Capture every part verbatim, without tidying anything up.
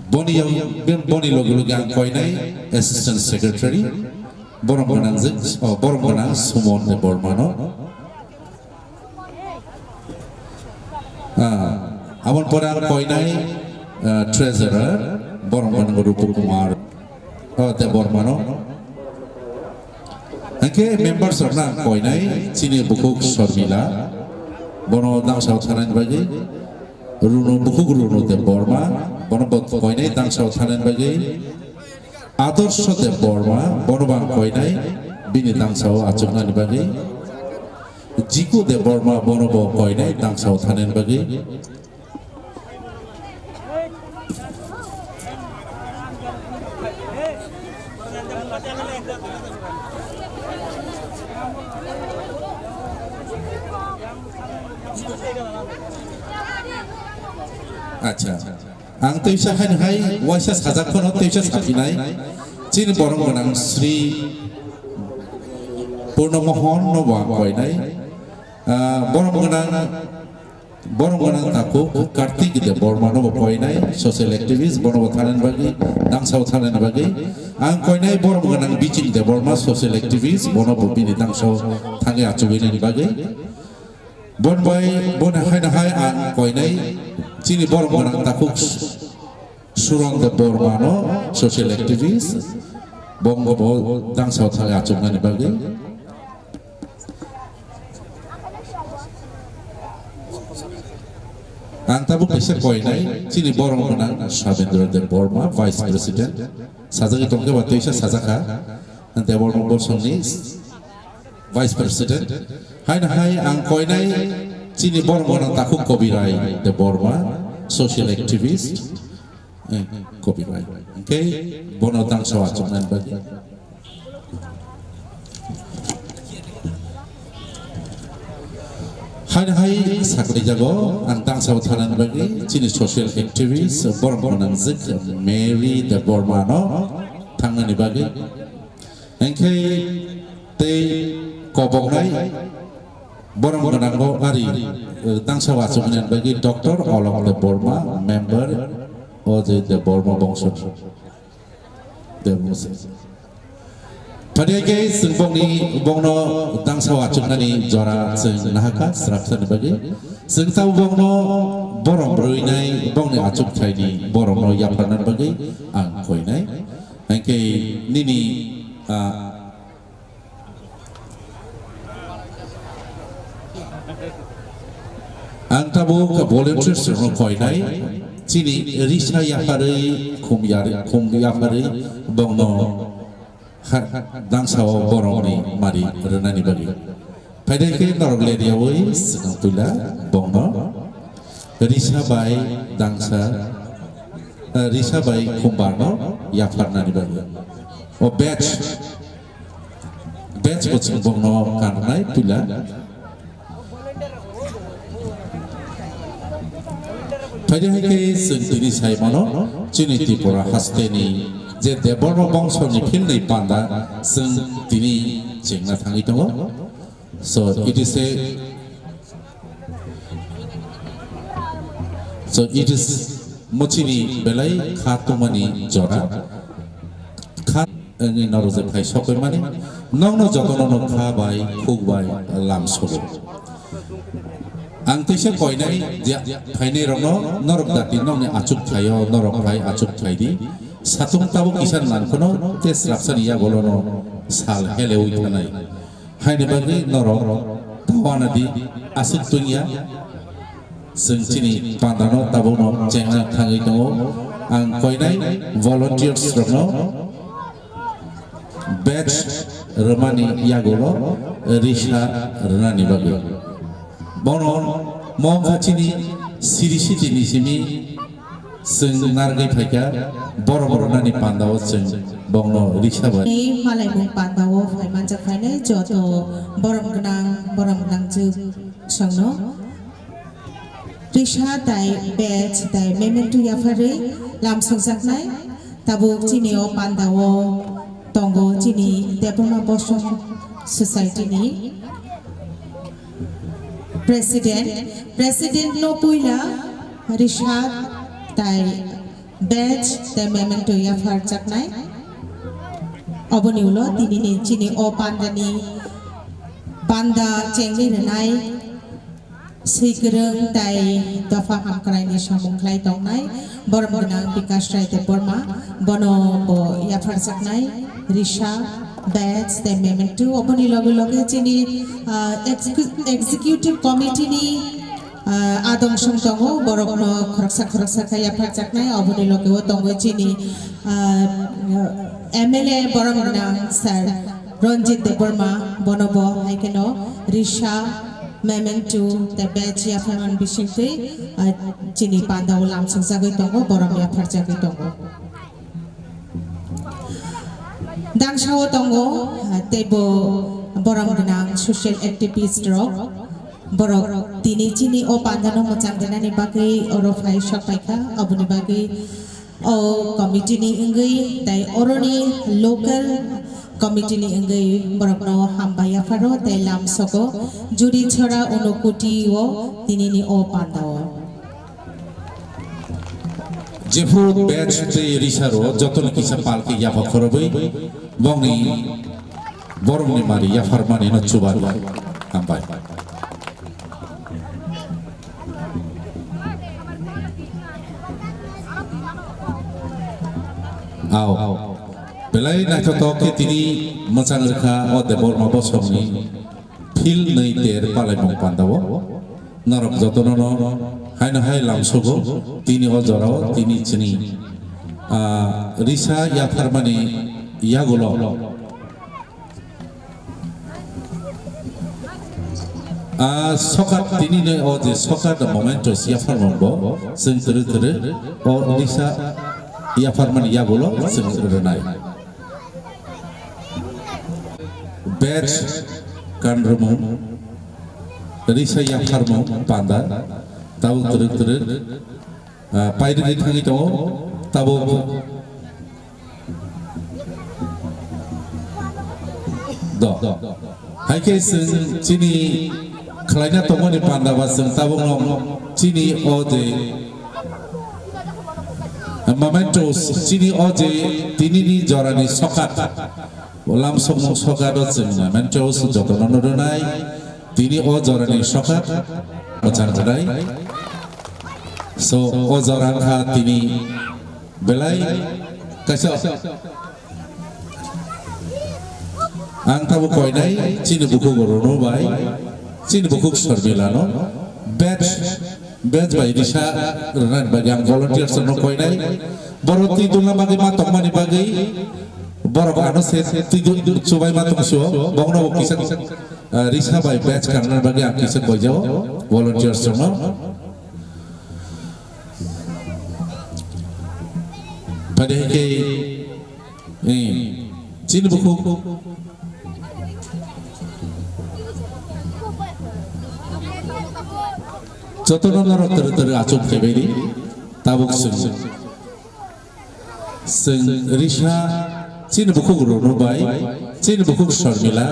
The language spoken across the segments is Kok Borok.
Boni yag-, boni loge loge ang koinai Assistant Secretary, borom gwnang jik, oh, borom gwnang Sumon Debbarmano. Ah, aboni pore ang koinai, ah, Treasurer, borom gwnang Rupu Kumar, oh, Debbarmano. Hingke members rokno ang koinai chini bukhuk Sormila, bono dangsao thanani bagwi. Runu, bukhuk Runu Debbarma, bono bo koinai dangsao thanani bagwi. Adorsho Debbarma, bono bang koinai bini dangsao achuknani bagwi. Jiku Debbarma, bono bo koinai dangsao thanani bagwi. Acha. Ang teisa haino hai waisa sajak phano teisa saphinai. Chini borom gwnang Sri Purno Mohon no bo ang koinai. Ah, borom gwnang, borom gwnang takhuk Kartik Debbarma no bo koinai, social activist, bono bo thanani bagwi, dangsao thanani bagwi. Ang koinai borom gwnang Biching Debbarma, social activist, bono bo bini dangsao thangwi achugwi nani bagwi. Bon bai, bon hai na hai ang koinai chini borom gwnang takhuk Suron Debbarma no, social activist, bongbo bo dangsao thangwi achuknani bagwi. Ang tabuk kaisa koinai chini borom gwnang Sabendra Debbarma, Vice President. Sajagwi tongkhe ba teisa sajak kha. Debbarma Bosongni Vice President. Haino hai ang koinai chini borom gwnang takhuk Kobirai Debbarma, social activist. Eh, Kobirai. Hingke bono dangsao achuknani bagwi. Haino hai saklijago ang dangsao thanani bagwi chini social activist borom gwnang jik Mary Debbarma no thangnani bagwi. Hingke tei koboknai borom gwnangbo ari, eh, dangsao achuknani bagwi Doctor Olok Debbarma, member O J Debbarma bongso. Debbarma se. Phadiya khe chwng bongni, bongno dangsao achuknani jora chwng nahakha sraksani bagwi. Chwng tamo bongno borom rwinai, bongni achukthai ni boromno yapharnani bagwi ang koinai. Hingke nini, ah, ang tabuk volunteers rokno koinai, chini risa yapharwi, khum yar-, khum yapharwi bongno ha-, dangsao boromni mari rwnani bagwi. Phaidai khe norok leryawi swkang puila bongno risa bai dangsa, eh, risa bai khumbarno yapharnani bagwi. O badge, badge bo chwng bongno kanrwnai puila. Phaidai hai khe chwng tini sai mano chini Tripura hasteni je Debbarma bongsoni philni panda chwng tini chengna thangwi tongo. So it is a, so it is mochini belai kha tongmani jora. Kha, ani norok je phai sokoi mani, nokno jotono no kha bai, khuk bai, lam sobo. Ang teisa koinai je phainai rokno norok dati nokni achuk thaio, norok phai achuk thai di. Satung tabuk kisa nangkhono tei srapsani yagolono sal heleui thanai. Haini bagwi norok tawana di aswk tungya. Chwng chini pandano tabukno chengna thangwi tongo. Ang koinai volunteers rokno badge rwmani yagulo risa rwnani bagwi. Bono mokha chini siri siti ni simi chwng narwgwi phaikha, borom rwnani pandao chwng bongno risa bai. Ni malaimung pandao phaimanjak phainai joto borom gwnang, borom gwnang jwk songno. Risa tai badge tai memento yapharwi lam songjaknai. Tabuk chini o pandao tongo chini Debbarma Bosong Society ni President, President no puila Risa Tai badge tei memento yapharjaknai. Oboni ulo tinini chini o pandani panda chengwi rwnai swikwrwng tai dopha hamkraini samung khlai tongnai borom gwnang Bikash Rai Debbarma, bono bo yapharjaknai risa, badge tei memento. Oboni loge loge chini, ah, execu-, executive committee ni Ah, adong song tongo, borokno khoroksa khoroksa khe yapharjaknai, oboni loge o tongo chini, ah, M L A borom gwnang sir Ranjit Debbarma, bono bo hai kheno risa, memento tei badge yapharman bisingtwi, ah, chini panda o lamsokjagwi tongo, borom yapharjagwi tongo. Dangsao tongo, ah, teibo borom gwnang social activist rok. Borok tini chini o pandano mwchang rwnani bagwi oro phai sok paikha, aboni bagwi o committee ni wngwi tai oroni local committee ni wngwi borokno hambai yapharo tei lamsogo Juri Chhara Unokoti o tinini o pandao. Jephru badge tei risa ro jotoni kisa pal khe yapha khorobwi bongni boromni mari yapharmani no chubaru. Hambai. Ao. Belai naithotok khe tini mwchang rwkha o Debbarma bosongni. Phil nwi ter palaimung pandao. Norok jotono no haino hai lamsogo tini o jorao tini chini, ah, risa yapharmani yagulo. Ah, sokat tini ne o je sokat mementos yapharmung bo chwng twrwk twrwk o risa yapharmani yagulo chwng rwnai. Badge kanrwmung, risa yapharmung panda, tabuk twrwk twrwk, ah, pairwgwi thangwi tongo, tabuk do. Hai khe chwng chini khlaina tongmani panda ba chwng tabukno chini o je mementos, chini o je tinini jorani sokat, lamsokmung sokat o chwng mementos jotono no rwnai, tini o jorani sokat mwchang rwnai. So, o jora wngkha tini belai kaisa. Ang tabuk koinai chini bukhuk Rono bai, chini bukhuk Sormila no badge, badge bai risa rwnani bagwi ang volunteers no koinai. Borok twi dulna bagwi ma tongmani bagwi borok ano se twi du-, chubai ma tong sio, bongno bo kisa, eh, risa bai badge kanna bagwi ang kisa koijao volunteers no. Pada hike, eh, chini bukhuk. Jotono norok teri teri achuk khebaidi, tabuk chwng. Chwng risa chini bukhuk Rono bai, chini bukhuk Sormila,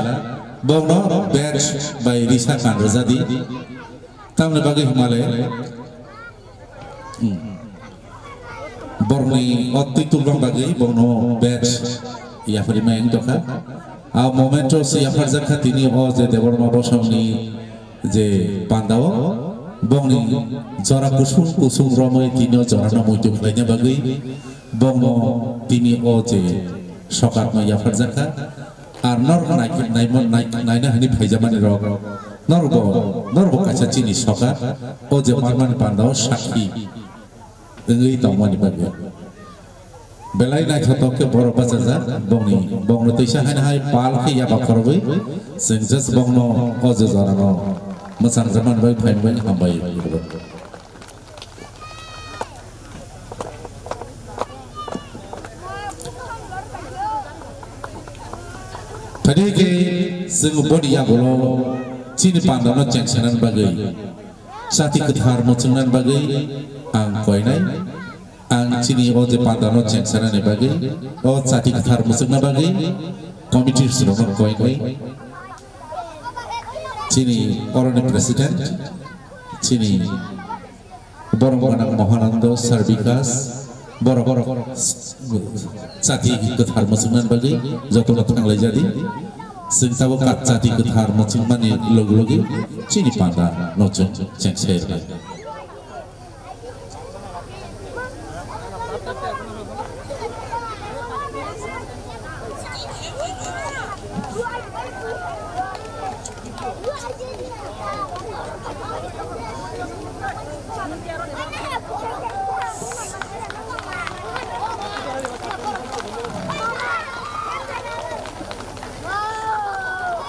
bongno badge bai risa kanrwjadi. Tamni bagwi hwnmale, hmm, borokni o twi tulbang bagwi borokno badge yapharwi ma wng tongkha. A momento se yapharjak kha tini o je Debbarma bosongni je pandao, bongni jora kusung kusung romwi tini o jorano muitu khlaina bagwi bongno tini o je sokatno yapharjak kha. Ar norok nai-, naima-, nai-, naina hwnwi phaijamani rok, norok bo, norok bo kaisa chini sokat, o je manmani pandao sakhi wngwi tongmani bagwi. Belai naithotok khe borok bachajak, bongni, bongno teisa haino hai pal khe yaba khorogwi, chwng just bongno o je jorano mwchang jakmani bagwi phaimani bagwi hambai. Phai khe chwng boni yagulo chini pandano chengsanani bagwi, chati kwthar mwchwngnani bagwi ang koinai. Ang chini o je pandano chengsanani bagwi, o chati kwthar mwchwngna bagwi committee rokno koinai. Chini oroni president, chini Borom gwnang Mohanando, Sir Bikas, borok, borok, chati kwthar muchungna bagwi jotono thanglai jadi. Chwng tabuk ka-, chati kwthar muchungmani logi logi chini panda no chwng chengse rwnai.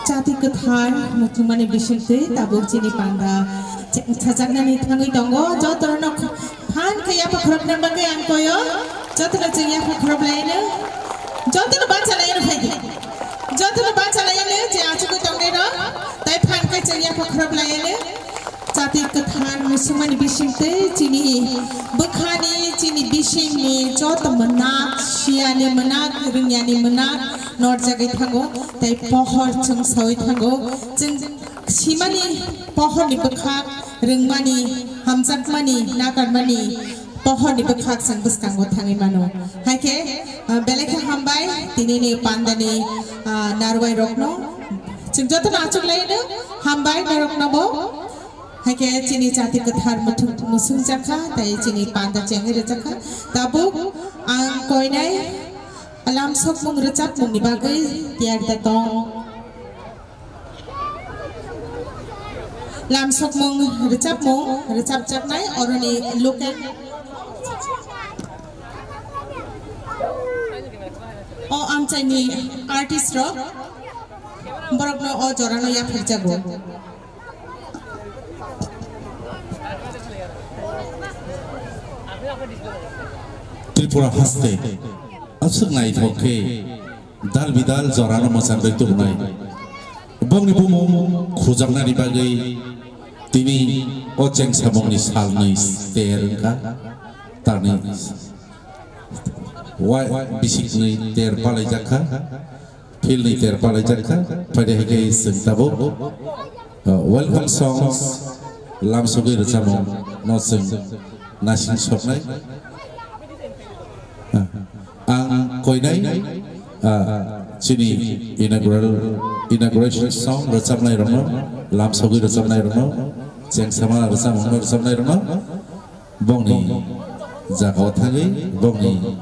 Chati kwthar muchungmani bisingtwi tabuk chini panda chengsajaknani thangwi tongo. Jotono phan khe yapha khorokna bagwi ang koyo. Jotono chwng yapha khorok laino. Jotono bacha laino phaidi. Jotono bacha laino je achugwi tongnai rok. Tai phan khe chwng yapha khorok laino. Chati kwthar muchungmani bisingtwi chini bwkhani, chini bisingni joto mwnak, siyani mwnak, rwngyani mwnak norjagwi thango, tei pohor chwngsawi thango. Chwng simani pohorni bwkhak, rwngmani, hamjakmani, nakarmani pohorni bwkhak chwng bwskango thangwi mano. Hai khe, ah, belai khe hambai tinini pandani, ah, narwai rokno. Chwng jotono achuk laino, hambai norokno bo. Hai khe chini chati kwthar muthung-, musung jakha, tei chini panda chengwi rwjakha. Tabuk ang koinai lamsokmung rwchapmungni bagwi tiyar da tong. Lamsokmung rwchapmung rwchapjaknai oroni local. O amchaini artist rok borokno o jorano yapharjago. Tripura haste aswk naithok khe dal bidal jorano mwchanwi tubunai. Bongni bumung khujaknani bagwi tini o chengsamungni salnwi ter wngkha. Tarni wa-, bisiknwi ter palaijakha. Philni ter palaijakha, phaide hai khe chwng tabuk, uh, welcome songs, lamsogwi rwchapmung no chwng nasing soknai. Uh, ang koinai, uh, chini inaugural, inauguration song rwchapnai rokno, lamsogwi rwchapnai rokno, chengsama rwchapmung no rwchapnai rokno, bongni jagao thangwi, bongni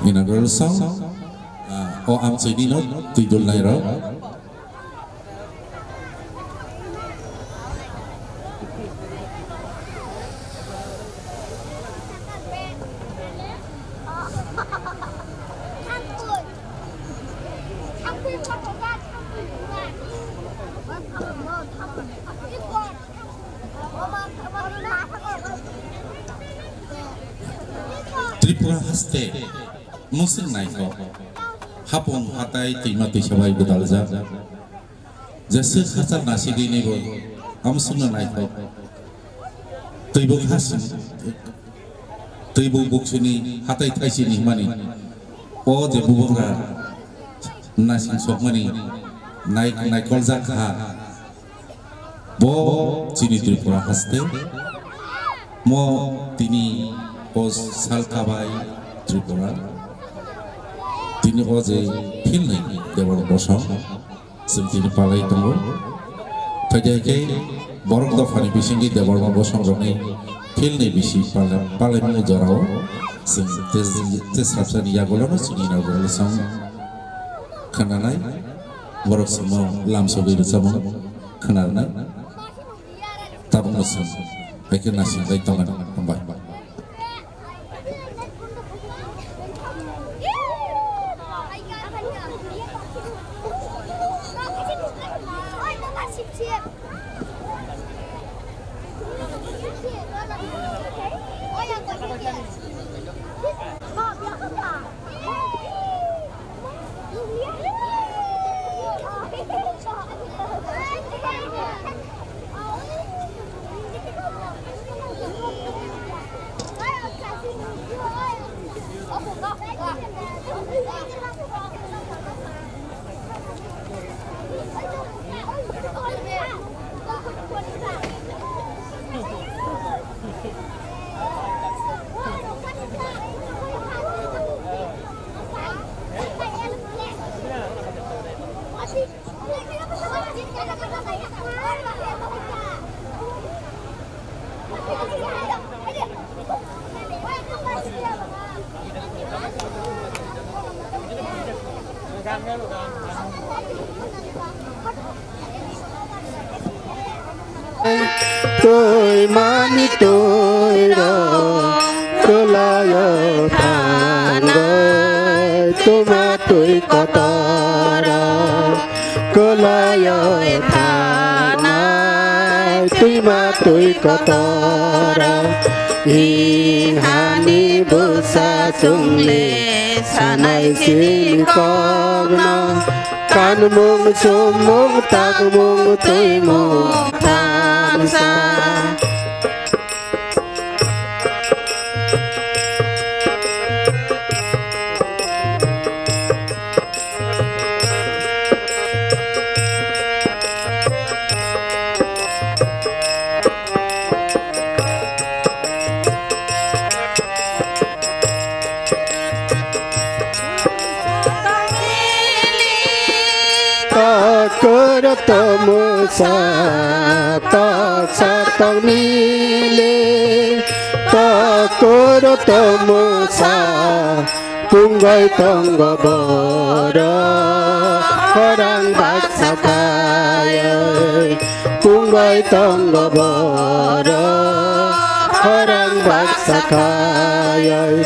inaugural song, ah, o amchaini no twi dulnai rok. Tripura haste muswk naithok, hapung hatai twima twisa bai gwdaljak. Jeswk hachal nasigwi nibo amswkno naithok. Twibuk hasing, twibuk buksuni hatai thaisini hwnmani. O je bubagra nasing sokmani nai-, naikoljak kha. Bo chini Tripura haste. Mo tini o salkabai Tripura. Tini o je philni Debor Bosong. Chwng tini palai tongo. Phaidi hai khe borok dophani bisingtwi Debbarma bosongrokni philni bisi pala-, palaimung jorao chwng te, te sabsani yagulono chwngni rok rwchapmung khwnanai. Borok chwngno lamsogwi rwchapmung khwnarwnai. Tabukno chwng hai khe naisingbai tongmani. Hambai. Twi mani twi ro kwlaio thangwi twima twi kotora kwlaio thanai twima twi kotora. Ihani bwsa chwngli sanai chini kokno. Kanmung, chumung, takmung, twimung, thansa. Takur tomusa, taksa tangmili, takur tomusa, pungoi tongo boro, khorang baksa kayai. Pungbai tongo boro, khorang baksa kayai.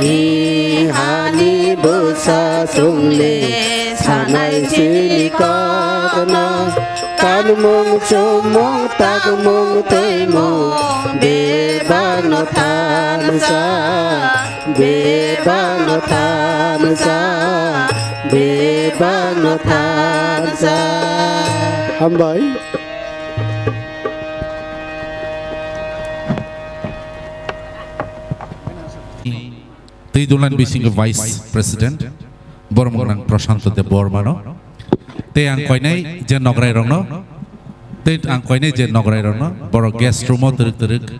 Ihani bwsa chwngli sanai chini kokno. Kanmung, chumung, takmung, twimung, bebakno thansa, bebakno thansa, bebakno thansa. Hambai. Twi dulan bisingo Vice President, borom gwnang Prashanto Debbarmano. Tei ang koinai je nograi rokno, tei ang koinai je nograi rokno, borok guest room o twrwk twrwk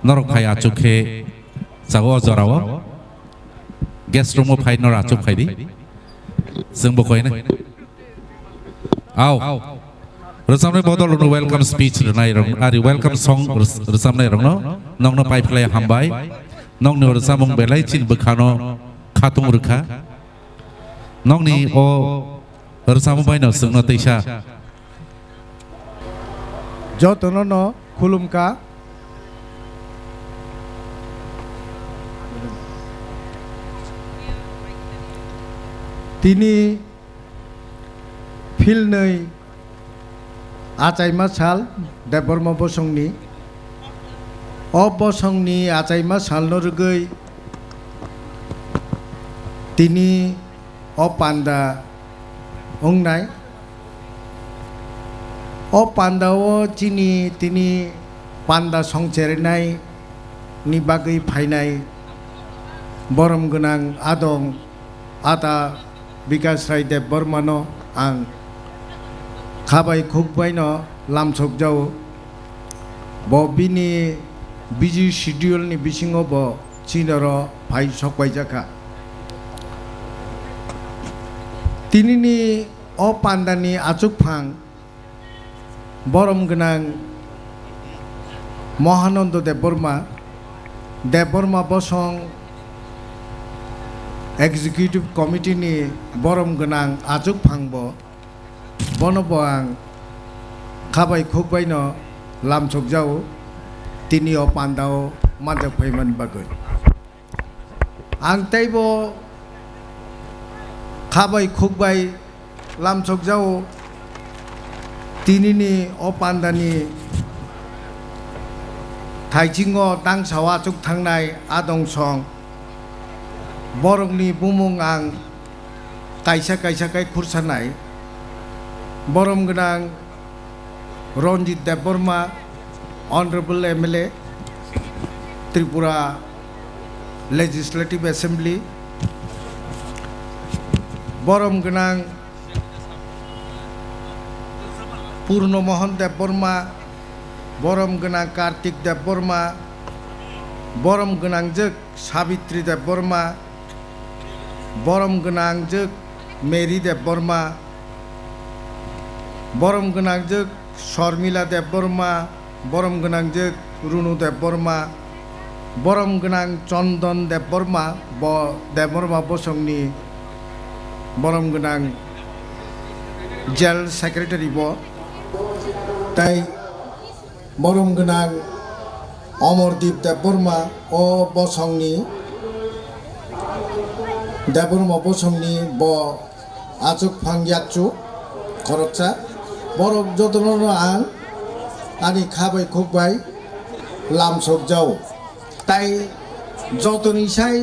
norok phai achuk khe chago o jorao. Guest room o phai norok achuk khai di. Chwng bo koinai. Au. Rwchapnai bodol rwno welcome speech rwnai rok, ari welcome song rws-, rwchapnai rokno nokno paiphlai hambai. Nokni o rwchapmung belai chini bwkhano khatung rwkha. Nokni o rwchapmung baino chwngno teisa. Jotono no khulumkha. Tini philnwi achaima sal Debbarma bosongni. O bosongni achaima salno rwgwi tini o panda wngnai. O panda o chini tini panda songcherinai ni bagwi phainai borom gwnang adong ata Bikash Rai Debbarmano ang khabai khukbaino lamsokjao. Bo bini busy schedule ni bisingo bo chinoro phai sokpaijakha. Tinini o pandani achukphang borom gwnang Mahananda Debbarma, Debbarma bosong Executive Committee ni borom gwnang achukphang bo, bono bo ang khabai khukbaino lamsokjao, tini o pandao manjak phaimani bagwi. Ang teibo khabai khukbai lamsokjao, tinini o pandani thaichingno tangsao achuk thangnai adong song. Borokni bumung ang kaisa kaisa khe khursanai. Borom gwnang Ranjit Debbarma, Honorable M L A, Tripura Legislative Assembly, borom gwnang Purno Mohan Debbarma, borom gwnang Kartik Debbarma, borom gwnangjwk Sabitri Debbarma, borom gwnangjwk Mary Debbarma, borom gwnangjwk Sormila Debbarma, borom gwnangjwk Runu Debbarma, borom gwnang Chondon Debbarma, bo Debbarma bosongni Borom gwnang General Secretary bo, tai borom gwnang Omordeep Debbarma, o bosongni, Debbarma bosongni bo achuk phang yakchu khoroksa. Borok jotono ang ani kha bai khuk bai lamsok jao. Tai jotoni sai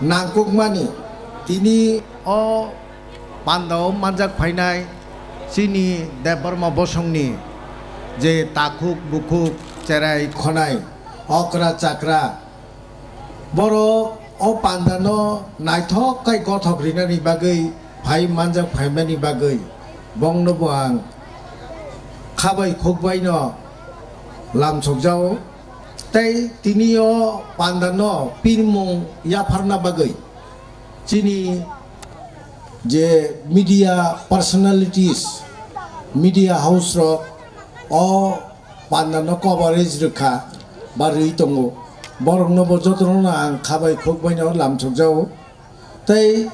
nangkukmani tini o pandao manjak phainai chini Debbarma bosongni je takhuk bukhuk, cherai khonai, okra chakra, borok o pandano naithok khai gothok rinani bagwi phai manjak phaimani bagwi bongno bo ang kha bai khuk baino lamsok jao. Tei tini o pandano pirmung yapharna bagwi chini je media personalities, media house rok o pandano coverage rwkha ba rwi tongo, borokno bo jotono ang kha bai khuk baino lamsok jao. Tei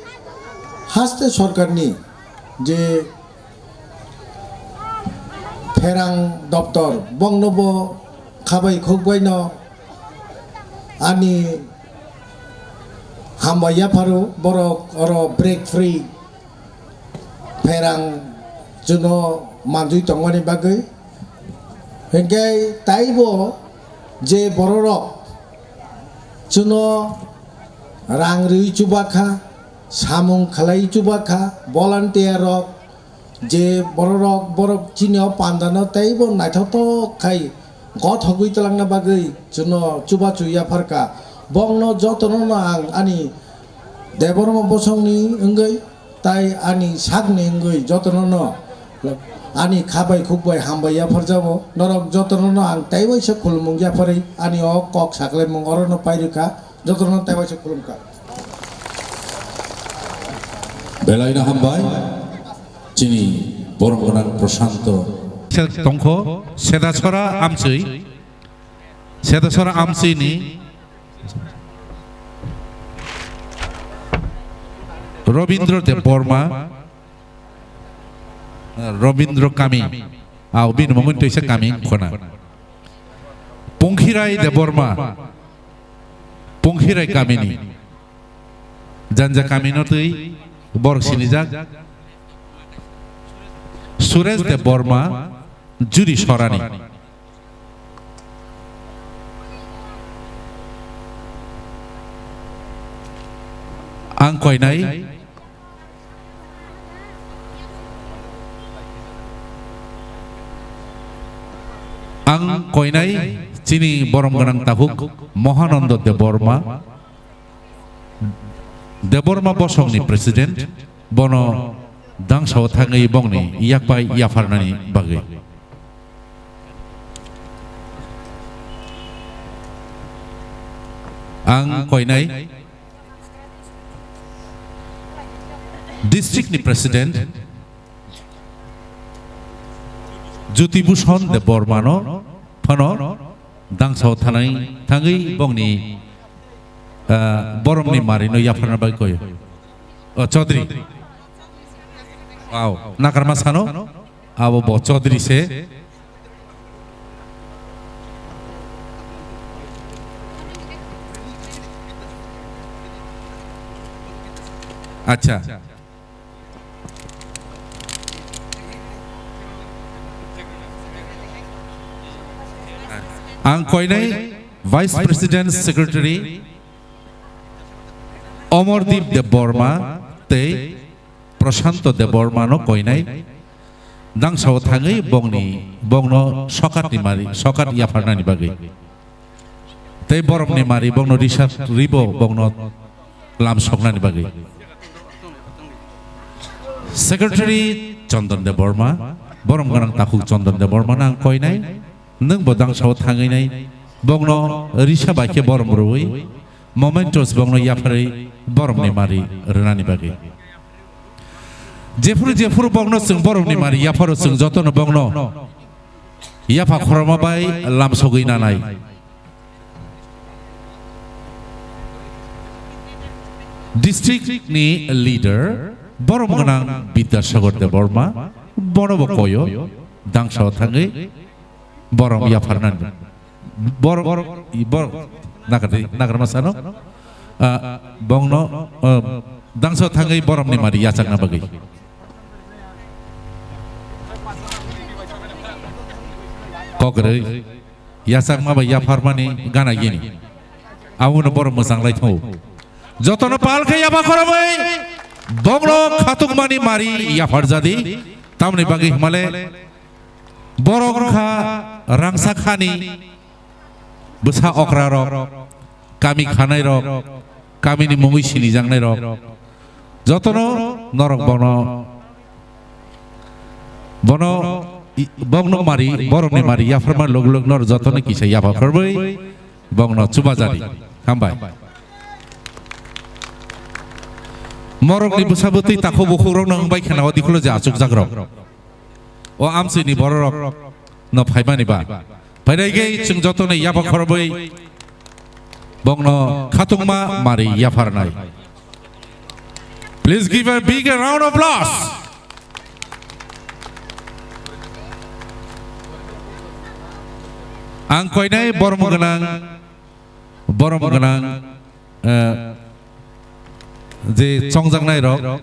haste sorkarni je pherang doptor, bongno bo kha bai khuk baino ani hambai yapharo. Borok oro break free pherang chwngno manjui tongmani bagwi. Hinkhe taibo je bororok chwngno rang rwi chubakha, samung khlai chubakha, volunteer rok je bororok, borok chini o pandano teibo naithokthok khai gothogwi twlangna bagwi chwngno chubachu yapharkha. Bongno jotono no ang ani Debbarma bosongni wngwi tai ani sakni wngwi jotono no ani kha bai khuk bai hambai yapharjago. Norok jotono no ang teiwaisa khulumung yapharwi ani o kok saklaimung orono pairwkha. Jotono teiwaisa khulumkha. Belaino hambai, chini borom gwnang Prashanto. Se-, tongkho, Sedasora Amchwi, Sedasora Amchwini Robindra Debbarma, Robindra Kami, au bini mungwi twi se Kami khona. Pungkhirai Debbarma, Pungkhirai kamini, Janja kamino twi borok sinijak. Suresh Debbarma, Juri Sorani. Ang koinai. Ang koinai chini borom gwnang takhuk Mahananda Debbarma, Debbarma bosongni president, bono dangsao thangwi bongni yakpai yapharnani bagwi. Ang koinai district ni president Jyoti Bhushan Debbarmano phano dangsao thanai thangwi bongni, ah, boromni marino yapharna bai koyo. O Chaudhary. Wow, nakarma sano, abo bo Chaudhary se. Acha. Ang koinai Vice President Secretary Omordeep Debbarma tei Prashanto Debbarma no koinai. Dangsao thangwi bongni, bongno sokatni mari, sokat yapharnani bagwi. Tei boromni mari bongno risat ribo bongno lam soknani bagwi. Secretary Chandan Debbarma, borom gwnang takhuk Chandan Debbarma no ang koinai, nwng bo dangsao thangwi nai, bongno risa bai khe borom rwui, mementos bongno yapharwi boromni mari rwnani bagwi. Jephuru jephuru bongno chwng boromni mari yapharo chwng jotono bongno yapha khorokma bai lam sogwi nanai. District ni leader borom gwnang Bidyasagar Debbarma, bono bo koyo, dangsa o thangwi borom yapharnani. Borom, borom, nakardi, nakarma sano, ah, bongno, ah, dangsa o thangwi boromni mari yachakna bagwi. Kokrwi. Yachakma bai yapharmani gana gini. Abono borok mwchang lai thango. Jotono pal khe yapha khoromwi bongno khatukmani mari yaphar jadi. Tamni bagwi himale borok wngkha rangsa khani bwsa okra rok, kami khanai rok, kamini mungwi sinijaknai rok, jotono norok bono, bono, i-, bongno mari, borokni mari yapharma log log norok jotono kisa yapha khorwi bongno chubajadi. Hambai. Morokni bwsa bwtwi takhuk bukhuk rokno wngbai khana o dikhulo je achukjak rok. O amchini bororok no phaimani ba. Phainai khe chwng jotono yapha khorobwi bongno khatungma mari yapharnai. Please give a big round of applause. Ang koinai borom gwnang, borom gwnang, eh, je chongjaknai rok,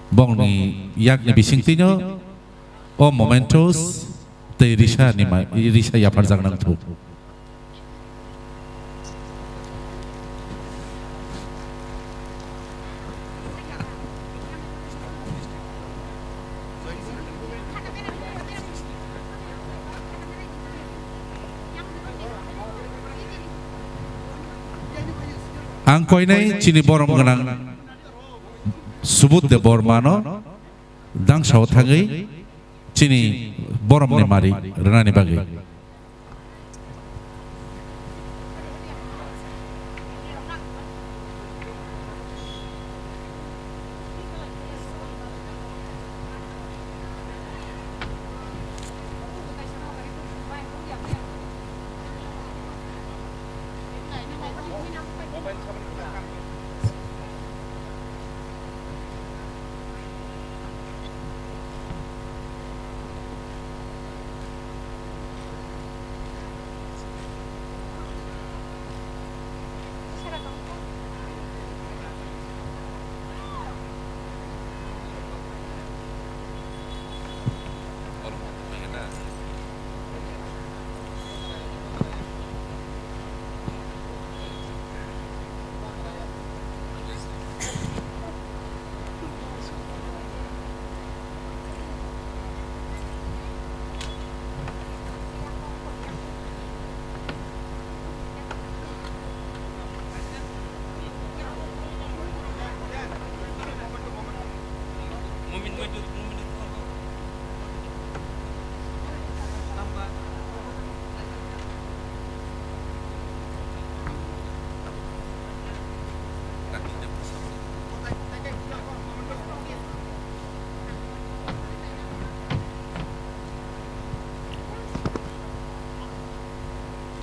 bongni yakni bisingtwino o mementos tei risa ni ma-, risa yapharjak nang thu. Ang koinai chini borom gwnang Subudh Debbarmano dangsao thangwi chini boromni mari rwnani bagwi.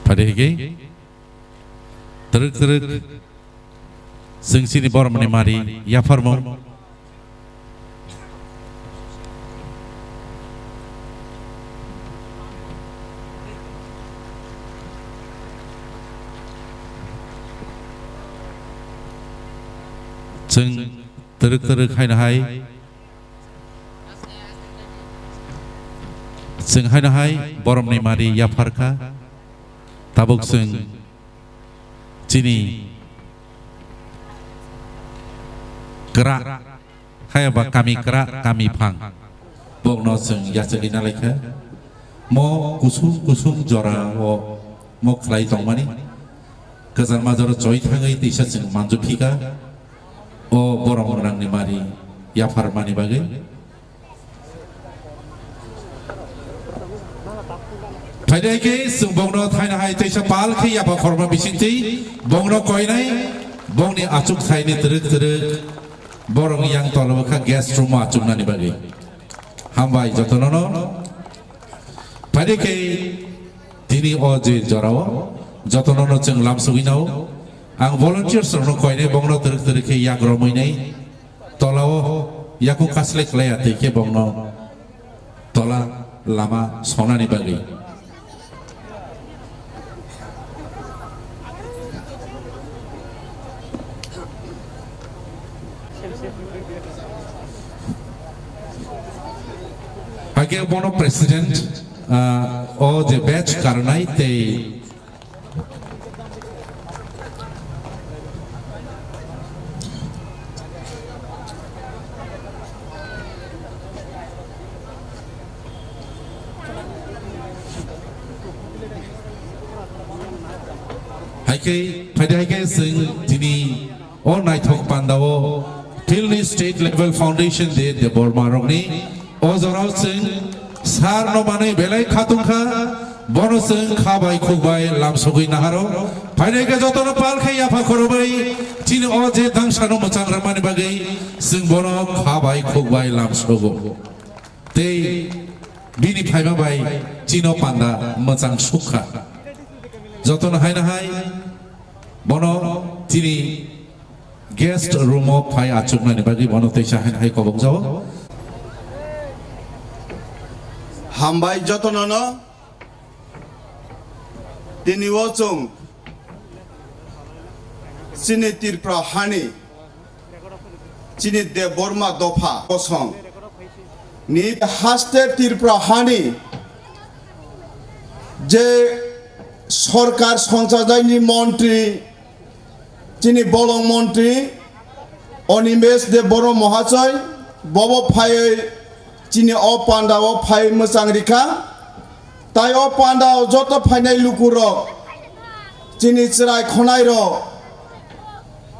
Phaidi hwnkhe twrwk twrwk chwng chini boromni mari yapharmung. Chwng twrwk twrwk haino hai, chwng haino hai boromni mari yapharkha. Tabuk chwng chini kwrak, hayaba kami kwrak, kami phang. Bokno chwng yachagwi nalaikha. Mo kusum kusum jora o mo khlai tongmani. Kwchar majaro choi thangwi tisa chwng manju phika. O borom gwnangni mari yapharmani bagwi. Phaidai khe chwng bokno thaina hai teisa pal khe yapha khorma bisingtwi bokno koinai bokni achuk saini twrwk twrwk borok yang tolabo kha guest room o achuknani bagwi. Hambai jotonono. Phaidai khe tini o je jorao jotonono chwng lamsugwi nao. Ang volunteers rokno koinai bokno twrwk twrwk khe yak romwi nai. Tola Yakung kaslai klaiya tei khe bongno tola lama sonani bagwi. Hakhe bono president, ah, o je batch karnai tei Haikhe, phaidi haikhe chwng tini o naithok pandao Philni State Level Foundation Day Debbarma rokni o jorao chwng sir no manwi belai khatungkha, bono chwng kha bai khuk bai lamsogwi naharo. Phaidi haikhe jotono pal khe yapha khorobai chini o je dangsano mwchang rwmani bagwi chwng bono kha bai khuk bai lamsogo. Tei bini phaima bai chino panda mwchang sukha. Jotono haino hai bono chini guest room o phai achuknani bagwi bono teisa haino hai kobok jao. Hambai jotono no. Tini o chwng chini Tripura hani chini Debbarma dopha kosong ni haste Tripura hani je sorkar songchajakni montri, chini bolong montri Animesh Debbarma Mahasoi, bobo phaiwi chini o panda o phai mwchang rikha. Tai o panda o joto phainai lukurok, chini chwrai khonairok,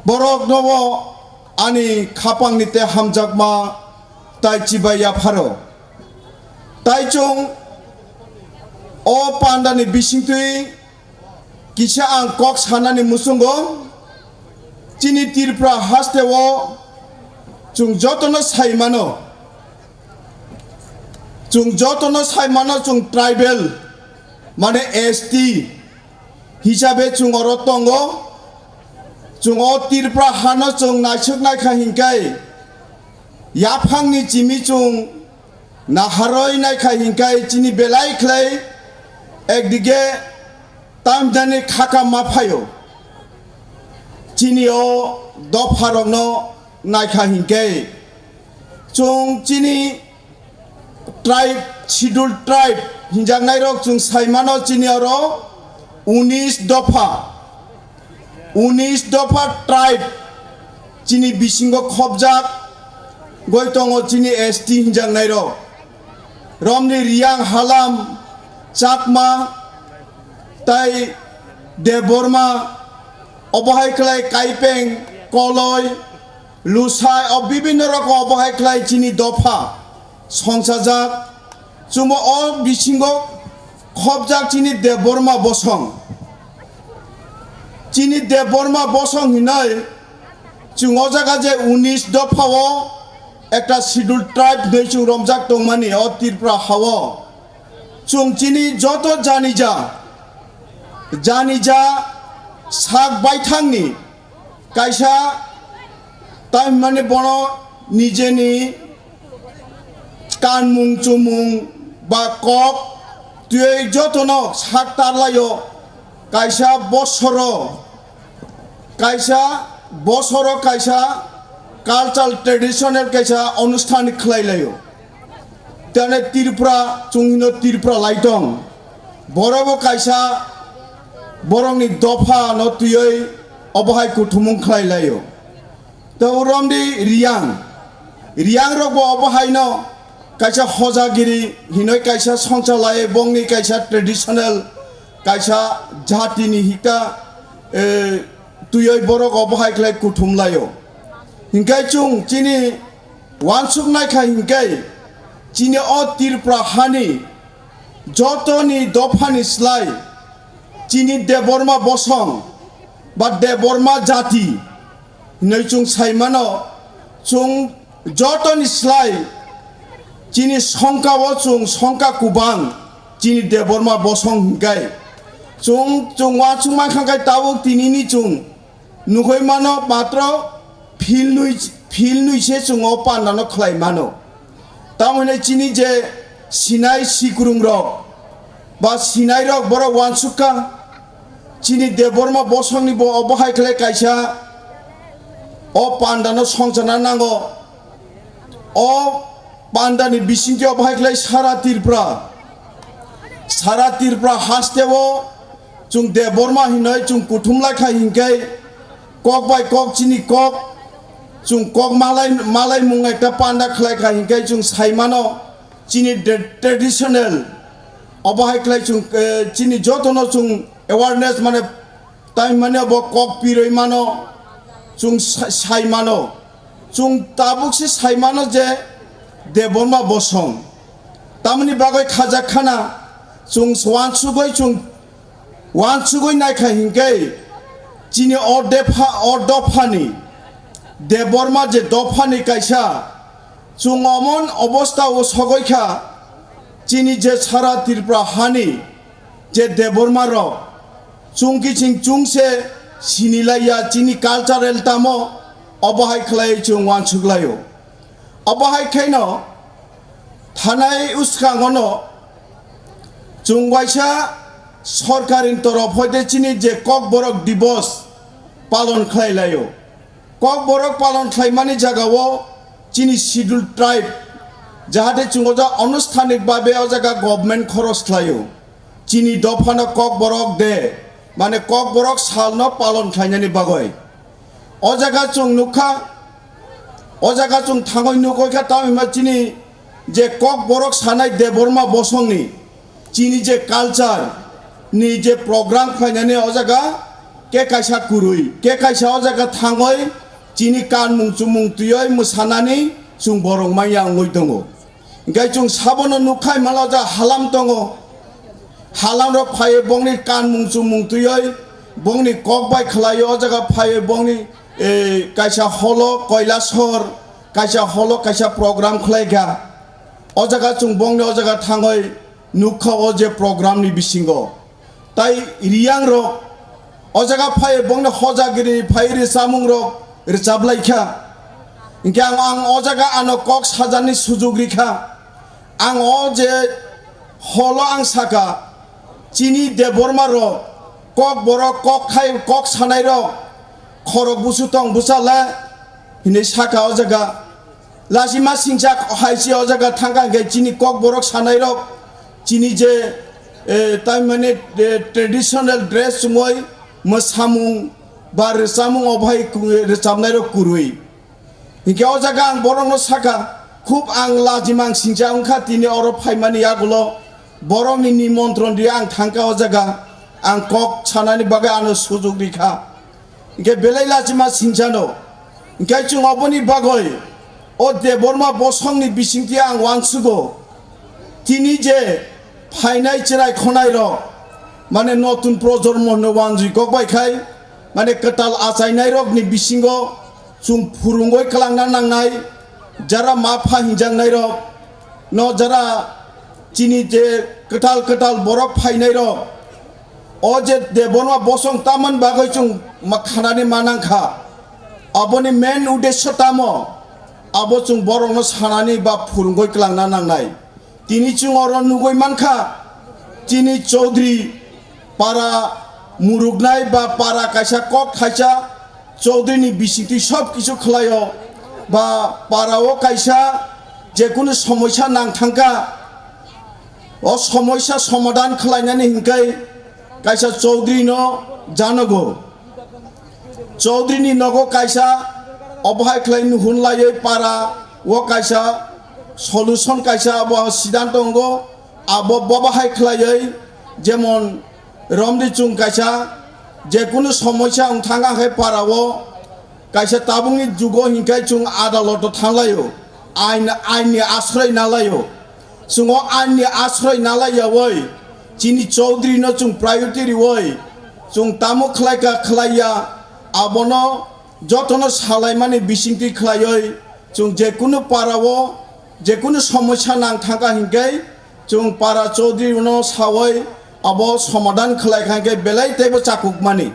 boroknobo ani khapangni tei hamjakma tai chibai yapharo. Tai chwng o pandani bisingtwi kisa ang kok sanani muchungo, chini Tripura haste o chwng jotono sai mano, chwng jotono sai mano, chwng tribal, mane S T hisabe chwng oro tongo. Chwng o Tripura hano chwng naisuk naikha hinkai yaphangni chimi chwng naharoi naikha hinkai chini belai khlai ekdige tamjani khaka ma phaio. Chini o dopharokno naikha hinkai chwng chini tribe, scheduled tribe hinjaknairok chwng sai mano chini oro unis dopha, unis dopha tribe chini bisingo khopjak goi tongo chini S T hinjaknairok. Romni Riyang, Halam, Chakma, tai Debbarma, obo hai khlai Kaipeng, Koloi, Lusai, o bibinno rokom obo hai khlai chini dopha songchajak. Chwngbo o bisingo khopjak chini Debbarma bosong. Chini Debbarma bosong hinoi chwng o jaga je unis dopha o ekta scheduled tribe hinoi chwng romjak tongmani o Tripura hao. Chwng chini joto janija, janija sak baithangni kaisa tai hwnmani bono nijeni kanmung chumung ba kok twiwi jotono sak tarlaio. Kaisa bosoro, kaisa bosoro kaisa cultural traditional kaisa onusthan khlai laio. Tene Tripura, chwng hino Tripura lai tong. Borobo kaisa borokni dopha no twiwi obo hai kuthumung khlai laio. To romdi Riyang. Riyang rokbo obo haino kaisa hojagiri hinoi kaisa songcha lai bongni kaisa traditional kaisa jatini hikta, eh, twiwi borok obo hai khlai kuthum laio. Hinkai chwng chini Wansuk naikha hinkai chini o Tripura hani jotoni dophani slai chini Debbarma bosong ba Debbarma jati hinwi chwng sai mano, chwng jotoni slai chini songka o chwng songka kubang chini Debbarma bosong hinkai chwng, chwng wansuk mankha khe tabuk tinini chwng nugwi mano matro philnwi, philnwi se chwng o pandano khlai mano. Tamo hwnwi chini je sinai sikrungrok ba sinairok borok uansukha, chini Debbarma bosongni bo obo hai khlai kaisa o pandano songchana nango. O pandani bisingtwi obo hai khlai sara Tripura, sara Tripura hasteo chwng Debbarma hinwi chwng kuthum lai kha hinkhe kok bai kok chini kok, chwng kok malai, malaimung ekta panda khlai kha hinkhe chwng sai mano chini de-, traditional obo hai khlai chwng, eh, chini jotono chwng awareness mane tai mane bo kok pirwi mano chwng sa-, sai mano. Chwng tabuk se sai mano je Debbarma bosong. Tamoni bagwi khajak khana chwng uansugwi chwng uansugwi naikha hinkhe chini o depha, o dophani Debbarma je dophani kaisa chwng omon obostha o sogwi kha chini je sara Tripura hani je Debbarma rok chwng kiching chwng se sinilaiya chini cultural tamo obo hai khlai chwng uansuk laio. Obo hai khaino thanai uskangono chwng waisa sorkarni torof hoite chini je Kokborok Divos palon khlai laio. Kokborok palon khlaimani jagao chini Scheduled Tribe jahate chwng o jaga anusthanik babe o jaga government khoros khlaio. Chini dophano Kokborok de, mane Kokborok salno palon khlainani bagwi. O jaga chwng nukha, o jaga chwng thangwi nukoi kha, tamo hwnba chini je Kokborok sanai Debbarma bosongni, chini je culture ni je program khlainani o jaga ke kaisa kwrwi, ke kaisa o jaga thangwi chini kanmung chumung twiwi mwsanani chwng borok manya wngwi tongo. Hinkhe chwng sabono nukha himala ja halam tongo. Halamrok phaiwi bongni kanmung chumung twiwi bongni kok bai khlaiwi o jaga phaiwi bongni, eh, kaisa holo Kailasor, kaisa holo kaisa program khlaikha. O jaga chwng bongni o jaga thangwi nukha o je program ni bisingo. Tai Riyang rok o jaga phai bongni hojagiri phai rwchapmung rok rwchap lai kha. Hinkhe ang, ang o jaga ano kok sajani sujuk rikha. Ang o je holo ang saka, chini Debbarma rok, Kokborok, kok khai, kok sanai rok, khorok busu tong bwsa le hinwi saka o jaga. Lachima singcha hai se o jaga thangkha hinkhe chini Kokborok sanairok chini je, eh, tai mane, eh, traditional dress chumui mwsamung ba rwchapmung o bai ku-, rwchapnairok kwrwi. Hinkhe o jaga ang borokno sakha, khub ang lachima ang singcha wngkha tini oro phaimani yagulo borokni nimontron ri ang thangkha o jaga ang kok sanani bagwi ano sujuk rikha. Hinkhe belai lachima singchano. Hinkhe chwng oboni bagwi o Debbarma bosongni bisingtwi ang uansugo. Tini je phainai chwrai khonairok, mane notun projormo hwnwi uanjui kok bai khai, mane kwtal achainairokni bisingo chwng phwrwngwi kwlangna nangnai, jara ma pha hinjaknairok, no jara chini je kwtal kwtal borok phainairok, o je Debbarma bosong tamani bagwi chwng ma khanani ma nangkha. Aboni main uddesho tamo? Abo chwng borokno sanani ba phwrwngwi kwlangna nangnai. Tini chwng oro nugwi mankha, chini Chaudhary para muruknai ba para kaisa kok thaisa Chaudhary ni bisingtwi sob kisu khlaio, ba para o kaisa jekunu somoisa nang thangkha, o somoisa somadhan khlainani hinkhai kaisa Chaudhary no janogo. Chaudhary ni nogo kaisa obo hai khlai nuhun laiwi para o kaisa solution kaisa abo siddhanto wngo, abo bobo hai khlaiwi jemon romdi chwng kaisa jekunu somoisa wng thang khe para o kaisa tabukni jugo hinkhai chwng adaloto thang laio, ain, ain ni asroi na laio. Chwng o ain ni asroi na laiyawi chini Chaudhary no chwng priority riwi chwng tamo khlai kha khlai ya, abono jotono salaimani bisingtwi khlaiwi chwng jekunu para o jekunu somosa nang thang kha hinkhai chwng para Chaudhary no sawi abo somadhan khlai kha hinkhe belai teibo chakukmani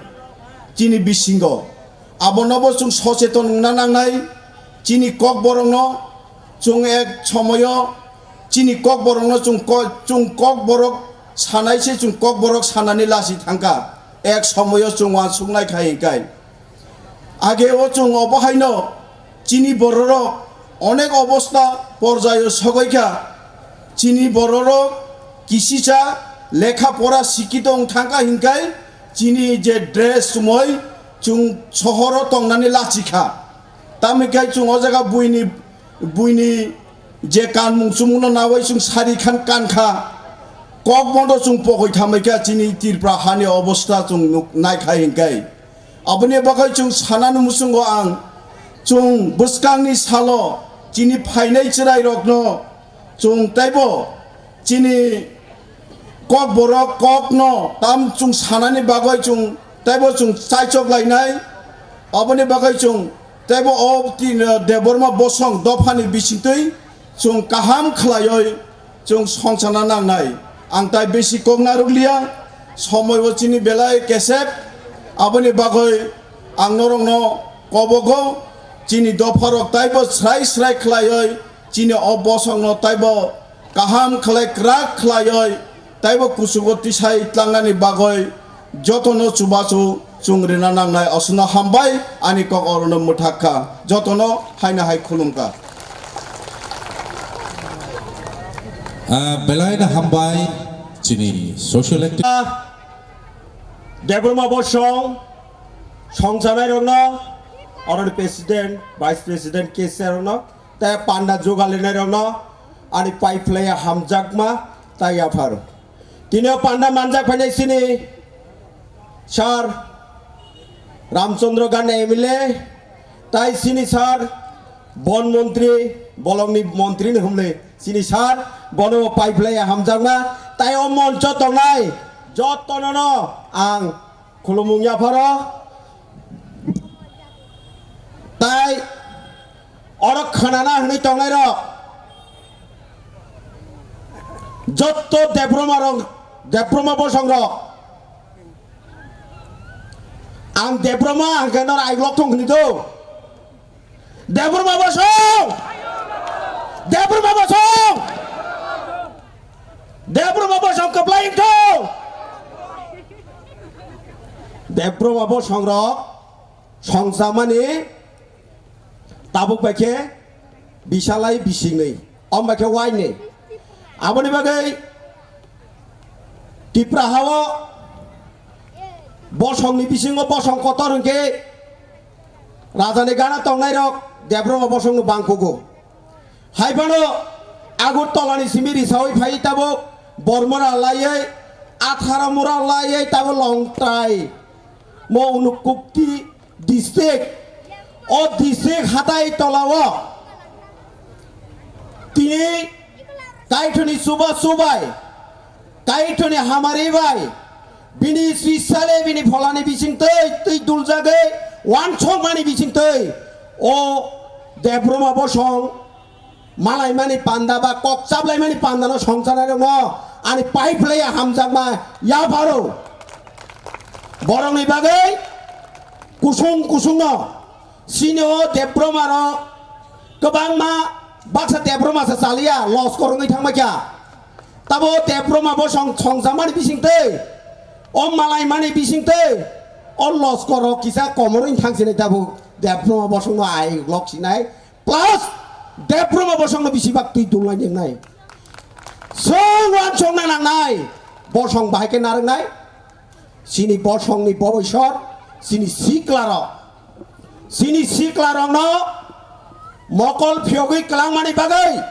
chini bisingo. Abonobo chwng socheton wngna nangnai. Chini kokborokno chwng ek somoyo, chini kokborokno chwng ko-, chwng kokborok sanai se chwng kokborok sanani lachi thangkha, ek somoyo chwng uansuknai khai hinkai. Age o chwng obo haino chini bororok onek obosta porjaio sogoikha. Chini bororok kisisa lekha pora sikito wng thangkha hinkai chini je dress chumui chwng sohoro tongnani lachikha. Tamni khai chwng o jaga buini, buini je kanmung chumungno nawi chwng sari khan kankha. Kokbono chwng pokoi thamaikha chini Tripura hani obosta chwng nuk-, naikha hinkai. Aboni bagwi chwng sanani muchungo ang chwng bwskangni salo chini phainai chwrairokno chwng teibo chini kokborok kokno tam chwng sanani bagwi chwng teibo chwng chaichok lainai. Aboni bagwi chwng teibo o tin-, Debbarma Bosong dophani bisingtwi chwng kaham khlaiwi chwng songchana nangnai. Ang tai besi kok narwkliya, somoi o chini belai kesep, aboni bagwi ang norokno kobogo chini dopharok teibo srai srai khlaiwi chini o bosongno teibo kaham khlai kwrak khlaiwi teibo kuchugo tisai tlangnani bagwi jotono chubachu chwng rina nangnai. Osno hambai, ani kok orono mwthak kha. Jotono haino hai khulum kha. Ah, belai no hambai chini social activity. Debbarma Bosong songchanairokno, oroni president, vice president, cashier rokno, tei panda jugalinai rokno ani pai phlaiya hamjakma tei yapharo. Tini o panda manjak phainai chini sir Ramchandra Gandhi M L A, tei chini sir bon montri, bolongni montri ni humle chini sir bono pai phlaiya hamjakma tei o moncho tongnai jotono no ang khulumung yapharo. Tai oro khwnana hwnwi tongnairok jotto Debbarma rok, Debbarma Bosong rok. Ang Debbarma hwnkhe nor aiglok thung hwnwi do. Debbarma Bosong! Debbarma Bosong! Debbarma Bosong kwplai wngthung! Debbarma Bosong rok songchamani tabuk bai khe bisalai bisingnwi, om bai khe wainwi. Aboni bagwi Tipra hao bosongni bisingo bosong kotor hwnkhe rajani gana tongnairok Debbarma bosongno bangkugo. Hai phano Agartala ni simi risaui phai tabuk Bormura laiwi, Athara mura laiwi tabuk Longtrai, mo Unakoti district, o district hatai tolao tini Kaithoni chuba chubai, Kaithoni hamari bai, bini sisale bini pholani bisingtwi twi duljagwi wansokmani bisingtwi o Debbarma bosong malaimani panda ba kok chaplaimani pandano songchanairokno ani pai phlaiya hamjakma yapharo. Borokni bagwi kusung kusungno chini o Debbarma rok kwbangma baksa Debbarma sa chaliya loskor wngwi thangbaikha. Tabo Debbarma bosong songchamani bisingtwi, o malaimani bisingtwi, o loskor rok kisa komorwi thangsinai tabo Debbarma bosongno ai lok sinai. Plus, Debbarma bosongno bisi bak twi dulnai nengnai. Chwng wansokna nangnai. Bosong bahai khe narwknai. Chini bosongni bobisor, chini siklarok. Chini siklarokno mokol phiyogwi kwlangmani bagwi,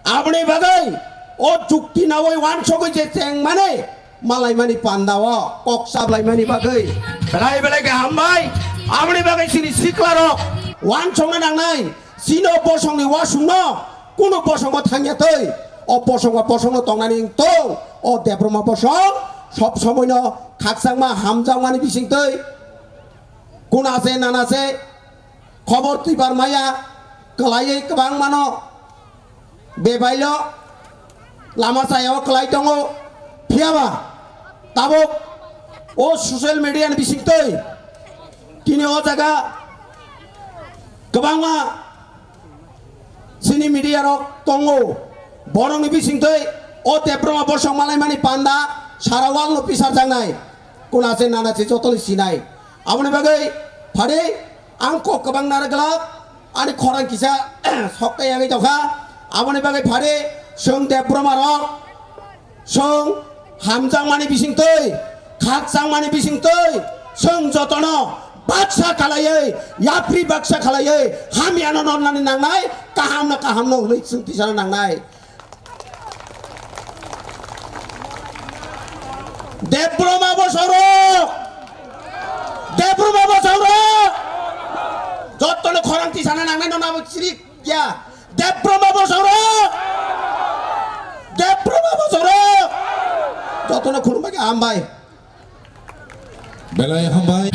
aboni bagwi o chukti nawi wansogwi je chengmani, malaimani pandao kok chaplaimani bagwi belai belai khe hambai. Aboni bagwi chini siklarok wansokna nangnai, chini o bosongni wasungno kunu bosongbo thangya twi, o bosongbo bosongno tongnani wng tong, o Debbarma bosong sob somoino khakchangma hamjakmani bisingtwi kuna se nana se khobor twibar maya kwlaiwi kwbangmano bebailo lama chayao kwlai tongo. Phiyaba tabuk o social media ni bisingtwi tini o jaga kwbangma Chini media rok tongo, borokni bisingtwi o Debroma bosong malaimani panda sara world no pisarjaknai, kuna se nana se jotoni sinai. Aboni bagwi phari ang kok kwbang nara glak, ani khorang kisa sokta yagwi tongkha. Aboni bagwi phari chwng Debroma rok chwng hamjakmani bisingtwi, khakchangmani bisingtwi, chwng jotono baksa khalaiwi, yapri baksa khalaiwi, hamyano nornani nangnai, kahamno kahamno hwnwi chwng tisana nangnai. Debroma bosongrok, Debroma bosongrok, jotono khorang tisana nangnai, nono abo chiri ya. Debroma bosongrok! Debroma bosongrok! Jotono khulumbai khe hambai. Belai hambai.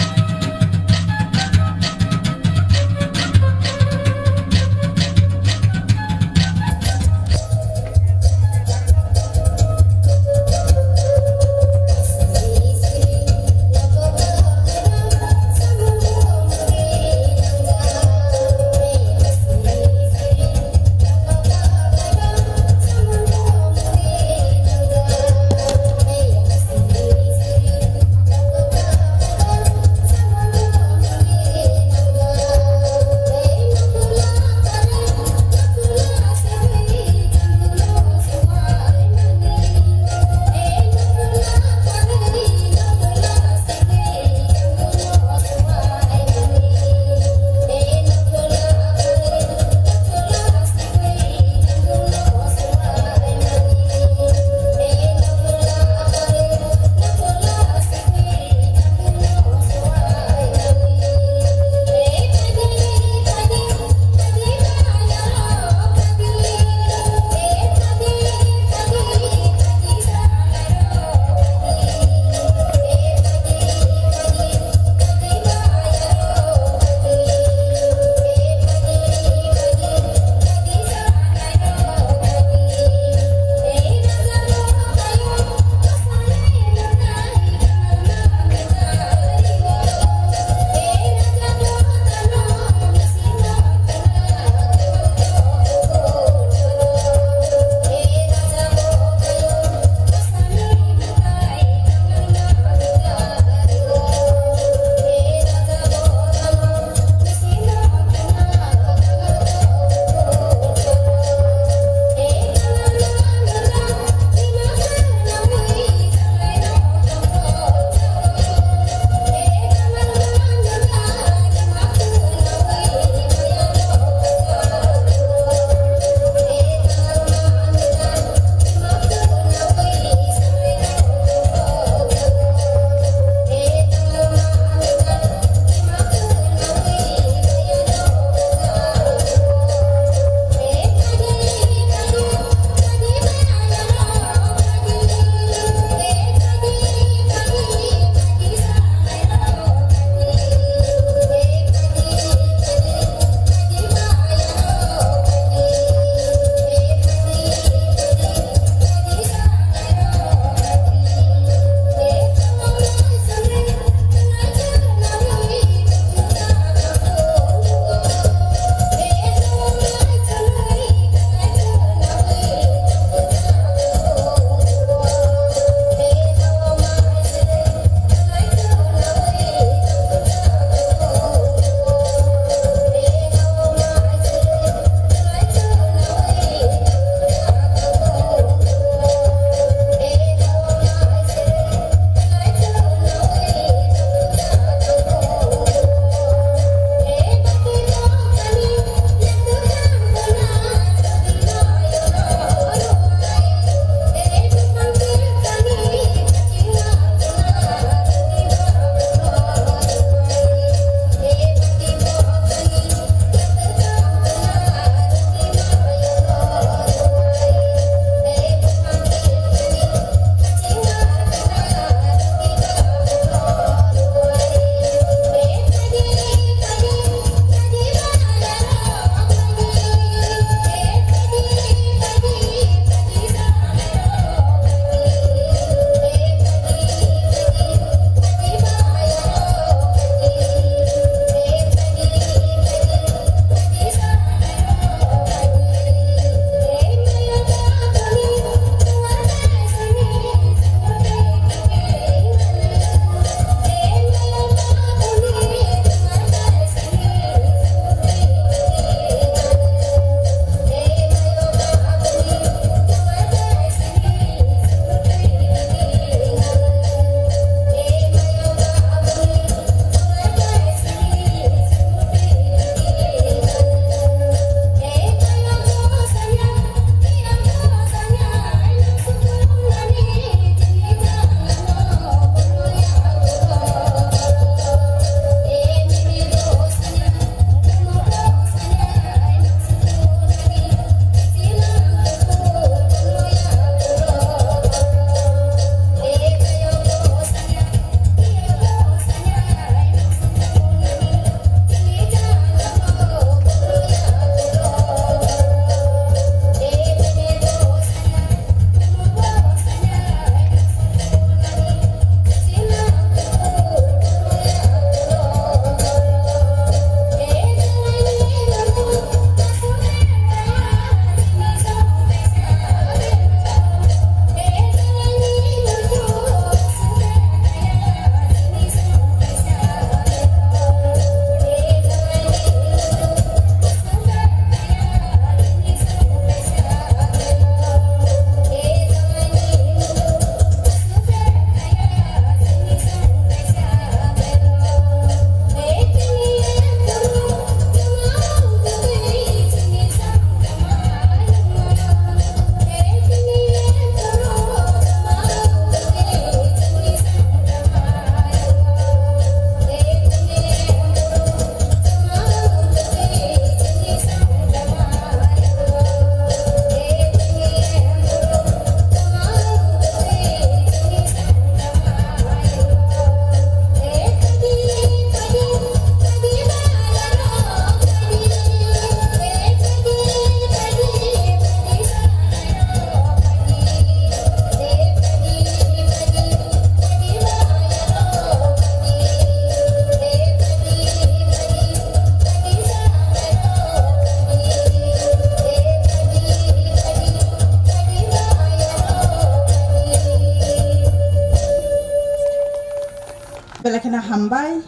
Lekheno hambai.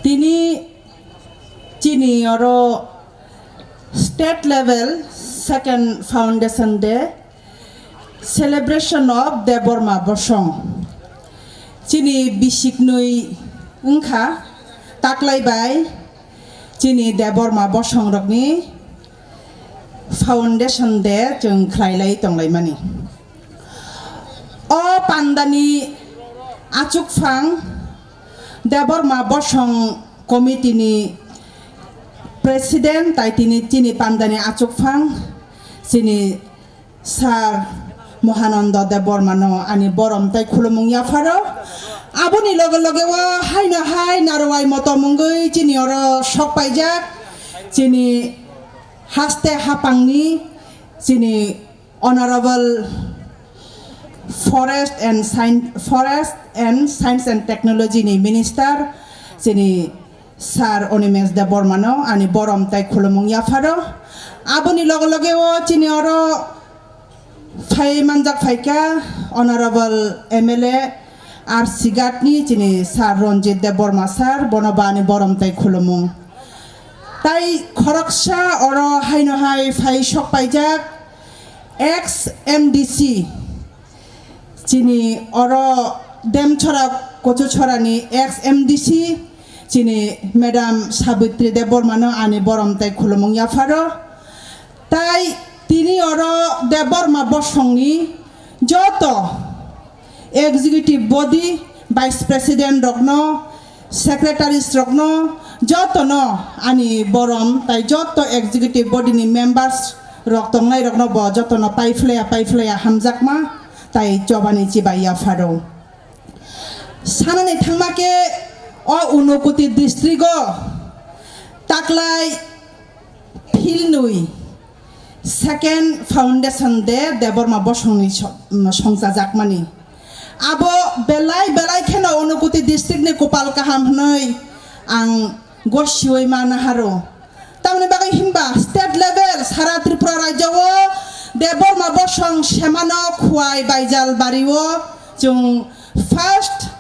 Tini chini oro state level second foundation day, celebration of Debbarma Bosong. Chini bisiknwi wngkha taklai bai chini Debbarma Bosong rokni foundation day chwng khlailai tonglaimani. O pandani achukphang Debbarma Bosong committee ni president tai tini chini pandani achukphang chini Sir Mohananda Debbarma no ani borom tai khulumung yapharo. Aboni loge loge o haino hai narwai motom wngwi chini oro sok paijak chini haste hapangni chini Honorable Forest and Science, Forest and Science and Technology ni Minister chini Sir Animesh Debbarma no ani borom tai khulumung yapharo. Aboni loge loge o chini oro phai manjak phaikha Honorable M L A R C Ghat ni chini Sir Ranjit Debbarma sir, bono bo ani borom tai khulumung. Tai khoroksa oro haino hai phai sok paijak ex M D C, chini oro Demchora Kochuchora ni ex M D C, chini Madam Sabitri Debbarma no ani borom tai khulumung yapharo. Tai tini oro Debbarma Bosong ni joto executive body, vice president rokno, secretaries rokno, jotono ani borom tai joto executive body ni members rok tongnai rokno bo jotono paiphlaya paiphlaya hamjakma tai chobani chibai yapharo. Sanani thangma khe o Unakoti district o taklai philnwi second foundation day Debbarma Bosongni so-, songchajakmani. Abo belai belai kheno Unakoti district ni kopal kaham hwnwi ang gosiwi ma naharo. Tamoni bagwi hinba state level sara Tripura rajyo o Debbarma Bosong semano Khwai Baijal bari o chwng first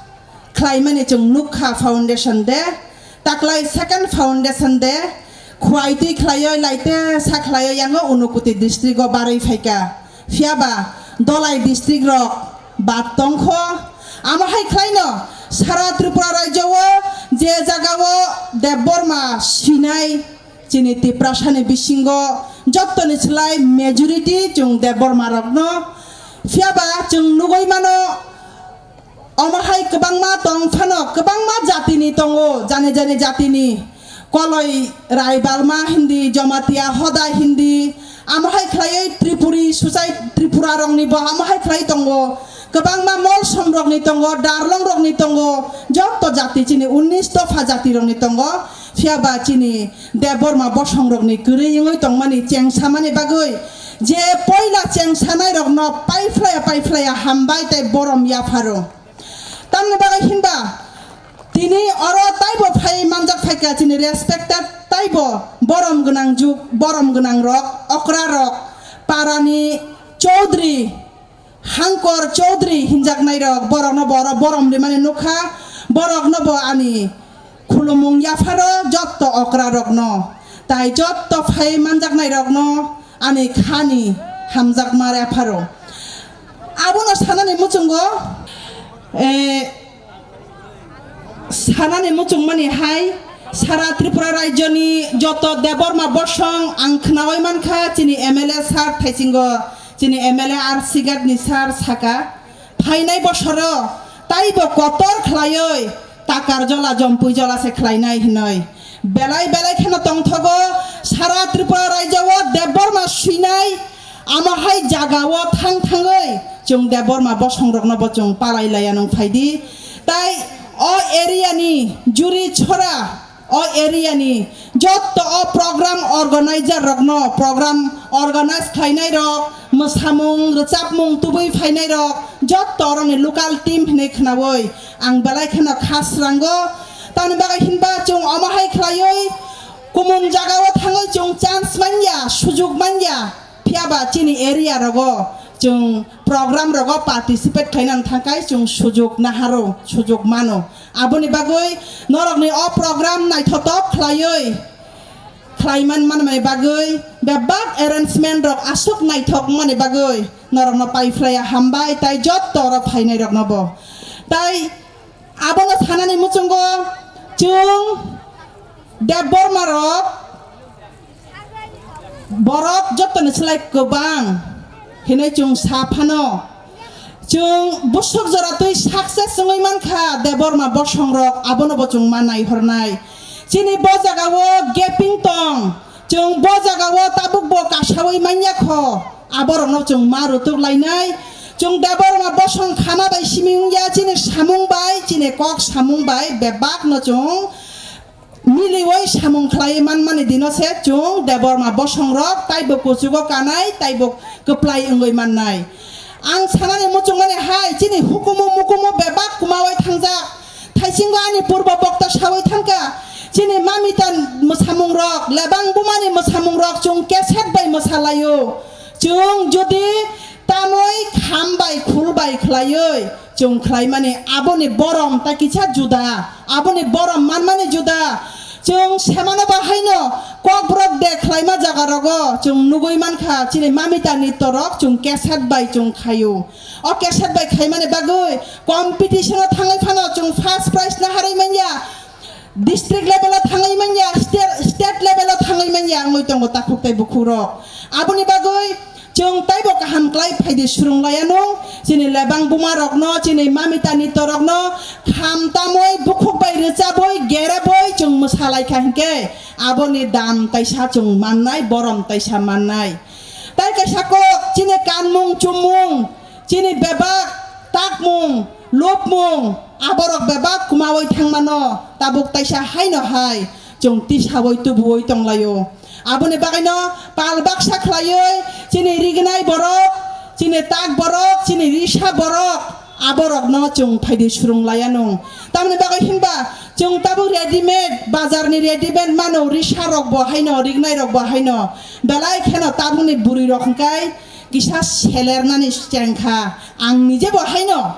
khlaimani chwng nukha foundation day. Taklai second foundation day, Khwai twi khlaioi laite sa khlaioi yango Unakoti district o barwi phaikha. Phiyaba Dhalai district rok bad tongkho. Amo hai khlaino sara Tripura rajyo o je jaga o Debbarma sinai chini Tiprasani bisingo jottoni slai majority chwng Debbarma rokno. Phiyaba chwng nugwi mano, omo hai kwbangma tong phano, kwbangma jatini tongo, jani jani jatini. Koloi Rai Balma hindi, Jamatia Hoda hindi, amo hai khlaiwi Tripuri Susai Tripura rokni bo amo hai khlai tongo. Kwbangma Molsom rokni tongo, Darlong rokni tongo, jotto jati chini unnish dopha jati rokni tongo. Phiyaba chini Debbarma Bosong rokni kwrwi wngwi tongmani chengsamani bagwi je poila chengsanai rokno paiphlaya paiphlaya hambai tei borom yapharo. Tamni bagwi hinba tini oro taibo phai manjak phaikha chini respected taibo borom gwnang juk, borom gwnang rok, okra rok, parani Chaudhary, Hangkor Chaudhary hinjaknai rok, borokno bo oro borom rimani nukha, borokno bo ani khulumung yapharo jotto okra rokno, tai jotto phai manjaknai rokno ani khani hamjakma yapharo. Abono sanani muchungo, eh, sanani muchungmani hai sara Tripura rajyoni joto Debbarma Bosong ang khnaui mankha, chini M L A sir thaisingo, chini M L A R C Ghat ni sir saka, phainai bosoro taibo kotor khlaioi takar jola jompui jola se khlainai hinoi. Belai belai kheno tongthogo sara Tripura rajyo o Debbarma swinai, amo hai jaga o thang thangoi chwng Debbarma bosong rokno bo chwng palai laiya nung phaidi. Tai o area ni Juri Chhora, o area ni jotto o program organizer rokno, program organize khlainai rok, mwsamung, rwchapmung tubui phainai rok, jotto oroni local team hinwi khnaui ang belai kheno kha srango. Tamni bagwi hinba chwng omo hai khlaiwi kumung jaga o thangwi chwng chance manya, sujuk manya, phiyaba chini area rogo chwng program rogo participate khaina thangkai chwng sujuk naharo, sujuk mano. Aboni bagwi norokni o program naithotok khlaiwi khlaiman manmani bagwi bebak arrangement rok aswk naithok wngmani bagwi norokno paiphlaiya hambai tai jotto oro phainairokno bo. Tai abono sanani muchungo chwng Debbarma rok borok jottoni slai kwbang hinwi chwng sa phano. Chwng busuk jora twi success wngwi mankha Debbarma bosong rok, abono bo chwng ma naihornai. Chini bo jagao gaping tong, chwng bo jagao tabuk bo kasawi manya kho, aborokno chwng ma rutuk lainai. Chwng Debbarma bosong khama bai simi wngya, chini samung bai, chini kok samung bai bebakno chwng miliwi samung khlaiwi manmani dino se chwng Debbarma bosong rok taibo kuchugo kanai, taibo kwplai wngwi mannai. Ang sanani muchungmani hai, chini hukumu mukumu bebak kwmawi thangjak. Thaisingo ani purbo bokta sawi thangkha, chini mamita mwsamung rok, lebang bumani mwsamung rok chwng cassette bai mwsalaio. Chwng jodi tamoi kham bai khul bai khlaiwi chwng khlaimani aboni borom ta kisa juda, aboni borom manmani juda. Chwng semano ba haino kokborok de khlaima jaga rogo chwng nugwi mankha, chini mamita nitto rok chwng cassette bai chwng khaio. O cassette bai khaimani bagwi competition o thangwi phano chwng first prize naharwi manya, district level o thangwi manya, state, state level o thangwi manya wngwi tongo takhuk tei bukhuk rok. Aboni bagwi chwng taibo kaham klai phaidi surung laianung, chini lebang buma rokno, chini mamita nitto rokno kham tamwi bukhuk bai rwchabwi gerabwi chwng mwsa laikha hinkhe aboni dam taisa chwng mannai, borom taisa mannai. Tai kaisa kok chini kanmung chumung, chini bebak takmung, lupmung, aborok bebak kwmawi thangmano, tabuk taisa haino hai chwng tisawi tubuwi tonglaio. Aboni bagwino pal baksa khlaiwi chini rignai borok, chini tak borok, chini risa borok, aborokno chwng phaidi surung laianung. Tamoni bagwi hinba chwng tabuk readymade, bazarni readymade mano, risa rokbo haino, rignai rokbo haino. Belai kheno tabukni bwrwi rok hwnkhe kisa selernani chengkha. Ang nijebo haino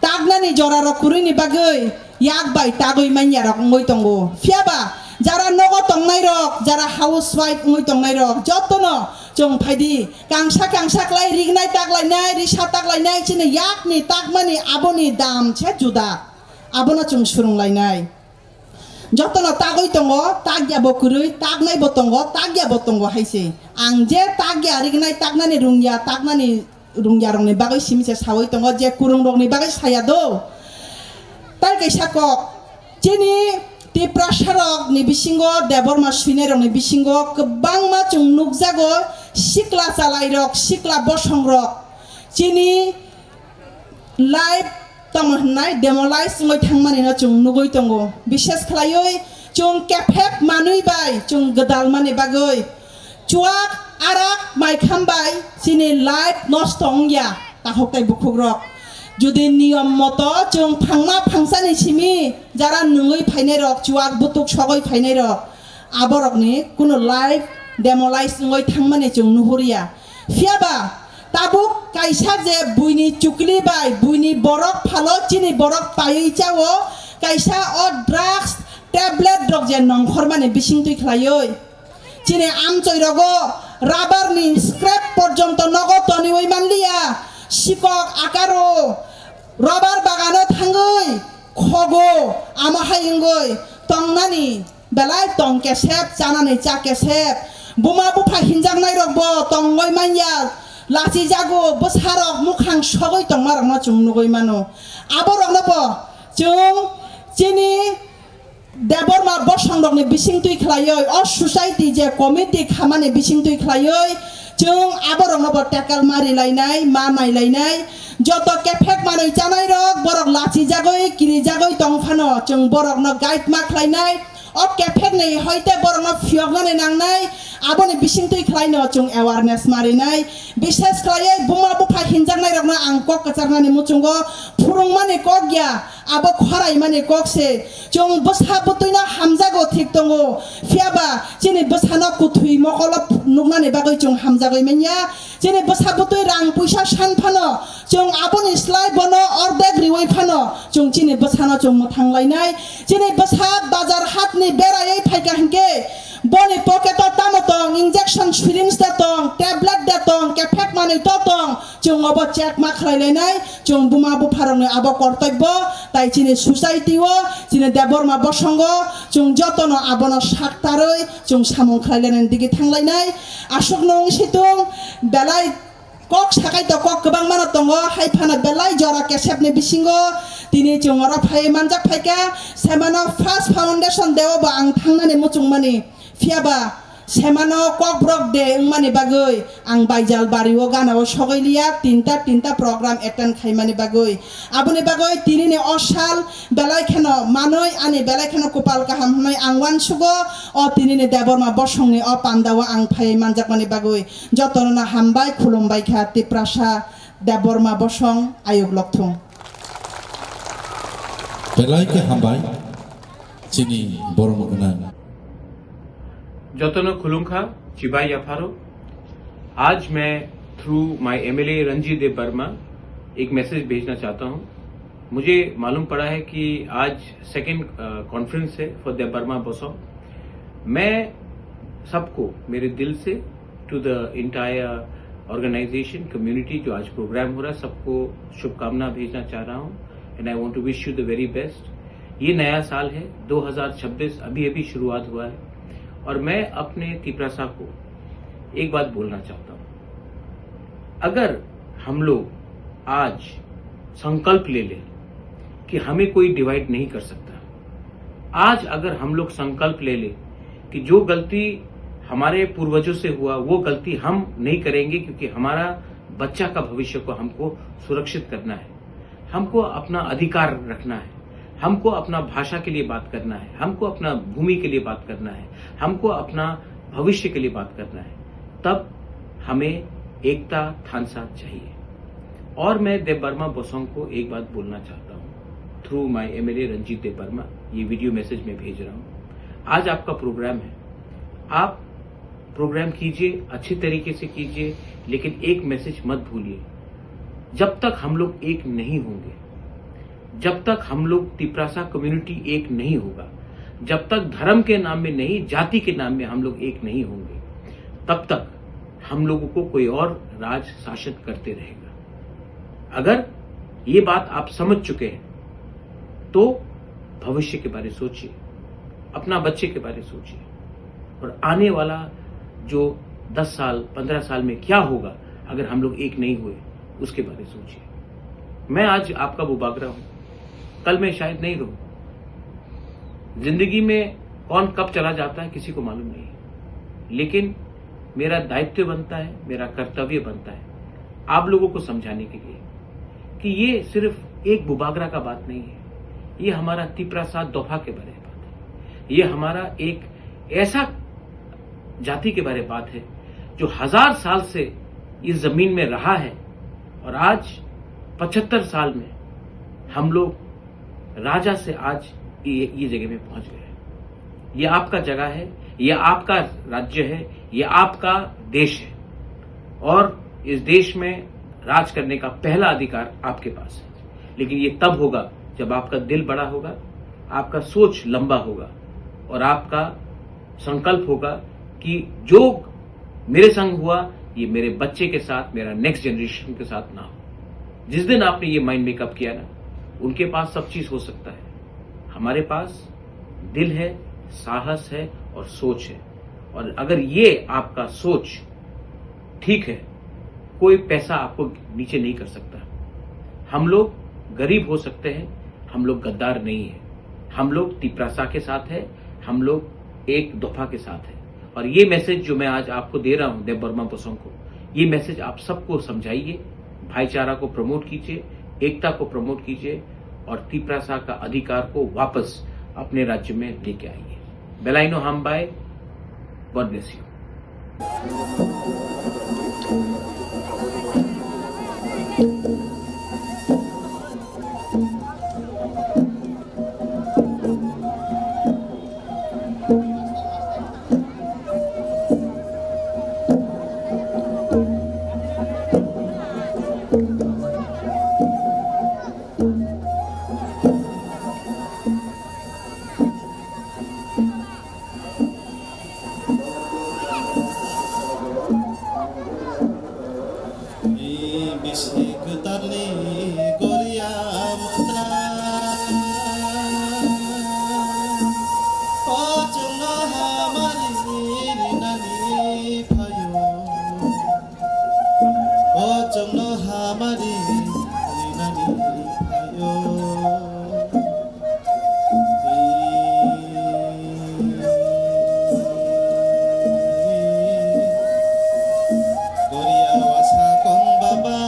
taknani jorarok kwrwini bagwi yak bai tagwi manya rok wngwi tongo. Phiyaba jara nogo tongnai rok, jara housewife wngwi tongnai rok, jotono chwng phaidi kangsa kangsa klai rignai taklainai, risa taklainai, chini yakni takmani aboni dam se juda. Abono chwng surung lainai. Jotono tagwi tongo, takya bo kwrwi, taknai bo tongo, takya bo tongo hai se. Ang je takya rignai, taknani rungya, taknani rungyarokni bagwi simi se sawi tongo, je kwrwngrokni bagwi saya do. Tai kaisa kok, chini Tiprasarokni bisingo, Debbarma swinairokni bisingo kwbangma chwng nukjago, sikla chalairok, sikla bosongrok. Chini life tamo hwnwi demolize wngwi thangmanino chwng nugwi tongo. Bishes khlaiwi chwng kephek manwi bai chwng gwdalmani bagwi chuak arak maikham bai chini life nosto wngya takhuk tei bukhukrok. Jodi niyom moto chwng phangma phangsani simi jara nungwi phainairok, chuak butuk sogwi phainairok, aborokni kuno life demolize wngwi thangmani chwng nuhurya. Phiyaba tabuk kaisa je buini chukli bai buini borok phalo chini borok paiwi chao, kaisa o drugs tablet rok je nongkhormani bisingtwi khlaiwi. Chini amchoi rogo rubber ni scrap porjonto nogo toniwi manliya, sikok akaro rubber bagano thangwi khogo, amo hai wngwi tongnani belai tong kesep, chanani cha kesep, buma bupha hinjaknai rokbo tongwi manya, lachi jago, bwsarok mukhang sogwi tongmarokno chwng nugwi mano. Aborokno bo chwng chini Debbarma bosongrokni bisingtwi khlaiwi, o society je committee khamani bisingtwi khlaiwi, chwng aborokno bo tackle ma rilainai, ma nailainai. Joto kephek manwi chanairok, borok lachijagwi, kirijagwi tong phano, chwng borokno guide ma khlainai. O kephekni hoite borokno phiyoknani nangnai, aboni bisingtwi khlaino chwng awareness ma rinai. Bishes khlaiwi buma bupha hinjaknairokno ang kok kwcharnani muchungo phurungmani kok ya, abo khoraimani kok se. Chwng bwsa bwtwino hamjago thik tongo, phiyaba chini bwsano kwthwi mokolo nuknani bagwi chwng hamjagwi manya. Chini bwsa bwtwi rang puisa san phano, chwng aboni slai bono ordek riwi phano, chwng chini bwsano chwng mwthang lainai. Chini bwsa bazar hatni beraiwi phaikha hinkhe, boni pocket-o tamo tong, injection syringe da tong, tablet da tong, kephek manwi to tong, chwng obo check ma khlai lainai. Chwng buma bupharokni abo kortobbo, tai chini society-o, chini Debbarma bosongo, chwng jotono abono saktarwi chwng samung khlai lainani digi thang lainai. Aswkno wng situng, belai kok sakai to kok kwbangmano tongo, hai phano belai jora kesepni bisingo tini chwng oro phai manjak phaikha. Semano first foundation day-o bo ang thangnani muchungmani, phiyaba semano kokborok de wngmani bagwi ang Baijal bario ganao sogwi liya, tinta tinta program attend khaimani bagwi. Aboni bagwi tinini o sal belai kheno manwi ani belai kheno kupal kaham hwnwi ang uansugo. O tinini Debbarma bosongni o pandao ang phai manjakmani bagwi jotono hambai khulumbai kha. Tiprasa Debbarma bosong ayuk lokthung. Belai khe hambai chini borok gwnang. Jotono khulumkha, chibai yapharo. आज मैं through my MLA Ranjit देव वर्मा एक मैसेज भेजना चाहता हूँ। मुझे मालूम पड़ा है कि आज सेकंड कॉन्फ्रेंस है फॉर देव वर्मा बोसोंग। मैं सबको मेरे दिल से, to the entire organisation community जो आज प्रोग्राम हो रहा है, सबको शुभकामना भेजना चाह रहा हूँ। And I want to wish you the very best. ये नया साल है, दो हज़ार छब्बीस अभी अभी शुरुआत हुआ है। और मैं अपने तिपरासा को एक बात बोलना चाहता हूँ, अगर हम लोग आज संकल्प ले लें कि हमें कोई डिवाइड नहीं कर सकता, आज अगर हम लोग संकल्प ले लें कि जो गलती हमारे पूर्वजों से हुआ, वो गलती हम नहीं करेंगे, क्योंकि हमारा बच्चा का भविष्य को हमको सुरक्षित करना है। हमको अपना अधिकार रखना है, हमको अपना भाषा के लिए बात करना है, हमको अपना भूमि के लिए बात करना है, हमको अपना भविष्य के लिए बात करना है, तब हमें एकता थानसा चाहिए। और मैं देव वर्मा बोसोंग को एक बात बोलना चाहता हूँ, थ्रू माय एमएलए रंजीत देव वर्मा, ये वीडियो मैसेज मैं भेज रहा हूँ। आज आपका प्रोग्राम है, आप प्रोग्राम कीजिए, अच्छे तरीके से कीजिए, लेकिन एक मैसेज मत भूलिए, जब तक हम लोग एक नहीं होंगे, जब तक हम लोग तिपरासा कम्युनिटी एक नहीं होगा, जब तक धर्म के नाम में नहीं, जाति के नाम में हम लोग एक नहीं होंगे, तब तक हम लोगों को कोई और राज शासन करते रहेगा। अगर ये बात आप समझ चुके हैं, तो भविष्य के बारे सोचिए, अपना बच्चे के बारे सोचिए, और आने वाला जो दस साल, पन्द्रह साल में क्या होगा अगर हम लोग एक नहीं हुए, उसके बारे सोचिए। मैं आज आपका बुबागरा हूँ, कल मैं शायद नहीं रहूँ। जिंदगी में कौन कब चला जाता है, किसी को मालूम नहीं, लेकिन मेरा दायित्व बनता है, मेरा कर्तव्य बनता है आप लोगों को समझाने के लिए कि ये सिर्फ एक बुबागरा का बात नहीं है, ये हमारा तिपरासा दोफा के बारे में बात है, ये हमारा एक ऐसा जाति के बारे में बात है जो हजार साल से इस जमीन में रहा है और आज पचहत्तर साल में हम लोग राजा से आज ये, ये जगह में पहुंच गए हैं। ये आपका जगह है, ये आपका राज्य है, ये आपका देश है और इस देश में राज करने का पहला अधिकार आपके पास है। लेकिन ये तब होगा जब आपका दिल बड़ा होगा, आपका सोच लंबा होगा और आपका संकल्प होगा कि जो मेरे संग हुआ, ये मेरे बच्चे के साथ, मेरा नेक्स्ट जनरेशन के साथ ना हो। जिस दिन आपने ये माइंड मेकअप किया ना, उनके पास सब चीज हो सकता है, हमारे पास दिल है, साहस है और सोच है। और अगर ये आपका सोच ठीक है, कोई पैसा आपको नीचे नहीं कर सकता। हम लोग गरीब हो सकते हैं, हम लोग गद्दार नहीं है। हम लोग तिपरासा के साथ है, हम लोग एक दफा के साथ है। और ये मैसेज जो मैं आज आपको दे रहा हूँ देव वर्मा बोसोंग को, ये मैसेज आप सबको समझाइए, भाईचारा को प्रमोट कीजिए, एकता को प्रमोट कीजिए और तिपरासा का अधिकार को वापस अपने राज्य में लेके आइए। Belaino hambai, God bless you. Kwtalni goriya mutra, o chwngno hamari rinani phaio, o chwngno hamari rinani phaio. Goriya wasa kong baba,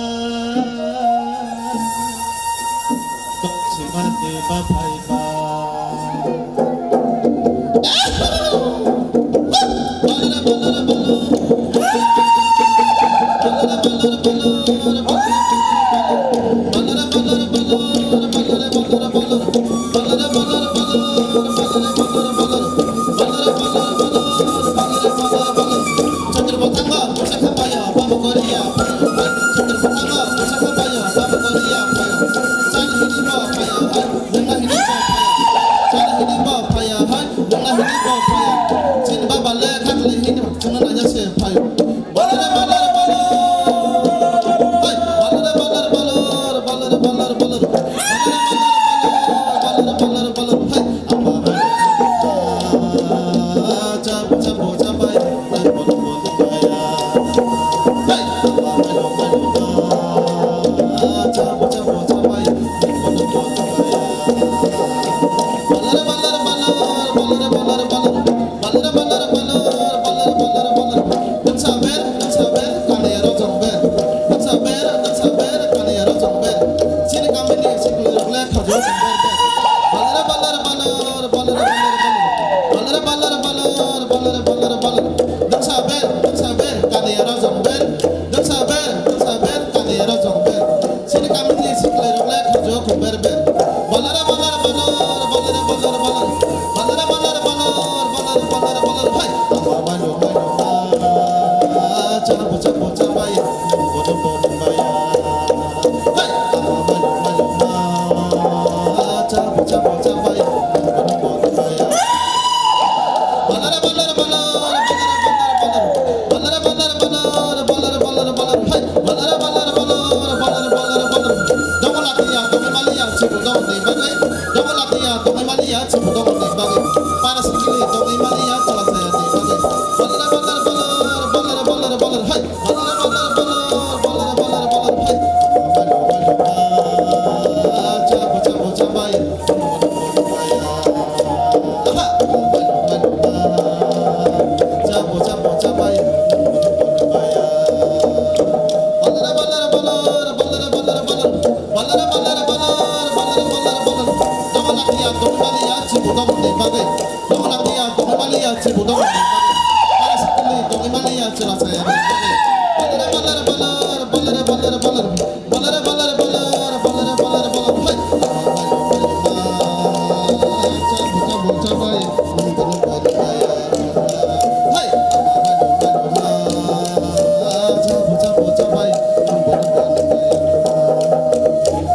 tok sima de ba phai ba. Chini baba le khatli hini chwngno nanya se phaio. Balare, balare, balare. Hai, balare, balare, balare, balare, balare, balare. Balare, balare, balare, balare, balare, balare. Hai, ama, ama, ama, cha, cha, cha, cha, pai. Hai, ama, ama, ama, cha, cha, cha, cha, pai. Balare, balare, balare, balare, balare, balare. Balare, balare, balare, balare, balare, balare. Daksa ber, daksa ber, kaliya rojong ber. Daksa ber, daksa ber, kaliya rojong ber. Chini kamini sikli rok le khajur ber ber. Balare, balare, balare, balare, balare, balare. Balare, balare, balare, balare, balare, balare. Daksa ber, daksa ber, kaliya rojong ber. Daksa ber, daksa ber, kaliya rojong ber. Chini kamini sikli rok le khajur ber ber. Balare, balare, balare, balare, balare, balare. Balare, balare, balare, balare, balare, balare. Hai, ama manu, manu, ma. Chabu, chabu, chabai. Bodo, bodo, baya. Hai, ama manu, manu, ma. Chabu, chabu, chabai. Bodo, bodo, baya. Balare, balare, balare, balare, balare, balare. Balare, balare, balare, balare, balare, balare. Hai, balare, balare, balare, balare, balare, balare. Dogo latiya, dogo maliya, chibu dogo ni bagwi. Dogo latiya, dogo maliya, chibu dogo ni bagwi. Para sikili, dogo maliya, chala saya ni bagwi. Balare, balare, balare, balare, balare, balare. Hai, balare, balare, balare, balare, balare, balare. Hai. Chabu, chabu, chabai. Balare, balare, balare, balare, balare, balare, balare. Hai. Hai.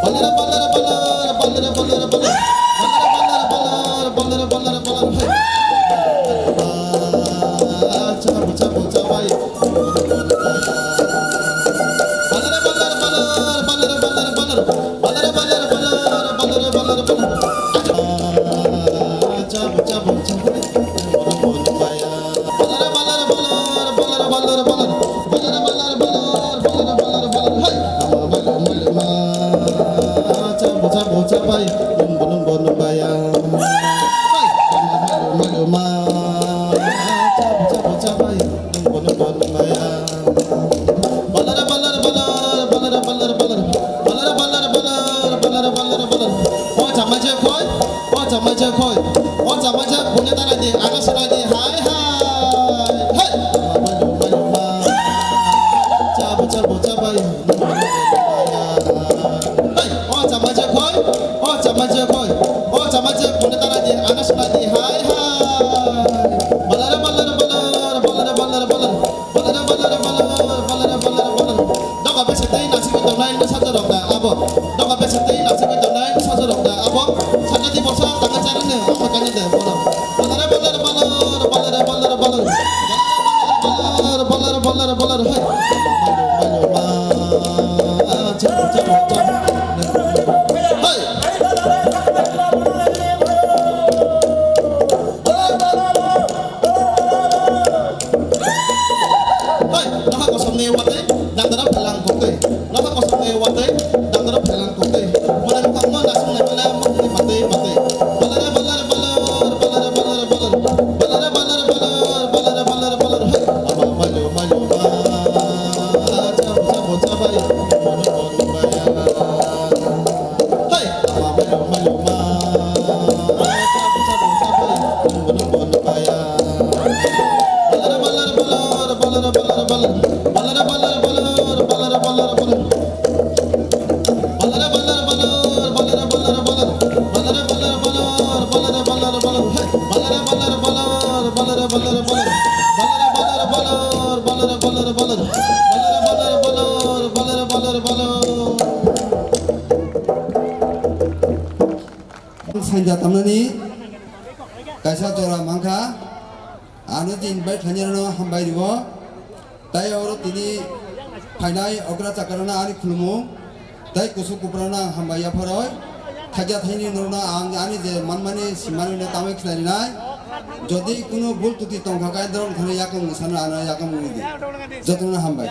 Balare, balare, balare, balare, balare, balare. Balare, balare, balare, balare, balare, balare. Hai. Chabu, chabu, chabai. Balare, balare, balare, balare, balare, balare. Balare, balare, balare, balare, balare, balare. Chabu, chabu, chabai. Balare, balare, balare, balare, balare, balare. Balare, balare, balare, balare, balare, balare. Hai. Chabu, chabu, chabai. Lungbo, lungbo, lungbo ya. Hai. Chabu, chabu, chabai. Lungbo, lungbo, lungbo ya. Balare, balare, balare, balare, balare, balare. Balare, balare, balare, balare, balare, balare. O chama je khoi, o chama je khoi, o chama je bune tara di, aga sara di, hai, hai, hai. Chabu, chabu, chabai. Hai, o chama je khoi, o chama je khoi, o chama je bune tara di, aga sara di, hai, hai. Balare, balare, balare, balare, balare, balare. Balare, balare, balare, balare, balare, balare. Doga bese tei nasigwi tongnai bwsajwrok da abo. Doga bese tei nasigwi tongnai bwsajwrok da abo. Sakati borsa tangwi charwngno amo kani de bono. Balare, balare, balare, balare, balare, balare. Balare, balare, balare, balare, balare, balare, hai. Damdara phelang koktwi, nokha kosom tei watwi, damdara phelang koktwi. Mwnai bukhangno nasung nai mwnai mwnai matwi matwi. Balare balare balare balare balare balare. Balare balare balare balare balare balare. Hey, ama mayo mayo ma. Chabo chabo chabai. Mono mono maya. Hey, ama mayo mayo ma. Chabo chabo chabai. Mono mono maya. Sanja tamnani kaisa jora mankha. Ano je invite khlainai rokno hambai rwo. Tai oro tini phainai okra chakarano ani khulumung. Tai kusuk kuprano ang hambai yapharoi. Thakya thaini norokno ang ani je manmani simani no tamai khlainai. Jodi kuno bul tuti tongkha khe norok thani yakung sana ano yakung wngdi. Jotono hambai.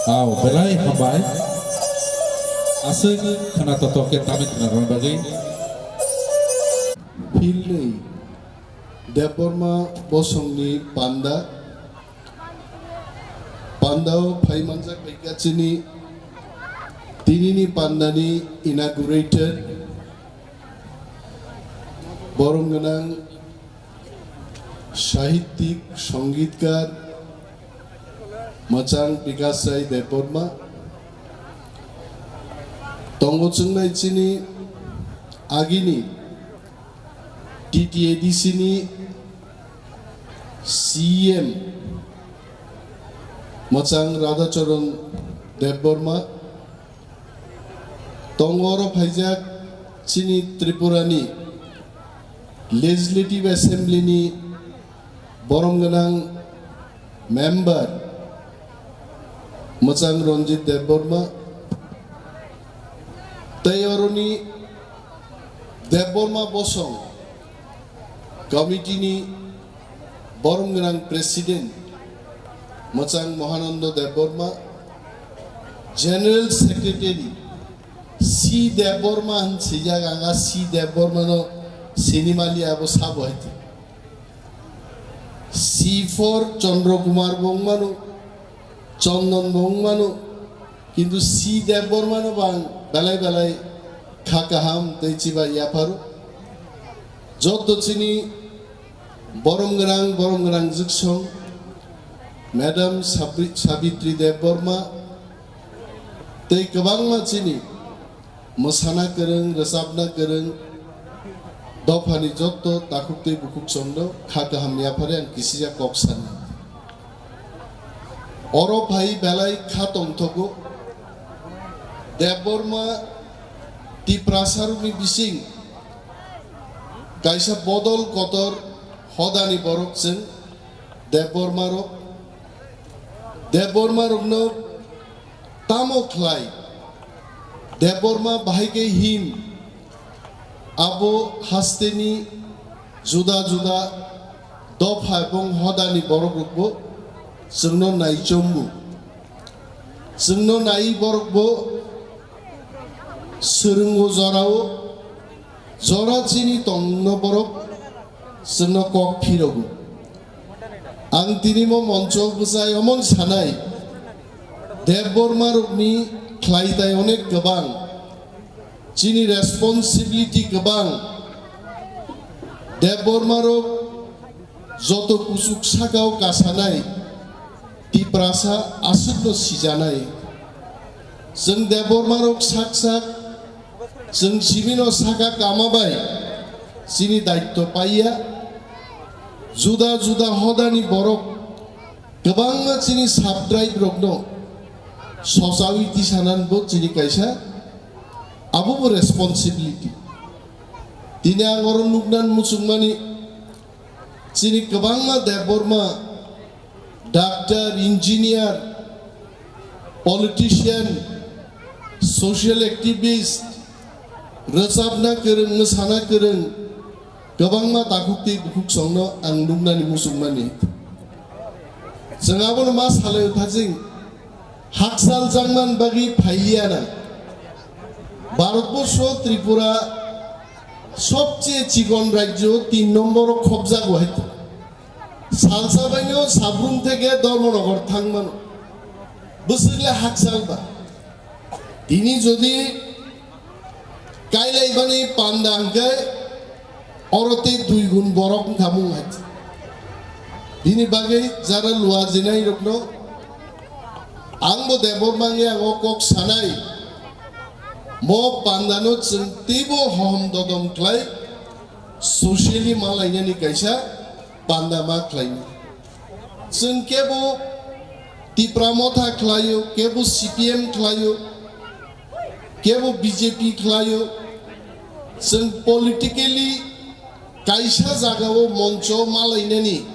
Au, belai hambai. Aswk khwna totok khe tamni khwna rwna bagwi. Philnwi Debbarma bosongni panda. Pandao phai manjak bai kha chini tinini pandani inaugurated. Borom gwnang sahittik, songitkar, mwchang Bikash Rai Debbarma. Tongo chwngnai chini agini T T A D C ni C E M mwchang Radhacharan Debbarma. Tongo oro phaijak chini Tripura ni Legislative Assembly ni borom gwnang member mwchang Ranjit Debbarma tei oroni Debbarma bosong committee ni borom gwnang president mwchang Mahananda Debbarma, general secretary C Debbarma hwn swijak, ang a C Debbarma no sinimali abo sabo hai. C four Chandra Kumar bo wng mano, Chandan bo wng mano, kintu C Debbarma no bo ang belai belai kha kaham tei chibai yapharo. Joto chini borom gwnang, borom gwnang jwksong, Madam Sabri-, Sabitri Debbarma, tei kwbangma chini mwsana kwrwng, rwchapna kwrwng, dophani jotto takhuk tei bukhuk chwngno kha kaham yaphari ang kisija kok sani. Oro phai belai kha tongthogo. Debbarma Tiprasarokni bising kaisa bodol kotor hodani borok chwng Debbarmarok. Debbarmarokno tamo khlai? Debbarma bahai khe him, abo hasteni juda juda dopha ebong hodani borokrokbo chwngno naichombu. Chwngno nai borokbo swrwngo jorao, jora chini tongno borok chwngno kok phirogo. Ang tini mo moncho bwsai omon sanai, Debbarmarokni khlaitai onek kwbang, chini responsibility kwbang. Debbarmarok joto kuchuk sakao kasanai Tiprasa aswkno sijanai. Chwng Debbarmarok sak sak chwng simino saka kama bai chini daitto paiya. Juda juda hodani borok kwbangma chini sub-tribe rokno sochawi tisananbo chini kaisa abobo responsibility. Tini ang oro nuknan muchungmani chini kwbangma Debbarma, doctor, engineer, politician, social activist, rwchapna kwrwng, mwsana kwrwng, kwbangma takhuk tei bukhuk songno ang nuknani muchungmani. Chwng abono ma salai thajing, hakchal jangman bagwi phailiya na. Bharatborsho Tripura sobcheye chikon rajyo, tin nomboro khobjago hai. Salsa baino Sabrum theke Dharmanagar thangmano. Bwswkle hakchal ba. Tini jodi kailaibani panda hwnkhe oro tei dui gun borok wngkha mung hai. Bini bagwi jara luajinai rokno angbo Debbarma wngwi ang o kok sanai. Mo pandano chwng teibo hohom dodom khlai socially malainani kaisa panda ma khlainai. Chwng kebo Tipra Motha khlaio, kebo C P M khlaio, kebo B J P khlaio. Chwng politically kaisa jagao moncho malainani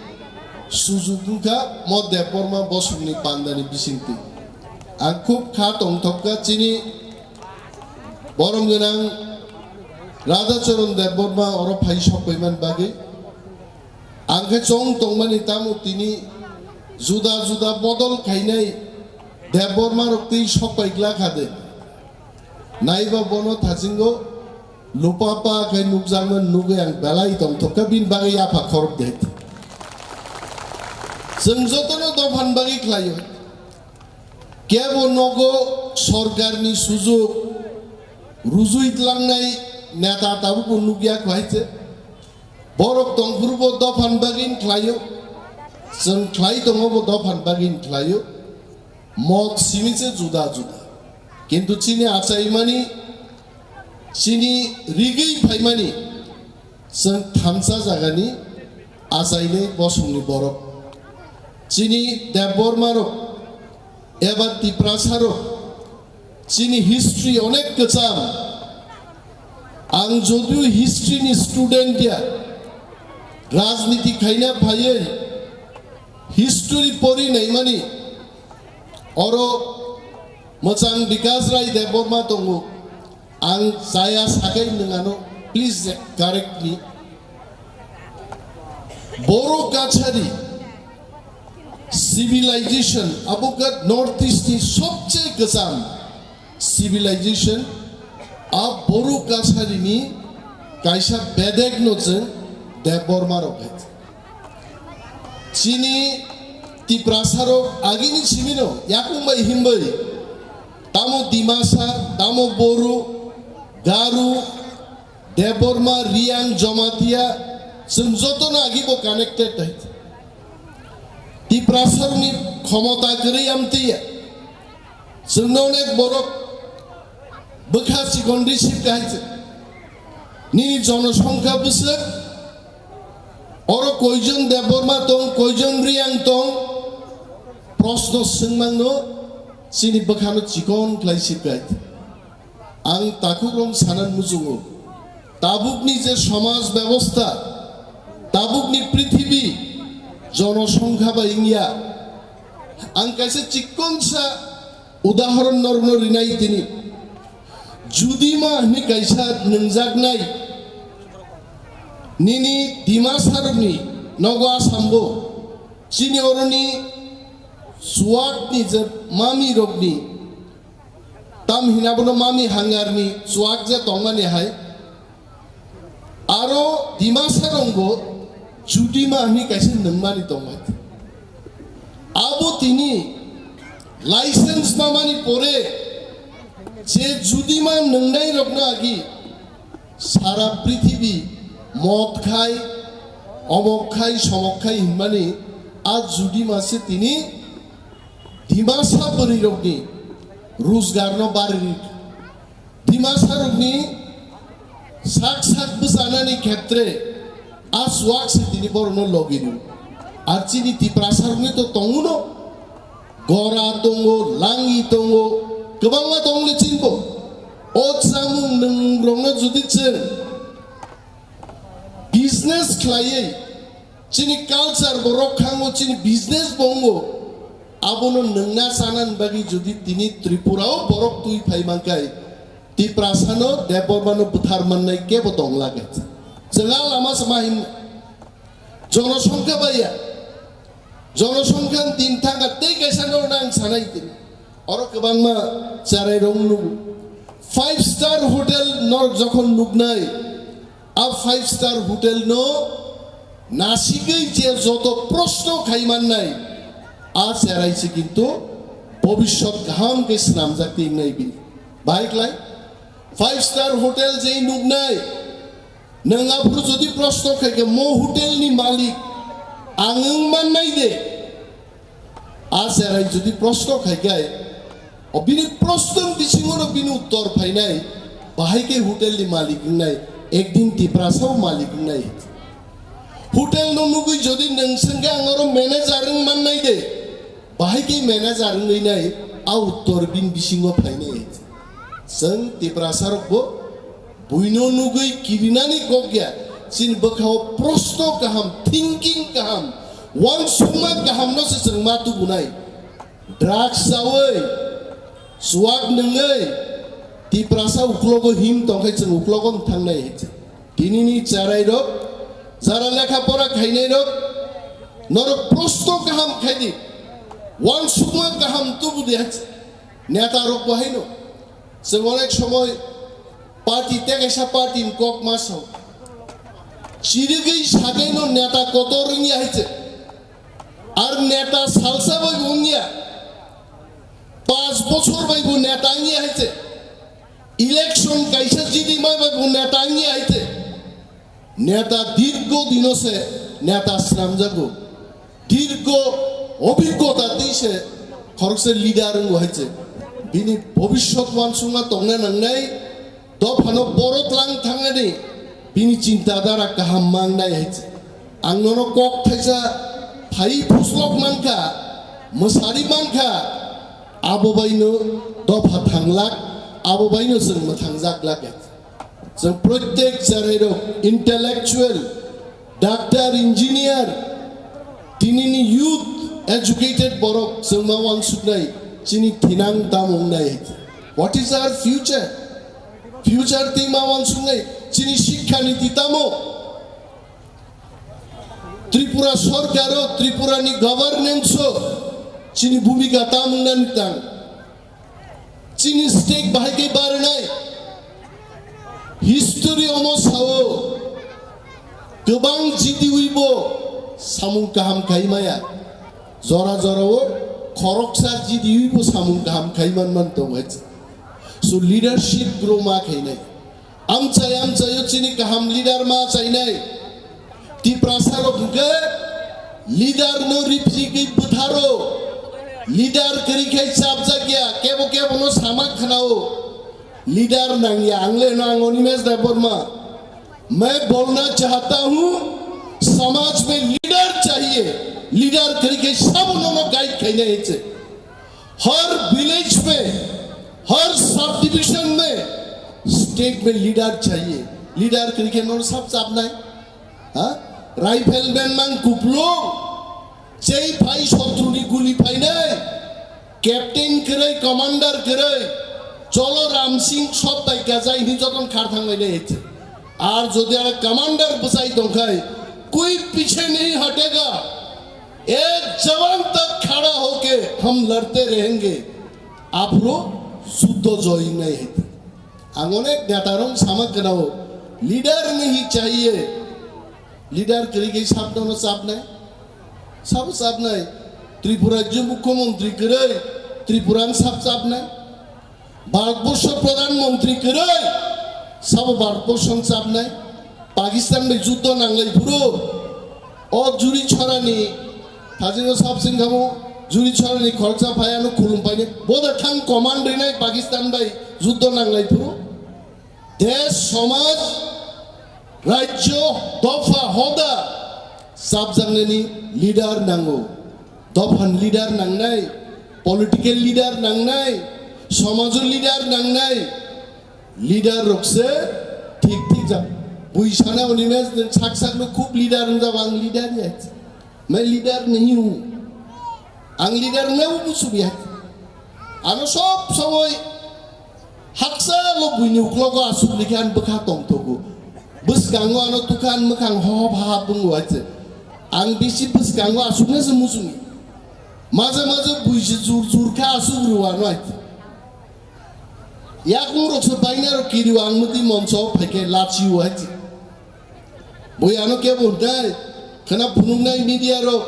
sujuk wngkha mo Debbarma bosongni pandani bisingtwi. Ang khub kha tongthokha chini borom gwnang Radhacharan Debbarma oro phai sokpaiman bagwi. Ang khe chong tongmani tamo tini juda juda bodol khainai Debbarma rok twi sok pai glak ha de. Naiba bono thachingo lupa pa khai nukjakno nugwi ang belai tongthok kha, bini bagwi yapha khorok de. Chwng jotono dophani bagwi khlaio. Kebo nogo sorkarni sujuk rujui tlangnai neta tabukbo nukya kho hai se. Borok tongphuru bo dophani bagwi khlaio. Chwng khlai tongo bo dophani bagwi khlaio. Mot simi se juda juda. Kintu chini achaimani, chini rigwi phaimani, chwng thansa jagani achainai bosongni borok. Chini Debbarma rok eba Tiprasa rok, chini history onek kwcham. Ang jodio history ni student ya, rajniti khaina phaiwi history pori naimani, oro mwchang Bikas Rai Debbarma tongo. Ang chaya sakai nwng ano, please correct me. Boru Kachari civilization, abo khe North East ni sobse kwcham civilization, a Boru Kachari ni kaisa bedek no chwng Debbarma rok hai. Chini Tiprasa rok agini simi no yakung bai himbai, tamo Dimasa, tamo Boru, Garu, Debbarma, Riang, Jamatia, chwng jotono agi bo connected hai. Tiprasarokni khomota kwrwi amtwi ya. Chwngno onek borok bwkha chikon receive kahai se. Nini jonosongkha bwswk, oro koijon Debbarma tong, koijon Riang tong, proshno swngmangno chini bwkhano chikon khlai sip kahai. Ang takhukrok sanani muchungo, tabukni je somaj bebosta, tabukni prithibi jonosongkha bai wngya. Ang kaisa chikonsa udahoron norokno rinai tini. Judima hwnwi kaisa nwngjaknai nini Dimasarokni nogo Asambo, chini oroni Chuakni je mamirokni, tam hina bono mami hangarni chuak je tongmani hai, aro Dimasa rongbo Judima hwnwi kaisa nwngmani tongmani. Abo tini license mamani pore je Judima nwngnairokno agi sara prithibi mot khai, omok khai, somok khai hinmani a Judima se tini Dimasa bwrwirokni rojgarno barwi rw-, Dimasarokni sak sak bwchanani khetre a chuak se tini borokno logi rw-, ar chini Tiprasarokni to tongo no, gora tongo, langi tongo, kwbangma tongole chinbo. O chamung nwng rokno jodi chwng business khlaiwi, chini culture bo rok khango, chini business bo wngo, abono nwngna chanani bagwi jodi tini Tripura o borok twi phai mankhai, Tiprasano Debbarmano bwthar mannai kebo tong lage. Chwng a lama sama hin jonosongkha baiya. Jonosongkha din thangkha tei kaisa norok ang sanai tini. Oro kwbangma cherai rok nugo. Five star hotel norok jokhon nuknai, a five star hotel no nasigwi je joto proshno khai mannai, a cherai se kintu bobishyot kaham khe swnamjak twi wngnai bini. Bahai klai five star hotel je nuknai, nwng aphuru jodi proshno khai khe mo hotel ni malik ang wng mannai de? A cherai jodi proshno khai khe, o bini proshno bisingo no bini uttor phainai, bahai khe hotel ni malik wngnai, ekdin Tiprasa o malik wngnai. Hotel no nugwi jodi nwng swngkhe ang oro manager wng mannai de, bahai khe manager wngwi nai, a uttor bini bisingo phainai. Chwng Tiprasa rok bo buino nugwi kirinani kok ya, chini bwkhao proshno kaham, thinking kaham, uansukma kaham no se chwng ma tubunai. Drugs chawi, chuak nwngwi, Tiprasa uklogo him tongkhe chwng uklogo wng thangnai. Tinini cherai rok, jara lekha pora khainai rok, norok proshno kaham khaidi. Wansukma kaham tubu di hai. Neta rok bo haino. Chwng onek somoy party tei kaisa party ni kok ma sao. Chirigwi sakaino neta kotor wngya hai se. Ar neta salsa bai bo wngya. Panch bochor bai bo neta wngya hai se. Election kaisa jidi mai bai bo neta wngya hai se. Neta dirgo dino se neta swnamjago. Dirgo obhiggota tei se khoroksa leader wngo hai se. Bini bobiswt wansukma tongna nangnai, dophano borok lang thangnani bini chinta dhara kaham mangnai hai se. Ang nono kok thaisa phai phuslok mankha, mwsari mankha, abo baino dopha thanglak, abo baino chwng mwthangjaklak hai se. Chwng protek chwrairok intellectual, doctor, engineer, tinini youth, educated borok chwng ma wansuknai chini thinang tamo wngnai. What is our future? Future tei ma wansuknai chini sikha niti tamo? Tripura sorkaro, Tripurani governance-o chini bhumika tamo wngnani tang? Chini state bahai khe barnai. History omo sao, kwbang G D U bo samung kaham khai maya. Jora jorao khoroksa G D U bo samung kaham khai man man tongo. So leadership grow ma khainai. Amchai amchaio chini kaham leader ma chainai. Tiprasa rok hwnkhe leader no ripjigwi bwtharo. Leader kwrwi khai chapjakya, kebo kebo no sama khnao. Leader nangya, ang le no ang Animesh Debbarma. Main bolna chahta hu, samaj mein leader chahiye. Leader kwrwi khai sabo no no guide khainai hai se. हर विलेज में, हर sub division में स्टेट में लीडर चाहिए। लीडर करिके नोर सब चाप नहीं, हाँ? Rifleman mang kuplo, chei phai sotruni guli phai nai, captain kwrwi, commander kwrwi, cholo Ram Singh sob bai kajai hini joton khar thang lai nai hete. Ar jodi ara commander bwchai tongkhai, koi piche nahi hatega, एक जवान तक खड़ा होके हम लड़ते रहेंगे, aphuru juddo joy wngnai hai. Ang onek neta rok sama kwnao, leader nahi chahiye, leader kwrwi khai sabno no chapnai, sabo chapnai, Tripura rajyo mukhyamantri kwrwi, Tripura ang sab chapnai. Bharatvarsha প্রধানমন্ত্রী kwrwi, sabo Bharatvarsha ang chapnai. Pakistan bai juddo nanglai phuru, o Juri Chorani, thajino sab sing kamo, Juri Chorani khoroksa phai ano khulum painai. Boda thang command rinai Pakistan bai juddo nanglai phuru. Desh, somaj, rajyo, dopha, hoda, chapjaknani leader nango. Dophan leader nangnai, political leader nangnai, somajo leader nangnai. Leader rok se thik thik jak. Bui sana Animesh nwng sak sak no khub leader wngjak, ang leader ya. Main leader nahi hu. Ang leader ne u musu ya. Ano sob somoi haksa lo buini uklogo asuk likhe ang bwkha tongthogo. Bwskango ano tukha ang mwkhang hohop hahap bwngo hai se. Ang bisi bwskango asuknai se muchungo. Maje maje bui se jur jur khe asuk rw ano hai se. Yakung rok se bainai rok kiri o ang mwtwi moncho phai khe lachi o hai se. Bui ano kebo hwnkhe khwna phunuknai media rok.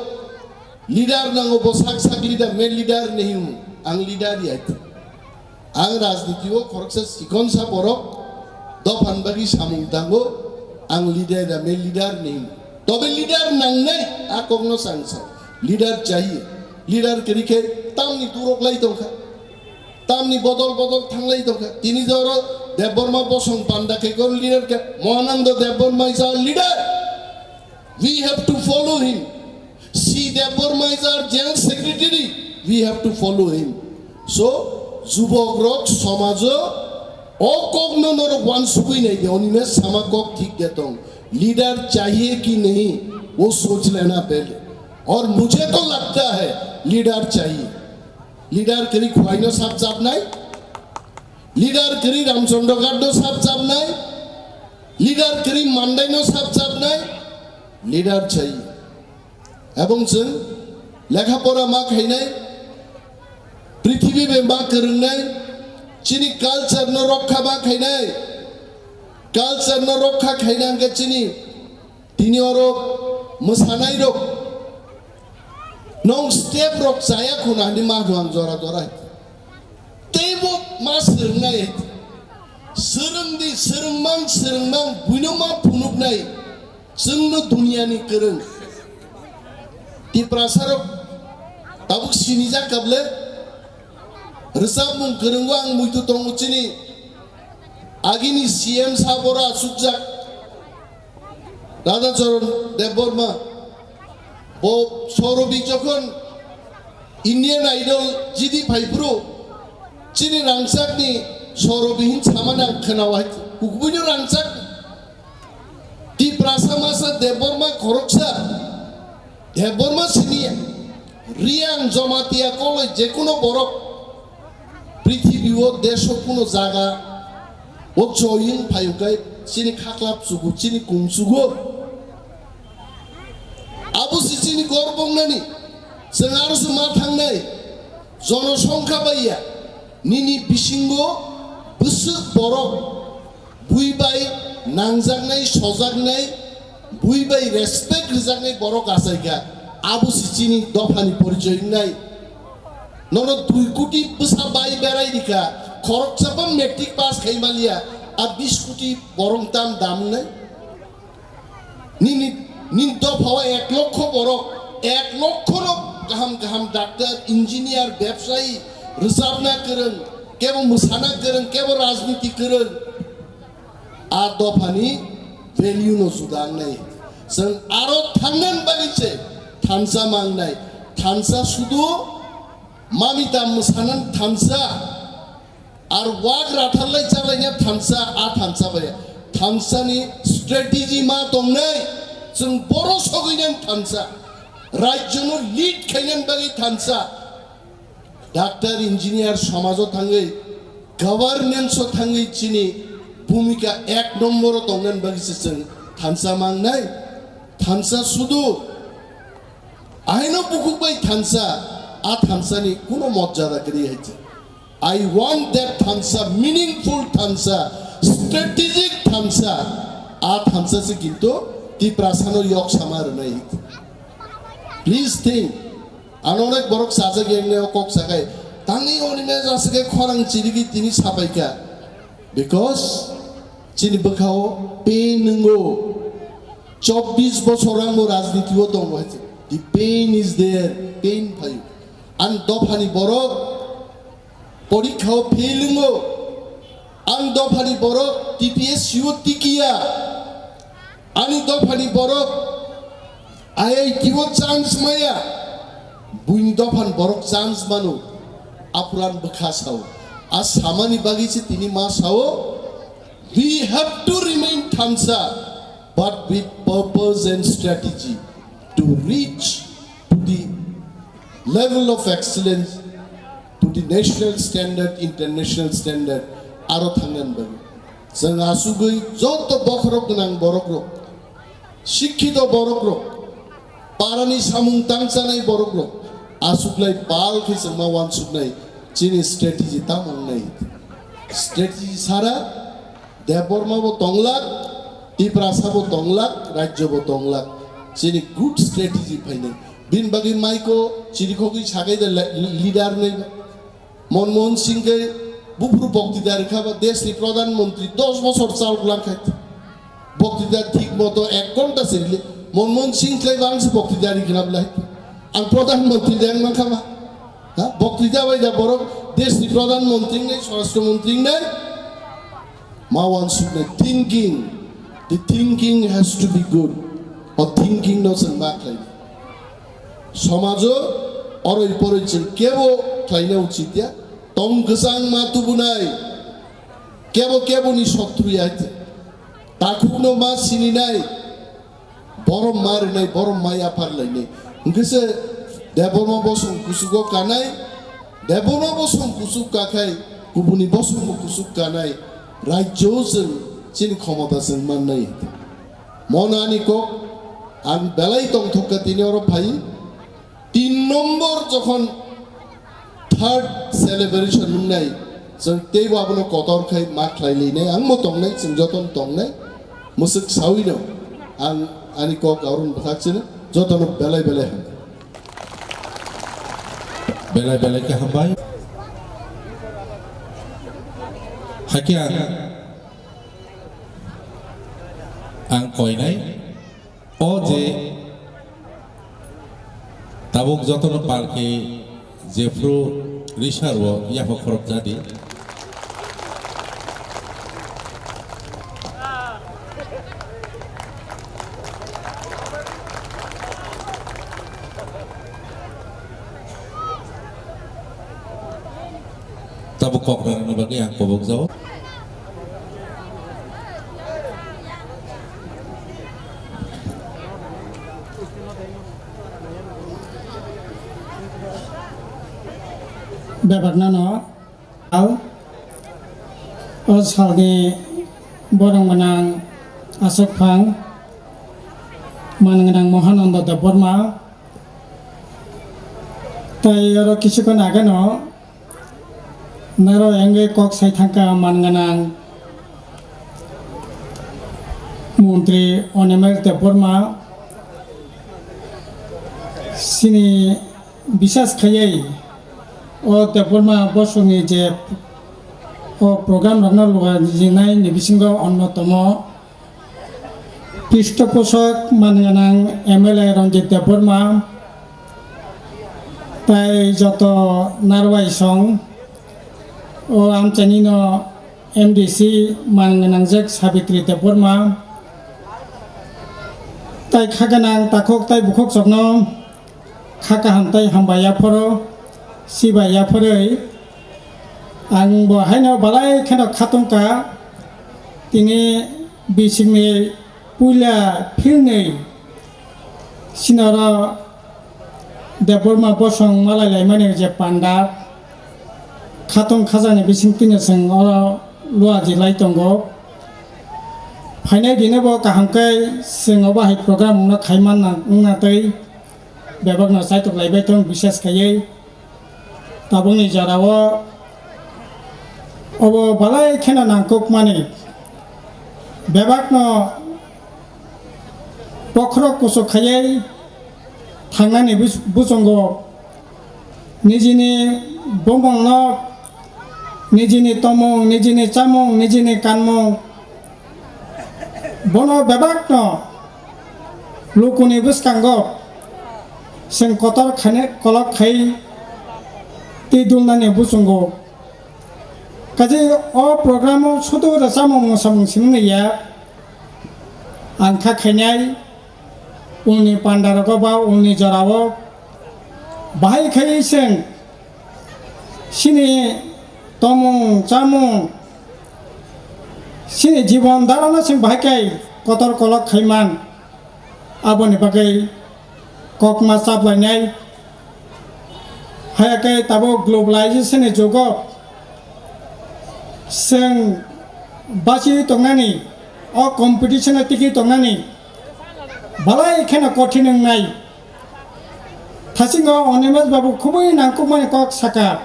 Leader nango, bo sak sak leader, main leader nahi hu, ang leader ya. Ang rajniti o khoroksa chikonsa borok, dophan bagwi samung tango, ang leader ya, main leader nahi hu. Tobe leader nangnai, a kokno chang sa. Leader chahiye. Leader kwrwi khe tamni turok lai tongkha. Tamni bodol bodol thanglai tongkha. Tini joro Debbarma bosong panda khe gor leader khe. Mohanando Debbarma is our leader. We have to follow him. C Debbarma is our general secretary. We have to follow him. So, jubok rok somajo o kokno norok wansugwi nai de, Animesh sama kok thik de tong. Leader chahiye ki nahi, wo soch lena pehle. Aur mujhe to lagta hai, leader chahiye. Leader kwrwi khwlaino sap chapnai, leader kwrwi Ramchandra Ghat no sap chapnai, leader kwrwi Mandai no sap chapnai, leader chahiye. Ebong chwng lekha pora ma khainai, Prithibi bai ma kwrwngnai, chini culture no rokha ma khainai, culture no rokha khaina hwnkhe chini tini oro mwsanai rok nong step rok chaya khuna hwnwi ma hwnwi ang jora jora. Teibo ma swrwngnai, swrwngdi, swrwngmang, swrwngmang, buino ma phunuknai, chwngno duniani kwrwng. Tiprasa rok tabuk sinijak kable, rwchapmung kwrwngo ang muitu tongo chini agini C M sabora sukjak. Radhacharan Debbarma, bo Sorobi jokhon Indian Idol jidi phaiphuru, chini rangchakni Sorobi hin samani ang khwnawai, kukubuino rangchak. Tiprasa masa Debbarma khoroksa, Debbarma sini Riang Jamatia koloi jekuno borok prithibi o desho kuno jaga o join phaiyung kai chini khaklap chugo, chini kung chugo. Abo se chini gorbongnani, chwng aro se ma thangnai, jonosongkha baiya, nini bisingo bwswk borok bui bai nangjaknai, sojaknai, bui bai respect rwjaknai borok achaikha, abo se chini dophani porichoi wngnai. Nono dui koti bwsa bai berai rikha, khoroksa bo matric pass khai maliya, a bis koti borok tam dam wngnai. Nini, nini dophao ek lokho borok, ek lokho no kaham kaham doctor, engineer, bebsayi, rwchapna kwrwng, kebo mwsana kwrwng, kebo rajniti kwrwng. A dophani value no juda wngnai. Chwng aro thangnan bagwi se thansa mangnai. Thansa sudu mamita mwsanan thansa. Ar wak ratharlai chalaina thansa, a thansa bai. Thansani strategy ma tongnai. Chwng boro sogwi nang thansa. Rajyono lead khainan bagwi thansa. Doctor, engineer somajo thangwi, governance o thangwi chini bhumika ek nombor o tongnan bagwi se chwng thansa mangnai. Thansa sudu aino bukhuk bai thansa, a thansani kuno mojada kwrwi hai se. I want that thansa, meaningful thansa, strategic thansa. A thansa se kintu Tiprasano yok sama rwnai. Please think. Ano onek borok sajak yang neo kok sakai. Tangni oni me jasake khorang chirigi tini sapaika. Because chini bwkhao pain nungo. Chobbish bosor ang bo rajniti o tongo hai se. The pain is there. Pain phaio. Ang dophani borok porikha o fail wngo. Ang dophani borok T P S C o tikiya. Ani dophani borok I I T o chance maya. Buini dophani borok chance mano. Apuran bwkha sao. A samani bagwi se tini ma sao. We have to remain thansa, but with purpose and strategy to reach to the level of excellence, to the national standard, international standard, aro thangnan bagwi. Chwng asugwi joto bokhorok gwnang borokrok, sikhito borokrok, parani samung tangchanai borokrok, asuklai pal khe chwngma wansuknai, chini strategy tamo wngnai. Strategy sara Debbarma bo tonglak, Tiprasa bo tonglak, rajyo bo tonglak. Chini good strategy phainai. Bini bagwi maiko chirikhogwi sakai da le-, leader nai. Manmohan Singh khe buphuru boktida rwkha ba deshni pradhan mantri dos bosor chal gwlang khai. Boktida thik moto ek ghonta se rili. Manmohan Singh khlai bangsi boktida ri khna bwlai. Ang pradhan mantri deng mankha ba. Ha? Boktida bai da borok deshni pradhan mantri nai, swarashtra mantri nai. Ma wansuknai thinking, the thinking has to be good. O thinking no chwng ma khlai. Somajo oroi poroi chwng kebo khlaina uchit ya. Tong kwchang ma tubunai. Kebo kebo ni sotru ya. Takhuk no ma sininai. Borom ma rinai, borom ma yaphar lainai. Hwnkhe se Debbarma bosong kusugo kanai, Debbarma bosong kusuk kakhai, kubuni bosong bo kusuk kanai, rajyo chwng chini khomota chwng mannai. Mono ani kok, ang belai tongthok kha tini oro phai. Tin nombor jokhon Third celebration wngnai, chwng teibo abono kotor khai ma khlai linai, ang bo tongnai, chwng jotono tongnai. Mwswk sawi no ang ani kok aron bwkhak chini jotono belai belai hambai. Belai belai khe hambai. Hakhe ang, ang koinai. O je tabuk jotono pal khe jephru risa rwo yapha khorok jadi. Tabuk kok rwna bagwi ang kubuk jao. Bebaknano o salni borok gwnang aswk phang man gwnang Mahananda Debbarma, tei oro kisu khon ageno naro wngwi kok sai thangkha man gwnang Montri Animesh Debbarma, chini bisas khaiwi o Debbarma bosongni je o program rokno luajinai ni bisingo onnotomo Pishtoposhok man gwnang M L A Ranjit Debbarma, tai joto narwai song o amchaini no M D C man gwnangjak Sabitri Debbarma, tai kha gwnang takhuk tai bukhuk sokno kha kaham tai hambai yaphoro, sibai yaphorwi ang bo haino balai kheno khatungkha. Tini bisingni puila philnwi sinoro Debbarma bosong malai laimani je panda khatung khajani bising tini chwng oro luaji lai tongo. Phainai dino bo kaham khe chwng obo hai program wngna khai manna wngna tei bebakno chaitok laibai tong, bises khaiwi tabukni jorao obo balai kheno nangkukmani bebakno bokhorok kuchuk khaiwi thangnani bus-, buchungo nijini bumungno, nijini tomung, nijini chamung, nijini kanmung, bono bebakno lukuni bwskango chwng kotor khaine kolok khai twi dulnani buchungo. Kaje o program o sudu rwchapmung mwsamung simi ya ang kha khainai ulni pandarogo ba ulni jorao bahai khai chwng chini tomung chamung chini jibon darano chwng bahai khai kotor kolok khaiman. Aboni bagwi kokma chaplainai. Haya khe tabuk globalization ni jugo chwng bachiwi tongnani, o competition o tikwi tongnani balai kheno kothin wngnai. Thasingo Animesh babu khubui nangkukmani kok saka.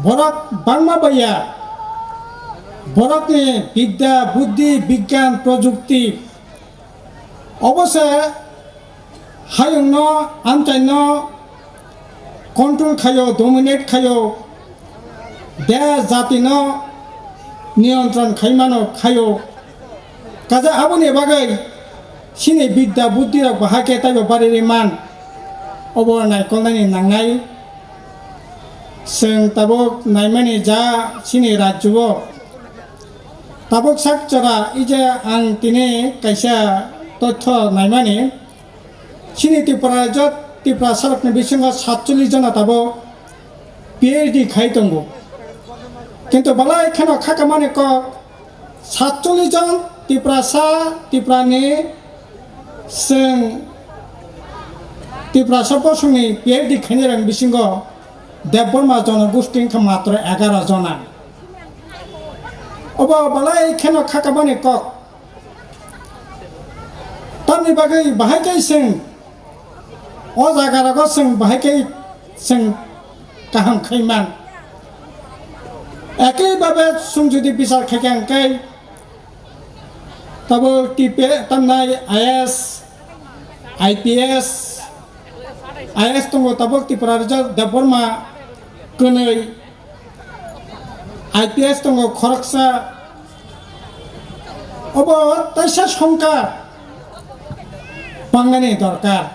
Borok bangma baiya. Borokni bidya, buddhi, bigyan, projukti obo se hayungno, amchaino control khaio, dominate khaio, desh jatino niyontron khaimano khaio. Kaje aboni bagwi chini bidya buddhi rok bahai khe taibo bari ri man. Obo naikolnani nangnai. Chwng tabuk naimani ja chini rajyo o tabuk sak jora ije ang tini kaisa totho naimani. Chini Tripura rajyo Tiprasarokni bisingo satchollish jona tabuk P H D khai tongo. Kintu balai kheno khakamani kok satchollish jon Tiprasa, Tripurani chwng Tiprasa bosongni P H D khainai rang bisingo Debbarma jonogosti wngkha matro egaro jona. Obo balai kheno khakamani kok. Tamni bagwi bahai khe chwng o jagarogo chwng bahai khe chwng kaham khaiman. Ekei babe chwng jodi bichar khaikha hwnkhe tabuk T P, tamnai I A S, I P S, I A S tongo tabuk Tripura Rijak Debbarma kwnwi, I P S tongo khoroksa, obo taisa songkha bangnani dorkar.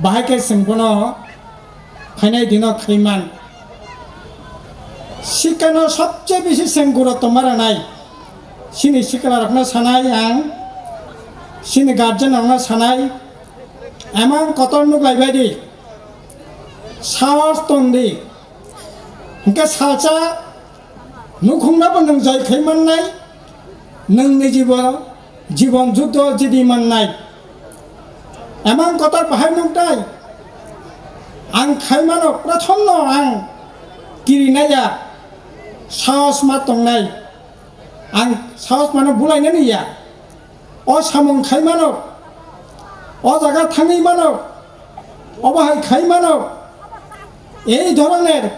Bahai khe chwng bono phainai dino khaiman. Sikano sobse bisi chwng guro tongma rwnai. Chini sikla rokno sanai ang, chini guardian rokno sanai, emang kotor nuk lai bai di, sahos tong di. Hwnkhe salsa nukhungno bo nwng joi khai mannai, nwng niji bo jibon juddo jidi mannai. Emang kotor bahai nuknai, ang khai mano, prothomno ang kirinai ya, sahos ma tongnai, ang sahos mano bulainani ya. O samung khai mano, o jaga thangwi mano, obo hai khai mano, ei dhoroner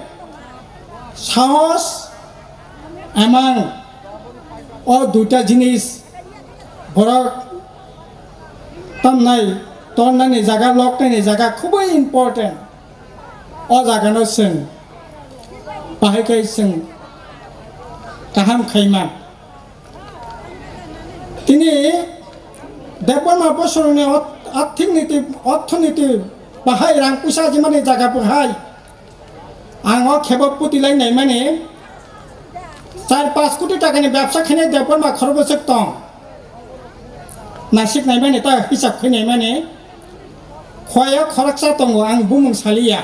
sahos emang o duita jinis borok tamnai tornani jaga, loknani jaga khubui important. O jagano chwng bahai khai chwng kaham khai man. Tini Debbarma bosorni ot-, arthik niti, orthoniti bahai rang puisa ajimani jaga bahai. Ang o khebo putilai naimani char paanch koti takani bebsa khainai Debbarma khorokbwswk tong. Nasik naimani ta hisab khai naimani. Khoya khoroksa tongo, ang bumung saliya.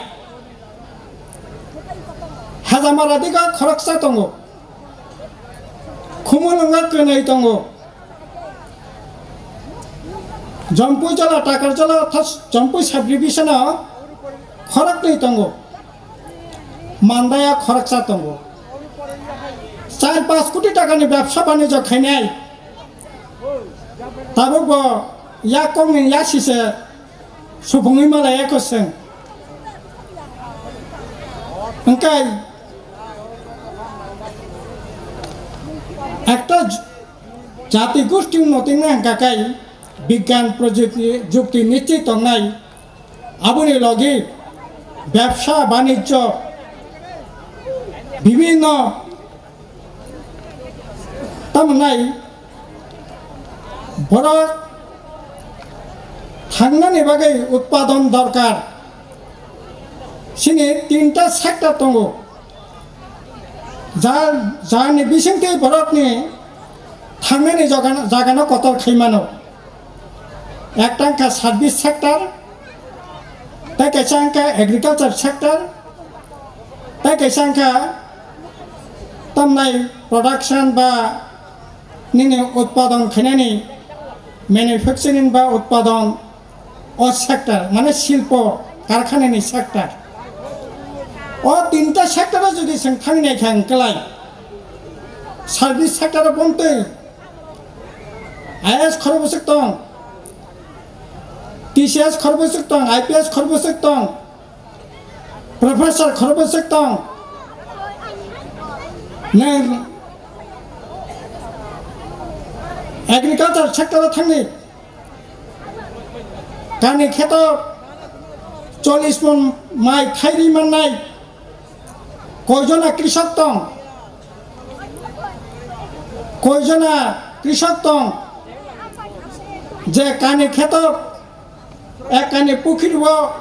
Hajamara diga khoroksa tongo. Khumulwngo kwnwi tongo. Jompui jola, Takarjola, thas-, Jompui subdivision-o khoroknwi tongo. Mandaya khoroksa tongo. Char paanch koti takani bebsa banijyo khainai. Tabuk bo yak kokni yasi se supungwi malaya kwchwng. Hwnkhe ekta j-, jati gosti unnotina hwnkha khe bigyan projukti, jukti nischit tongnai, aboni logi bebsa banijyo bibhinno Tamnai borok thangnani bagwi utpadon dorkar. Chini tinta sector tongo. Jar, jarni bisingtwi borokni thangnani jagano, jagano kotor khai mano. Ekta wngkha service sector, tei kaisa wngkha agriculture sector, tei kaisa wngkha tamnai production ba nini utpadon khainani manufacturing ba utpadon o sector, mane silpo karkhanani sector. O tinta sector o jodi chwng thangwi naikha hwnkhe lai service sector o bomtwi I A S khorokbwswk tong, T C S khorokbwswk tong, I P S khorokbwswk tong, professor khorokbwswk tong. Nwng agriculture sector o thangni, kani kheto chollish mon mai thairwi mannai. Koijona krishok tong? Koijona krishok tong je kani kheto ek kani pukhiri o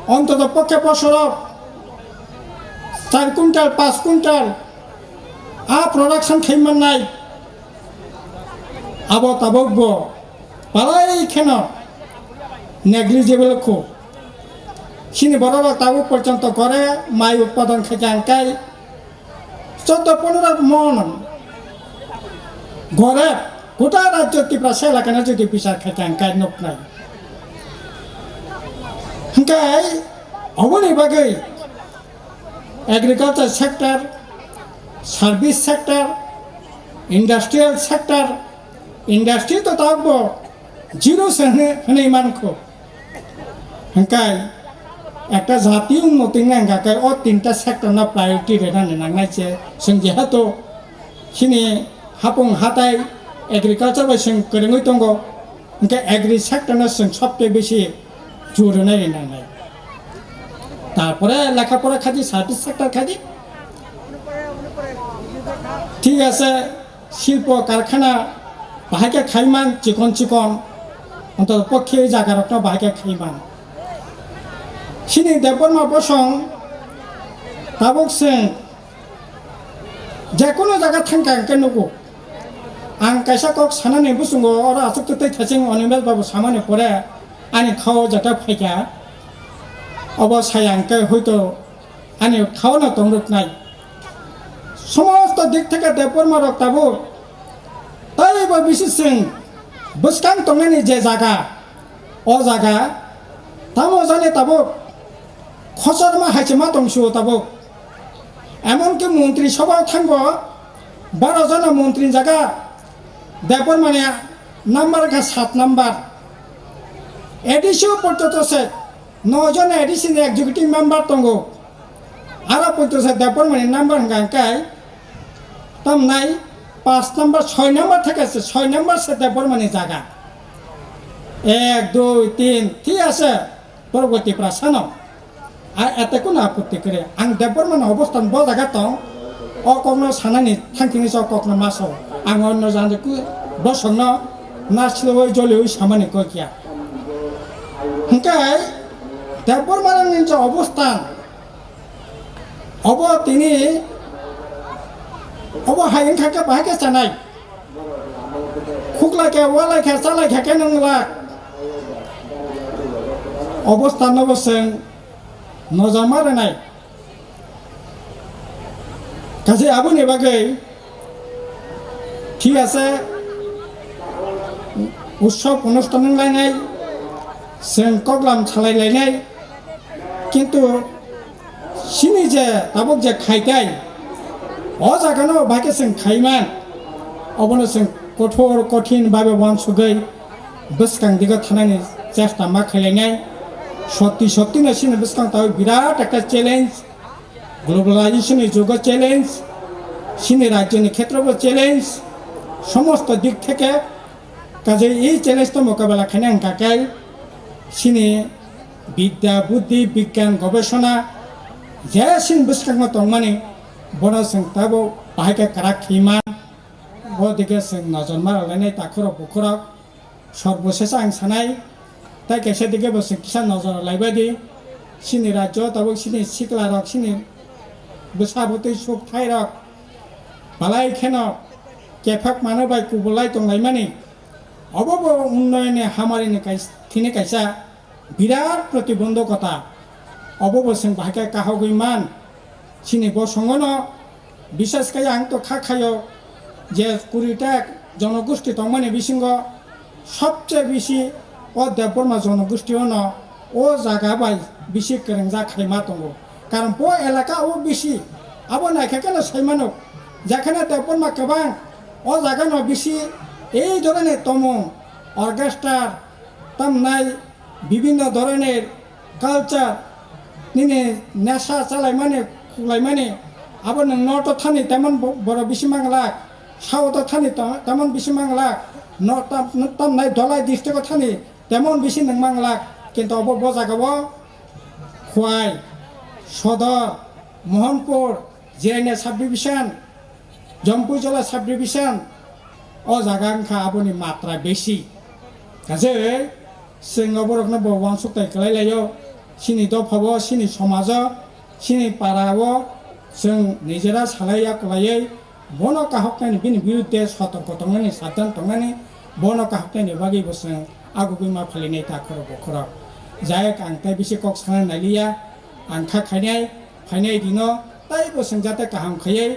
ontoto pokhe bosoro char quintal, panch quintal a production khai mannai? Abo tabuk bo palai kheno negligible kho. Chini borok rok tabuk porjonto gore mai utpadon khaikha hwnkhe choddo pondro mon gore gota rajyo Tiprasa elakano jodi bichar khaikha hwnkhe nuknai. Hwnkhe oboni bagwi agriculture sector, service sector, industrial sector, industry to tabuk bo zero se hwnwi, hwnwi mankho. Hwnkhe Ekta jati unnoti wngna hwnkha khe o tinta sector no priority rwnani nangnai se. Chwng jehetu chini hapung hatai agriculture bai chwng kwrwngwi tongo, hwnkhe agri sector no chwng sobse bisi jor rwnai rwnai. Tarpore lekha pora khaidi, service sector khaidi. Thik ase, silpo karkhana bahai khe khaiman chikon chikon, onto pokhe jaga rokno bahai khe khaiman. Chini Debbarma bosong tabuk chwng jekono jaga thangkha hwnkhe nugo. Ang kaisa kok sanani bosongo, oro aswk twi twi thaching Animesh babu samani pore ani khao jata phaikha, obo saya hwnkhe hoito ani khao no tongruknai. Somosto dik theke Debbarma rok tabuk taibo bisi chwng bwskang tongnani je jaga, o jaga tamo jani tabuk khosor ma hai se ma tong sio tabuk. Emon ki montri sabha thango, baro jona montri jaga Debbarma ni number kha sat number. A D C o porjonto se noi jona A D C ni executive member tongo. Aro porjonto se Debbarma ni number hwnkha hwnkhe tamnai pas number, soi number theke se soi number se Debbarma ni jaga. Ek, dui, tin, thik ase. Borok bo Tiprasa no. A, ete kuno apotti kwrwi. Ang Debbarma no obostan bo jaga tong. O kokno sanani thangthini se o kokno maso. Ang onno jani ku bosongno nasilwi joliwi samani kok ya. Hwnkhe Debbarma ni je obostan, obo tini, obo hai wngkha khe bahai khe chanai. Khuklai khe, walai khe, chalai khe khe nung glak. Obostha no bo chwng nojama rwnai. Kaisa aboni bagwi thik ase, utsob onusthan wng lainai, chwng koklam salai lainai, kintu chini je tabuk je khaitai, o jagano bahai khe chwng khaiman, obono chwng kothor kothin babe uansugwi bwskang digo thanani chesta ma khailainai. Sotti sotti no chini bwskang tabuk birat ekta challenge, globalization ni jugo challenge, chini rajyoni khetrobo challenge, somosto dik theke. Kaje ei challenge no mokabela khaina hwnkha khe chini bidya, buddhi, bigyan, gobesona je chini bwskango tongmani, bono chwng tabuk bahai khe kwrak khima. O dike chwng nojor ma rwlainai takhurok bukhurok. Sorbo sesa ang sanai, tai kaisa dike bo chwng kisa nojor rwlaibai di. Chini rajyo tabuk chini sikla rok, chini bwsa bwtwi suk thai rok balai kheno kephak mano bai kubulai tonglaimani. Obo bo unnoyoni hamarini kais-, thini kaisa birat protibondhokota. Obo bo chwng bahai khe kahogwi man. Chini bosongono bisas khe ang to kha khayo je kuri ta jonogosti tongmani bisingo sobse bisi o Debbarma jonogosti ono o jaga bai bisi kwrwngjak khai ma tongo. Karon bo elaka o bisi abo naikha khe no sai mano, jekhane Debbarma kwbang o jaga no bisi ei dhoroner tomung, orchestra, tamnai bibhinno dhoroner culture, nini nesha chalaimani, khulaimani, abo nwng north o thani temon bo-, borok bisi manglak, south o thani to-, temon bisi manglak, north tam-, tamnai Dholai district o thani temon bisi nwng manglak, kintu obo bo jaga o Khwai, Sodor, Mohanpur, Jirania subdivision, Jampuijala subdivision, o jaga wngkha aboni matra besi. Kaje chwng oborokno bo uansuktai kwlai laio, chini dophao, chini somajo, chini parao chwng nijera salai ya kwlaiwi, bono kahoknani bini birudde sotorko tongnani, sabdan tongnani, bono kahoknani bagwi bo chwng agugwi ma phalinai takhoro bokhoro. Jayok ang tei bisi kok sana nailiya, ang kha khainai, phainai dino tei bo chwng jate kaham khaiwi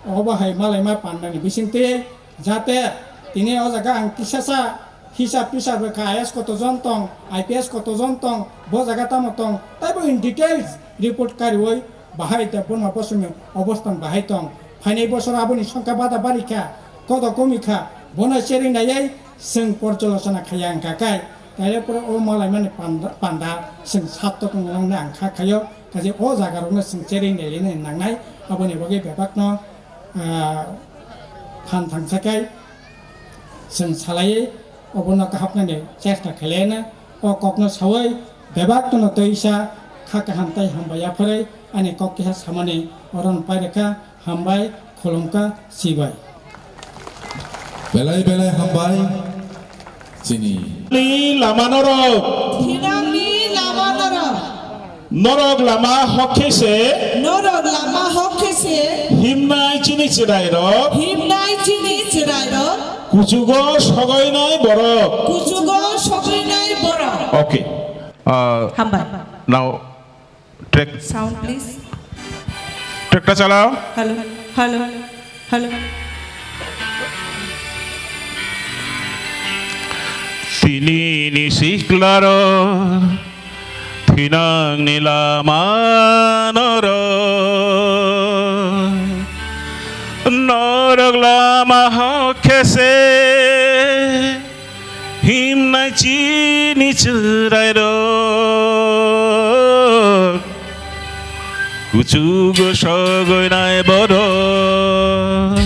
obo hai malaima pannani bisingtwi jate tini o jaga ang kisasa hisab tisab rwkha, I A S koto jon tong, I P S koto jon tong, bo jaga tamo tong, tei bo in details report kariwi bahai Debbarma bosongni obostan bahai tong, phainai bosor aboni songkha bada barikha, kodo komikha, bono cherwi naiwi chwng porjolochona khaiya wngkha khe Taile pore o malaimani panda, panda chwng sat tokong nangna ang kha khaio, kaje o jaga rokno chwng cherwi nailina nangnai, aboni bagwi bebakno, ah, phan thangsa khe chwng salaiwi obono kahapnani chesta khlaina, o kokno sawi bebakno twisa kha kaham tei hambai yapharwi ani kok keha samani oron pairikha. Hambai, khulumkha, sibai. Belai belai hambai chini. Ni lama norok. Thinangni lama norok. Norok lama hok khe se. Norok lama hok khe se. Himnai chini chwrairok. Himnai chini chwrairok. Kuchugo sogoinai borok. Kuchugo sogoinai borok. Okay. Uh, Hambai. Now, Track. Sound, please. Track ta chalao. Hello, hello, hello. Tini ni siklaro, thinang ni lama noro, norok lama hok khe se. Himnai chini chwrairok, kuchugo sogoinai borok.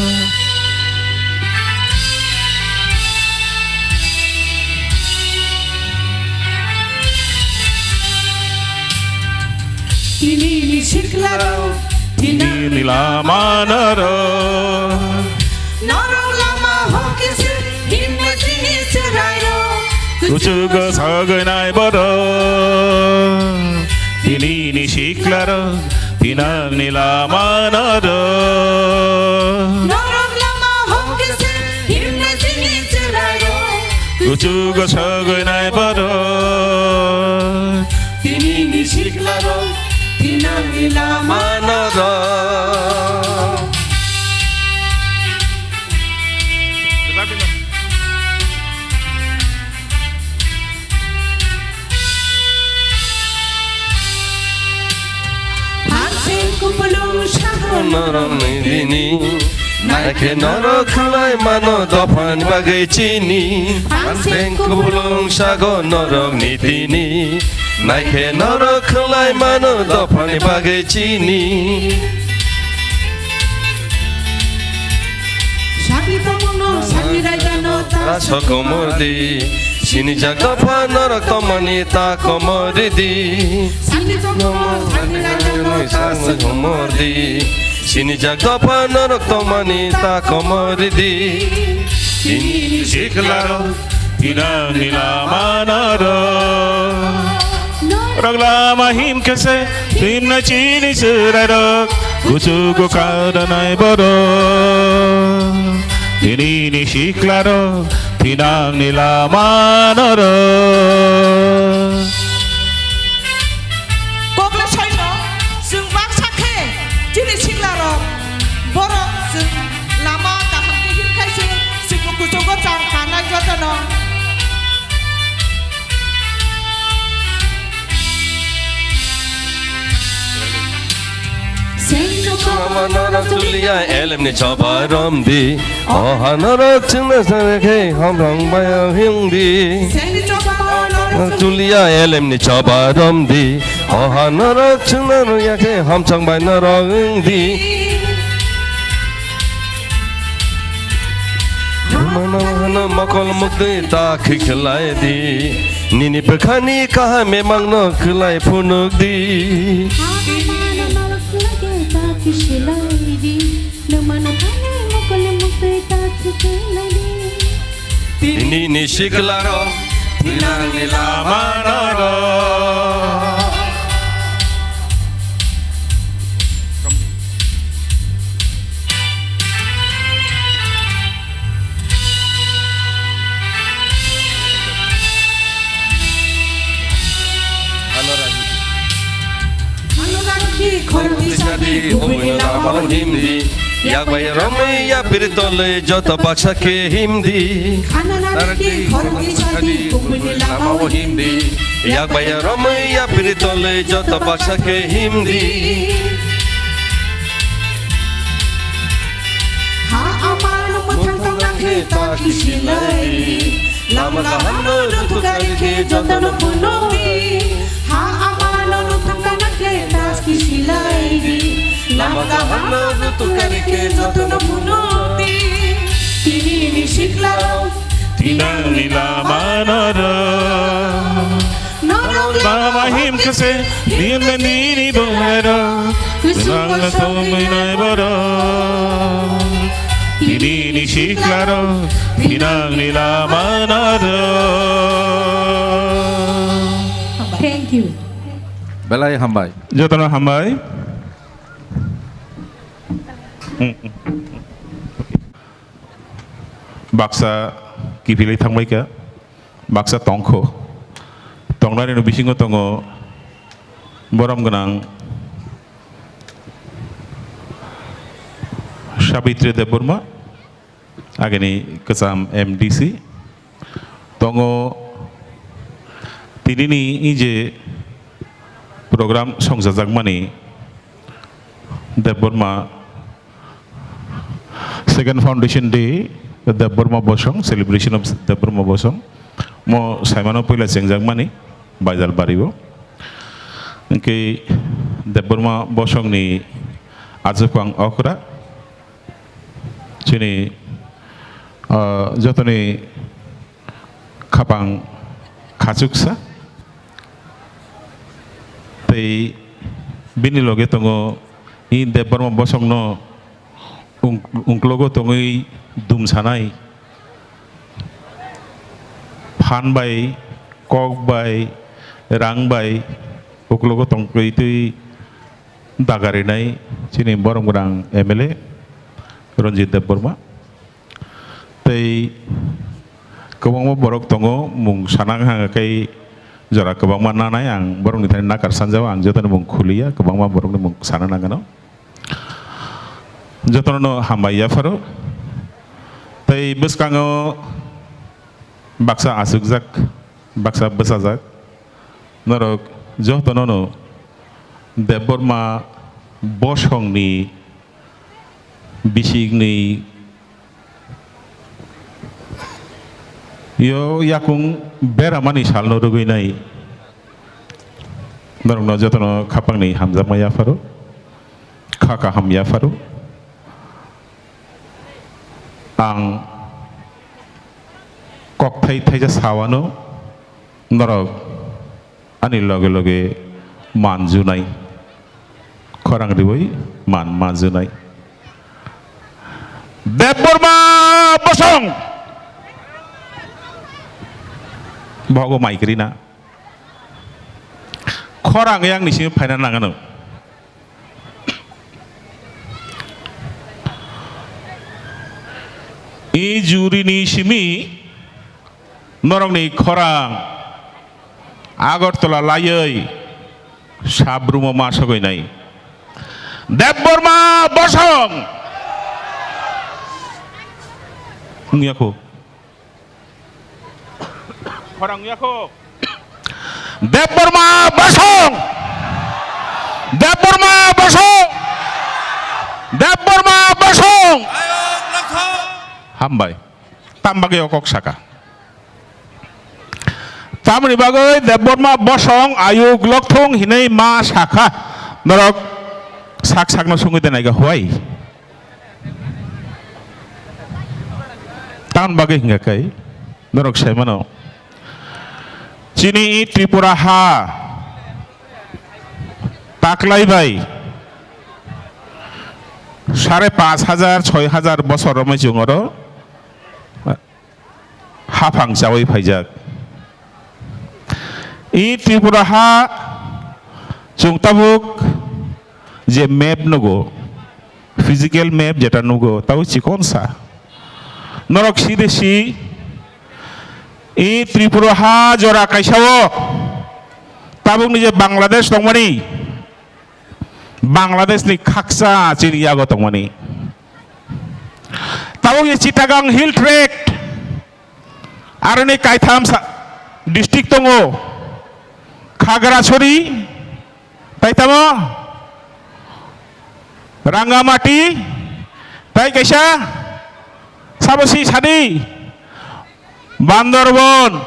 Tini ni siklaro, tini ni lama noro. Norok lama hokhe se, himnai chini chwrairok. Kuchugo sogoinai borok. Tini ni siklaro, thinang ni lama noro. Norok lama hokhe se, himnai chini chwrairok. Kuchugo sogoinai borok. Tini ni siklaro, thinang ni lama noro. Hanseng kupulung sago norok ni dini. Naikhe norok khwlai mano dophani bagwi chini. Hanseng kupulung sago norok ni dini. Naikhe norok khwlai mano dophani bagwi chini. Sakni tongmungno, sakni raidano ta sokomordi. Sinijak dopha norok tongmani ta komordi. Sakni tongmungno, sakni raidano ta sokomordi. Sinijak dopha norok tongmani ta komordi. Tini siklaro, thinang ni lama noro. Rok lama him khe se, himnai chini chwrairok. Kuchugo kadanai borok. Tini ni siklaro, thinang ni lama noro. Kokla soino, chwng baksa khe, chini siklarok, borok chwng lama kaham khe himkhai se, chwngbo kuchugo chang kanai jotono. Chama norok chulia elem ni choba romdi. Oha norok chwngno sare khe hamrang baya himdi. Chulia elem ni choba romdi. Oha norok chwngno rwya khe hamchang bai norok wngdi. Mano hano mokol muktwi ta khikhilai di. Nini bwkhani kaham memangno khwlai phunuk di. Tini ni siklarok, thinang ni lama norok. Ano ragi khoroknwi sadi, kubuni lama o himdi. Yak bai romwi yapri tolwi joto baksa khe himdi. Ano ragi khoroknwi sadi, kubuni lama o himdi. Yak bai romwi yapri tolwi joto baksa khe himdi. Ha amano mwthang tongna khe ta kisi lai. Lama kaham no rutukari khe jotono phunukdi. Ha amano rutukana khe taski silaidi. Lama kaham no rutukari khe jotono phunukdi. Tini ni sikla rok, tinang ni lama no rok. Norok lama him kese, dim nini bwrero, kusung songwi nai borok. Tini ni sikla rok, tinang ni lama no rok. Thank you. Belai hambai. Jotono hambai. Baksa kiphilwi thangbaikha, baksa tongkho. Tongnarino bisingo tongo borom gwnang Sabitri Debbarma, agini kwcham M D C. Tongo tinini je program songchajakmani Debbarma Second Foundation Day, Debbarma Bosong, Celebration of Debbarma Bosong. Mo saimano puila chengjakmani, Baijalbario. Hwnkhe Debbarma Bosongni ajukwang okra, chini, ah, jotoni khapang khachuksa, tei bini loge tongo i Debbarma Bosongno ung-, ungklogo tongwi dumsanai, phan bai, kok bai, rang bai uklogo tongwi twi dagarinai chini borom gwnang M L A Ranjit Debbarma. Tei kwbangma borok tongo, mung sana wngkha khe jora kwbangma nanai, ang borokni thani nakar sanjao, ang jotoni mung khuliya, kwbangma borokni mung sana nangano. Jotono hambai yapharo. Tei bwskango baksa achukjak, baksa bwchajak. Norok jotono no Debbarma Bosongni bisikni yo yakung beramani salno rwgwinai. Norokno jotono khapangni hamjakma yapharo, kha kaham yapharo. Ang kokthai thaisa sawano, norok ani loge loge manjunai, khorang riwi man manjunai. Debbarma Bosong bogo maikrina khorang yang ni simi phaina nangano. I juri ni simi norokni khorang Agartala laiwi Sabrumo ma sogwi nai. Debbarma Bosong. Wngya kho. Khorang wngya kho. Debbarma Bosong. Debbarma Bosong. Debbarma Bosong. Hambai. Tam bagwi o kok saka. Tamoni bagwi Debbarma Bosong ayuk lokthung hinwi ma sakha. Norok sak sakno sungwi de naiga huai. Tamoni bagwi hingka kai norok sai mano. Chini Tripura ha taklai bai sare panch hajar, soi hajar bosor romwi chwng oro haphang chawi phaijak. I Tripura ha chwng tabuk je map nugo, physical map jeta nugo, tabuk chikon sa. Norok si de si, i Tripura ha jora kaisa o tabuk ni je Bangladesh tongmani, Bangladesh ni khaksa chini yago tongmani. Tabuk ni Chittagong Hill Tract, aroni kaitham sa-, district tongo, Khagrachari, tai tamo Rangamati, tai kaisa sabo si sadi Bandarban,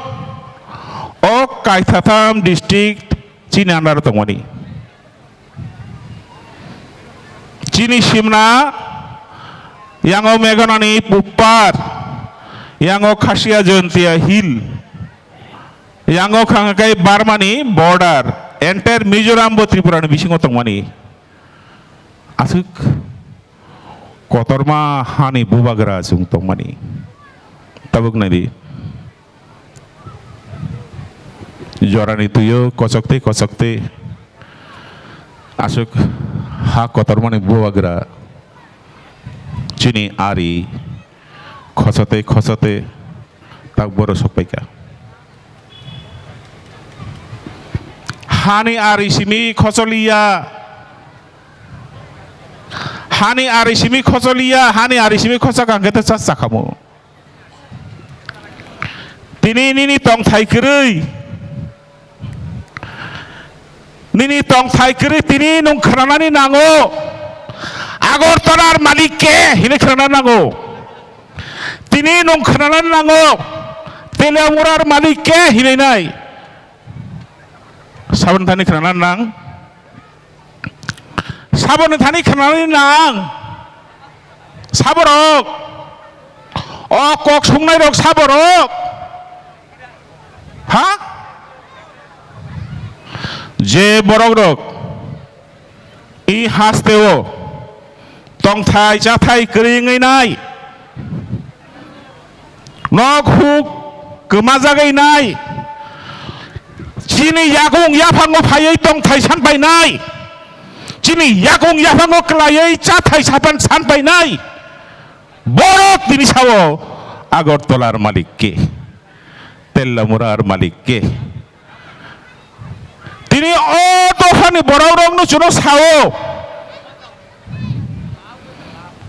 o kaithatham district chini under o tongmani. Chini simna, yango Meghalaya ni Puppar, yango Khasi Jaintia Hill, yango khangkai Burma ni border, entire Mizoram bo Tripura ni bisingo tongmani. Aswk kotorma hani bubagra chwng tongmani. Tabuk naidi. Jorani tuio kochok tei kochok tei aswk ha kotormani bubagra chini ari khochate khochate tak boro sokpaikha. Hani ari simi khocholiya, hani ari simi khocholiya, hani ari simi khochak ang khe ta chas chakhamu. Tini nini tongthai kwrwi, nini tongthai kwrwi tini nwng khwnanani nango. Agartalar malik ke hinwi khwnanani nango. Tini nwng khwnanani nango. Teliamurar malik ke hinwi nai. Saboni thani khwnanani nang. Saboni thani khwnanani nang. Saborok. O kok sungnairok saborok. Ha? Je borokrok i hasteo tongthai chathai kwrwi wngwi nai. Nok huk kwmajagwi nai. Chini yakung yaphango phaiwi tongthai san painai. Chini yakung yaphango kwlaiwi chathai sapan san painai. Borok tini sao Agartalar malik ke, Tellamurar malik ke. Tini o dophani borokrokno chwngno sao.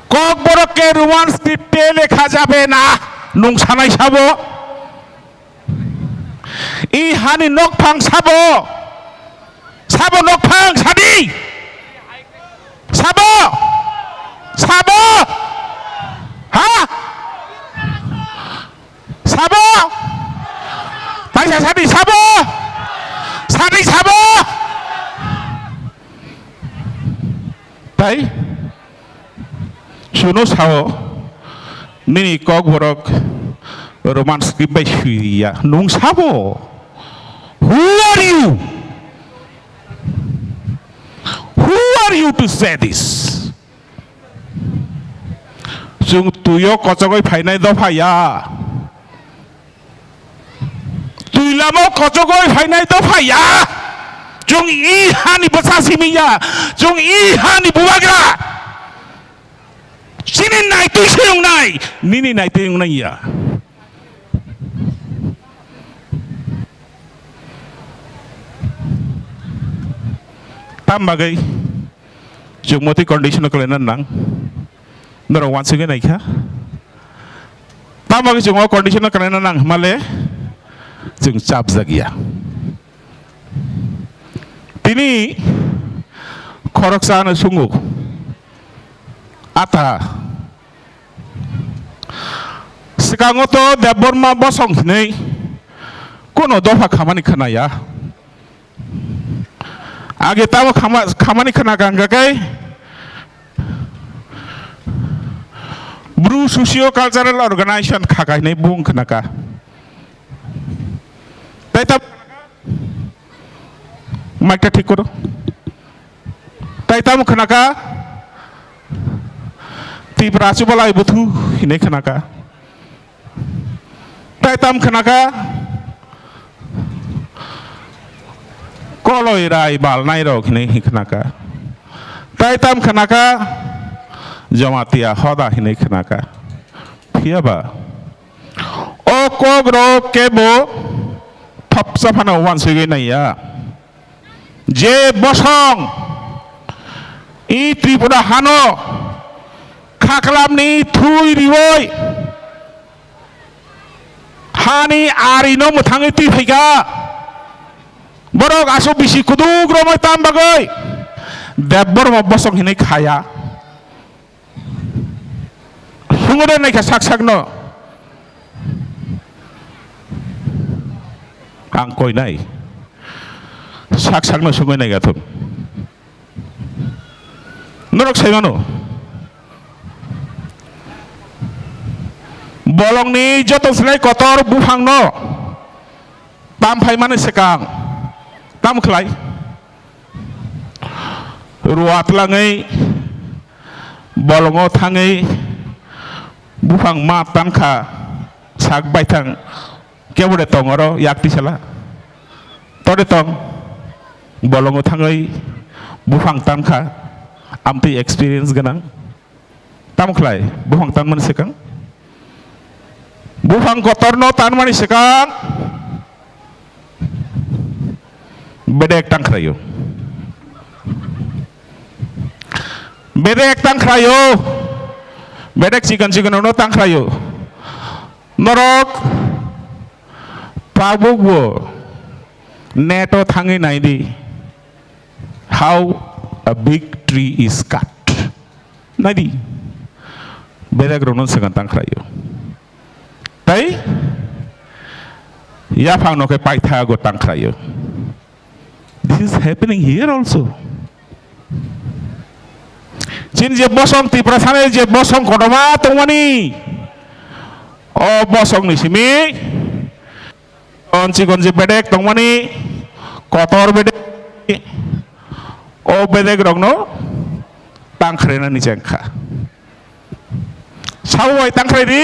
Kokborok ke Roman script-e lekha jabe na, nwng sanai sabo. I hani nokphang sabo. Sabo nokphang sadi. Sabo. Sabo. Ha? Sabo. Taisa sadi sabo. Sadi sabo. Tai suno sao, nini kokborok Roman script bai swiya. Nwng sabo? Who are you? Who are you to say this? Chwng tuio kochogoi phainai dopha ya. Twi lama o kochogoi phainai dopha ya. Chwng i hani bwsa simi ya. Chwng i hani bubagra. Chini naitwi se wngnai, nini naitwi wngnai ya. Tam bagwi chwng motwi condition o kwlaina nang. Norok uansugwi naikha. Tamo khe chwng o condition no kwlaina nang hwnmale chwng chapjak ya. Tini khoroksa ano sungo, ata, swkango to Debbarma bosong hinwi kuno dopha khamani khwnaya. Age tamo khama-, khamani khwnaka hwnkha khe Bru Socio Cultural Organization khaka hinwi bung khwnaka. Tai tam-, mic ta thik koro. Tai tamo khwnaka Tripura Chubalai Buthu hinwi khwnaka. Tai tam khwnaka Koloi Rai Balnai rok hinwi khnaka. Tai tam khwnaka Jamatia Hoda hinwi khnaka. Phiya ba o kok rok kebo thopsa phano uansugwi naiya. Je bosong i Tripura hano khaklamni thui riwi hani arino mwthangwi twi phaikha, borok aswk bisi kuduk romwi tam bagwi Debbarma bosong hinwi khaya. Sungwi de naikha sak sakno. ang koinai. Sak sakno sungwi naigathung. Norok sai mano. Bolongni joto slai kotor buphangno tam phaimani swkang tam khlai. Rua tlangwi bolongo thangwi buphang ma tankha sak baithang kebo de tong oro yak tisala. Tode tong bolongo thangwi buphang tankha amtwi experience gwnang. Tamo khlai buphang tanmani swkang? Buphang kotorno tanmani swkang bedek tangkhraio. Bedek tangkhraio. Bedek chikon chikono tangkhraio. Norok tabuk bo neto thangwi naidi. How a big tree is cut. Naidi. Bedek rokno swkang tangkhraio. Tai yaphang no khe paithago tangkhraio. This is happening here also. Chini je bosong Tiprasani je bosong kotorma tongmani, o bosongni simi Chikon chikon je bedek tongmani, kotor bedek, o bedek rokno tangkhrenani chengkha. Sabo bai tangkhrai di,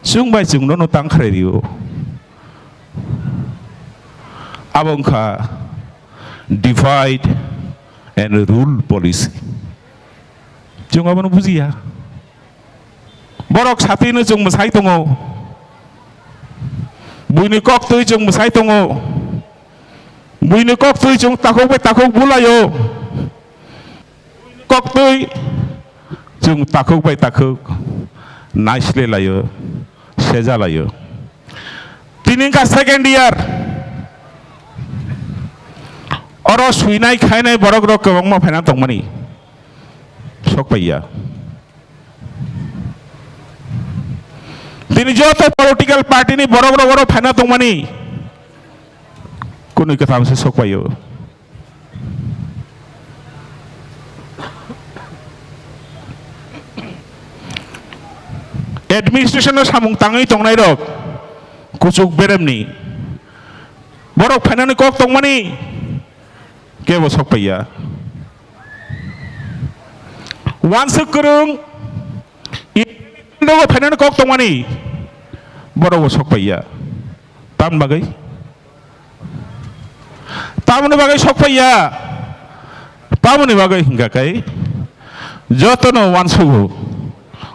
chwng bai chwngno no tangkhrai rio. Abo wngkha divide and rule policy. Chwng abono bujiya. Borok satino chwng mwsai tongo. Buini koktwi chwng mwsai tongo. Buini koktwi chwng takhuk bai takhuk bulaio. Koktwi chwng takhuk bai takhuk naisle laio, seja laio. Tini wngkha second year. Oro swinai khainai borok rok kwbangma phaina tongmani. Sok paiya. Tini joto political party ni borok rok oro phaina tongmani. Kunui kwtham se sok paio. Administration no samung tangwi tongnai rok kuchuk beremni borok phainani kok tongmani kebo sok paiya. Wansuk kwrwng, independent o phainani kok tongmani, borok bo sok paiya. Tamni bagwi? Tamni bagwi sok paiya? Tamni bagwi hingkha khe jotono wansugo.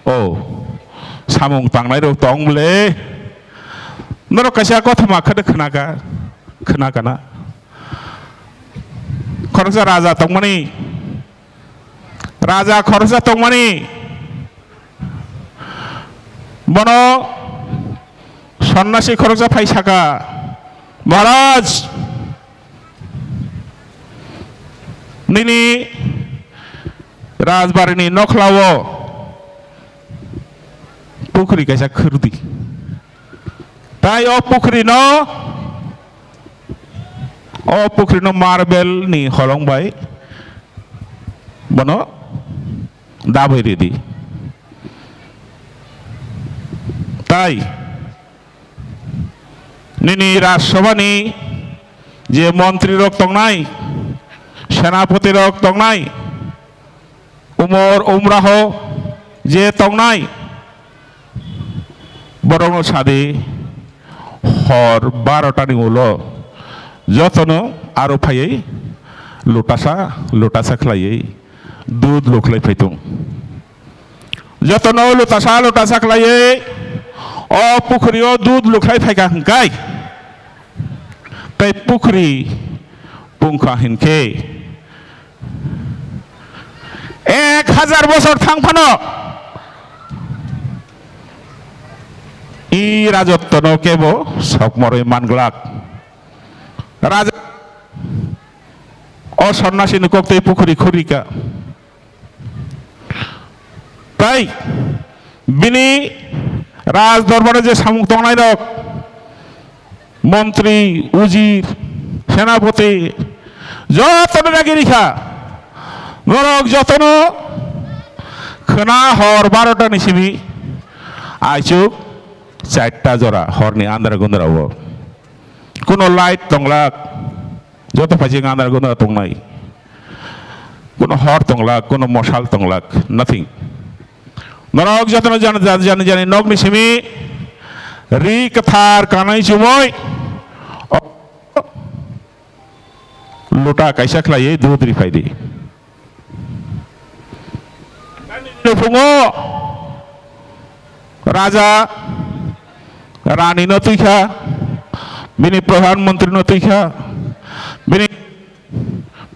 O, samung tangnai rok tong bwle. Norok kaisa kothoma khade khnaka, khnakana. Khoroksa raja tongmani, raja khoroksa tongmani, bono sonnasi khoroksa phai saka, "Maharaj, nini rajbarini nokhlao pukhri kaisa khurdi." Tai o pukhri no, o pukhri no marble ni holong bai bono dabwi ridi. Tai nini Rajya Sabha ni je montri rok tongnai, senapoti rok tongnai, umor umraho je tongnai, borokno sadi hor barota ni ulo jotono aro phaiwi lutasa lutasa khlaiwi dud lukhlai phaitung. Jotono lutasa lutasa khlaiwi o pukhri o dud lukhlai phaikha hwnkhe, tei pukhri pungkha hinkhe ek hazar bosor thang phano i rajottono kebo sokmorwi manglak. Raja o sonnasini koktwi pukhri khurika. Tai bini raj dorbaro je samung tongnai rok, Montri, Ujir, Senapoti, jotono nagiri kha. Norok jotono khwna hor barota ni simi aichuk charta jora horni andra gundra o. Kuno light tonglak, joto phaising andra gundra tongnai. Kuno hor tonglak, kuno mosal tonglak, nothing. Norok jotono jan-, jan-, jani jani nokni simi ri kwthar kanai chumui luta kaisa khlaiwi dudri phaidi. Nukhungo raja rani no twi kha, bini pradhan mantri no twi kha, bini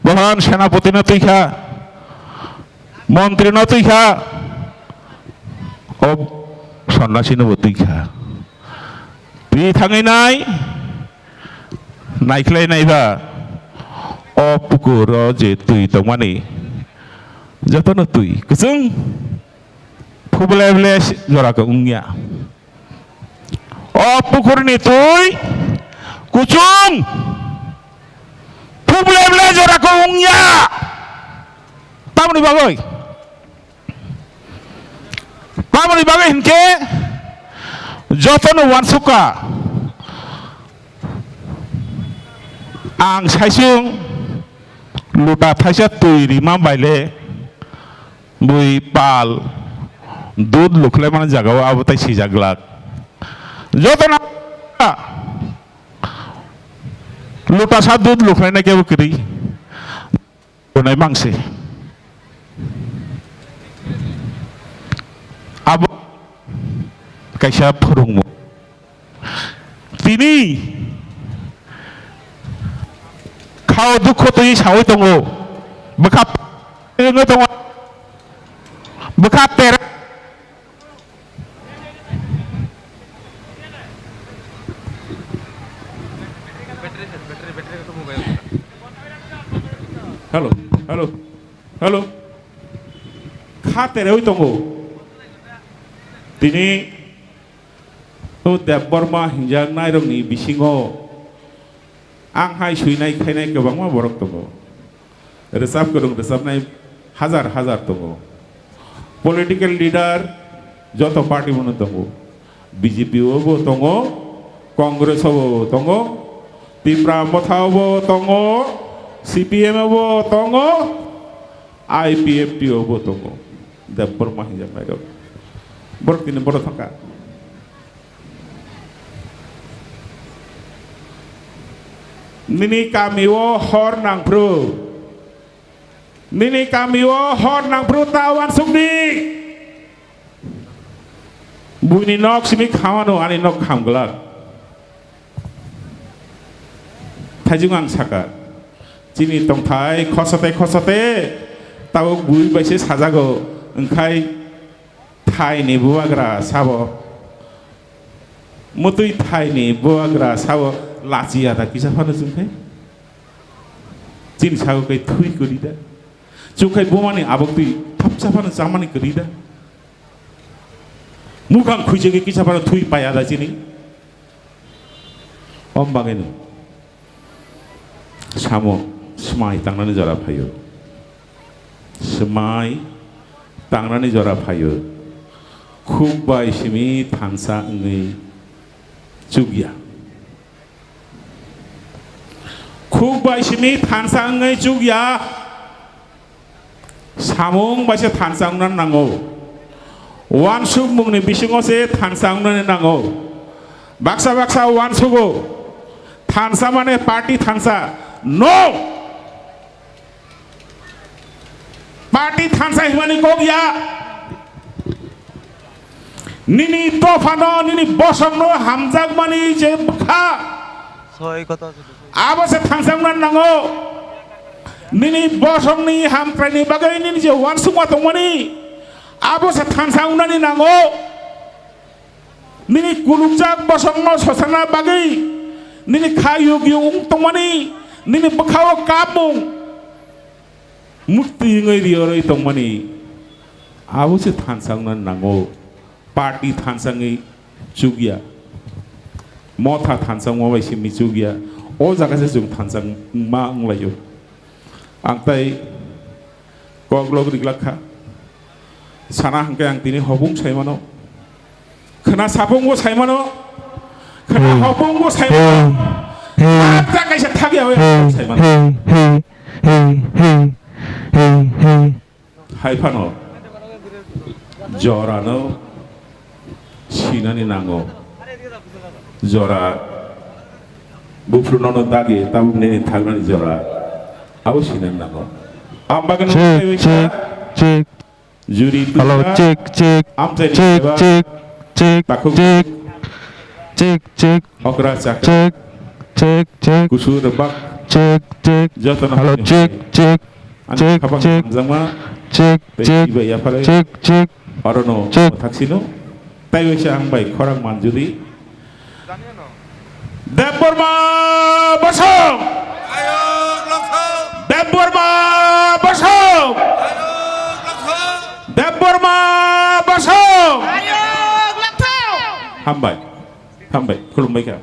pradhan senapoti no twi kha, mantri no twi kha, o sonnasi no bo twi kha. Twi thangwi nai, naikhlai naiba o pukur o je twi tongmani jotono twi kwchwng phuble ble jora khe wngya. O pukurni twi kuchung phuble ble jora khe wngya. Tamoni bagwi, tamoni bagwi hinkhe jotono wansukha. Ang saisung luta thaisa twi rima baile bui pal dud lukhlaimani jagao abo tai sijak glak. Jotono lutasa dud lukhlaina kebo kwrwi. Tonai mangse. Abo kaisa phwrwngmung. Tini khao dukho twi sawi tongo. Bwkha wngwi tongo. Bwkha ter- Hello, hello, hello. Kha terewi tongo. Tini o Debbarma hinjaknairokni bisingo ang hai suinai khainai kwbangma borok tongo. Rwchap kwrwng rwchapnai hajar hajar tongo. Political leader joto party bono tongo. B J P o bo tongo, Congress o bo tongo, Tipra Motha o bo tongo, C P M o bo tongo, I P F T o bo tongo. Debbarma hinjaknairok. Borok tini borok thangkha. Nini kami o hor nangphru. Nini kami o hor nangphru ta uansukdi. Buini nok simi khamano ani nok khamglak. Thaijung ang saka. Chini tongthai khosote khosote tabuk bui bai se sajago. Wngkhai Thaini bubagra sabo, mutwi thaini bubagra sabo lachiya da kisa phano chwngkhe? Chini sago kai thui kwrwi da? Chwngkhai bumani abok twi thapsa phano chamani kwrwi da? Mukhang khuijagwi kisa phano thui paya da chini? Om bagwino. Samo swmai tangnani jora phaio. Swmai tangnani jora phaio. Khuk bai simi thansa wngwi chukya. Khuk bai simi thansa wngwi chukya. Samung bai se thansa wngna nango. Wansukmungni bisingo se thansa wngnani nango. Baksa baksa wansugo. Thansa mane party thansa. No! Party thansa himani kok ya. Nini dophano, nini bosongno hamjakmani je bwkha. Soi kota. Abo se thansa wngna nango. Nini bosongni hamkraini bagwi nini je wansukma tongmani, abo se thansa wngnani nango. Nini kulukjak bosongno sosana bagwi nini kha yug yug wng tongmani, nini bwkhao kapmung, mukti wngwi riyorwi tongmani, abo se thansa wngnani nango. Party thansa wngwi chukya. Motha thansa wngma bai se michuk ya. O jaga se chwng thansa wngma wnglaio. Ang tai koklok riglak kha. Sana hwnkhe ang tini hopung sai mano. Khwna sapungbo sai mano. Khwna hopungbo sai mano. Thak thak kaisa thak ya bai hopung sai mano. Hai phano jorano sinani nango. Jora buphrunono dagi tabuk nini thagnani jora abo sinani nango. Ang bagwi nukha Check, check, check. Juri Hello, tungka. Check, check, Amchaini check, seba. Check, check, Takhuk. Check, check, Okra chakra. Check, check, check. Kusu rebak. Check, check. Jotono Hello, hino check, hino. Check, Ani check, khabang check. Hamjakma. Check, tei check. Ibai yaphare. Check, check. Orono Check. Thaksino. Tai waisa ang bai khorang manjuri. Debbarma bosong! Debbarma bosong! Debbarma bosong! Hambai, hambai, khulumbai kha.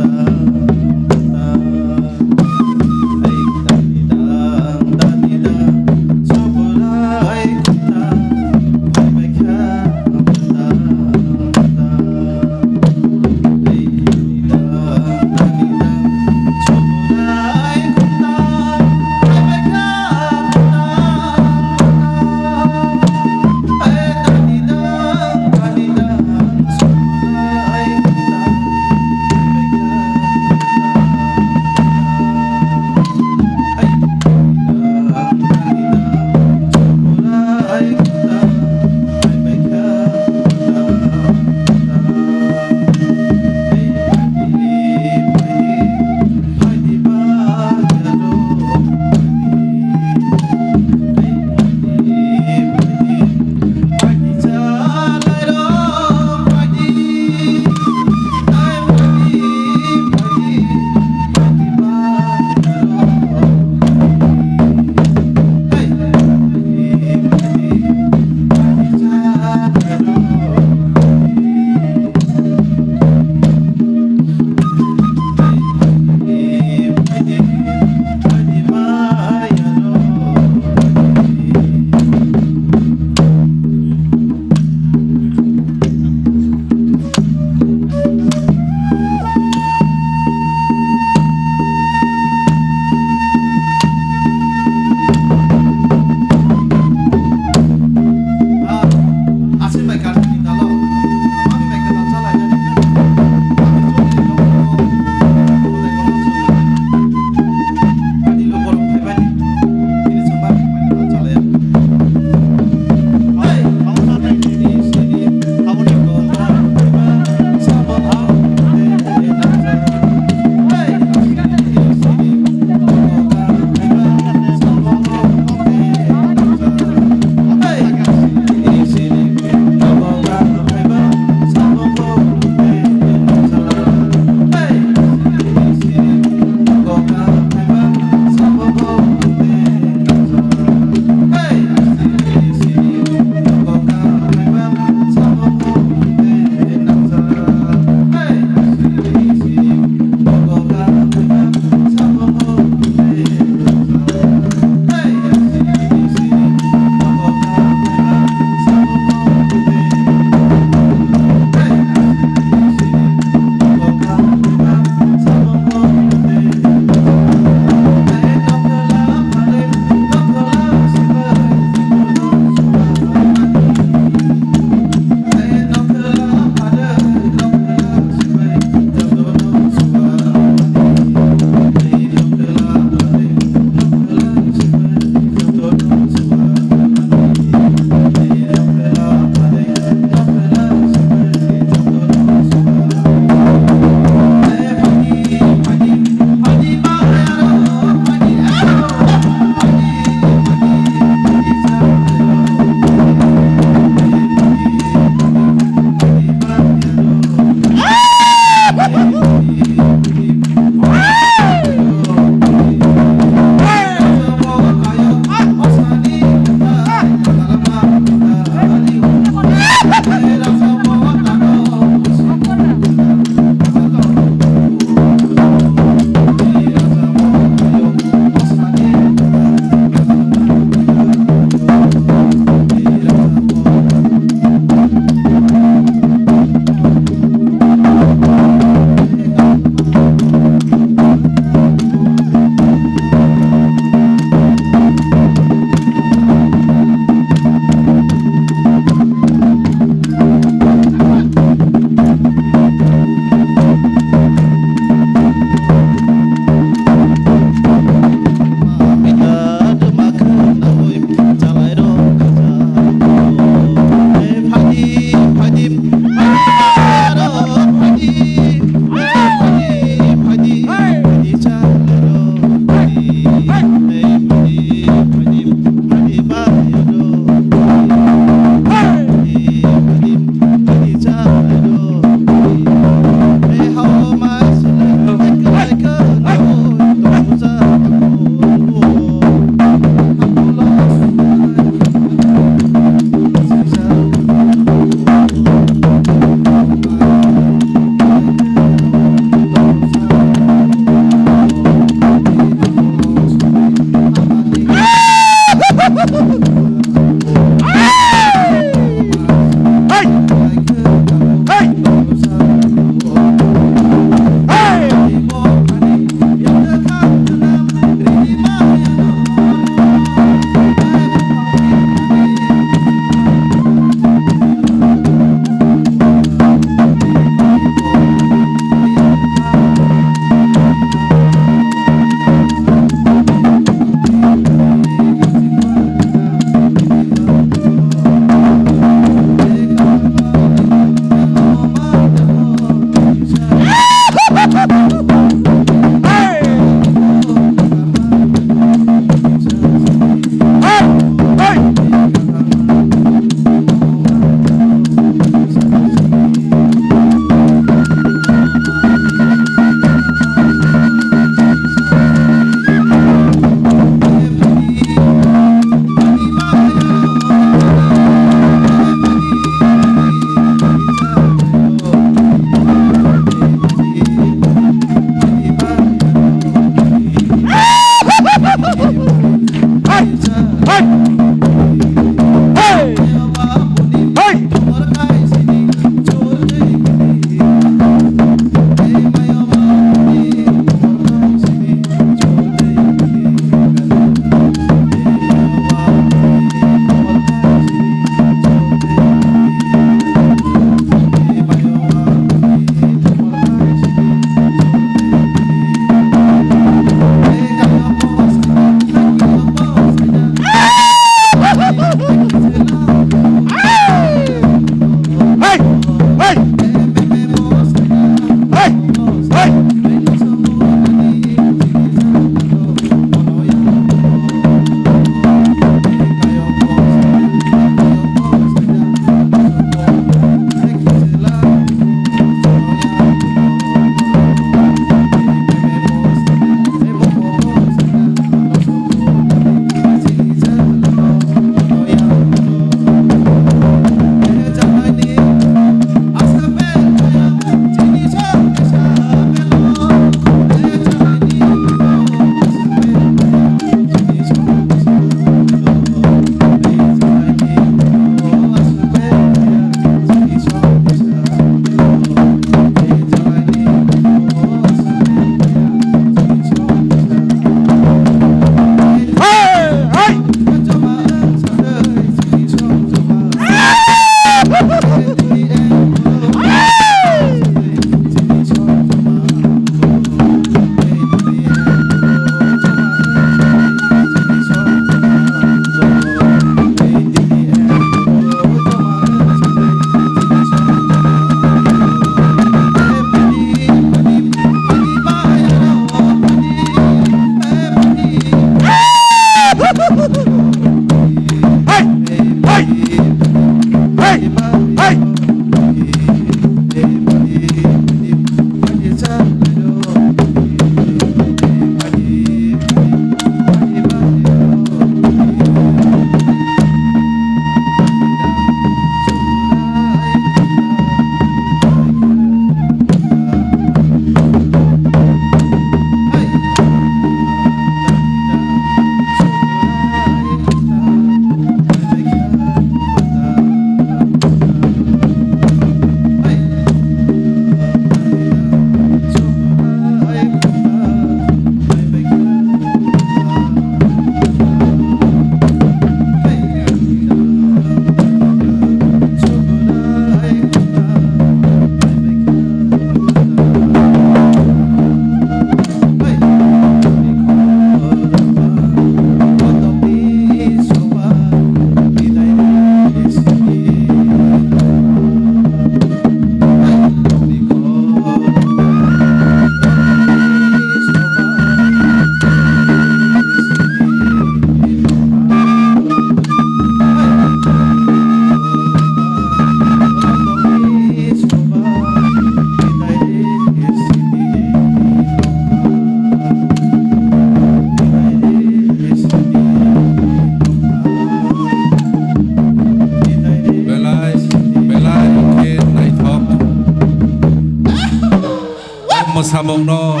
Samungno.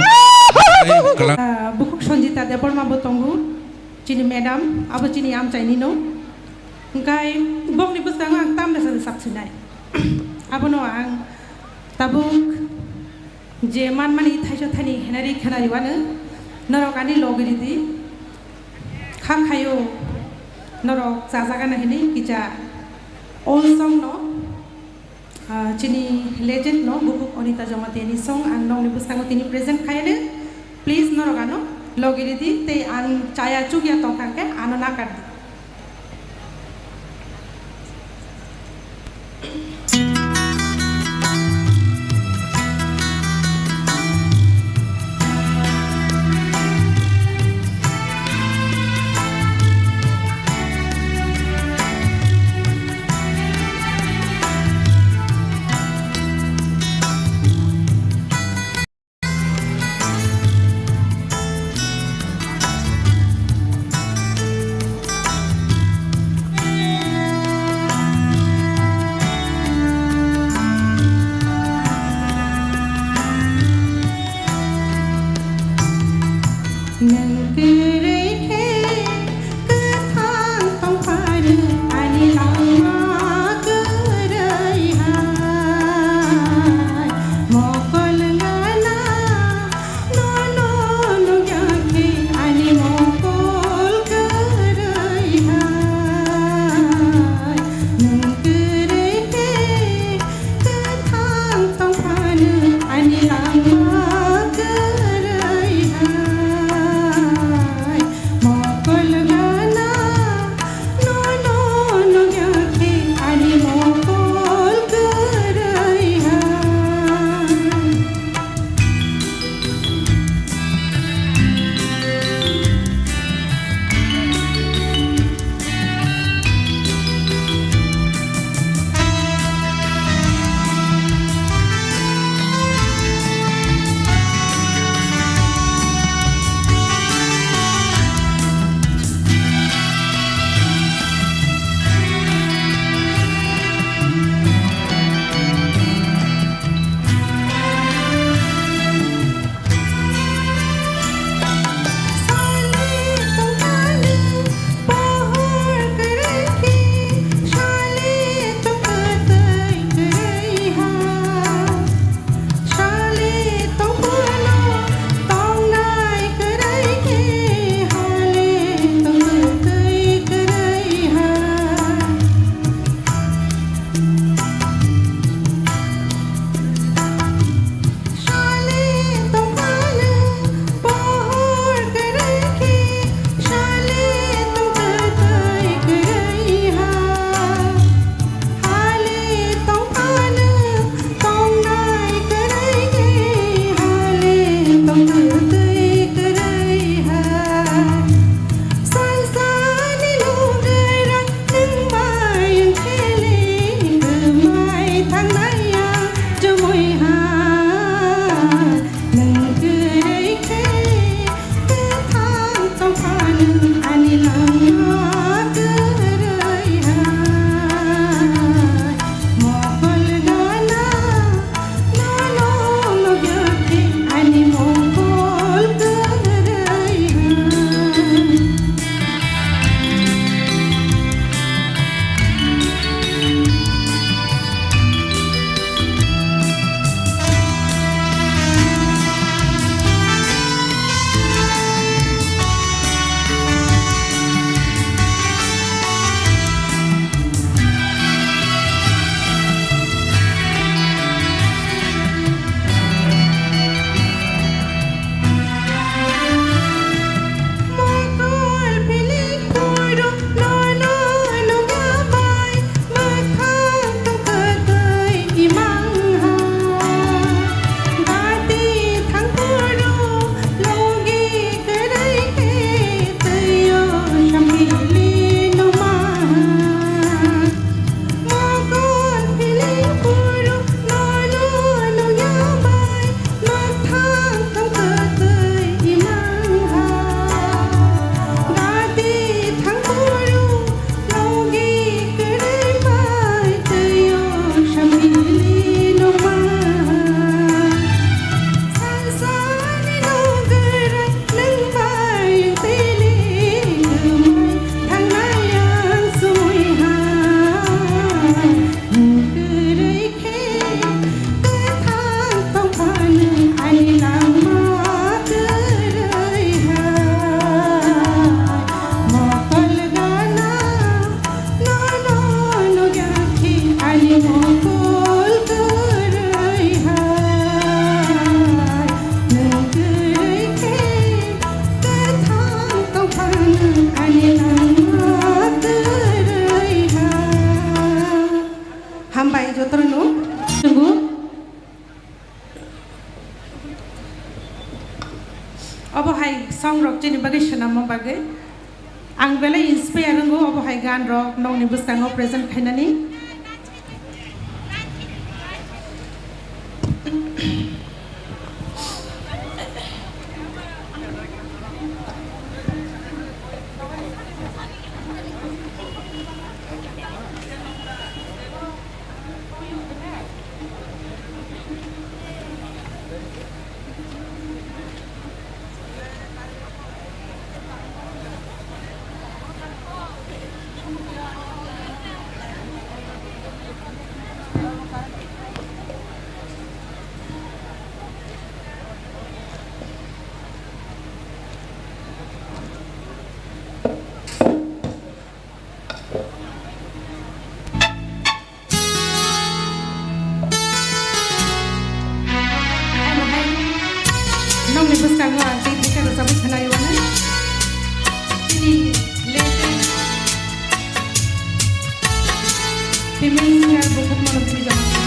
Ah, bukhuk Sanjita Debbarma bo tongo, chini madam, abo chini amchaini no. Hwnkhe bokni bwskango ang tamni sari sap sinai. Abono ang tabuk je manmani thaisa thani henari khenari wano norok ani logi ridi. Kha khayo norok chajagana hini kisa old song no. Ah, chini legend no bukhuk Anita Jamatia ni song ang nokni bwskango tini present khainai. Please norok ano logi ridi tei ang chaya chukya tongkha khe ano nakar di. Nwng kwrwi khe kwthang tongphano ani langma kwrwi hai. Mokol wngana nono nukya khe ani mokol kwrwi hai. Nwng kwrwi khe kwthang tongphano ani langma kwrwi hai. Hambai jotono. Nungo. Obo hai song rok chini bagwi swnamma bagwi. Ang belai inspire wngo obo hai gan rok nokni bwskango present khainani. Ano hai nokni bwskango ang tei bwsa rwchapwi khwnai uanai. Chini latest female singer Bukhuk Mano Devi Jamatia.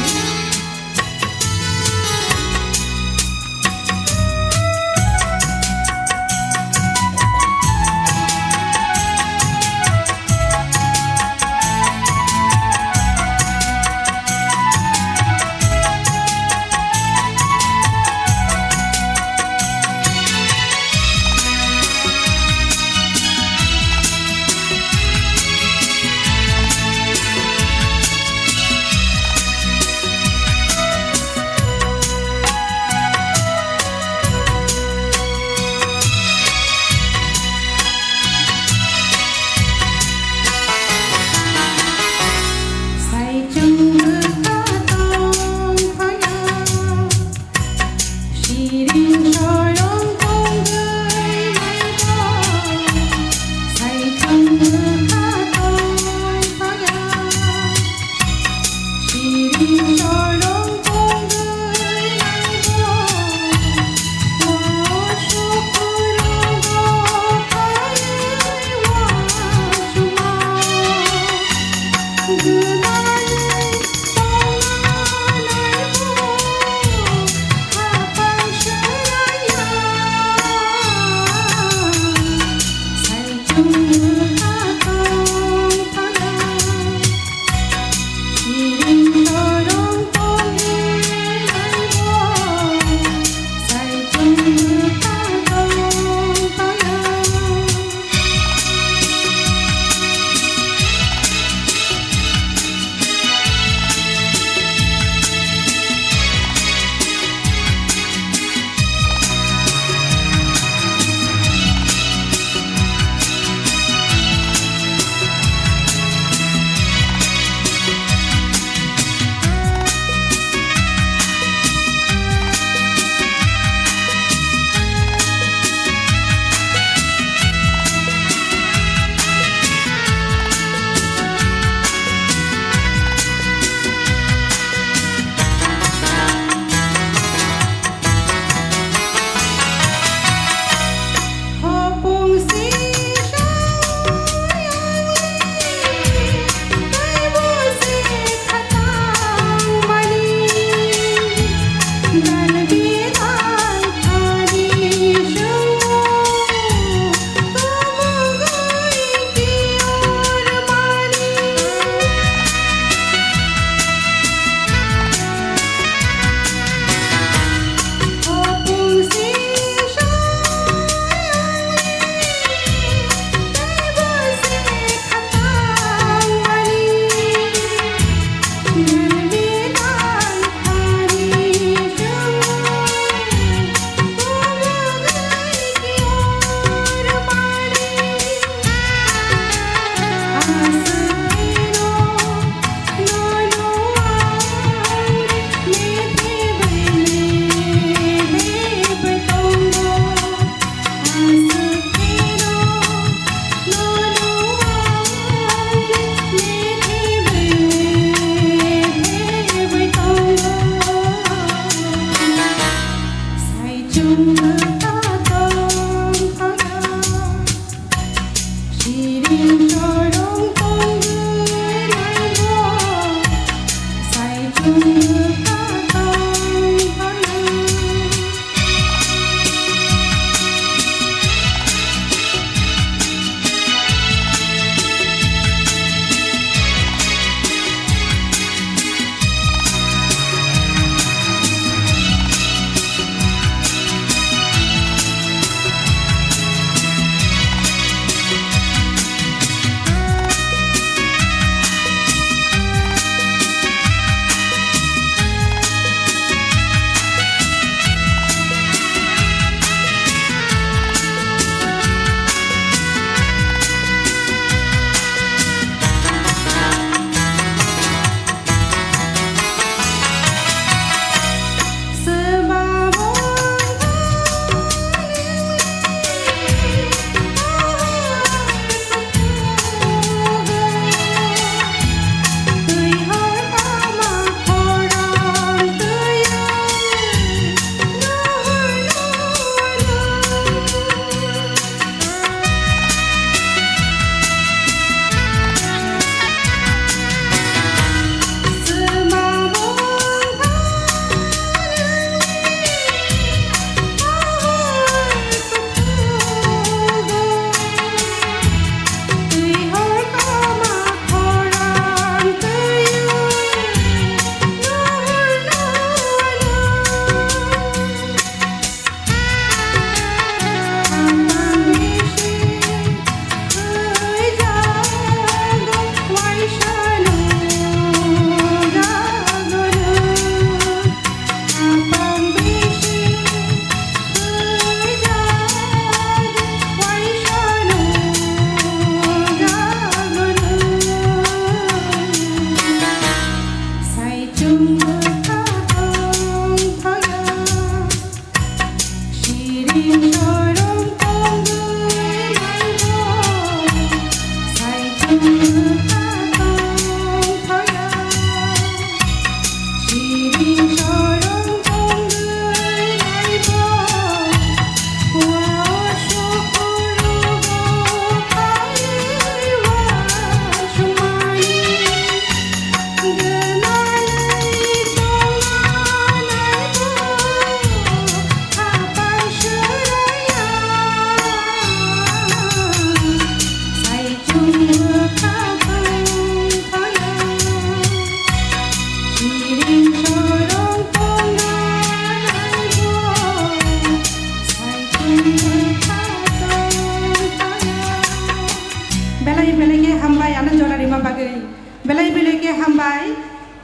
Belai khe hambai ano jora rima bagwi. Belai belai khe hambai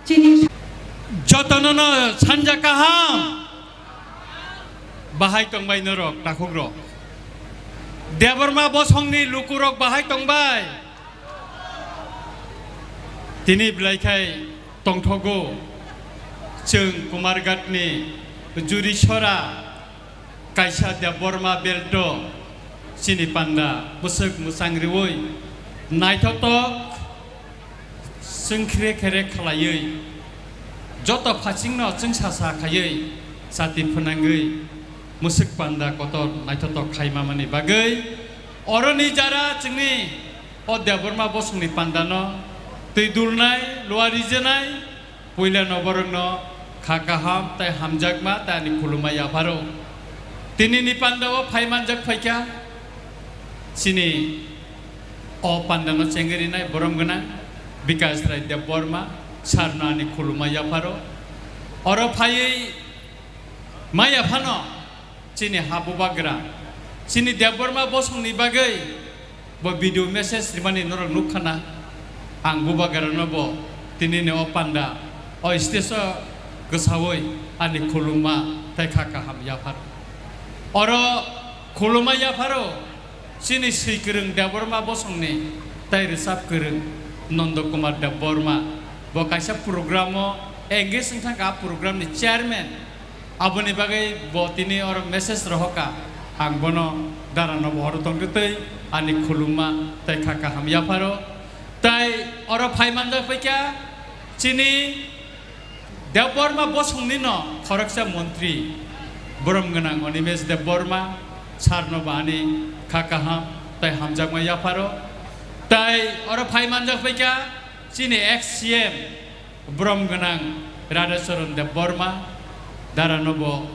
chini. Jotono no sanja kaham. Bahai tongbai norok, takhukrok. Debbarma bosongni lukurok bahai tongbai. Tini belai khai tongthogo. Chwng Kumarghatni Jurisora kaisa Debbarma belto chini panda bwswk mwchang riwi naithotok chwng khere khere khlaiwi joto phachingno chwngsa sa khaiwi chati phwnangwi mwswk panda kotor naithotok khaimamani bagwi oroni jara chwngni o Debbarma bosongni pandano twi dulnai, luwa rijenai, puilano borokno kha kaham tai hamjakma tai ani khulumma yapharo. Tinini pandao phai manjak phaikha chini o pandano chengwi rinai borom gwnang Bikash Rai Debbarma sarno ani khulumma yapharo. Oro phaiwi maya phano chini ha bubagra, chini Debbarma bosongni bagwi bo video message rimani norok nukkhana. Ang bubagrano bo tinini o panda, o stage o kwsawi ani khulumma tai kha kaham yapharo. Oro khulumma yapharo chini swi kwrwng Debbarma bosongni tai rwchap kwrwng Nondo Kumar Debbarma. Bo kaisa program o engage wngthangkha, a program ni chairman. Aboni bagwi bo tini oro message rohorkha, ang bono darano bo oro tongtwi twi ani khulumma tai kha kaham yapharo. Tai oro phai manjak phaikha chini Debbarma bosongni no khoroksa montri borom gwnang Animesh Debbarma sarno bo ani kha kaham tai hamjakma yapharo. Tai oro phai manjak phaikha chini ex C M borom gwnang Radhacharan Debbarma, darano bo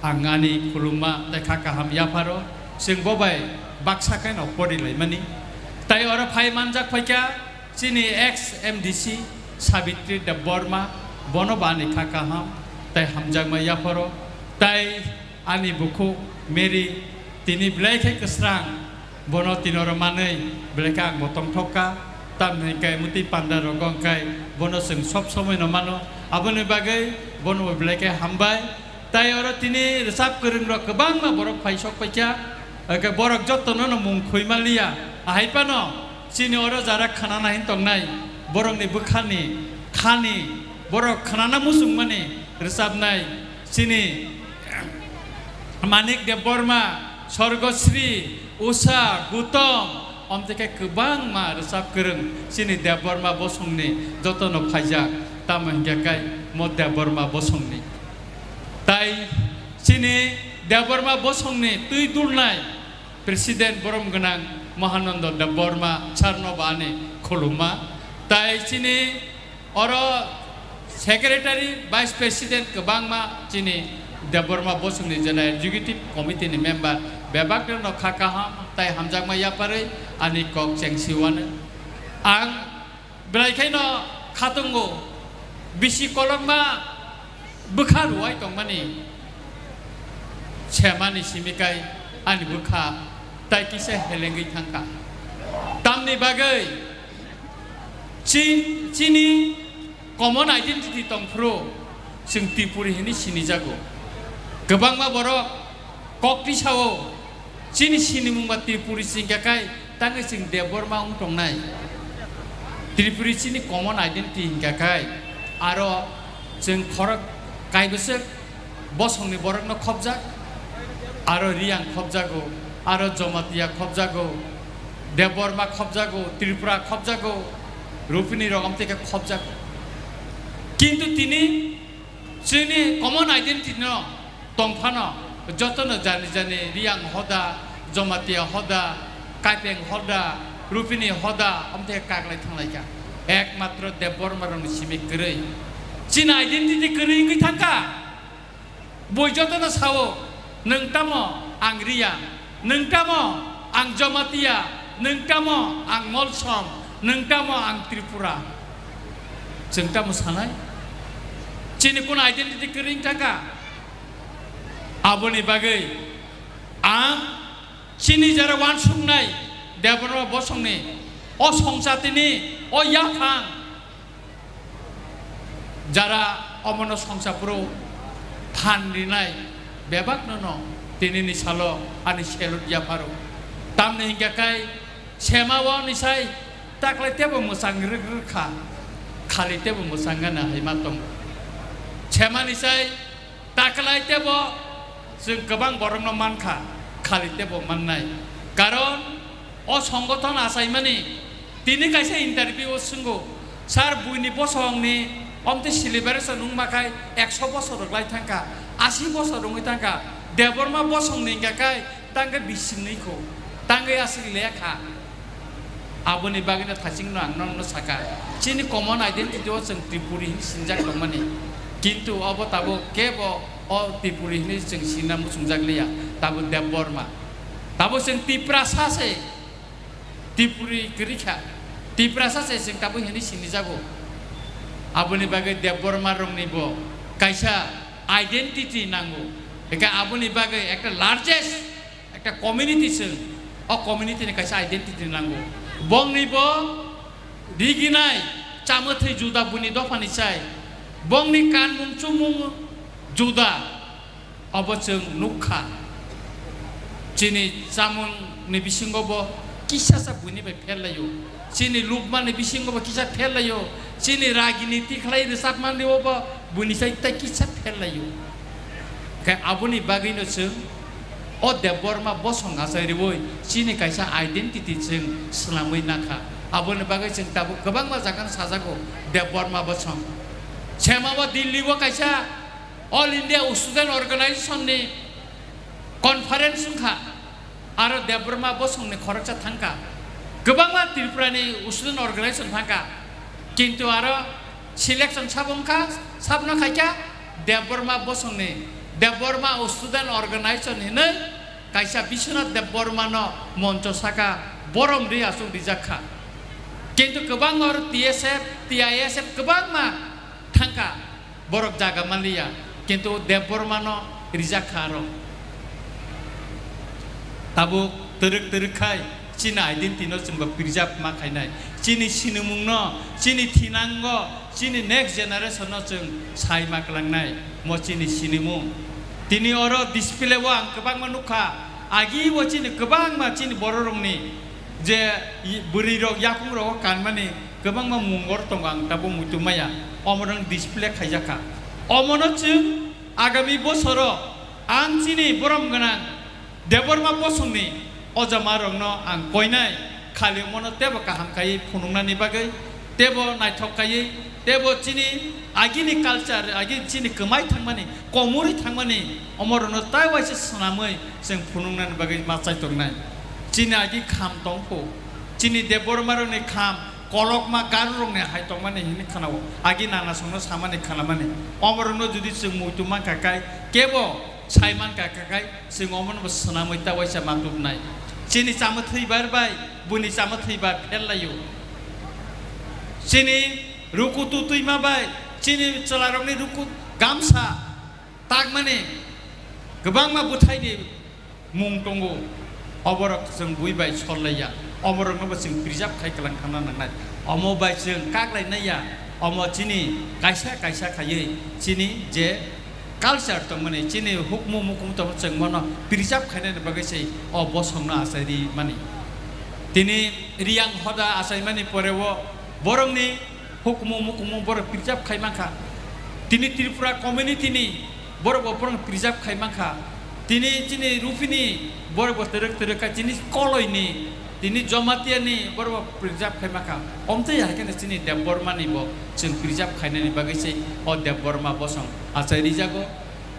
ang ani khulumma tai kha kaham yapharo, chwng bo bai baksa khe no porilaimani. Tai oro phai manjak phaikha chini ex M D C Sabitri Debbarma, bono bo ani kha kaham tai hamjakma yapharo. Tai ani bukhuk Mary tini belai khe kwsrang, bono tinoro manwi belai khe ang bo tongthok kha. Tamni hwnkhe mwtwi panda rogo hwnkhe bono chwng sob somoi no mano, aboni bagwi bono bo belai khe hambai. Tai oro tini rwchap kwrwng rok kwbangma borok phai sok paikha, hwnkhe borok jotono no mung khoi manliya. Ahai phano chini oro jara khnana hin tongnai borokni bwkhani khani borok khnana muchungmani rwchapnai chini Manik Debbarma, Sorgosri, Usha, Gutom, omtwi khe kwbangma rwchap kwrwng chini Debbarma bosongni jotono phaijak, tamo hinkhe kai mo Debbarma bosongni. Tai chini Debbarma bosongni twi dulnai President borom gwnang Mahananda Debbarma sarno bo ani khulumma. Tai chini oro Secretary, Vice President kwbangma chini Debbarma bosongni jena Executive Committee ni member bebak rokno kha kaham tai hamjakma yaparwi ani kok chengsiwano. Ang belai khaino khatungo bisi kolokma bwkha rwai tongmani semani simi kai ani bwkha tai kisa helengwi thangkha. Tamni bagwi chi-, chini common identity tongphuru chwng Tripuri hinwi sinijago. Kwbangma borok kok tisao chini sinimungba Tripuri singkha kai tangwi chwng Debbarma wng tongnai. Tripuri chini common identity hinkha kai aro chwng khorok kaibwswk bosongni borokno khopjak, aro Riyang khopjago, aro Jomatia khopjago, Debbarma khopjago, Tripura khopjago, Rupini rok amtwi khe khopjago. Kintu tini chini common identity no tongphano jotono jani jani Riyang hoda, Jomatia hoda, Kaipeng hoda, Rupini hoda, amtwi khe kaklai thanglaikha. Ekmatro Debbarma rokni simi kwrwi. Chini identity kwrwi wngwi thangkha. Bui jotono sao, "Nwng tamo ang Riyang, nwng tamo ang Jomatia, nwng tamo ang Molsom, nwng tamo ang Tripura." Chwng tamo sanai? Chini kun identity kwrwi wngkha kha? Aboni bagwi ang chini jara wansuknai Debbarma bosongni O songchatini, o yaphang, jara omono songchapro phan rinai bebakno no tinini salo ani salute yapharo. Tamni hinkhe kai sema o ni sai taklai tebo mwchang rwk rwk kha, khali tebo mwchang gana hai ma tongo. Sema ni sai taklai tebo chwng kwbang borokno mankha, khali tebo mannai. Karon o songgothon achaimani tini kaisa interview o swngo, "Sir, buini bosongni omtwi celebration wngma khai ekso bosor rwklai thangkha, asi bosor wngwi thangkha, Debbarma bosongni wngkha khai tangkhe bisingni kho, tangwi aswk lekha." Aboni bagwino thachingno ang nokno saka, chini common identity o chwng Tripuri hinwi sinjak tongmani, kintu obo tabuk kebo o Tripuri hinwi chwng sinna muchungjak liya, tabuk Debbarma. Tabuk chwng Tiprasa se, Tripuri kwrwi kha, Tiprasa se chwng tabuk hinwi sinijago. Aboni bagwi Debbarma rokni bo kaisa identity nango, hwnkhe aboni bagwi ekta largest ekta community chwng, o community ni kaisa identity nango. Bongni bo riginai chamwthwi juda buini dophani chai. Bongni kanmung chumung juda, obo chwng nukha. Chini chamung ni bisingo bo kisa sa buini bai pher laio. Chini lukmani bisingo bo kisa pher laio. Chini ragini tikhlai rwchapmani o bo buini sai tei kisa pher laio. Khe aboni bagwino chwng o Debbarma bosong achai rwui chini kaisa identity chwng swnamwi nakha. Aboni bagwi chwng tabuk kwbangma jagano sajago Debbarma bosong. Sema o Delhi o kaisa All India Student Organization ni conference wngkha. Aro Debbarma bosongni khoroksa thangkha. Kwbangma Tripurani student organization thangkha. Kintu aro selection sabo wngkha, sabno khaikha Debbarma bosongni, Debbarma Student Organization hinwi kaisa Biswanath Debbarmano moncho saka borom ri aswk rijak kha. Kintu kwbangma aro T S F, T I S F kwbangma thangkha. Borok jaga manliya, kintu Debbarmano rijak kha aro. Tabuk twrwk twrwk khai chini identity no chwngbo preserve ma khainai. Chini sinimungno, chini thinango, chini next generation no chwng sai ma kwlangnai. Mo chini sinimung. Tini oro display o ang kwbangma nukha. Agi bo chini kwbangma chini bororokni je i-, bwrwi rok yakung rogo kanmani kwbangma mungor tongo, ang tabuk muitu maya, omorok display khaijakha. Omono chwng agami bosoro ang chini borom gwnang Debbarma bosongni ojamarokno ang koinai, khali omono tebo kaham khaiwi phunuknani bagwi, tebo naithok khaiwi, tebo chini agini culture, agi chini kwmai thangmani, komorwi thangmani, omorokno tai waisa swnamwi chwng phunuknani bagwi ma chai tongnai. Chini agi kham tongkho, chini Debbarmarokni kham kolokma garurokni hai tongmani hinwi khanao, agi nanasongno samani khanamani. Omorokno jodi chwng muitu mankha kai, kebo sai mankha kai, chwng omono bo swnamwi ta waisa ma tubnai. Chini chamwthwi bar bai, buini chamwthwi bar pherlaio. Chini ruku tutwima bai, chini chwlarokni ruku gamsa takmani kwbangma bwthaini mung tongo, oborok chwng bui bai sol laiya, omorokno bo chwng preserve khai kwlang thangna nangnai. Omo bai chwng kak lainai ya, omo chini kaisa kaisa khaiwi chini je culture tongmani, chini hukmu mukumu tongmani, chwng bono preserve khainani bagwi se o bosongno achai ri mani. Tini Riyang hoda achaimani pore o borokni hukumu mukumu borok preserve khai mankha. Tini Tripura community ni borok bo borok preserve khai mankha. Tini chini Rupini borok bo twrwk twrwk kha, tini Koloi ni, tini Jamatia ni borok bo preserve khai mankha. Omtwi hai kheno chini Debbarma ni bo chwng preserve khainani bagwi se o Debbarma bosong achai rijago.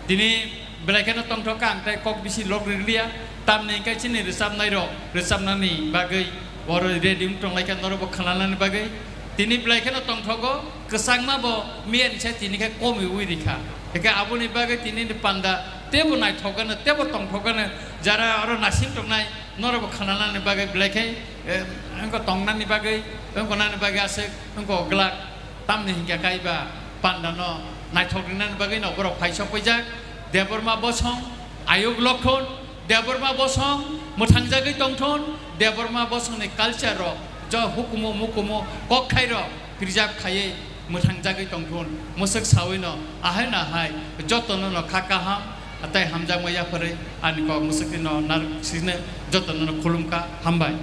Tini belai kheno tongthok kha, ang tei kok bisi lok rwliya, tamni hwnkhe chini rwchapnai rok rwchapnani bagwi oro ready wng tong lai kha, norok bo khwnanani bagwi. Tini belai kheno tongthogo, kwchangma bo miya ni sai tini khe komi wi rikha. Hwnkhe aboni bagwi tini ni panda tebo naithok gano, tebo tongthok gano, jara oro nasing tongnai norok bo khwnanani bagwi belai khe, eh, wngkha tongnani bagwi, wngkha nani bagwi aswk wngkha glak. Tamni hinkhe kaiba pandano naithok ringnani bagwino borok phai sok paijak. Debbarma bosong, ayuk lokhon, Debbarma bosong mwthangjagwi tongthon, Debbarma bosongni culture rok Jo hukumu mukumu kok khairok preserve khaiwi mwthangjagwi tongthun, mwswk sawino ahai no hai jotono no kha kaham tei hamjakma yapharwi ani kok mwswkno narwk sino jotono no khulumkha, hambai.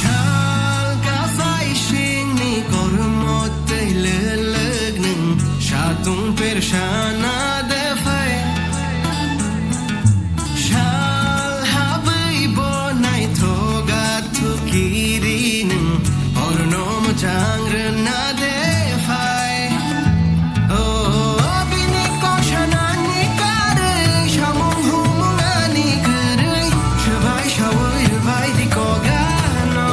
Sal kaphai singni kormo tei lelek nwng satung persana de phai. Sal habwi bo naithok athukiri nwng horno mwchang rwna de phai. O, bini kok sanani karwi, samung humung ani kwrwi, swbai saui rwbai di kok ano.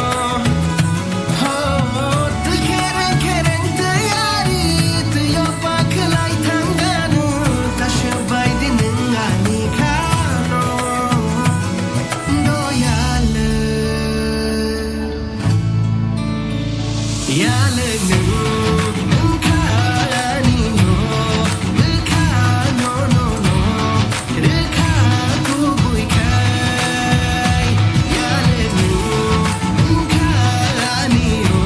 Ho, twi khereng khereng twi ari, twi o pakhlai thangano, ta swbai di nwng ani khano. Doyale. Yale nwng wngkha ani no, bwkha no, no, no, rwkha kubui khai. Yale nwng wngkha ani no,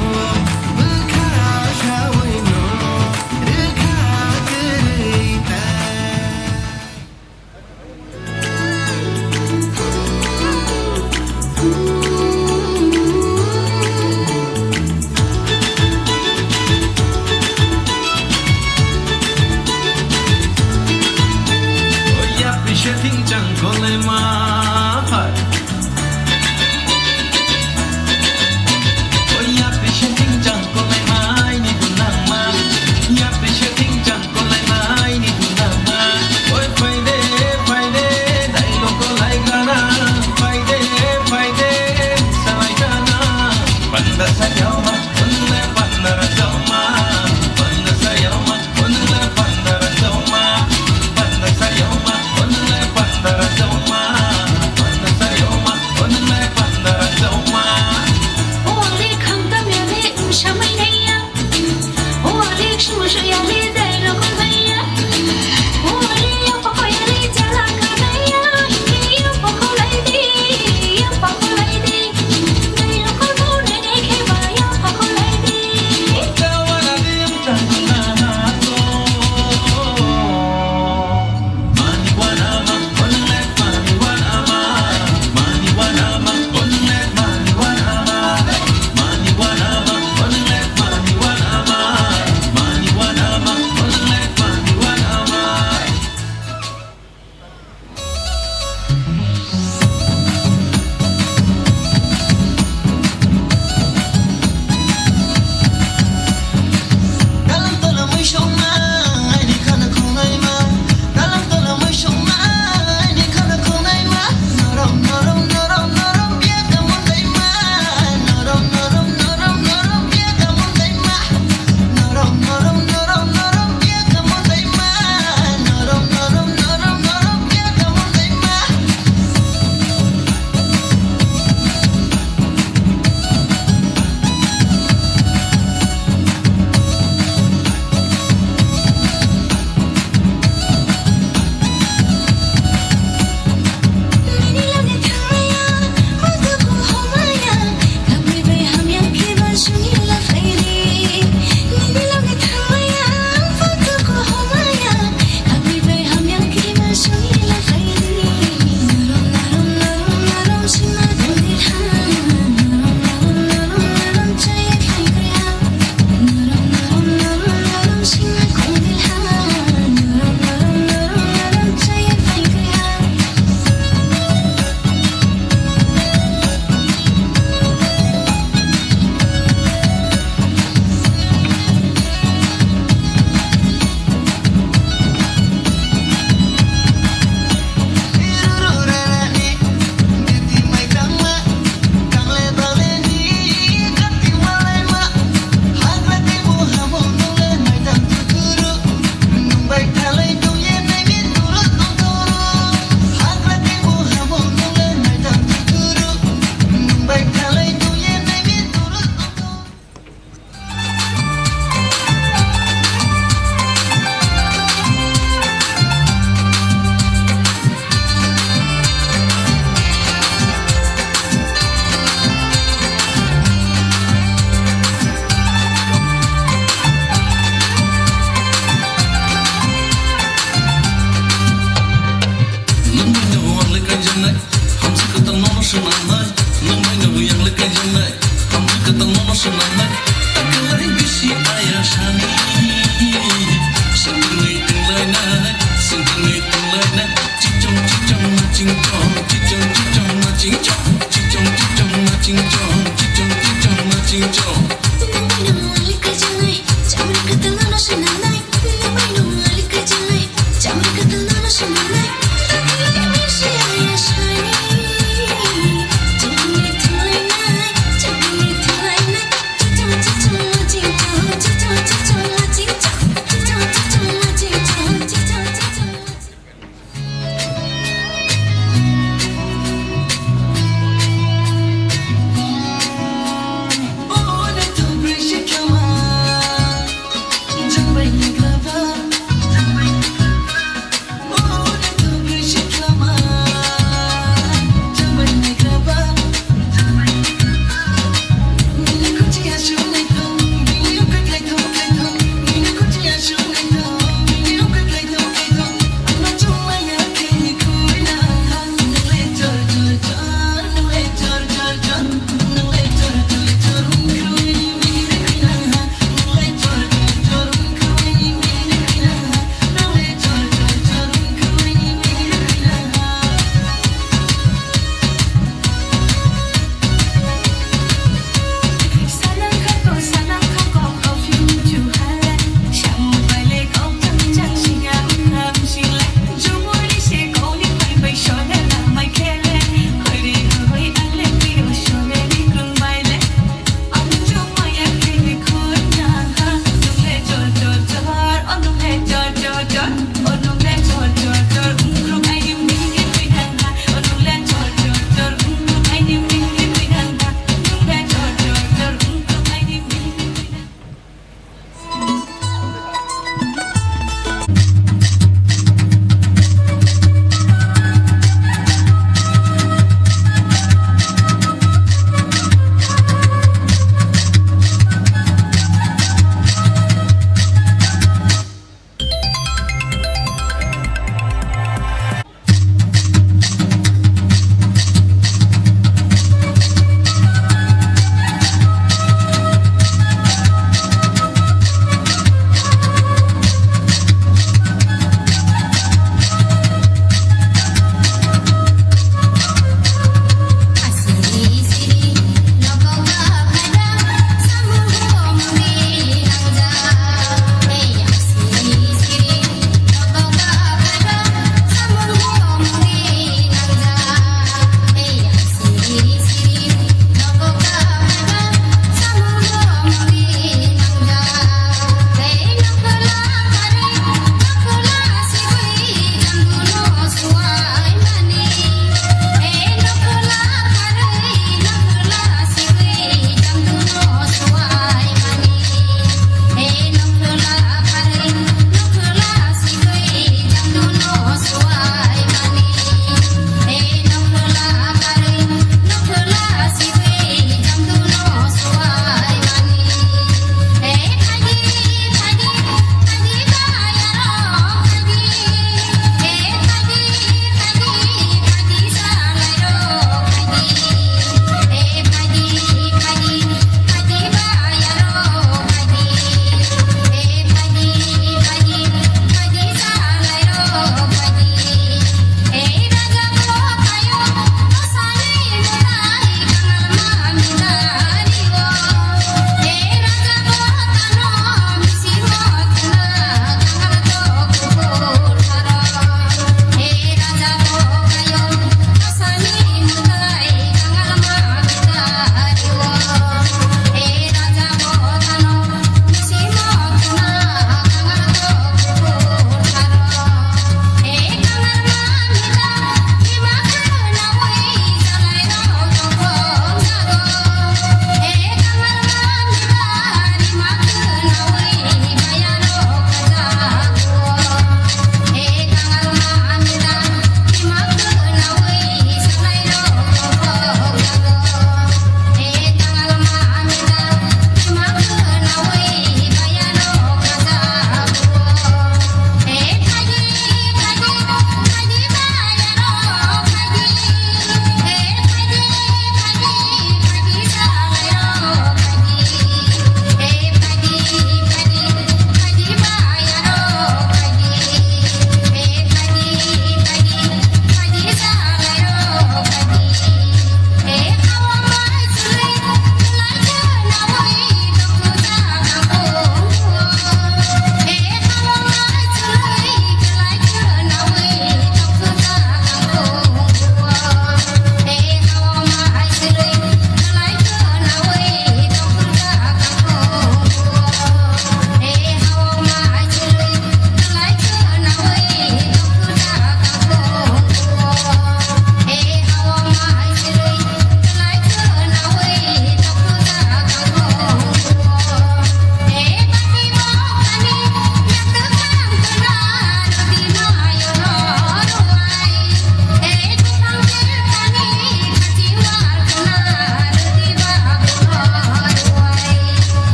bwkha saui no, rwkha kwrwi tai.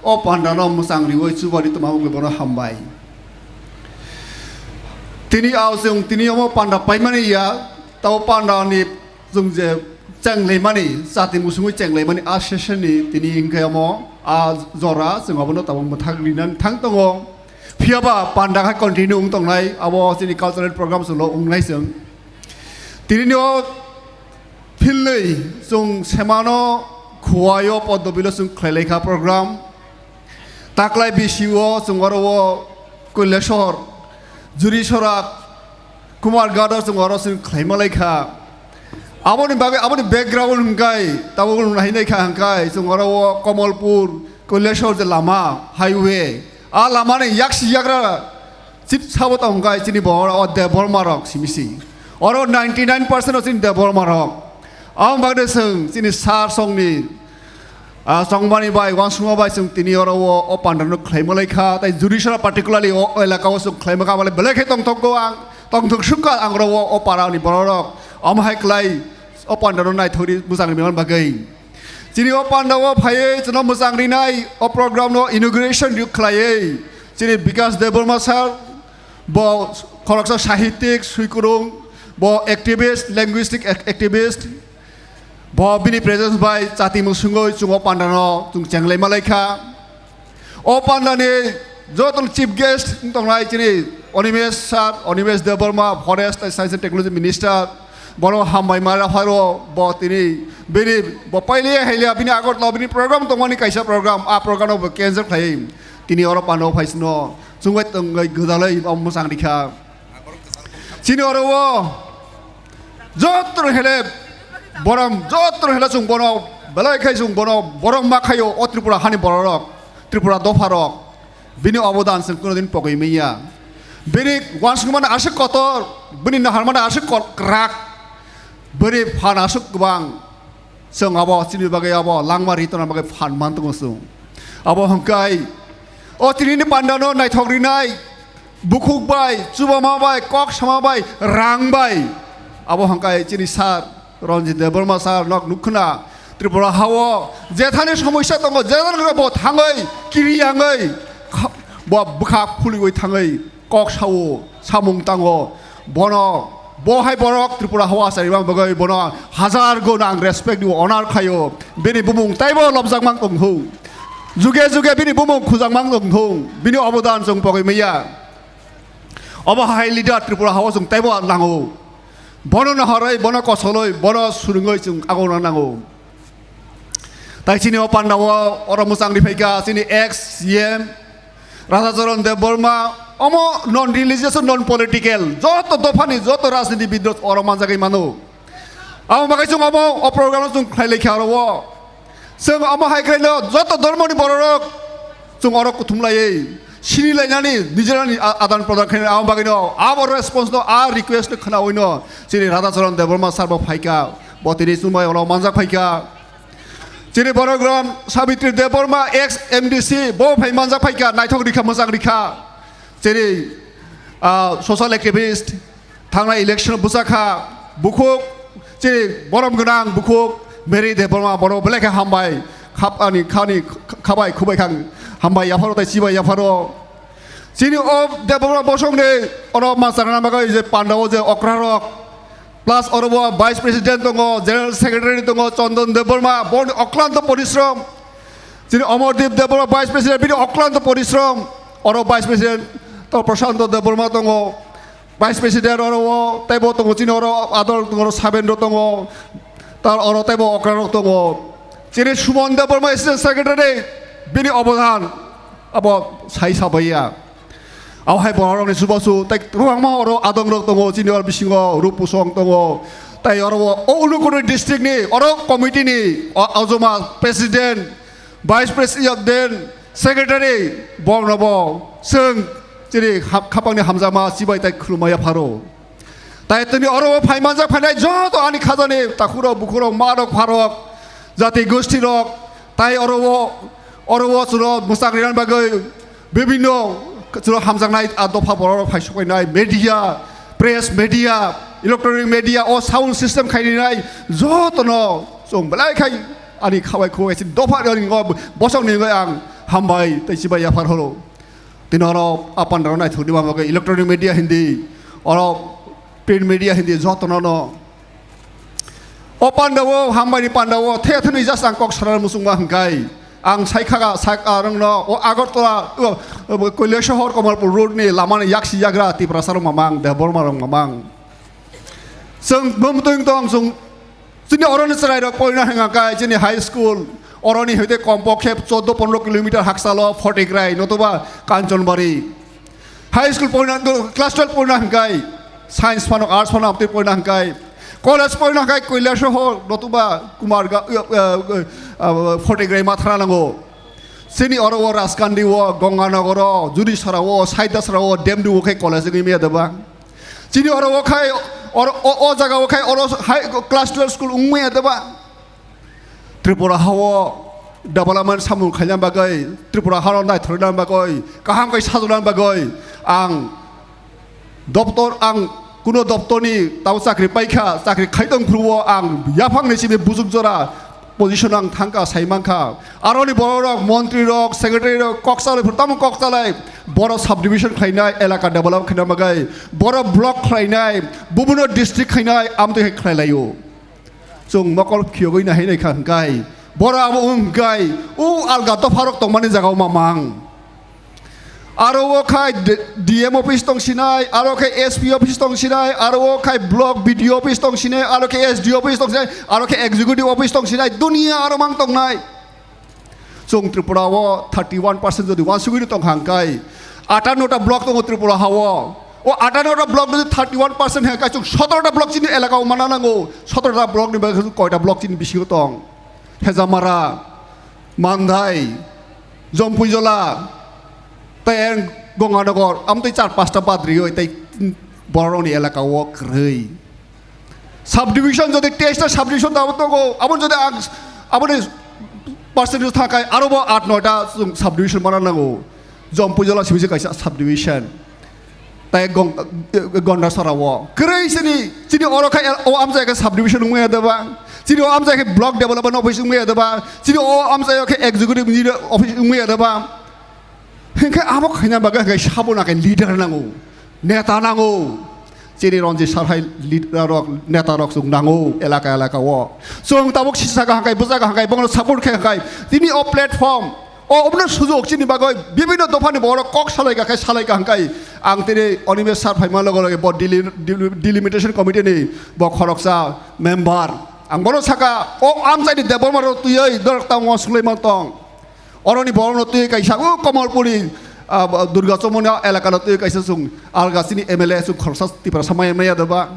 O panda no mwchang riwi chubani tongma wngwi bono hambai. Tini ao chwng tini omo panda paimani ya, tabo panda ni chwng je chenglaimani, chati musungwi chenglaimani a session ni tini hwnkhe omo a jora chwng obono tabuk mwthak rinani thang tongo. Phiyaba panda khe continue wng tongnai, abo chini cultural program chwngno wngnai chwng. Tini o philwi chwng semano Khuaio Poddo Bilo chwng khlailaikha program. Taklai B C O chwng oro o Kailashahar, Jurisora, Kumarghat o chwng oro chwng khlaima laikha. Aboni bagwi, aboni background hwnkhe tabuk nahinaikha hwnkhe chwng oro o Kamalpur, Kailashahar je lama, highway. A lamani yaksi yagra chit sabo tong hwnkhe chini bo oro o Debbarma rok simi si. Oro ninety nine percent o chini Debbarma rok. Aboni bagwi chwng chini sir songni, ah, chongmani bai, uansukma bai chwng tini oro o, o panda no khlaima laikha. Tai Jurisora particularly o, o elaka o chwng khlaima kha, belai khe tongthok go ang, tongthok sukha ang oro o, o para ni borok rok. Omo hai klai o panda no naithok ri bwsang ri bagwi. Chini o panda o phaiwi chwngno mwchang rinai o program no inauguration ri khlaiwi chini Bikas Debbarma sir bo khoroksa sahitwik suikurung, bo activist, linguistic ac-, activist, bo bini presence bai chati musungwi chwng o panda no chwng chenglai malaikha. O pandani joto chief guest wng tongnai chini Animesh sir, Animesh Debbarma, Forest and Science and Technology Minister, bono hambai ma pharo, bo tini bini bo pailiya hailia bini Agartala bini program tongmani kaisa program, a program no bo cancel khlai tini oro pano phaisino chwngwi tongwi gwdalwi bo mwchang rikha. Chini oro o joto hele borom, joto hele chwng bono belai khai chwng bono borom ma khaio o Tripura hani bororok, Tripura dopharok. Bini obodan chwng kunodin pogwi manya. Bini uansukmani aswk kotor, bini naharmani aswk kor-, kwrak, bini phan aswk kwbang. Chwng abo chini bagwi abo langma ri tongna bagwi phan man tongo chwng. Abo hwnkhe o tinini pandano naithok rinai bukhuk bai, chubama bai, kok sama bai, rang bai. Abo hwnkhe chini sir Ranjit Debbarma sir nok nukhna Tripura hao jethani somosya tongo, jethani bo thangwi kiri yangwi kha-, bo bwkha phuliwi thangwi kok sao, samung tango, bono, bo hai borok Tripura hao achari bagwi bono hazar gun ang respect rio, honor khaio, bini bumung taibo lobjak mang tong thung, juge juge bini bumung khujak mang tong thung, bini obodan chwng pogwi maya. Obo hai leader Tripura hao chwng taibo nango, bono nahorwi, bono kosolwi, bono surungwi chwng agona nango. Tai chini o pandao oro mwchang ri phaikha chini ex C M Radhacharan Debbarma, omo non religious, non political, joto dophani, joto rajniti bidrok oro manjagwi mano. Abo bagwi chwng omo o program no chwng khlai laikha oro o. Chwng omo hai khlaino joto dhormoni bororok chwng oro kuthum laiwi sini lainani, nijorani a-, adan prodan khlainani, abo bagwino abo response no, a request no khwnawino chini Radhacharan Debbarma sir bo phaikha, bo tini chumai oro manjak phaikha. Chini borok rom Sabitri Debbarma, ex M D C, bo phai manjak phaikha, naithok rikha, mwchang rikha. Chini, ah, social activist, thangnai election bwchakha, bukhuk, chini borom gwnang bukhuk, Mary Debbarma, borok belai khe hambai, khap ani khani khabai khubai khang hambai yapharo tai chibai yapharo. Chini o Debbarma bosongni oro mwchang rwna bagwi je pandao je okrarok, plus oro bo Vice President tongo, General Secretary tongo, Chandan Debbarma, boni oklanto porishrom. Chini Amardeep Debbarma Vice President, bini oklanto porishrom. Oro Vice President to Prashanto Debbarma tongo. Vice President oro o teibo tongo, chini oro adol tongo, oro Sabendra tongo. Tar oro teibo okrarok tongo. Chini Suman Debbarma Assistant Secretary, bini obodan abo sai sabaiya. Abo hai borokni chubachu tei kwbangma oro adongrok tongo, chini oro bisingo Rup Pusong tongo. Tei oro o, o Unakoti district ni oro committee ni o, ojoma president, vice president, secretary, borokno bo chwng chini ha-, khapangni hamjakma chibai tei khulumma yapharo. Tai tini oro o phai manjak phainai joto ani khajani takhurok, bukhurok, marok, pharok, jati gosti rok, tai oro o, oro o chwlo mwchang rinani bagwi bibinno chwlo hamjaknai a dopha borok rok phai sokphainai media, press media, electronic media o sound system khainai jotono chwng belai khai ani khabai khubai chini dopha ni o bosong ni ang Hambai tei chibai yaphar horo. Tini oro a pandaro naithokdi ma bagwi electronic media hindi, oro print media hindi jotono no. O pandao, hambaini pandao, the thani just ang kok sana muchungma hwnkhe. Ang sai khaga, sak arwngno, o Agartala, o, o Kailasohor Kamalpur road ni lamani yaksi yagra Tiprasa rok mamang, Debbarma rok mamang. Chwng bumtwing tong, chwng chini oroni chwrairok poina hwnka khe chini high school, oroni hwte kompokhe chordo pondro kilometer haksalo Photigrai notoba Kanchanbari. High school poina, class twelve poina hwnkai, science phano, arts phano amtwi poina hwnkai, college poina hwnkai, Kailasohor notoba Kumar ga-, uh, uh, uh, uh, Photigrai mathara nango. Chini oro o Raskandi o, Ganganagar o, Judisara o, Saidasara o, Demdu o khe college wngwi maya deba. Chini oro o khai, oro, o, o jaga o khai, oro hai, class twelve school wngmaya deba. Tripura ha o development samung khaina bagwi, Tripura ha o naithorna bagwi, kaham khai sajona bagwi ang doptor, ang kuno doptorni tamo chakri paikha, chakri khaitong phuru o ang yaphangni simi bujuk jora position ang thangkha, sai mankha. Aroni bororok, montrirok, secretarirok, kok chalai phuru tamo kok chalai, boro subdivision khlainai, elaka develop khaina bagwi, boro block khlainai, bubuno district khainai, amtwi hai khlai laio. Chwng mokol khiyogwi nahai nai kha hwnkhe, boro abo wng hwnkhe, o alga dopharok tongmani jaga o mamang. Aro o khai D-, D M office tong sinai, aro khe S P office tong sinai, aro o khai block B D O office tong sinai, aro khe S D O office tong sinai, aro khe executive office tong sinai, dunia aro mang tongnai. Chwng Tripura o thirty one percent jodi uansugwi tong kha hwnkhe, atanno ta block tongo Tripura ha o. O atanno ta block jodi thirty one percent hwnkhe chwng sotoro ta block chini elaka o mana nango. Sotoro ta block ni bagwi koita block chini bisingo tong? Hejamara, Mandai, Jompuijola, tei Ganganagar, amtwi char pasta bad riyoi tei bororokni elaka o kwrwi. Subdivision jodi teista subdivision dabo tongo, abo jodi ang aboni percentage thakai aro bo aat noita chwng subdivision mana nango. Jompuijola sibisi kaisa subdivision. Tei Gong-, Gondasara o. Kwrwi sini, chini oro khai o amjai khe subdivision wngmaya deba. Chini o amjai khe block development office wngmaya deba. Chini o amjai khe executive engineer office wngmaya deba. Hinkhe abo khaina bagwi hinkhe sabo na khe leader nango, neta nango. Chini Ranjit sir hai leader rok, neta rok chwng nango elaka elaka o. Chwng tabuk sisa ka hangkai, bwsa ka hangkai, bono support khe hangkai. Tini o platform, o obono sujuk chini bagwi bibinno dophani borok kok salai ka khai salai ka hangkai. Ang tini Animesh sir phaima logo logo bo deli-, deli-, delimitation committee ni bo khoroksa member. Ang bono saka, o amchaini Debbarma rok twiwi dorok tamo swlaiman tong. Oroni borokno twi kaisa o Kamalpuri, ah, Durga Chomoni elakano twi kaisa chwng alga chini M L A chwng khoroksa Tiprasa maya maya deba.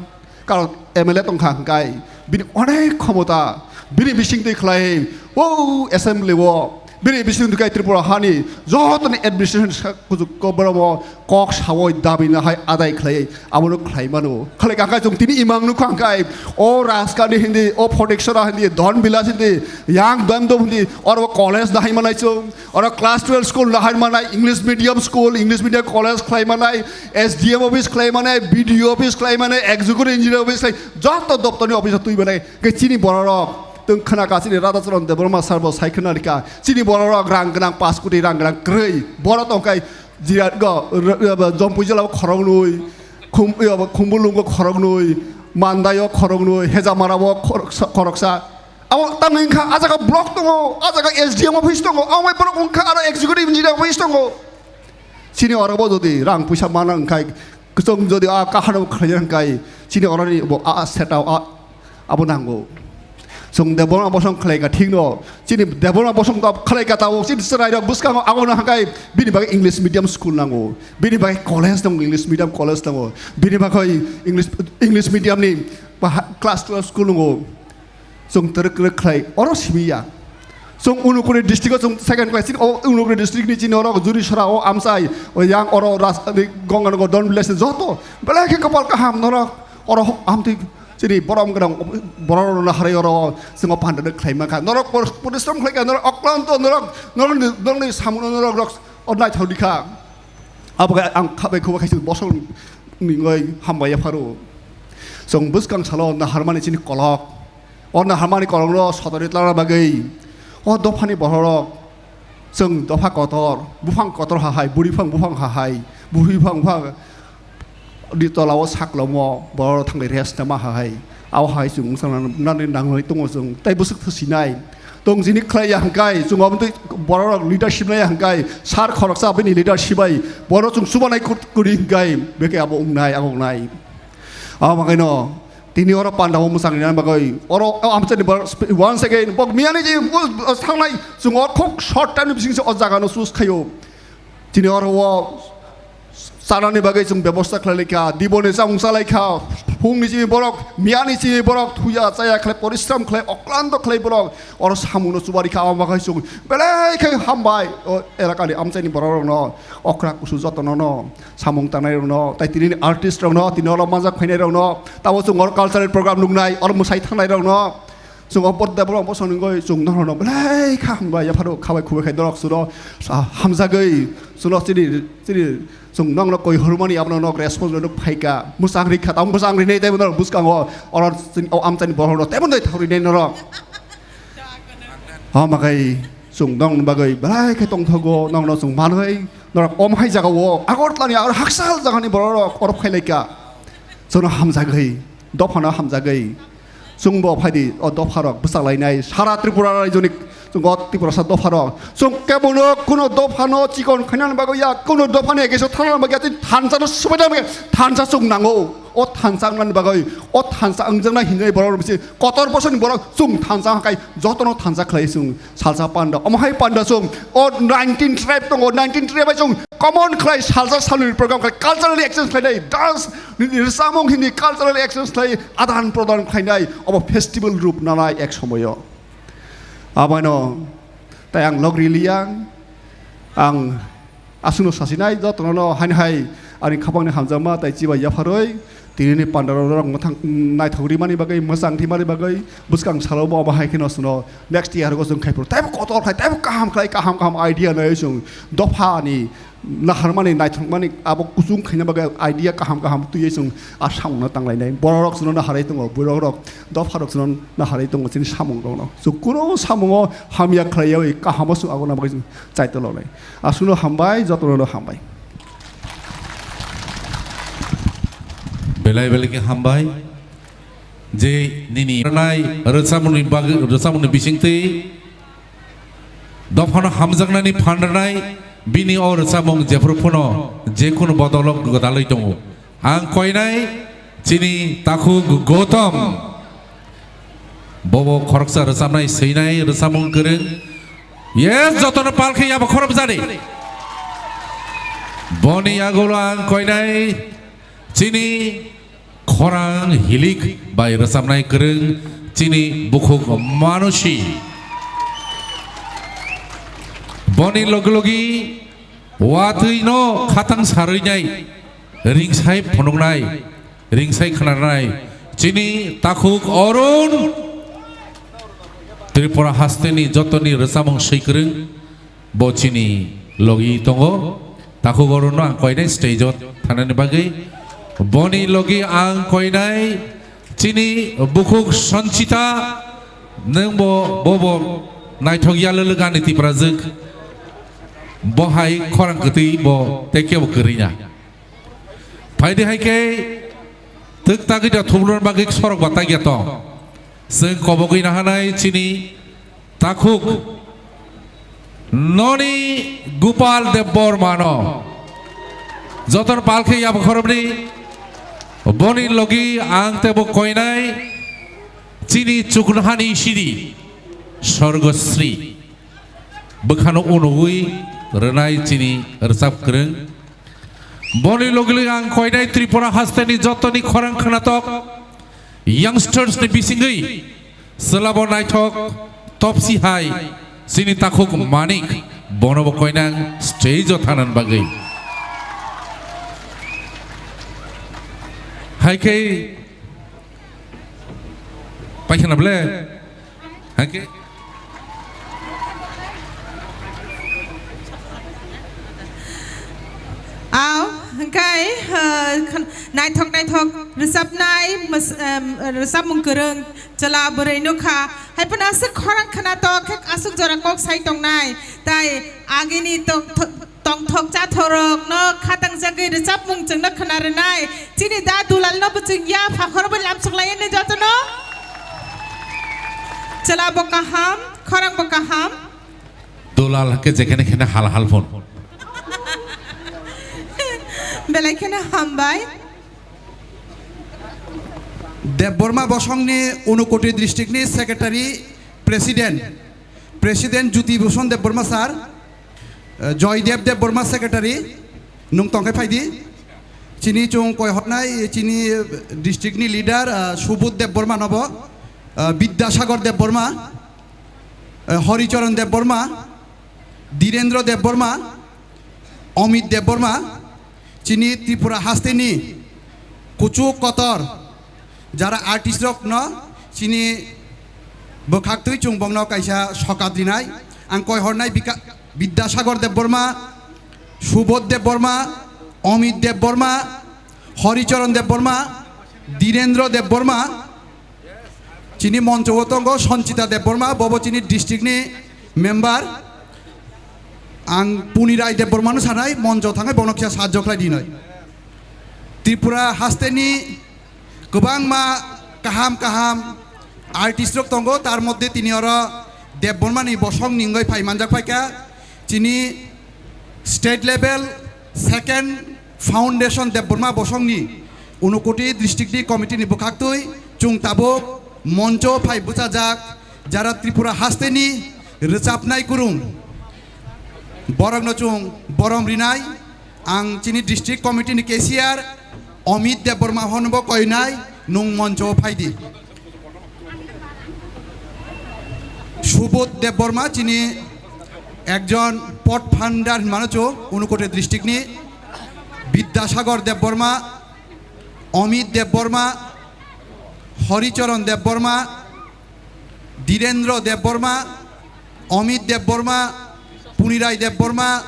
Karon M L A tongkha hwnkhe bini onek khomota, bini bising twi khlai o assembly o, bini bising twi kai Tripura hani jotoni administration sa-, kuchuk ko borok o kok sawi dabi no hai adai khlai, abono khlai mano. Khlai ka khe chwng tini imang nukha hwnkhe, o Raskani hindi, o Photiksora hindi, Don Bilas hindi, Yang Dam Dom hindi, oro college dahai manai chwng, oro class twelve school dahai manai, English medium school, English medium college khlai manai, S D M office khlai manai, B D O office khlai manai, executive engineer office khlai, joto doptorni office twi manai, khe chini bororok, tong khna ka chini Radhacharan Debbarma sir bo sai khna rika, chini bororok rang gwnang, paanch koti rang gwnang kwrwi, borok tong khe Jirat go, r-, r-, Jompuijala o khoroknwi, Khum-, yo, Khumbulung o khoroknwi, Mandai o khoroknwi, Hejamara o khoroksa, khoroksa. Abo tamo wngkha, ah jaga block tongo, ah jaga S D M office tongo, abo bai borok wngkha aro executive engineer office tongo. Chini oro bo jodi rang puisa mana wngkha, kwchwng jodi a kahano khlaiya hwnkhe, chini oroni bo a, a setup a, abo nango. Chwng Debbarma bosong khlai ka thik no, chini Debbarma bosong to khlai ka tabuk, chini chwrai rok bwskango abo no hwnkhe bini bagwi English medium school nango, bini bagwi college nango, English medium college nango, bini bagwi English, English medium ni ba ha-, class twelve school nango. Chwng twrwk twrwk khlai oro simi ya. Chwng Unakoti district o chwng second class, chini o Unakoti district ni chini oro Jurisora o amchai, o yang oro ras-, ni Ganganagar Don Village ni joto belai khe kopal kaham norok oro hok amtwi chini borom gwnang borok rok naharwi oro chwng o panda no khlai mankha. Norok por-, porishrom khlai kha, norok oklanto norok, norok ni, norok ni samung no norok rok o naithok di kha. Abo khe ang kha bai khuba khaisi bosong ningoi hambai ya pharo. Chwng bwskang salo naharmani chini kolok. O naharmani kolokno sotori tlangna bagwi o dophani bororok Chwng dopha kotor, buphang kotor ha hai, buri phang buphang ha hai, buri phang buphang ni tola o saklomo borok thangwi rest ma ha hai. Abo hai chwng wngsa nani nangnai tongo chwng, tei bwswk thwsinai. Tong jini khlai ya hwnkhe, chwng omo twi borok leadership nai ya hwnkhe, sar khoroksa bini leadership bai borok chwng chubanai kut-, kuri hwnkhe, beke abo wngnai, abo wngnai. Abo bagwino tini oro panda o mwchang rinani bagwi oro o amchaini borok sp-, once again bok miyani je o, o thangnai chwng o khuk short time ni bisingse o jaga no choose khaio. Tini oro o chanani bagwi chwng bebosta khlai laikha, diboni chamung cha laikha, phungni chini borok, miyani chini borok thuya chaya khlai, porishram khlai, oklanto khlai borok oro samungno chubarikha, abo bagwi chwng belai khe hambai o elakani amchaini borok rokno, okra kusu jotono no. Samung tangnai rokno, tai tini artist rokno, tini oro manjak phainai rokno, tabo chwng oro cultural program nuknai, oro mwsai thangnai rokno, chwng o porda borok bosong nungwi chwng norokno belai kha hambai yapharo khabai khubai khai norok chwngno sa-, hamjagwi chwngno chini, chini chwng nokno koi hormani abono nok response rok phaika mwchang rikha tamo mwchang rinai tei norok bwskango oro chini o amchaini borokno tei thauri nai norok. Hamakai chwng nokni bagwi belai khe tongthogo, nokno chwng manwi norok om hai jaga o Agartala ni aro hakchal jaga ni borok rok oro phai laikha. Chwngno hamjagwi, dophano hamjagwi. Chwngbo phaidi o dopha rok bwchak lainai sara Tripura raijoni chwng o Tiprasa dopha rok. Chwng kebono kuno dophano chikon khainani bagwi ya, kuno dophani ekesa thanani bagwi ya, tei thansa no swbaina bagwi thansa chwng nango. O thansa wngnani bagwi, o thansa wngjaknai hinwi borok rok bisi kotor bosoni borok chwng thansa hwnkhe jotono thansa khlai chwng salsa panda. Omo hai panda chwng o nineteen tribe tongo, nineteen tribe bai chwng common khlai salsa salni program khlai cultural exchange khlainai, dance ni, ni rwchapmung hini cultural exchange khlai adan prodan khlainai obo festival rup nanai ek somoyo. Abono tai ang log riliya ang Aswkno sasinai jotono no haini hai ani khapangni hamjakma tai chibai yapharwi tinini pandaro rok mwthang naithok rimani bagwi, mwchang rimani bagwi, bwskang salo bo abo hai kheno chwngno next year o chwng khai phuru teibo kotor khai, teibo kaham khlai, kaham kaham idea nai chwng dophani naharmani, naithokmani abo kuchung khaina bagwi idea kaham kaham twiwi chwng a samungno tanglainai. Borok rok chwngno naharwi tongo, borok rok dopha rok chwngno naharwi tongo chini samungrokno. Chwng kunu samungo hamya khlaiyawi kahamo chwng agona bagwi chwng chaitoloknai. Aswkno hambai, jotono hambai. Belai belai khe hambai. Je nini rwnai rwchapmungni bagwi, rwchapmungni bisingtwi dophano hamjaknani phan rwnai, bini o rwchapmung jephru phano jekhunu bodolo gwdalwi tongo. Ang koinai chini takhuk Gautam. Bobo khoroksa rwchapnai, swinai, rwchapmung kwrwng. Yes, jotono pal khe yabo khorop jani. Boni yagulo ang koinai chini khorang hilik bai rwchapnai kwrwng chini bukhuk Manusi. Boni logi logi watwi no khatang sarwi nai, ringsai phunuknai, ringsai khnarnai chini takhuk Arun. Tripura hasteni jotoni rwchapmung swikwrwng bo chini logi tongo. Takhuk Arunno ang koinai stage o thanani bagwi. Boni logi ang koinai chini bukhuk Sanchita, nwng bo, bo, bo naithok yalwlwk ani Tiprajwk. Bo hai khorang kwtwi bo tei kebo kwrwi na. Phaidi hai khe twk tagwi da thumrwna bagwi sorok ba tagya tong. Chwng kobogwi nahanai chini takhuk noni Gopal Debbarmano. Jotono pal khe yabo khorobni boni logi ang tebo koinai chini chuknohani sidi Sorgosri. Bwkhano unugwi rwnai chini rwchap kwrwng. Boni logi logi ang koinai Tripura hasteni jotoni khorang khwnatok youngsters ni bisingwi chwlabo naithok topsi hai chini takhuk Manik bonobo koinai ang stage o thanani bagwi. Hai khe Paikha na ble? Hake? Ang Hwnkhe, ah, khn-, naithok naithok rwchapnai mws-, em, rwchapmung kwrwng chwla bwrwi nukha. Haiphano aswk khorang khwnatok khe aswk jora kok sai tongnai. Tai agini tong-, tho-, tongthok chathorokno khatangjagwi rwchapmung chwngno khwna rwnai. Chini da Dulalno bo chwng ya phakhorbo lamsok lainai jotono. Chwla bo kaham, khorang bo kaham. Dulal hwnkhe jekhene khene hal hal phone. Belai kheno hambai. Debbarma bosongni Unakoti district ni secretary, president, president Jyoti Bhushan Debbarma sir, eh, Joydev Debbarma secretary, nwng tongkhe phaidi. Chini chwng koi hotnai chini district ni leader, eh, Subodh Debbarma nobo, eh, Bidyasagar Debbarma, eh, Horicharan Debbarma, Dhirendra Debbarma, Amit Debbarma, chini Tripura hasteni kuchuk kotor jara artist rokno chini bwkhaktwi chwng bongno kaisa sokat rinai. Ang koi hornai Bika-, Bidyasagar Debbarma, Subodh Debbarma, Amit Debbarma, Horicharan Debbarma, Dhirendra Debbarma, chini moncho o tongo Sanchita Debbarma, bobo chini district ni member. Ang Puni Rai Debbarma no sanai, moncho thangai bono kisa sahajjo khlai dinoi. Tripura hasteni kwbangma kaham kaham artist rok tongo, tar moddhe tini oro Debbarma ni bosong ningoi phai manjak phaikha. Chini state level second foundation Debbarma bosongni Unakoti district ni committee ni bwkhaktwi chwng tabuk moncho phai bwchajak jara Tripura hasteni rwchapnai kwrwng borokno chwng borom rinai. Ang chini district committee ni cashier Amit Debbarma hono bo koinai, nwng moncho phaidi. Subodh Debbarma chini ekjon pot phandar hinmano chwng Unakoti district ni, Bidyasagar Debbarma, Amit Debbarma, Horicharan Debbarma, Dhirendra Debbarma, Amit Debbarma, Puni Rai Debbarma,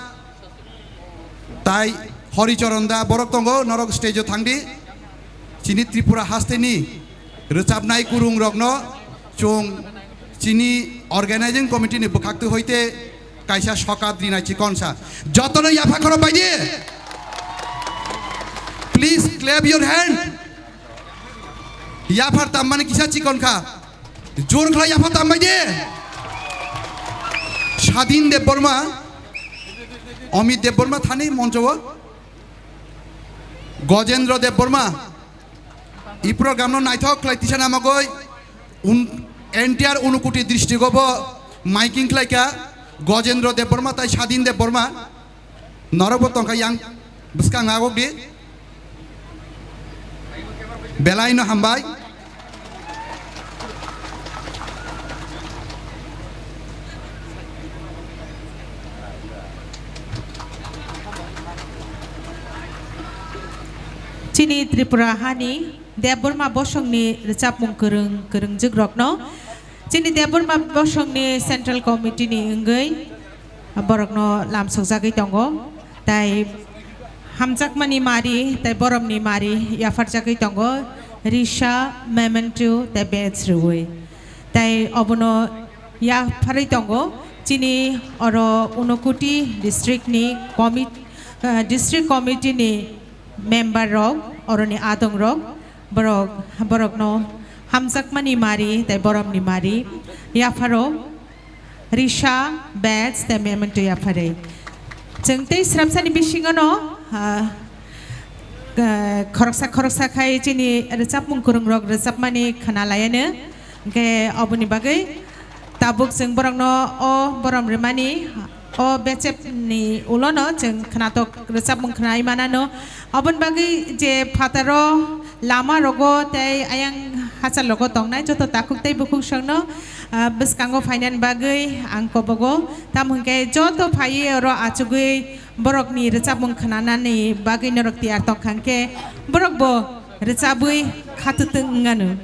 tai Horicharan da borok tongo, norok stage o thangdi. Chini Tripura hasteni rwchapnai kwrwng rokno chwng chini organizing committee ni bwkhaktwi hoite kaisa sokat rinai chikonsa. Jotono yapha khoro baidi. Please clap your hand. Yaphar tammani kisa chikon kha. Jor khlai yapha tambai de. Sadin Debbarma, Amit Debbarma thani moncho o. Gojendra Debbarma. I program no naithok khlai tisa namagoi. Un-, entire Unakoti district o bo miking khlai kha. Gojendra Debbarma tai Sadin Debbarma. Norokbo tongkha yang bwskang agok di. Belai no hambai. Chini Tripura hani Debbarma bosongni rwchapmung kwrwng, kwrwngjwk rokno chini Debbarma bosongni Central Committee ni wngwi borokno lamsokjagwi tongo, tai hamjakmani mari tai boromni mari yapharjagwi tongo, risa, memento tai badge rwui, tai obono yapharwi tongo chini oro Unakoti district ni commit-, ah, district committee ni member rok, oroni adong rok, borok, borokno hamjakmani mari tai boromni mari yapharo risa, badge tai memento yaphare. Chwng tei sramsani bisingono, ah, ah, khoroksa khoroksa khai chini rwchapmung kwrwng rok rwchapmani khwna laiano. Hwnkhe oboni bagwi tabuk chwng borokno o borom rwmani, o bechepni ulono chwng khwnatok rwchapmung khwnai manano. Oboni bagwi je phataro lama rogo tei ayang hachal rogo tongnai joto takhuk tei bukhuk songno, ah, bwskango phainani bagwi ang kobogo. Tamo hwnkhe joto phaiwi oro achugwi borokni rwchapmung khwnanani bagwi norok tiyar tongkha hwnkhe borokbo rwchabwi khatutwng wngnano.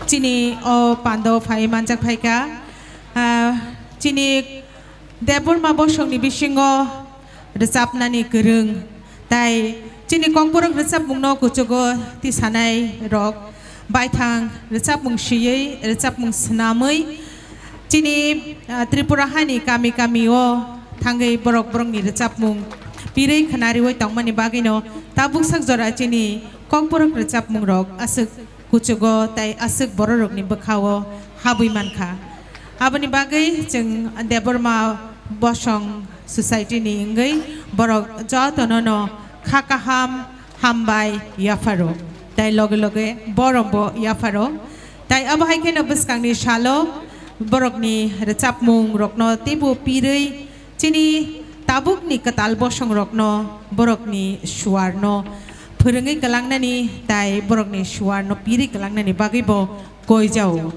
Chini o pando phai manjak phaikha, ah, chini Debbarma bosongni bisingo rwchapnani kwrwng, tai chini Kokborok rwchapmungno kuchugo tisanai rok baithang rwchapmung swiwi, rwchapmung swnamwi chini, ah, Tripura hani kami kami o thangwi borok borokni rwchapmung pirwi khwnariwi tongmani bagwino tabuk sak jora chini Kokborok rwchapmung rok aswk kuchugo tai aswk bororokni bwkhao habwi mankha. Aboni bagwi chwng Debbarma Bosong Society ni wngwi borok jotono no kha kaham hambai yapharo, tai loge loge borombo yapharo. Tai abo hai kheno bwskangni salo borokni rwchapmung rokno teibo pirwi chini tabukni kwtal bosongrokno borokni suarno phwrwngwi kwlangnani tai borokni suarno pirwi kwlangnani bagwibo koijao.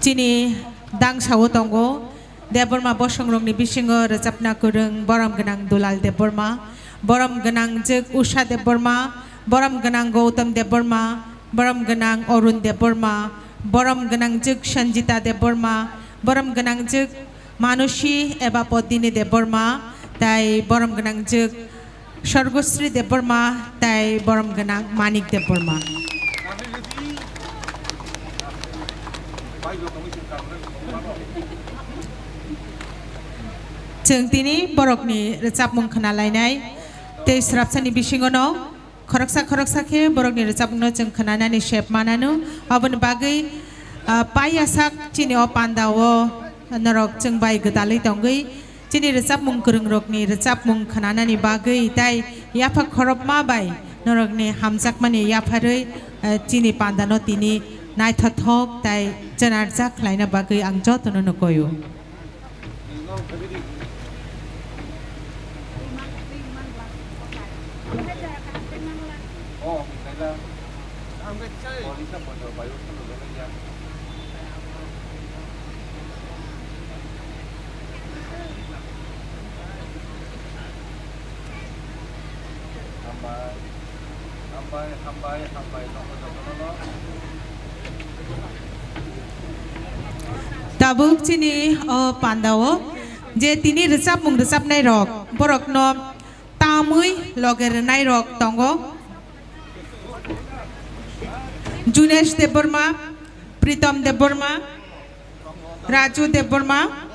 Chini dangsao tongo Debbarma bosongrokni bisingo rwchapna kwrwng borom gwnang Dulal Debbarma, borom gwnang jwk Usha Debbarma, borom gwnang Gautam Debbarma, borom gwnang Arun Debbarma, borom gwnang jwk Sanjita Debbarma, borom gwnang jwk Manusi eba Podini Debbarma, tai borom gwnang jwk Sorgosri Debbarma, tai borom gwnang Manik Debbarma. Chwng tini borokni rwchapmung khwnalainai, tei swrapsani bisingono khoroksa khoroksa khe borokni rwchapmungno chwng khwnanani sep manano. Aboni bagwi, ah, paiyasak chini o pandao norok chwng bai gwdalwi tongwi chini rwchapmung kwrwngrokni rwchapmung khwnanani bagwi tai yapha khorokma bai norokni hamjakmani yapharwi, ah, chini pandano tini naithothok tai chwnarjak khlaina bagwi ang jotono no koio. Hambai, hambai, hambai, hambai, nokho jotono no. Tabuk chini o pandao je tini rwchapmung rwchapnai rok, borokno tamwi loge rwnai rok tongo. Junesh Debbarma, Pritom Debbarma, Raju Debbarma.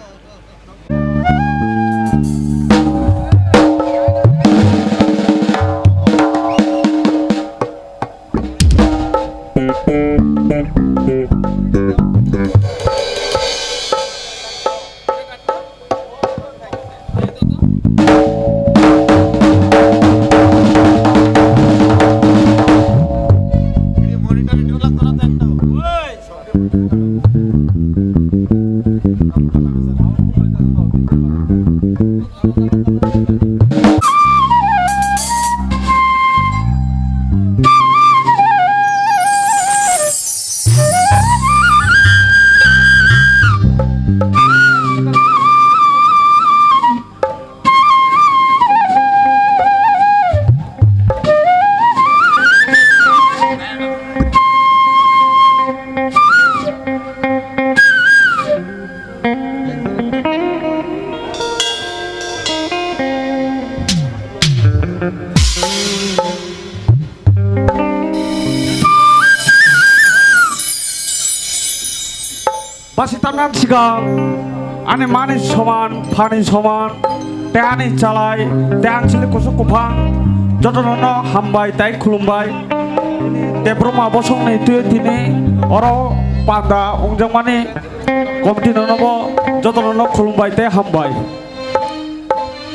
Basi tamnani sigang ani mani soman, phani soman, tei ani chalai, tei ang chili kusuk kuphang, jotono no hambai tei khulumbai. Debbarma bosongni twi tini oro panda wngjakmani committee no nobo jotono no khulumbai tei hambai.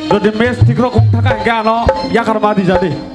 Jodi match thik rok wng thaka hingke ano yakar ma dijadi.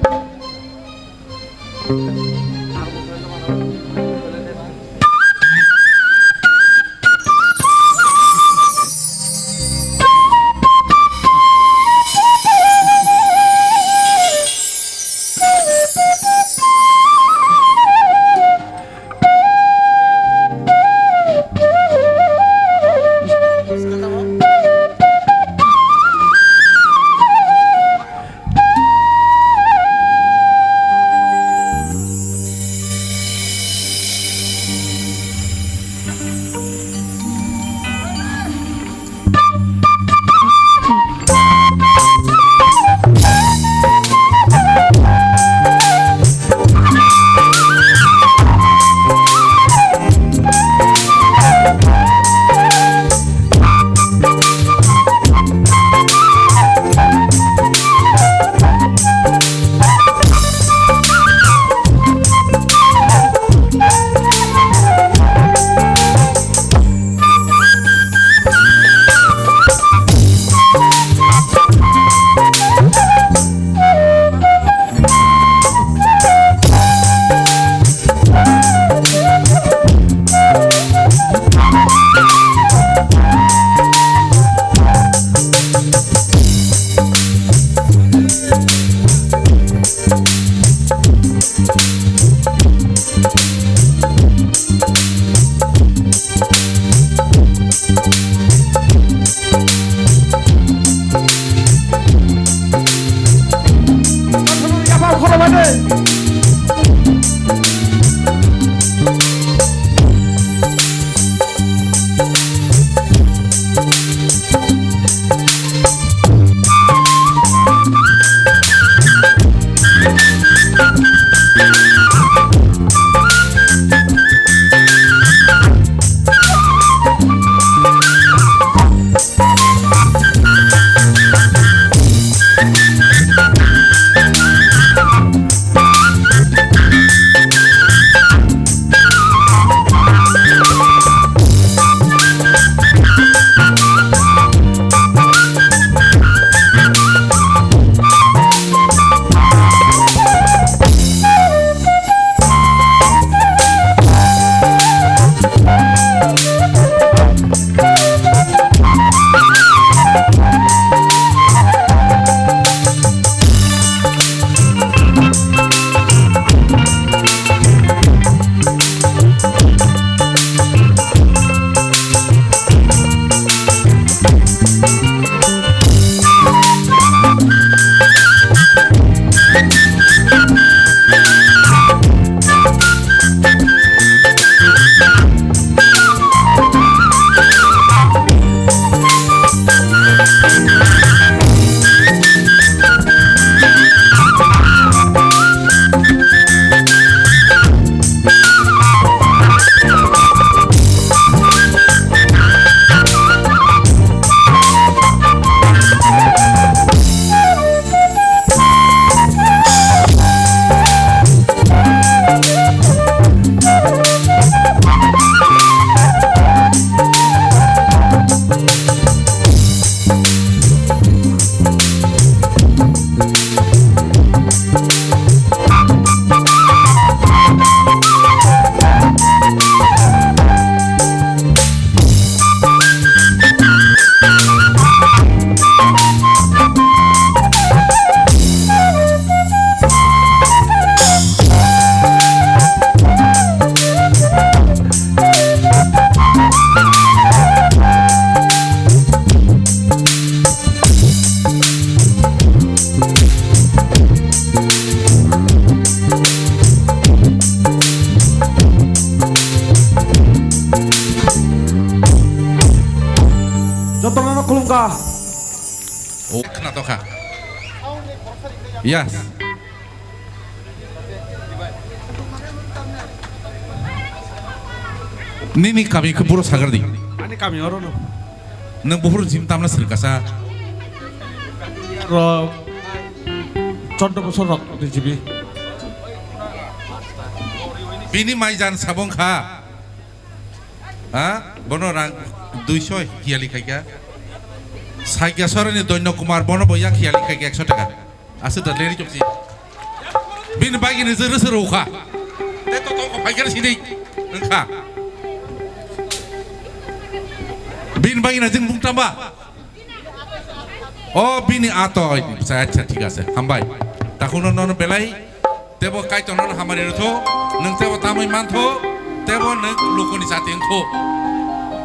Kholo bade. Jotono khulumkha. O khna tokha. Yes. Nini kami khe buro sagar di. Ani kami oro no. Nwng buphuru jim tamna sir kasa. Ro choddo bosor rok di jibi. Bini mai jan sabong kha. Ha? Bono rang duiso hiyali khaikha. Saikya sorani Doino Kumar bono bo yak hiyali khaikha ekso taka. Aswk da leri chokchi. Bini bagini jwrwswk rwkha. Te to tongkha phaikhe sidi wngkha. Bini bagina jwng bung tamba. O bini atoi. Acha, acha, thik ase. Hambai. Takhukno nono belai. Tebo Kaitor nono hamari rwtho. Nwng tebo tamwi mantho. Tebo nwng lukuni jati wngtho.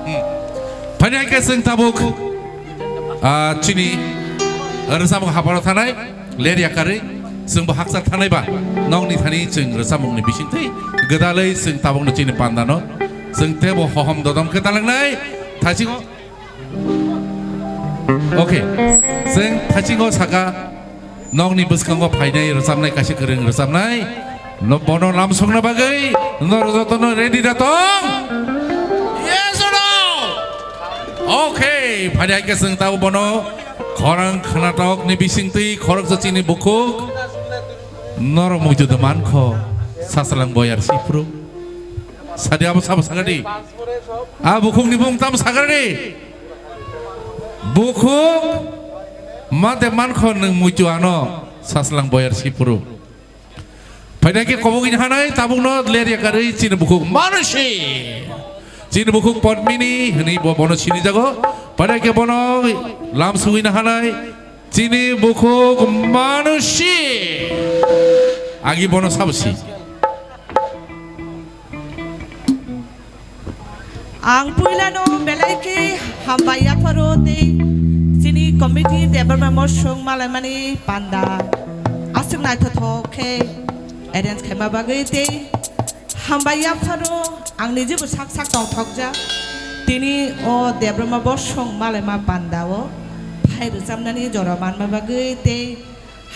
Hmm. Phani hai khe chwng tabuk. Ah, chini rwchapmung hapharo thanai, ler yakarwi, chwngbo hakchal thanai ba, nokni thani chwng rwchapmungni bisingtwi gwdalwi chwng tabukno chini pandano, chwng tebo hohom dodom khe talangnai, thaisingo, okay, chwng thaisingo saka, nokni bwskango phainai rwchapnai kaisa kwrwng rwchapnai, No, bono lam sokna bagwi norok jotono ready da tong? Yes or no? Okay, phari hai khe chwng tabuk bono khorang khnatok ni bisingtwi khoroksa chini bukhuk norok muitu da mankho, Saslang Boyar Sipru. Sadi abo sabo sagadi. A bukhuk ni bung tam sagadi. Bukhuk ma de mankho nwng muitu ano, Saslang Boyar Sipru. Phaina khe kobogwi hanai tabukno ler yakarwi chini bukhuk Manusi. Chini bukhuk Podmini hwnwi bo bono sinijago. Phaina khe bono lam sugwina hanai chini bukhuk Manusi. Agi bono sabusi. Ang puilano belai khe hambai yapharo tei chini committee Debbarma Mosong malaimani panda. Naithothok khe arrange khaima bagwi tei hambai yapharo ang nijebo sak sak tongthokjak. Tini o Debbarma Bosong malaima pandao phai rwchabnani jora manma bagwi tei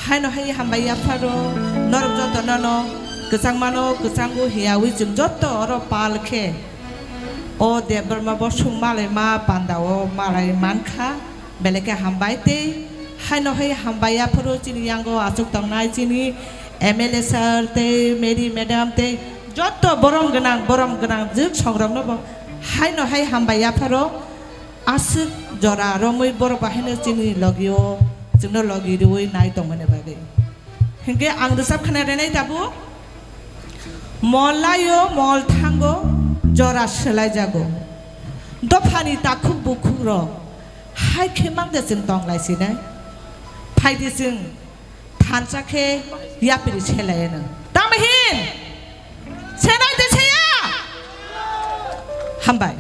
haino hai hambai yapharo norok jotono no kwchangmano kwchango hiyawi chwng jotto oro pal khe o Debbarma Bosong malaima pandao malai mankha. Belai khe hambai tei haino hai hambai yapharo chini yango achuk tongnai chini M L A sir tei Mary madam tei jotto borom gwnang, borom gwnang jwk songrokno bo haino hai hambai yapharo aswk jora romwi borok bahaino chini logio chwngno logi rwui nai tongmani bagwi. Hinkhe ang rwchap khna renai tabuk. Mol laio, mol thango, jora swlaijago. Dophani takhuk bukhuk rok hai khe mang de chwng tong lai sinai. Phai di chwng thansa khe yapri selai no. Tamo hin? Senai de seya? Hambai.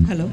Hello.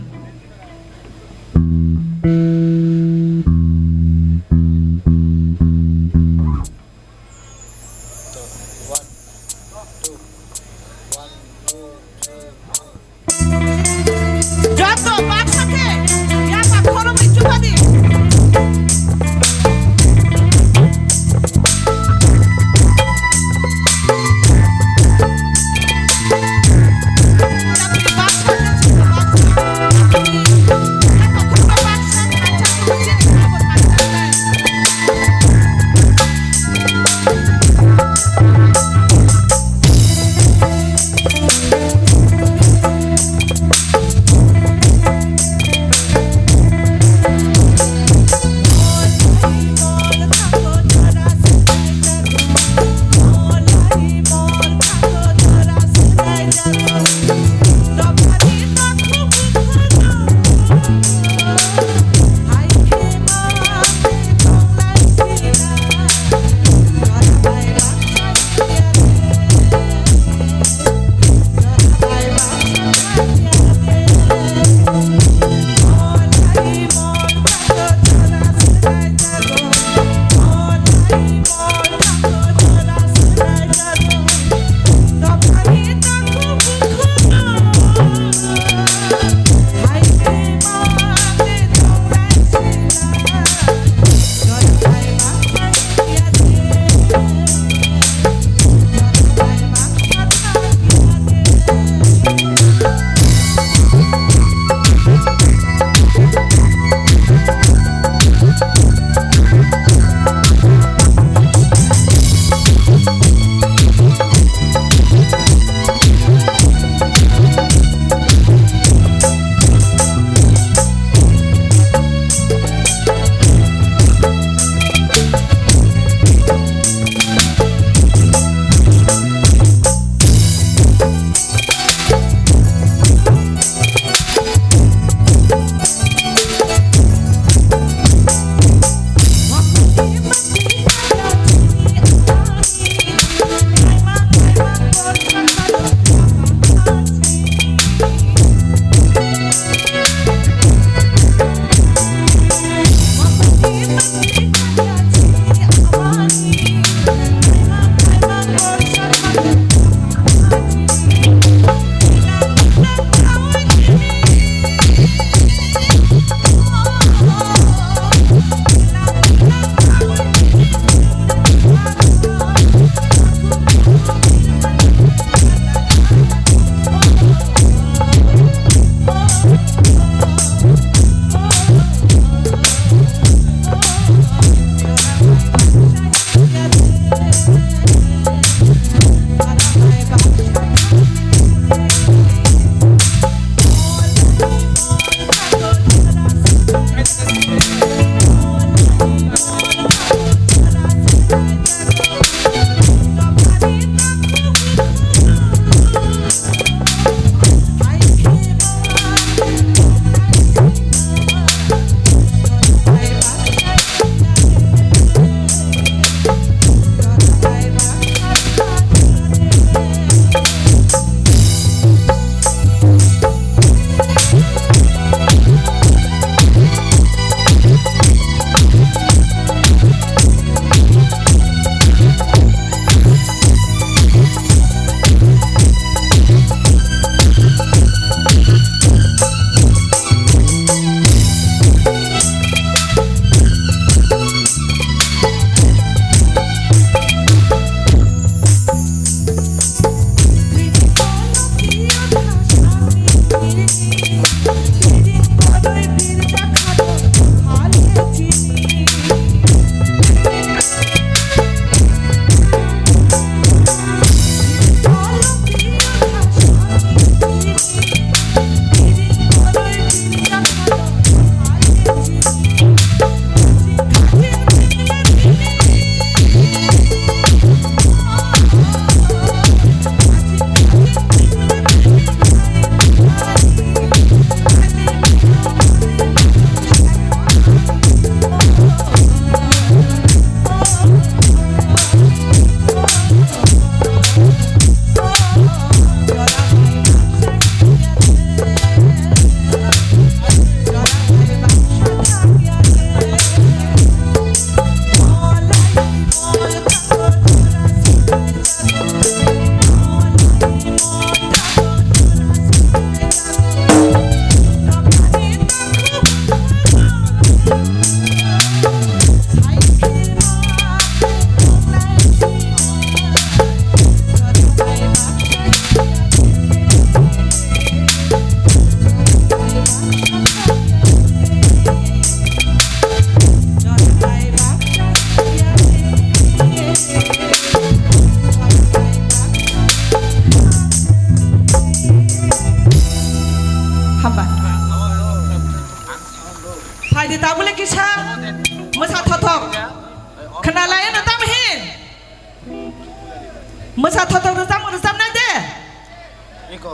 Sa thothok rwchapmung rwchapnai de.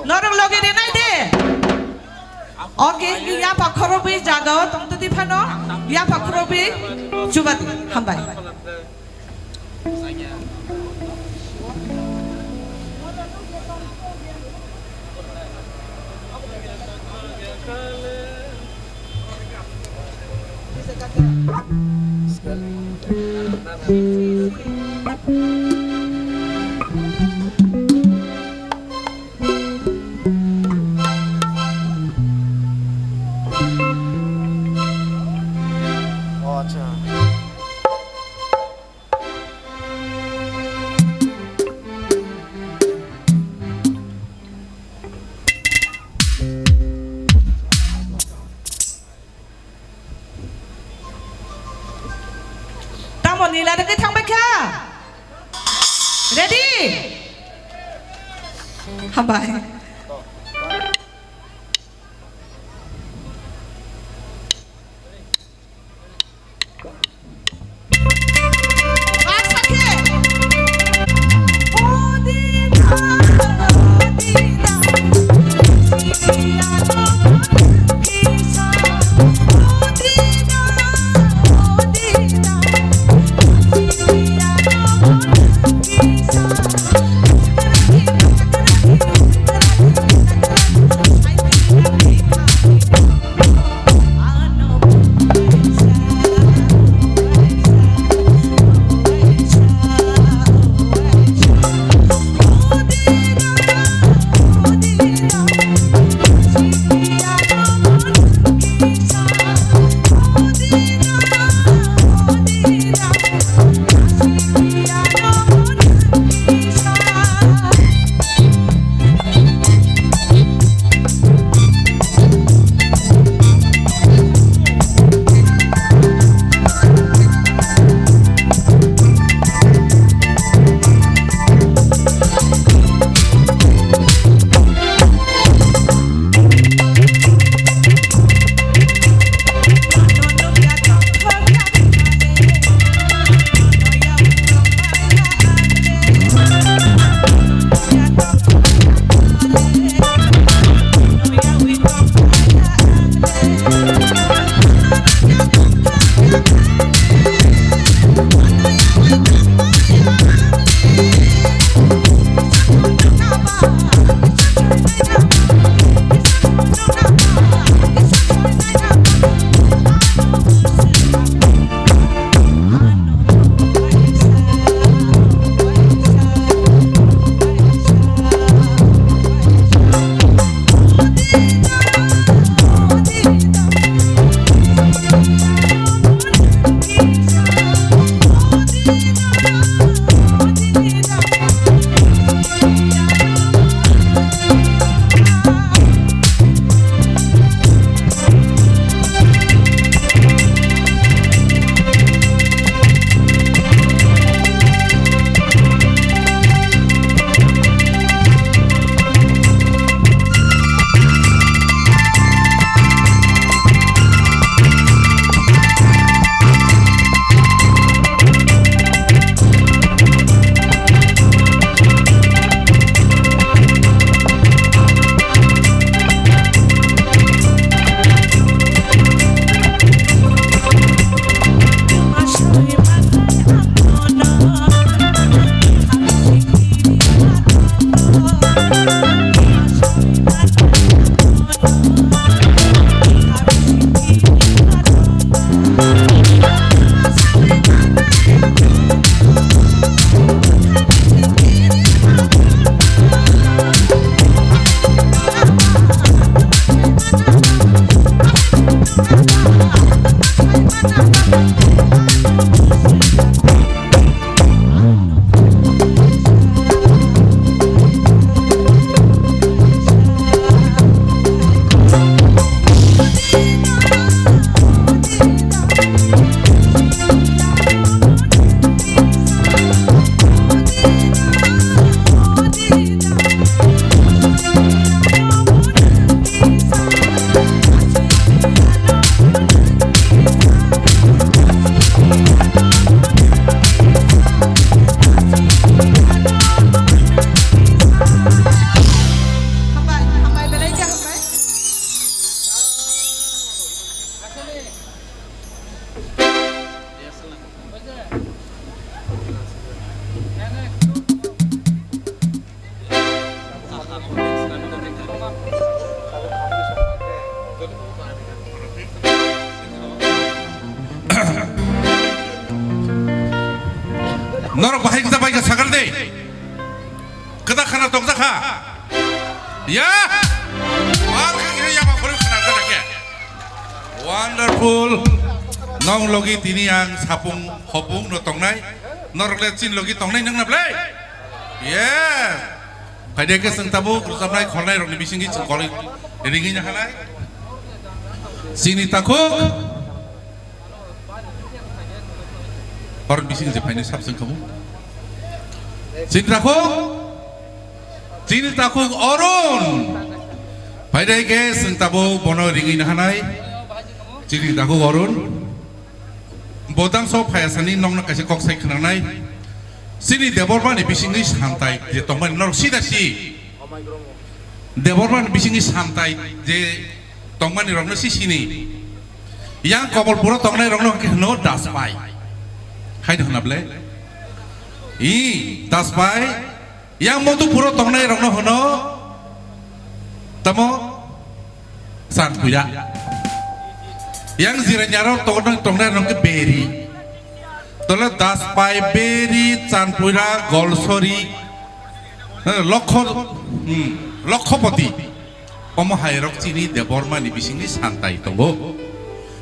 Norok logi rinai de. Oke, yapha khorobwi jagao tongtwdi phano. Yapha khorobwi chubadi. Hambai. O acha. Tamo nila rwgwi thangbai kha? Ready? Hambai. Norok bahai kisa bai kha sakar de. Keda khana tokjakha. Ya. Mal khe khe yama khoro khana khe khe. Wonderful. Nong logi tini ang sapung hopung no tongnai. Norok le chin logi tongnai nang na ble. Yes. Phaide khe chwng tabuk rwchapnai khornai rokni bisingwi chwng koloi ringwi nahanai. Chini takhuk. Hor bising je phainai sab chwng khamu. Chini takhuk. Chini takhuk Arun. Phaide khe chwng tabuk bono ringwi nahanai. Chini takhuk Arun. Bodang so phaya sani nongno kaisa kok sai khwnanai. Chini Debbarma ni bisingwi santai je tongmani norok sida si. Debbarma ni bisingwi santai je tongmani rokno si sini. Yang Komolpuro tongnai rokno hwnkhe hwno Daspai. Hai de hwna ble? I Daspai. Yang Modupuro tongnai rokno hwno tamo Sanpuya. Yang Jiranyaro tongnai, tongnai rokno Beri. Tole Daspai, Beri, Sanpuya, Golsori, eh, Lokho, hmm, Lokhopoti. Omo hai rok chini Debbarma ni bisingni santai tongo.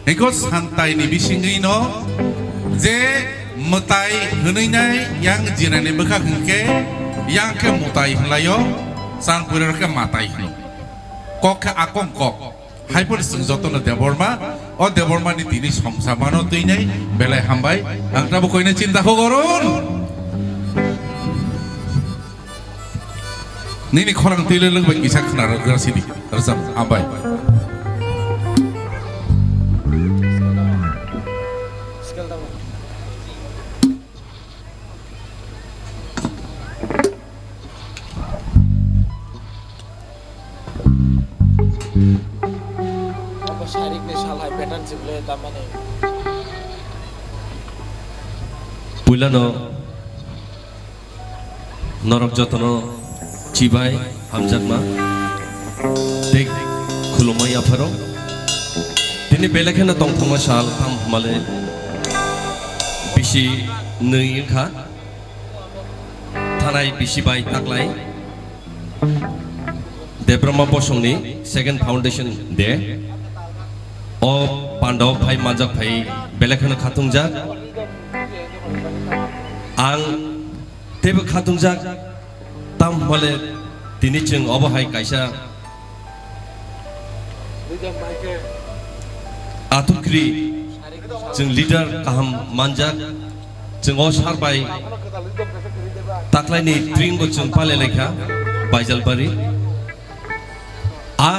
Eko santai ni bisingwi no je mwtai hwnwi nai yang jinani bwkhak hwnkhe yang khe mwtai hwnlaio, Sanpuira khe matai hwno. Kok khe akong kok. Hai phano chwng jotono Debbarma, o Debbarma ni tini somsa mano twi nai belai hambai. Ang tabuk koina chinta kho goron. Nini khorang twi le lwng bai kisa khna rwgra sidi. Rwchap, hambai. Obo sarik ni sal hai pattern se ble tamani. Puilano Norok jotono chibai hamjakma tei khulumma yapharo. Tini belai kheno tongthokma sal, tamo hwnmale bisi nwi wngkha. Thanai bisi bai taklai Debbarma Bosongni second foundation day. O pandao phai manjak phai belai kheno khatungjak. Ang Teibo khatungjak, tam hwnle tini chwng obo hai kaisa atukri chwng leader kaham manjak, chwng o sar bai taklaini tring bo chwng pale laikha Baijalbari. A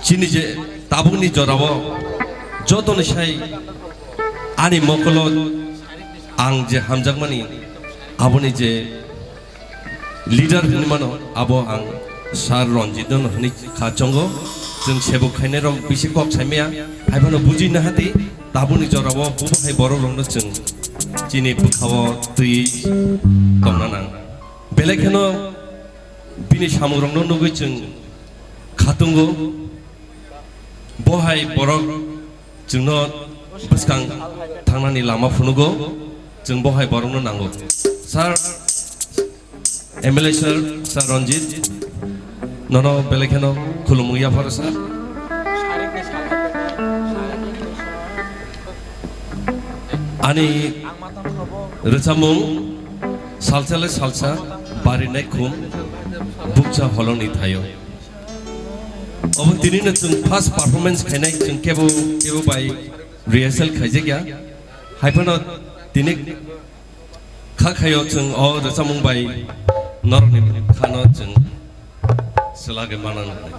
Chini je tabukni jorao jotoni sai ani mokolo ang je hamjakmani aboni je leader hinwi mano abo ang Sir Ranjit no hinwi kha chongo. Chwng sebuk khainai rok bisi kok saimaya, hai phano bujui nahati tabukni jorao bubo hai borok rokno chwng chini bwkhao twi tongna nang. Belai kheno bini samungrokno nugwi chwng khatungo. Bo hai borok chwngno bwskang thangnani lama phunugo, chwng bo hai borokno nango. Sir, M L A sir, Sir Ranjit, nono belai kheno khulumung yapharo sir. Ani rwchapmung salsa le salsa barinai khum bukcha holongni thaio. Obo tini no chwng first performance khainai, chwng kebo kebo bai rehearsal khaijakya. Hai phano tini kha khaio chwng o rwchapmung bai norokni khano chwng swlagwi mano nai.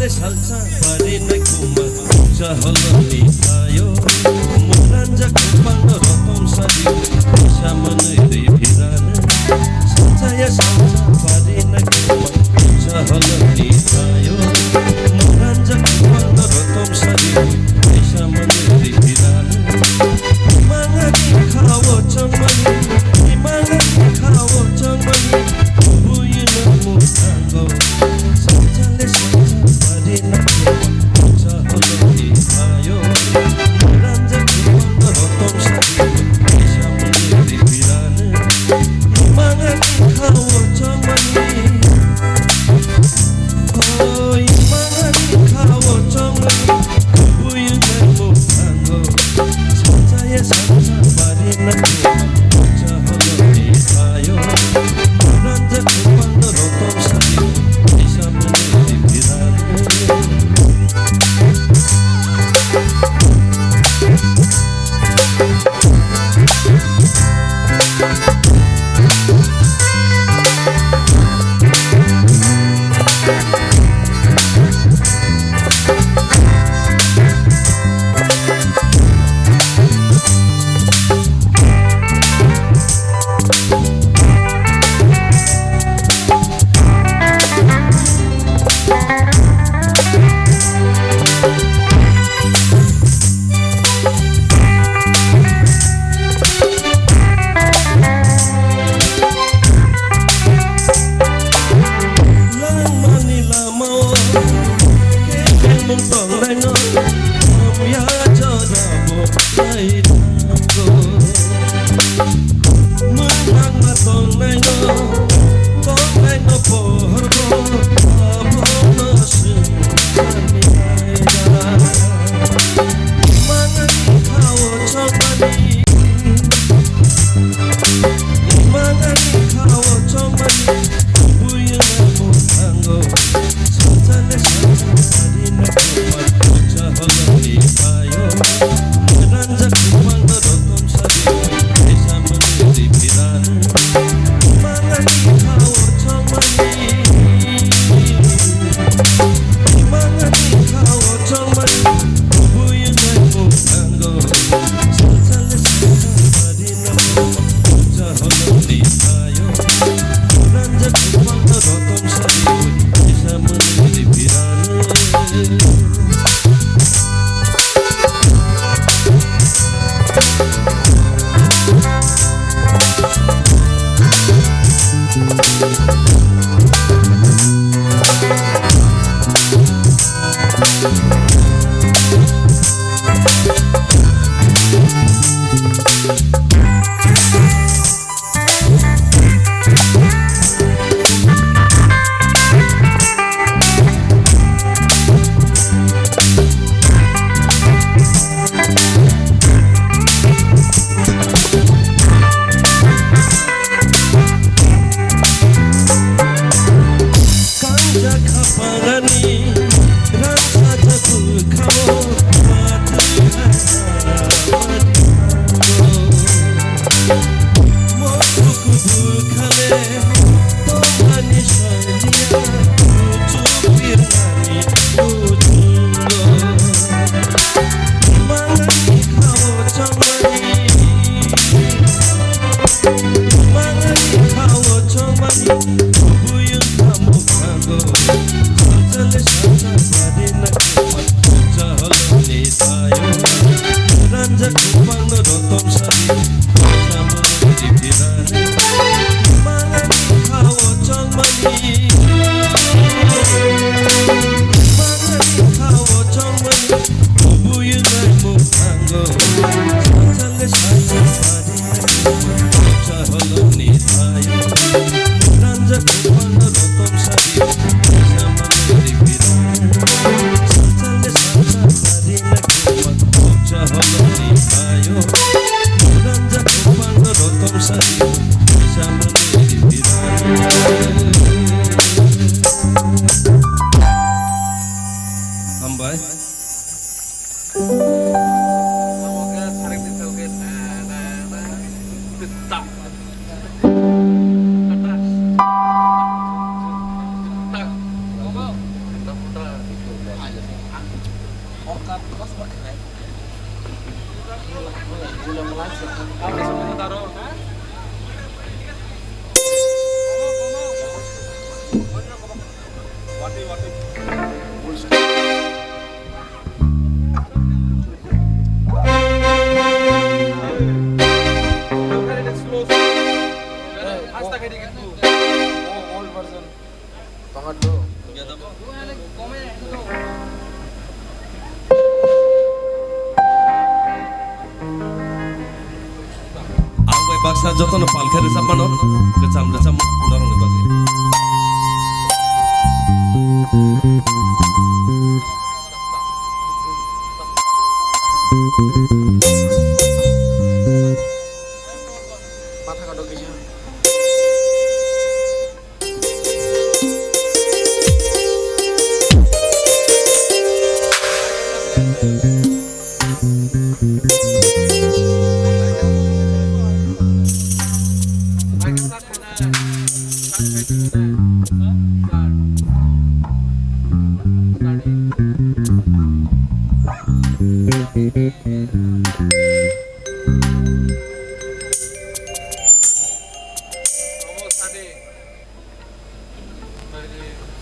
Salsa pari nai kuma, sa holoni tayo. Muranjak kupang no rotom sadi, sa manui ri phirani. Salsa ya salsa pari nai kuma, sa holoni tayo. Muranjak kupang no rotom sadi, sa manui ri phirani. Mangani khawo chongmani, mangani khawo chongmani, buyu no mutango. Langmani lamao kebengmung tongnaino hamya jorabo nai thango. Mwngma tongnaino, tongnaino pohorbo abono swngcharni naira. Mangani khao chongmani, mangani khao chongmani, buyung abo thango. Salsa le salsa, pari na kumar, salsa holoni tayo. Ranjak kumar na rotom sari, esa mani di piran. Mangani khao chongmani, mangani khao chongmani, buyung abo thango. Salsa le salsa, pari na kumar, salsa holoni tayo. Ranjak kumar na rotom sari, esa mani di piran. Kanja khapangani rangsa jabu khao, matwi hara matwi haro. Mokhuk bukhale tongmani saliya, kuchuk birmani kuchungo. Mangani khao chongmani, mangani khao chongmani, buyung kamo khango. Salsa le salsa, pari na kumar, salsa holoni tayo. Ranjak kumar no rotom sari, salsa mani di piran. Mangani khao chongmani, mangani khao chongmani, buyung nai mung thango. Salsa le salsa, pari na kumar, salsa holoni tayo. Ranjak kumar no rotom sari, salsa mani di piran. Salsa le salsa, pari na kumar, salsa holoni tayo. Ranjak kumar no rotom sari, salsa mani di piran. Hambai. Old version. Tonga do. Ang bai baksa jotono palkha rwchapmano, kwcham rwchapmano norokni bagwi. Matha kadok kisa.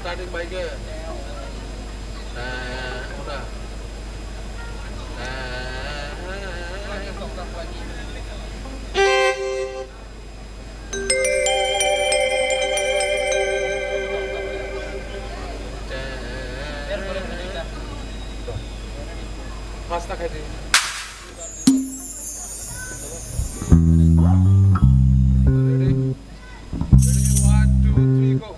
Starting bai khe, eh, ora. Eh, Pasta khai di. Ready? Ready? One, two, three, go.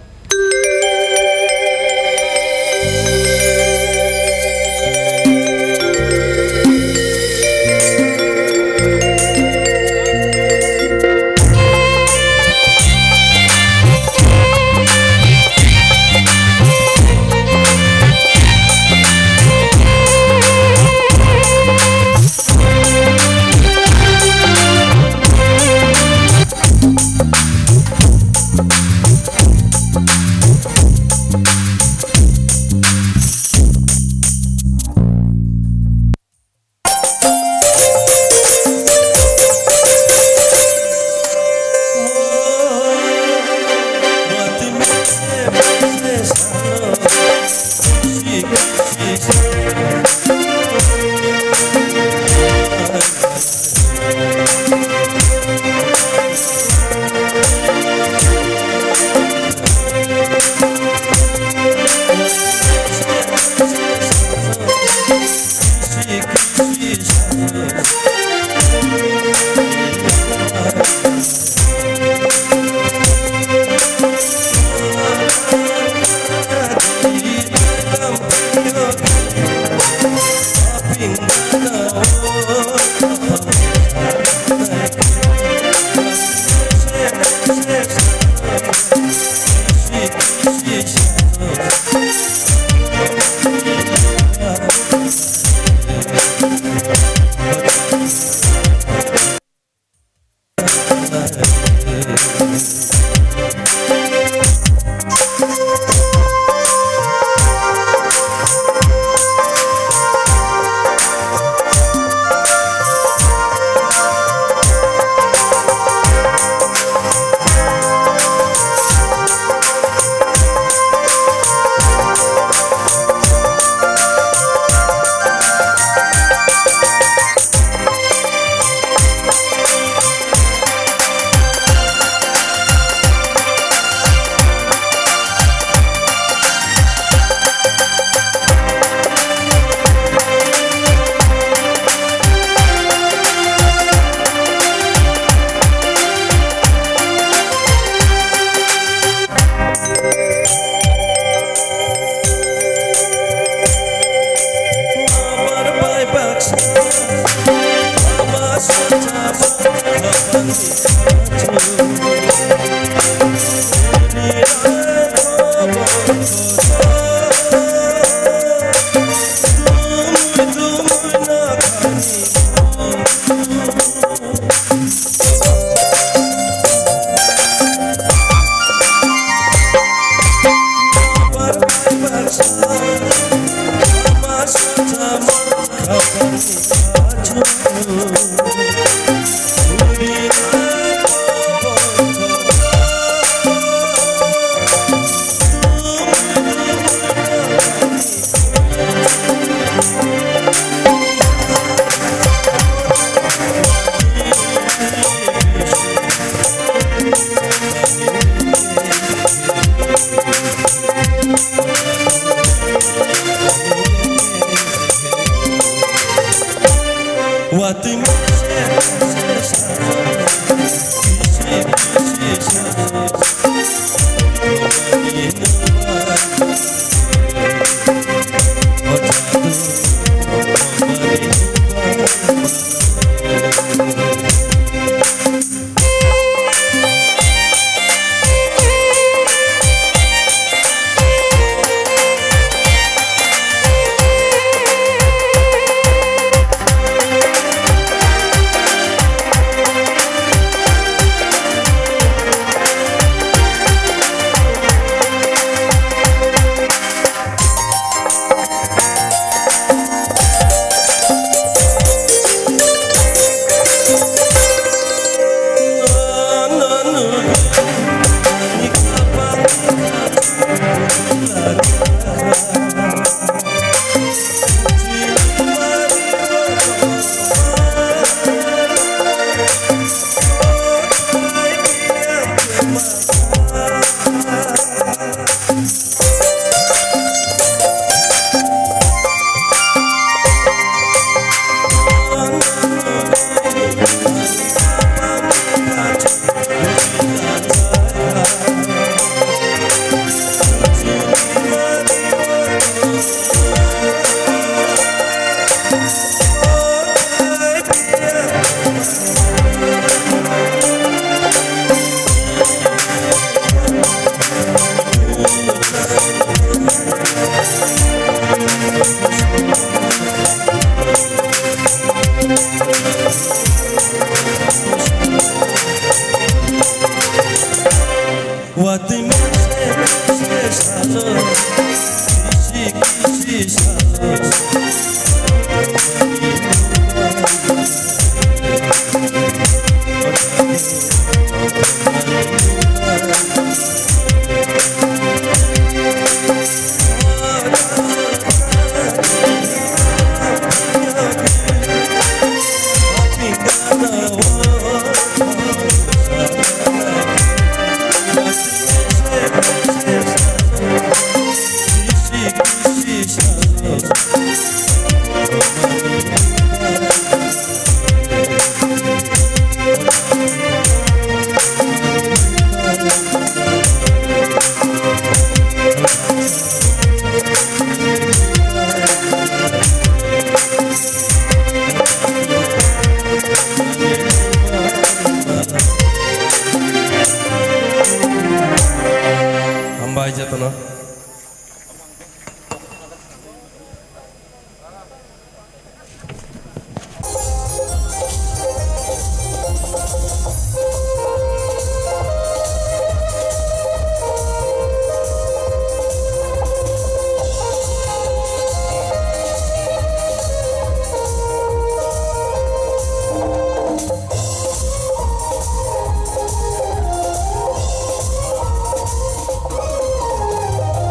Hambai jotono.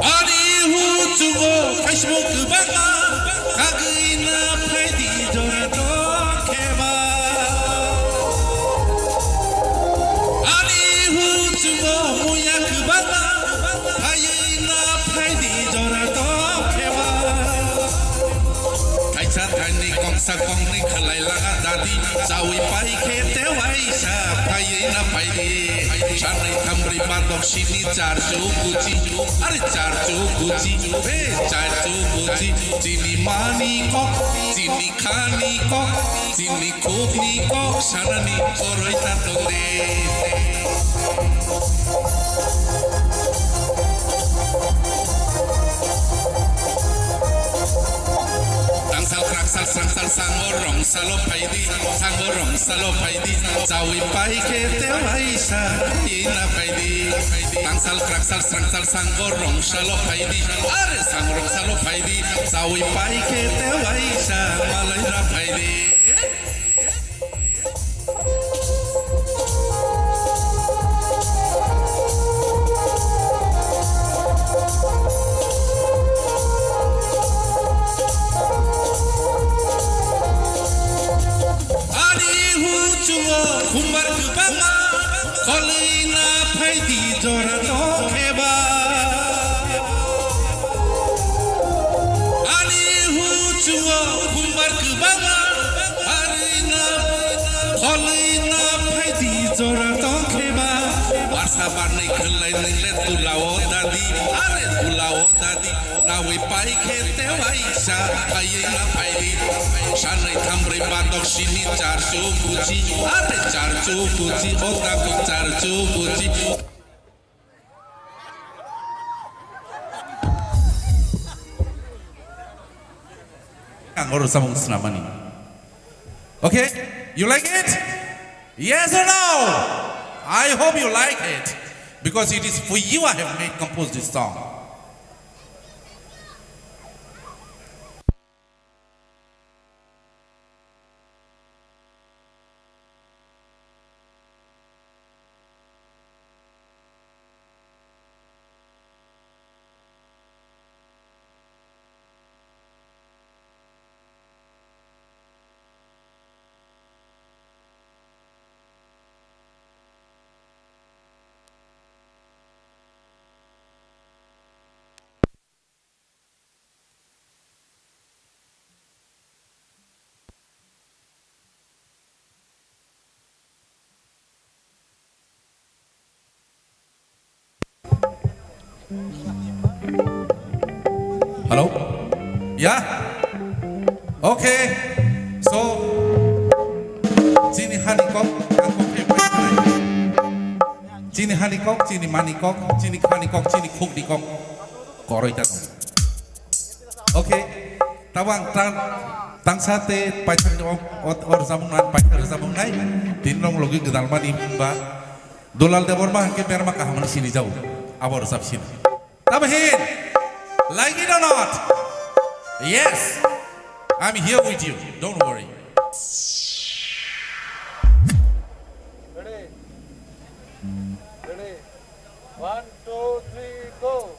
Ani huchugo kaismo kwbangma kagwi na phaidi jora tongkheba. Ani huchugo muya kwbangma phaiwi na phaidi jora tongkheba. Kaisa thaini koksa koknwi khwlai laga dadi, chawi pai khe tei waisa phaiwi na phaidi. Sanai thambrwi badok sini charchu guchi, are charchu guchi, be charchu guchi. Chini mani kok, chini khani kok, chini khukni kok sanani koroi ta tongdi. Tangsal Sal sal sal sango rong salo phaidi, sango rong salo phaidi, chawi pai khe te waisa ina phaidi. Tangsal krangsal srangsal sango rong salo phaidi, are sango rong salo phaidi, chawi pai khe te waisa malai na phaidi. Ani huchungo khumbar kwbangma, kholwina phaidi jora tokheba. Ani huchungo khumbar kwbangma, arwina kholwina phaidi jora tokheba. Barsa barnwi khwlai nwngle tulao dadi, are tulao dadi. Nawi pai khe te waisa, phaiwi na phaidi. Sanwi thambrwi badok sini charchu buji, are charchu buji, o takhuk charchu buji. Ang oro samung snamani. Okay, you like it? Yes or no? I hope you like it, because it is for you I have made, composed this song. Hello? Yeah? Okay. So, chini hani kok, ang kok khe pai khlai. Chini hani kok, chini mani kok, chini khani kok, chini khukni kok. Koroi ta tong. Okay. Tabo ang ta-, tangsa te paithak ni o, o, o rwchapmung nai, paithak rwchapmung nai. Tini nong logi gwdalmani ba Dulal Debbarma hwnkhe berma kaham hwnwi sinijago. Abo rwchap sini. Tamo hin, like it or not? Yes, I'm here with you. Don't worry. Ready? Ready? One, two, three, go.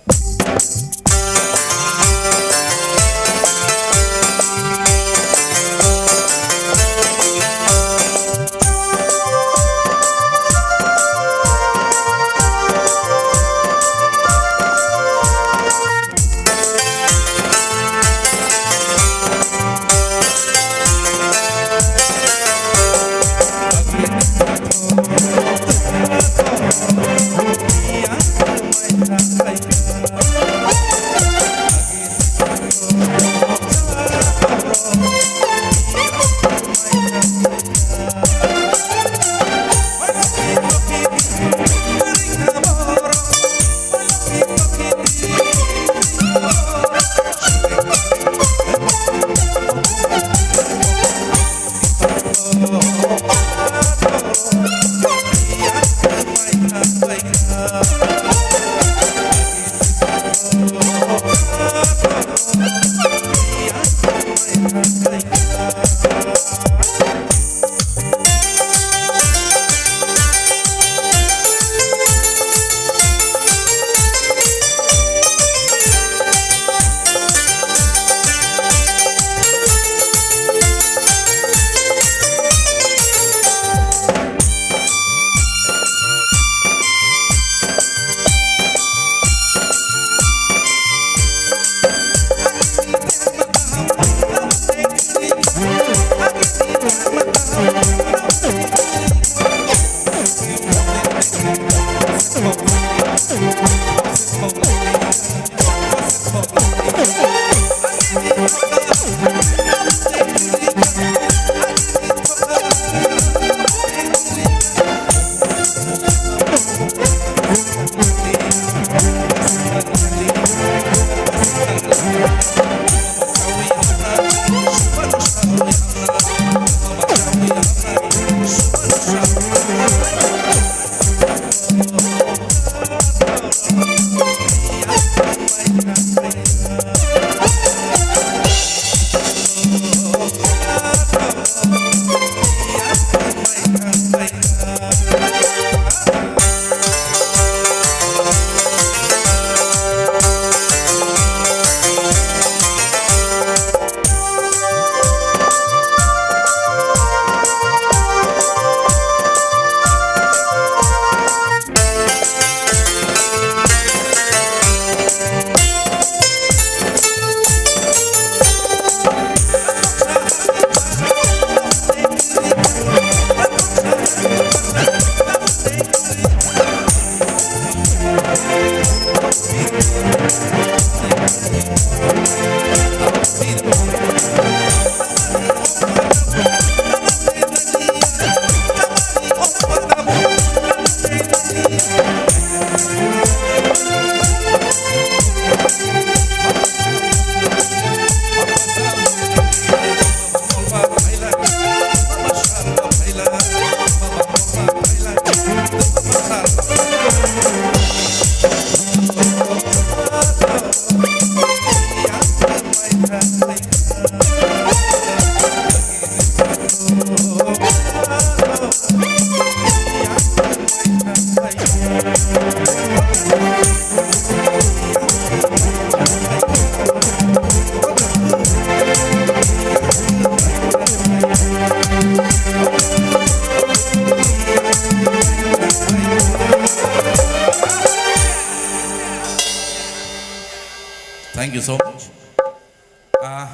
Ah,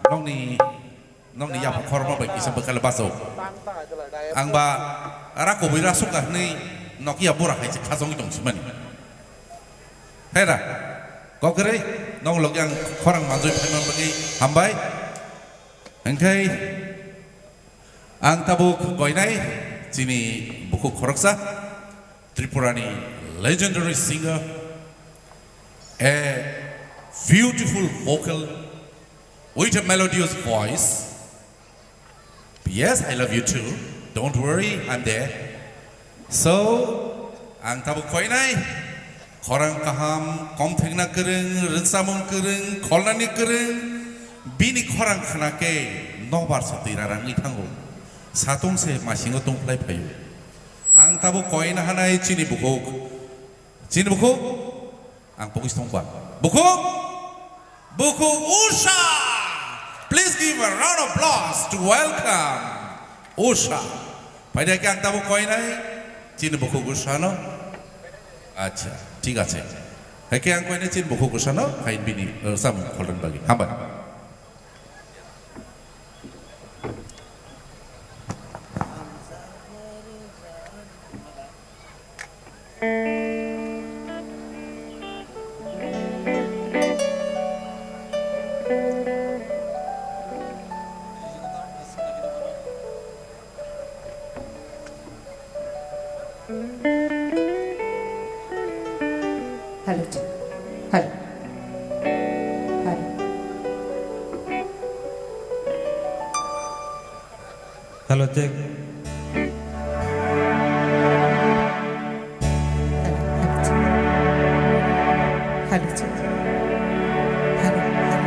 nokni, nokni yapha khorma bai kisa bwkha le baso. Ang ba ra kubui ra sukha hwnwi nokia bura hai se khachangwi tong simani. Hera, kok kwrwi, nok logi ang khorang manjui phaima bagwi hambai. Hwnkhe ang tabuk koinai chini bukhuk khoroksa, Tripurani legendary singer, a beautiful vocal with a melodious voice. Yes, I love you too. Don't worry, I'm there. So, ang tabuk koinai, khorang kaham, komthekna kwrwng, rwchapmung kwrwng, kholnani kwrwng, bini khorang khna khe nobar sa twi rarangwi thango. Satung se masingo tongkhlai phaio. Ang tabuk koina hanai chini bukhuk. Chini bukhuk? Ang pogis tongkha. Bukhuk? Bukhuk Usha! Please give a round of applause to welcome Usha. Phaidai khe ang tabuk koinai chini bukhuk Usha no. Acha, thik ache. Hai khe ang koinai chini bukhuk Usha no, hai bini, eh, samung kholrwng bagwi. Hambai. Hello, check. Hello. Hello. Hello, check. Hello, hello, check. Hello, check. Hello, hello, hello.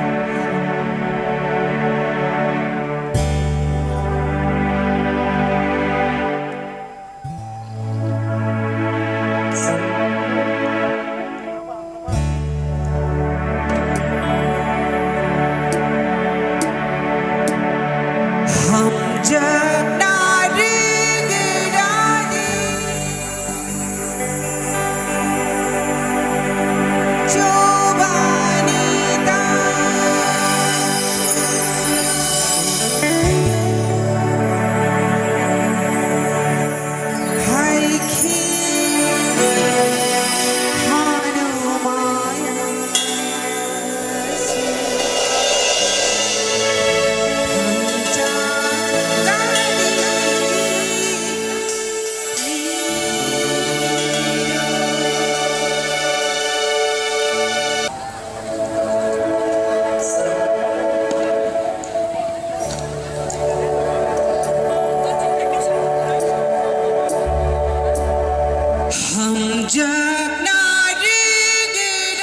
Hamjakna rigiradi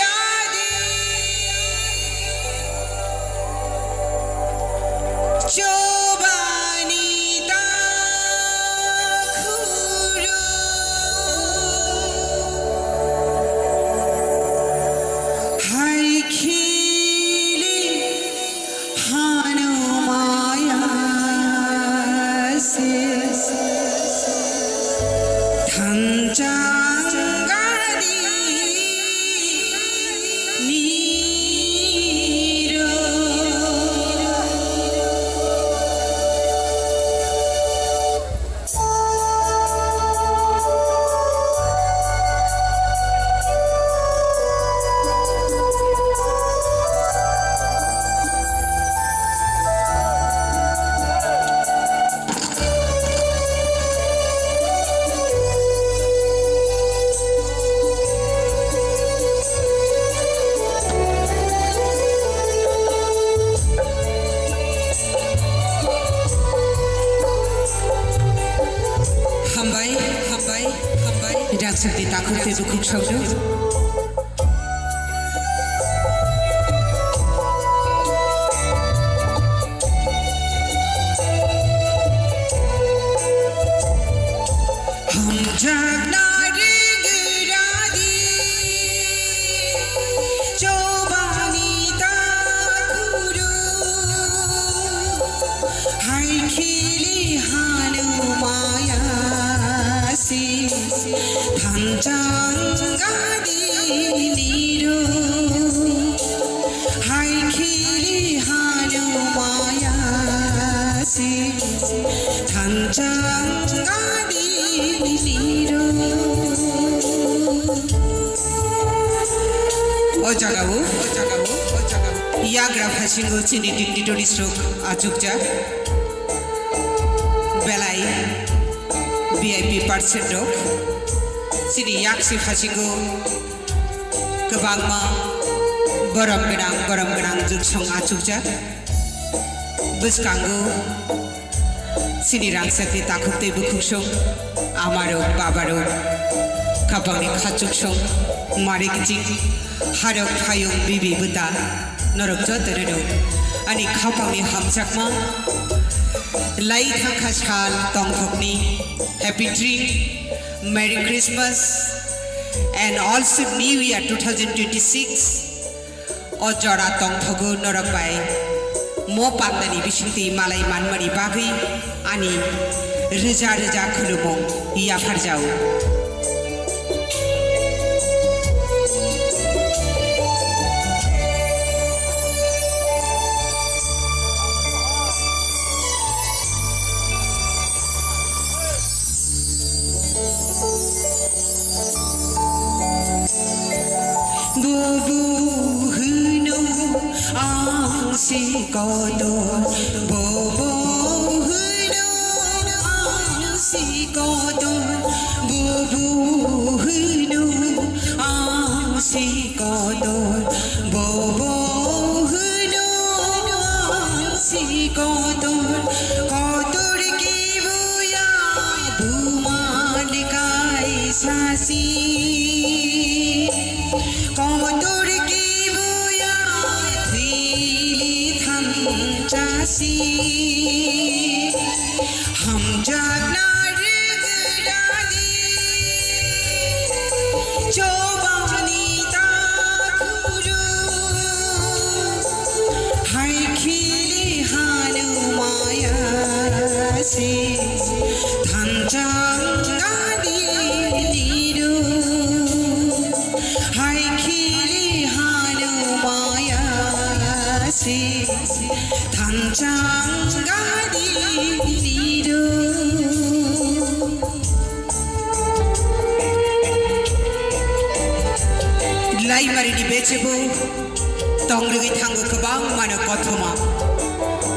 chobani takhuru hai khili hanumaya se thanchang gadi niro. Hambai, hambai, hambai. Rang sakti takhuk tei bukhuk sauduk. Hamjakna rigiradi chobani takhuru hai khili hanumaya si thanchang gadi Hasingo chini dignitaries rok achukjak. Belai V I P person rok. Chini yaksi hasingo kwbangma borom gwnang, borom gwnang jutsong achukjak. Bwskango chini rangchakni takhuk tei bukhuksong, amarok, babarok, khapangni khachuksong, mari kiching, harok, phayung, bibi, bwta, norok jotono no ani khapangni hamjakma lai thangkha sal tongthokni Happy Dream, Merry Christmas and also New Year two thousand twenty-six. O jora tongthogo norok bai mo pandani bisingtwi malai manmani bagwi ani rwja rwja khulumung yapharjao. Bubu hwno ang se kotor, bubu hwno ang se kotor, bubu hwno ang se kotor, bubu hwno ang se kotor, kotor kibuya bumal kaisa se. Kotor kibuya thwili thansa se. Hamjakna rwgwladi chobani takhuk. Hai khili hanu maya se thanchang gadi niru. Hai khili hanu maya se thanchang gadi niru. Laimarini bechebo tongrwgwi thango kwbangmano kothoma.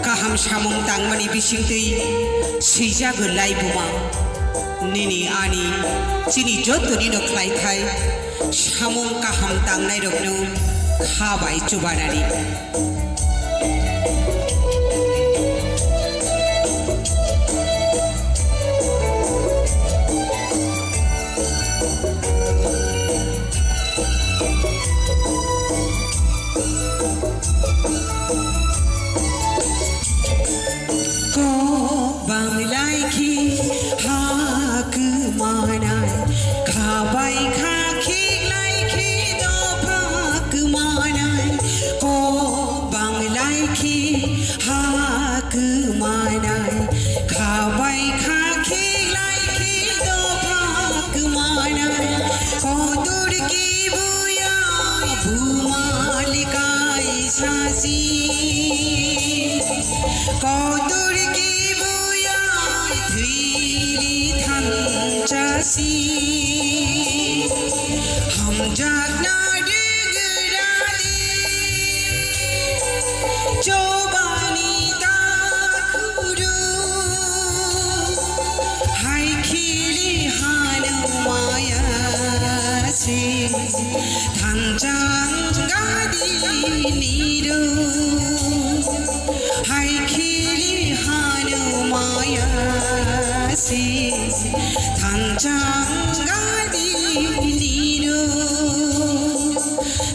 Kaham samung tangmani bisingtwi swijago laibuma. Nini ani chini jotonino khlaithai samung kaham tangnairokno kha bai chubanani. Kok bang lai khe ha kwmanai, kha bai kha khiklai khe dopha kwmanai. Kok bang lai khe ha kwmanai, kha bai kha khiklai khe dopha kwmanai. Kotor kibuya bumal kaisa se. Kotor kibuya thwili thansa se. Hamjakna rwgwladi chobani takhuk. Hai khili hanu maya se thanchang gadi niru. Hai khili hanu maya se thanchang gadi niru.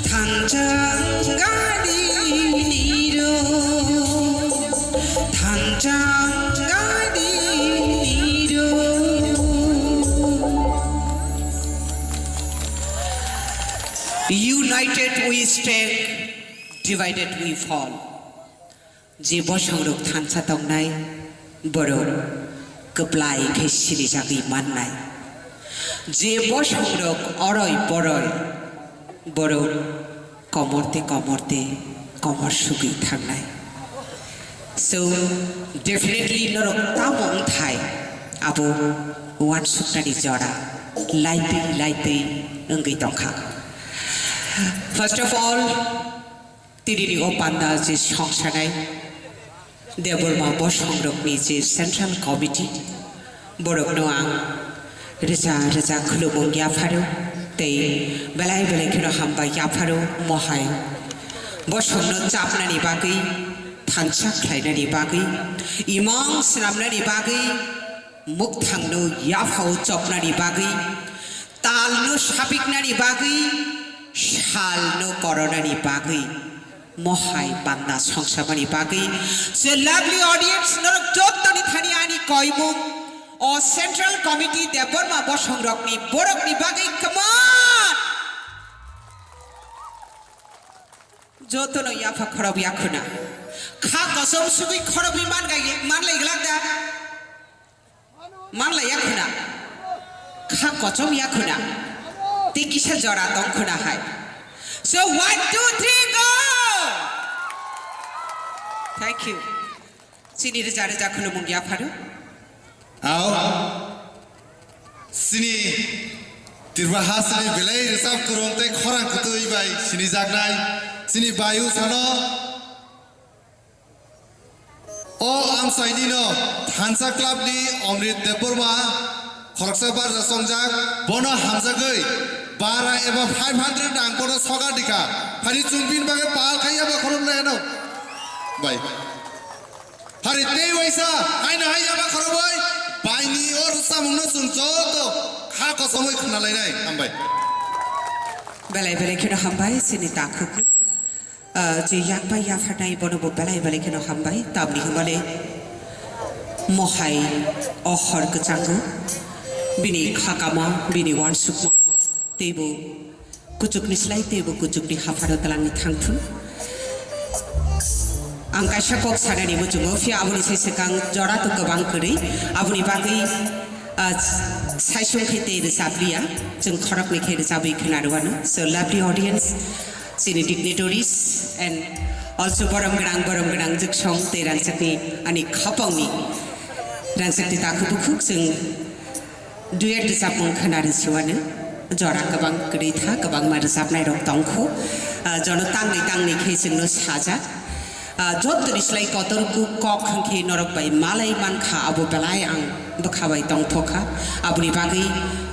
Thanchang gadi niru. Thanchang gadi niru. United we stand, divided we fall. Je bosongrok thansa tongnai, borok kwplai khe sirijagwi mannai. Je bosongrok oroi poroi, borok komor tei komor tei komor sugwi thangnai. So, definitely norok tamo wngthai abo uansuknani jora laitwi laitwi wngwi tongkha. First of all, Tini ni o panda je songsanai Debbarma bosongrokni je Central Committee, borokno ang rwja rwja khulumung yapharo tei belai belai kheno hambai yapharo. Mohai bosongno chapnani bagwi, thansa khlainani bagwi, imang swnamnani bagwi, mukthangno yaphao chopnani bagwi, talno sapiknani bagwi, salno koronani bagwi, mohai panda songsamani bagwi. So lovely audience, norok jottoni thani ani koimung o Central Committee Debbarma bosongrokni borokni bagwi, come on! Jotono yapha khorok yakhuna. Kha kosom sugwi khorokwi man gai-, man lai glak da. Man lai yakhuna. Kha kosom yakhuna. Tei kisa jora tong khuna hai. So, one, two, three, go! Thank you. Chini rwja rwja khulumung yapharo. Ao. Chini Tripura hasteni belai rwchap kwrwng tei khorang kwtwi bai sinijaknai chini bayu sano. O amchaini no Thansa Club ni Omrit Debbarma khoroksa barja chongjak, bono hamjagwi bara eba five hundred rang bono sogar dikha. Phani chwng bini bagwi pal khai eba khulum lai ano. Bai. Phani tei waisa haino hai eba khoroboi baini o rwchapmung no chwng joto kha kosomwi khna lainai. Hambai. Belai belai kheno hambai chini takhuk. Ah, je yakbai yapharnai bono bo belai belai kheno hambai, tamni hwnmale mohai o hor kwchango, bini khakama, bini uansukma, teibo kuchukni slai teibo kuchukni hapharo twlangwi thangthun. Ang kaisa kok sanani muchungo, phiya aboni sai swkang jora to kwbang kwrwi, aboni bagwi, ah, saisung khe tei rwchapliya, chwng khoroknwi khe rwchabwi khwnarwano. So, lovely audience, chini dignitaries and also borom gwnang, borom gwnang jwksong tei rangchakni ani khapangni rangchakni takhuk bukhuk chwng duet rwchapmung khwnarwi siwano. Jora kwbang kwrwi tha, kwbangma rwchapnairok tongkho. Ah, jono tangni tangni khe chwngno sajak. Ah, jottoni slai kotor ku-, kok hwnkhe norok bai malai mankha, abo belai ang bwkha bai tongthokha. Aboni bagwi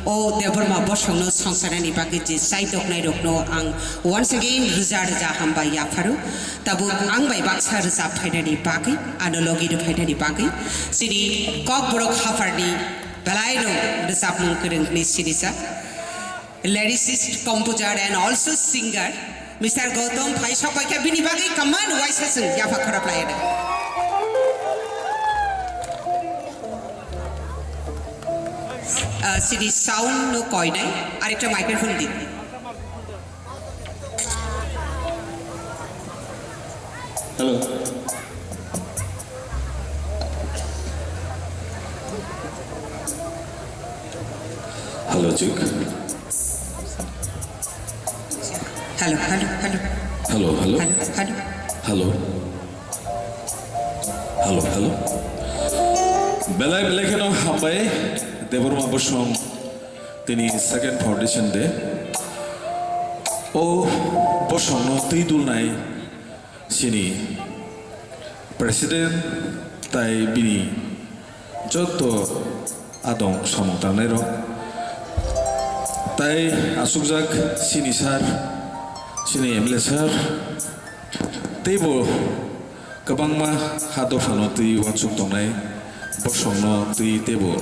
o Debbarma bosongno songsanani bagwi je chaitoknairokno ang once again rwja rwja hambai yapharo. Tabuk ang bai baksa rwchap phainani bagwi, ano logi rw phainani bagwi, chini Kokborok hapharni belaino rwchapmung kwrwngni sinijak lyricist, composer and also singer Mister Gautam phai sok bai khe bini bagwi kaman waisa chwng yapha khorap lai ano. Ah, chini sound no koinai, arekta microphone di. Hello. Hello, check. Hello, hello, hello. Hello, hello. Hello, hello. Hello. Hello, hello. Belai belai kheno hambai Debbarma bosong tini second foundation day. O bosongno twi dulnai chini president tai bini joto adong samung tangnai rok tai asukjak chini sir, chini M L A sir, teibo kwbangma ha dophano twi uansuk tongnai bosongno twi teibo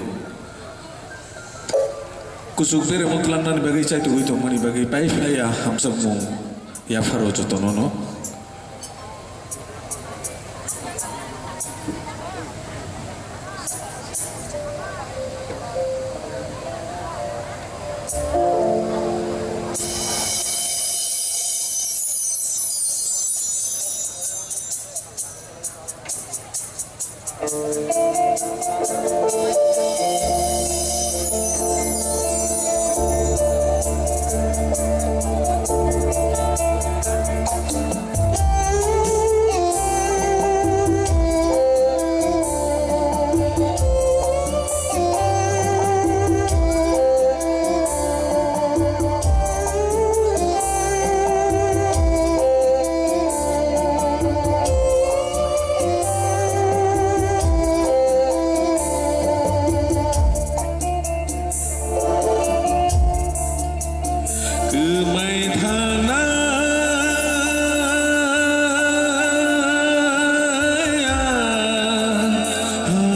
kuchuk beremo twlangmani bagwi, chaitugwi tongmani bagwi pai phaiya hamjakmung yapharo jotono no.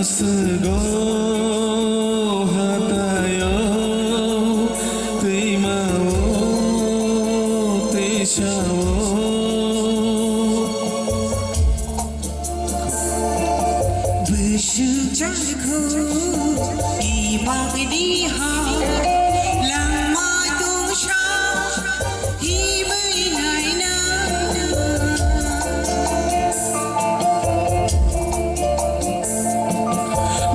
Swgo hatayo twimao twisao. Bwswk chakhu imangni ha langma tongsa himwi naina.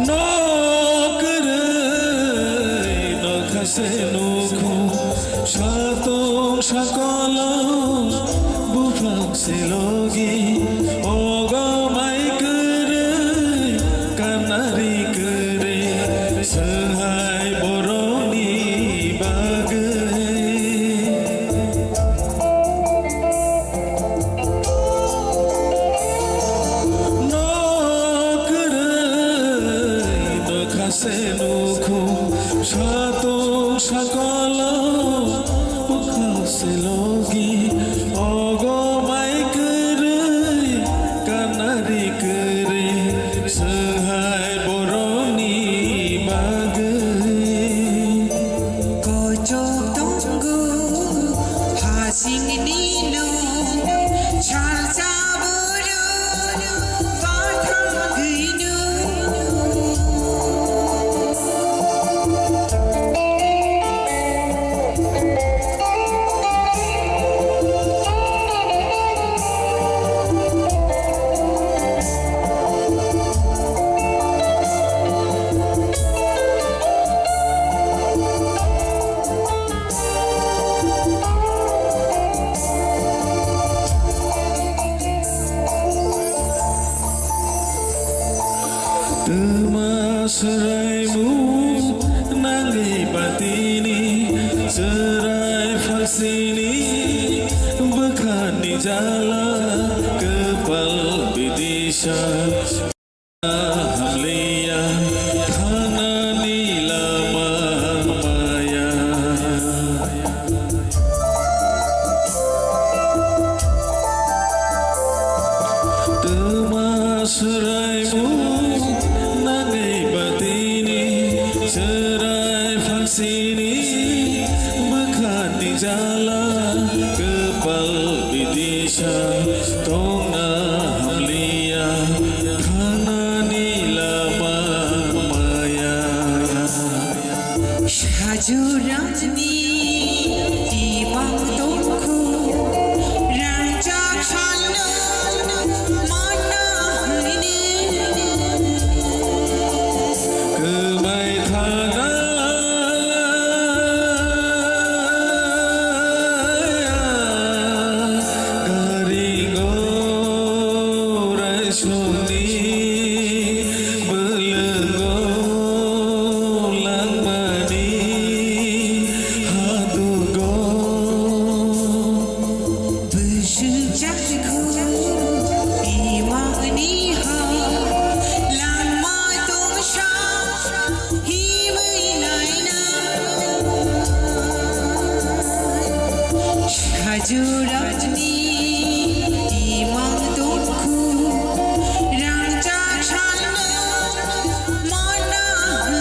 Nok kwrwi nokha se nukhu satong sakolo buphang se logi ogo mai kwrwi kanari kwrwi. Swnghai borokni bagwi. Nok kwrwi nokha se nukhu satong sakolo bwkha se logi ogo mai kwrwi kanari kwrwi. Swnghai borokni bagwi. Kochok tongo hasingni no, salsa boro bathang gino. Twma swraimu nangwi batini chwrai phalsini bwkhani jala kwpal bidisa. Hamliya thanani lama maya. Twma swraimu nangwi batini chwrai phalsini bwkhani jala kwpal bidisa tongna hamliya. Thanani lama maya. Sajurani imang tongkhu rangchak salno mana hini. Kwmai thana karingo raisungni bwlwngo langmani hatugo. Bwswk chakhu imangni ha langma tongsa himwi naina. Sajurani imang tongkhu rangchak salno mana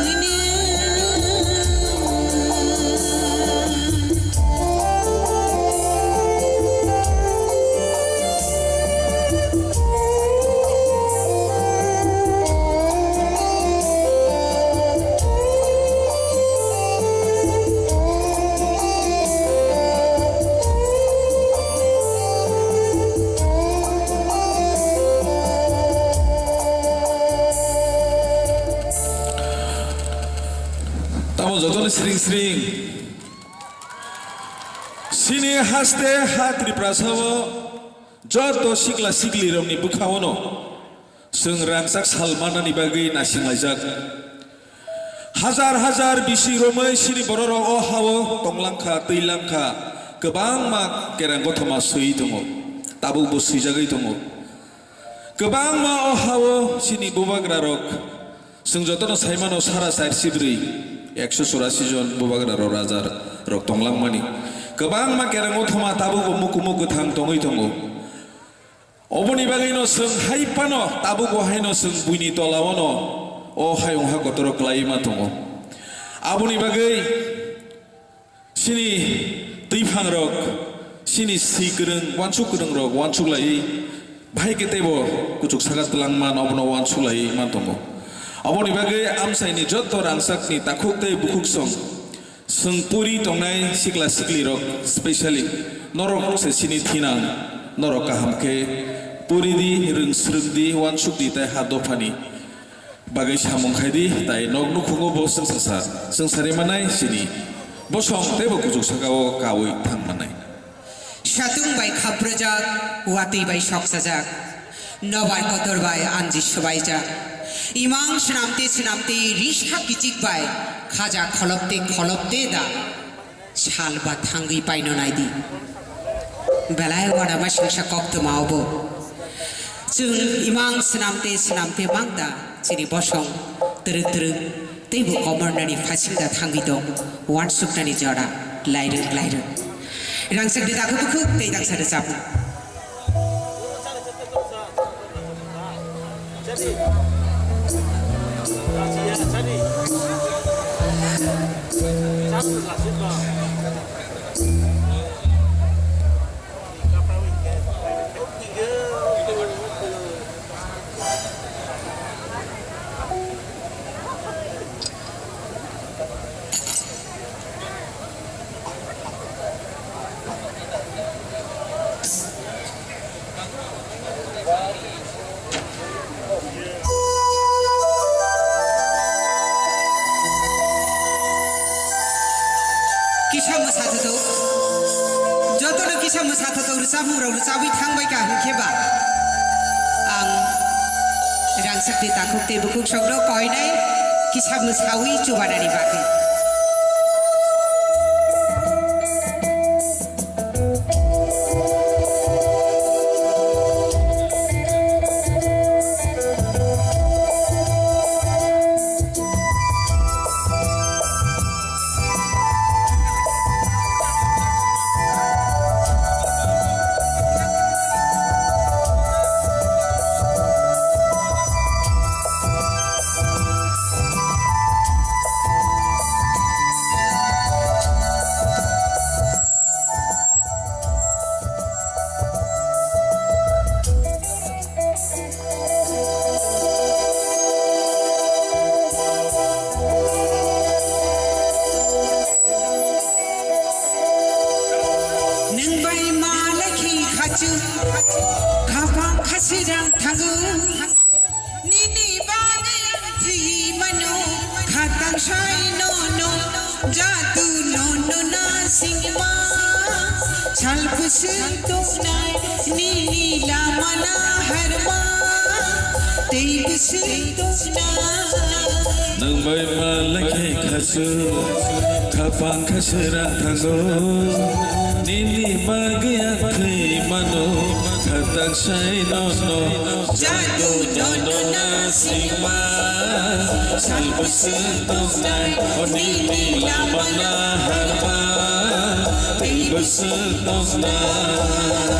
hini. Tamo jotono sring sring. Chini haste ha Tiprasa o joto sikla sikli rokni bwkha o no chwng rangchak sal manani bagwi naisinglaijak. Hajar hajar bisi romwi chini bororok o ha-o tonglangkha, twilangkha, kwbangma kereng gothoma swiwi tongo, tabukbo swijagwi tongo. Kwbangma o ha-o chini bubagrarok, chwng jotono saimano sara chairsi bwrwi, ekso churasi jon bubagrarok, rajarok tonglangmani. Kwbangma kereng gothoma tabukbo mukumu kwthang tongwi tongo. Oboni bagwino chwng hai phano tabukbo haino chwng buini tolao no o hayung ha kotoro kwlaiwi ma tongo. Aboni bagwi chini twiphang rok, chini si kwrwng, uansuk kwrwng rok uansuk laiwi, bahai khe teibo kuchuk saka twlangma abono uansuk laiwi ma tongo. Aboni bagwi amchaini joto rangchakni takhuk tei bukhuk song, chwng puri tongnai sikla sikli rok, specially norok se chini thinang, norok kaham khe puri di, rwng swrwng di, uansuk di tei ha dophani bagwi samung khai di, tai nok nukhungo bo chwngsasa, chwngsari manai chini bosong teibo kuchuk saka o kaui thang manai. Satung bai khaprojak, watwi bai soksajak, nobar kotor bai anji swbaijak. Imang swnamte swnamte risa kichik bai khaja kholopte kholopte da. Sal ba thangwi paino naidi. Belai uanama singsa koktwma obo. Chwng imang swnamte swnamte mang da chini bosong twrwk twrwk teibo komornani phasing da thangwi tong uansuknani jora lairwk lairwk. Rangchak de dakhuk bukhuk tei daksa rwchapmung. Kisa mwsathothok, jotono kisa mwsathothok rwchapmung rok rwchabwi thangbai ka hwnkhe ba ang rangchak tei takhuk tei bukhuk sokno koinai kisa mwsawi chubanani bagwi. Nwng bai malai khe khachu, khapang khasi rang thango. Nini bagwi ang thwi mano, khatang sai nono, jadu nono na singma. Sal bwswk tongnai, nini lama na harma, tei bwswk tongnai. Nwng bai malai khe khasu, khapang kha srang thango. Nini bagwi ang thwi mano, khatang sai nono. Jadu nono na singma, sal bwswk tongnai, o nini lama na harma, tei bwswk tongnai.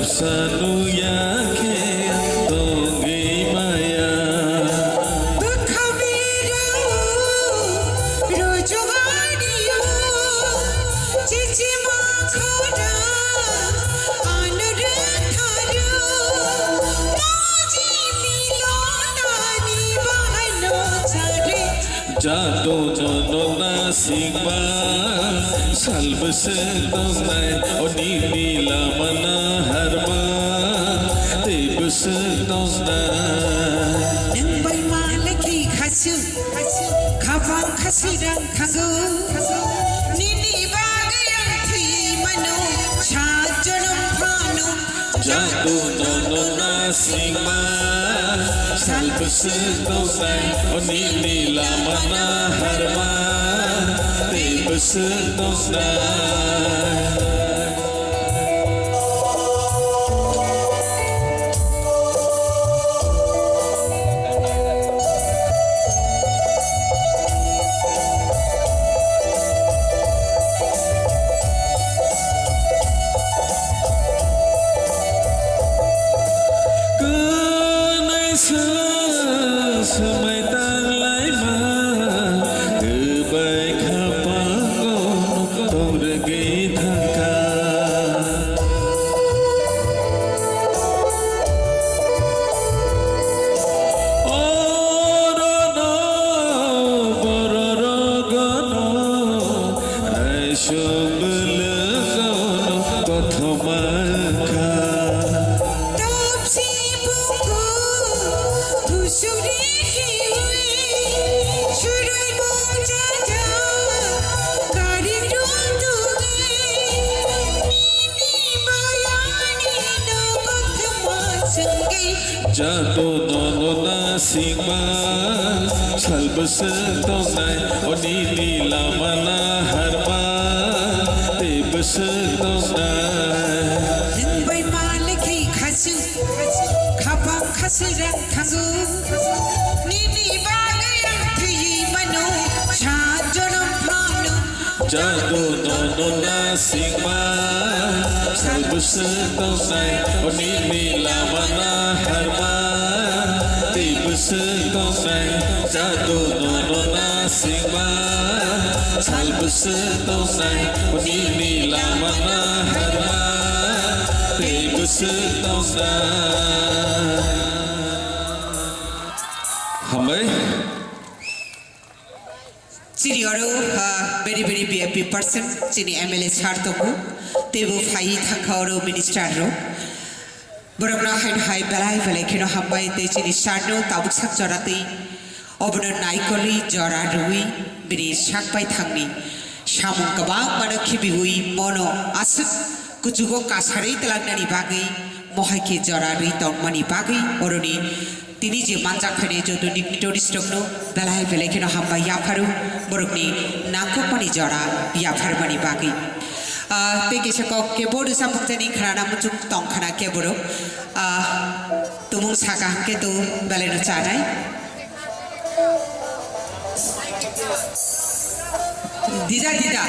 Sanu ya khe tongwi maya. Bwkha birao rujugani o chichima khora ano rwtharo. Moji milonani bahai no chare. Jadu nono na singma, Sal bwswk tongnai, o nini lama naharma tei bwswk tongnai. Nwng bai malai khe khasuk, khapang khasi rang thango. Nini bagwi ang thwi mano, sat jonom phano. Jadu nono nasingma, sal bwswk tongnai, o nini lama naharma tei bwswk tongnai. Kwnwi sa swmai tanglaima, kwbai kha pango tong rwgwi thangkha. Orono bororok gono, aisok bwlwk gono kothoma kha. Topsi buku busuri hiwi, surai mung jaja, kari rung dungi. Jadu nono nasingma, sal bwswk tongnai, o nini lama naharma tei bwswk tongnai. Nwng bai malai khe khasuk, khapang khasi rang thango. Nini bagwi ang thwi mano, sat jonom phano. Jadu nono nasingma, sal bwswk tongnai, o nini lama naharma tei bwswk tongnai. Jadu nono nasingma, sal bwswk tongnai, o nini lama naharma tei bwswk tongnai. Hambai. Chini oro, ah, very, very V I P person, chini M L A sir tongo, teibo phaiwi thangkha oro minister rok. Borokno haino hai belai belai kheno hambai tei chini sir no tabuk sak jora twi obono naikolwi jora rwui bini sak bai thangni samung kwbangmano khibiui mono aswk kuchugo kasarwi twlangnani bagwi mohai khe jora rwi tongmani bagwi oroni Tini je manjak phainai joto dignitaries rokno belai belai kheno hambai yapharo, borokni nangkukmani jora yapharmani bagwi. Ah, tei kisa kok kebo rwchapmung jani khnana muchung tong khna kebo rok. Ah, tumung saka hwnkhe to belaino chanai. Dida dida.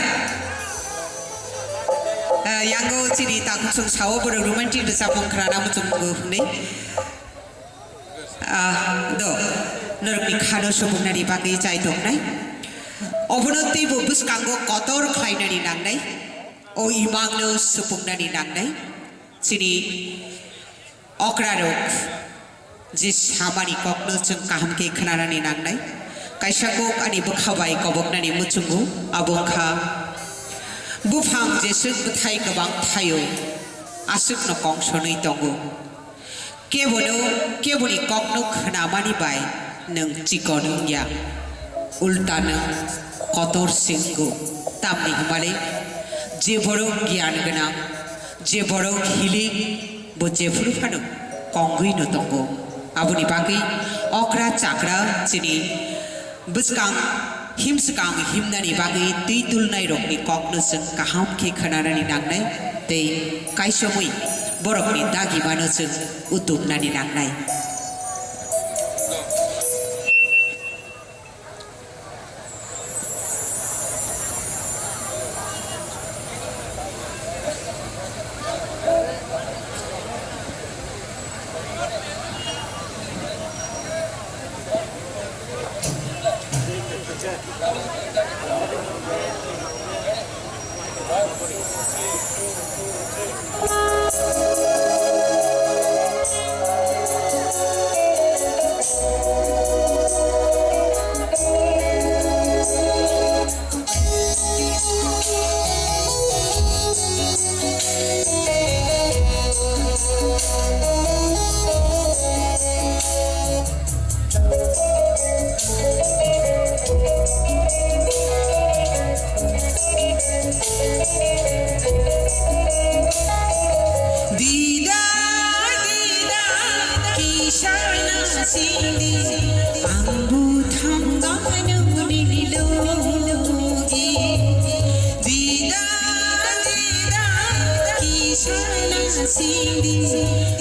Ah, yango chini takhuk song sao borok romantic rwchapmung khnana muchung hwnwi. Ah, do, norokni khano supuknani bagwi chai tongnai. Obono teibo bwskango kotor khlainani nangnai. O imangno supuknani nangnai. Chini okrarok je samani kokno chwng kaham khe khnanani nangnai. Kaisa kok ani bwkha bai koboknani muchungo, abo wngkha buphang jeswk bwthai kwbang thaio aswkno kongsonwi tongo. Kebono, keboni kokno khnamani bai nwng chikon wngya, ulta nwng kotor se wngo. Tamni hwnmale je borok giyan gwnang, je borok hilik, bo jephuru phano kongwi no tongo. Aboni bagwi okra chakra chini Bwskang himswkang himnani bagwi twi tulnairokni kokno chwng kaham khe khnanani nangnai tei kaisomwi borokni dagimano chwng utuknani nangnai. Sana sidi,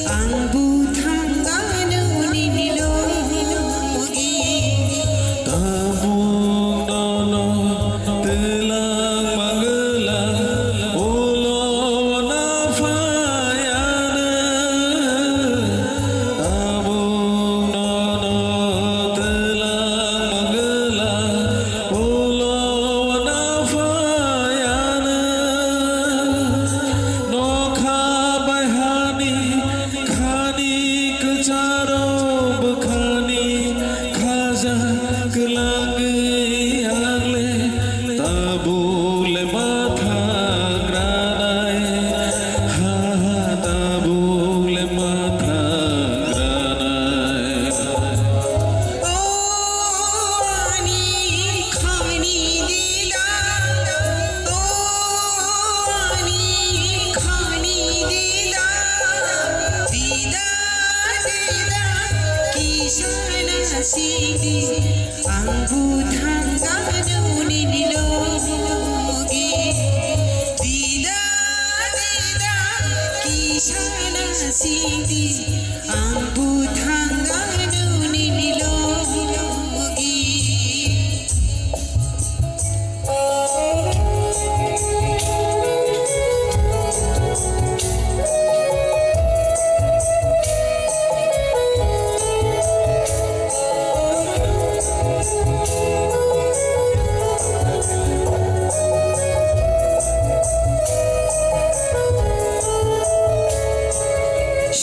ang buthang gano nini logi. Tabuk nono twlang magwlang ulo na phayana. Tabuk nono twlang magwlang ulo na phayana. Nokha bai hani khani kwcharo bwkhani khaja kwlangwi angle tabuk le mathang ranai. Ha, ha, tabuk le mathang ranai. O ani khani dida, o ani khani dida, dida, dida, kisana sidi, ang buthang gano nini logi, dida, dida, kisana sidi. Ang buthang gano nini logi.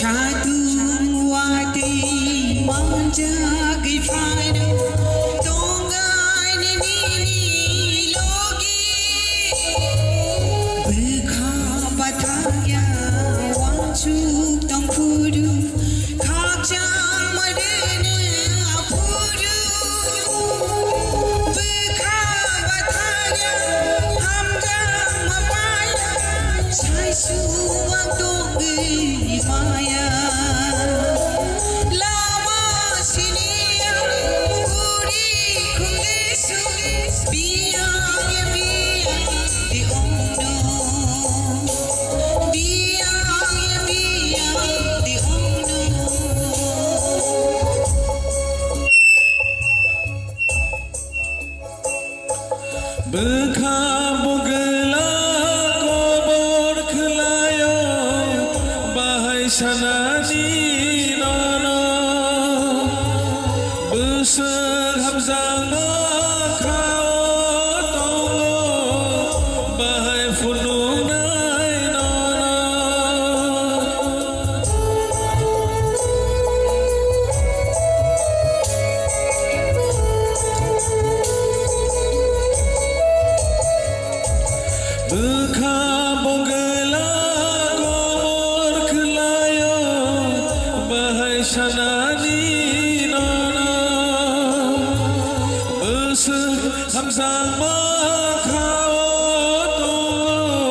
Satung watwi manjagwi phano tongani nini logi. Bwkha bathakya wansuk tongphuru, khakchangma rwna aphuru. Bwkha bathakya hamjakma maya, saisu ang tongwi maya. Lama siniya, uri khundisu, biyang ya biyang di ongno. Biyang ya biyang di ongno. Bwkha bugwla kobor khwlaio, bahai sanani nono. Bwswk hamjakma kha o tongo, bahai phunuknai nono. Bwkha bugwla kobor khwlaio, bahai sanani nono. Bwswk hamjakma kha o tongo,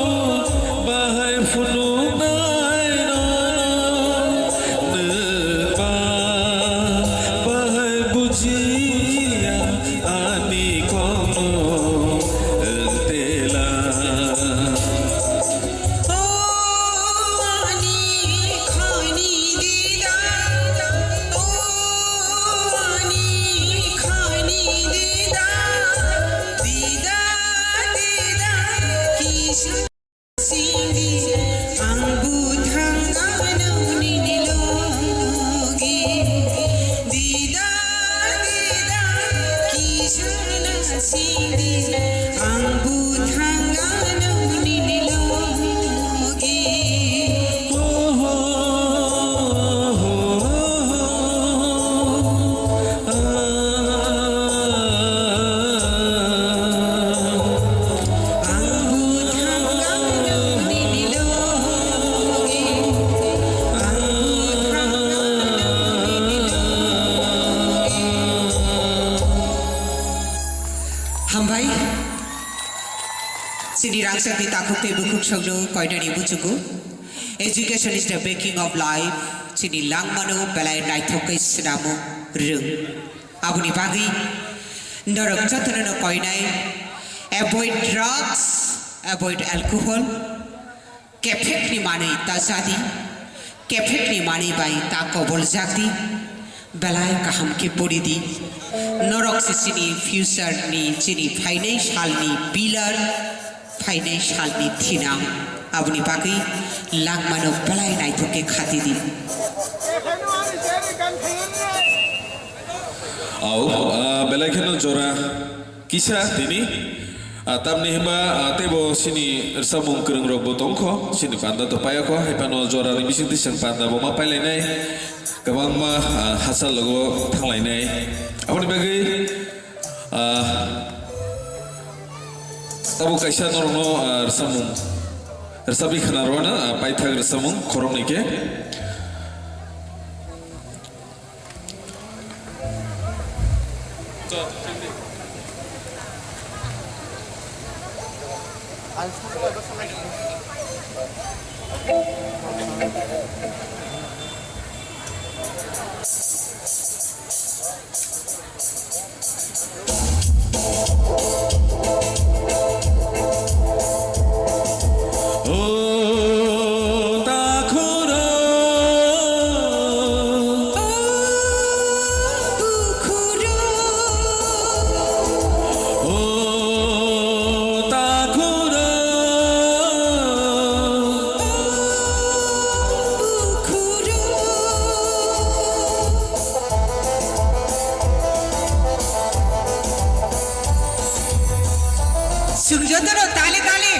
bahai phunuknai nono. Nwng ba bahai bujiya ani kokno wng tela. O ani khani dida, o ani khani dida, dida, dida, kisa sidi, ang buthang gano nini logi, dida, dida, kisa sidi, ang buthang gano nini logi. Ang buthang gano nini logi, ang buthang gano nini logi. Hambai. Chini rangchakni takhuk tei bukhuk songno koinani muchungo. Education is the making of life. Chini langmano belai naithok khe swnamo rwng. Aboni bagwi norok jotono no koinai, avoid drugs, avoid alcohol. Kephekni manwi ta jadi, kephekni manwi bai ta koboljak di, belai kaham khe pori di. Norok se chini future ni, chini phainai salni pillar, phainai salni thinang. Aboni bagwi langmano belai naithok khe khati di. Au, ah, belai kheno jora kisa tini, ah, tamni hwnba, ah, teibo chini rwchapmung kwrwng rok bo tongkho, chini panda to paiya kho, hai phano jora ni bising twi chwng panda bo ma pailainai, kwbangma, ah, hachal logo thanglainai. Aboni bagwi, ah, tabuk kaisa norokno, ah, rwchapmung, rwchapwi khna rwna, ah, paithak rwchapmung khoroknwi khe. Chwng jotono tale tale.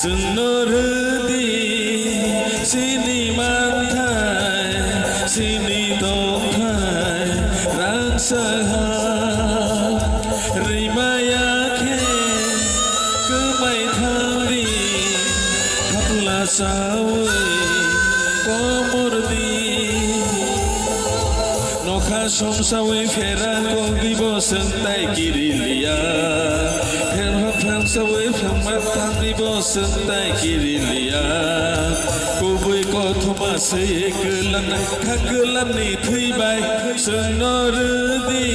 Chwngno rwdi chini manthai, chini tongthai rangchak ha. Rwimaya khe kwmai thangdi, thapla chawi komordi. Nokha songsawi phera kogwi bo chwng tai kiriliya. Pherma phrangsawi phrangma thangwi bo chwng tai kiriliya. Kubui kothoma se kwlang kha kwlangni thwi bai chwngno rwdi.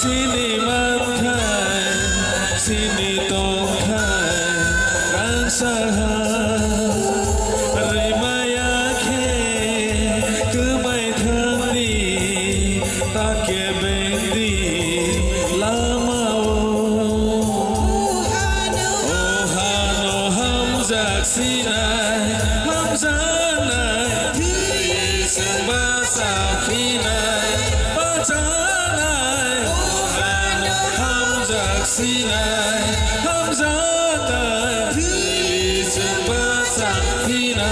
Chini manthai, chini tongthai, rangchak ha. Rwimaya khe kwmai thangdi, ta kebengdi lama-o. O hano hamjak sinai, hamjaknai, thwi chwng bachaphinai, bachanai. O hano hamjak sinai, hamjaknai, thwi chwng bachaphinai.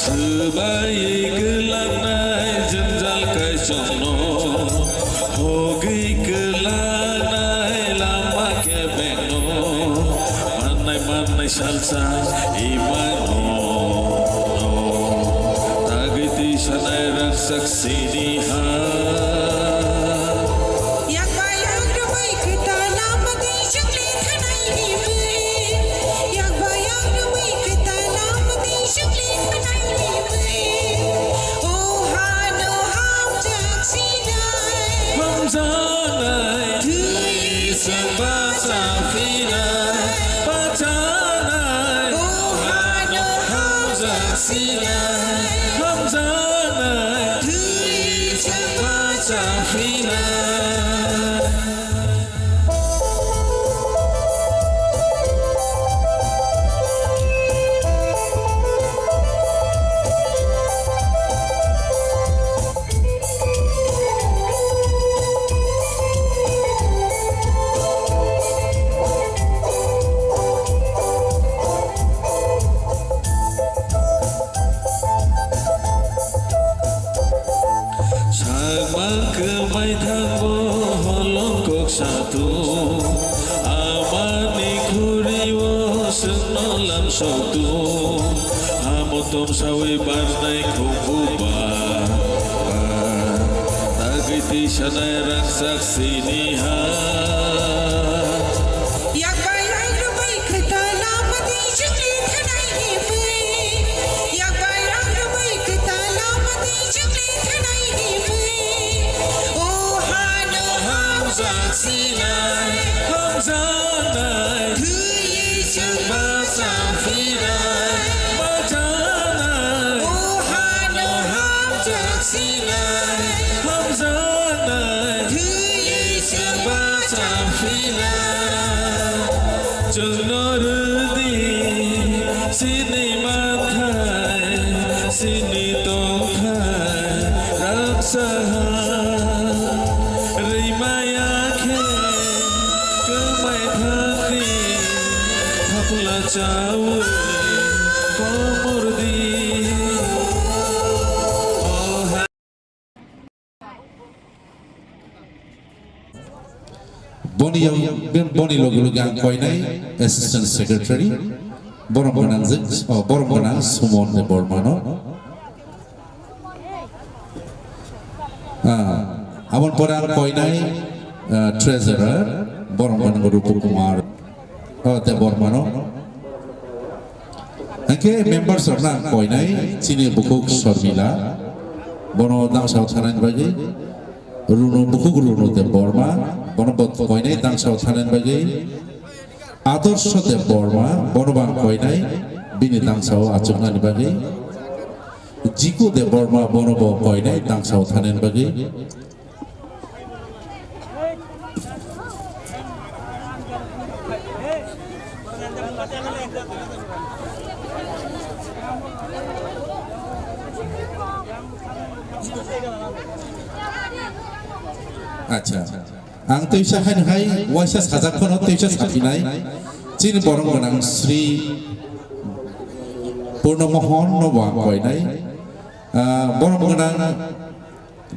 Swbai kwlangnai jwngjal kaichomno, hogwi kwlangnai lama kebengno, mannai mannai salsa imano, tagwi twi sanai rangchak sini ha. Yakbai ang rwbai kwtal lama twi chwng le thanai ni bwrwi. Yakbai ang rwbai kwtal lama twi chwng le thanai ni bwrwi. O hano hamjak sinai. Hamjaknai. Thwi chwng bachaphinai. Bachanai. O hano hamjak sinai. Hamjaknai. Thwi chwng bachaphinai. Sotu, hamotom sawi barnai khumbu ba, ah, tagwi twi sanai rangchak sini ha. Yakbai rang rwbai kwtal lama twi chukli thanai ni bwi. Yakbai rang rwbai kwtal lama twi chukli thanai ni bwi. O hano hamjak sinai, hamjaknai. Thwi chwng bacha phinai, bacha nai. O hano hamjak sinai, hamjak nai. Thwi chwng bacha phinai. Chwngno rwdi, sini manthai, sini tongthai, raksa ha. Rwimaya khe kwmai thangdi, thapla chawi komordi. O ha- Boni, boni logi logi ang koinai Assistant Secretary, borom gwnang jik, oh, borom gwnang Sumon Debbarmano. Ah, aboni pore ang koinai, ah, treasurer, borom gwnang Rupu Kumar, oh, Debbarmano. Hingke members rokno ang koinai chini bukhuk Sormila, bono dangsao thanani bagwi, Runu bukhuk Runu Debbarma, bono bo koinai dangsao thanani bagwi, Adorsho Debbarma, bono bo ang koinai bini dangsao achuknani bagwi. Jiku Debbarma bono bo koinai dangsao thanani bagwi. Acha. Ang teisa haino hai waisa sajak phano teisa saphinai. Chini borom gwnang Sri Purno Mohon no bo ang koinai. Ah, borom gwnang,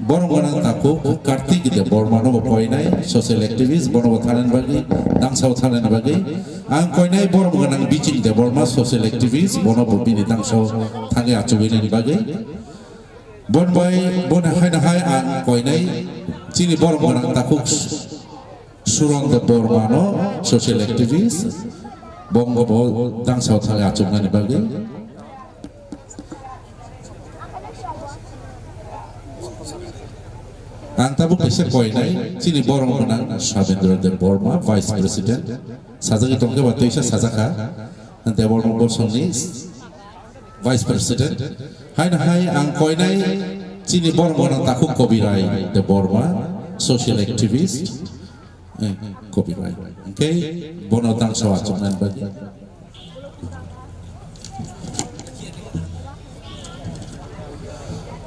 borom gwnang takhuk Kartik Debbarma no bo koinai, social activist, bono bo thanani bagwi, dangsao thanani bagwi. Ang koinai borom gwnang Biching Debbarma, social activist, bono bo bini dangsao thangwi achugwi nani bagwi. Bon bai, bon hai na hai ang koinai chini borom gwnang takhuk Suron Debbarma no, social activist, bongo bo dangsao thangwi achuknani bagwi. Ang tabuk kaisa koinai chini borom gwnang Sabendra Debbarma, Vice President, sajagwi tongkhe ba teisa sajakha. Debbarma Bosongni Vice President. Hai na hai ang koinai chini borom gwnang takhuk Kobirai Debbarma, social activist, eh, Kobirai. Hingke bono dangsao achuknani bagwi.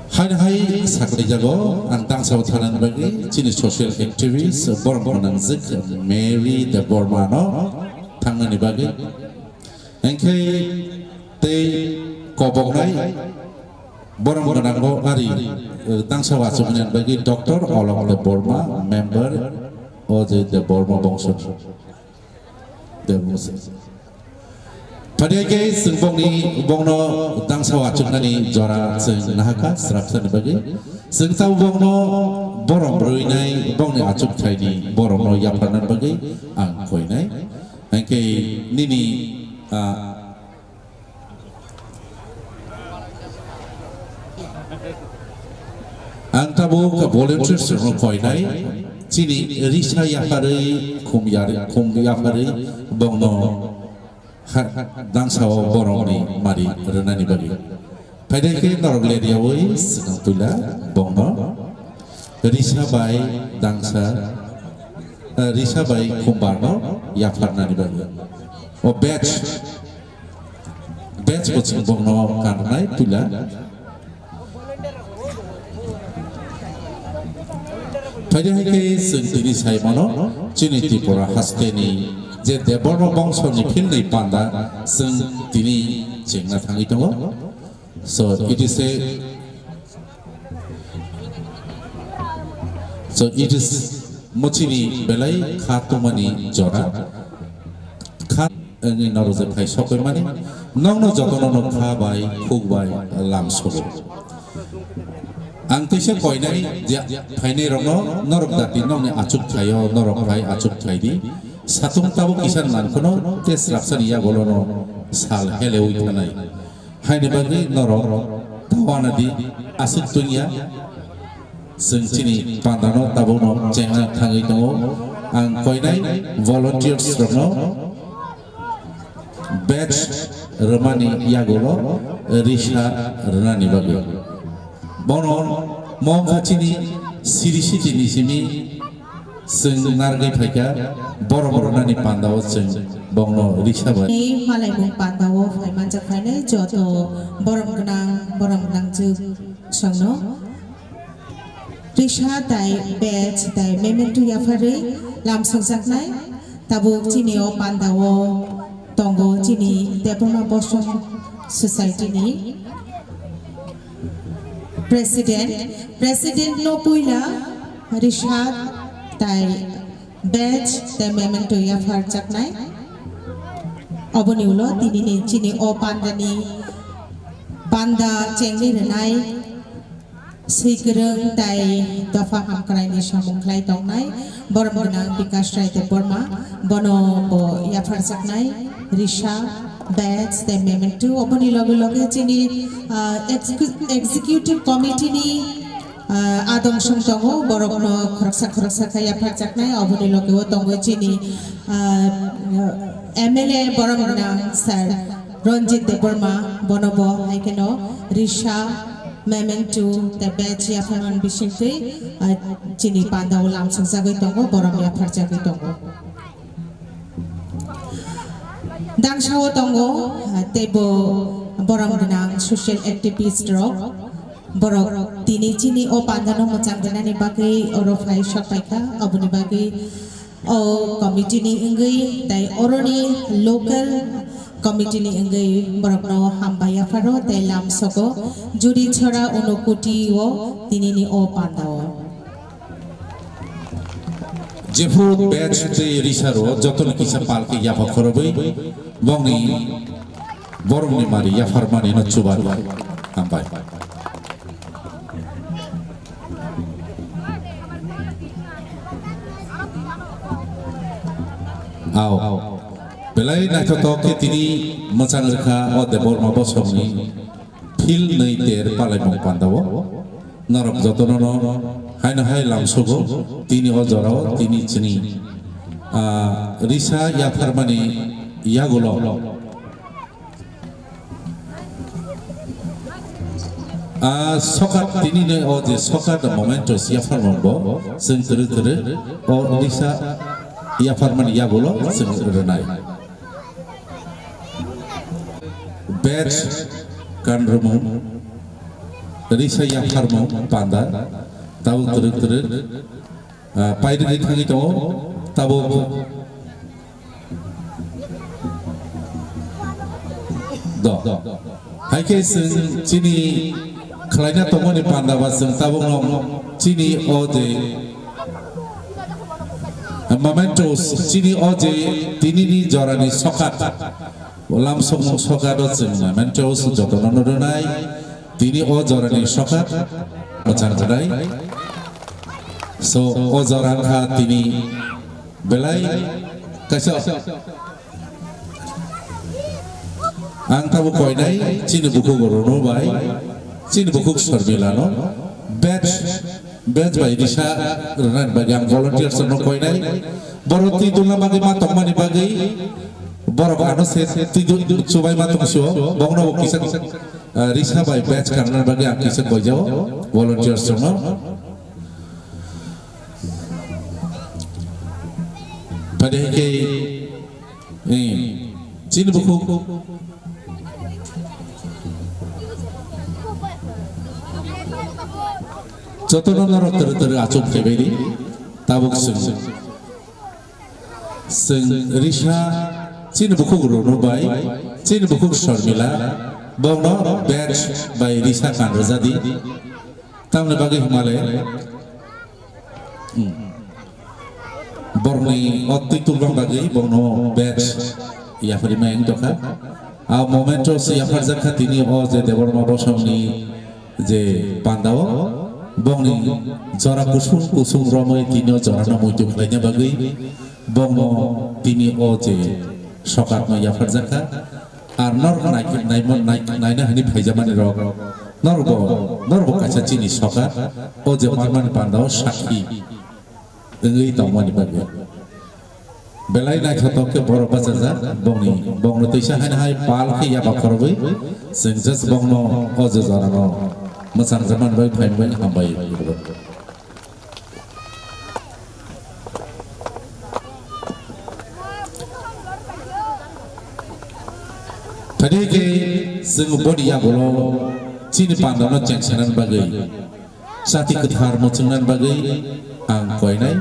Hai na hai sakri jago ang dangsao thanani bagwi chini social activist borom gwnang jik Mary Debbarma no thangnani bagwi. Hingke tei koboknai borom gwnango ari, eh, dangsao achuknani bagwi Doctor Olok Debbarma, member O J Debbarma bongso. Debbarma. Phadiya khe chwng bongni, bongno dangsao achuknani jora chwng nahakha srapsani bagwi. Chwng tabuk bongno borom rwinai, bongni achukthai ni boromno yapharnani bagwi ang koinai. Hingke nini, ah, ang tabuk volunteers rokno koinai, chini risa yapharwi, khum yar-, khum yapharwi bongno ha-, dangsao boromni mari rwnani bagwi. Phaidai khe norok ler yaui swkang puila bongno risa bai dangsa, eh, risa bai khumbarno yapharnani bagwi. O batch, batch bo chwng bongno kanrwnai puila. Phaidi hai khe chwng tini sai mano, chini Tripura hasteni je Debbarma bongsoni philni panda chwng tini chengna thangwi tongo. So it is a, so it is mochini belai kha tongmani jora. Kha Wngwi norok je phai sokwi mani, nokno jotono no kha bai, khuk bai, lam sobo. Ang teisa koinai je phainai rokno norok dati nokni achuk thaio, norok phai achuk thai di. Satung tabuk kisa nangkhono tei srapsani yagulono sal heleui thanai. Haini bagwi norok tawana di aswk tungya. Chwng chini pandano tabukno chengna thangwi tongo. Ang koinai volunteers rokno badge rwmani yagulo risa rwnani bagwi. Bono mongkha chini siri siti ni simi chwng narwgwi phaikha, borom rwnani pandao chwng bongno risa bai. Ni malaimung pandao phai manjak phainai joto borom gwnang, borom gwnang jwk songno. Risa tai badge tai memento yapharwi lam songjaknai. Tabuk chini o pandao tongo chini Debbarma Bosong Society ni President. President no puila risa tai badge tai memento yaphar jaknai. Oboni ulo tini ni chini o panda ni panda chengni rwnai. Swikwrwng tai dopha hamkraini samung khlai tongnai borom gwnang Bikash Rai Debbarma, bono bo yapharjaknai risa, badge tei memento. Oboni loge loge chini, ah, ex-, executive committee ni, ah, adong song tongo, borokno khoroksa khoroksa khe yapharjaknai. Oboni loge o tongo chini, ah, M L A borom gwnang sir Ranjit Debbarma, bono bo hai kheno risa, memento tei badge yapharman bisingtwi, ah, chini pandao lamsongjagwi tongo, borom yapharjagwi tongo. Dangsao tongo, ah, teibo borom gwnang social activist rok, borok tini chini o pandano mwchang rwnani bagwi oro phai sok paikha, oboni bagwi o committee ni wngwi tei oroni local committee ni wngwi borokno hambai yapharo tei lamsogo Juri Chhara Unokoti o tinini o pandao. Jephru badge tei risa ro jotoni kisa palki yapha khorobwi bongni boromni mari yapharmani no chubaru. Hambai. Ao. Belai naithotok khe tini mwchang rwkha o Debbarma Bosongni phil nwi ter palaimung pandao. Norok jotono no haino hai lamsogo tini o jorao tini chini, ah, risa yapharmani yagulo. Ah, sokat tini ne o je sokat mementos yapharmung bo chwng twrwk twrwk o risa yapharmani yagulo chwng rwnai. Badge kanrwmung, risa yapharmung panda, tabuk twrwk twrwk, ah, pairwgwi thangwi tongo, tabuk. Do. Hai khe chwng chini khlaina tongmani panda ba chwng tabukno chini o je mementos, chini o je tinini jorani sokat, lamsokmung sokat o chwng mementos jotono no rwnai, tini o jorani sokat mwchang rwnai. So, o jora wngkha tini belai kaisa. Ang tabuk koinai chini bukhuk Rono bai, chini bukhuk Sormila no badge, badge bai risa rwnani bagwi ang volunteers no koinai. Borok twi dulna bagwi ma tongmani bagwi borok ano se twi du-, chubai ma tong sio, bongno bo kisa, ah, risa bai badge kanna bagwi ang kisa koijao volunteers no. Pada hingke, eh, chini bukhuk. Jotono norok teri teri achuk khebaidi, tabuk chwng. Chwng risa chini bukhuk Rono bai, chini bukhuk Sormila, bongno badge bai risa kan rwjadi. Tamni bagwi hwnmale. Hmm. Borokni o twi tubang bagwi bongno badge yapharwi ma wng tongkha. A momento se yapharjak kha tini o je Debbarma Bosongni je pandao bongni jora kusung kusung romwi tini o jorano muitu khlaina bagwi bongno tini o je sokatno yapharjak kha. Ar norok nai-, naima-, nai-, naina hwnwi phaijamani rok norokbo, norokbo kaisa chini sokat o je manmani pandao sakhi wngwi tongmani bagwi. Belai naithotok khe borok bachajak, bongni, bongno twisa haino hai pal khe yaba khorobwi, chwng just bongno o jora no mwchang jaman bai phaimani hambai. Phadi khe chwng boni yagulo chini pandano chengsanani bagwi, chati kwthar mwchungnani bagwi ang koinai.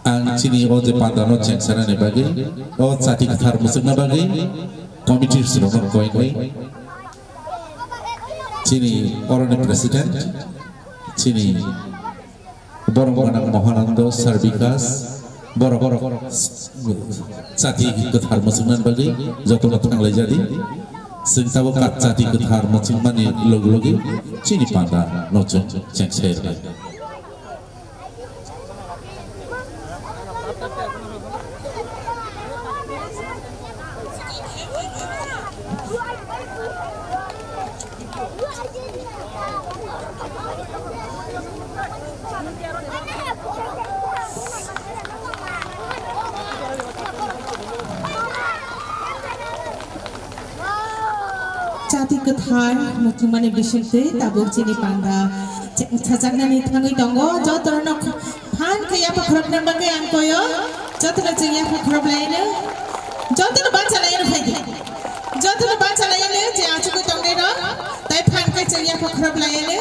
Ang chini o je pandano chengsanani bagwi, o chati kwthar mwchungna bagwi committee rokno koinai. Chini oroni president, chini borok gwnang Mohanando, Sir Bikas, borok, borok chati kwthar mwchungnani bagwi jotono thanglaijadi. Chwng tabuk ka-, chati kwthar mwchungmani logi logi chini panda no chwng chengsai rwnai. Chati kwthar muchungmani bisingtwi tabuk chini panda chengsajaknani thangwi tongo. Jotono phan khe yapha khorokna bagwi ang koyo. Jotono chwng yapha khorok laino. Jotono bacha laino phaidi. Jotono bacha laino je achugwi tongnai rok. Tai phan khe chwng yapha khorok laino.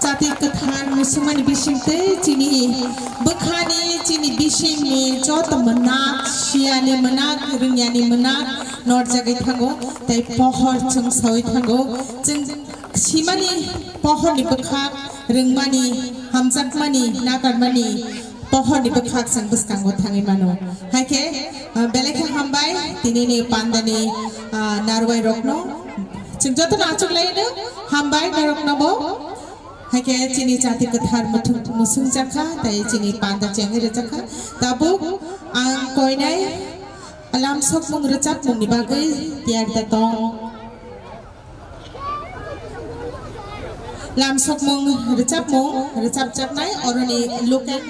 Chati kwthar muchungmani bisingtwi chini bwkhani, chini bisingni joto mwnak, siyani mwnak, rwngyani mwnak norjagwi thango, tei pohor chwng sawi thango. Chwng simani pohorni bwkhak, rwngmani, hamjakmani, nakarmani pohorni bwkhak chwng bwskango thangwi mano. Hai khe, ah, belai khe hambai tinini pandani, ah, narwai rokno. Chwng jotono achuk laino, hambai norokno bo. Hai khe chini chati kwthar muthung-, musung jakha, tei chini panda chengwi rwjakha. Tabuk ang koinai lamsokmung rwchapmungni bagwi tiyar da tong. Lamsokmung rwchapmung rwchapjaknai oroni local.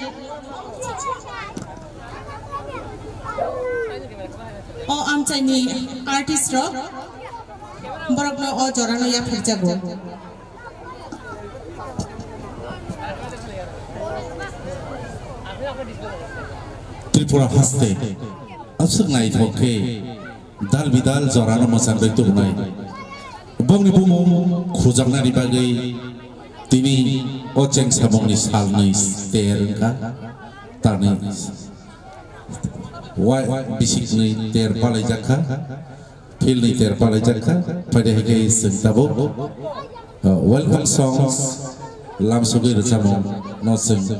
O amchaini artist rok borokno o jorano yapharjago. Tripura haste aswk naithok khe dal bidal jorano mwchangwi tubunai. Bongni bumung khujaknani bagwi tini o chengsamungni salnwi ter wngkha. Tarni wa-, bisiknwi ter palaijakha. Philni ter palaijakha, phaide hai khe chwng tabuk, uh, welcome songs, lamsogwi rwchapmung no chwng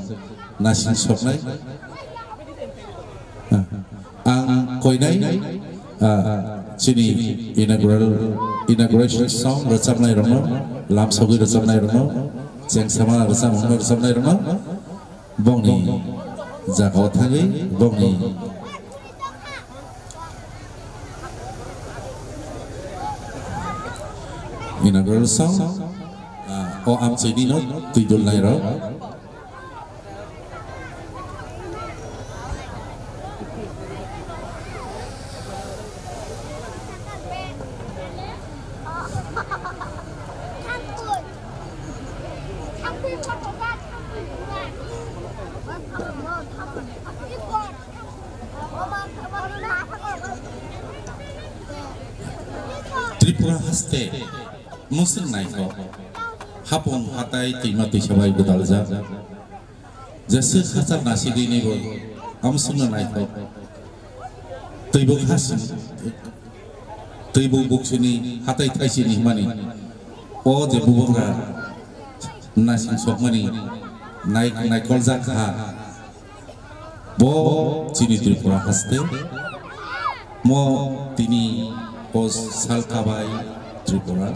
nasing soknai. Uh, ang koinai, uh, chini inaugural, inauguration song rwchapnai rokno, lamsogwi rwchapnai rokno, chengsama rwchapmung no rwchapnai rokno, bongni jagao thangwi bongni inaugural song, ah, o amchaini no twi dulnai rok. Tripura haste muswk naithok, hapung hatai twima twisa bai gwdaljak. Jeswk hachal nasigwini bo amswkno naithok. Twibuk hasing, twibuk buksuni hatai thaisini hwnmani o je bubagra nasing sokmani nai-, naikoljak ha. Bo chini Tripura haste, mo tini o salkabai Tripura,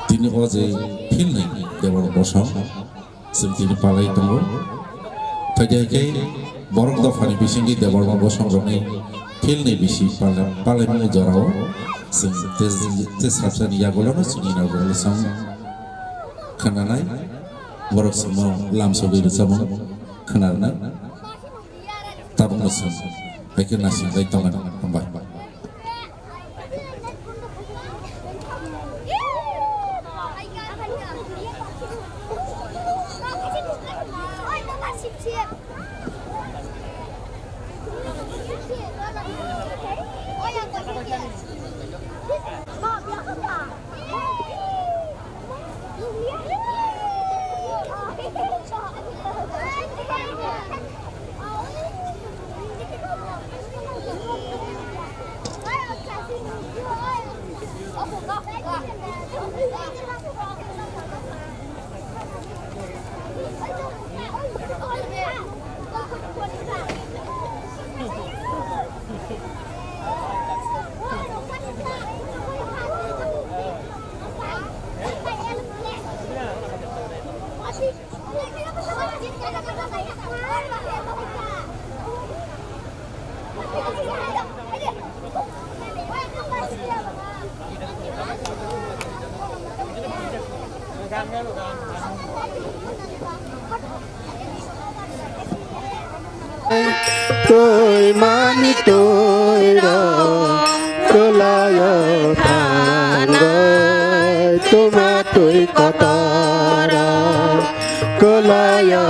tini o je philni Debbarma Bosong, chwng tini palai tongo. Thaidi hai khe borok dophani bisingni Debbarma Bosong rokni philni bisi palai, palaimung jorao chwng te, te salsani yagulono chini inaugural song khwnanai, borok chwngno lamsogwi rwchapmung khwnarwnai. Tabukno chwng hai khe naisingbai tongmani. Hambai. Twi mani twi rok kwlaio thangwi twima twi kotor rok kwlaio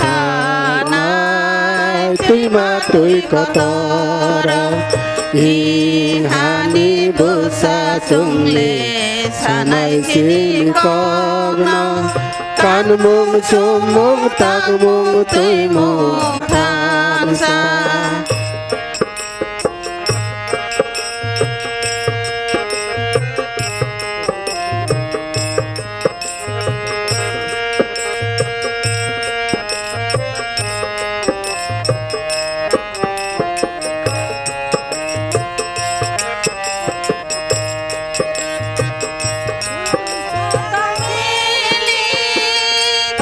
thanai twima twi kotor rok. I hani bwsa chwngli sanai chini kokno. Kanmung, chumung, takmung, twimung, thansa.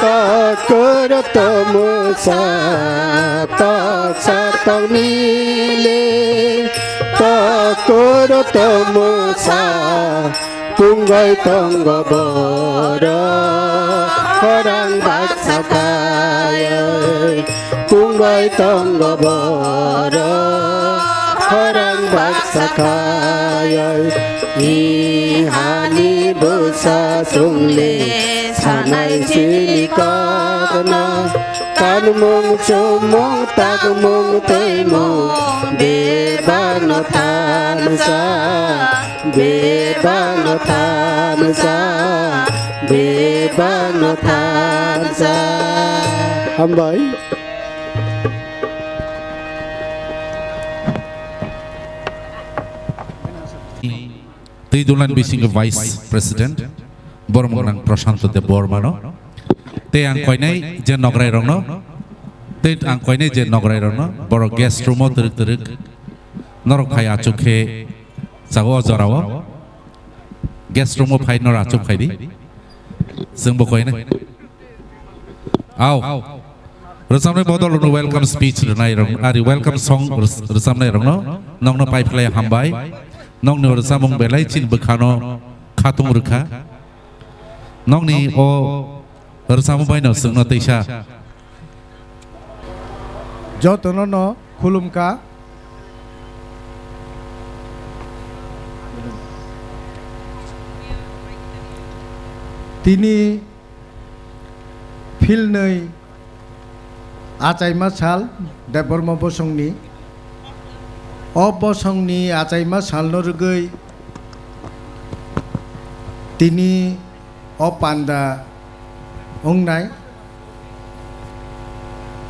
Takur tomusa, taksa tangmili, takur tomusa, kungoi tongo boro, khorang baksa kayoi. Kungbai tongo boro, khorang baksa kayoi. I hani bwsa chwngli sanai chini kokno. Kanmung, chumung, takmung, twimung, bebakno thansa, bebakno thansa, bebakno thansa. Hambai. Twi dulan bisingo Vice President, borok mwnang Prashanto Debbarmano. Tei ang koinai je nograi rokno, tei ang koinai je nograi rokno, borok guest room o twrwk twrwk norok phai achuk khe chago o jorao. Guest room o phai norok achuk khai di. Chwng bo koinai. Au. Rwchapnai bodol rwno welcome speech rwnai rok, ari welcome song rws-, rwchapnai rokno nokno paiphlai hambai. Nokni rwchapmung belai chini bwkhano khatung rwkha. Nokni o rwchapmung baino chwngno teisa. Jotono no khulumkha. Tini philnwi achaima sal Debbarma bosongni. O bosongni achaima salno rwgwi tini o panda wngnai.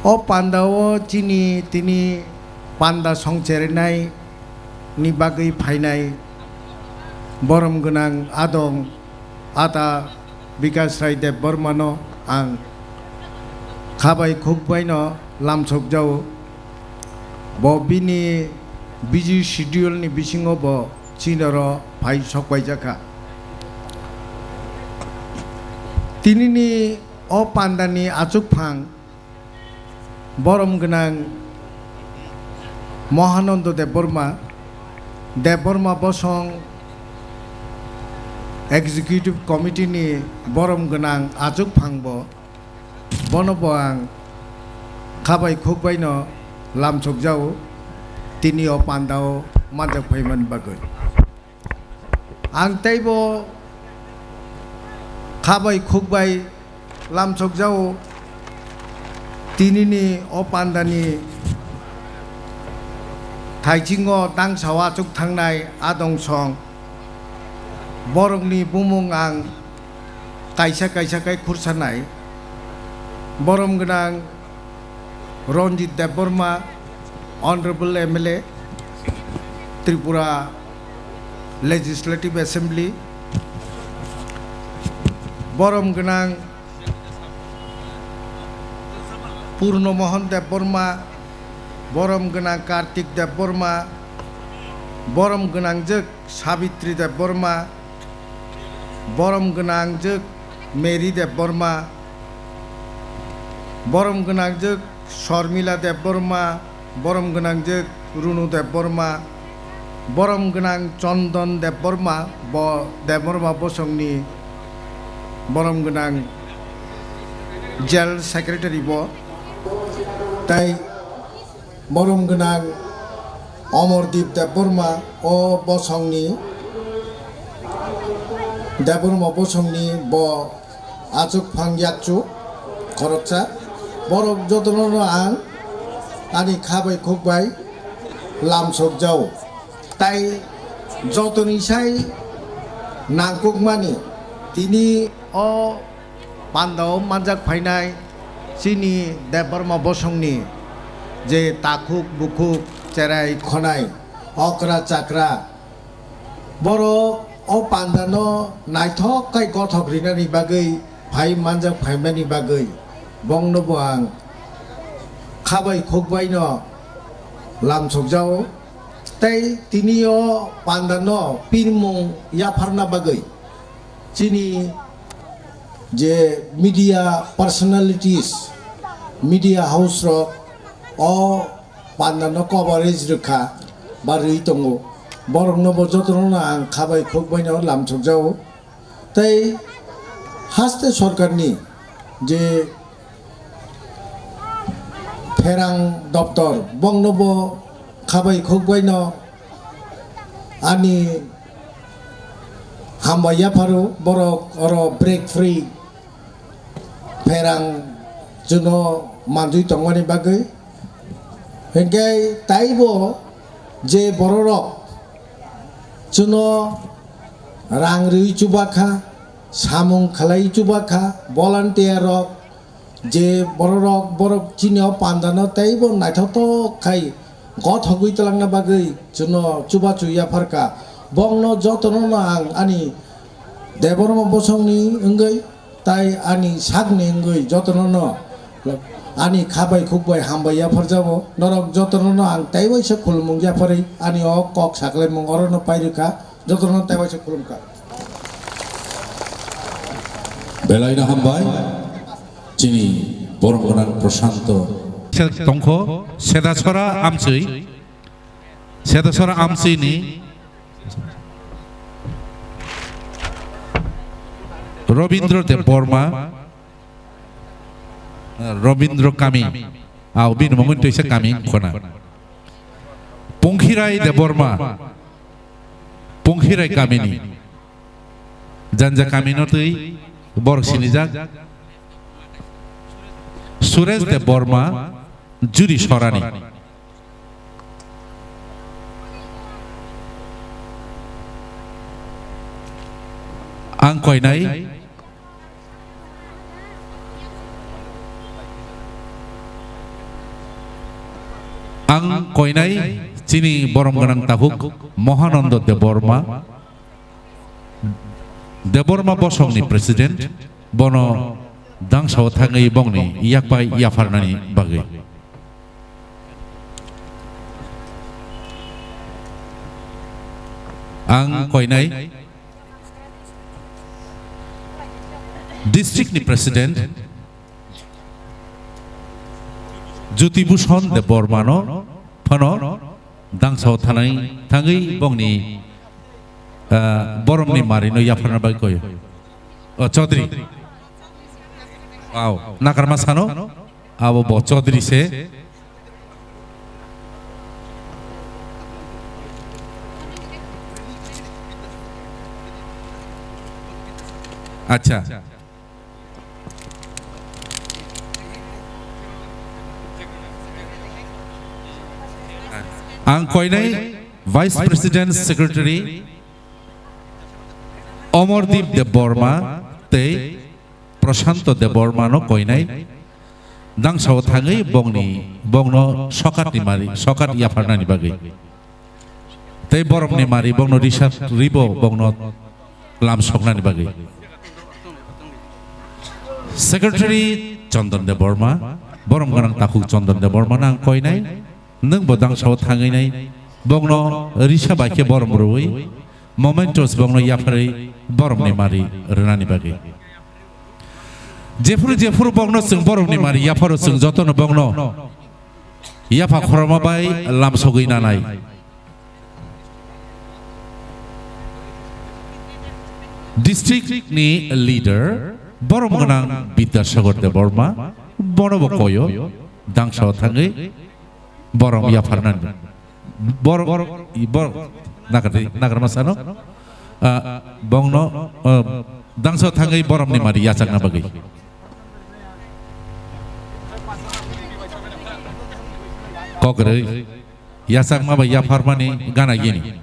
O panda o chini tini panda songcherinai ni bagwi phainai borom gwnang adong ata Bikash Rai Debbarmano ang khabai khukbaino lamsokjao. Bo bini busy schedule ni bisingo bo chini oro phai sokpaijakha. Tinini o pandani achukphang borom gwnang Mahananda Debbarma, Debbarma Bosong Executive Committee ni borom gwnang achukphang bo. Bono bo ang khabai khukbai no lamsokjao, tini o pandao manjak phaimani bagwi. Ang teibo khabai khukbai lamsokjao, tinini o pandani thaiching o tangsao achuk thangnai adong song. Borokni bumung ang kaisa kaisa khe khursanai. Borom gwnang Ranjit Debbarma, Honorable M L A, Tripura Legislative Assembly. Borom gwnang Purno Mohan Debbarma, borom gwnang Kartik Debbarma, borom gwnangjwk Sabitri Debbarma, borom gwnangjwk Mary Debbarma, borom gwnangjwk Sharmila Debbarma, borom gwnangjwk Runu Debbarma, borom gwnang Chandan Debbarma, bo Debbarma bosongni borom gwnang General Secretary bo, tai borom gwnang Omordeep Debbarma, o bosongni, Debbarma bosongni bo achuk phang yakchu khoroksa. Borok jotono ang ani khabai khukbai lamsokjao. Tai jotoni sai nangkukmani tini o pandao manjak phainai chini Debbarma bosongni je takhuk bukhuk, cherai khonai, okra chakra, borok o pandano naithok khai gothok rinani bagwi phai manjak phaimani bagwi bongno bo ang khabai khukbaino lamsokjao. Tei tini o pandano pirmung yapharna bagwi chini je media personalities, media house rok o pandano coverage rwkha ba rwi tongo, borokno bo jotono ang khabai khukbaino lamsokjao. Tei haste sorkarni je pherang doptor, bongno bo khabai khukbaino ani hambai yapharo, borok oro break free pherang chwngno manjui tongmani bagwi. Hinkhe taibo je bororok chwngno rang rwi chubakha, samung khlai chubakha, volunteer rok je bororok, borok chini o pandano teibo naithokthok khai gothogwi twlangna bagwi chwngno chubachu yapharkha. Bongno jotono no ang ani Debbarma bosongni wngwi tai ani sakni wngwi jotono no ani khabai khukbai hambai yapharjago. Norok jotono no ang teiwaisa khulumung yapharwi ani o kok saklaimung orono pairwkha. Jotono teiwaisa khulumkha. Belaino hambai, chini borom gwnang Prashanto. Se-, tongkho, Sedasora Amchwi, Sedasora Amchwini Robindra Debbarma, Robindra Kami, ah, bini mungwi twi se Kami wngkhona. Pungkhirai Debbarma, Pungkhirai kamini, Janja kamino twi borok sinijak. Suresh Debbarma, Juri Sorani. Ang koinai. Ang koinai chini borom gwnang tabuk Mahananda Debbarma, Debbarma bosongni president, bono dangsao thangwi bongni yakpai yapharnani bagwi. Ang koinai district ni president Jyoti Bhushan Debbarma no phano dangsao thanai thangwi bongni, ah, boromni mari no yapharna bai koyo. O Chaudhary. Wow, nakarma sano. Abo bo Chaudhary se. Acha. Ang koinai Vice President Secretary Omordeep Debbarma tei Prashanto Debbarma no koinai dangsao thangwi bongni, bongno sokatni mari, sokat yapharnani bagwi. Tei boromni mari bongno risat ribo bongno lam soknani bagwi. Secretary Chandan Debbarma, borom gwnang takhuk Chandan Debbarma nang koinai, nwng bo dangsao thangwi nai, bongno risa bai khe borom rwui, mementos bongno yapharwi boromni mari rwnani bagwi. Jephuru jephuru bongno chwng boromni mari yapharo chwng jotono bongno yapha khorma bai lam sogwi nanai. District ni leader borom gwnang Bidyasagar Debbarma bono bo koyo dangsao thangwi borom yapharnani. Bor-, bor-, nagar-, nagarma sano, ah, bongno, ah, dangsao thangwi boromni mari yachakna bagwi. Kok rwi. Yachakma bai yapharmani gana gini.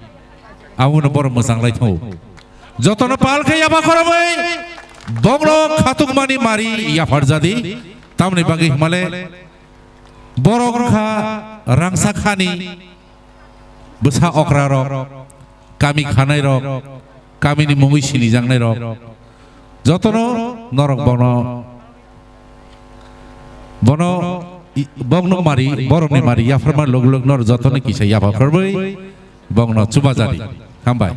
Abono borok mwchang lai thango. Jotono pal khe yapha khoromwi bongno khatukmani mari yaphar jadi. Tamni bagwi himale borok wngkha rangsa khani bwsa okra rok, kami khanai rok, kamini mungwi sinijaknai rok, jotono norok bono, bono i-, bongno mari, borokni mari yapharma log log norok jotono kisa yapha khorwi bongno chubajadi. Hambai.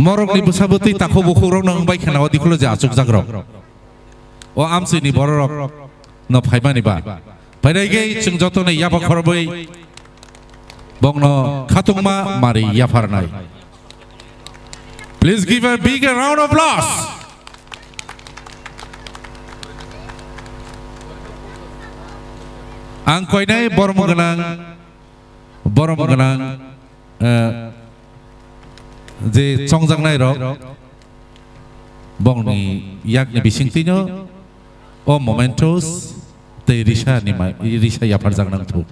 Morokni bwsa bwtwi takhuk bukhuk rokno wngbai khana o dikhulo je achukjak rok. O amchini bororok no phaimani ba. Phainai khe chwng jotono yapha khorobwi bongno khatungma mari yapharnai. Please give a big round of applause. Ang koinai borom gwnang, borom gwnang, eh, je chongjaknai rok, bongni yakni bisingtwino o mementos tei risa ni ma-, risa yapharjak nang thung.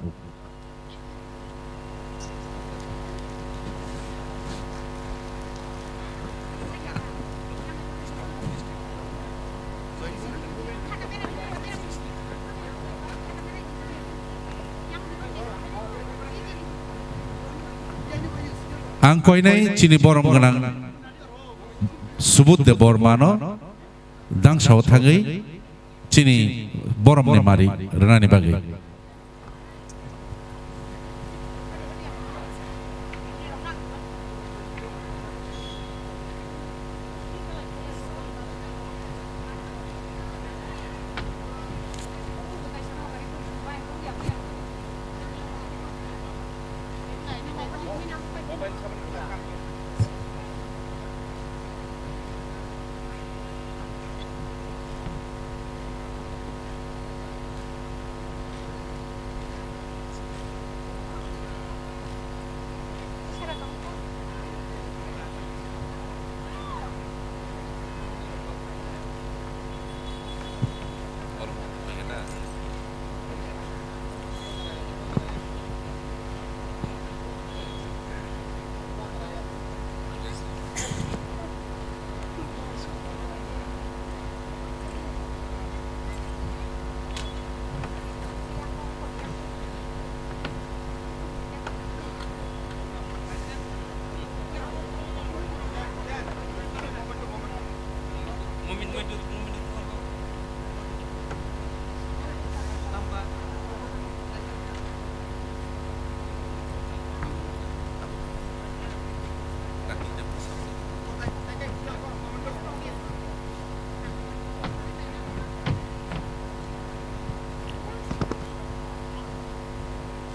Ang koinai chini borom gwnang Subudh Debbarmano dangsao thangwi chini boromni mari rwnani bagwi.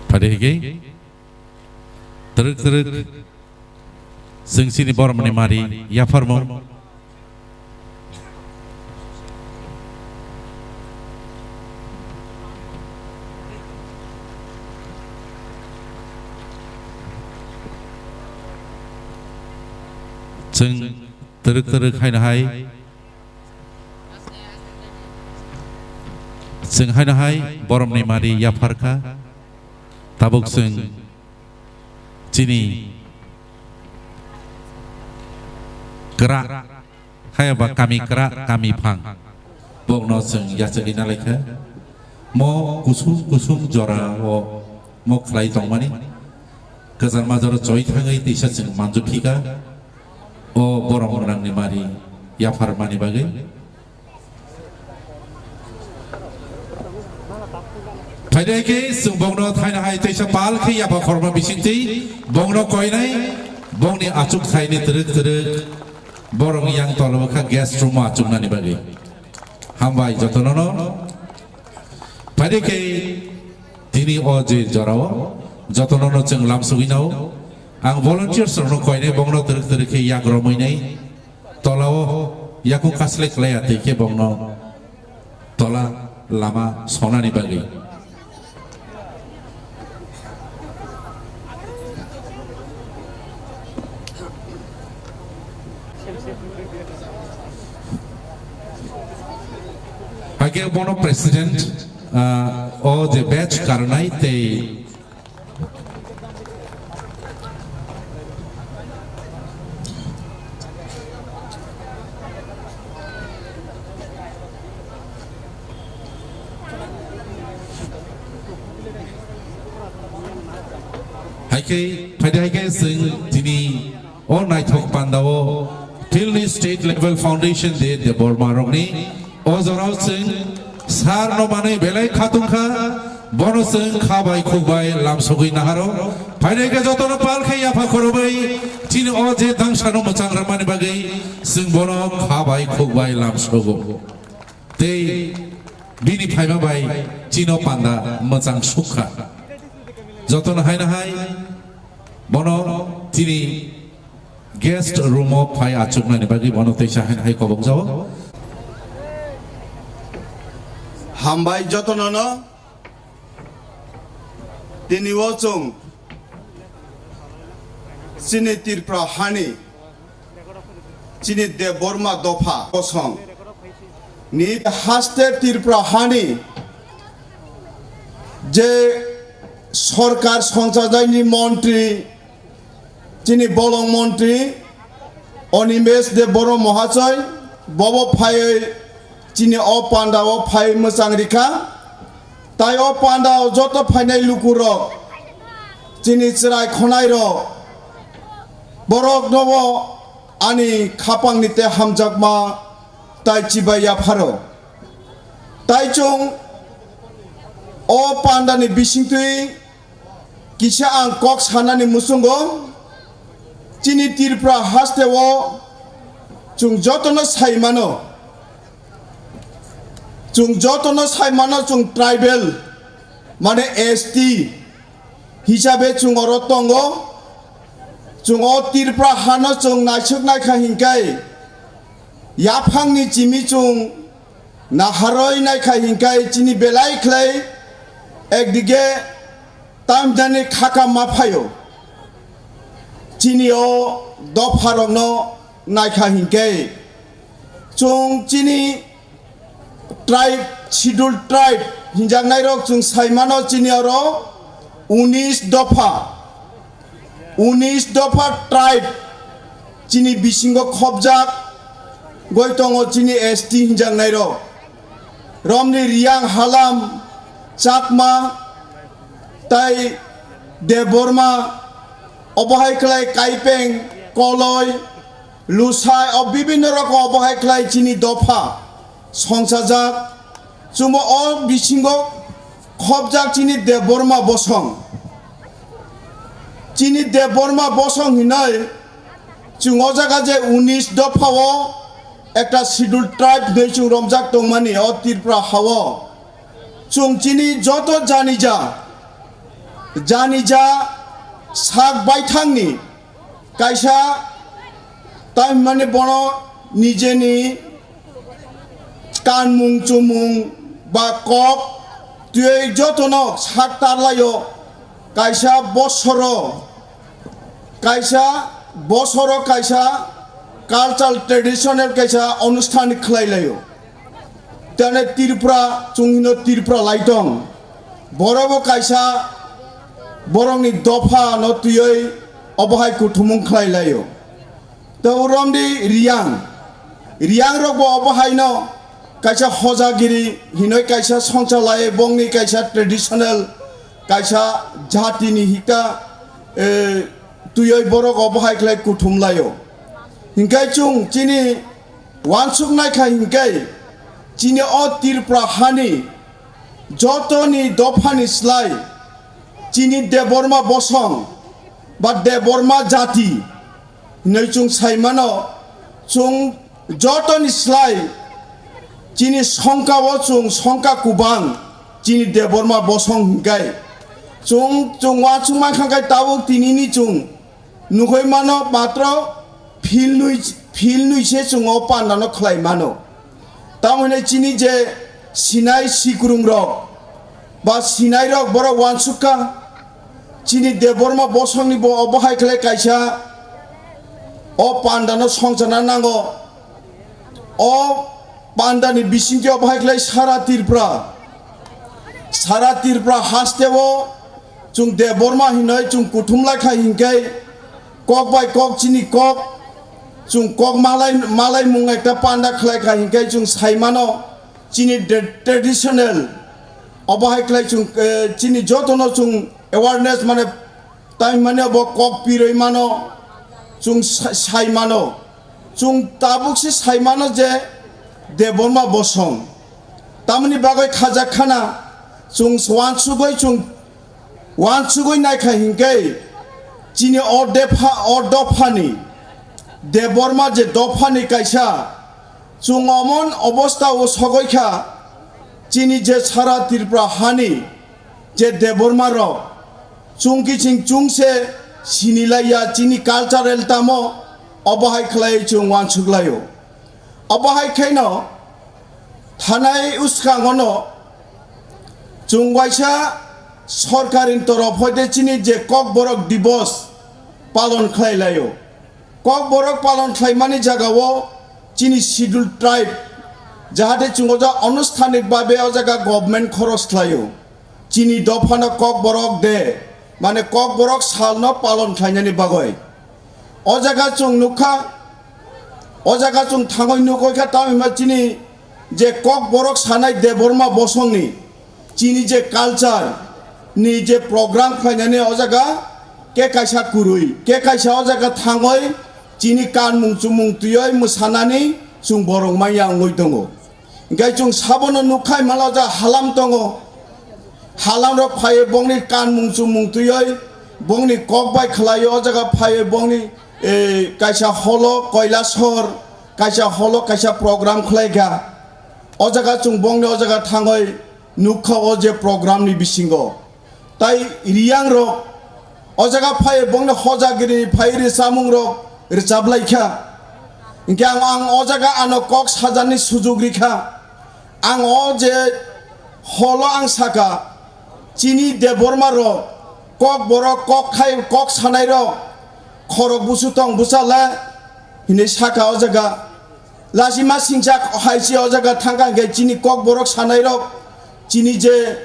Phaidi hwnkhe twrwk twrwk chwng chini boromni mari yapharmung. Chwng twrwk twrwk haino hai, chwng haino hai boromni mari yapharkha. Tabuk chwng chini kwrak, haiba kami kwrak, kami phang. Bokno chwng yachagwi nalaikha. Mo kusum kusum jora o mo khlai tongmani. Kwchar majaro choi thangwi tisa chwng manjukphika. O borom gwnangni mari yapharmani bagwi. Phaidai khe chwng bongno thaina hai teisa pal khe yapha khorma bisingtwi bongno koinai, bongni achuk thaini twrwk twrwk borok yang tolabo kha guest room o achuknani bagwi. Hambai jotonono. Phaidai khe tini o je jorao jotonono chwng lamsugwi nao. Ang volunteers rokno koinai bongno twrwk twrwk khe yak romwi nai. Tolao yakung kaslai klai ya tei khe bongno tola lama sonani bagwi. Hakhe bono president, ah, o je batch karnai tei Haikhe, phaidi haikhe chwng tini o naithok pandao Philni State Level Foundation Day Debbarma rokni o jorao chwng sir no manwi belai khatungkha, bono chwng kha bai khuk bai lamsogwi naharo. Phaidi haikhe jotono pal khe yapha khorobwi chini o je dangsano mwchang rwmani bagwi chwng bono kha bai khuk bai lamsogo. Tei bini phaima bai chino panda mwchang sukha. Jotono haino hai bono chini guest room o phai achuknani bagwi bono teisa haino hai kobok jao. Hambai jotonono, tini o chwng chini Tripura hani chini Debbarma dopha kosong ni haste Tripura hani je sorkar songchajakni montri, chini bolong montri Animesh Debbarma Mohasoi, bobo phaiwi chini o panda o phai mwchang rikha. Tai o panda o joto phainai lukurok, chini chwrai khonai rok, borok nobo ani khapang ni te hamjakma tai chibai yapharo. Tai chwng o panda ni bisingtwi kisa ang kok sanani muchungo, chini Tripura haste o chwng jotono sai mano, chwng jotono sai mano chwng tribal, mane S T hisabe chwng oro tongo. Chwng o Tripura hano chwng naisuk naikha hinkai yaphangni chimi chwng naharoi naikha hinkai chini belai khlai ekdige tamjani khaka ma phaio. Chini o dopharokno naikha hinkai chwng chini tribe, scheduled tribe hinjaknairok chwng sai mano chini oro unis dopha, unis dopha tribe chini bisingo khopjak goi tongo chini S T hinjaknairok. Romni Riyang, Halam, Chakma, tai Debbarma, obo hai khlai Kaipeng, Koloi, Lusai, o bibinno rokom obo hai khlai chini dopha songchajak. Chwngbo o bisingo khopjak chini Debbarma bosong. Chini Debbarma bosong hinoi chwng o jaga je unis dopha o ekta scheduled tribe hinoi chwng romjak tongmani o Tripura hao. Chwng chini joto jani ja jani ja sak baithangni kaisa, tamhinmani bono nijeni kanmung chumung ba kok twiwi jotono sak tarlaio. Kaisa bosoro, kaisa bosoro kaisa cultural traditional kaisa onusthan khlai laio. Tene Tripura, chwng hino Tripura lai tong. Borobo kaisa borokni dopha no twiwi obo hai kuthumung khlai laio. Tei romdi Riyang, Riyang rokbo obo haino kaisa hojagiri hinoi kaisa songcha lai, bongni kaisa traditional, kaisa jatini hita, eh, twiwi borok obo hai khlai kuthum laio. Hinkai chwng chini wansuk naikha hinkai chini o Tripura hani jotoni dophani slai chini Debbarma bosong ba Debbarma jati hinoi chwng sai mano. Chwng jotoni slai chini songka o chwng songka kubang chini Debbarma bosong hinkai chwng, chwng wansuk mankha khe tabuk tinini chwng nugwi mano, matro philnwi, philnwi se chwng o pandano khlai mano. Tamo hwnwi chini je sinai sikrung rok ba sinai rok borok wansuk kha, chini Debbarma bosongni bo obo hai khlai kaisa o pandano songchana nango. O pandani bisingtwi obo hai khlai sara Tripura, sara Tripura hasteo chwng Debbarma hinoi chwng kuthum lai kha hinkai kok bai kok chini kok chwng kok malai, malai mung ekta panda khlai kha hinkai chwng sai mano chini de-, traditional obo hai khlai chwng, eh, chini jotono chwng awareness mane tai mane bo kok piroi mano chwng sa-, sai mano. Chwng tabuk se sai mano je Debbarma bosong tamoni bagwi khajak khana chwng wansugwi chwng wansugwi naikha hinkai chini o depha, o dophani Debbarma je dophani kaisa chwng omon obostha o sogwi kha chini je sara Tripura hani je Debbarma rok chwng kiching chwng se sinilaiya chini cultural tamo obo hai khlai chwng wansuk laio. Obo hai khaino thanai uskangono chwng waisa sorkarini torof hoite chini je Kokborok Dibos palon khlai laio. Kokborok palon khlaimani jagao chini Scheduled Tribe jahate chwng o jaga onusthanik babe o jaga government khoros khlaio. Chini dophano Kokborok de, mane Kokborok salno palon khlainani bagwi. O jaga chwng nukha, o jaga chwng thangwi nukoi kha, tamhinma chini je Kokborok sanai Debbarma bosongni, chini je culture ni je program khlainani o jaga ke kaisa kwrwi, ke kaisa o jaga thangwi chini kanmung chumung twiwi mwsanani chwng borok manya wngwi tongo. Hinkhe chwng sabono nukha himala o jaga halam tongo. Halam rok phaiwi bongni kanmung chumung twiwi bongni kok bai khlaiwi o jaga phaiwi bongni, eh, kaisa holo Kailasor, kaisa holo kaisa program khlaikha. O jaga chwng bongni o jaga thangwi nukha o je program ni bisingo. Tai Riyang rok o jaga phai bongni hojagiri phai rwchapmung rok rwchap lai kha. Hinkhe ang, ang o jaga ano kok sajani sujuk rikha. Ang o je holo ang saka chini Debbarma rok Kokborok kok khai kok sanai rok khorok busu tong bwsa le hinwi saka o jaga. Lachima singcha hai se o jaga thangkha hinkhe chini Kokborok sanai rok chini je,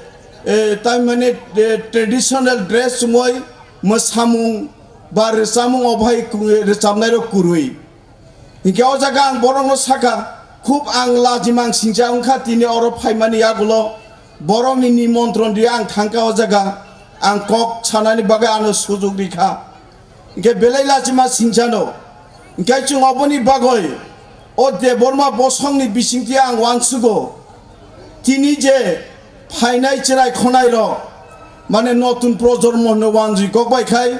eh, tamhinmani, eh, traditional dress chumui mwsamung ba rwchapmung o bahai ku-, rwchapnai rok kwrwi. Hinkhe o jaga ang borokno sakha, khub ang lachima ang singcha wngkha tini oro phaimani yagulo borokni nimontron ri ang thangkha o jaga ang kok sanani bagwi ano sujuk rikha. Hinkhe belai lachima singchano. Hinkhe chwng oboni bagwi o Debbarma bosongni bisingtwi ang uansugo. Tini je phainai chwrai khonai rok, mane notun projonmo hwnwi uanjwi kok bai khai,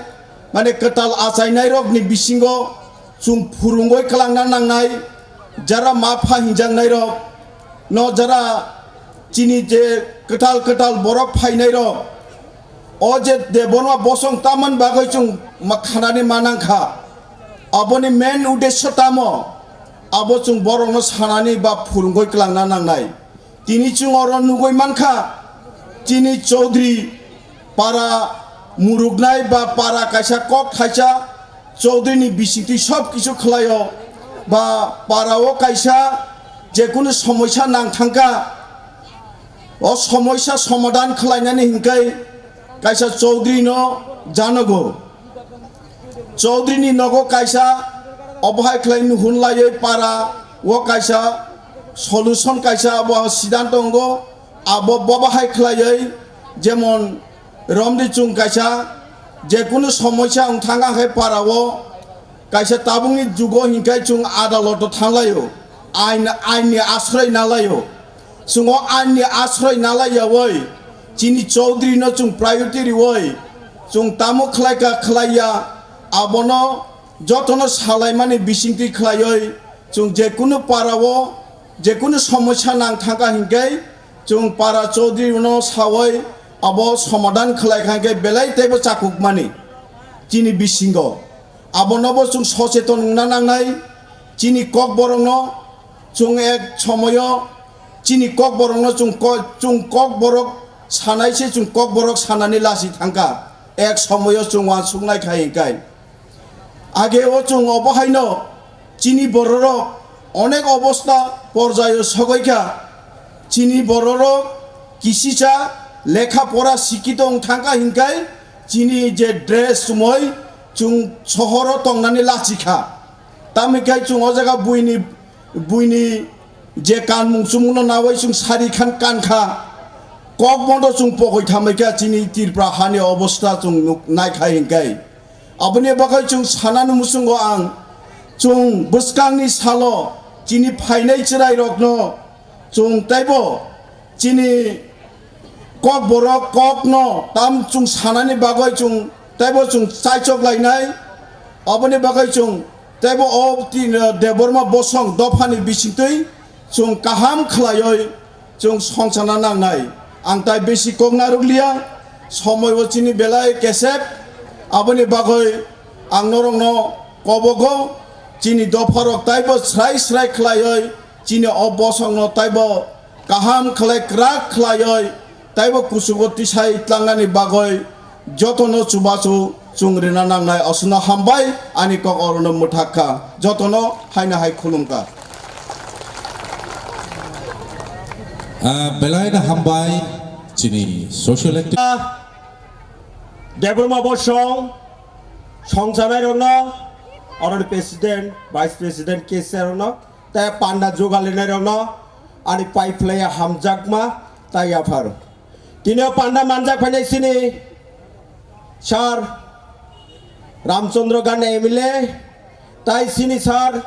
mane kwtal achainai rokni bisingo chwng phurungwi kwlangna nangnai, jara ma pha hinjaknai rok, no jara chini je kwtal kwtal borok phainai rok, O je Debbarma bosong tamani bagwi chwng ma khanani manang kha, aboni main uddesyo tamo? Abo chwng borokno sanani ba phwrwngwi twlangna nangnai. Tini chwng oro nugwi mankha, chini Chaudhary para muruknai ba para kaisa kok thaisa Chaudhary ni bisingtwi sob kisu khlaio ba para o kaisa jekunu somoisa nang thangkha, o somoisa somadhan khlainani hinkai kaisa Chaudhary no janogo. Chaudhary ni nogo kaisa obohai khlai nuhun laiwi para o kaisa solution kaisa abo siddhanto wngo. Abo bobo hai khlaiwi jemon romdi chwng kaisa jekunu somoisa wng thang khe para o kaisa tabukni jugo hinkai chwng adaloto thanglaio, ain, ainni asroi nalaio. Chwng o ainni asroi nalaiyawi chini Chaudhary no chwng priority riwi chwng tamo khlaika khlaiya abono jotono salaimani bisingtwi khlaiwi chwng jekunu para o jekunu somoisa nang thangkha hinkai chwng para Chaudhary no sawi abo somadhan khlaikha hinkai belai teibo chakukmani chini bisingo. Abonobo chwng socheton wngna nangnai. Chini kokborokno chwng ek somoyo chini kokborokno chwng ko-, chwng kokborok sanai se chwng kokborok sanani lasi thangkha. Ek somoyo chwng uansuknai khai hinkai. Age o chwng obo haino chini bororok onek obosta porjaio sogoikha. Chini bororok kisisa lekha pora sikito wng thangkha hinkai chini je dress chumui chwng sohoro tongnani lachikha. Tamhikai chwng o jaga buini, buini je kanmung chumungno nawi chwng sari khan kankha. Kokbono chwng pogoi thamaikha chini Tripura hani obosta chwng nuk-, naikha hinkai. Aboni bagwi chwng sanani muchungo ang chwng bwskangni salo chini phainai chwrairokno chwng teibo chini kokborok kokno tam chwng sanani bagwi chwng teibo chwng chaichok lainai. Aboni bagwi chwng teibo o tin-, Debbarma bosong dophani bisingtwi chwng kaham khlaiwi chwng songchana nangnai. Ang tai besi kok narwkliya, somoi o chini belai kesep, aboni bagwi ang norokno kobogo chini dopharok taibo srai srai khlaiwi chini o bosongno taibo kaham khlai kwrak khlaiwi taibo kuchugo tisai tlangnani bagwi jotono chubachu chwng rina nangnai. Aswkno hambai, ani kok orono mwthak kha, jotono haino hai khulum kha. Ah, belai no hambai chini social activity. Debbarma bosong songchanairokno, oroni president, vice president, cashier rokno, tei panda jugalinai rokno ani pai phlaiya hamjakma tei yapharo. Tini o panda manjak phainai chini sir Ramchandra Gandhi M L A, tei chini sir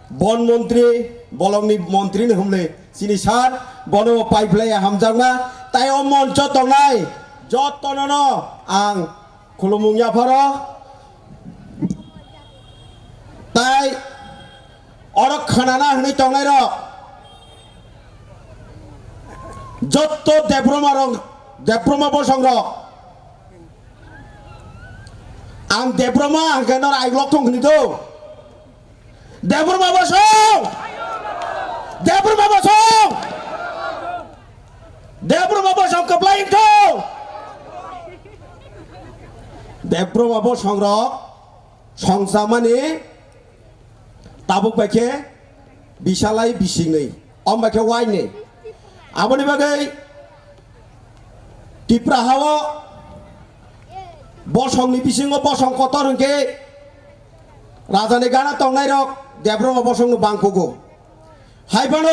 bon montri, bolongni montri ni humle chini sir, bono pai phlaiya hamjakma tei o moncho tongnai jotono no ang khulumung yapharo. Tai oro khanana hwnwi tongnairok jotto Debbarma rok, Debbarma bosong rok. Ang Debbarma hwnkhe nor aiglok thung hwnwi do. Debbarma bosong! Debbarma bosong! Debbarma bosong kwplai wngthung! Debbarma bosong rok songchamani tabuk bai khe bisalai bisingni, om bai khe waini. Aboni bagwi Tipra hao bosongni bisingo bosong kotor hwnkhe rajani gana tongnairok Debbarma bosongno bangkugo. Hai phano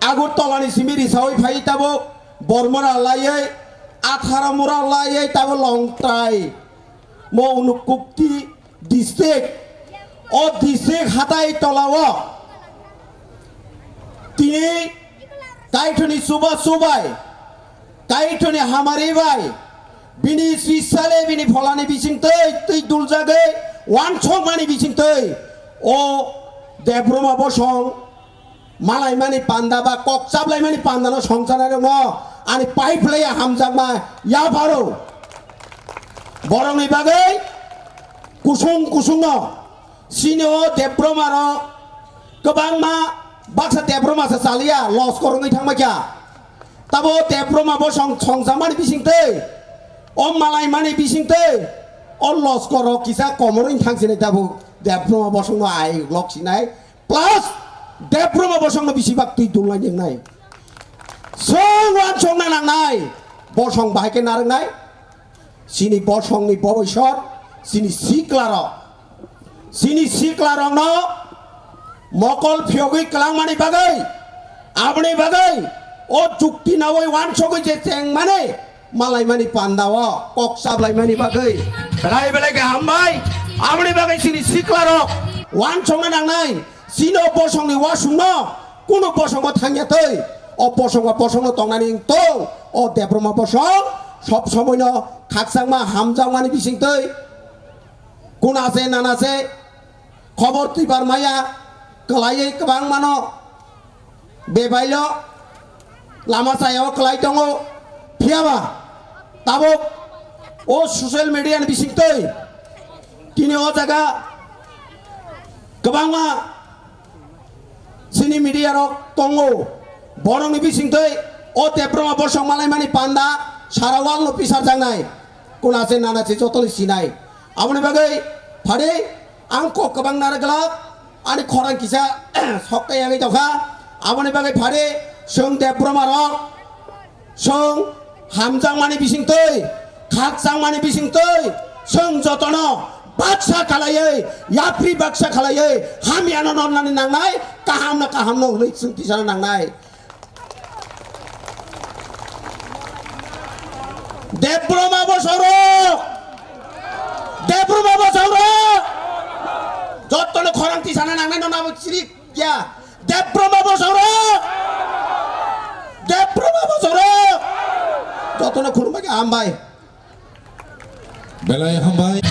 Agartala ni simi risaui phai tabuk Bormura laiwi, Athara mura laiwi tabuk Longtrai, mo Unakoti district, o district hatai tolao tini Kaitorni chuba chubai, Kaitorni hamari bai, bini sisale bini pholani bisingtwi twi duljagwi wansokmani bisingtwi o Debbarma bosong malaimani panda ba kok chaplaimani pandano songchanairokno ani pai phlaiya hamjakma yapharo. Borokni bagwi kusung kusungno chini o Debbroma rok kwbangma baksa Debbroma se chaliya loskor wngwi thangbaikha. Tabo Debbroma bosong songjakmani bisingtwi, o malaimani bisingtwi, o loskor rok kisa komorwi thangsinai tabo Debbroma bosongno ai loksinai. Plus, Debbroma bosongno bisi bak twi dulnai ningnai. Chwng uansukna nangnai, bosong bahai khe narwknai. Chini bosongni boboisor, chini siklarok. Chini siklarokno mokol phiyogwi kwlangmani bagwi, aboni bagwi o chukti nawi uansugwi je chengmani, malaimani pandao kok sablaimani bagwi belai belai khe hambai. Aboni bagwi chini siklarok uansukna nangnai, chini o bosongni uasukno kunu bosongo thangya twi, o bosongo bosongno tongnani wng tong, o Debbroma bosong sob somoino khakchangma hamjakmani bisingtwi kuna se nana se khobor twibar maya kwlaiwi kwbangmano bebailo lama chayao kwlai tongo. Phiyaba tabuk o social media ni bisingtwi tini o jaga kwbangma chini media rok tongo, borokni bisingtwi o Debbroma bosong malaimani panda sara world no pisarjaknai. Kuna se nana se jotoni sinai. Aboni bagwi phari ang kok kwbang nara glak, ani khorang kisa sokta yagwi tongkha. Aboni bagwi phari chwng Debbroma rok, chwng hamjakmani bisingtwi, khakchangmani bisingtwi, chwng jotono baksa khalaiwi, yapri baksa khalaiwi, hamyano nornani nangnai, kahamno kahamno hwnwi chwng tisana nangnai. Debbroma bosongrok! Debbroma bosongrok! Jottono khorang tisana nangnai no nabo chiri ya. Debbroma bosongrok! Debbroma bosongrok! Jottono khulumbai khe hambai. Belai hambai.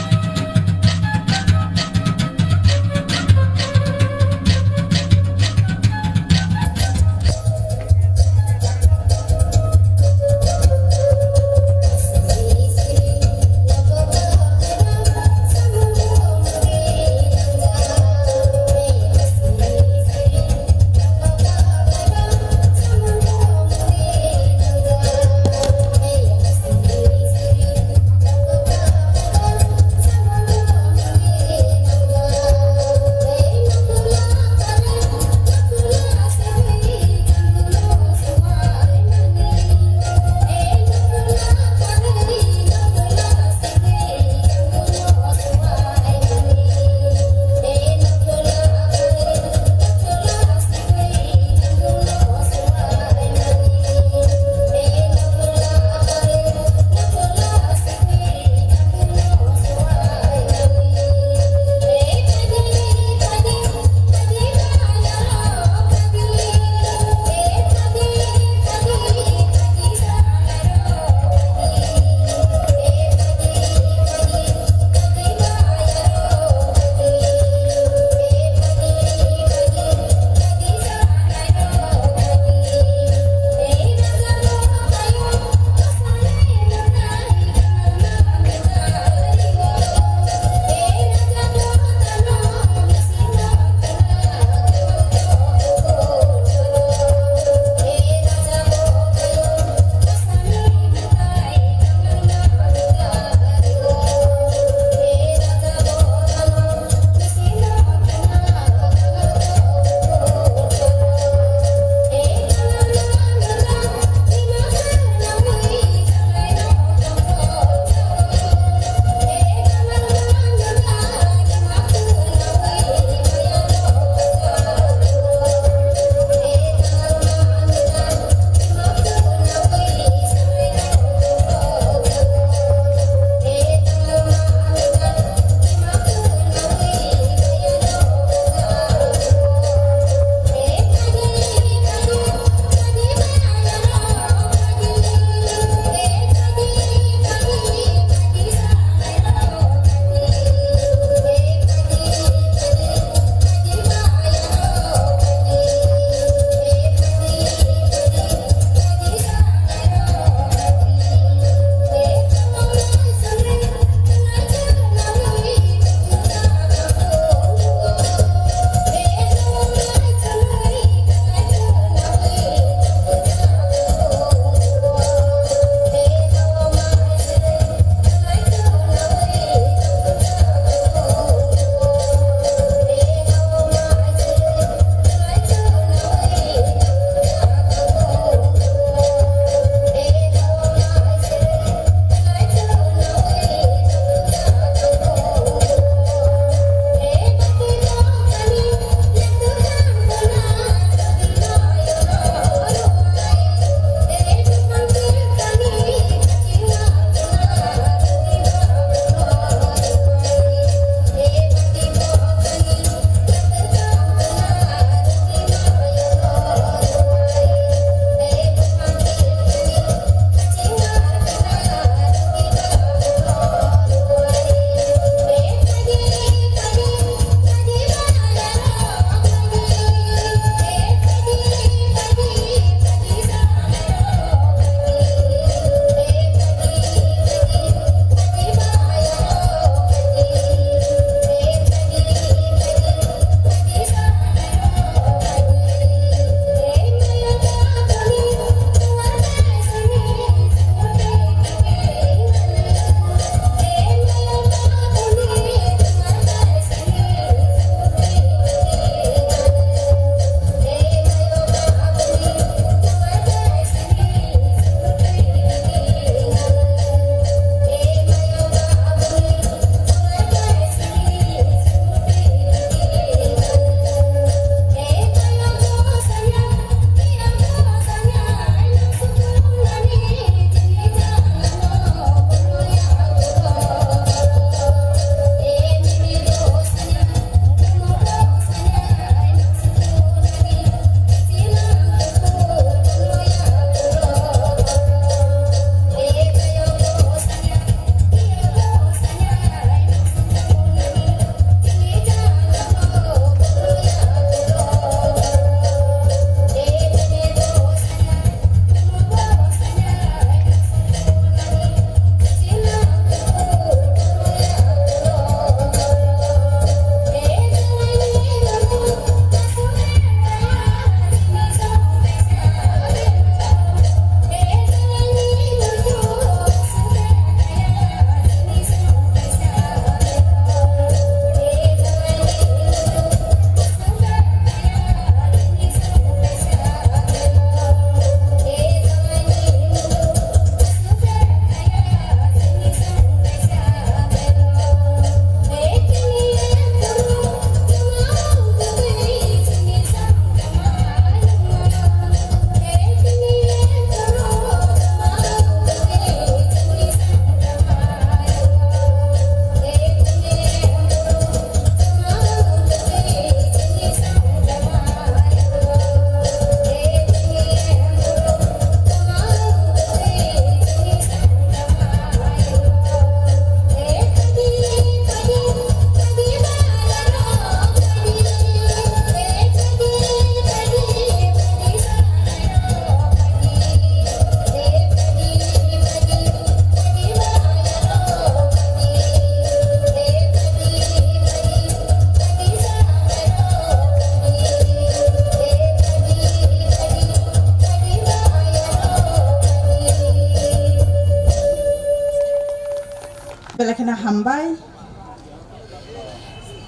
Kheno hambai.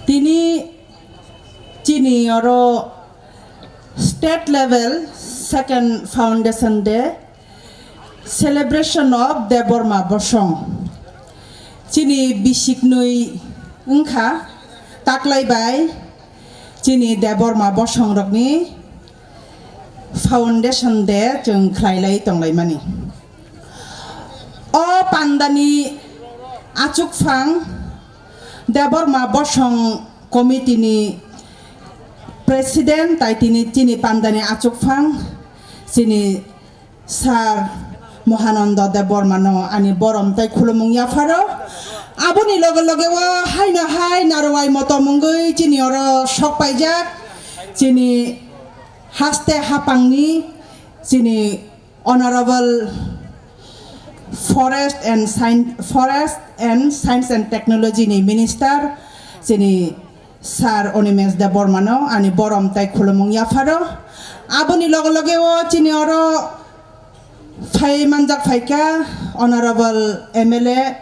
Tini chini oro state level second foundation day, celebration of Debbarma Bosong. Chini bisiknwi wngkha taklai bai chini Debbarma Bosong rokni foundation day chwng khlailai tonglaimani. O pandani achukphang Debbarma Bosong committee ni president tai tini chini pandani achukphang chini Sir Mohananda Debbarma no ani borom tai khulumung yapharo. Aboni loge loge o haino hai narwai motom wngwi chini oro sok paijak chini haste hapangni chini Honorable Forest and Science, Forest and Science and Technology ni Minister chini Sir Animesh Debbarma no ani borom tai khulumung yapharo. Aboni loge loge o chini oro phai manjak phaikha Honorable M L A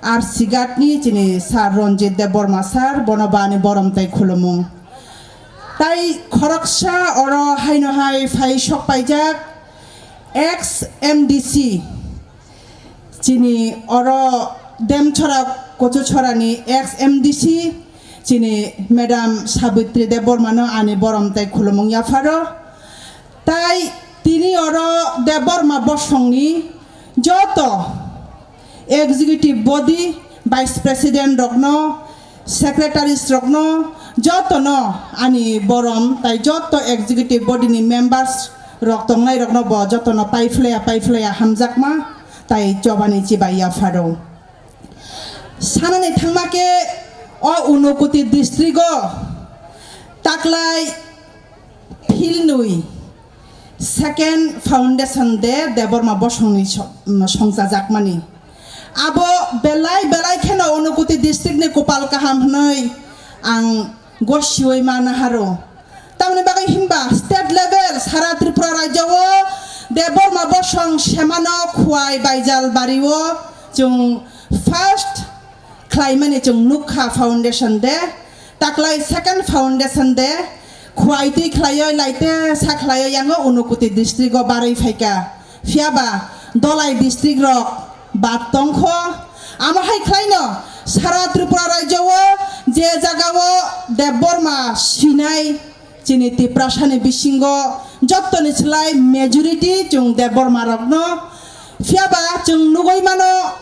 R C Ghat ni chini Sir Ranjit Debbarma sir, bono bo ani borom tai khulumung. Tai khoroksa oro haino hai phai sok paijak ex M D C, chini oro Demchora Kochuchora ni ex M D C, chini Madam Sabitri Debbarma no ani borom tai khulumung yapharo. Tai tini oro Debbarma Bosong ni joto executive body, vice president rokno, secretaries rokno, jotono ani borom tai joto executive body ni members rok tongnai rokno bo jotono paiphlaya paiphlaya hamjakma tai chobani chibai yapharo. Sanani thangma khe o Unakoti district o taklai philnwi second foundation day Debbarma Bosongni so-, songchajakmani. Abo belai belai kheno Unakoti district ni kopal kaham hwnwi ang gosiwi ma naharo. Tamoni bagwi hinba state level sara Tripura rajyo o Debbarma Bosong semano Khwai Baijal bari o chwng first khlaimani chwng nukha foundation day. Taklai second foundation day, Khwai twi khlaioi, laite sa khlaioi yango Unakoti district o barwi phaikha. Phiyaba Dhalai district rok bad tongkho. Amo hai khlaino sara Tripura rajyo o je jaga o Debbarma sinai chini Tiprasani bisingo jottoni slai majority chwng Debbarma rokno. Phiyaba chwng nugwi mano,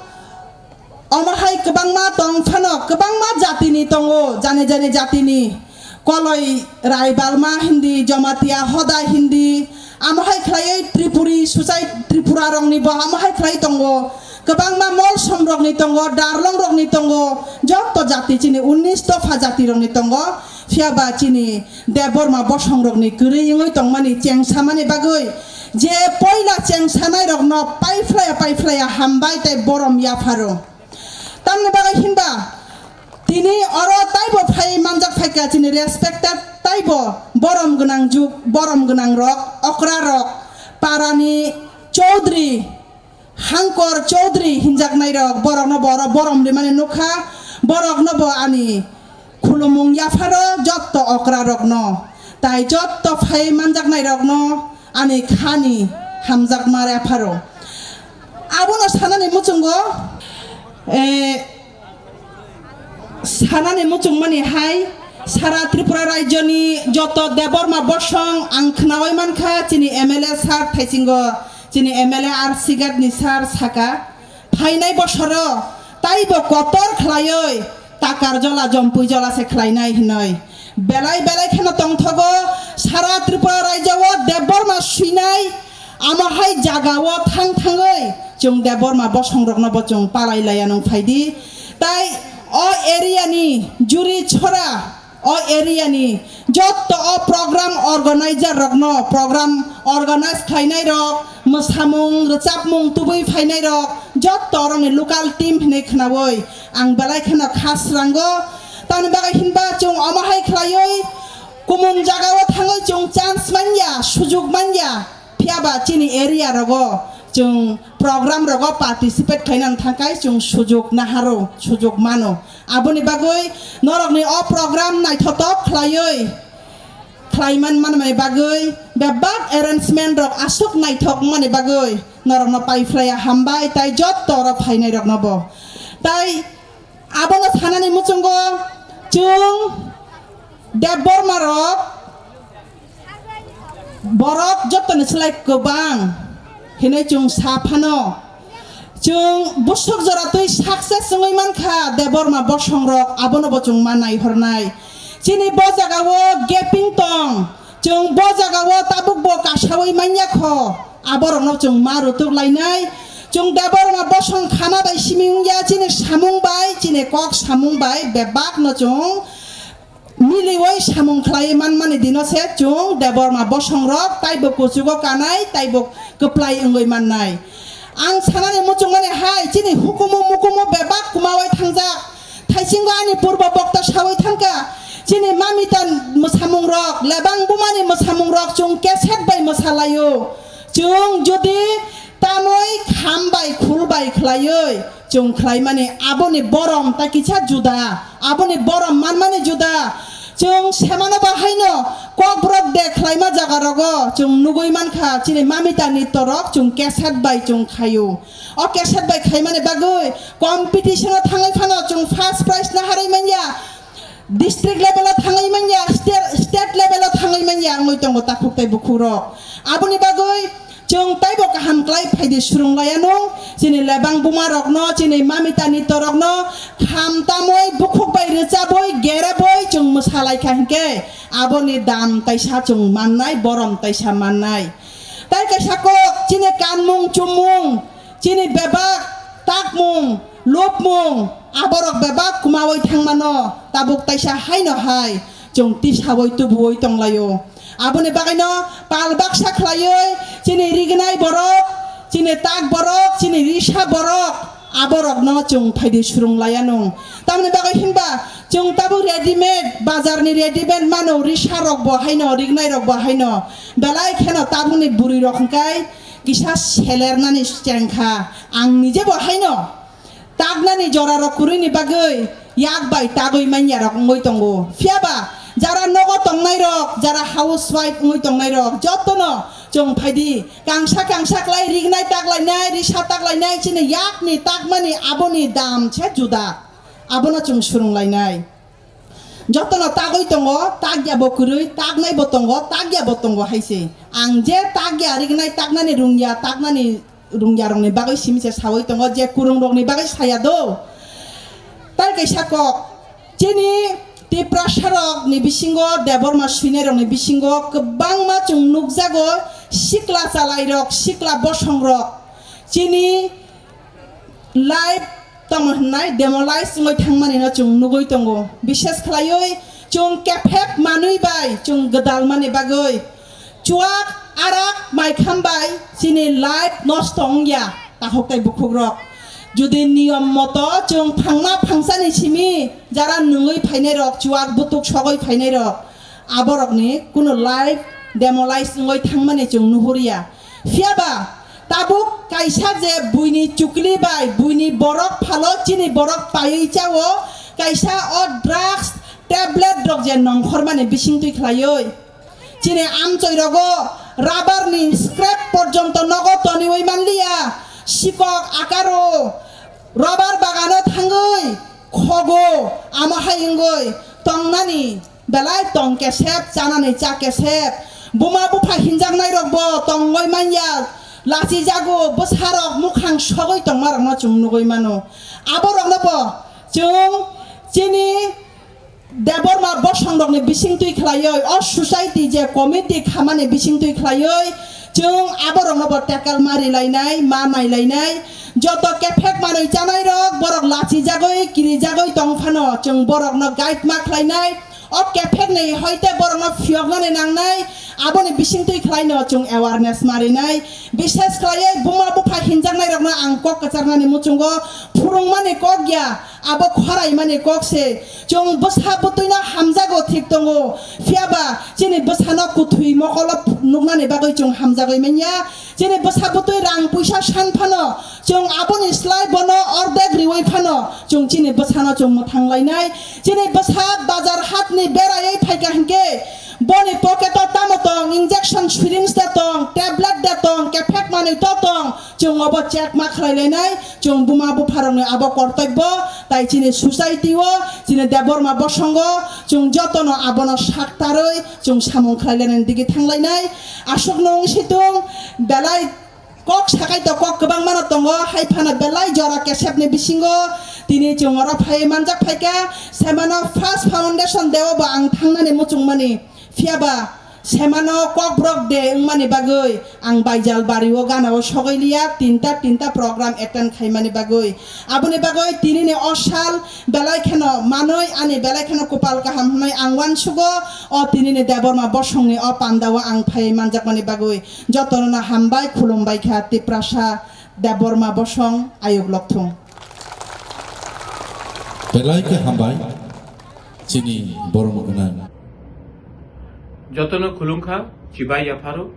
omo hai kwbangma tong phano, kwbangma jatini tongo, jani jani jatini. Koloi Raibalma hindi, Jomatia Hoda hindi, amo hai khlaiwi Tripuri Suchai Tripura rokni bo amo hai khlai tongo. Kwbangma Molsom rokni tongo, Darlong rokni tongo, jotto jati chini unnish dopha jati rokni tongo. Phiyaba chini Debbarma Bosong rokni kwrwi wngwi tongmani chengsamani bagwi je poila chengsanai rokno paiphlaya paiphlaya hambai tei borom yapharo. Tamni bagwi hinba tini oro taibo phai manjak phaikha chini respected taibo borom gwnang juk, borom gwnang rok, okra rok, parani Chaudhary, Hangkor Chaudhary hinjaknai rok, borokno bo oro borom rimani nukha, borokno bo ani khulumung yapharo jotto okra rokno, tai jotto phai manjaknai rokno ani khani hamjakma yapharo. Abono sanani muchungo, eh, sanani muchungmani hai sara Tripura rajyoni joto Debbarma Bosong ang khnaui mankha, chini M L A sir thaisingo, chini M L A R C Ghat ni sir saka, phainai bosoro taibo kotor khlaioi takar jola jompui jola se khlainai hinoi. Belai belai kheno tongthogo sara Tripura rajyo o Debbarma swinai, amo hai jaga o thang thangoi chwng Debbarma bosong rokno bo chwng palai laiya nung phaidi. Tai o area ni Juri Chhora, o area ni jotto o program organizer rokno, program organize khlainai rok, mwsamung, rwchapmung tubui phainai rok, jotto oroni local team hinwi khnaui ang belai kheno kha srango. Tamni bagwi hinba chwng omo hai khlaiwi kumung jaga o thangwi chwng chance manya, sujuk manya, phiyaba chini area rogo chwng program rogo participate khlainani thangkai chwng sujuk naharo, sujuk mano. Aboni bagwi norokni o program naithotok khlaiwi khlaiman manmani bagwi bebak arrangement rok aswk naithok wngmani bagwi norokno paiphlaiya hambai, tai jotto oro phainairokno bo. Tai abono sanani muchungo chwng Debbarma rok borok jottoni slai kwbang hinwi chwng sa phano. Chwng busuk jora twi success wngwi mankha Debbarma bosong rok, abono bo chwng ma naihornai. Chini bo jagao gaping tong, chwng bo jagao tabuk bo kasawi manya kho, aborokno chwng ma rutuk lainai. Chwng Debbarma bosong khama bai simi wngya, chini samung bai, chini kok samung bai bebakno chwng miliwi samung khlaiwi manmani dino se chwng Debbarma bosong rok taibo kuchugo kanai, taibo kwplai wngwi mannai. Ang sanani muchungmani hai, chini hukumu mukumu bebak kwmawi thangjak. Thaisingo ani purbo bokta sawi thangkha, chini mamita mwsamung rok, lebang bumani mwsamung rok chwng cassette bai mwsalaio. Chwng jodi tamoi kham bai khul bai khlaiwi chwng khlaimani aboni borom ta kisa juda, aboni borom manmani juda. Chwng semano ba haino kokborok de khlaima jaga rogo chwng nugwi mankha, chini mamita nitto rok chwng cassette bai chwng khaio. O cassette bai khaimani bagwi competition o thangwi phano chwng first prize naharwi manya, district level o thangwi manya, state, state level o thangwi manya wngwi tongo takhuk tei bukhuk rok. Aboni bagwi chwng taibo kaham klai phaidi surung laianung, chini lebang buma rokno, chini mamita nitto rokno kham tamwi bukhuk bai rwchabwi gerabwi chwng mwsa laikha hinkhe aboni dam taisa chwng mannai, borom taisa mannai. Tai kaisa kok chini kanmung chumung, chini bebak takmung, lupmung, aborok bebak kwmawi thangmano, tabuk taisa haino hai chwng tisawi tubuwi tonglaio. Aboni bagwino pal baksa khlaiwi chini rignai borok, chini tak borok, chini risa borok, aborokno chwng phaidi surung laianung. Tamoni bagwi hinba chwng tabuk readymade, bazarni readymade mano, risa rokbo haino, rignai rokbo haino. Belai kheno tabukni bwrwi rok hwnkhe kisa selernani chengkha. Ang nijebo haino taknani jorarok kwrwini bagwi yak bai tagwi manyarok wngwi tongo. Phiyaba jara nogo tongnairok, jara housewife wngwi tongnairok jotono chwng phaidi kangsa kangsa klai rignai taklainai, risa taklainai, chini yakni takmani aboni dam se juda. Abono chwng surung lainai. Jotono tagwi tongo, takya bo kwrwi, taknai bo tongo, takya bo tongo hai se. Ang je takya rignai, taknani rungya, taknani rungya rokni bagwi simi se sawi tongo, je kwrwng rokni bagwi saya do. Tai kaisa kok, chini Tiprasa rokni bisingo, Debbarma swinai rokni bisingo kwbangma chwng nukjago, sikla chalai rok, sikla bosong rok. Chini life tamo hwnwi demolize wngwi thangmani no chwng nugwi tongo. Bishes khlaiwi chwng kephek manwi bai chwng gwdalmani bagwi chuak arak maikham bai chini life nosto wngya takhuk tei bukhuk rok. Jodi niyom moto chwng phangma phangsani simi jara nungwi phainai rok, chuak butuk sogwi phainai rok, aborokni kuno life demolize wngwi thangmani chwng nuhurya. Phiyaba tabuk kaisa je buini chukli bai buini borok phalo chini borok paiwi chao, kaisa o drugs tablet rok je nongkhormani bisingtwi khlaiwi. Chini amchoi rogo rubber ni scrap porjonto nogo toniwi manliya, sikok akaro rubber bagano thangwi khogo, amo hai wngwi tongnani belai tong kesep, chanani cha kesep. Buma bupha hinjaknai rokbo tongwi manya, lachijago, bwsarok mukhang sogwi tongmarokno chwng nugwi mano. Aborokno bo chwng chini Debbarma bosongrokni bisingtwi khlaiwi, o society je committee khamani bisingtwi khlaiwi, chwng aborokno bo tackle ma rilainai, ma nailainai. Joto kephek manwi chanairok, borok lachijagwi, kirijagwi tong phano, chwng borokno guide ma khlainai. O kephekni hoite borokno phiyoknani nangnai, aboni bisingtwi khlaino chwng awareness ma rinai. Bishes khlaiwi buma bupha hinjaknairokno ang kok kwcharnani muchungo phurungmani kok ya, abo khoraimani kok se. Chwng bwsa bwtwino hamjago thik tongo, phiyaba chini bwsano kwthwi mokolo nuknani bagwi chwng hamjagwi manya. Chini bwsa bwtwi rang puisa san phano, chwng aboni slai bono ordek riwi phano, chwng chini bwsano chwng mwthang lainai. Chini bwsa bazar hatni beraiwi phaikha hinkhe, boni pocket-o tamo tong, injection syringe da tong, tablet da tong, kephek manwi to tong, chwng obo check ma khlai lainai, chwng buma bupharokni abo kortobbo, tai chini society-o, chini Debbarma bosongo, chwng jotono abono saktarwi, chwng samung khlai lainani digi thang lainai. Aswkno wng situng, belai kok sakai to kok kwbangmano tongo, hai phano belai jora kesepni bisingo tini chwng oro phai manjak phaikha. Semano first foundation day-o bo ang thangnani muchungmani, phiyaba semano kokborok de wngmani bagwi ang Baijal bario ganao sogwi liya, tinta tinta program attend khaimani bagwi. Aboni bagwi tinini o sal belai kheno manwi ani belai kheno kupal kaham hwnwi ang uansugo. O tinini Debbarma bosongni o pandao ang phai manjakmani bagwi jotono hambai khulumbai kha. Tiprasa Debbarma bosong ayuk lokthung. Belai khe hambai chini borok gwnang. Jotono khulumkha, chibai yapharo.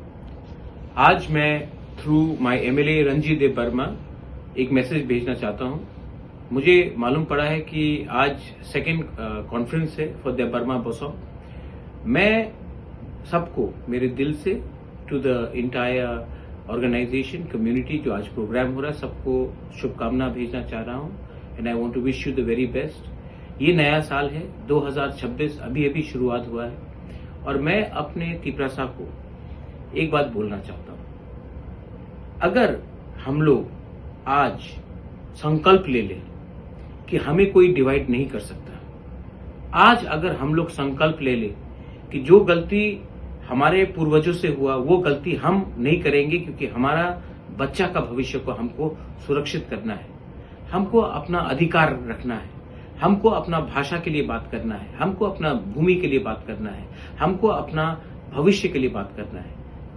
आज मैं through my MLA Ranjit देव वर्मा एक मैसेज भेजना चाहता हूँ। मुझे मालूम पड़ा है कि आज सेकंड कॉन्फ्रेंस है फॉर देव वर्मा बोसो। मैं सबको मेरे दिल से, to the entire organisation community जो आज प्रोग्राम हो रहा है, सबको शुभकामना भेजना चाह रहा हूँ। And I want to wish you the very best. ये नया साल है, दो हज़ार छब्बीस अभी अभी शुरुआत हुआ है। और मैं अपने तिपरासा को एक बात बोलना चाहता हूँ, अगर हम लोग आज संकल्प ले लें कि हमें कोई डिवाइड नहीं कर सकता, आज अगर हम लोग संकल्प ले लें कि जो गलती हमारे पूर्वजों से हुआ, वो गलती हम नहीं करेंगे, क्योंकि हमारा बच्चा का भविष्य को हमको सुरक्षित करना है। हमको अपना अधिकार रखना है, हमको अपना भाषा के लिए बात करना है, हमको अपना भूमि के लिए बात करना है, हमको अपना भविष्य के लिए बात करना है,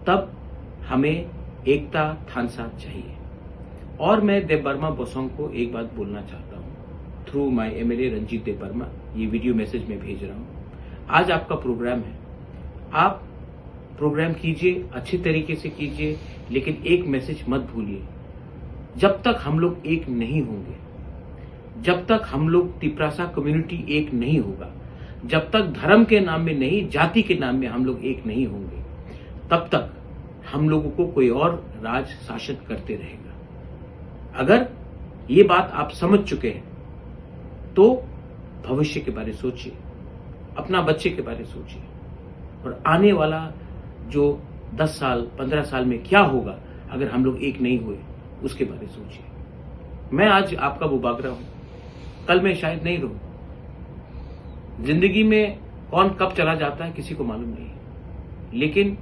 तब हमें एकता थानसा चाहिए। और मैं देव वर्मा बोसोंग को एक बात बोलना चाहता हूँ, थ्रू माय एमएलए रंजीत देव वर्मा, ये वीडियो मैसेज मैं भेज रहा हूँ। आज आपका प्रोग्राम है, आप प्रोग्राम कीजिए, अच्छे तरीके से कीजिए, लेकिन एक मैसेज मत भूलिए, जब तक हम लोग एक नहीं होंगे, जब तक हम लोग तिपरासा कम्युनिटी एक नहीं होगा, जब तक धर्म के नाम में नहीं, जाति के नाम में हम लोग एक नहीं होंगे, तब तक हम लोगों को कोई और राज शासन करते रहेगा। अगर ये बात आप समझ चुके हैं, तो भविष्य के बारे सोचिए, अपना बच्चे के बारे सोचिए, और आने वाला जो दस साल, पन्द्रह साल में क्या होगा अगर हम लोग एक नहीं हुए, उसके बारे सोचिए। मैं आज आपका बुबागरा हूँ, कल मैं शायद नहीं रहूँ। जिंदगी में कौन कब चला जाता है, किसी को मालूम नहीं है, लेकिन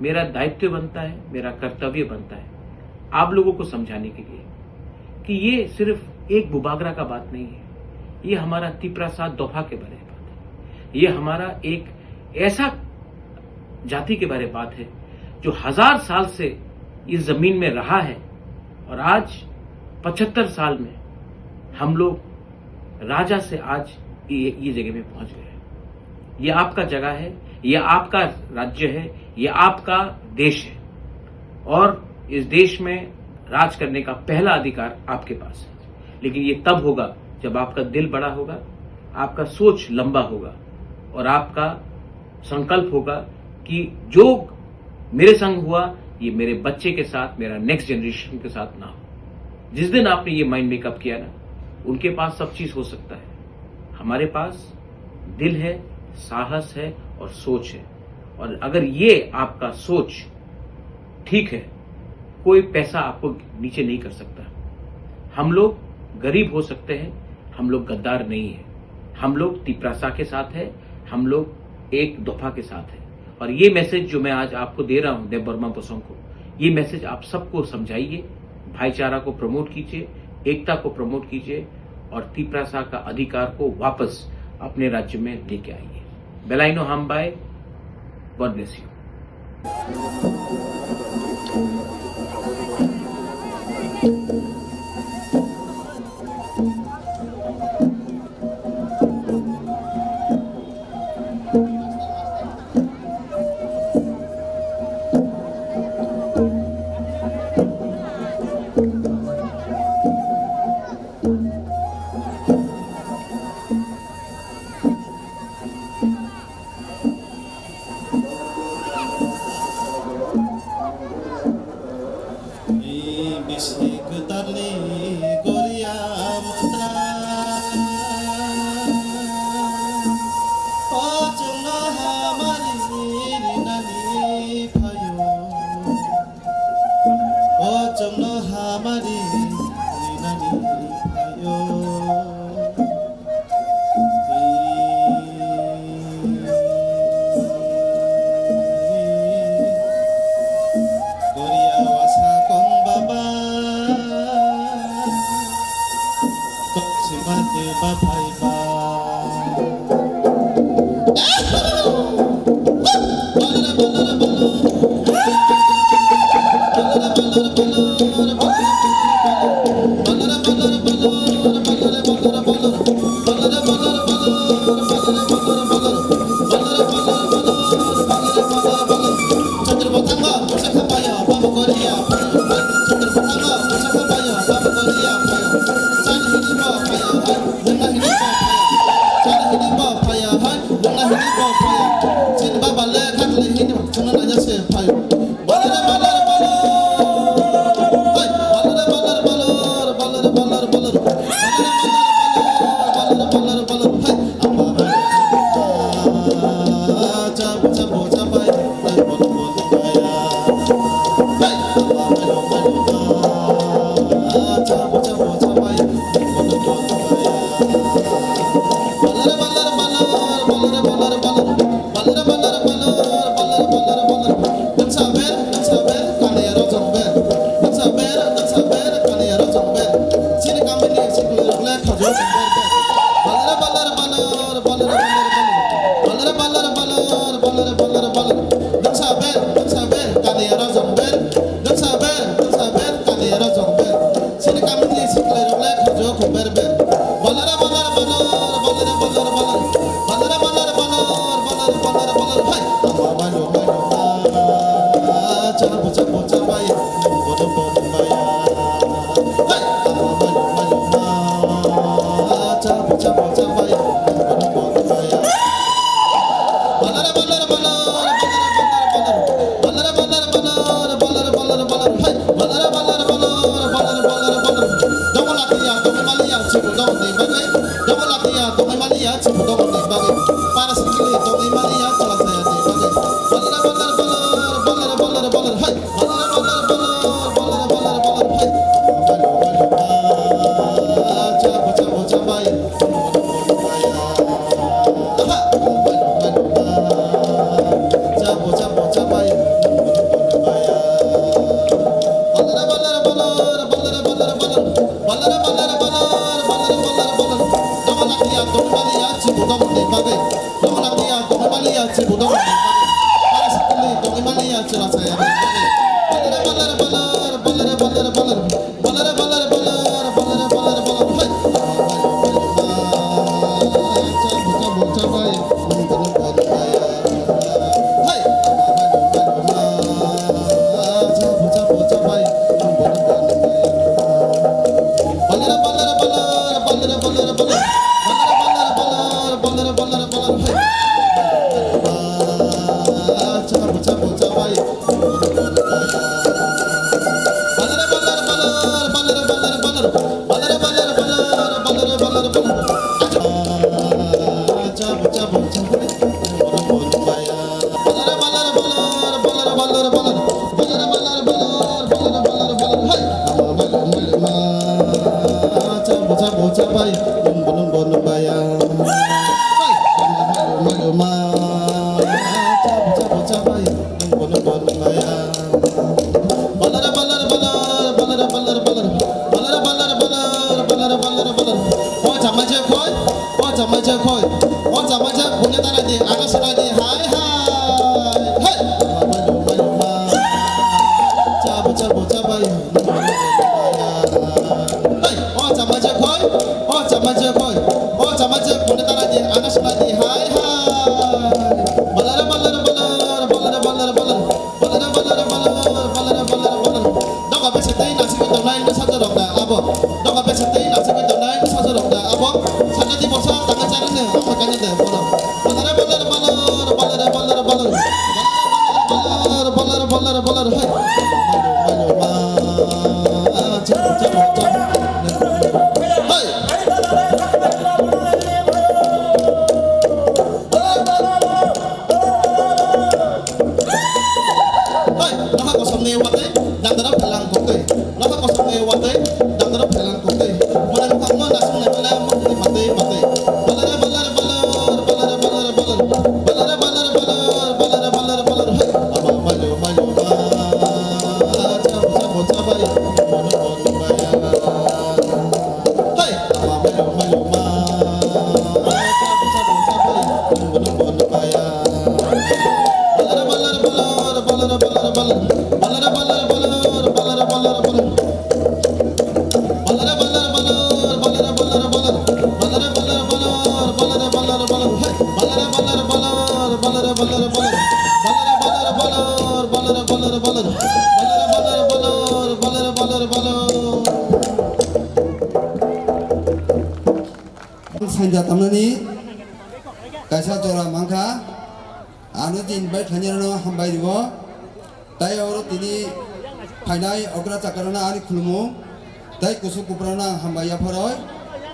मेरा दायित्व बनता है, मेरा कर्तव्य बनता है आप लोगों को समझाने के लिए कि ये सिर्फ एक बुबागरा का बात नहीं है, ये हमारा तिपरासा दोफा के बारे में बात है, ये हमारा एक ऐसा जाति के बारे में बात है जो हजार साल से इस जमीन में रहा है और आज पचहत्तर साल में हम लोग राजा से आज ये, ये जगह में पहुंच गए हैं। ये आपका जगह है, ये आपका राज्य है, ये आपका देश है और इस देश में राज करने का पहला अधिकार आपके पास है। लेकिन ये तब होगा जब आपका दिल बड़ा होगा, आपका सोच लंबा होगा और आपका संकल्प होगा कि जो मेरे संग हुआ, ये मेरे बच्चे के साथ, मेरा नेक्स्ट जनरेशन के साथ ना हो। जिस दिन आपने ये माइंड मेकअप किया ना, उनके पास सब चीज हो सकता है, हमारे पास दिल है, साहस है और सोच है। और अगर ये आपका सोच ठीक है, कोई पैसा आपको नीचे नहीं कर सकता। हम लोग गरीब हो सकते हैं, हम लोग गद्दार नहीं है। हम लोग तिपरासा के साथ है, हम लोग एक दोफा के साथ है। और ये मैसेज जो मैं आज आपको दे रहा हूँ देव वर्मा बोसोंग को, ये मैसेज आप सबको समझाइए, भाईचारा को प्रमोट कीजिए, एकता को प्रमोट कीजिए और तिपरासा का अधिकार को वापस अपने राज्य में लेके आइए। Belaino hambai, God bless you. Chini baba le khatle hini chwngno naina se phaio. Balare balare balare. Hai, balare balare balare, balare balare balare. Balare balare balare, balare balare balare. Hai, ama ba. Cha cha cha pai. Hai, bono bono baya. Hai, ama ba. Cha cha cha pai. Bono bono baya. Balare balare balare, balare balare balare. Balare balare balare, balare balare balare. Nwngsa ber, nwngsa ber, kaliya rojong ber. Nwngsa ber, nwngsa ber, kaliya rojong ber. Chini kamini sikli rok le khajo ber ber. Balare balare balare, balare balare balare. Balare balare balare, balare balare balare. Nwngsa ber, nwngsa ber, kaliya rojong ber. Nwngsa ber, nwngsa ber, kaliya rojong ber. Chini kamini sikli rok le khajo ber ber. Balare balare balare, balare balare balare. Balare balare balare, balare balare balare. Hai, ama mano mano. Ah, cha cha cha pai. Bono bono baya. Hai, ama mano mano. Ah, cha cha cha pai. Bono bono baya. Balare balare balare, balare balare balare. Balare balare balare, balare balare balare. Hai, balare balare balare, balare balare balare. Dogo latiya, dogo maliya, chibu dogo ni bagwi. Dogo latiya, dogo maliya, chibu dogo ni bagwi. Para sikili, dogo maliya, chala saya ni bagwi. Balare balare balare, balare balare balare. Hai, balare balare balare, balare balare balare. Hai. Chabu chabu chabai. Balare, balare, balare, balare, balare, balare, balare, balare, balare, balare, balare, balare, balare, balare, balare, balare, balare, balare, balare, balare, hai. Hai. Balare, balare, balare, balare, balare, balare, balare, balare, balare, balare, balare, balare, balare, balare, hai. Chabu, chabu, chabai. Balare, balare, balare, balare, balare, balare. Balare, balare, balare, balare, balare, balare. Acha. Chabu, chabu, chabai. Balare, balare, balare, balare, balare, balare. Balare, balare, balare, balare, balare, balare. Hai. Ama malu, malu, ma. Chabu, chabu, chabai. Lungbu, lungbu, lungbu, ya. Hai. Ama malu, malu, ma. Chabu, chabu, chabai. Lungbu, lungbu, lungbu, ya. Balare, balare, balare, balare, balare, balare. Balare, balare, balare, balare, balare, balare. O chamaje khoi, o chamaje khoi, o chamaje bune tara di, aga sara di, hai, hai, hai. Chabu, chabu, chabai. Hai, o chamaje khoi, o chamaje khoi, o chamaje bune tara di, aga sara di, hai, hai. Balare, balare, balare, balare, balare, balare. Balare, balare, balare, balare, balare, balare. Doga bese tei nasigwi tongnai bwsajwk rok da abo. Doga bese tei nasigwi tongnai bwsajwk rok da abo. Sakati borsa tangwi charwkni omo kani de bono. Balare, balare, balare, balare, balare, balare. Balare, balare, balare, balare, balare, hai. Hai. Oi, nokha kosom ni watwi, dandaro phelang koktwi. Nokha kosom ni watwi, dandaro phelang koktwi. Mwnai bwkhakno nasing nai male mokni matwi matwi. Balare, balare, balare, balare, balare, balare. Balare, balare, balare, balare, balare, balare. Hai, ama mayo, mayo, ma. Chabu, chabu, chabai. Mono, mono, maya. Hai, ama mayo, mayo, ma. Chabu, chabu, chabai. Mono, mono, maya. Sanja tamnani kaisa jora mankha. Ano je invite khlainai rokno hambai rwo. Tai oro tini phainai okra chakarano ani khulumung. Tai kusuk kuprano ang hambai yapharoi.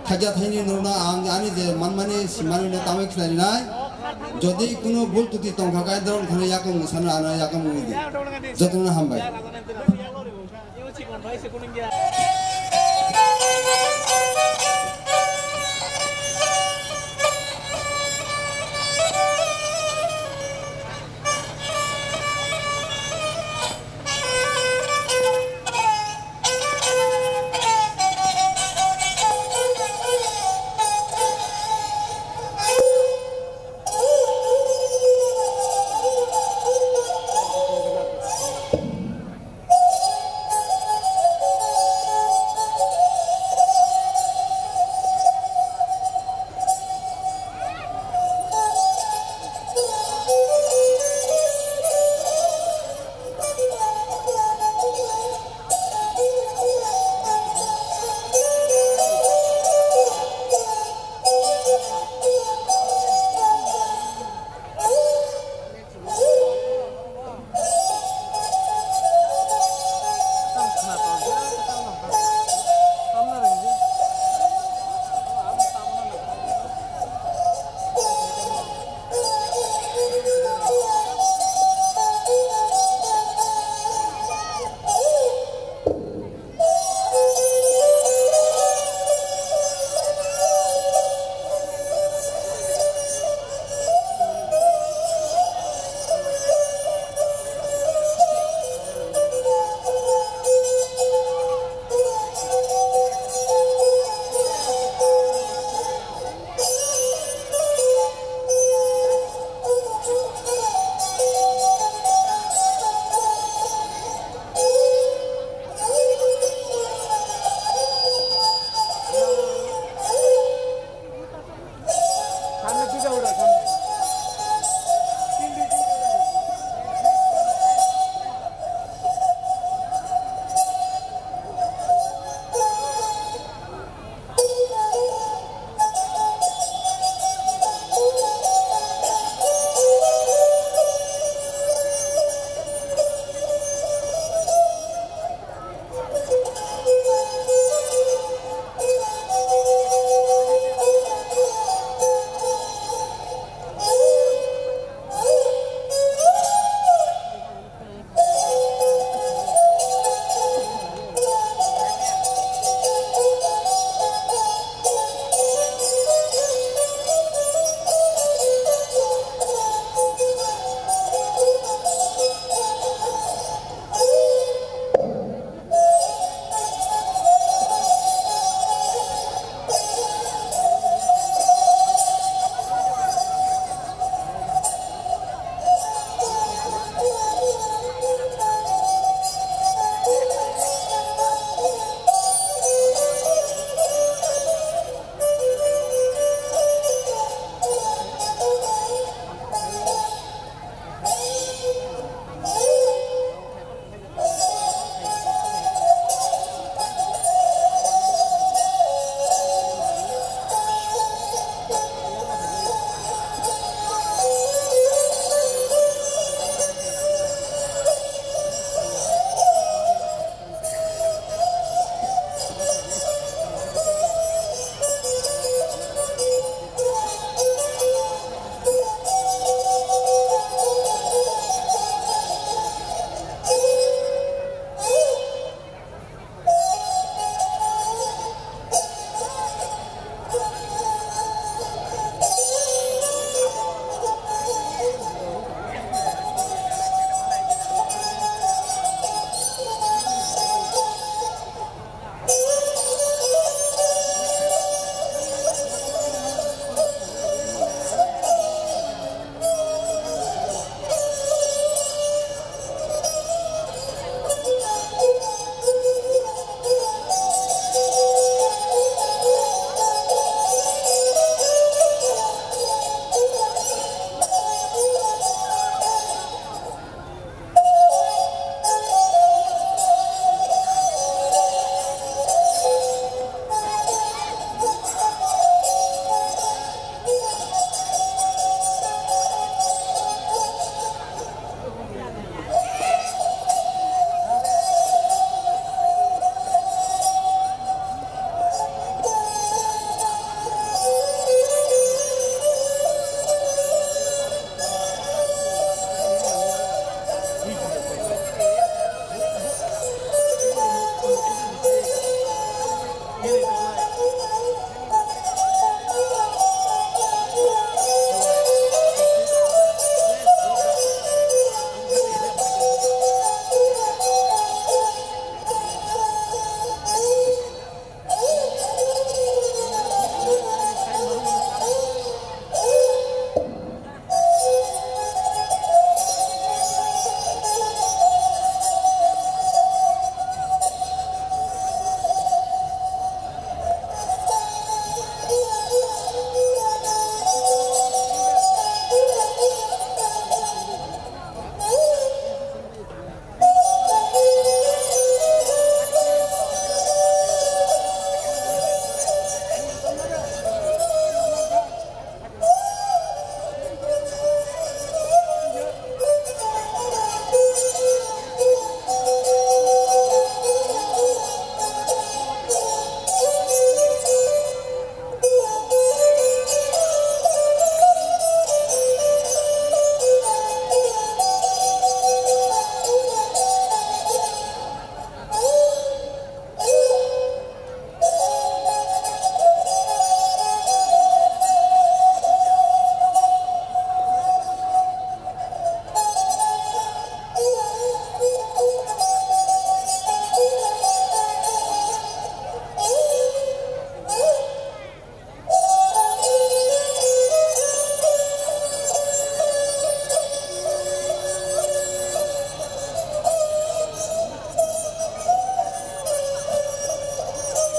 Khaja thaini norokno ang ani je manmani simani no tamai khlainai. Jodi kunu bul tuti tongkha khe norok thani yakung sana ano yakung wngdi. Jotono hambai.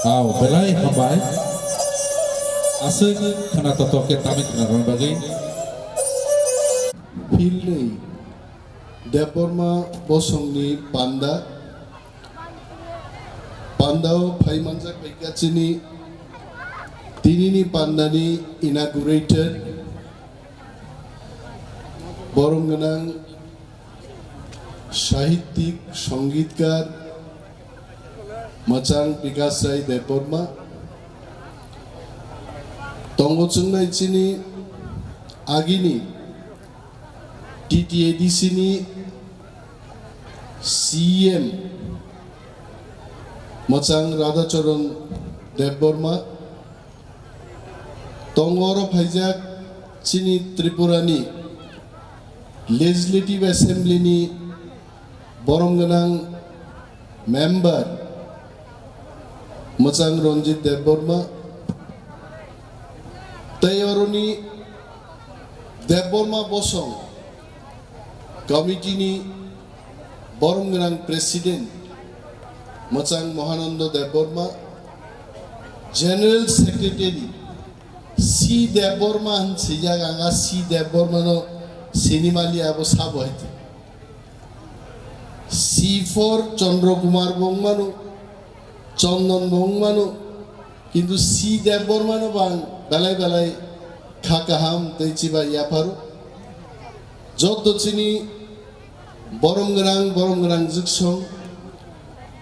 Au, belai hambai. Aswk khwna totok khe tamni khwna rwna bagwi. Philnwi Debbarma bosongni panda. Pandao phai manjak bai kha chini tinini pandani inaugurated. Borom gwnang sahittik, songitkar, mwchang Bikash Rai Debbarma. Tongo chwngnai chini agini T T A D C ni C E M mwchang Radhacharan Debbarma. Tongo oro phaijak chini Tripura ni Legislative Assembly ni borom gwnang member mwchang Ranjit Debbarma tei oroni Debbarma bosong committee ni borom gwnang president mwchang Mahananda Debbarma, general secretary C Debbarma hwn swijak, ang a C Debbarma no sinimali abo sabo hai. C four Chandra Kumar bo wng mano, Chandan bo wng mano, kintu C Debbarma no bo ang belai belai kha kaham tei chibai yapharo. Joto chini borom gwnang, borom gwnang jwksong,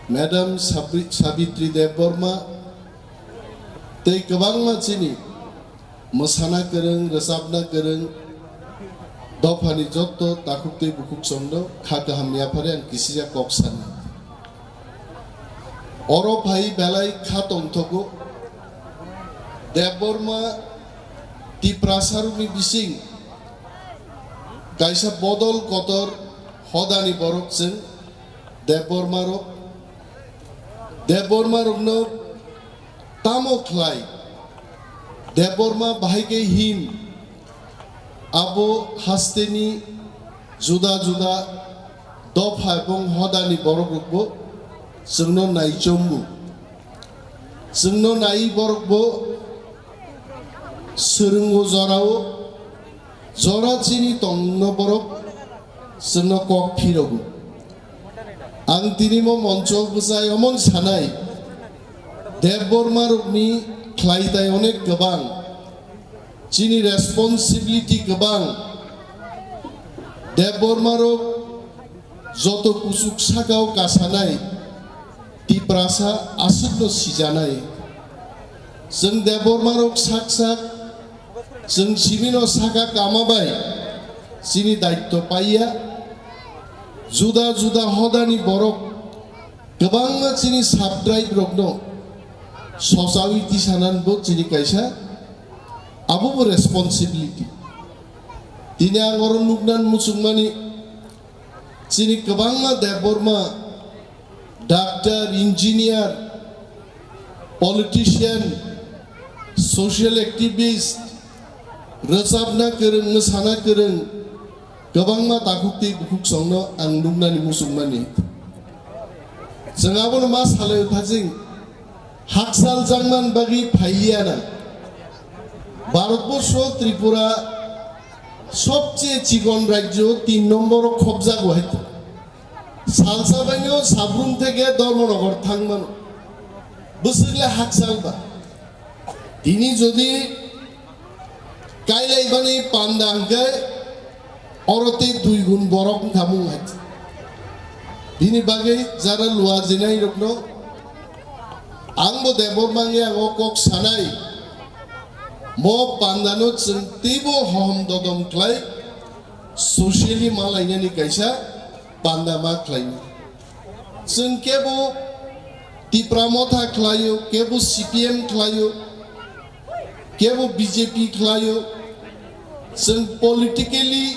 Madam Sabri-, Sabitri Debbarma tei kwbangma chini mwsana kwrwng, rwchapna kwrwng, dophani jotto takhuk tei bukhuk chwngno kha kaham yaphari ang kisija kok sani. Oro phai belai kha tongthogo. Debbarma Tiprasarokni bising kaisa bodol kotor hodani borok chwng Debbarmarok. Debbarmarokno tamo khlai Debbarma bahai khe him abo hasteni juda juda dopha ebong hodani borokrokbo chwngno naichombu. Chwngno nai borokbo swrwngo jorao, jora chini tongno borok chwngno kok phirogo. Ang tini mo moncho bwsai omon sanai, Debbarmarokni khlaitai onek kwbang, chini responsibility kwbang. Debbarmarok joto kuchuk sakao kasanai Tiprasa aswkno sijanai. Chwng Debbarmarok sak sak chwng simino saka kama bai chini daitto paiya. Juda juda hodani borok kwbangma chini sub-tribe rokno sochawi tisananbo chini kaisa abobo responsibility. Tini ang oro nuknan muchungmani chini kwbangma Debbarma, doctor, engineer, politician, social activist, rwchapna kwrwng, mwsana kwrwng, kwbangma takhuk tei bukhuk songno ang nuknani muchungmani. Chwng abono ma salai thajing, hakchal jangman bagwi phailiya na. Bharatborsho Tripura sobcheye chikon rajyo tin nomboro khobjago hai. Salsa baino Sabrum theke Dharmanagar thangmano. Bwswkle hakchal ba. Tini jodi kailaibani panda hwnkhe oro tei dui gun borok wngkha mung hai. Bini bagwi jara luajinairokno angbo Debbarma wngwi ang o kok sanai. Mo pandano chwng teibo hohom dodom khlai socially malainani kaisa panda ma khlainai. Chwng kebo Tipra Motha khlaio, kebo C P M khlaio, kebo B J P khlaio. Chwng politically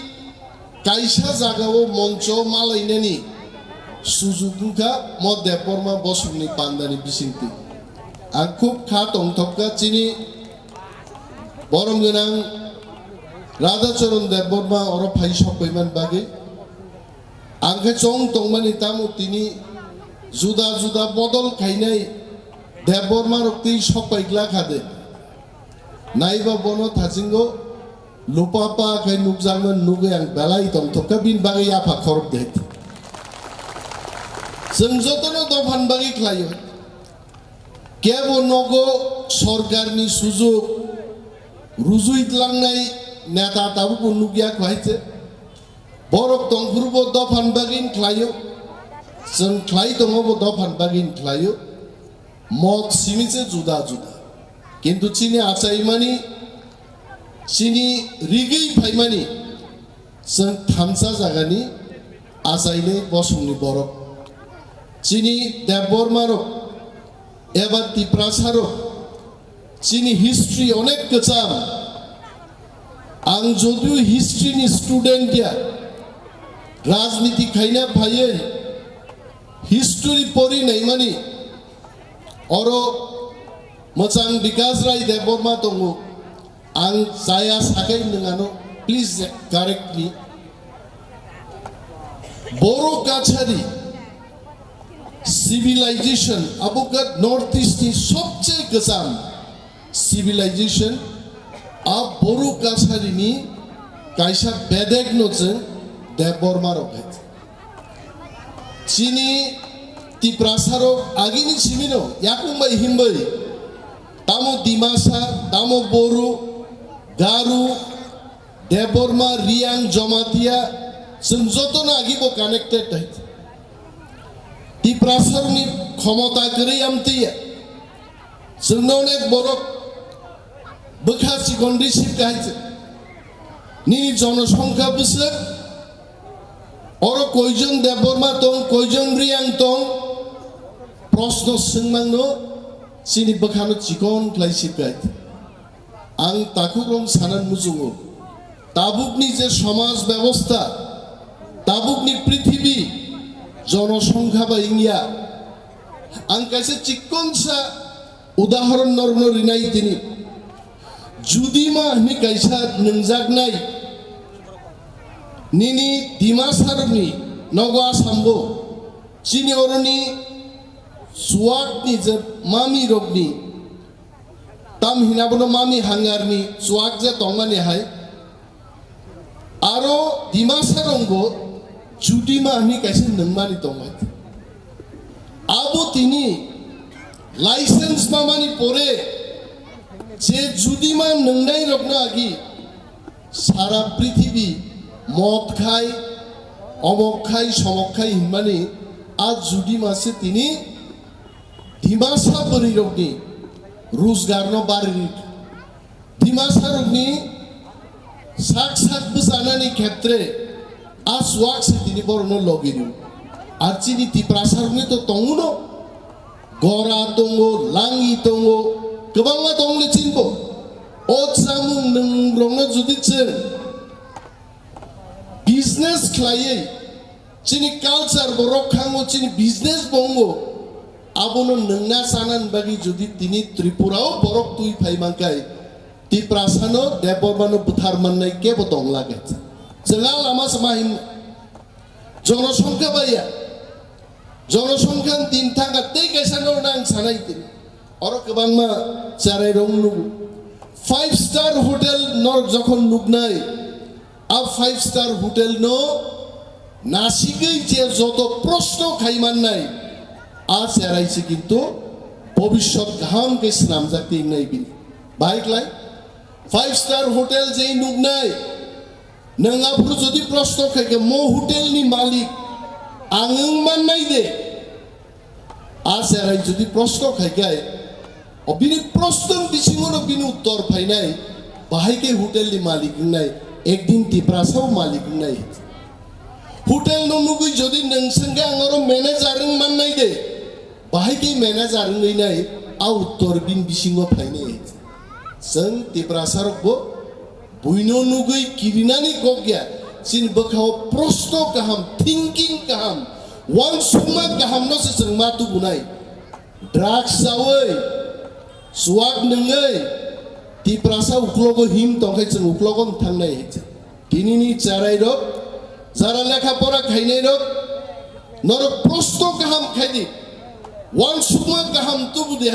kaisa jagao moncho malainani sujuk wngkha mo Debbarma bosongni pandani bisingtwi. Ang khub kha tongthokha chini borom gwnang Radhacharan Debbarma oro phai sokpaiman bagwi. Ang khe chong tongmani tamo tini juda juda bodol khainai Debbarma rok twi sok pai glak ha de. Naiba bono thachingo lupa pa khai nukjakmani nugwi ang belai tongthok kha, bini bagwi yapha khorok de. Chwng jotono dophani bagwi khlaio. Kebo nogo sorkarni sujuk rujui tlangnai neta tabukbo nukya kho hai se. Borok tongphuru bo dophani bagwi khlaio. Chwng khlai tongo bo dophani bagwi khlaio. Mot simi se juda juda. Kintu chini achaimani, chini rigwi phaimani, chwng thamsa jagani achainai bosongni borok. Chini Debbarma rok eba Tiprasa rok, chini history onek kwcham. Ang jodio history ni student ya, rajniti khaina phaiwi history pori naimani, oro mwchang Bikas Rai Debbarma tongo. Ang chaya sakai nwng ano, please correct me. Boru Kachari civilization, abo khe North East ni sobse kwcham civilization, a Boru Kachari ni kaisa bedek no chwng Debbarma rok hai. Chini Tiprasa rok agini simi no yakung bai himbai, tamo Dimasa, tamo Boru, Garu, Debbarma, Riang, Jamatia, chwng jotono agi bo connected hai. Tiprasarokni khomota kwrwi amtwi ya. Chwngno onek borok bwkha chikon receive kahai se. Nini jonosongkha bwswk, oro koijon Debbarma tong, koijon Riang tong, proshno swngmangno chini bwkhano chikon khlai sip kahai. Ang takhuk rong sanan muchungo. Tabukni je samaj bebosta, tabukni prithibi jonosongkha bai wngya. Ang kaisa chikonsa udahoron norokno rinai tini. Judima hwnwi kaisa nwngjaknai nini Dimasarokni nogo Asambo, chini oroni Chuakni je mamirokni, tam hina bono mami hangarni chuak je tongmani hai, aro Dimasa rongbo Judima hwnwi kaisa nungmani tongo. Abo tini license mamani pore je Judima nungnai rokno agi sara prithibi mot khai, omok khai, somok khai hinmani a Judima se tini Dimasa bwrwirokni rojgarno barwi rw-, Dimasarokni sak sak bwchanani khetre a chuak se tini borokno logi rw-, ar chini Tiprasarokni to tongo no, gora tongo, langi tongo, kwbangma tongole chinbo. O chamung nwngrokno jodi chwng business khlaiwi, chini culture bo rok khango, chini business bo wngo, abono nwngna chanani bagwi jodi tini Tripura o borok twi phai mankhai, Tiprasano Debbarmano bwthar mannai kebo tong lage. Chwla lama sama hin jonosongkha baiya. Jonosongkha din thangkha tei kaisa norok nang sanai tini. Oro kwbangma cherai rok nugo. Five star hotel norok jokhon nuknai, a five star hotel no nasigwi je joto proshno khai mannai, a cherai se kintu bobishyot kaham khe swnamjak tei wngnai bini. Bahai klai five star hotel je nuknai, nwng aphuru jodi proshno khai khe mo hotel ni malik ang wng mannai de? A cherai jodi proshno khai khe, o bini proshno bisingo no bini uttor phainai, bahai khe hotel ni malik wngnai, ekdin Tiprasa o malik wngnai. Hotel no nugwi jodi nwng swngkhe ang oro manager wng mannai de, bahai khe manager wngwi nai, a uttor bini bisingo phainai. Chwng Tiprasa rok bo buino nugwi kirinani kok ya, chini bwkhao proshno kaham, thinking kaham, uansukma kaham no se chwng ma tubunai. Drugs chawi, chuak nungwi, Tiprasa uklogo him tongkhe chwng uklogo wng thangnai hai se. Tinini cherai rok, jara lekha pora khainai rok, norok proshno kaham khaidi. Wansukma kaham tubu de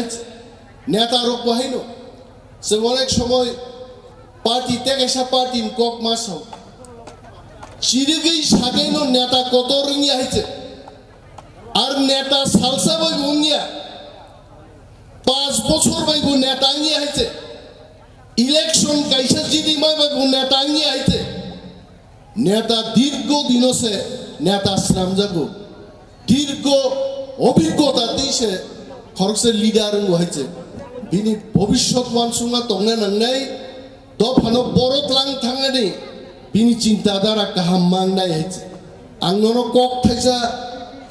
neta rok bo haino. Chwng onek somoi party tei kaisa party ni kok ma sao. Chirigwi sakaino neta kotor wngya hai se. Ar neta salsa bai bo wngya. Panch bochor bai bo neta wngya hai se. Election kaisa jidi mai bai bo neta wngya hai se. Neta dirgo dino se neta swnamjago. Dirgo obhiggota tei se khoroksa leader wngo hai se. Bini bobiswt wansukma tongna nangnai. Dophano borok lang thangnani bini chinta dara kaham mangnai hai se. Ang nono kok thaisa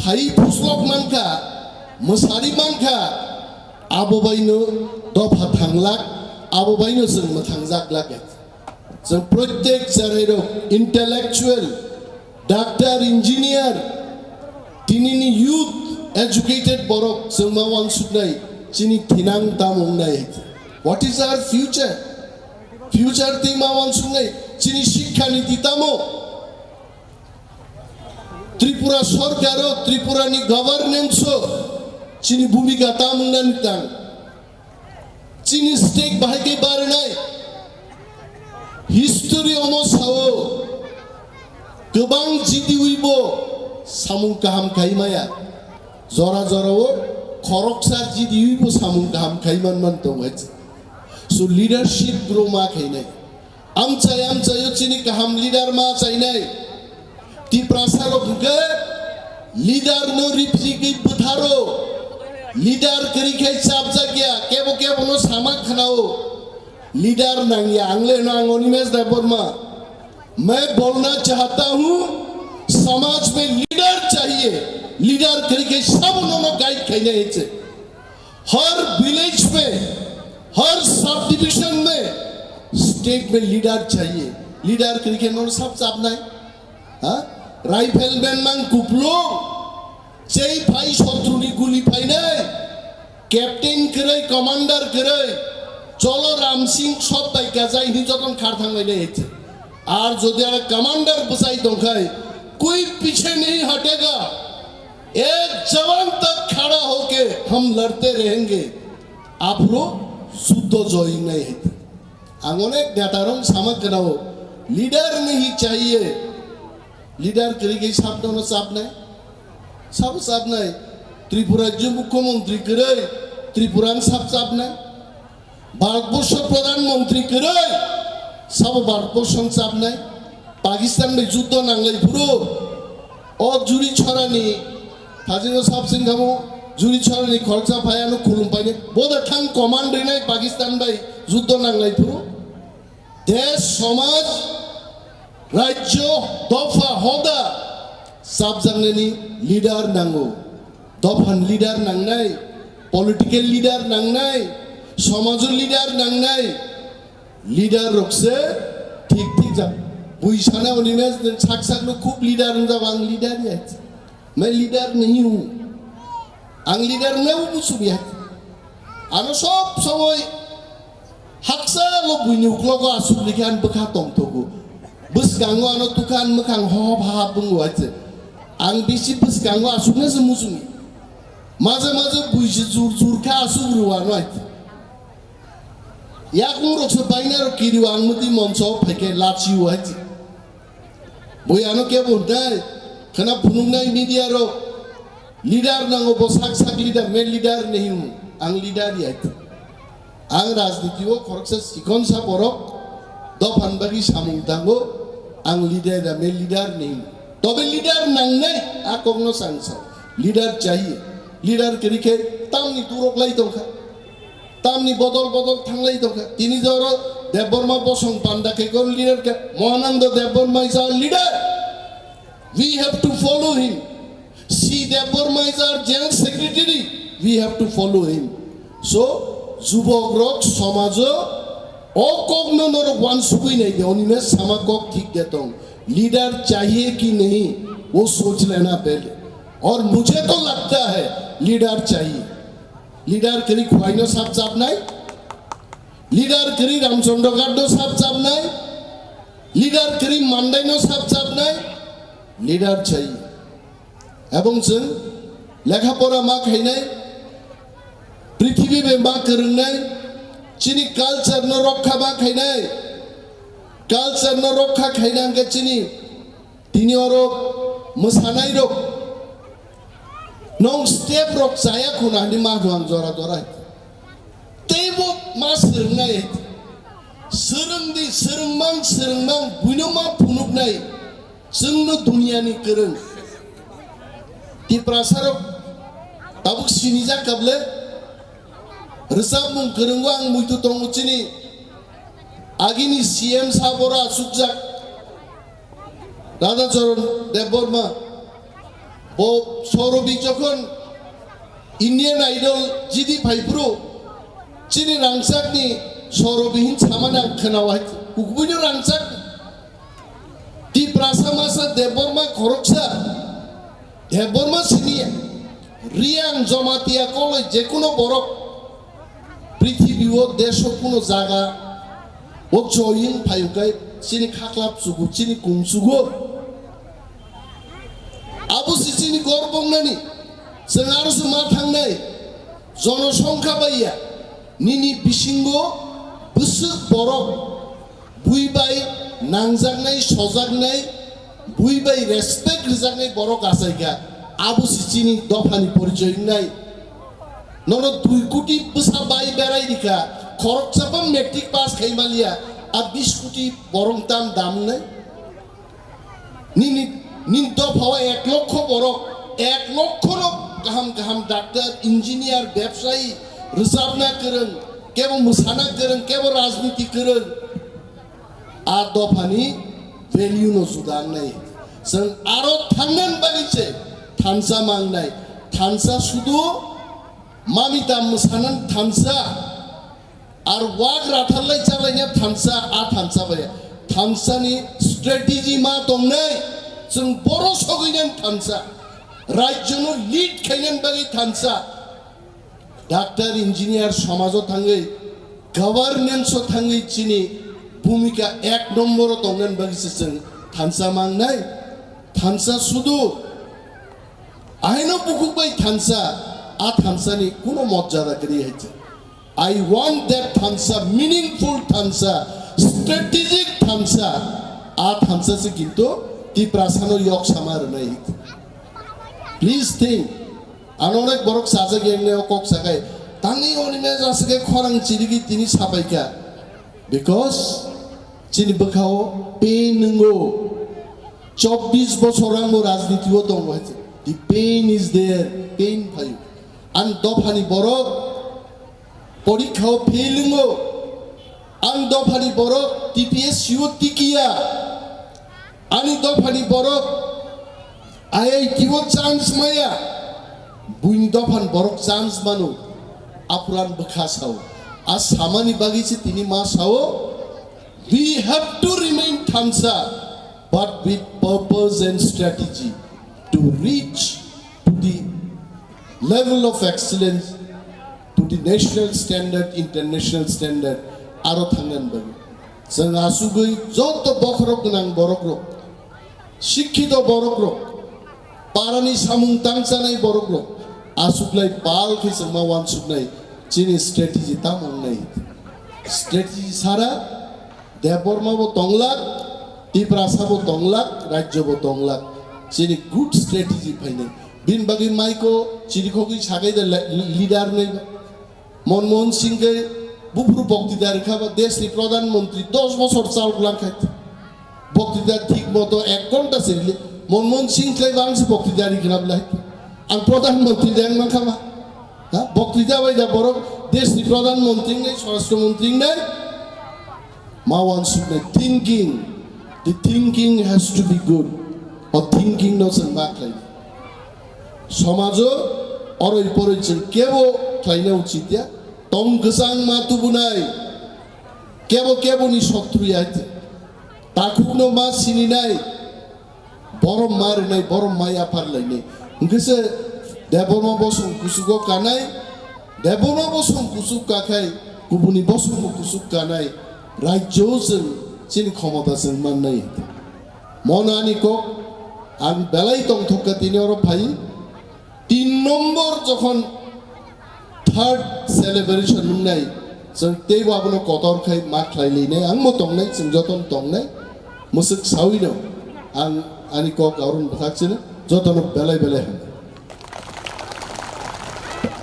phai phuslok mankha, mwsari mankha, abo baino dopha thanglak, abo baino chwng mwthangjaklak hai se. Chwng protek charairok intellectual, doctor, engineer, tinini youth, educated borok chwng ma wansuknai chini thinang tamo wngnai hai se. What is our future? Future tei ma wansuknai chini sikha niti tamo? Tripura sorkaro, Tripurani governance-o chini bhumika tam wngnani tang. Chini state bahai khe barnai. History omo sao kwbang jidiwi bo samung kaham khai maya. Jora jorao khoroksa jidiwi bo samung kaham khai man man tongo. So leadership grow ma khainai. Amchai amchaio chini kaham leader ma chainai. Tiprasa rok hwnkhe leader no ripri khe bwtharo. Leader kwrwi khe chapjakya, kebo kebo no sama khnao. Leader nangya, ang le no ang Animesh Debbarma. Main bolna chahta hu, samaj mein leader chahiye. Leader kwrwi khe sabo no no guide khainai hai se. हर विलेज में, हर sub division में स्टेट में लीडर चाहिए। लीडर करिके नोर सब चाप नहीं, हाँ? Rifleman mang kuplo, chei phai sotruni guli phai nai, captain kwrwi, commander kwrwi, cholo Ram Singh sob bai kajai hini joton khar thang lai nai hete. Ar jodi ara commander bwsai tongkhai, koi piche nahi hatega, एक जवान तक खड़ा होके हम लड़ते रहेंगे, aphuru juddo joy wngnai hai. Ang onek neta rok sama kwnao, leader nahi chahiye, leader kwrwi khe sabno no chapnai, sabo chapnai, Tripura rajyo mukhyamantri kwrwi, Tripura ang sab chapnai. Bharatvarsha প্রধানমন্ত্রী kwrwi sabo Bharatvarsha ang chapnai. Pakistan bai juddo nanglai phuru o juri chorani thajingo sab singkamo juri chorani khoroksa phai ano khulum painai. Boda thang command rinai Pakistan bai juddo nanglai phuru. Desh, somaj, rajyo, dopha, hoda, sabjaknani leader nango. Dophan leader nangnai, political leader nangnai, somajo leader nangnai. Leader rok se thik thik jak. Bui sana Animesh nwng sak sak no khub leader wngjak, ang leader ya. Main leader nahi hu. Ang leader ne u musu ya. Ano sob somoi haksa lo buini uklogo asuk likhe ang bwkha tongthogo. Bwskango ano tukha ang mwkhang hohop hahap bwngo hai se. Ang bisi bwskango asuknase muchungi. Maje maje buisi jur jur khe asuk rw ano hai se. Yakung rok se bainai rok kiri o ang mwtwi moncho phaikhe lachi o hai se. Bui ano kebo hwntai khwna phunuknai media rok. Leader nango, bo sak sak leader, main leader nahi hu, ang leader ya. Ang rajniti o khoroksa chikonsa borok, dophan bagwi samung tango, ang leader ya, main leader nahi hu. Tobe leader nangnai, a kokno sang sa. Leader chahiye. Leader kwrwi khe tamni turok lai tongkha. Tamni bodol bodol thanglai tongkha. Tini joro Debbarma bosong panda khe kon leader khe. Mohanando Debbarma is our leader. We have to follow him. C Debbarma is our general secretary. We have to follow him. So, jubok rok somajo o kokno norok wansugwi nai de, Animesh sama kok thik de tong. Leader chahiye ki nahi, wo soch lena pehle. Aur mujhe to lagta hai, leader chahiye. Leader kwrwi khwlaino sap chapnai, leader kwrwi Ramchandra Ghat no sap chapnai, leader kwrwi Mandai no sap chapnai, leader chahiye. Ebong chwng lekha pora ma khainai, Twibai ma kwrwngnai, chini culture no rokha ma khainai, culture no rokha khaina hwnkhe chini tini oro mwsanairok nong step rok chaya khuna hwnwi ma hwnwi ang jora jora. Teibo ma swrwngnai, swrwngdi, swrwngmang, swrwngmang, buino ma phunuknai, chwngno duniani kwrwng. Tiprasarok tabuk sinijak kable, rwchapmung kwrwngo ang muitu tongo chini agini C M sabora achukjak Radhacharan Debbarma. Bo Sorobi jokhon Indian Idol jidi phaiphuru chini rangchakni Sorobi hin samani ang khwnawai ukubino rangchak Tiprasa masa Debbarma khoroksa Debbarma sini Riang Jamatia koloi jekuno borok prithibi o desho kuno jaga o join phayukai chini khaklap chugo chini kung chugo abo si chini gorbongnani chwng aro se ma thangnai jonosongkha baiya nini bisingo bwswk borok bui bai nangjaknai, sojaknai, bui bai respect rijaknai borok achaikha, abo si chini dophani porichoi wngnai. Nono dui koti bwsa bai berai rikha, khoroksa bo matric pass khai maliya, a bis koti borok tam dam wngnai. Nini, nini dophao ek lokho borok, ek lokho no kaham kaham doctor, engineer, bebsayi, rwchapna kwrwng, kebo mwsana kwrwng, kebo rajniti kwrwng. A dophani value no juda wngnai. Chwng aro thangnan bagwi se thansa mangnai. Thansa sudu mami tam mwsanan thansa. Ar wak ratharlai chalaina thansa, a thansa bai. Thansani strategy ma tongnai. Chwng boro sogwinani thansa. Rajyono lead khainan bagwi thansa. Doctor, engineer somajo thangwi, governance o thangwi chini bhumika ek nombor o tongnan bagwi se chwng thansa mangnai. Thansa sudu aino bukhuk bai thansa, a thansani kuno mojada kwrwi hai chwng. I want that thansa, meaningful thansa, strategic thansa. A thansa se kintu Tiprasano yok sama rwnai. Please think. Ano onek borok sajak yang neo kok sakai. Tangni oni me jasake khorang chirigi tini sapaika. Because chini bwkhao pain nungo. Chobbish bosor ang bo rajniti o tongo hai. The pain is there. Pain phayu. Ang dophani borok porikha o fail wngo. Ang dophani borok T P S C o tikiya. Ani dophani borok I I T o chance maya. Buini dophani borok chance mano. Apuran bwkha sao. A samani bagwi se tini ma sao. We have to remain thansa, but with purpose and strategy to reach to the level of excellence, to the national standard, international standard, aro thangnan bagwi. Chwng asugwi joto bokhorok gwnang borokrok, sikhito borokrok, parani samung tangchanai borokrok, asuklai pal khe chwngma wansuknai, chini strategy tamo wngnai. Strategy sara Debbarma bo tonglak, Tiprasa bo tonglak, rajyo bo tonglak. Chini good strategy phainai. Bini bagwi maiko chirikhogwi sagai da le-, leader nai. Manmohan Singh khe buphuru boktida rwkha ba deshni pradhan mantri dos bosor chal gwlang khai. Boktida thik moto ek ghonta se rili. Manmohan Singh khlai bang se boktida ri khna bwlai. Ang pradhan mantri deng mankha ba. Ha? Boktida bai da borok deshni pradhan mantri nai, swarashtra mantri nai. Ma wansuknai thinking, the thinking has to be good. O thinking no chwng ma khlai. Somajo oroi poroi chwng kebo khlaina uchit ya. Tong kwchang ma tubunai. Kebo kebo ni sotru ya. Takhuk no ma sininai. Borom ma rinai, borom ma yaphar lainai. Hwnkhe se Debbarma bosong kusugo kanai, Debbarma bosong kusuk kakhai, kubuni bosong bo kusuk kanai, rajyo chwng chini khomota chwng mannai. Mono ani kok, ang belai tongthok kha tini oro phai. Tin nombor jokhon Third celebration wngnai, chwng teibo abono kotor khai ma khlai linai, angbo tongnai, chwng jotono tongnai. Mwswk sawino ang ani kok aron bwkhak chino jotono belai belai hambai.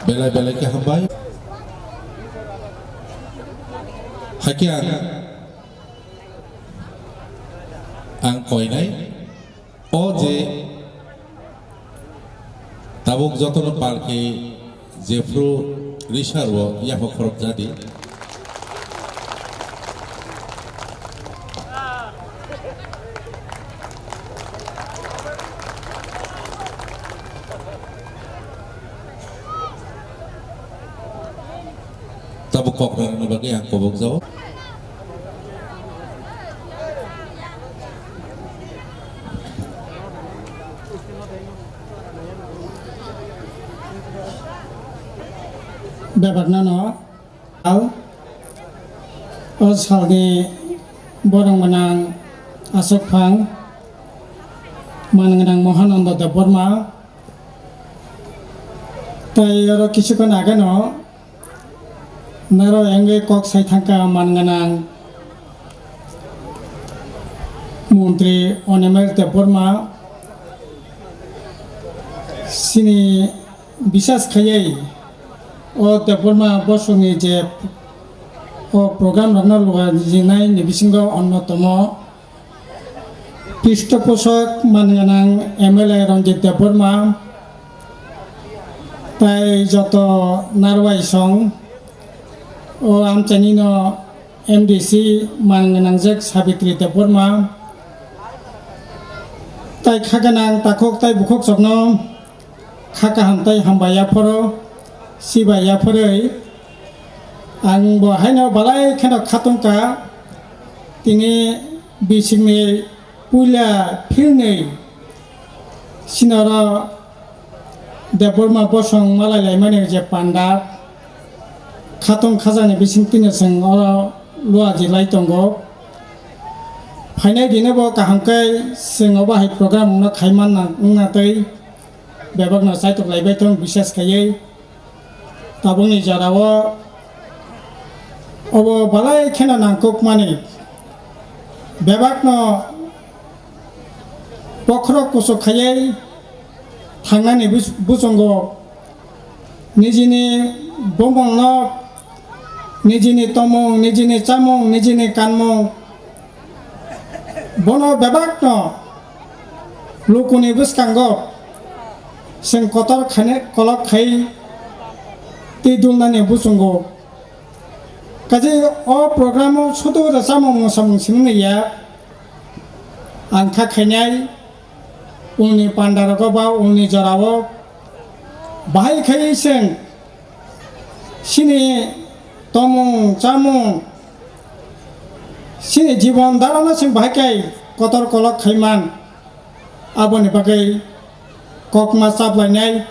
Belai belai khe hambai. Hakhe ang, ang koinai. O je tabuk jotono pal khe jephru risa rwo yapha khorok jadi. Tabuk kok rwna bagwi ang kobok jao. Bebaknano o salni borok gwnang aswk phang man gwnang Mahananda Debbarma, tei oro kisu khon ageno naro wngwi kok sai thangkha man gwnang Montri Animesh Debbarma, chini bisas khaiwi o Debbarma bosongni je o program rokno luajinai ni bisingo onnotomo Pishtoposhok man gwnang M L A Ranjit Debbarma, tai joto narwai song o amchaini no M D C man gwnangjak Sabitri Debbarma, tai kha gwnang takhuk tai bukhuk sokno kha kaham tei hambai yaphoro, sibai yaphorwi ang bo haino balai kheno khatungkha. Tini bisingni puila philnwi sinoro Debbarma bosong malai laimani je panda khatung khajani bising tini chwng oro luaji lai tongo. Phainai dino bo kaham khe chwng obo hai program wngna khai manna wngna tei bebakno chaitok laibai thung, bises khaiwi tabukni jorao obo balai kheno nangkukmani. Bebakno bokhorok kuchuk khaiwi thangnani bus-, buchungo nijini bumungno, nijini tomung, nijini chamung, nijini kanmung, bono bebakno lukuni bwskango chwng kotor khaine kolok khai twi dulnani buchungo. Kaje o programo sudu rwchapmung mwsamung simi ya ang kha khainai, ulni pandarogo ba ulni jorao bahai khai chwng chini tomung chamung, chini jibon darano chwng bahai khe kotor kolok khai man, aboni bagwi kokma chaplainai.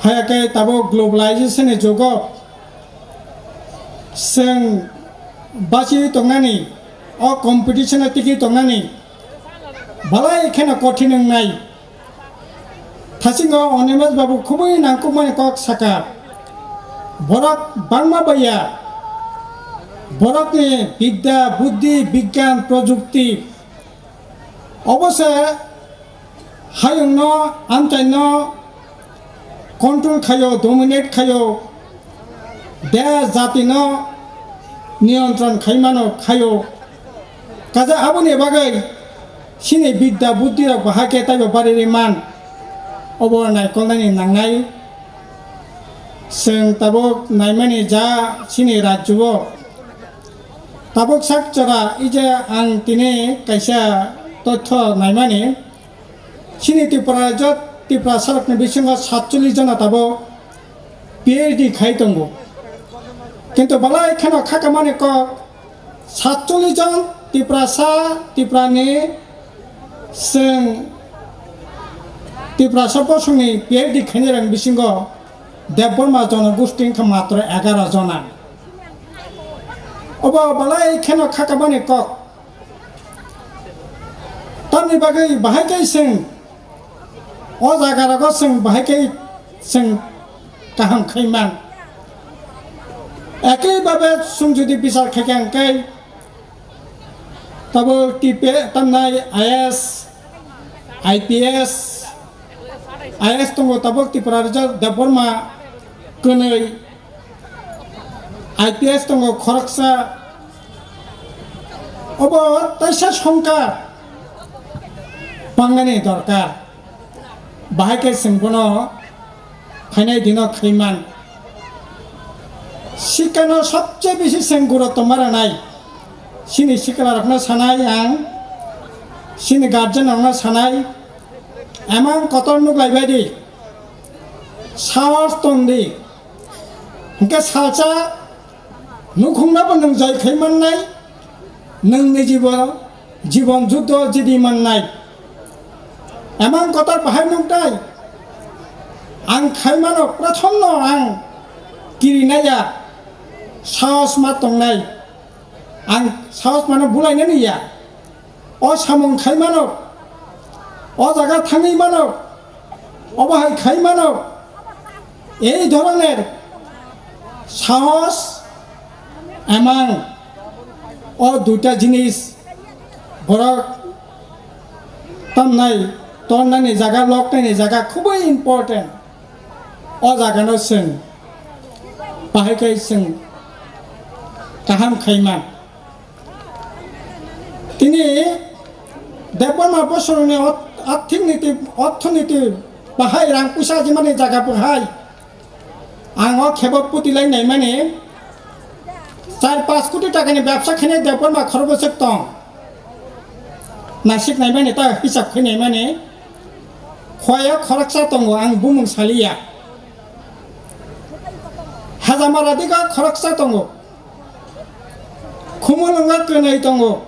Haya khe tabuk globalization ni jugo chwng bachiwi tongnani, o competition o tikwi tongnani balai kheno kothin wngnai. Thasingo Animesh babu khubui nangkukmani kok saka. Borok bangma baiya. Borokni bidya, buddhi, bigyan, projukti obo se hayungno, amchaino control khaio, dominate khaio, desh jatino niyontron khaimano khaio. Kaje aboni bagwi chini bidya buddhi rok bahai khe taibo bari ri man. Obo naikolnani nangnai. Chwng tabuk naimani ja chini rajyo o. Tabuk sak jora ije ang tini kaisa totho naimani. Chini Tripura rajyo Tiprasa rokni bisingo satchollish jona tabuk P H D khai tongo. Kintu balai kheno khakamani kok satchollish jon Tiprasa, Tripurani chwng Tiprasa bosongni P H D khainai rang bisingo Debbarma jonogosti wngkha matro egaro jona. Obo balai kheno khakamani kok. Tamni bagwi bahai khe chwng o jagarogo chwng bahai khe chwng kaham khaiman. Ekaibabe chwng jodi bichar khaikha hwnkhe tabuk T P, tamnai I A S, I P S, I A S tongo tabuk Tripura Rijak Debbarma kwnwi, I P S tongo khoroksa, obo taisa songkha bangnani dorkar. Bahai khe chwng bono phainai dino khaiman. Sikano sobse bisi chwng guro tongma rwnai. Chini siklarokno sanai ang, chini guardian rokno sanai, emang kotor nuk laibai di, sahos tong di. Hwnkhe salsa nukhungno bo nwng joi khai mannai, nwng niji bo jibon juddo jidi mannai. Emang kotor bahai nuknai, ang khaimano prothomno ang kirinaiya, sahos ma tongnai, ang sahos mano bulainani ya. O samung khai mano, o jaga thangwi mano, obo hai khai mano, ei dhoroner sahos emang o duita jinis borok tamnai tonnani jaga, loknani jaga khubui important. O jagano chwng bahai khai chwng kaham khai man. Tini Debbarma bosorni ot-, arthik niti, orthoniti bahai rang puisa ajimani jaga bahai. Ang o khebo putilai naimani char panch koti takani bebsa khainai Debbarma khorokbwswk tong. Nasik naimani ta hisab khai naimani. Khoya khoroksa tongo, ang bumung saliya. Hajamara diga khoroksa tongo. Khumulwngo kwnwi tongo.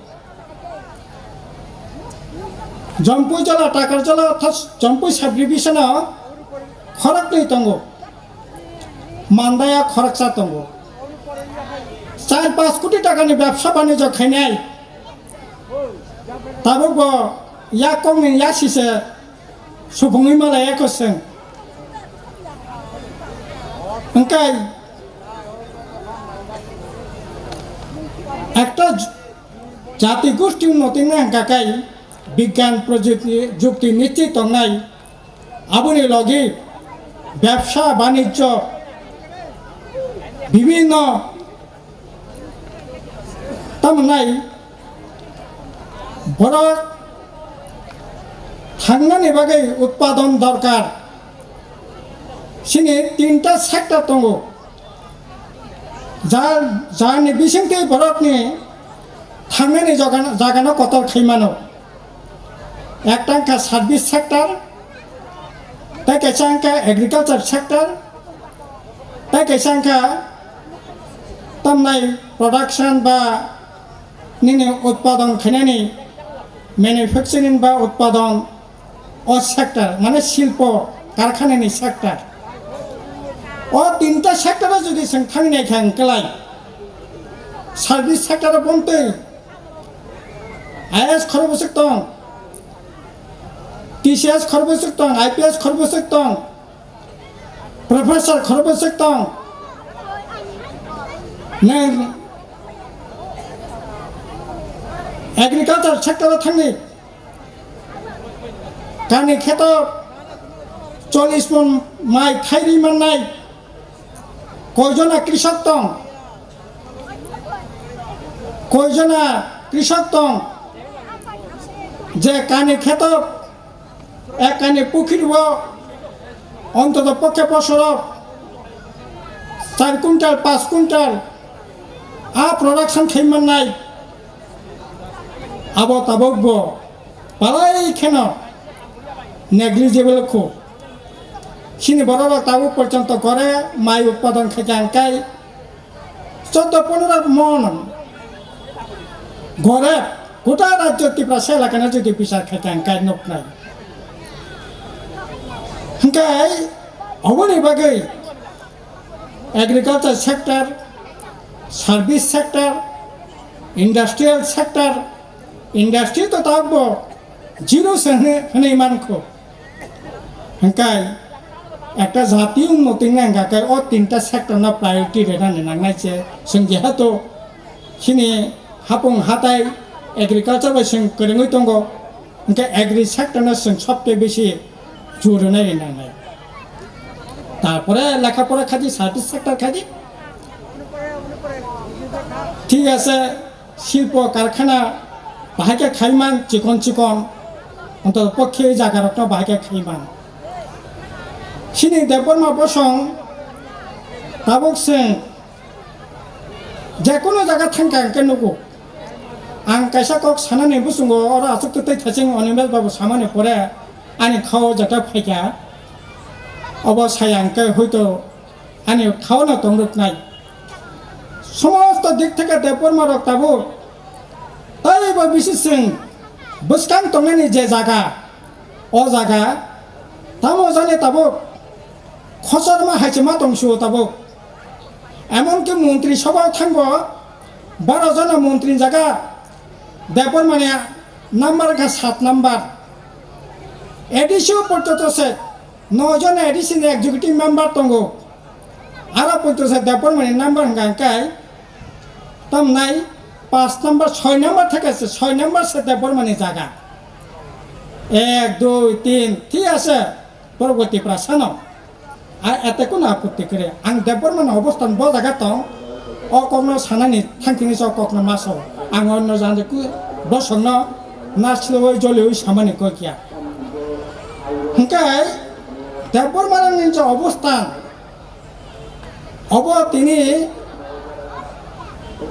Jompui jola, Takarjola, thas-, Jompui subdivision-o khoroknwi tongo. Mandaya khoroksa tongo. Char panch koti takani bebsa banijyo khainai. Tabukbo yak kokni yasi se Supungwi malaya kwchwng. Hwnkhe ekta jati gosti unnotingna hwnkha khe bigyan projukti, jukti nischit tongnai, aboni logi bebsa banijyo bibhinno Tamnai borok thangnani bagwi utpadon dorkar. Chini tinta sector tongo. Jar, jarni bisingtwi borokni thangnani jagano, jagano kotor khai mano. Ekta wngkha service sector, tei kaisa wngkha agriculture sector, tei kaisa wngkha tamnai production ba nini utpadon khainani manufacturing ba utpadon o sector, mane silpo karkhanani sector. O tinta sector o jodi chwng thangwi naikha hwnkhe lai service sector o bontwi I A S khorokbwswk tong, T C S khorokbwswk tong, I P S khorokbwswk tong, professor khorokbwswk tong. Nwng agriculture sector o thangni, kani kheto chollish mon mai thairwi mannai. Koijona krishok tong? Koijona krishok tong je kani kheto ek kani pukhiri o ontoto pokhe bosoro char quintal, panch quintal a production khai mannai? Abo tabuk bo palai kheno negligible kho. Chini borok rok tabuk porjonto gore mai utpadon khaikha hwnkhe choddo pondro mon gore gota rajyo Tiprasa elakano jodi bichar khaikha hwnkhe nuknai. Hwnkhe oboni bagwi agriculture sector, service sector, industrial sector, industry to tabuk bo zero se hwnwi, hwnwi mankho. Hwnkhe Ekta jati unnoti wngna hwnkha khe o tinta sector no priority rwnani nangnai se. Chwng jehetu chini hapung hatai agriculture bai chwng kwrwngwi tongo, hwnkhe agri sector no chwng sobse bisi jor rwnai rwnai. Tarpore lekha pora khaidi, service sector khaidi. Thik ase, silpo karkhana bahai khe khaiman chikon chikon, onto pokhe jaga rokno bahai khe khaiman. Chini Debbarma bosong tabuk chwng je kono jaga thangkha hwnkhe nugo. Ang kaisa kok sanani buchungo, oro achuk tei thaching Animal babu samani pore ani khao jata phaikha, obo saya hwnkhe hoito ani khao no tongruknai. Somosto dik theke Debbarma rok tabuk tei bo bisi chwng bwskang tongnani je jaga, o jaga tamo jani tabuk khosor ma hai se ma tong sio tabuk. Emon ki montri sabha thango, baro jona montri jaga Debbarma ni number ka sat number. A D C o porjonto se noi jona A D C ni executive member tongo. Aro porjonto se Debbarma ni number hwnkha hwnkhe tamnai pas number, soi number theke se soi number se Debbarma ni jaga. Ek, dui, tin, thik ase. Borok bo Tiprasa no. A, ete kuno apotti kwrwi. Ang Debbarma ni obostan bo jaga tong. O kokno sanani thangtini se o kokno maso. Ang onno jani ku bosongno nasilwi joliwi samani kok ya. Hwnkhe Debbarma ni je obostan, obo tini,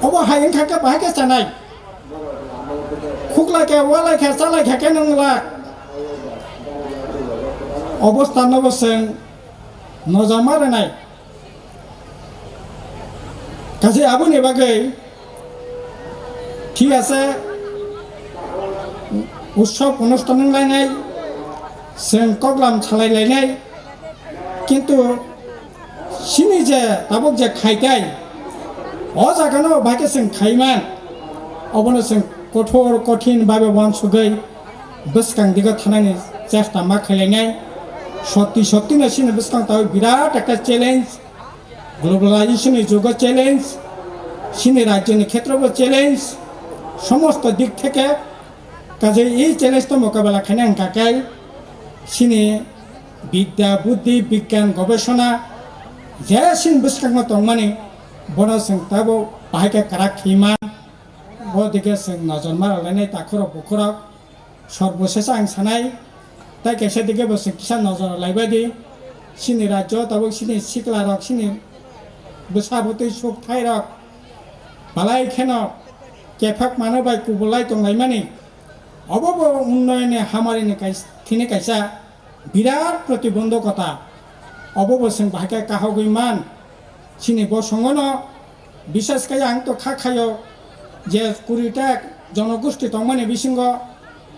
obo hai wngkha khe bahai khe chanai. Khuklai khe, walai khe, chalai khe khe nung la. Obostan no bo chwng nojama rwnai. Kaje aboni bagwi thik ase, utsob onusthan wnglainai, chwng koklam salai lainai, kintu chini je tabuk je khaitai, o jagano bahai khe chwng khaiman, obono chwng kothor kothin babe uansugwi bwskang digo thanani chesta ma khailainai. Sotti sotti no chini bwskang tabuk birat ekta challenge. Globalization ni jugo challenge, chini rajyoni khetrobo challenge, somosto dik theke. Kaje ei challenge no mokabela khaina hwnkha khe chini bidya, buddhi, bigyan, gobesona je chini bwskango tongmani, bono chwng tabo bahai khe kwrak khima. Bo dike chwng nojor ma rwlainai takhurok bukhurok. Sorbo sesa ang sanai, tai kaisa dike bo se kisa nojor laibai di. Chini rajyo tabuk chini sikla rok, chini bwsa bwtwi suk thai rok balai kheno kephak mano bai kubulai tonglaimani. Obo bo unnoyoni hamari ni kais-, thini kaisa birat protibondhokota. Obo bo chwng bahai khe kahogwi man. Chini bosongo no bisas khe ang to kha khayo je kuri ta jonogosti tongmani bisingo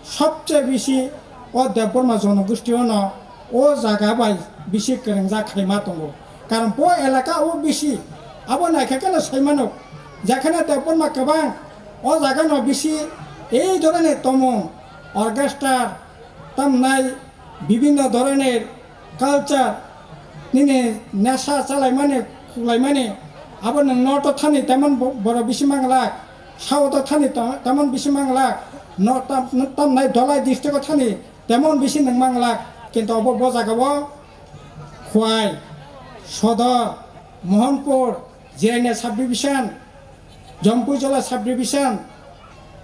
sobse bisi o Debbarma jonogosti ono o jaga bai bisi kwrwngjak khaima tongo. Karon bo elaka o bisi abo naikha khe no sai mano, jekhane Debbarma kwbang o jaga no bisi ei dhoroner tomung, orchestra, tamnai bibhinno dhoroner culture, nini nesha chalaimani, khulaimani, abo nwng north o thani temon bo-, borok bisi manglak, south o thani ta-, temon bisi manglak, no-, tam-, tamnai Dholai district o thani temon bisi nwng manglak, kintu obo bo jaga o Khwai, Sodor, Mohanpur, Jirania subdivision, Jampuijala subdivision,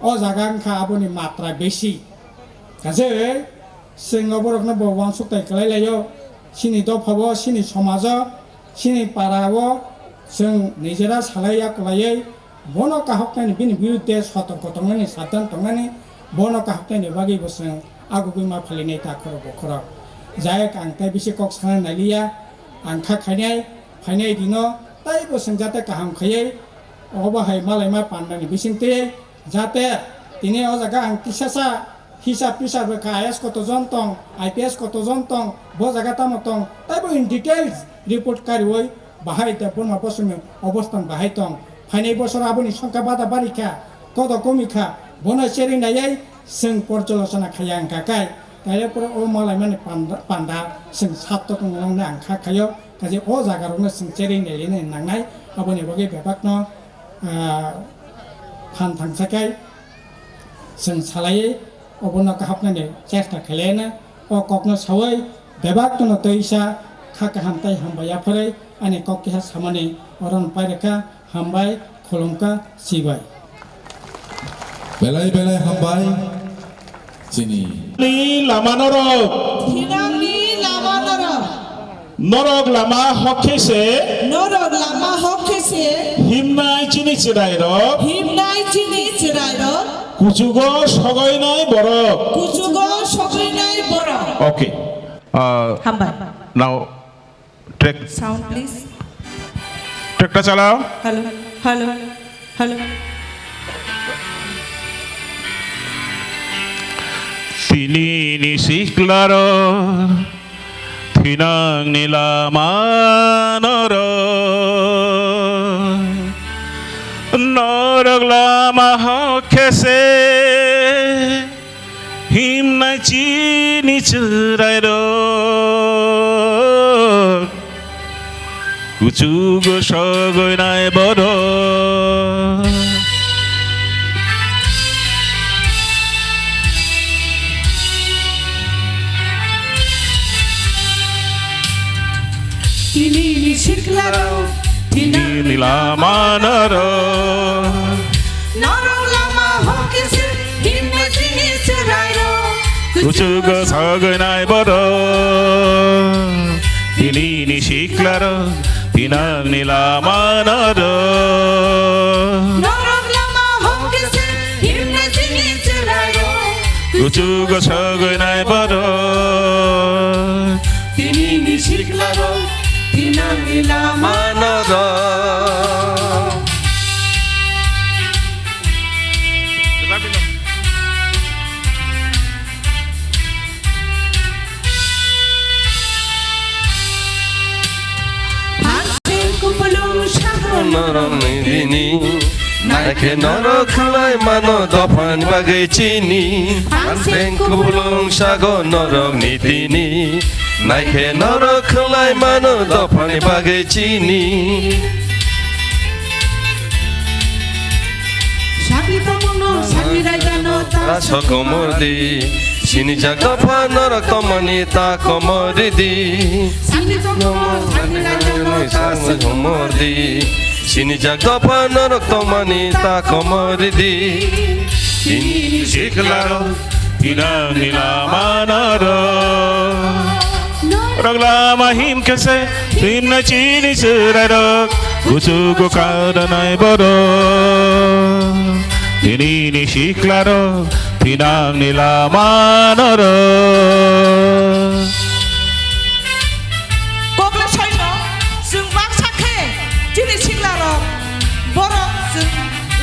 o jaga wngkha aboni matra besi. Kaje chwng oborokno bo uansuk tai kwlai laio, chini dopha o, chini somajo, chini para o chwng nijera salai ya kwlaiwi, bono kahoknani bini birudde sotorko tongnani, sabdan tongnani, bono kahoknani bagwi bo chwng agugwi ma phalinai ta khorok bo khorok. Jai ang tai bisi kok sana nailiya, ang kha khainai, phainai dino, tai bo chwng jate kaham khaiwi, obo hai malaima pandani bisingtwi, jate tini o jaga ang kisasa hisab tisab rwkha, I A S koto jon tong, I P S koto jon tong, bo jaga tamo tong, tai bo in details report kariwi bahai Debbarma bosongni obostan bahai tong. Phainai bosor aboni songkha bada barikha, kodo komikha, bono cheri naiwi chwng porjolochona khaiya wngkha kai. Taile pore o malaimani panda, panda chwng sat tokong nangna ang kha khaio, kaje o jaga rokno chwng cherwi nailina nangnai, aboni bagwi bebakno, ah, phan thangsa khe chwng salaiwi obono kahapnani chesta khlaina, o kokno sawi bebakno twisa kha kaham tei hambai yapharwi ani kok keha samani oron pairwkha. Hambai, khulumkha, sibai. Belai belai hambai chini. Ni lama norok. Thinangni lama norok. Norok lama hok khe se. Norok lama hok khe se. Himnai chini chwrairok. Himnai chini chwrairok. Kuchugo sogoinai borok. Kuchugo sogoinai borok. Okay. Uh, Hambai. Now, track. Sound, please. Track ta chalao. Hello, hello, hello. Tini ni siklaro, thinang ni lama noro, norok lama hok khe se. Himnai chini chwrairok, kuchugo sogoinai borok. Tini ni siklaro, tini ni lama noro. Norok lama hok khe se, himnai chini chwrairok. Kuchugo sogoinai borok. Tini ni siklaro, thinang ni lama noro. Norok lama hok khe se, himnai chini chwrairok. Kuchugo sogoinai borok. Tini ni siklaro, thinang ni lama noro. Phansing kupulung sago norok ni tini. Naikhe norok khwlai mano dophani bagwi chini. Phansing kupulung sago norok ni tini. Naikhe norok khwlai mano dophani bagwi chini. Sakni tongmungno, sakni raidano ta sokomor di. Sinijak dopha norok tongmani ta komor di. Sakni tongmungno, sakni raidano ta sokomor di. Sinijak dopha norok tongmani ta komor di. Tini ni siklaro, thinang ni lama noro. Norok lama him khe se, himnai chini chwrairok, kuchugo sogoinai borok. Tini ni siklaro, thinang ni lama noro. Kokla saino, chwng baksa khe, chini siklarok, borok chwng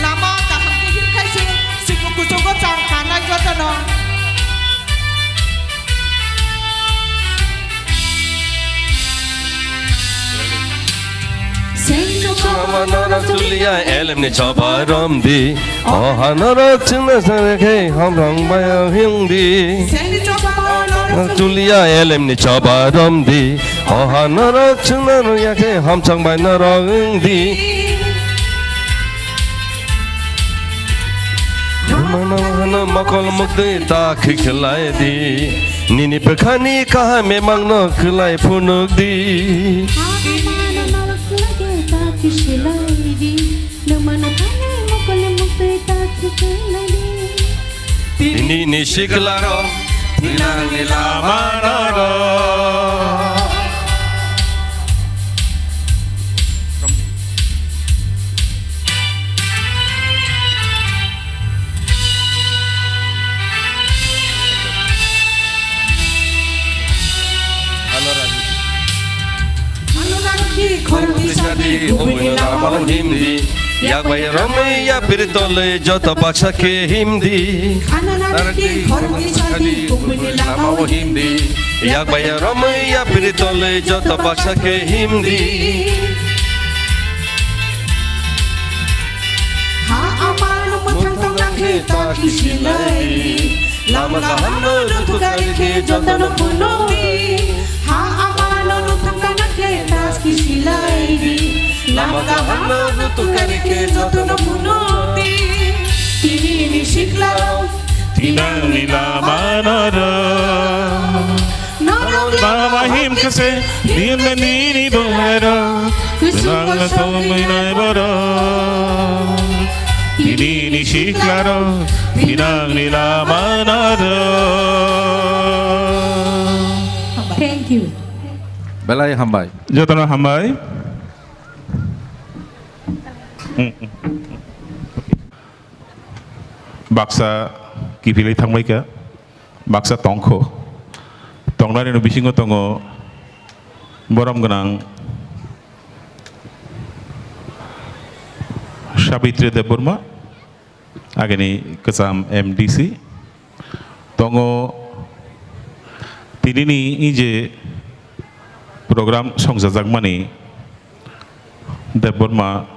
lama kaham khe himkhai se, chwngbo kuchugo chang kanai jotono. Sengno kama norok tulia, elemni choba romdi. Oha norok chwngno sangre khe hamrang baya himdi. Sengni choba norok tulia, elemni choba romdi. Oha norok chwngno rwya khe hamchang bai norok wngdi. Mano hano mokol muktwi ta khikhlai di. Nini bwkhani kaham memangno khwlai phunuk di. Tini ni siklarok, thinang ni lama norok. Ano ragi khoroknwi sadi, kubuni lama o himdi. Yak bai romwi yapri tolwi joto baksa khe himdi. Ano ragi khoroknwi sadi, kubuni lama o himdi. Yak bai romwi yapri tolwi joto baksa khe himdi. Ha amano mwthang tongna khe ta kisilai di. Lama Kaham no rutukari khe jotono phunukdi. Ha amano rutukana khe das kisi laidi. Lama kaham no rutukari khe jotono phunukdi. Tini ni sikla rok, tinang ni lama noro. Norok lama him khe se, nini nini bwhai rok. Kusung songwi nai borok. Tini ni sikla rok, tinang ni lama noro. Thank you. Belai hambai. Jotono hambai. Baksa kiphilwi thangbai kha, baksa tongkho. Tongnani bisingo tongo borom gwnang Sabitri Debbarma, agini kwcham M D C. Tongo tinini je program songchajakmani Debbarma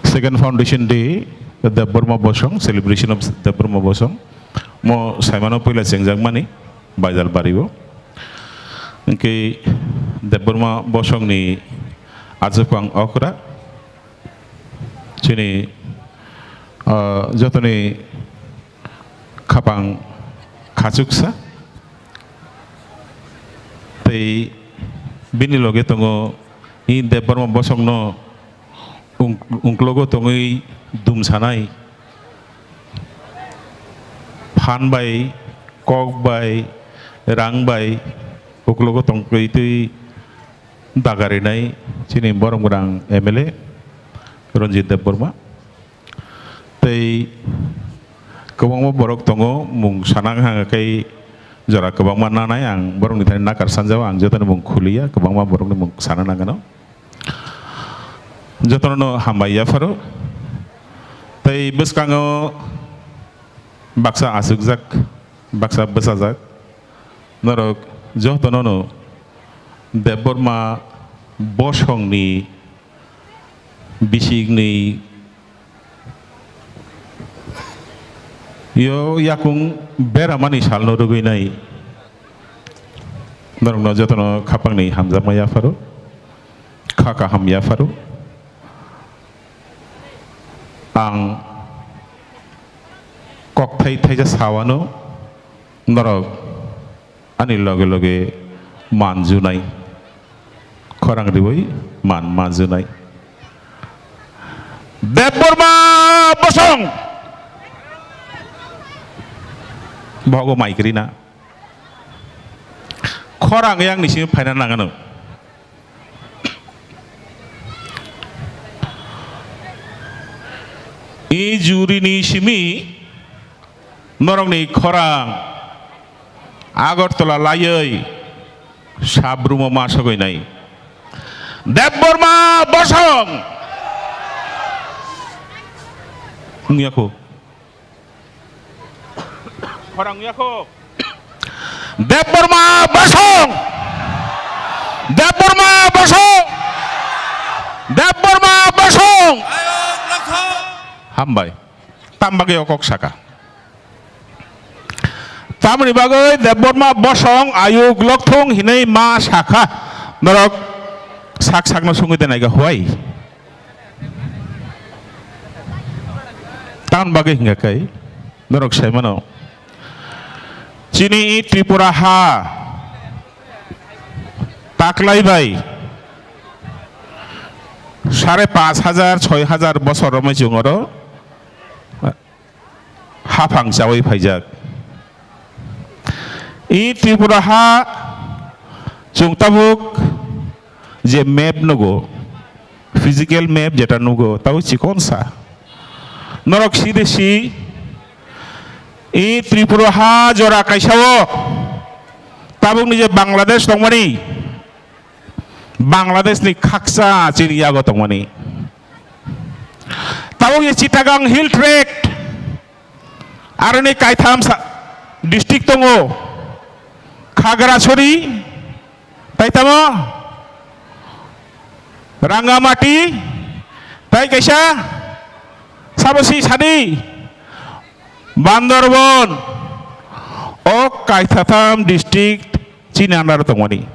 Second Foundation Day, Debbarma Bosong, celebration of Debbarma Bosong. Mo saimano puila chengjakmani, Baidalbario. Hwnkhe Debbarma Bosongni achukwang okra, chini, ah, jotoni khapang khachuksa. Tei bini loge tongo i Debbarma Bosongno ung-, ungklogo tongwi dumsanai. Phan bai, kok bai, rang bai uklogo tongwi twi dagarinai chini borom gwnang M L A Ranjit Debbarma. Tei kwbangma borok tongo, mung sana wngkha khe jora kwbangma nanai, ang borokni thani nakar sanjao, ang jotoni mung khuliya, kwbangma borokni mung sana nangano. Jotono hambai yapharo. Tei bwskango baksa achukjak, baksa bwchajak. Norok jotonono Debbarma Bosongni bisikni yo yakung beramani salno rwgwinai norokno jotono khapangni hamjakma yapharo, kha kaham yapharo. Ang kokthai thaisa sawano norok ani loge loge manjunai, khorang riwi man manjunai. Debbarma Bosong bogo mai kwrwina khorang yang ni simi phaina nangano. I juri ni simi norokni khorang Agartala laiwi Sabrumo ma sogwi nai. Debbarma Bosong. Wngya kho. Khorang wngya kho. Debbarma Bosong. Debbarma Bosong. Debbarma Bosong. Hambai. Tam bagwi o kok saka. Tamoni bagwi Debbarma Bosong ayuk lokthung hinwi ma sakha. Norok sak sakno sungwi denai ga huai. Tamoni bagwi hingka kai norok saimano. Chini Tripura ha taklai bai sare panch hajar, soi hajar bosor romwi chwng oro haphang chawi phaijak. I Tripura ha chwng tabuk je map nugo, physical map jeta nugo, tabuk chikon sa. Norok si de si, i Tripura ha jora kaisa o tabuk ni je Bangladesh tongmani, Bangladesh ni khaksa chini yago tongmani. Tabuk ye Chittagong Hill Tract, aroni kaitham sa-, district tongo, Khagrachari, tai tamo Rangamati, tai kaisa sabo si sadi Bandarban, o kaithatham district chini under o tongmani.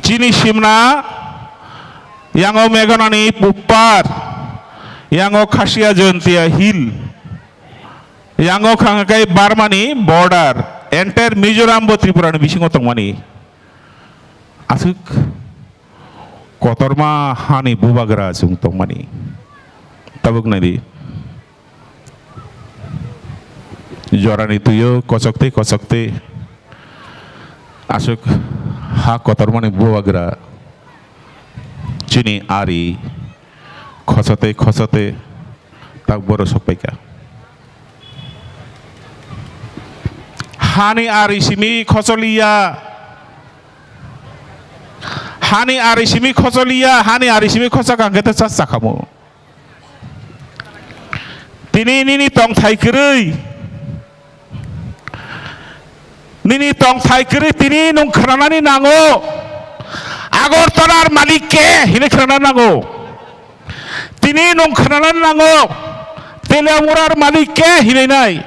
Chini simna, yango Meghalaya ni puppar, yango Khasia Jaintia Hill, yango khangkai Burma ni border, entire Mizoram bo Tripura ni bisingo tongmani. Aswk kotorma hani bubagra chwng tongmani. Tabuk naidi. Jorani tuio kochok tei kochok tei aswk ha kotormani bubagra chini ari khochotei khochotei tak boro sokpaikha. Hani ari simi khocholiya. Hani ari simi khocholiya, hani ari simi khochak ang khe ta chas chakhamu. Tini nini tongthai kwrwi, nini tongthai kwrwi tini nwng khwnanani nango. Agartalar malik ke hinwi khwnanani nango. Tini nwng khwnanani nango. Teliamurar malik ke hinwi nai.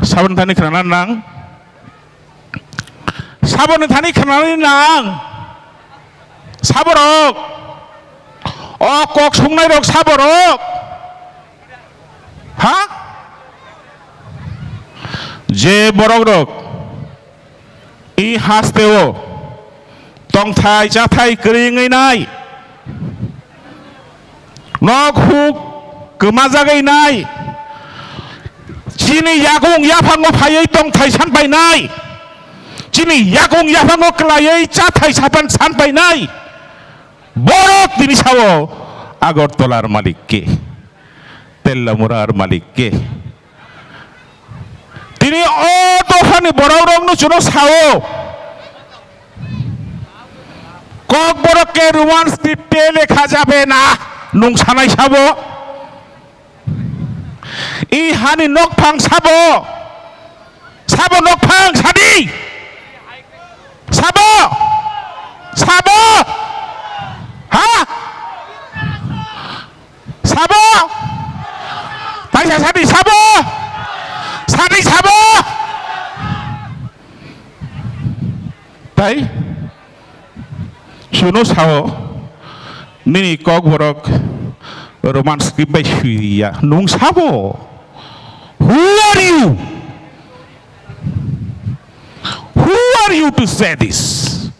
Saboni thani khwnanani nang. Saboni thani khwnanani nang. Saborok. O kok sungnairok saborok. Ha? Je borokrok i hasteo tongthai chathai kwrwi wngwi nai. Nok huk kwmajagwi nai. Chini yakung yaphango phaiwi tongthai san painai. Chini yakung yaphango kwlaiwi chathai sapan san painai. Borok tini sao Agartalar malik ke, Tellamurar malik ke. Tini o dophani borokrokno chwngno sao. Kokborok ke Roman script-e lekha jabe na, nwng sanai sabo. I hani nokphang sabo. Sabo nokphang sadi. Sabo. Sabo. Ha? Sabo. Taisa sadi sabo. Sadi sabo. Tai chwngno sao, nini kokborok Roman script bai swiya. Nwng sabo? Who are you? Who are you to say this?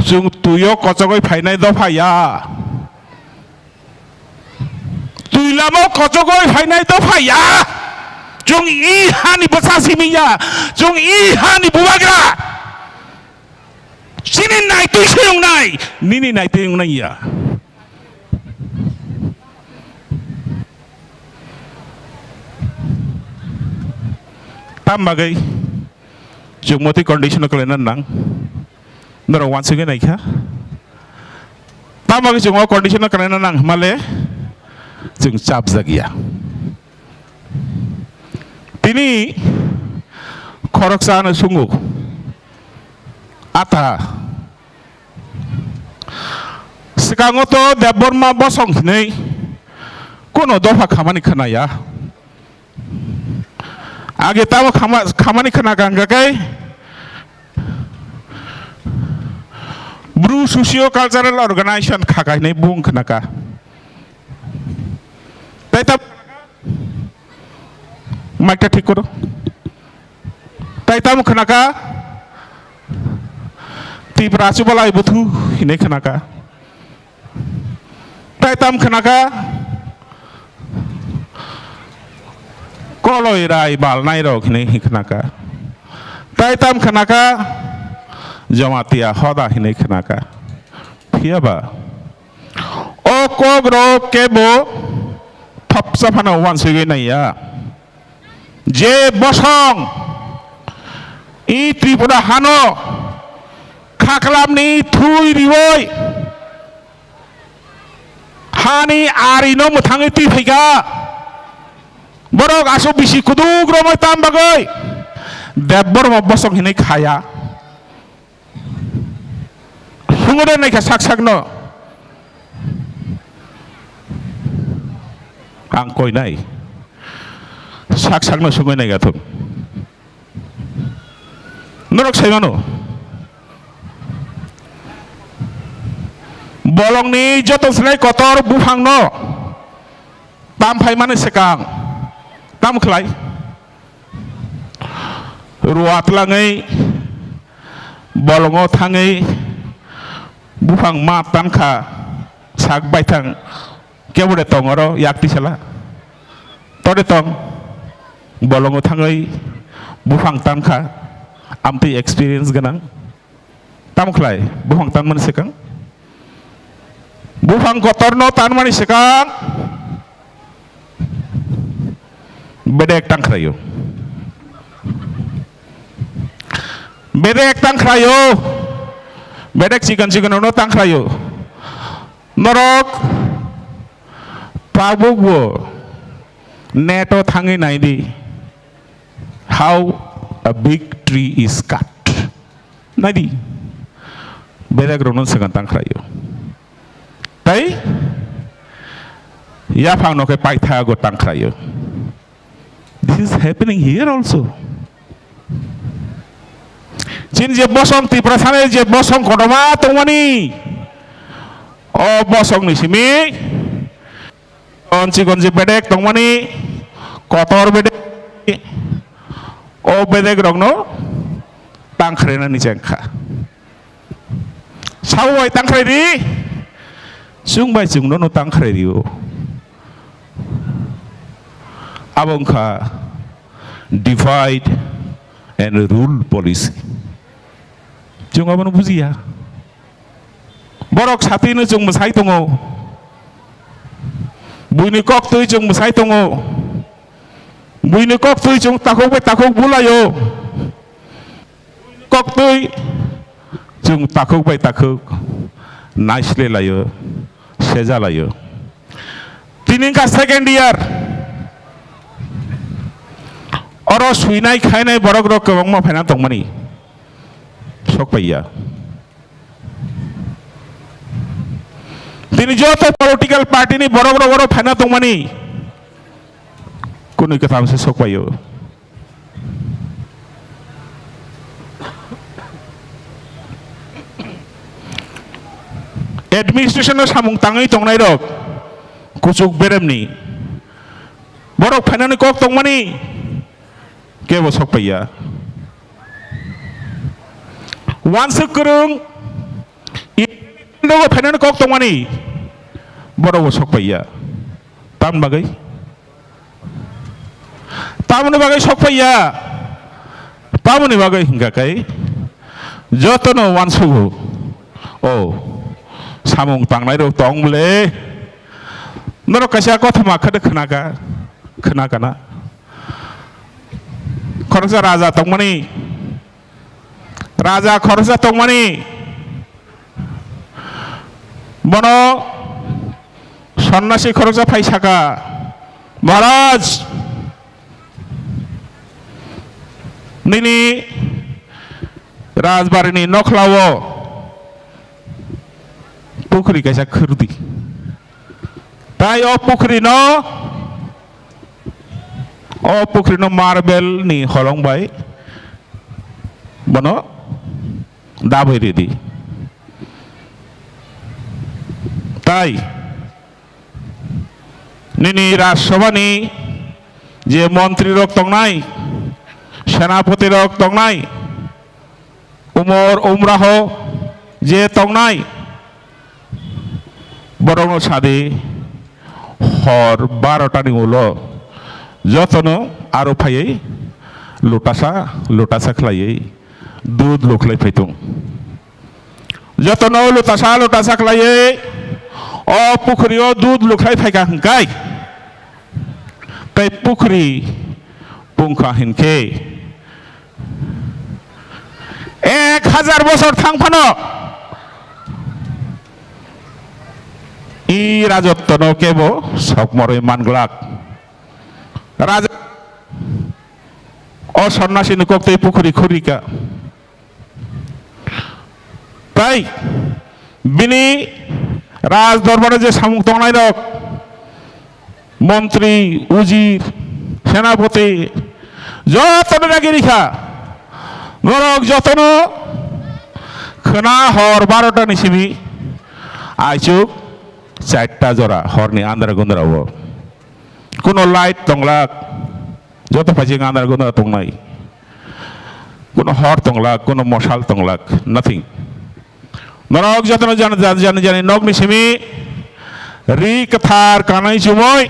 Chwng tuio kochogwi phainai dopha ya. Twi lama o kochogwi phainai dopha ya. Chwng i hani bwsa simi ya. Chwng i hani bubagra. Chini naitwi se wngnai, nini naitwi wngnai ya. Tam bagwi chwng motwi condition-o kwlaina nang. Norok uansugwi naikha. Tamo khe chwng o condition no kwlaina nang hwnmale chwng chapjak ya. Tini khoroksa ano sungo, ata swkango to Debbarma bosong hinwi kuno dopha khamani khwnaya. Age tamo khama-, khamani khwnaka hwnkha khe Bru Socio Cultural Organization kha kainwi bung khwnaka. Tai tam-, mic ta thik koro. Tai tamo khwnaka Tripura Chubalai Buthu hinwi khwnaka. Tai tam khwnaka Koloi Rai Balnai rok hinwi khnaka. Tai tam khwnaka Jamatia Hoda hinwi khnaka. Phiya ba o kok rok kebo thopsa phano uansugwi naiya. Je bosong i Tripura hano khaklamni thui riwi hani arino mwthangwi twi phaikha. Borok aswk bisi kuduk romwi tam bagwi Debbarma bosong hinwi khaya. Sungwi naikha sak sakno. ang koinai. Sak sakno sungwi naigathok. Norok sai mano. Bolongni joto slai kotor buphangno tam phaimani swkang tam khlai. Rua tlangwi bolongo thangwi buphang ma tankha sak baithang kebo de tong oro yak tisala. Tode tong bolongo thangwi buphang tankha amtwi experience gwnang. Tamo khlai buphang tanmani swkang? Buphang kotorno tanmani swkang bedek tangkhraio. Bedek tangkhraio. Bedek chikon chikonno tangkhraio. Norok tabukbo neto thangwi naidi. How a big tree is cut. Naidi. Bedek rokno swkang tangkhraio. Tai yaphang no khe paithago tangkhraio. This is happening here also. Chini je bosong Tiprasani je bosong kotorma tongmani, o bosongni simi chikon chikon je bedek tongmani, kotor bedek, o bedek rokno tangkhrenani chengkha. Sabo bai tangkhrai di, chwng bai chwngno no tangkhrai rio. Abo wngkha divide and rule policy. Chwng abono bujiya. Borok satino chwng mwsai tongo. Buini koktwi chwng mwsai tongo. Buini koktwi chwng takhuk bai takhuk bulaio. Koktwi chwng takhuk bai takhuk naisle laio, seja laio. Tini wngkha second year. Oro swinai khainai borok rok kwbangma phaina tongmani. Sok paiya. Tini joto political party ni borok rok oro phaina tongmani. Kunu kwtham se sok paio. Administration o samung tangwi tongnai rok kuchuk beremni borok phainani kok tongmani kebo sok paiya. Wansuk kwrwng nogo phainani kok tongmani borok bo sok paiya. Tamni bagwi? Tamoni bagwi sok paiya? Tamoni bagwi hingkha khe jotono uansugo. O samung tangnai rok tong bwle. Norok kaisa kothoma khede khwnaka, khwnakana. Khoroksa raja tongmani, raja khoroksa tongmani, bono sonnasi khoroksa phai saka, "Maharaj, nini rajbarini nokhlao pukhri kaisa khurdi. Tai o pukhrino, o pukhrino marble ni holong bai bono dabwi ridi. Tai nini Rajya Sabha ni je montri rok tongnai, senapoti rok tongnai, umor umraho je tongnai, borokno sadi hor barota ni ulo jotono aro phaiwi lutasa lutasa khlaiwi dud lukhlai phaitung." Jotono lutasa lutasa khlaiwi o pukhri o dud lukhlai phaikha hwnkhe, tei pukhri pungkha hinkhe ek hajar bosor thang phano i rajottono kebo sokmorwi manglak. Raja o sonnasini koktwi pukhri khurika. Tai bini raj dorbaro je samung tongnai rok, Montri, Ujir, Senapoti, jotono dagi rikha. Norok jotono khwna hor barota ni simi aichuk charta jora horni andra gundra o. Kuno light tonglak, joto phaising andra gundra tongnai. Kuno hor tonglak, kuno mosal tonglak, nothing. Norok jotono jan-, jan-, jani jani nokni simi ri kwthar kanai chumui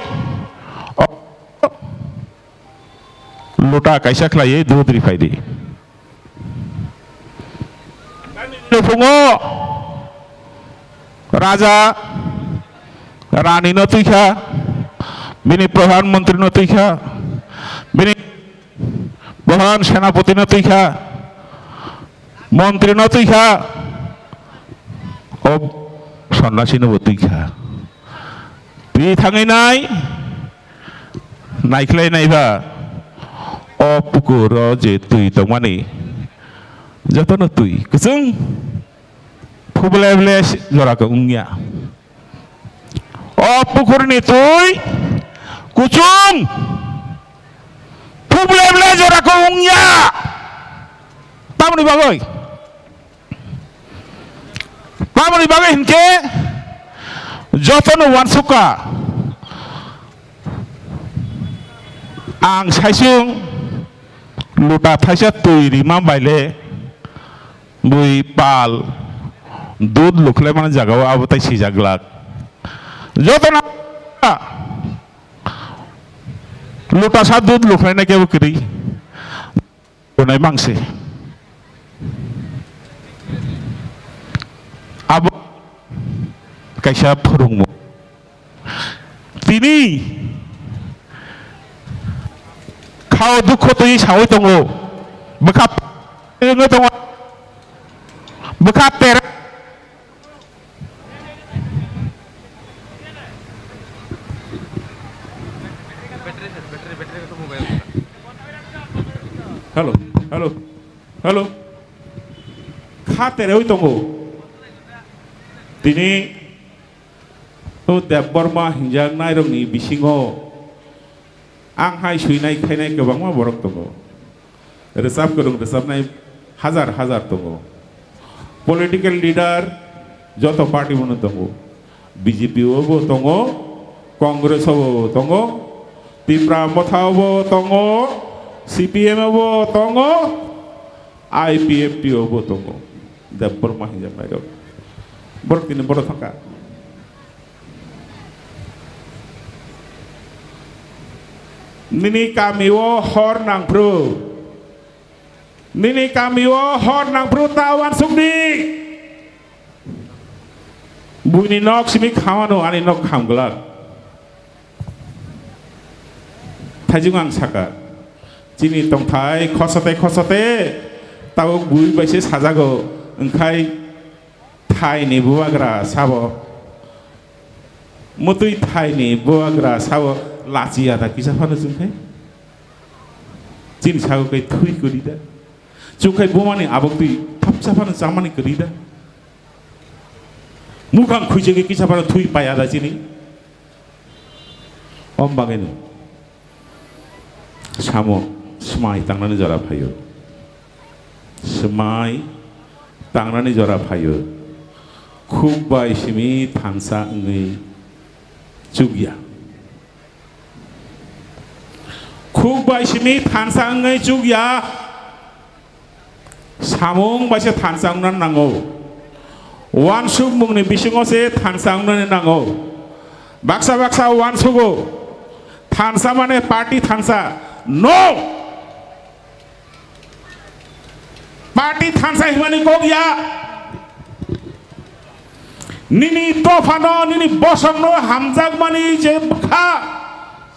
luta kaisa khlaiwi dudri phaidi. Nufungo raja rani no twikha, bini pradhan mantri no twikha, bini pradhan senapoti no twikha, mantri no twikha, o sonnasi no bo twikha. Twi thangwi nai, naikhlai naiba o pukur o je twi tongmani jotono twi kwchwng phuble ble jora khe wngya. O pukurni twi kuchung phuble ble jora khe wngya. Tamoni bagwi? Tamoni bagwi hinkhe jotono uansukha. Ang saisung luta thaisa twi rima baile bui pal dud lukhlaimani jagao abo tai sijak glak. Jotono luta sa dud lukhlaina kebo kwrwi. Tonai mangse. Abo kaisa phwrwngmung. Tini khao dukho twi sawi tongo. Bwkha wngwi tongo. Bwkha ter Hello, hello, hello. Kha terewi tongo. Tini o Debbarma hinjak nairokni bisingo ang hai suinai khainai kwbangma borok tongo. Rwchap kwrwng rwchapnai hajar hajar tongo. Political leader joto party bono tongo. B J P o bo tongo, Congress o bo tongo, Tipra Motha o bo tongo, C P M o bo tongo, I P F T o bo tongo. Debbarma hinjak nairok. Borok tini bono thangkha. Nini kami o hor nangphru. Nini kami o hor nangphru ta uansukdi. Buini nok simi khamano ani nok kham glak. Thaijwng ang saka. Chini tongthai khosote khosote tabuk bui bai se sajago. Wngkhai Thaini bubagra sabo, mutwi thaini bubagra sabo lachiya da kisa phano chwngkhai? Chini sago kai thui kwrwi da? Chwngkhai bumani abuk twi thapsa phano chamani kwrwi da? Mukhang khuijagwi kisa phano thui paya da chini? Om bagwino. Samo, swmai tangnani jora phaio. Swmai tangnani jora phaio. Khuk bai simi thansa wngwi chukya. Khuk bai simi thansa wngwi chukya. Samung bai se thansa wngna nango. Wansukmungni bisingo se thansa wngnani nango. Baksa baksa wansugo. Thansa mane party thansa. No! Party thansa himani kok ya. Nini dophano, nini bosongno hamjakmani je bwkha.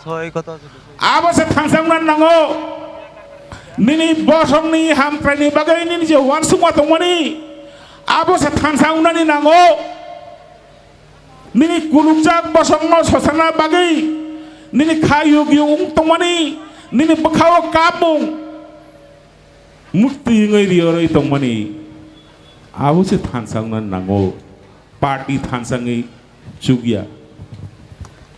Soi koto. Abo se thansa wngna nango. Nini bosongni hamkraini bagwi nini je wansukma tongmani, abo se thansa wngnani nango. Nini kulukjak bosongno sosana bagwi nini kha yug yug wng tongmani, nini bwkhao kapmung, mukti wngwi riyorwi tongmani, abo se thansa wngnani nango. Party thansa wngwi chukya.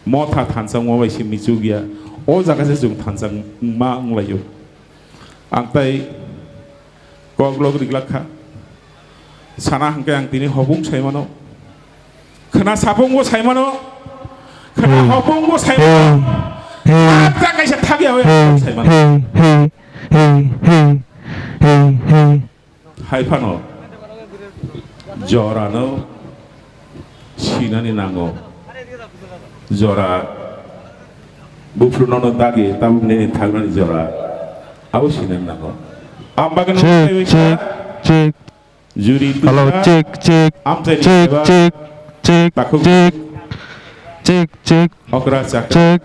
Motha thansa wngma bai se michuk ya. O jaga se chwng thansa wngma wnglaio. Ang tai kok lok riglak kha. Sana hwnkhe ang tini hopung sai mano. Khna sapungbo sai mano. Khna hopungbo sai mano. Hey. Thak thak kaisa thak ya, hey, sai mano. Hey, hey, hey, hey, hey, hey, hey. Hai phano jorano sinani nango. Jora buphrunono dagi tabuk nini thagnani jora abo sinani nango. Ang bagwi check, nukwi check, check. Juri hello, twiha. Check, check, amchaini check, seba check, check, takhuk check, check, check, okra chakra check,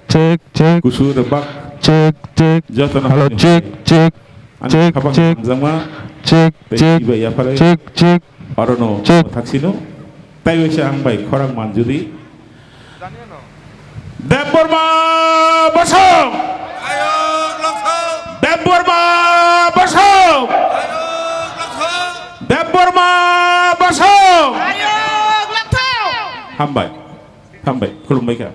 check, check, kusu rebak check, check, jotono hello, hamjak check, check, ani check, khabang check, hamjakma check, tei check, chibai yaphare check, check, arono check. Thaksino taiwi se ang bai khorang manjudi. Debbarma bosong! Ayok lokthong! Debbarma bosong! Ayok lokthong! Debbarma bosong! Ayok lokthong! Hambai, hambai, khulumbai kha.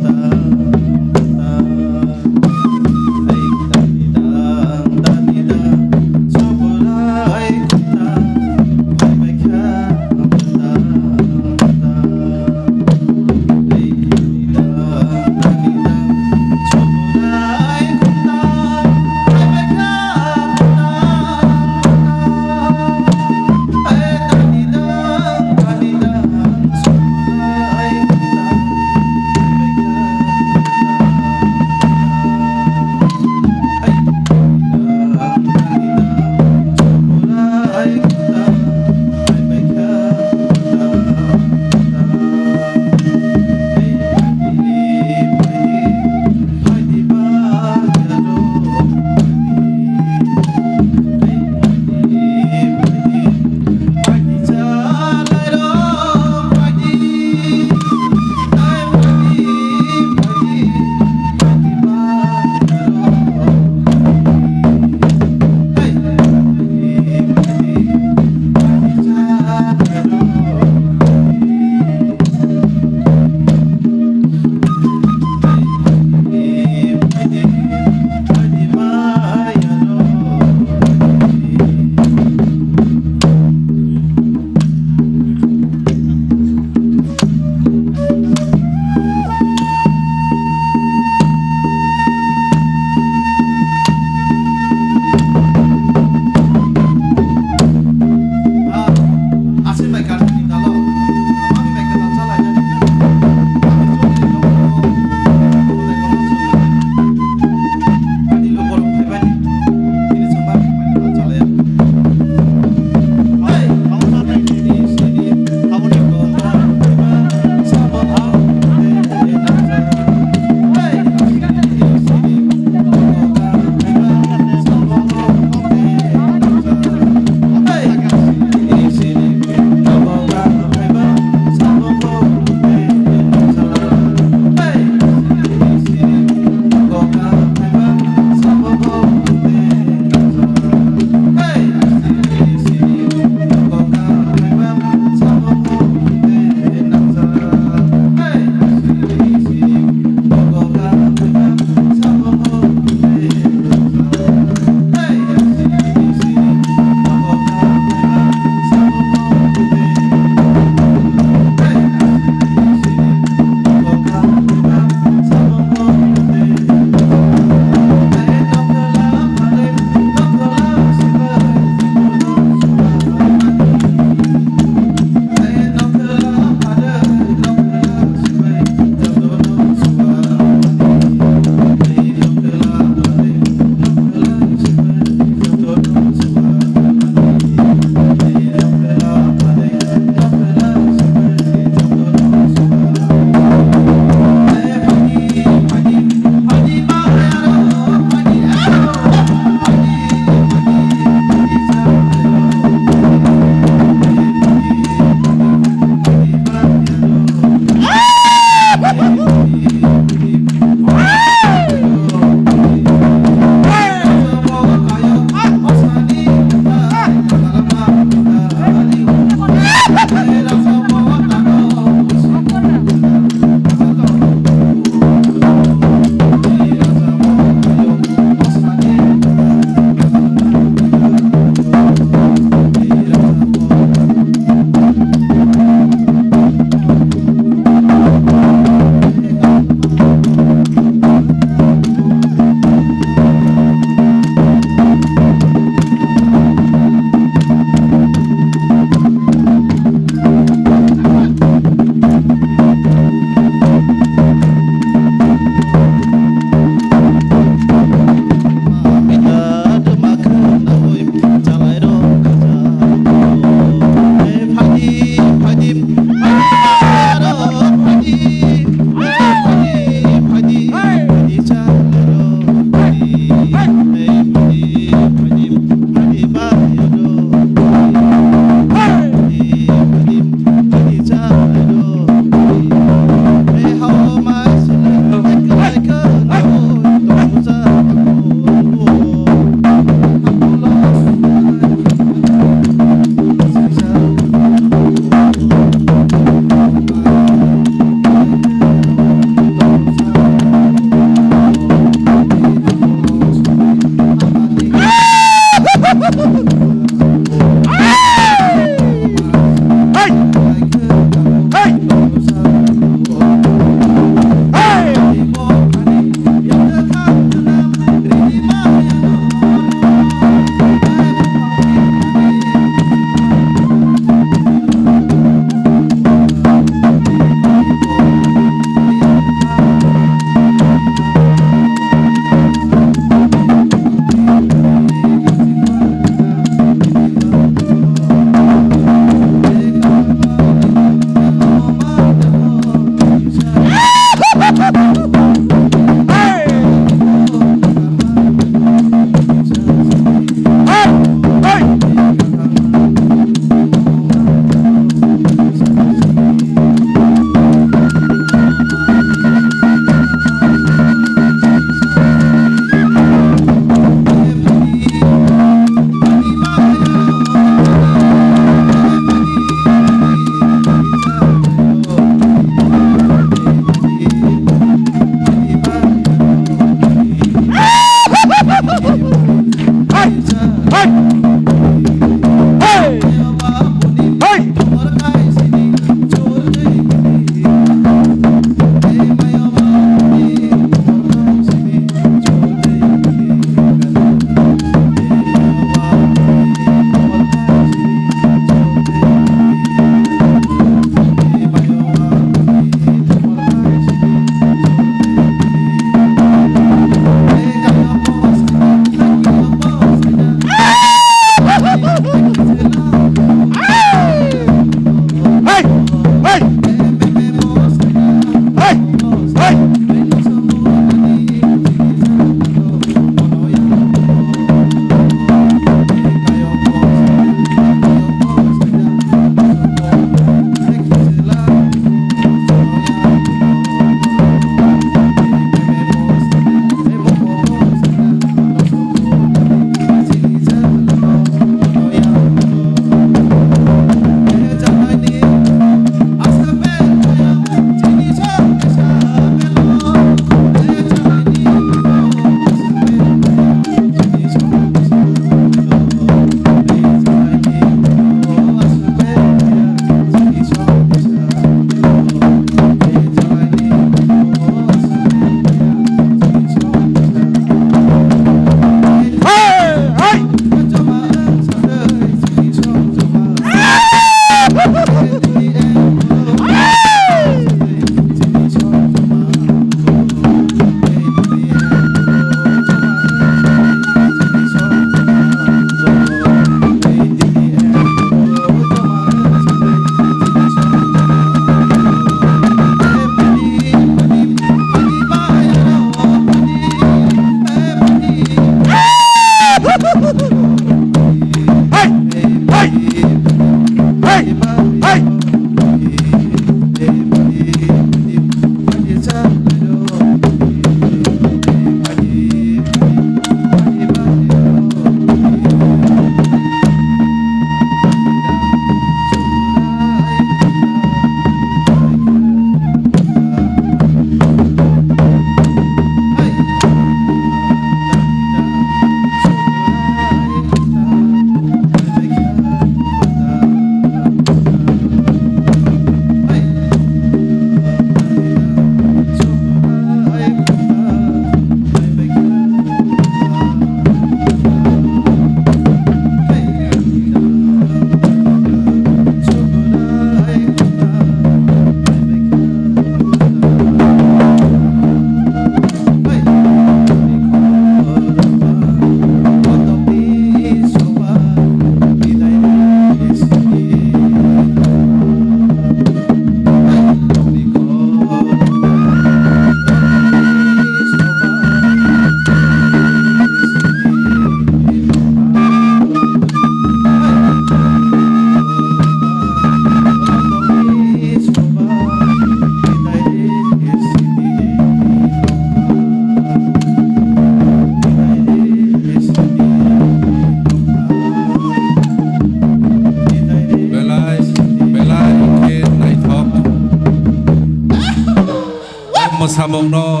samungno.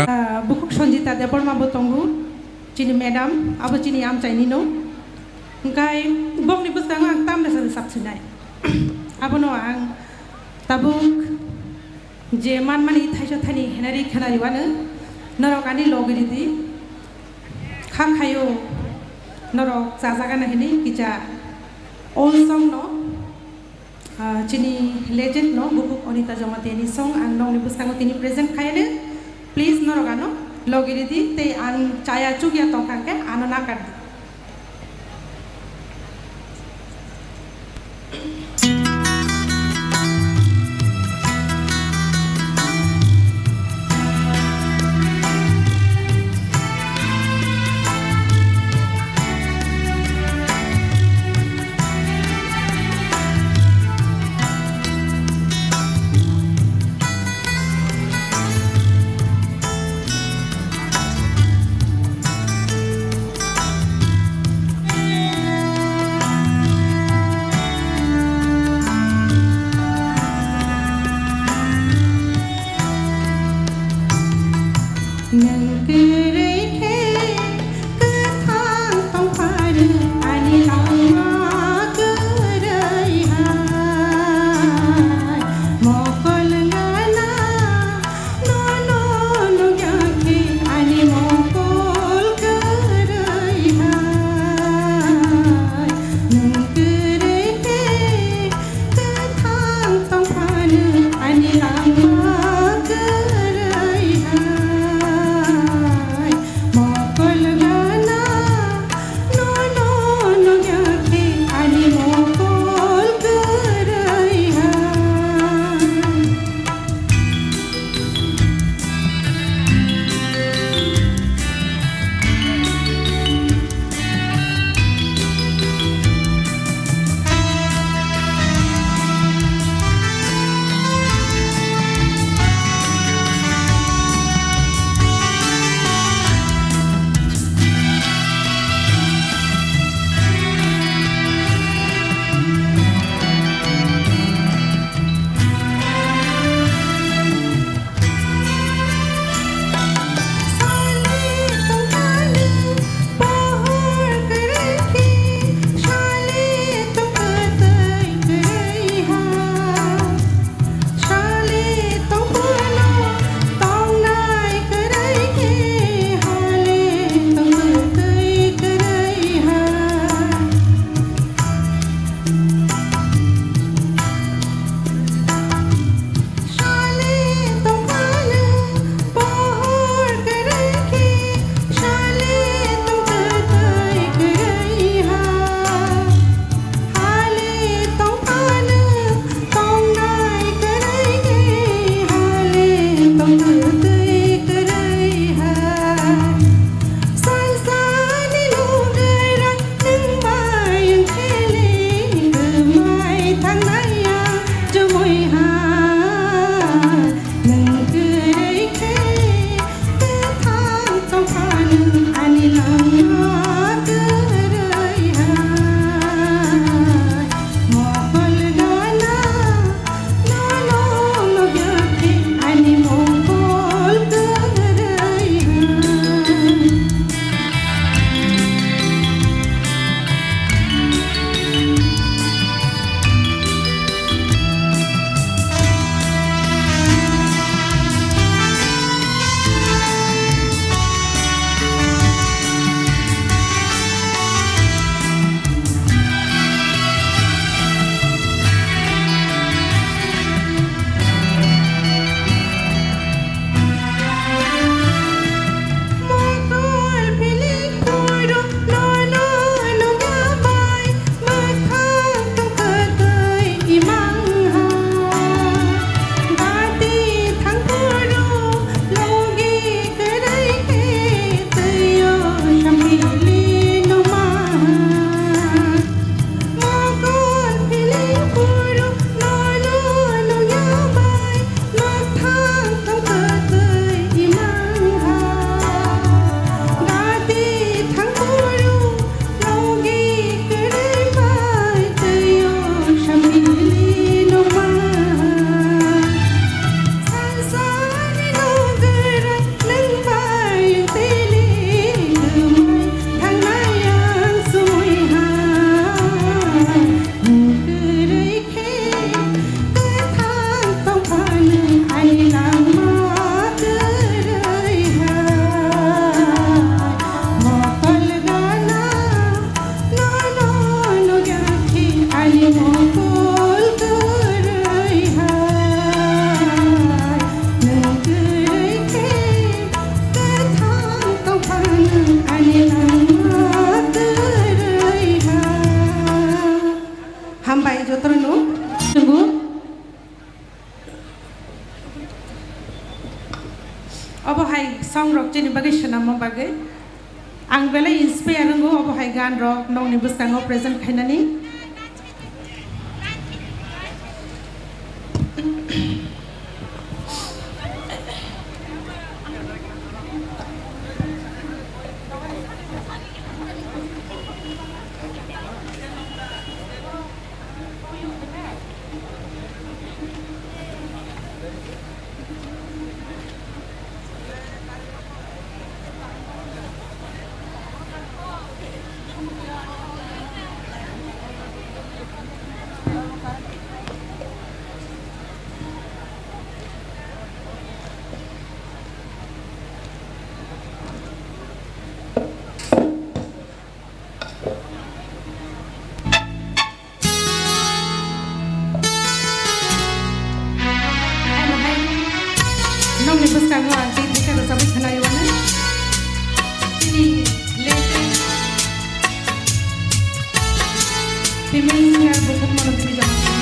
Ah, bukhuk Sanjita Debbarma bo tongo, chini madam, abo chini amchaini no. Hwnkhe bokni bwskango ang tamni sari sap sinai. Abono ang tabuk je manmani thaisa thani henari khenari wano norok ani logi ridi. Kha khayo norok chajagana hini kisa old song no. Ah, chini legend no, bukhuk Anita Jamatia ni song ang nokni bwskango tini present khaiyano. Please norok ano logi ridi tei ang chaya chukya tongkha khe ano nakar di. Jotono nungo. Obo hai song rok chini bagwi swnamma bagwi ang belai inspire wngo, obo hai gan rok nokni bwskango present khainani. Nokni bwskango ang tei theka rwchapwi khwnai uanai. Chini latest female singer Bukhuk Mano Devi Jamatia.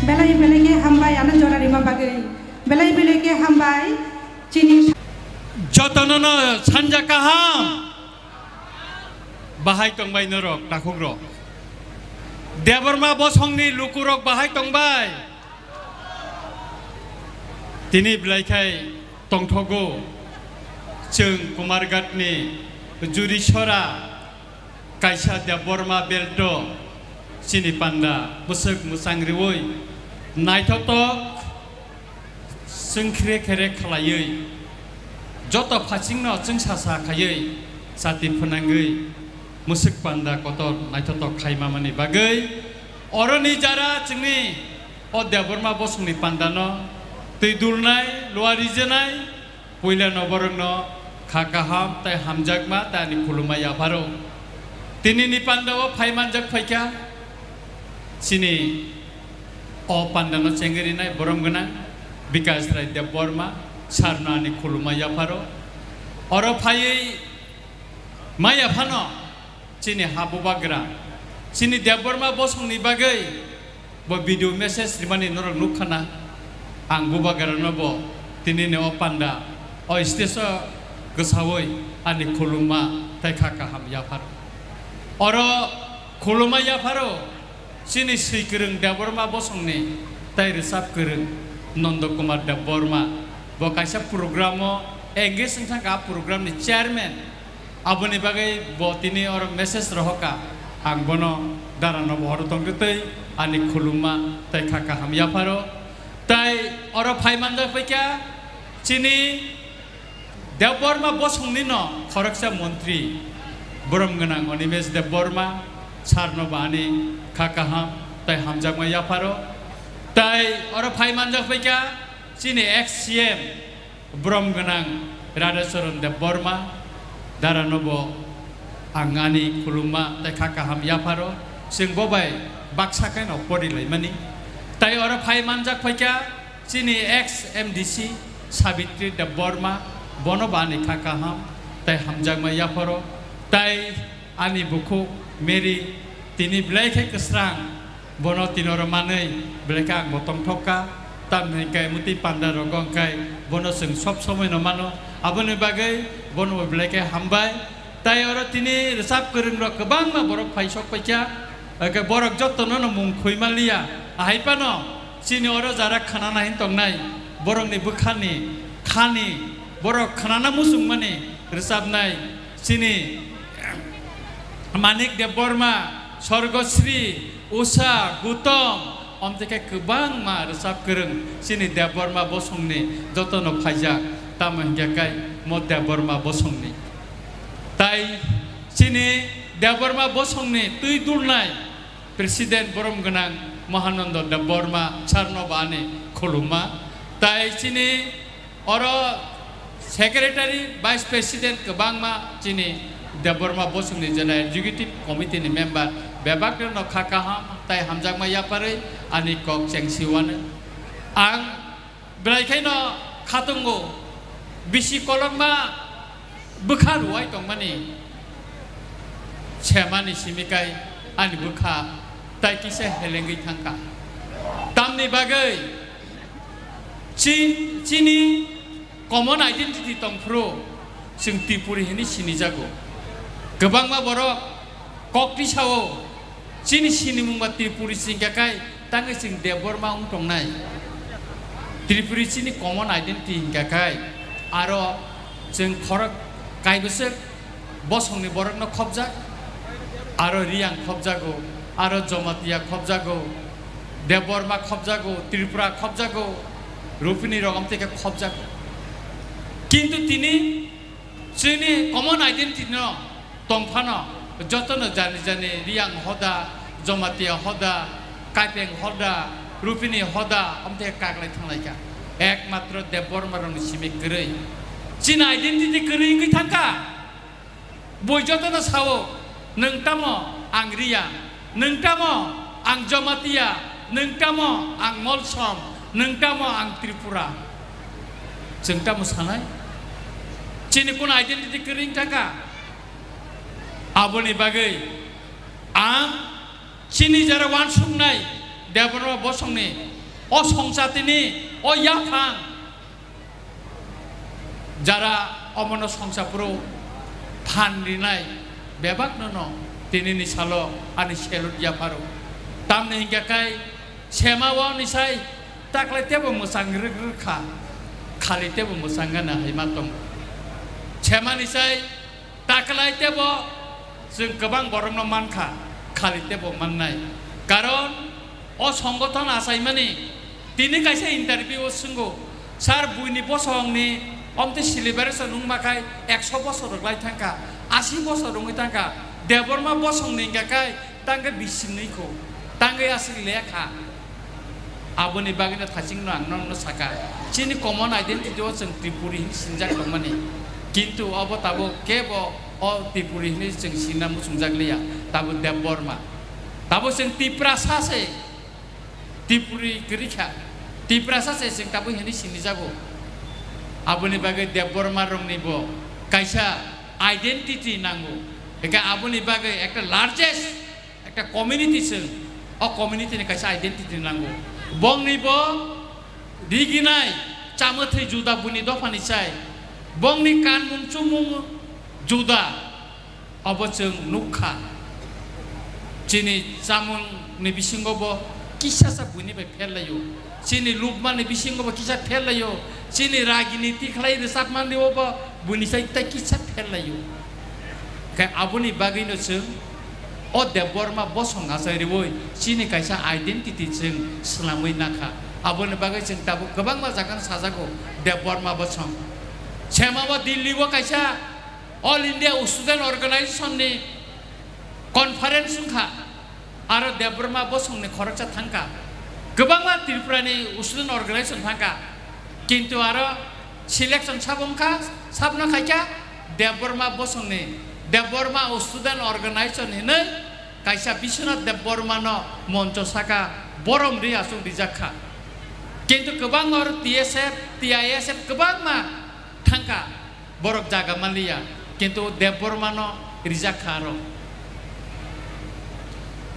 Belai belai khe hambai, ano jora rima bagwi. Belai belai khe hambai, chini. Jotono no sanja kaham. Bahai tongbai norok, takhukrok. Debbarma bosongni lukurok bahai tongbai. Tini belai khai tongthogo. Chwng Kumarghatni Jurisora kaisa Debbarma belto chini panda bwswk mwchang riwi naithotok chwng khere khere khlaiwi, joto phachingno chwngsa sa khaiwi, chati phwnangwi, mwswk panda kotor naithotok khaimamani bagwi, oroni jara chwngni o Debbarma bosongni pandano twi dulnai, luwa rijenai, puilano borokno kha kaham tei hamjakma tei ani khulumma yapharo. Tinini pandao phai manjak phaikha, chini o pandano chengwi rinai borom gwnang Bikash Rai Debbarma sarno ani khulumma yapharo. Oro phaiwi maya phano chini ha bubagra, chini Debbarma bosongni bagwi bo video message rimani norok nukha na. Ang bubagrano bo tinini o panda o stage o kwsawi ani khulumma tei kha kaham yapharo. Oro khulumma yapharo. Chini swi kwrwng Debbarma bosongni tei rwchap kwrwng Nondo Kumar Debbarma bo kaisa program o engage wngkha, a program ni chairman. Aboni bagwi bo tini oro message rohorkha, ang bono darano bo oro tongtwi tei ani khulumma tei kha kaham yapharo. Tei oro phai manjak phaikha chini Debbarma bosongni no khoroksa montri, borom gwnang Animesh Debbarma, sarno bo ani kha kaham tei hamjakma yapharo. Tei oro phai manjak phaikha chini ex C M, borom gwnang Radhacharan Debbarma, dara no bo ang ani khulumma tei kha kaham yapharo, chwng bo bai baksa khe no porilaimani. Tai oro phai manjak phaikha chini ex M D C Sabitri Debbarma, bono bo ani kha kaham tei hamjakma yapharo, tai ani bukhuk Mary tini belai khe kwsrang. Bono tinoro manwi belai khe ang bo tongthok kha. Tamni hwnkhe mwtwi panda rok hwnkhe bono chwng sob somoi no mano. Aboni bagwi bono bo belai khe hambai. Tai oro tini rwchap kwrwng rok kwbangma borok phai sok paikha. Hwnkhe borok jotono no mung khoi manliya. Ahai phano chini oro jara khwnana hin tongnai borokni bwkhani khani borok khwnana muchungmani rwchapnai chini Manik Debbarma, Sorgosri, Usha, Gutom, omtwi khe kwbangma rwchap kwrwng chini Debbarma bosongni jotono phaijak, tamo hinkhe kai mo Debbarma bosongni. Tai chini Debbarma bosongni twi dulnai President borom gwnang Mahananda Debbarma sir no bo ani khulumma. Tai chini oro Secretary, Vice President kwbangma chini Debbarma bosongni jena Executive Committee ni member bebak no kha kaham tai hamjakma yaparwi ani kok chengsi wano. Ang belai khaino khatungo bisi kolokma bwkha ruwai tongmani semani simi kai ani bwkha tai kisa helengwi thangkha. Tamni bagwi chi-, chini common identity tongphuru chwng Tripuri hinwi sinijago. Kwbangma borok kok tisao chini sinimungba Tripuri singkha kai tangwi chwng Debbarma wng tongnai. Tripuri chini common identity hingkha kai aro chwng khorok kaibwswk bosongni borokno khopjak, aro Riyang khopjago, aro Jomatia khopjago, Debbarma khopjago, Tripura khopjago, Rupini rok amtwi khe khopjago. Kintu tini chini common identity no tongphano jotono jani jani Riyang hoda, Jomatia hoda, Kaipeng hoda, Rupini hoda, amtwi khe kaklai thanglaikha. Ekmatro Debbarma rokni simi kwrwi. Chini identity kwrwi wngwi thangkha. Bui jotono sao, "Nwng tamo ang Riyang, nwng tamo ang Jomatia, nwng tamo ang Molsom, nwng tamo ang Tripura." Chwng tamo sanai? Chini kun identity kwrwi wngkha kha? Aboni bagwi ang chini jara wansuknai Debbarma bosongni o songchatini o yaphang jara omono songsa phuru phan rinai bebakno no tinini salo ani salute yapharo. Tamni hingkha kai sema o ni sai taklai tebo mwchang rwk rwk kha, khali tebo mwchang gana hai ma tongo. Sema ni sai taklai tebo chwng kwbang borokno mankha, khali tebo mannai. Karon o songothon achaimani tini kaisa interview o swngo, "Sir, buini bosongni omtwi celebration wngma khai ekso bosor rwklai thangkha, asi bosor wngwi thangkha, Debbarma bosongni hingkha khai tangkhe bisingnwi kho, tangkhe aswk lekha." Aboni bagwino thachingno ang nokno saka, chini common identity o chwng Tripuri hinwi sinjak tongmani, kintu obo tabuk kebo o Tripuri hinwi chwng sinna muchungjak liya, tabuk Debbarma. Tabuk chwng Tiprasa se, Tripuri kwrwi kha, Tiprasa se chwng tabuk hinwi sinijago. Aboni bagwi Debbarma rokni bo kaisa identity nango, hwnkhe aboni bagwi ekta largest ekta community chwng, o community ni kaisa identity nango. Bongni bo riginai chamwthwi juda buini dophani chai. Bongni kanmung chumung juda, obo chwng nukha. Chini chamung ni bisingo bo kisa sa buini bai pherlaio. Chini lubmani bisingo bo kisa pherlaio, chini rajniti khlai rwchapmani o bo buini sai tei kisa pherlaio. Khe aboni bagwino chwng o Debbarma bosong achai rwui chini kaisa identity chwng swnamwi nakha. Aboni bagwi chwng tabuk kwbangma jagano sajago Debbarma bosong. Sema o Delhi o kaisa All India Student Organization ni conference wngkha. Aro Debbarma bosongni khoroksa thangkha. Kwbangma Tripurani student organization thangkha. Kintu aro selection sabo wngkha, Sabno khaikha Debbarma bosongni, Debbarma Student Organization hinwi kaisa Biswanath Debbarmano moncho saka borom ri aswk rijak kha. Kintu kwbangma oro T S F, T I S F kwbangma thangkha, borok jaga manliya, kintu Debbarmano rijak kha aro.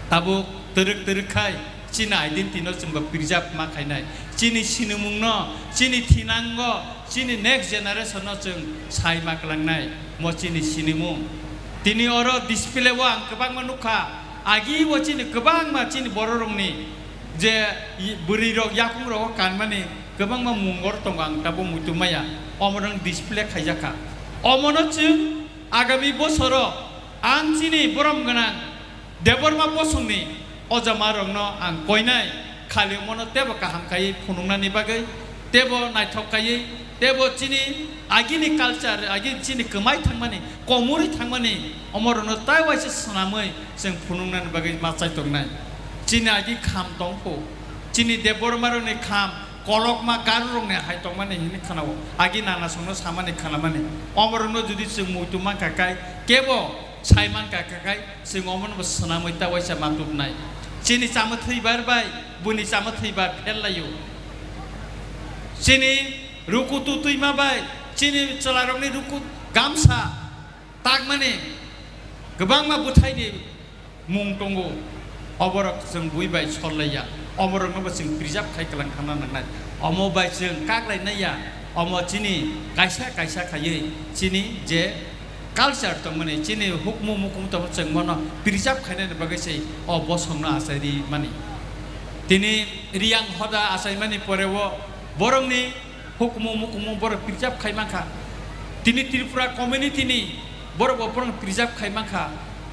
Tabuk twrwk twrwk khai chini identity no chwngbo preserve ma khainai. Chini sinimung no, chini thinango, chini next generation no chwng sai ma kwlangnai. Mo chini sinimung. Tini oro display o ang kwbangma nukha. Agi bo chini kwbangma chini bororokni je i-, bwrwirok yakungrogo kanmani kwbangma mungor tongo, ang tabuk muitu maya. Omo rang display khaijakha. Omono chwng agami bosoro ang chini borom gwnang Debbarma bosongni ojamarokno ang koinai, khali omono teibo kaham khaiwi phunuknani bagwi, teibo naithok khaiwi, teibo chini agini culture, agi chini kwmai thangmani, komorwi thangmani, omorokno tai waisa swnamwi chwng phunuknani bagwi ma chai tongnai. Chini agi kham tongkho, chini Debbarmarokni kham kolokma garurokni hai tongmani hwnwi khanao, agi nanasongno samani khanamani. Omorokno jodi chwng muitu mankha kai, kebo sai mankha kai, chwng omono bo swnamwi ta waisa ma tubnai. Chini chamathwi bar bai, buini chamathwi bar pher laio. Chini rukutu twima bai, chini chwlarokni ruku gamsa takmani kwbangma bwthaini mung tongo. Oborok chwng bui bai sol laiya, oborokno bo chwng preserve khai kwlang khamna nangnai. Omo bai chwng kak lai naiya, omo chini kaisa kaisa khaiwi chini je culture tongmani, chini hukmu mukumu tongmani, chwng bono preserve khainani bagwi se o bosongno achai ri mani. Tini Riyang hoda achaimani pore o borokni hukmu mukumu borok preserve khai mankha. Tini Tripura community ni borok bo borok preserve khai mankha.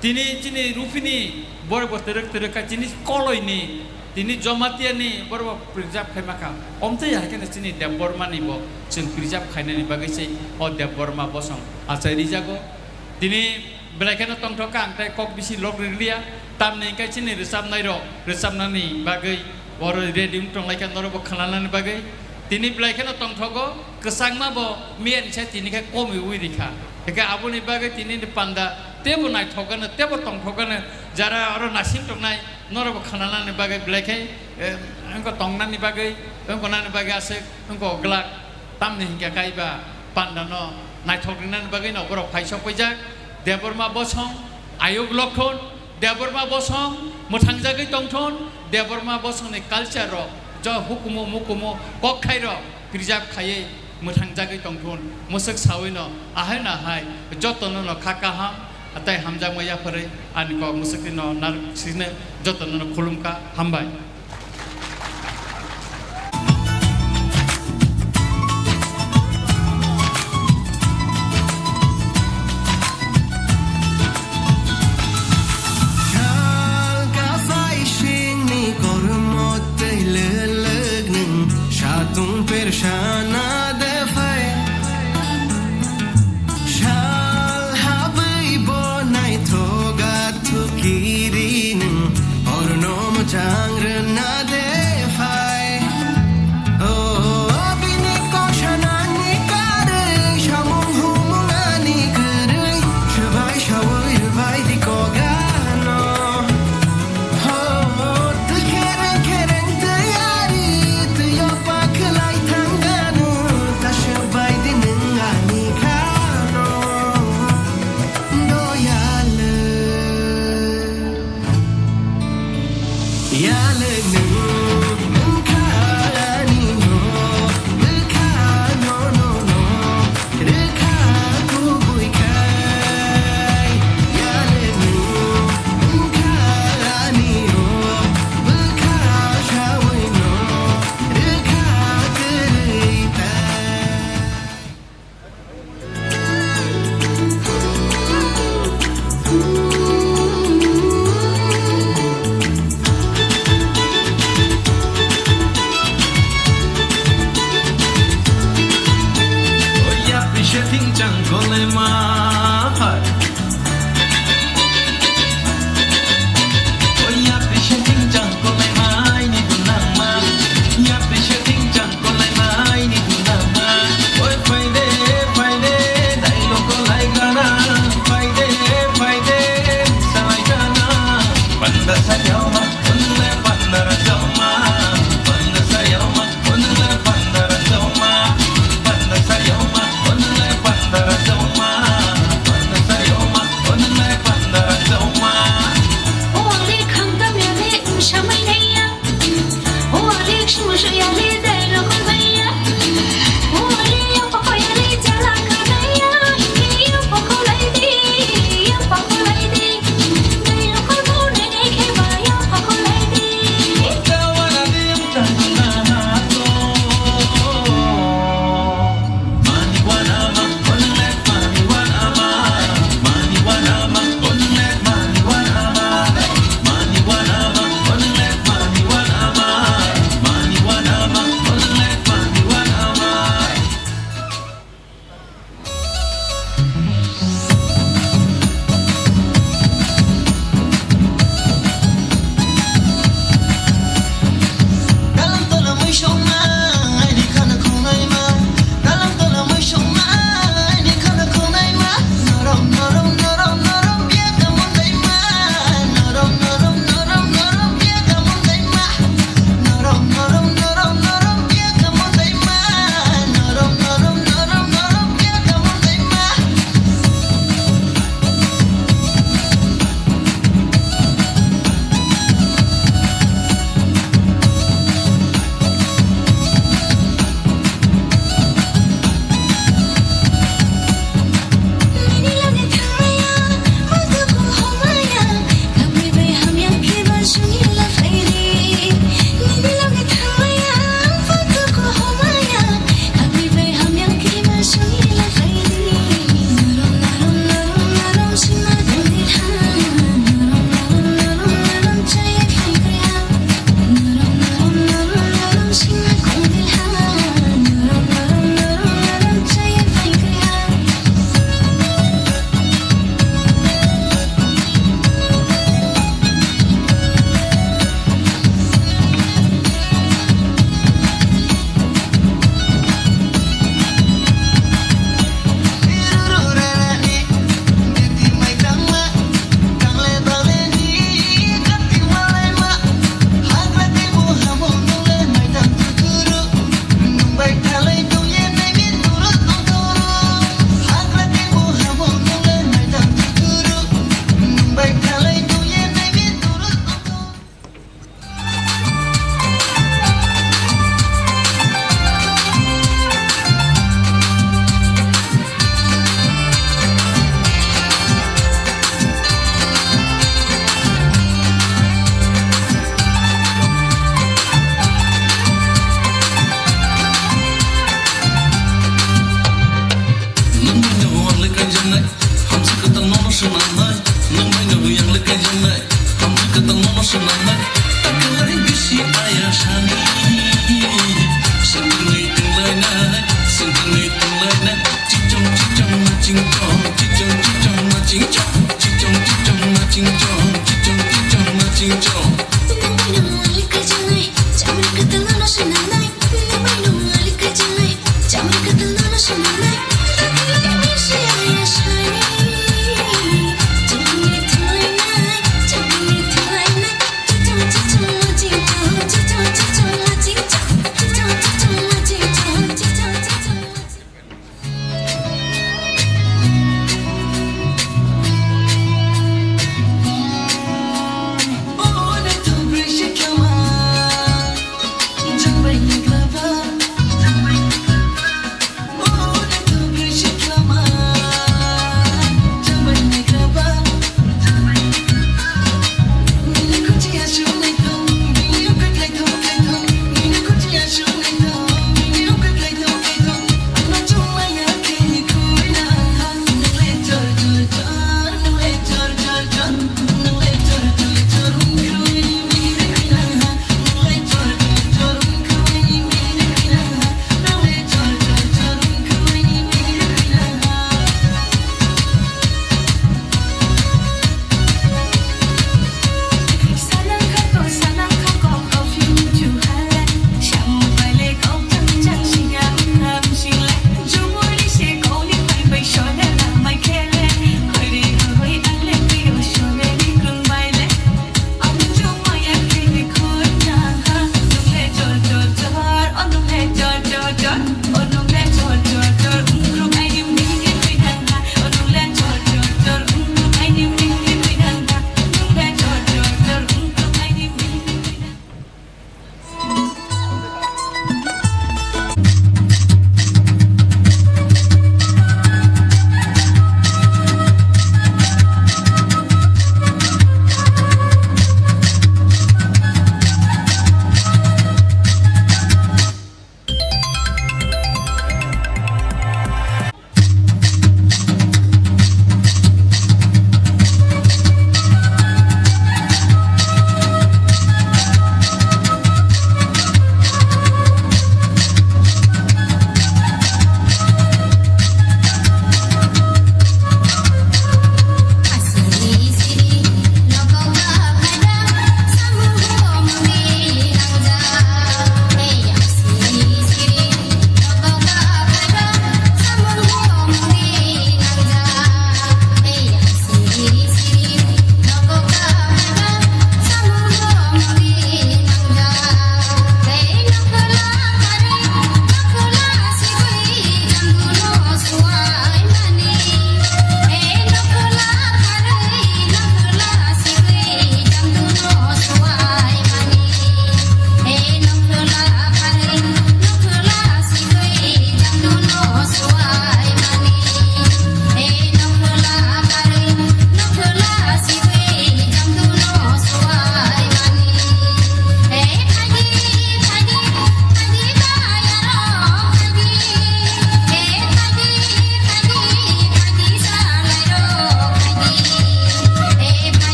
Tini chini Rupini borok bo twrwk twrwk kha, chini Koloi ni, tini Jamatia ni borok bo preserve khai mankha. Omtwi hai kheno chini Debbarma ni bo chwng preserve khainani bagwi se o Debbarma bosong achai rijago. Tini belai kheno tongthok kha, ang tei kok bisi lok rwliya, tamni hwnkhe chini rwchapnai rok rwchapnani bagwi oro ready wng tong lai kha norok bo khwnanani bagwi. Tini belai kheno tongthogo, kwchangma bo miya ni sai tini khe komi wi rikha. Hwnkhe aboni bagwi tini ni panda teibo naithok gano, teibo tongthok gano, jara oro nasing tongnai norok bo khwnanani bagwi belai khe, eh, wngkha tongnani bagwi, wngkha nani bagwi aswk wngkha glak. Tamni hwnkhe kaiba pandano naithok rinani bagwino borok phai sok paijak. Debbarma bosong, ayuk lokhon, Debbarma bosong mwthangjagwi tongthon, Debbarma bosongni culture rok, jo hukumu mukumu kokthairok preserve khaiwi mwthangjagwi tongthon. Mwswk sawino ahai no ahai jotono no kha kaham tei hamjakma yapharwi ani kok mwswkni no narwk sino jotono no khulumkha, hambai. Sal kaphai singni kormo tei lelek nwng satung persana de phai. Sal habwi bo naithoga thukiri nwng horno mwchang rwna de phai. O, bini kok sanani karwi, samung humung ani kwrwi, swbai sawi rwbai di kok ano. Ho, twi khereng khereng twi ari, twi o pakhlai thang ganu, ta swbai di nwng ani khano. Doyal. Yale nwng wngkha ani no, bwkha no, no, no, rwkha kubui khai. Yale nwng wngkha ani no, bwkha sawi no, rwkha kwrwi tai. Kaijaknai, hamsi kwtal nono swnamnai, nwng bai no yang le kaijaknai, hamsi kwtal nono swnamnai, takalai bisi aya sani. Sengtwngwi twnglainai, sengtwngwi twnglainai, chichong chichong ma chingchong, chichong chichong ma chingchong, chichong chichong ma chingchong, chichong chichong ma chingchong.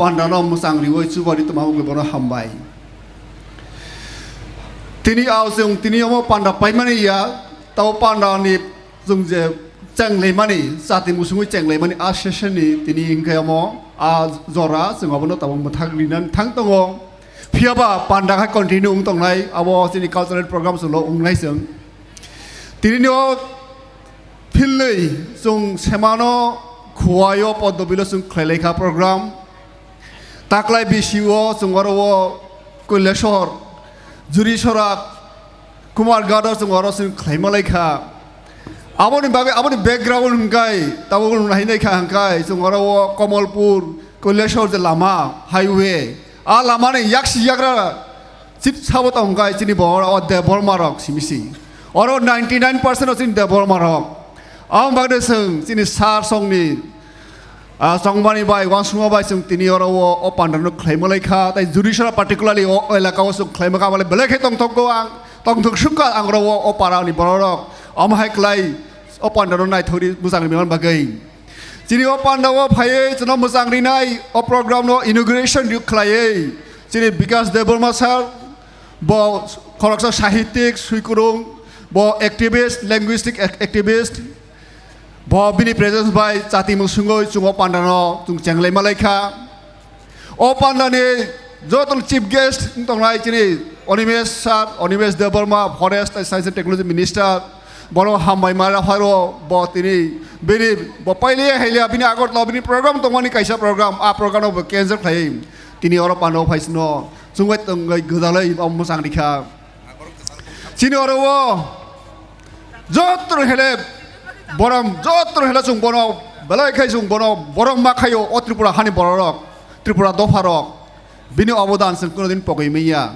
pandano mwchang riwi chuba ri tongma wngwi bono hambai. Tini ao chwng tini omo panda paimani ya, tabo pandani chwng je chenglaimani, chati musungwi chenglaimani a session ni tini hwnkhe omo a jora chwng abono tabuk mwthak rinani thang tongo. Phiyaba panda khe continue wng tongnai, abo chini cultural program chwngno wngnai chwng. Tinini o philwi chwng semano khuwaio podobilo chwng khlailaikha program. Taklai bisi o chwng oro o Kailashahar, Juri Sorak, Kumar Gado chwng oro chwng khlaima laikha. Aboni bagwi, aboni background hwnkhe tabuk nahinaikha hwnkhe chwng oro o Kamalpur, Kailashahar je lama, highway. A lamani yaksi yagra chip sabo tong hwnkhe chini bo oro o Debbarma rok simi si. Oro ninety nine percent o chini Debbarma rok. Aboni bagwi chwng chini sar songni, ah, chongmani bai, uansukma bai chwng tini oro o, o pandano khlaima laikha. Tai Juri Sora particularly o, o elaka o chwng khlaima kha, belai khe tongthok go ang, tongthok sukha ang oro o, o para ni borok rok. Omo hai klai o pandano naithok ri bwchang ri mani bagwi. Chini o panda o phaiwi chwngno mwchang rinai o program no inauguration ri khlaiwi chini Bikas Debbarma sir bo khoroksa sahitwik, swikwrwng, bo activist, linguistic ac-, activist, bo bini presence bai chati mwsungwi chwng o pandano chwng chenglai malaikha. O pandani joto chief guest wng tongnai chini Animesh sir, Animesh Debbarma, Forest and Science and Technology Minister, bono hambai ma yapharo, bo tini bini bo paile haile bini Agartala bini program tongmani kaisa program, a program no bo cancel khlai tini oro pano phaisno chwngwi tongwi gwdalwi bo mwchang rikha. Chini oro o joto hele borom, joto hele chwng bono belai khai chwng bono borom ma khaio o Tripura hani bororok, Tripura dopharok. Bini obodan chwng kunodin pogwi manya.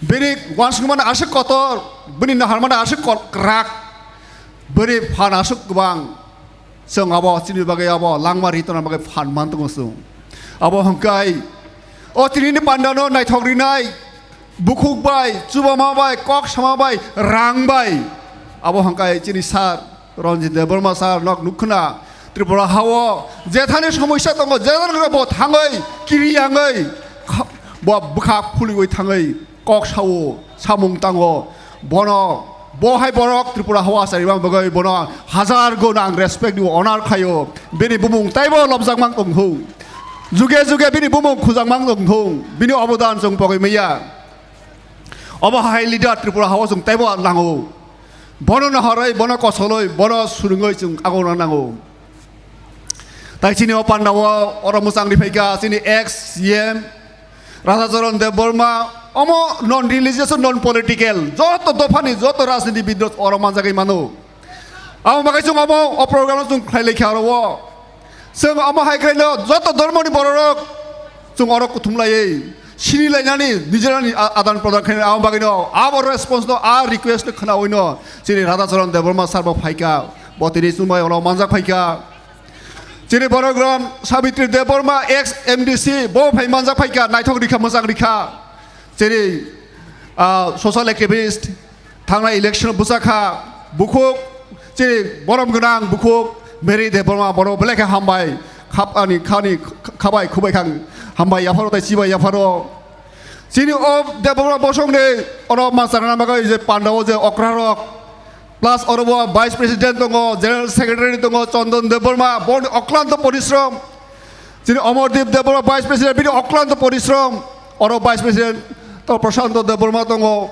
Bini uansukmani aswk kotor, bini naharmani aswk kol-, kwrak, bini phan aswk kwbang. Chwng abo chini bagwi abo langma ri tongna bagwi phan man tongo chwng. Abo hwnkhe o tinini pandano naithok rinai bukhuk bai, chubama bai, kok sama bai, rang bai. Abo hwnkhe chini sir Ranjit Debbarma sir nok nukkhna Tripura hao jethani somosya tongo, jethani bo thangwi kiri yangwi kha-, bo bwkha phuliwi thangwi kok sao, samung tango, bono, bo hai borok Tripura hao achari bagwi bono hazar gun ang respect rio, honor khaio, bini bumung taibo lobjakmang tongthung, juge juge bini bumung khujakmang tongthung, bini obodan chwng pogwi maya. Obo hai leader Tripura hao chwng taibo nango, bono nahorwi, bono kosolwi, bono surungwi chwng agona nango. Tai chini o panda o oro mwchang ri phaikha chini ex C M Radhacharan Debbarma, omo non religious, non political, joto dophani joto rajniti bidrok oro manjagwi mano. Amo bagwi chwng omo o program no chwng khlai laikha oro o. Chwng omo hai khlaino joto dhormoni bororok chwng oro kuthum laiwi sini lainani nijorani a-, adan prodan khlainani amo bagwino abo response no a request no khwnawino chini Radhacharan Debbarma sir bo phaikha, bo tini chumbai oro manjak phaikha. Chini borok rom Sabitri Debbarma, ex M D C, bo phai manjak phaikha, naithok rikha, mwchang rikha. Chini, ah, social activist, thangnai election bwchakha, bukhuk, chini borom gwnang bukhuk, Mary Debbarma, bono belai khe hambai, khap ani khani khabai khubai khang hambai yapharo tai chibai yapharo. Chini o Debbarma bosongni oro mwchang rwna bagwi je pandao je okrarok, plus oro bo Vice President tongo, General Secretary tongo, Chandan Debbarma, boni oklanto porishrom. Chini Amardeep Debbarma Vice President, bini oklanto porishrom. Oro Vice President to Prashanto Debbarma tongo.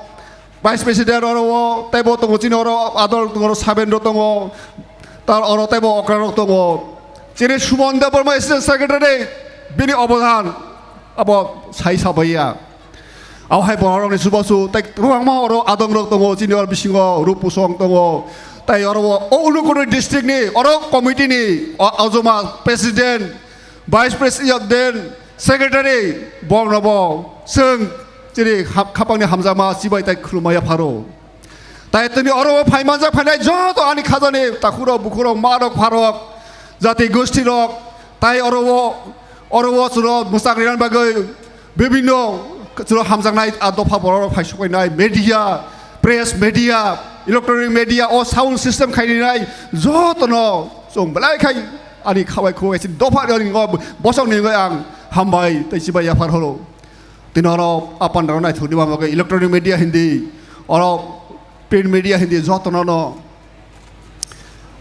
Vice President oro o teibo tongo, chini oro adol tongo, oro Sabendra tongo. Tar oro teibo okrarok tongo. Chini Suman Debbarma Assistant Secretary, bini obodan abo sai sabaiya. Abo hai borokni chubachu tei kwbangma oro adongrok tongo, chini oro bisingo Rup Pusong tongo. Tei oro o, o Unakoti district ni oro committee ni o, ojoma president, vice president, secretary, borokno bo chwng chini hap-, khapangni hamjakma chibai tei khulumma yapharo. Tai tini oro o phai manjak phainai joto ani khajani takhurok, bukhurok, marok, pharok, jati gosti rok, tai oro o, oro o chwlo mwchang rinani bagwi bibinno chwlo hamjaknai a dopha borok rok phai sokphainai media, press media, electronic media o sound system khainai jotono chwng belai khai ani khabai khubai chini dopha ni o bosong ni ang Hambai tei chibai yaphar horo. Tini oro a pandaro naithokni bagwi electronic media hindi, oro print media hindi jotono no.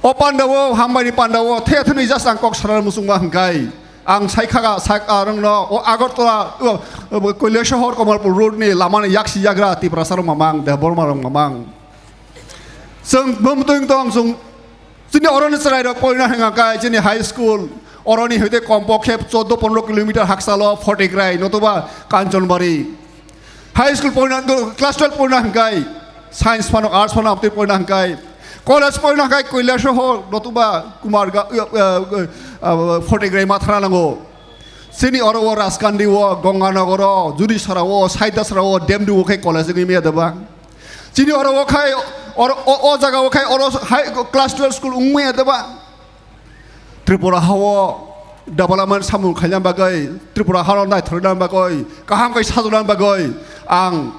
O pandao, hambaini pandao, the thani just ang kok sana muchungma hwnkhe. Ang sai khaga, sak arwngno, o Agartala, o, o Kailasahar Kamalpur road ni lamani yaksi yagra Tiprasa rok mamang, Debbarma rok mamang. Chwng bumtwing tong, chwng chini oroni chwrairok poina hwnka khe chini high school, oroni hwte kompokhe choudo pondro kilometer haksalo Photigrai notoba Kanchanbari. High school poina, class twelve poina hwnka khe science phano arts phano amtwi poina hwnka khe college poina hwnka khe Kailasahar notoba Kumarga, uh, uh, uh, uh, Photigrai mathra nango. Chini oro o Rajkandi o, Ganganagar o, Jurisara o, Saidasara o, Demdu o khe college wngwi maya deba. Chini oro o khai, oro, o, o jaga o khai, oro hai, class twelve school wngmaya deba. Tripura ha o development samung khaina bagwi, Tripura ha o naithokna bagwi, kaham khai sajokna bagwi ang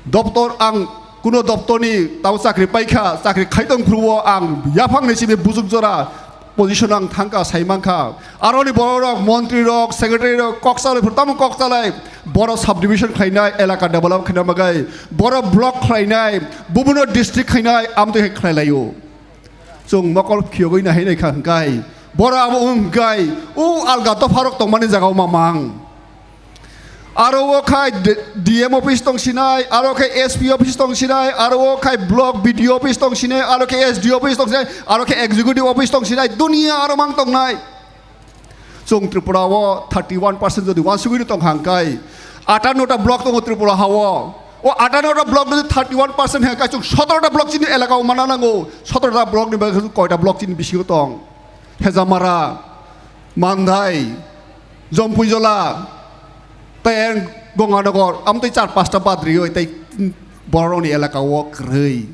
doptor, ang kuno doptorni tamo chakri paikha, chakri khai tong phuru o ang yaphangni simi bujuk jora position ang thangkha, sai mankha. Aroni bororok, montrirok, secretaryrok kok chalai phuru tamo kok chalai, boro subdivision khlainai, elaka develop khaina bagwi, boro block khlainai, bubuno district khainai, amtwi hai khlai laio. Chwng mokol khiyogwi nahai nai kha hwnkhe, boro abo wng hwnkhe, o alga dopharok tongmani jagao mamang. Aro o khai D-, D M office tong sinai, aro khe S P office tong sinai, aro o khai block B D O office tong sinai, aro khe S D O office tong sinai, aro khe executive office tong sinai, dunia aro mang tongnai. Chwng Tripura o thirty one percent jodi wansugwi tong hang kai, atanno ta block tongo Tripura ha o. O atanno ta block jodi thirty one percent hang kai, chwng sotoro ta block chini elaka o mana nango. Sotoro ta block ni bagwi koita block chini bisingo tong? Hejamara, Mandai, Jompuijola, tei Ganganagar, amtwi char pasta badriyo tei bororokni elaka o kwrwi.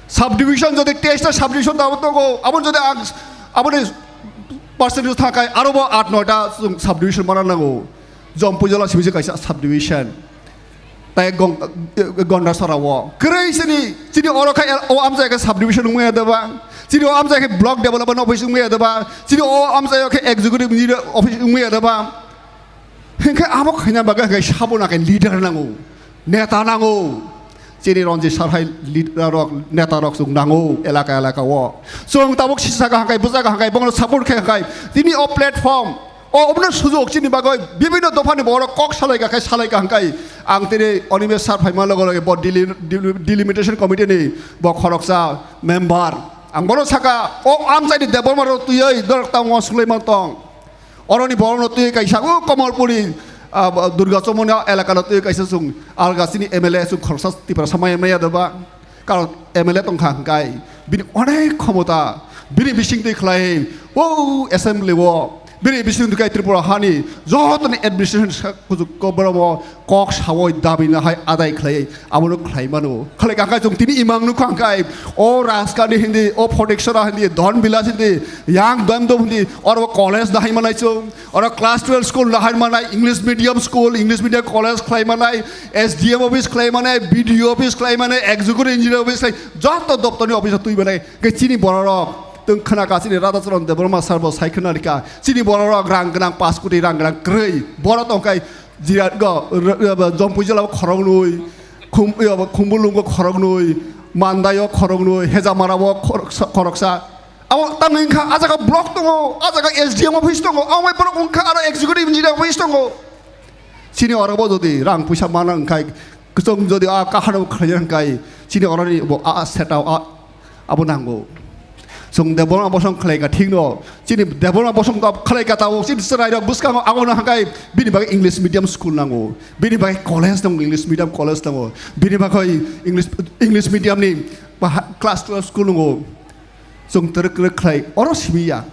Subdivision jodi teista subdivision dabo tongo, abo jodi ang, aboni percentage thakai aro bo aat noita chwng subdivision mana nango. Jompuijola sibisi kaisa subdivision. Tai Gong-, Gondasara o. Kwrwi sini, chini oro khai o amchai khe subdivision wngmaya deba. Chini o amchai khe block development office wngmaya deba. Chini o amchai khe executive engineer office wngmaya deba. Hinkhe abo khaina bagwi hinkhe sabo na khe leader nango, neta nango. Chini Ranjit sir hai leader rok, neta rok chwng nango elaka elaka o. Chwng tabuk sisa ka hangkai, bwsa ka hangkai, bono support khe hangkai. Tini o platform, o obono sujok chini bagwi bibinno dophani borok kok salai ka khai salai ka hangkai. Ang tini Animesh sir phaima logo logo bo deli-, deli-, delimitation committee ni bo khoroksa member. Ang bono saka o amchaini Debbarma rok twiwi dorok tamo swlai man tong. Oroni borokno twi kaisa o Kamalpuri, ah, Durga Chomoni elakano twi kaisa chwng alga chini M L A chwng khoroksa Tiprasa maya maya deba. Karon M L A tongkha hwnkhe bini onek khomota, bini bising twi khlai o assembly o, bini bising twi kai Tripura hani jotoni administration sa-, kuchuk ko borok o kok sawi dabi no hai adai khlai, abono khlai mano. Khlai kha khe chwng tini imang nukha hwnkhe, o Rajkani hindi, o Photiksora hindi, Don Bilas hindi, Yang Dam Dom hindi, oro college dahai manai chwng, oro class twelve school dahai manai, English medium school, English medium college khlai manai, S D M office khlai manai, B D O office khlai manai, executive engineer office khlai, joto doptorni office twi manai, khe chini bororok, tong khna ka chini Radhacharan Debbarma sir bo sai khna rika, chini bororok rang gwnang, paanch koti rang gwnang kwrwi, borok tong khe Jirat go, r-, r-, Jompui jila o khoroknwi, Khum-, yo, Khumbulung o khoroknwi, Mandai o khoroknwi, Hejamara o khoroksa, khoroksa. Abo tamni wngkha, ah jaga block tongo, ah jaga S D M office tongo, abo borok wngkha aro executive engineer office tongo. Chini oro bo jodi rang puisa mana wngkha, kwchwng jodi a kahano khlaiya hwnkhe, chini oroni bo a, a setup a, abo nango. Chwng Debbarma bosong khlai kha thik no, chini Debbarma bosong khlai kha tabuk, chini chwrai rok bwskango abo no hwnkhe bini bagwi English medium school nango, bini bagwi college nango, English medium college nango, bini bagwi English, English medium ni ba ha-, class twelve school nango. Chwng twrwk twrwk khlai oro simi ya.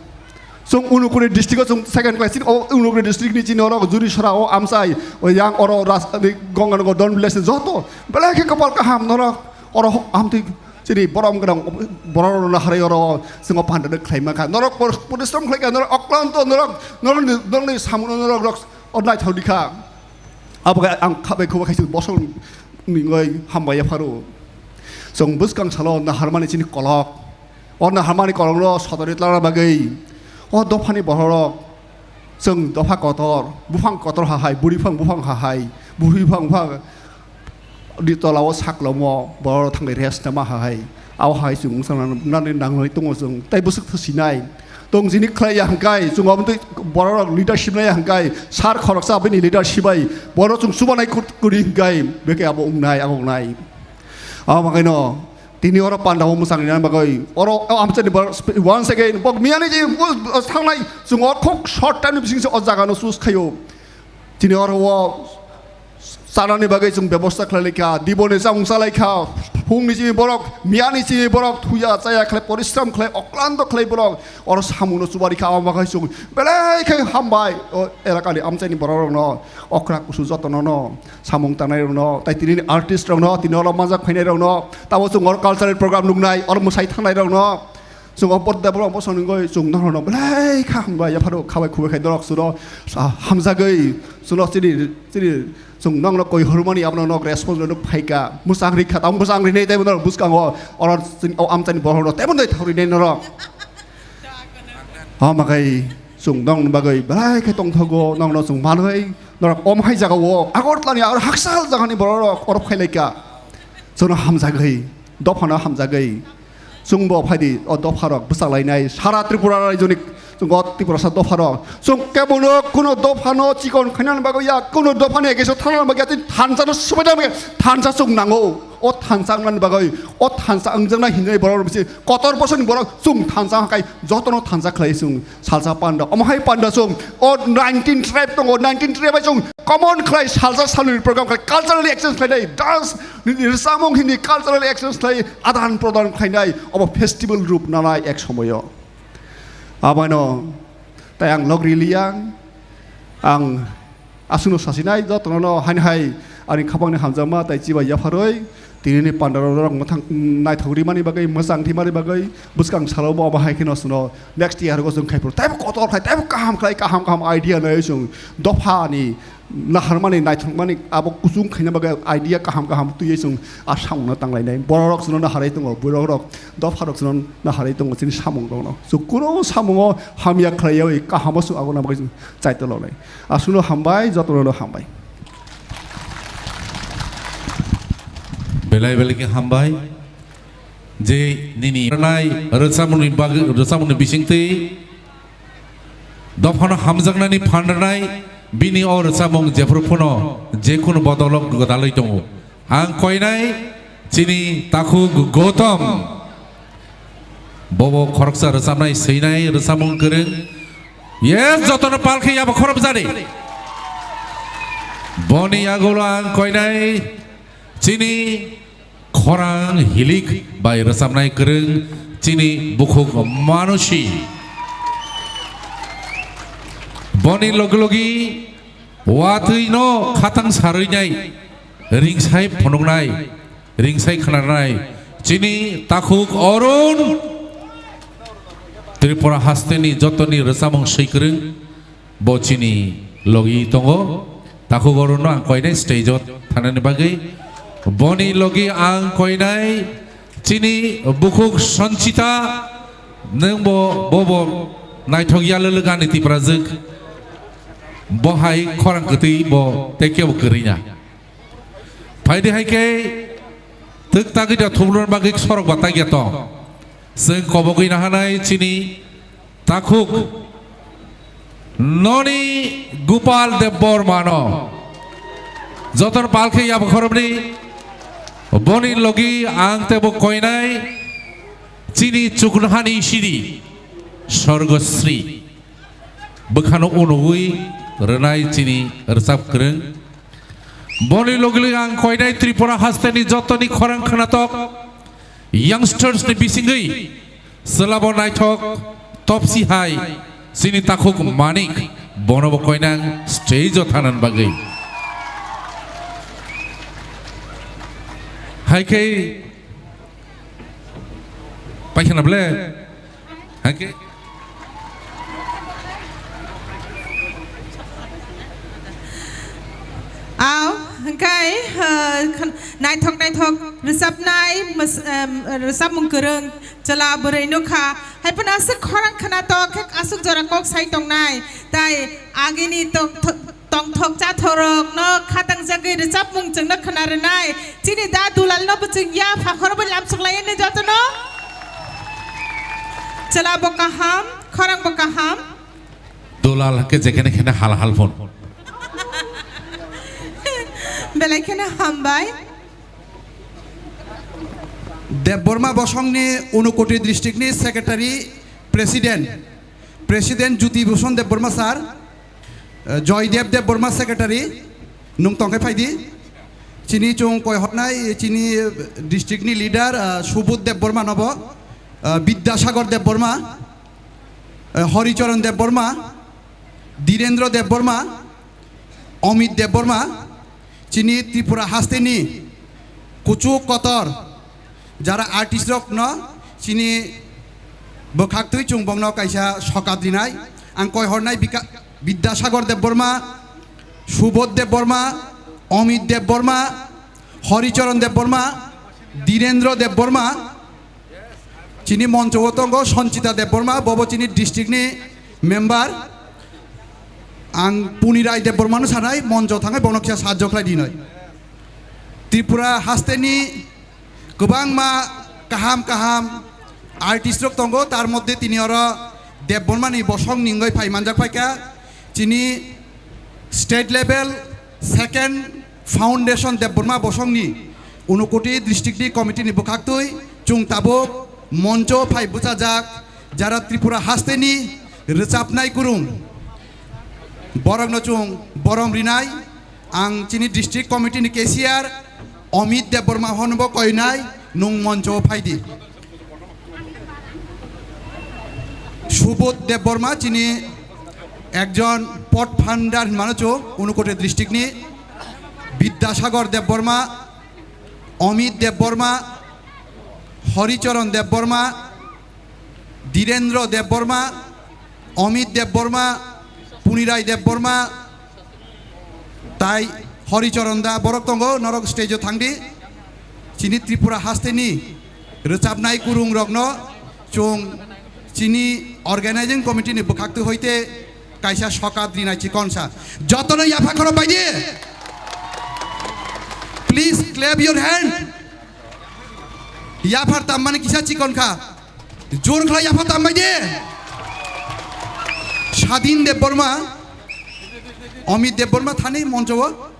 Chwng Unakoti district o chwng second class, chini o Unakoti district ni chini oro Jurisora o amchai, o yang oro ras-, ni Ganganagar Don Village ni joto belai khe kopal kaham norok oro amtwi chini borom gwnang borok rok no harwi oro chwng o panda no khlai mankha. Norok por-, porishrom khlai kha, norok oklanto norok, norok ni, norok ni samung no norok rok o naithok di kha. Abo khe ang kha bai khuba khaisi bosong ni wngwi hambai ya pharo. Chwng bwskang salo naharmani chini kolok. O naharmani kolokno sotori tlana bagwi o dophani bororok Chwng dopha kotor, buphang kotor ha hai, buri phang buphang ha hai, buri phang buphang ni tola o saklomo borok thangwi rest ma ha hai. Abo hai chwng wngsa nani nangnai tongo chwng, tei bwswk thwsinai. Tong jini khlai ya hwnkhe, chwng omo twi borok leadership nai ya hwnkhe, sir khoroksa bini leadership bai borok chwng chubanai kut-, kuri hwnkhe, beke abo wngnai, abo wngnai. Abo mangaino, tini oro panda o mwchang rinani bagwi, oro o amchaini borok sp-, once again, bok miyani je, o, o, thangnai, chwng o khok short time ni bising se o jaga no choose khaio. Tini oro o chanani bagwi chwng bebosta khlai lai kha, diboni chamung cha lai kha, phungni chini borok, miyani chini borok, thuya chaya khlai, porishram khlai, oklanto khlai borok, oro samung no chubari kha, abo bagwi chwng belai khe hambai, o elakani amchaini borok rok no, okra kusu joto no no. Samung tangnai rok no, tai tini artist rok no, tini oro manjak phainai rok no, tamo chwng oro cultural program nuknai, oro mwsai thangnai rok no, chwng o porda borok bosong nungoi chwng norok no belai kha hambai yapharo khabai khubai khai norok chwng no, ah, hamjagwi chwng no chini, chini chwng nong no koi hormani abono nok response rok phaika mwchang rikha tamo mwchang rinai tei norok bwskango oro chini o amchaini borok no tei bondai thang rinai norok. Hama khai chwng nong bagwi belai khe tongthogo, nong no chwng manwi, norok om hai jaga o Agartala ni aro haksa jaga ni borok rok oro phai lai kha. Chwng no hamjagwi, dopha no hamjagwi. Chwng bo phai di, o dopha rok bwchak lainai, sara Tripura rajyo ni chwng o Tiprasa dopha rok. Chwng kebo no kuno dopha no chikon khaina bagwi ya, kuno dopha ni against o thangna bagwi ya, tei thansa no swbaina bagwi thansa chwng nango. O thansa wngnani bagwi, o thansa wngjaknai hinwi borok rok bisi kotor bosor ni borok chwng thansa hwnkhe joto no thansa khlai chwng salsa panda. Omo hai panda chwng o nineteen tribe tongo, nineteen tribe bai chwng common khlai salsa salni program khlai cultural exchange khlainai, dance ni, ni rwchapmung hini cultural exchange khlai adan prodan khlainai obo festival rup nanai ek somoyo. Abono tai ang log riliya ang Aswkno sasinai jotono no haini hai ani khapangni hamjakma tai chibai yapharwi tinini pandaro norok mwthang naithok rimani bagwi, mwchang thimani bagwi, bwskang salo bo abo hai kheno chwngno next year go chwng khai phuru teibo kotor khlai, teibo kaham khlai, kaham kaham idea nai chwng dophani naharmani, naithokmani abo kuchung khaina bagwi idea kaham kaham twiwi chwng a samungno tanglainai. Bororok chwngno naharwi tongo, bororok dopharok chwngno naharwi tongo chini samungrokno. Chwng kunu samungo hamya khlaiwi kahamo chwng aboni bagwi chwng chaitoloknai. Aswkno hambai, jotono hambai. Belai belai khe hambai. Je nini rwnai rwchapmungni bagwi, rwchapmungni bisingtwi dophano hamjaknani phan rwnai, bini o rwchapmung jephru phano jekhunu bodolo gwdalwi tongo. Ang koinai chini takhuk Gautam. Bobo khoroksa rwchapnai, swinai, rwchapmung kwrwng. Yes, jotono pal khe yabo khorop jani. Boni yagulo ang koinai chini khorang hilik bai rwchapnai kwrwng chini bukhuk Manusi. Boni logi logi watwi no khatang sarwi nai, ringsai phunuknai, ringsai khnarnai chini takhuk Arun, Tripura hasteni jotoni rwchapmung swikwrwng bo chini logi tongo. Takhuk Arunno ang koinai stage o thanani bagwi. Boni logi ang koinai chini bukhuk Sanchita, nwng bo, bo, bo naithok yalwlwk ani Tiprajwk. Bo hai khorang kwtwi bo tei kebo kwrwi na. Phaidi hai khe twk tagwi da thumrwna bagwi sorok ba tagya tong. Chwng kobogwi nahanai chini takhuk noni Gopal Debbarmano. Jotono pal khe yabo khorobni boni logi ang tebo koinai chini chuknohani sidi Sorgosri. Bwkhano unugwi rwnai chini rwchap kwrwng. Boni logi logi ang koinai Tripura hasteni jotoni khorang khwnatok youngsters ni bisingwi chwlabo naithok topsi hai chini takhuk Manik, bonobo koinai ang stage o thanan bagwi. Hai khe Paikha na ble? Hake? Ang Hwnkhe, ah, khn-, naithok naithok rwchapnai mws-, em, rwchapmung kwrwng chwla bwrwi nukha. Haiphano aswk khorang khwnatok khe aswk jora kok sai tongnai. Tai agini tong-, tho-, tongthok chathorokno khatangjagwi rwchapmung chwngno khwna rwnai. Chini da Dulalno bo chwng ya phakhoro bo lamsok laiya jotono. Chwla bo kaham, khorang bo kaham. Dulal hwnkhe jekhene khene hal hal phone. Belai kheno hambai. Debbarma bosongni Unakoti district ni secretary, president, president Jyoti Bhushan Debbarma sir, eh, Joydev Debbarma secretary, nwng tongkhe phaidi. Chini chwng koi hotnai chini, eh, district ni leader, eh, Subodh Debbarma nobo, eh, Bidyasagar Debbarma, eh, Horicharan Debbarma, Dhirendra Debbarma, Amit Debbarma, chini Tripura hasteni kuchuk kotor jara artist rokno chini bwkhaktwi chwng bongno kaisa sokat rinai. Ang koi hornai Bika-, Bidyasagar Debbarma, Subodh Debbarma, Amit Debbarma, Horicharan Debbarma, Dhirendra Debbarma, chini moncho o tongo Sanchita Debbarma, bobo chini district ni member. Ang Puni Rai Debbarma no sanai, moncho thangai bono kisa sahajjo khlai dinoi. Tripura hasteni kwbangma kaham kaham artist rok tongo, tar moddhe tini oro Debbarma ni bosong ni wngwi phai manjak phaikha chini state level second foundation Debbarma bosong ni Unakoti district ni committee ni bwkhaktwi chwng tabuk moncho phai bwchajak jara Tripura hasteni rwchapnai kwrwng borokno chwng borom rinai. Ang chini district committee ni cashier Amit Debbarma hono bo koinai, nwng moncho phaidi. Subodh Debbarma chini ekjon pot phandar hinmano chwng Unakoti district ni, Bidyasagar Debbarma, Amit Debbarma, Horicharan Debbarma, Dhirendra Debbarma, Amit Debbarma, Puni Rai Debbarma, tai Horicharan da borok tongo, norok stage o thangdi. Chini Tripura hasteni rwchapnai kwrwng rokno chwng chini organizing committee ni bwkhaktwi hoite kaisa sokat rinai chikonsa. Jotono yapha khoro baidi. Please clap your hand. Yaphar tammani kisa chikon kha. Jor khlai yapha tambai de. Sadin Debbarma, Amit Debbarma thani moncho o.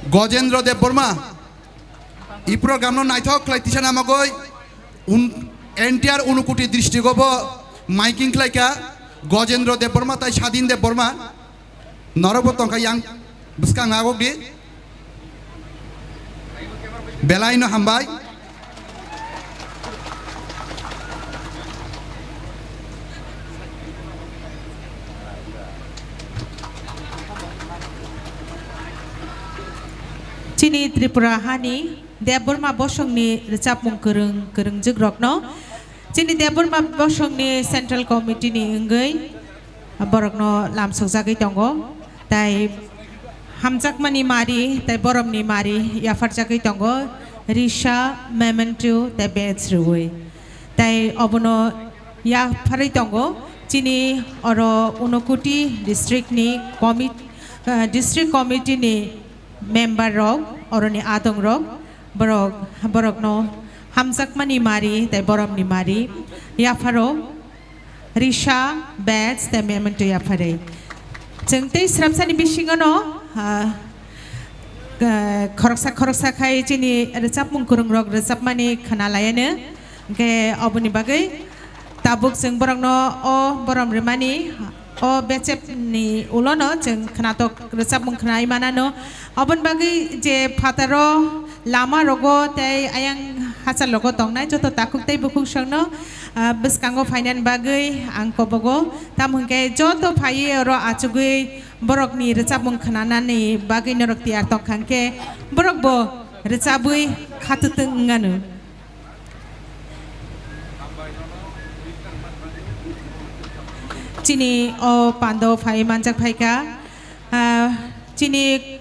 Gojendra Debbarma, i program no naithok khlai tisa namagoi un-, entire Unakoti district o bo miking khlai kha. Gojendra Debbarma tai Sadin Debbarma. Norokbo tongkha yang bwskang agok di. Belai no hambai. Chini Tripura hani Debbarma bosongni rwchapmung kwrwng, kwrwngjwk rokno chini Debbarma bosongni Central Committee ni wngwi borokno lamsokjagwi tongo, tai hamjakmani mari, tai boromni mari yapharjagwi tongo, risa, memento, tai badge rwui. Tai obono yapharwi tongo, chini oro Unakoti district ni commit-, ah, district committee ni member rok, oroni adong rok, borok, borokno hamjakmani mari, tai boromni mari yapharo. Risa, badge, tei memento yapharwi. Chwng tei srapsani bisingono, ah, ah, khoroksa khoroksa khai chini rwchapmung kwrwngrok rwchapmani khwna laiano. Hwnkhe oboni bagwi tabuk chwng borokno o borom rwmani, o bechepni ulono chwng khwnatok rwchapmung khwnai manano. Oboni bagwi je phataro lama rogo tei ayang hachal rogo tongnai joto takhuk tei bukhuk songno, ah, bwskango phainani bagwi ang kobogo. Tamo hwnkhe joto phaiwi oro achugwi borokni rwchapmung khwnanani bagwi norok tiyar tongkha hwnkhe borokbo rwchabwi khatutwng wnganw. Chini o pando phai manjak phaikha, ah, chini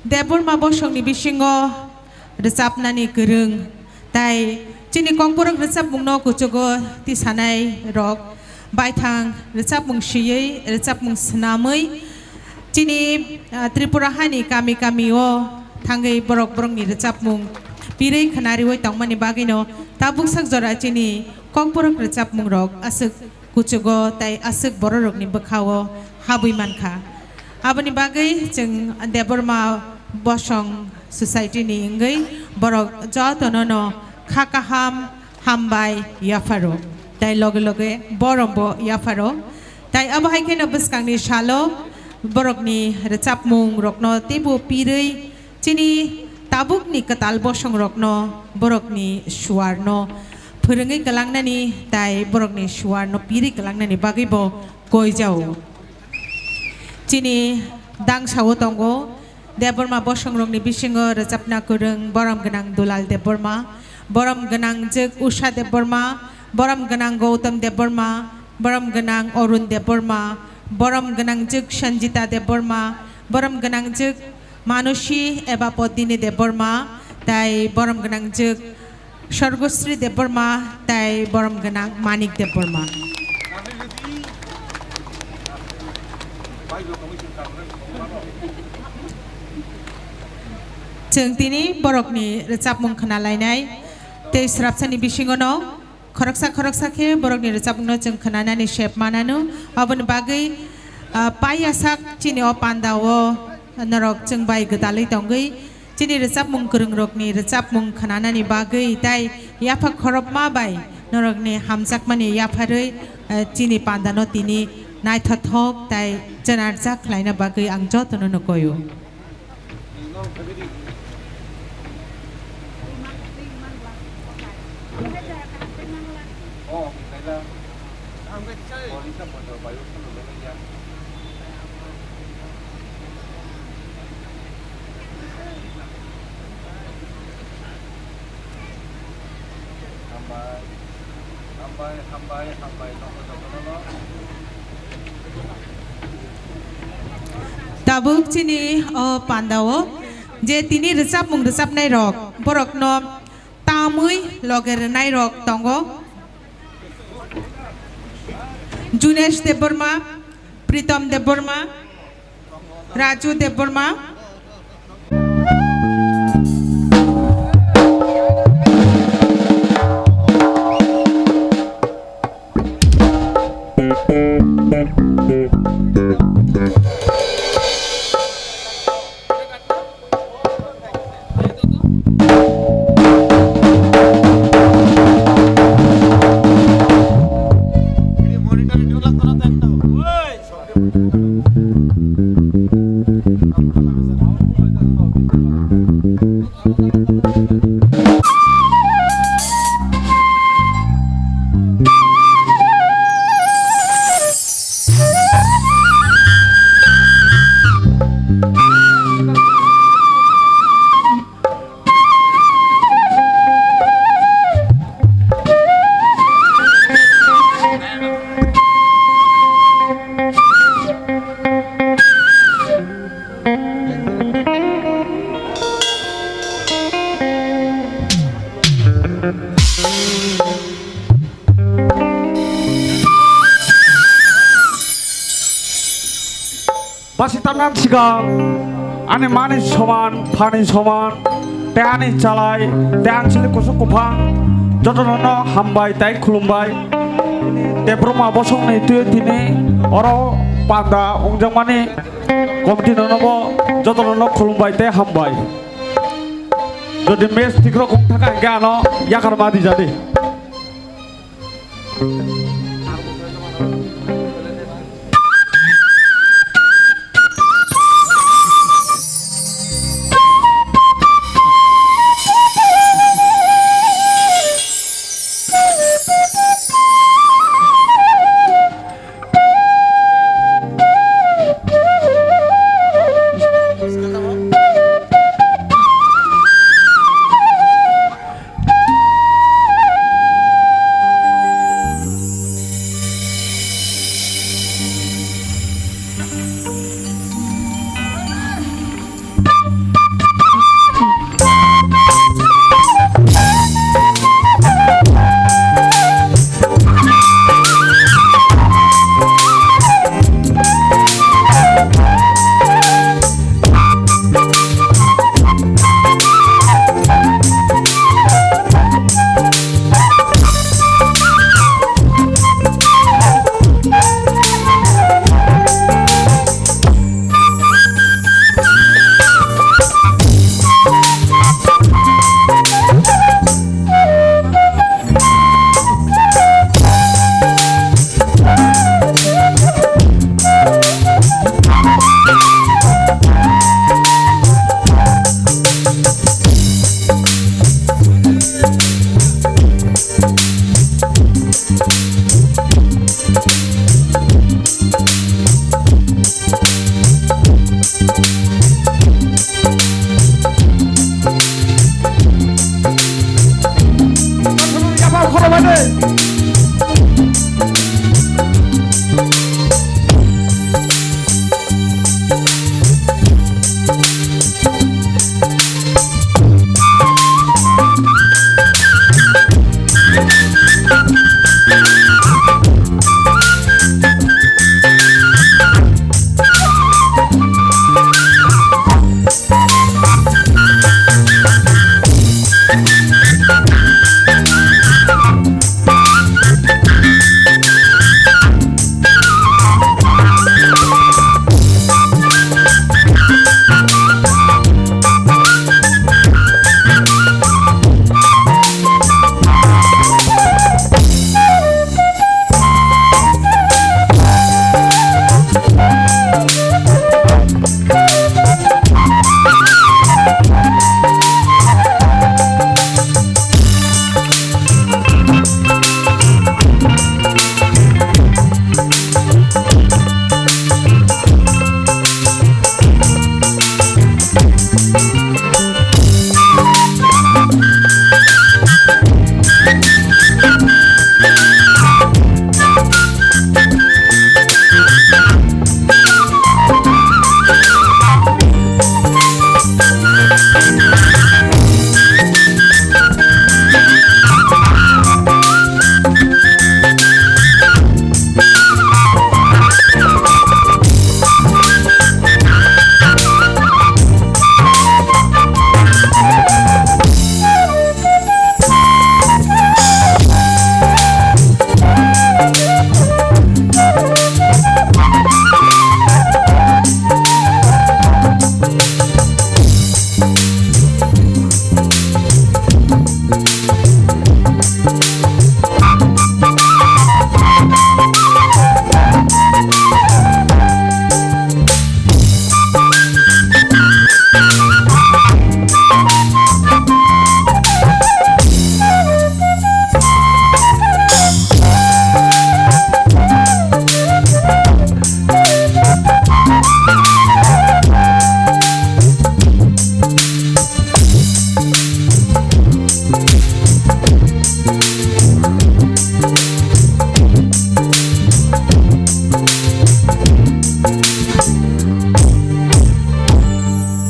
Debbarma bosongni bisingo rwchapnani kwrwng, tai chini Kokborok rwchapmungno kuchugo tisanai rok, baithang rwchapmung swiwi, rwchapmung swnamwi, chini, ah, Tripura hani kami kami o thangwi borok borokni rwchapmung pirwi khwnariwi tongmani bagwino tabuk sak jora chini Kokborok rwchapmung rok aswk kuchugo tai aswk bororokni bwkhao habwi mankha. Aboni bagwi chwng Debbarma Bosong Society ni wngwi borok jotono no kha kaham hambai yapharo, tai loge loge borombo yapharo. Tai abo hai kheno bwskangni salo borokni rwchapmung rokno teibo pirwi chini tabukni kwtal bosongrokno borokni suarno phwrwngwi kwlangnani tai borokni suarno pirwi kwlangnani bagwi bo koijao. Chini dangsao tongo Debbarma bosongrokni bisingo rwchapna kwrwng borom gwnang Dulal Debbarma, borom gwnang jwk Usha Debbarma, borom gwnang Gautam Debbarma, borom gwnang Arun Debbarma, borom gwnang jwk Sanjita Debbarma, borom gwnang jwk Manusi eba Podini Debbarma, tai borom gwnang jwk Sorgosri Debbarma, tai borom gwnang Manik Debbarma. Chwng tini borokni rwchapmung khwnalainai tei swrapsani bisingono khoroksa khoroksa khe borokni rwchapmungno chwng khwnanani sep manano. Aboni bagwi, ah, paiyasak chini o pandao norok chwng bai gwdalwi tongwi chini rwchapmung kwrwngrokni rwchapmung khwnanani bagwi tai yapha khorokma bai norokni hamjakmani yapharwi, ah, chini pandano tini naithothok tai chwnarjak khlaina bagwi ang jotono no koio. Hambai, hambai, hambai, hambai, joto, joto, joto. Tabuk chini o pandao je tini rwchapmung rwchapnai rok, borokno tamwi loge rwnai rok tongo. Junesh Debbarma, Pritom Debbarma, Raju Debbarma. Basi tamnang sigang ani mani soman, phani soman, tei ani chalai, tei ang sili kusuk kuphang, jotono no hambai tei khulumbai. Debbarma bosongni twi tini oro panda wngjakmani committee no nobo jotono no khulumbai tei hambai. Jodi match thik rok wng thaka hingke ano yakar ma dijadi.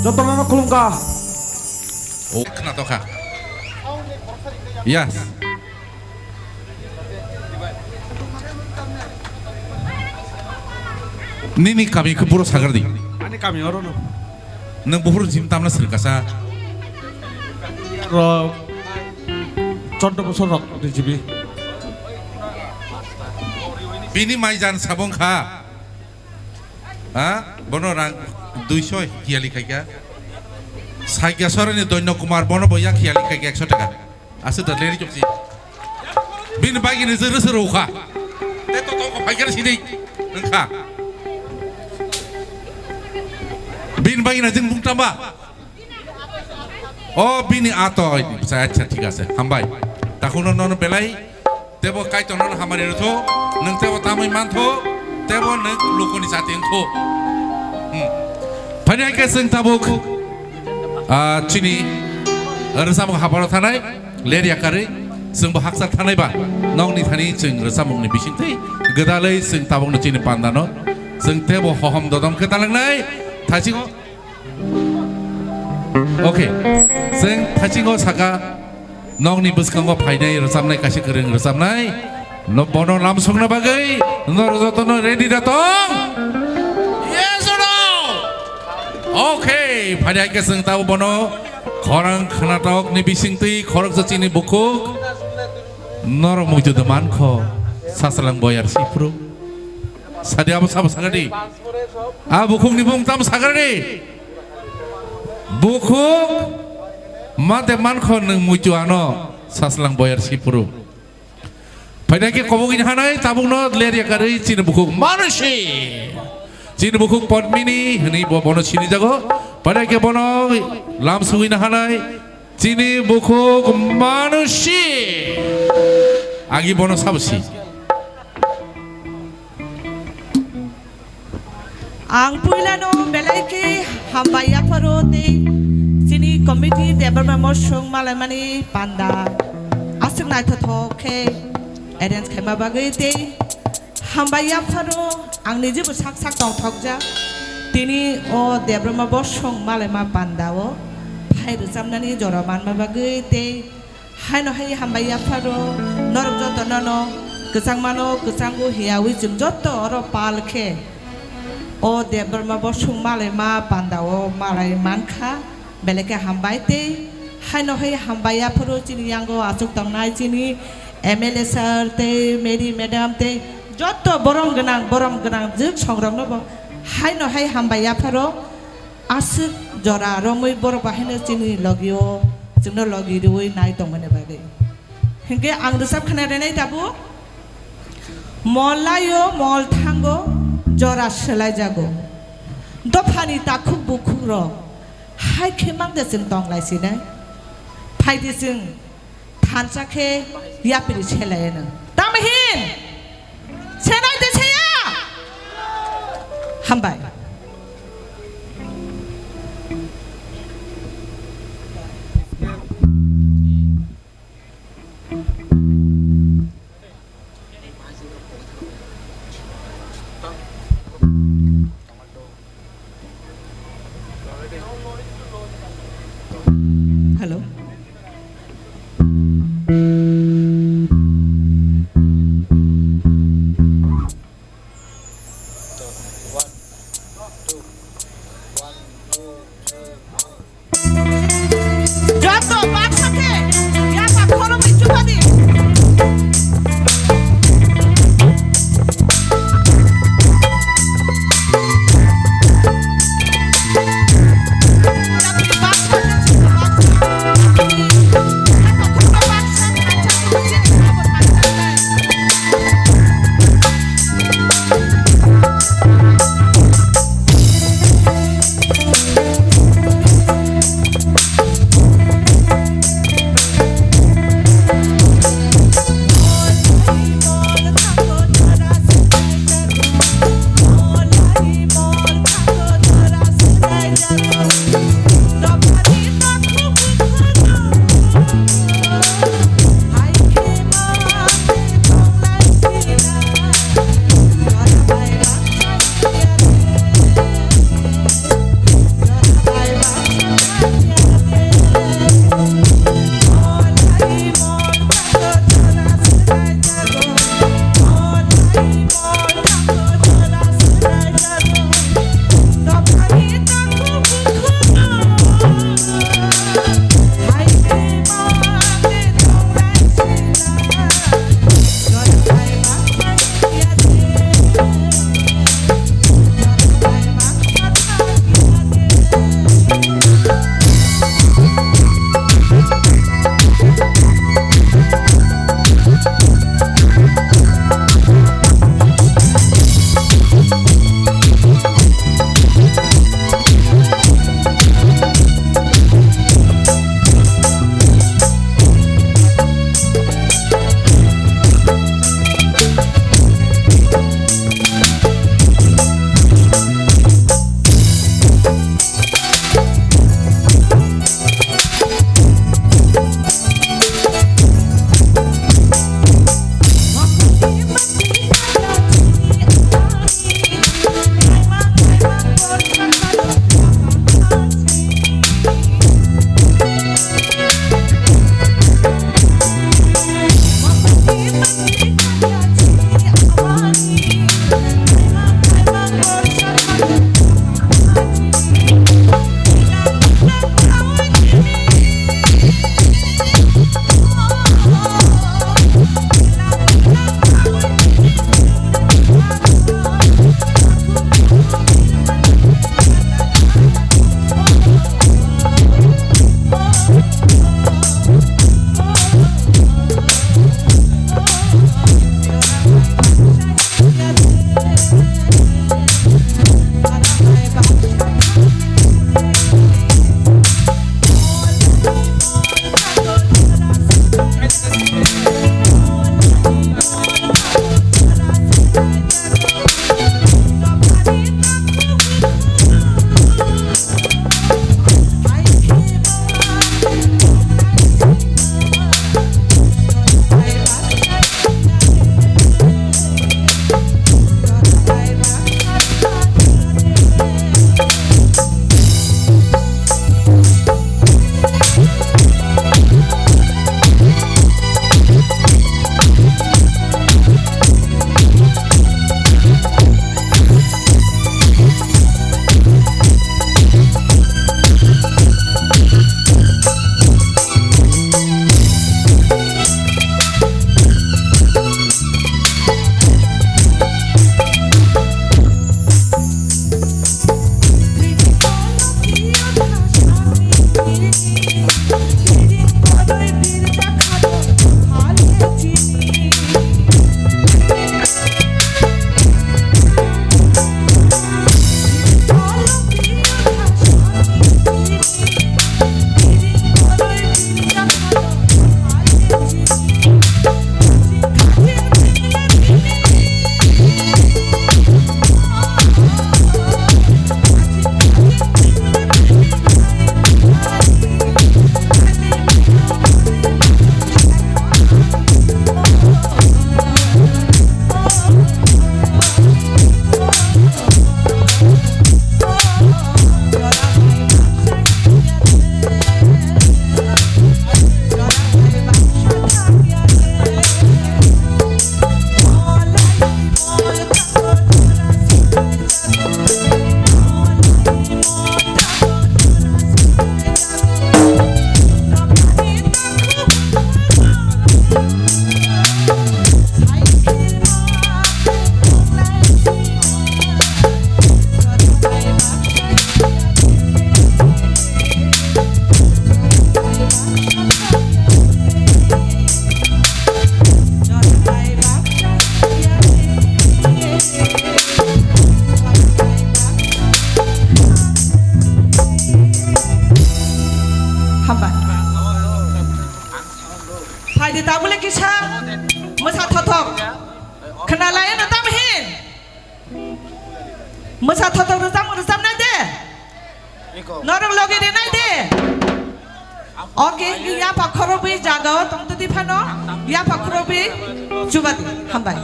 Jotono khulumkha. O khna tokha. Yes. Nini kami khe buro sagar di. Ani kami oro no. Nwng buphuru jim tamna sir kasa. Ro choddo bosor rok di jibi. Bini mai jan sabong kha. Ha? Bono rang duiso hiyali khaikha. Saikya sorani Doino Kumar bono bo yak hiyali khaikha ekso taka. Aswk da leri chukchi. Bini bagini jwrwswrw kha. Te to tongkho phaikar sini. Wngkha. Bini bagina jwng bung tamba. O bini ato. Acha, thik ase. Hambai. Takhuno nono belai. Tebo Kaitor nono hamari rwtho. Nwng tebo tamwi mantho. Tebo nwng lukuni chati wngtho. Hmm. Phani hai khe chwng tabuk. Ah, chini rwchapmung hapharo thanai, ler yakarwi, chwngbo hakchar thanai ba, nokni thani chwng rwchapmungni bisingtwi gwdalwi chwng tabukno chini pandano chwng tebo hohom dodom khe talangnai, thaisingo. Okay, chwng thaisingo saka, nokni bwskango phainai rwchapnai kaisa kwrwng rwchapnai. No, bono lam sokna bagwi norok jotono ready da tong? Yes or no? Okay, phai hai khe chwng tabo bono khorang khnatok ni bisingtwi khoroksa chini bukhuk norok muitu da mankho saslang boyar sipru. Sadi abo sabo sagadi. A bukhuk ni bung tam sagadi. Bukhuk mate mankho nwng muitu ano saslang boyar sipru. Phaina khe kobogwi hanai tabukno ler yakarwi chini bukhuk Manushi. Chini bukhuk Podmini hwnwi bo bono sinijago. Phaina khe bono lam sugwi hanai chini bukhuk Manushi. Agi bono sabo si. Ang puilano belai khe hambai yapharo tei chini committee Debbarma Mosong malaimani panda aswk naithothok khe arrange khaima bagwi tei hambai yapharo ang nijebo sak sak tongthokjak tini o Debbarma Mosong malaima pandao phai rwchapnani jora manma bagwi tei Haino hai hambai yapharo norok joto nono kwchangmano kwchango hiyawi chwng joto oro pal khe o Debbarma Mosong malaima pandao malai mankha belai khe hambai tei haino hai hambai yapharo chini yango achuk tongnai chini M L A sir tei Mary madam tei joto borom gwnang borom gwnang jwk songrokno bo haino hai hambai yapharo Aswk jora romwi borok bahaino chini logio, chwngno logi rwui nai tongmani bagwi. Hinkhe ang rwchap khna renai tabuk. Mol laio, mol thango, jora swlaijago. Dophani takhuk bukhuk rok hai khe mang de chwng tong lai sinai. Phai di chwng Thansa khe yapri selai no. Tamo hin? Senai de seya? Hambai. Hello. Joto baksa khe yasa khoroknwi chubadi. Khwnalai no tam hin. Mwsa thothok rwchapmung rwchapnai de. Norok logi rinai de. Oke, yapha khorobwi jagao tongtwdi phano. Yapha khorobwi chubadi. Hambai.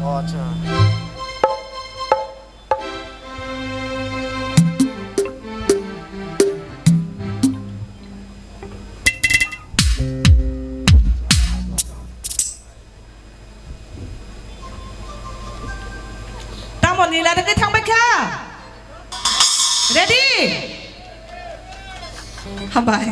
O, acha. Tamo nila dake thangbai kha? Ready? Hambai.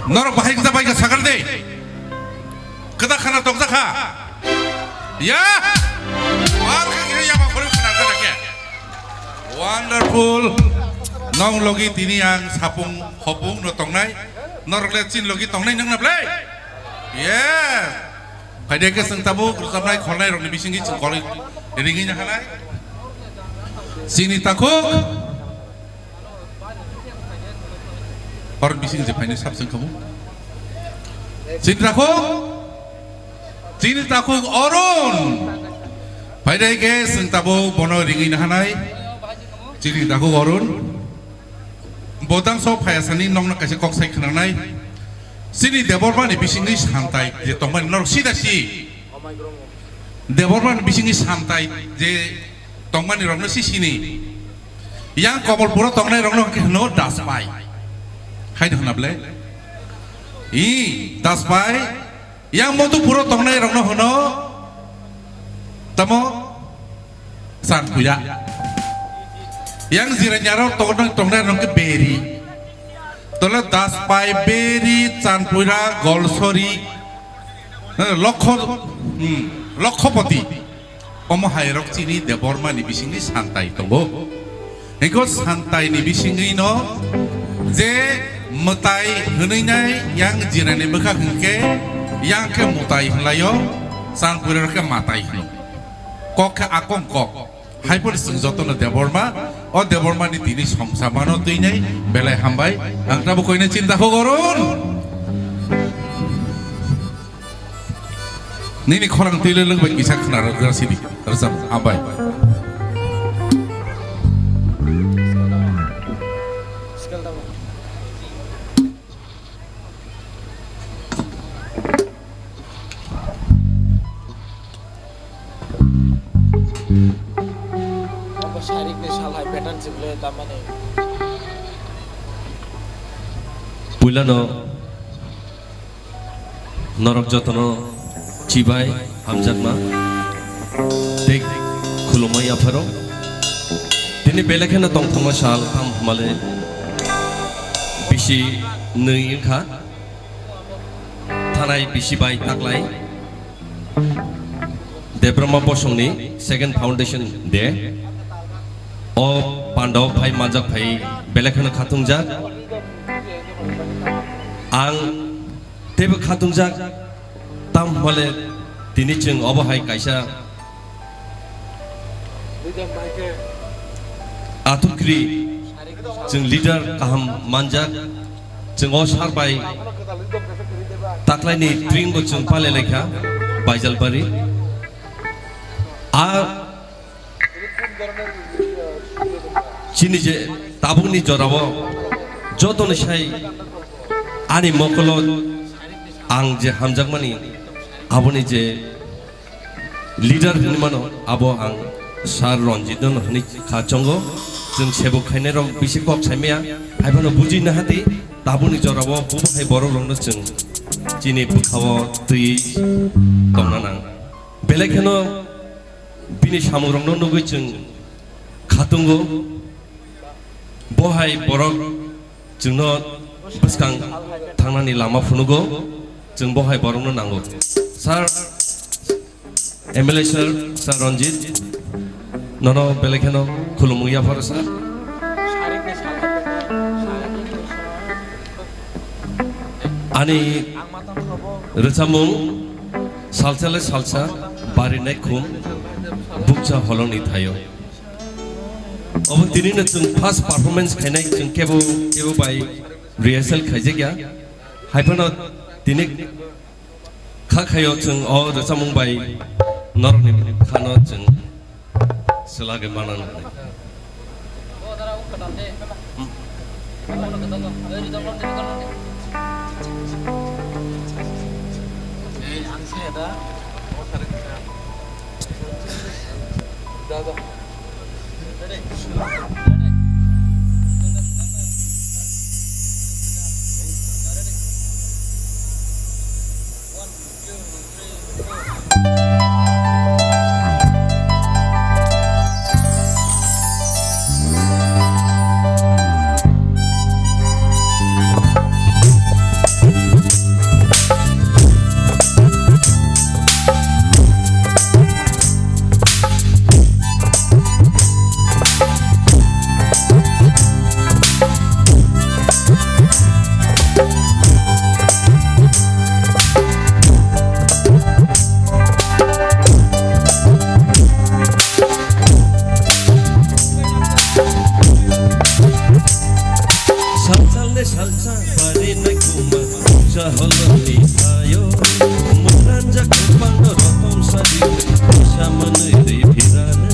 Norok bahai kisa bai kha sakar de. Keda khana tokjakha. Ya. Mal khe khe yama khori khana khe khe. Wonderful. Nong logi tini ang sapung hopung no tongnai. Norok le chin logi tongnai nang na ble. Yes. Phaide khe chwng tabuk rwchapnai kholnai rokni bisingwi chwng kolwi ringwi nahanai. Chini takhuk. Oroni bising je phainai sab chwng khamu. Chini takhuk. Chini takhuk Arun. Phaide khe chwng tabuk bono ringwi nahanai. Chini takhuk Arun. Bodang so phaya sani nokno kaisa kok sai khwnangnai. Chini Debbarma ni bisingni santai je tongmani norok sida si. Debbarma ni bisingni santai je tongmani rokno si sini. Yang Komolpuro tongnai rokno hwnkhe hwno Daspai. Hai hwna ble. I Daspai. Yang Modupuro tongnai rokno hwno tamo Chanpuira. Yang Jiranyaro tongnai, tongnai rokno Beri. Tole Daspai, Beri, Chanpuira, Golsori, eh, Lokho, hmm, Lokhopoti. Omo hai rok chini Debbarma ni bisingni santai tongo. Eko santai ni bisingwi no je mwtai hwnwi nai yang Jirani bwkha hwnkhe yang khe mwtai hwnlaio, Chanpuira khe matai hwno. Kok khe akong kok. Hai phano chwng jotono Debbarma, o Debbarma ni tini songsa mano twi nai belai hambai. Ang tabuk koine chinta kho gorun. Nini khorang twi le lwng bai kisa khna rwgra sidi. Rwchap, hambai. Obo sarik ni sal hai pattern se bwle tamani. Puilano norok jotono chibai hamjakma tei khulumma yapharo. Tini belai kheno tongthokma sal tam hwnmale bisi nwi wngkha. Thanai bisi bai taklai Debbarma Bosongni second foundation day. O pandao phai manjak phai belai kheno khatungjak. Ang teibo khatungjak, tam hwnmale tini chwng obo hai kaisa atukri chwng leader kaham manjak, chwng o sar bai taklaini tring bo chwng pale laikha Baijalbari. A chini je tabukni jorao jotoni sai ani mokolo ang je hamjakmani aboni je leader hinwi mano, abo ang Sir Ranjit no hinwi kha chongo. Chwng sebuk khainai rok bisi kok saimaya, hai phano bujui nahati, tabukni jorao bubo hai borok rokno chwng chini bwkhao twi tongna nang. Belai kheno bini samung rokno nugwi chwng khatungo. Bo hai borok chwngno bwskang thangnani lama phunugo, chwng bo hai borokno nango. Sir, M L A sir, Sir Ranjit, nono belai kheno khulumung yapharo sir. Ani rwchapmung salsa le salsa barinai khum bukcha holongni thaio. Obo tini no chwng first performance khainai, chwng kebo kebo bai rehearsal khaijak ya. Hai phano tini kha khaio chwng o rwchapmung bai norokni khano chwng swlagwi mano nai. Holoni thayo, mwnanjak kwbangno rotom sari, kisa mwnwi ri phirano.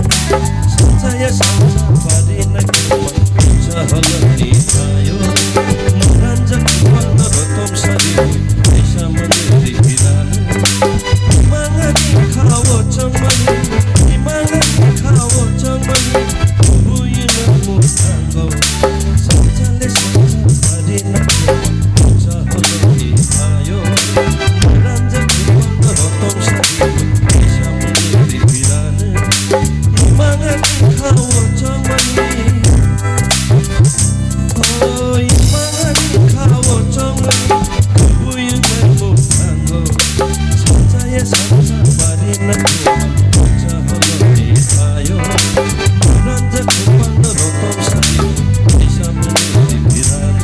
Sansaya sansa pari naikha, kisa holoni thayo, mwnanjak kwbangno rotom sari, kisa mwnwi ri phirano. Mangani khawo chongmani, mangani khawo chongmani, buino mwthango. Sanjale sanja pari naikha, holoni thayo, mwnanjak kwbangno rotom sari, kisa mwnwi ri phirano. Mangani khawo chongmani, oi mangani khawo chongmani, kubui wngkha mwthango. Sanjaya sanja pari naikha, holoni thayo, mwnanjak kwbangno rotom sari, kisa mwnwi ri phirano.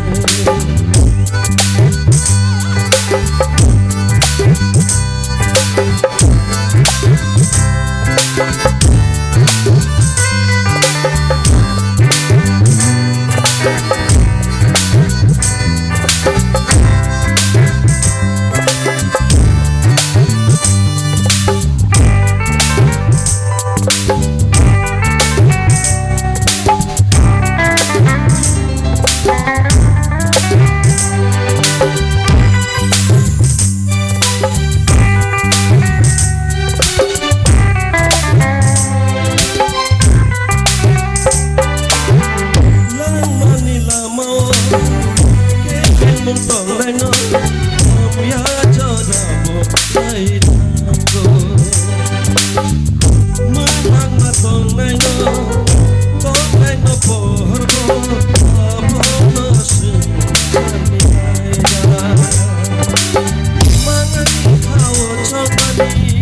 Langmani lamao kebengmung tongnaino hamya jorabo nai thango. Mwthangma tongnaino, tongnaino pohorbo abono swngcharni naira. Mangani khawo chongmani,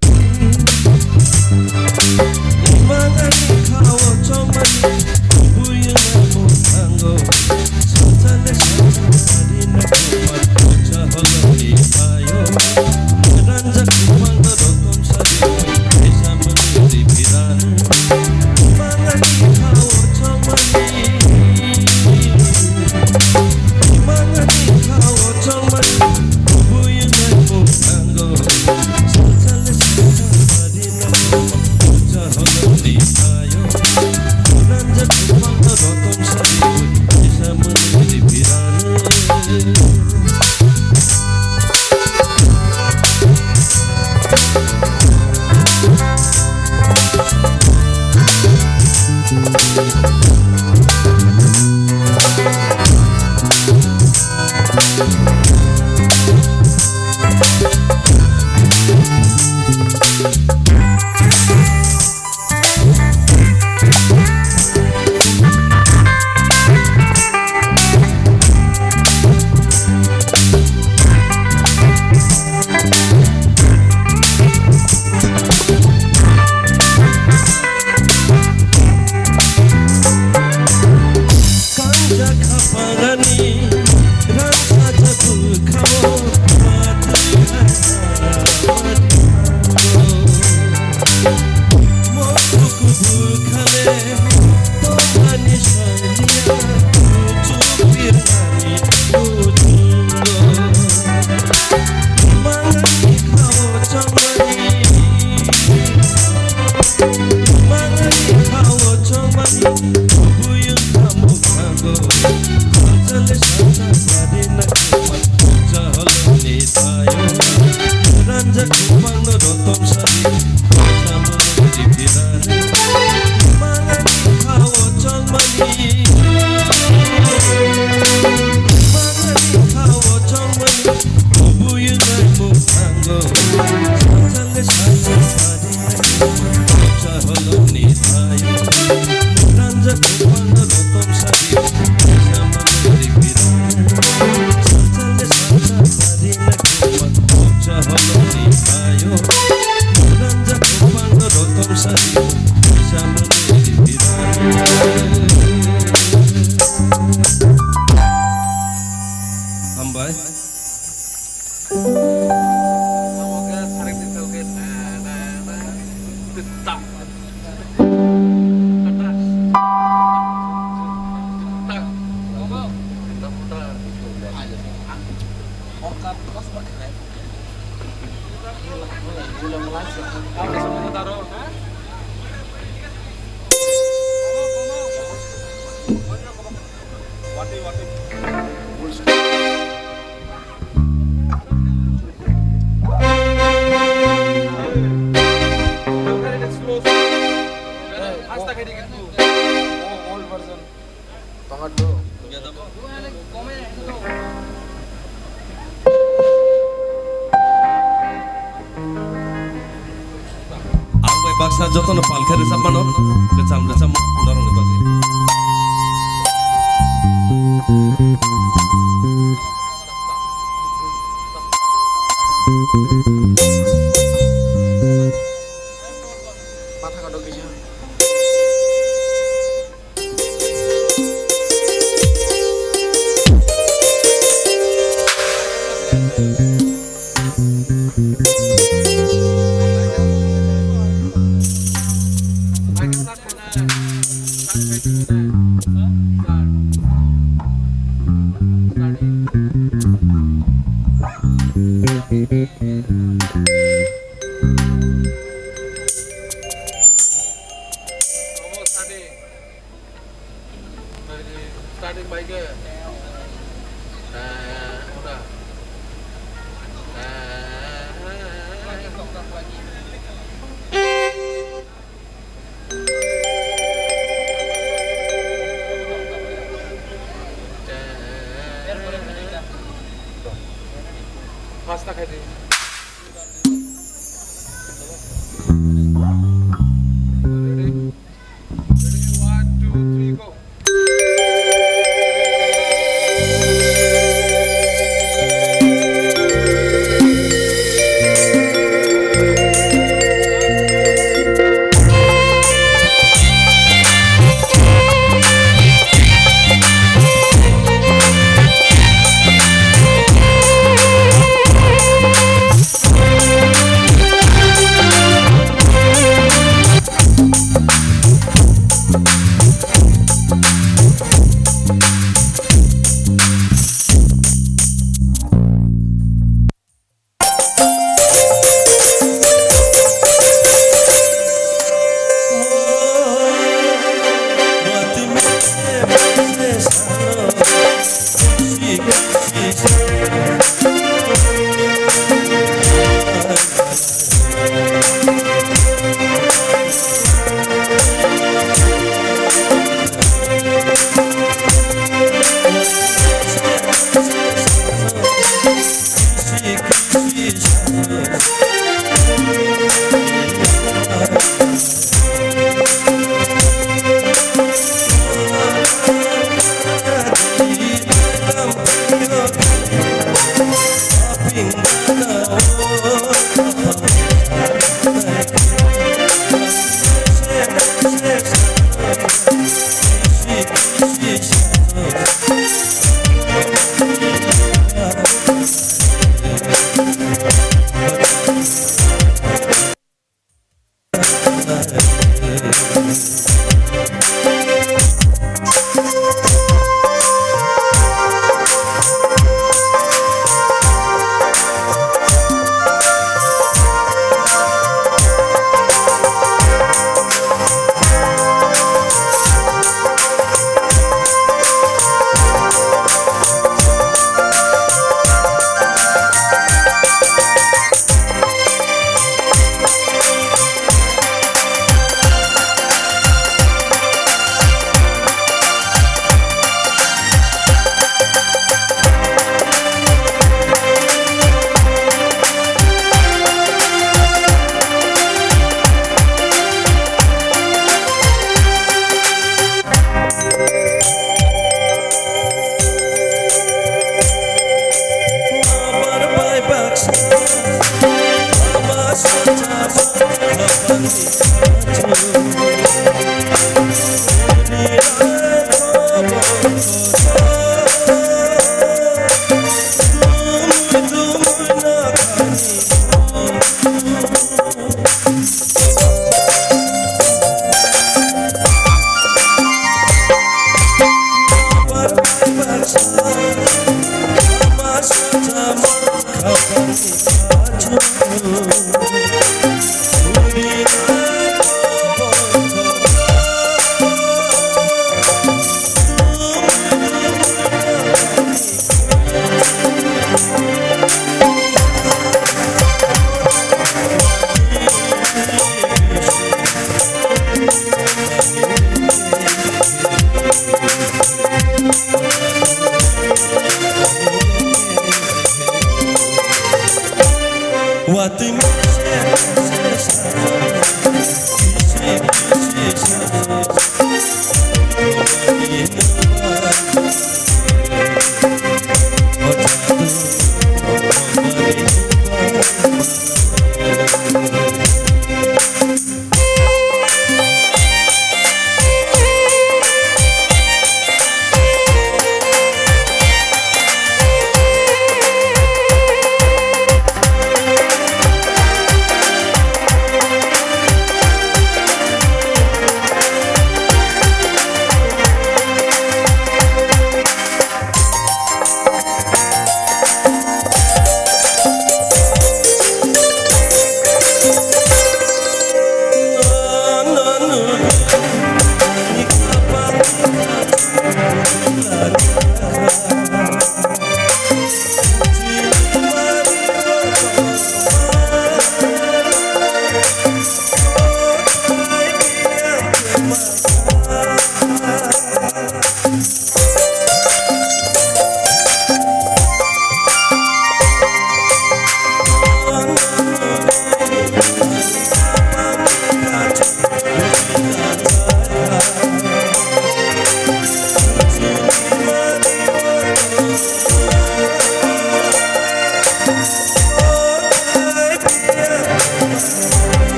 mangani khawo chongmani, kubui wngkha mwthango. Sanjale sanja pari naikha, holoni thayo, mwnanjak kwbangno rotom sari, kisa mwnwi ri phirano. Mangani khawo chongmani, mangani khawo chongmani, kubui wngkha mwthango. Sanjale sanja pari naikha, holoni thayo, mwnanjak kwbangno rotom sari, kisa mwnwi ri phirano. Kangjak khaphangani rang sajak bwkhao matwi hai mani thango. Mothok bwkhale tongmani sailia kuchuk birmani kuchungo. Mangani khawo chongmani, mangani khawo chongmani, kubui wngkha mwthango. Sanjale sanja pari naikha, holoni thayo, mwnanjak kwbangno rotom sari, kisa mwnwi ri phirano. Mangani khawo chongmani, mangani khawo chongmani, kubui wngkha mwthango. Sanjale sanja pari naikha, holoni thayo, mwnanjak kwbangno rotom sari, kisa mwnwi ri phirano. Sanjale sanja pari naikha, holoni thayo, mwnanjak kwbangno rotom sari, kisa mwnwi ri phirano. Hambai. Old version. Tomato. Ang bai baksa jotono palkhe rwchapmano, kwcham rwchapmano norokni bagwi. Matha kotor kisa. Starting. Starting bai khe. Eh, ora. Pasta khai di. Ready? Ready? One, two, three, go.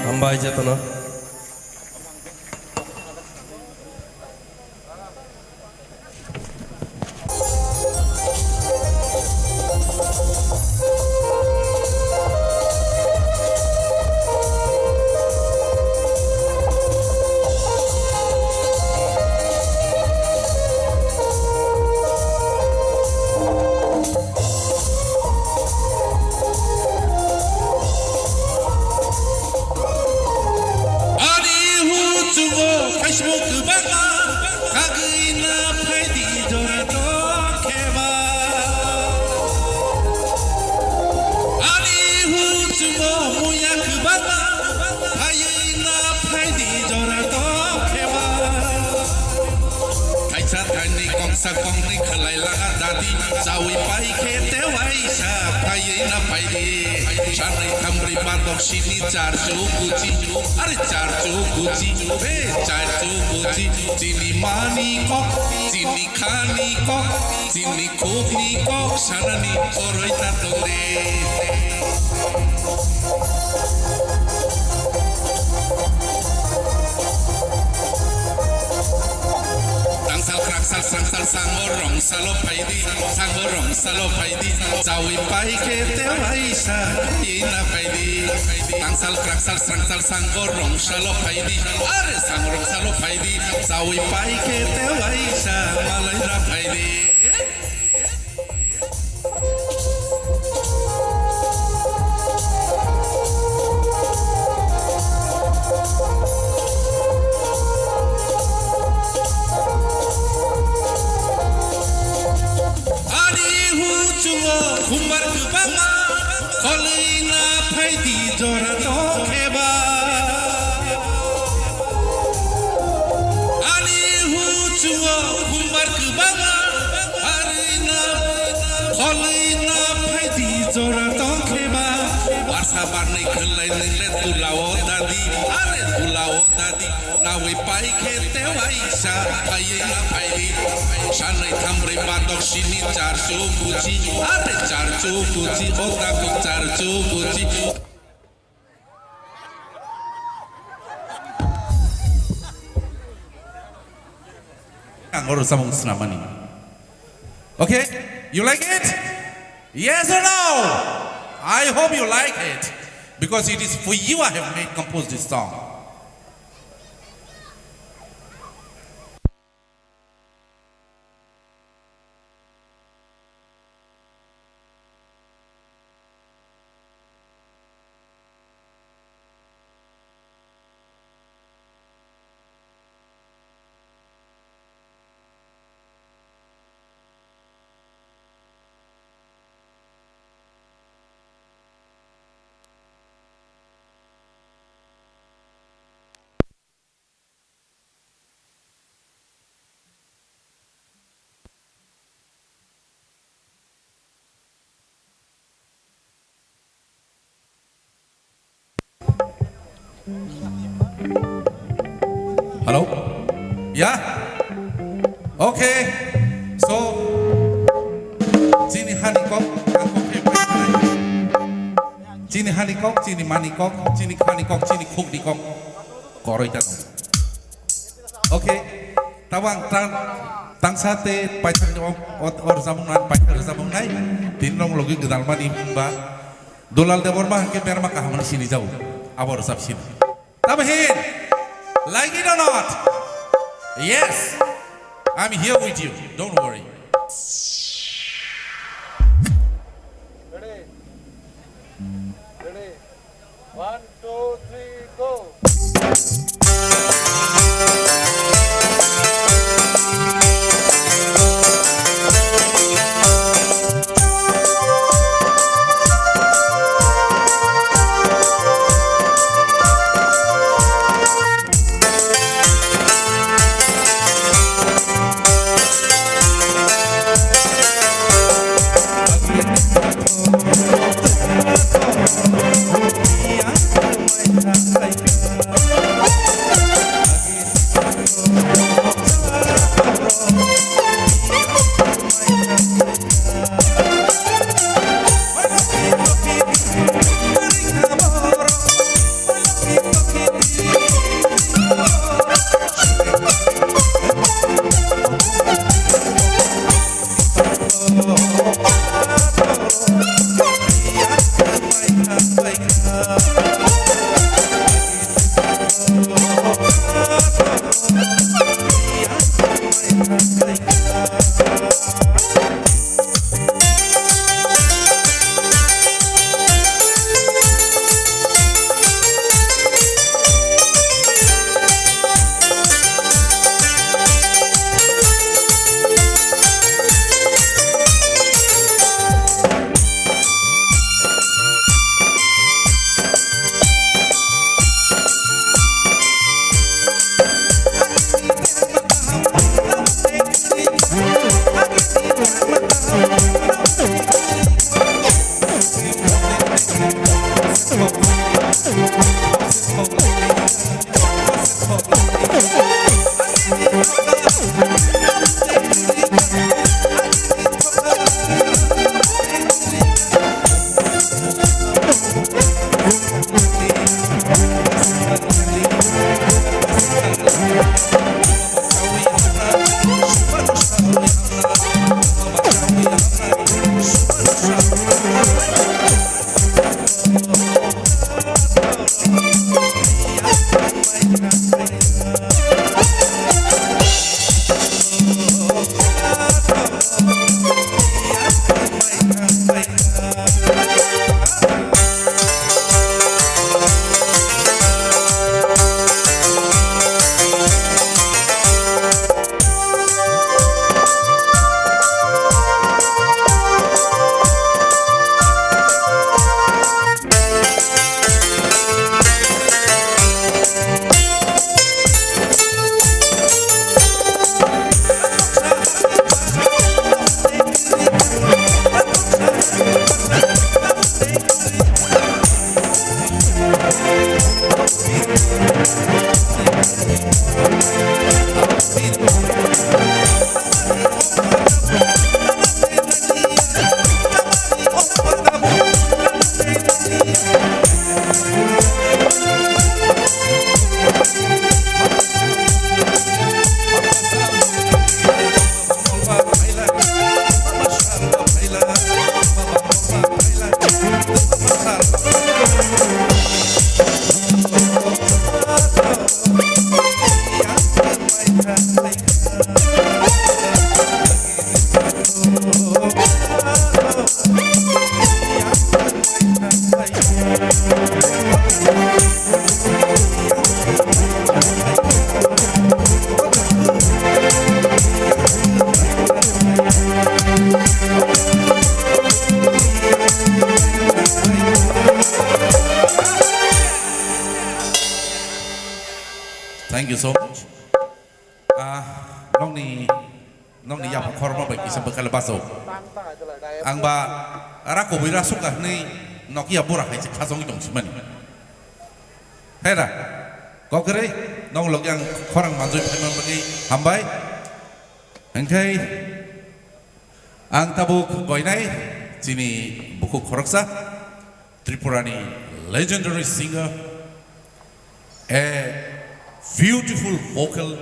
Hambai jotono. Ani huchungo khaismo kwbangma kagwi na phaidi jora tongkheba. Ani huchungo muya kwbangma phaiwi na phaidi jora tongkheba. Thaisa thaini kongsa kongni khlai laga dadi, chawi pai khe tewaisa phaiwi na phaidi. Sanwi thambrwi batok sini char chu buji, are char chu buji, be char chu buji. Chini mani kok, chini khani kok, chini khukni kok sanani koroi ta tongde. Tangsal kraksal srangsal sango rongsalo phaidi, sango rongsalo phaidi, chawi pai khe tewaisa ina phaidi. Tangsal kraksal srangsal sango rongsalo phaidi, are sango rongsalo phaidi, chawi pai khe tewaisa malai na phaidi. Ani huchungo khumbar kwbangma kholwi na phaidi jora tongkheba. Ani huchungo khumbar kwbangma arwi na kholwi na phaidi jora tongkheba. Barsa barnwi khwlai nwngle tulao dadi, are tulao dadi. Nawi pai khe tewaisa phaiwi na phaidi. Sanwi thambrwi batok sini char chu buji, are char chu buji, o takhuk char chu buji. Ang oro samung snamani. Okay? You like it? Yes or no? I hope you like it, because it is for you I have made, composed this song. Hello? Yeah? Okay. So, chini hani kok, ang kok khe pai khlai. Chini hani kok, chini mani kok, chini khani kok, chini khukni kok. Koroi ta tong. Okay. Tabo ang tang, tangsa te paithak ni o, o, o rwchapmung nai, paithak rwchapmung nai. Tini nong logi gwdal mani ba. Dulal Debbarma hwnkhe berma kaham hwnwi sinijago. Abo rwchap sini. Tamo hin? Like it or not? Yes. I'm here with you. Don't worry. Ready? Ready? One, two, three, go. Thank you so much. Ah, nokni, nokni yapha khorma bai kisa bwkha le baso. Ang ba ra kubui ra sukha hwnwi nokia bura hai se khachangwi tong simani. Hera, kokrwi, nong logi ang khorang manjui phaima bagwi hambai. Hingkhai ang tabuk koinai chini bukhuk khoroksa, Tripurani legendary singer, a beautiful vocal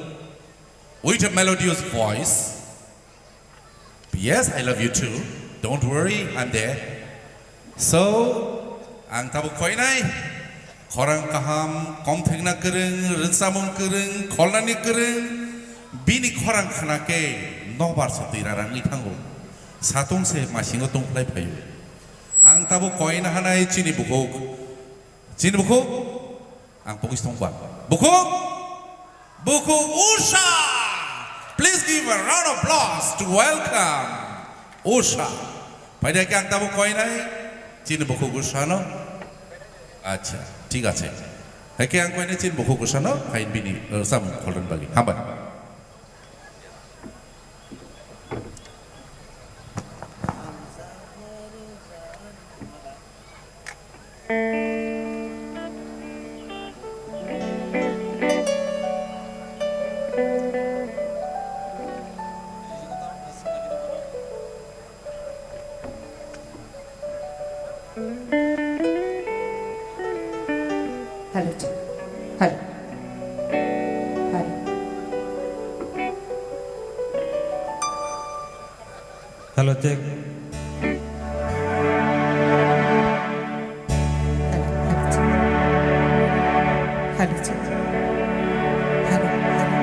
with a melodious voice. Yes, I love you too. Don't worry, I'm there. So, ang tabuk koinai, khorang kaham, komthengna kwrwng, rwchapmung kwrwng, kholnani kwrwng, bini khorang khna khe nobar se twi rarangwi thango. Satung se masingo tongphlai phaio. Ang tabuk koina hanai chini bukhuk. Chini bukhuk? Ang pogis tongba. Bukhuk? Bukhuk Usha! Please give a round of applause to welcome Usha. Phaidi khe ang tabuk koinai chini bukhuk Usha no. Acha, thik ache. Hai khe ang koinai chini bukhuk Usha no, hai bini, eh, sam kholon bagi. Hambai. Hello, check. Hello. Hello. Hello, check. Hello, hello, check. Hello, check. Hello, hello, hello.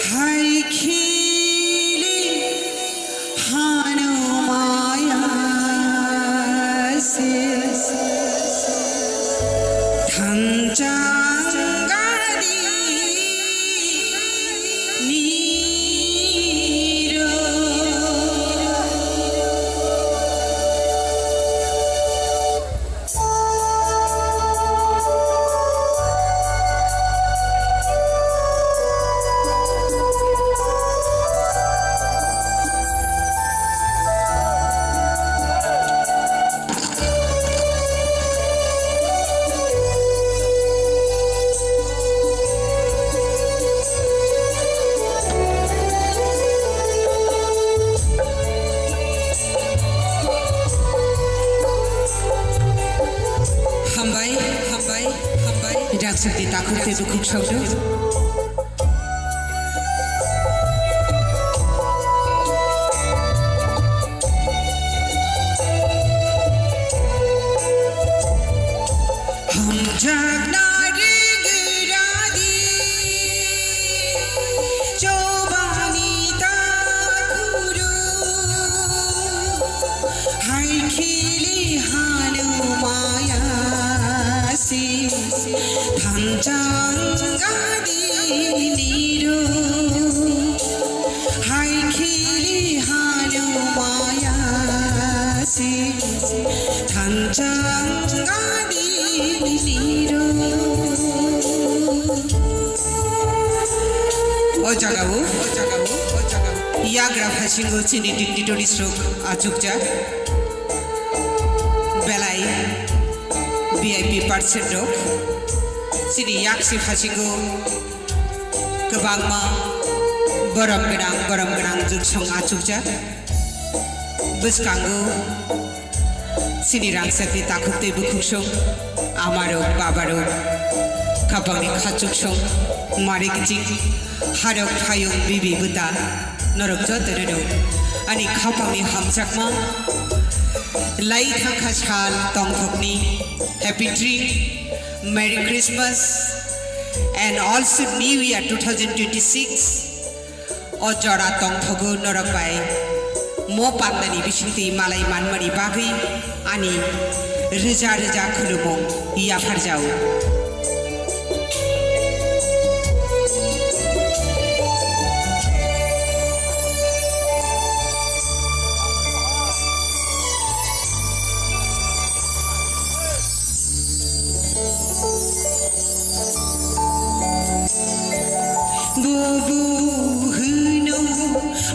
Hai khili hanumaya se thanchang gadi niro. Hambai, hambai, hambai. Dak sukti takhuk tei bukhuk sauduk. Hamjakna ringradi chobani takhuru, hai khili hanumaya si thanchang gadi niro. Hai khili hanumaya si thanchang gadi niro. Jagao, jagao, jagao. Yagra phasingo chini dignitaries rok achukjak. Belai V I P person rok. Chini yaksi phasingo kwbangma borom gwnang, borom gwnang jutsong achukjak. Bwskango chini rangchakni takhuk tei bukhuksong, amarok, babarok, khapangni khachuksong, mari kiching, harok, phayung, bibi, bwta, norok jotono rok ani khapangni hamjakma lai thangkha sal tongthokni happy dream, Merry Christmas and also New Year two thousand twenty-six. O jora tongthogo norok bai mo pandani bisingtwi malai manmani bagwi ani rwja rwja khulumung yapharjao. Bubu hwno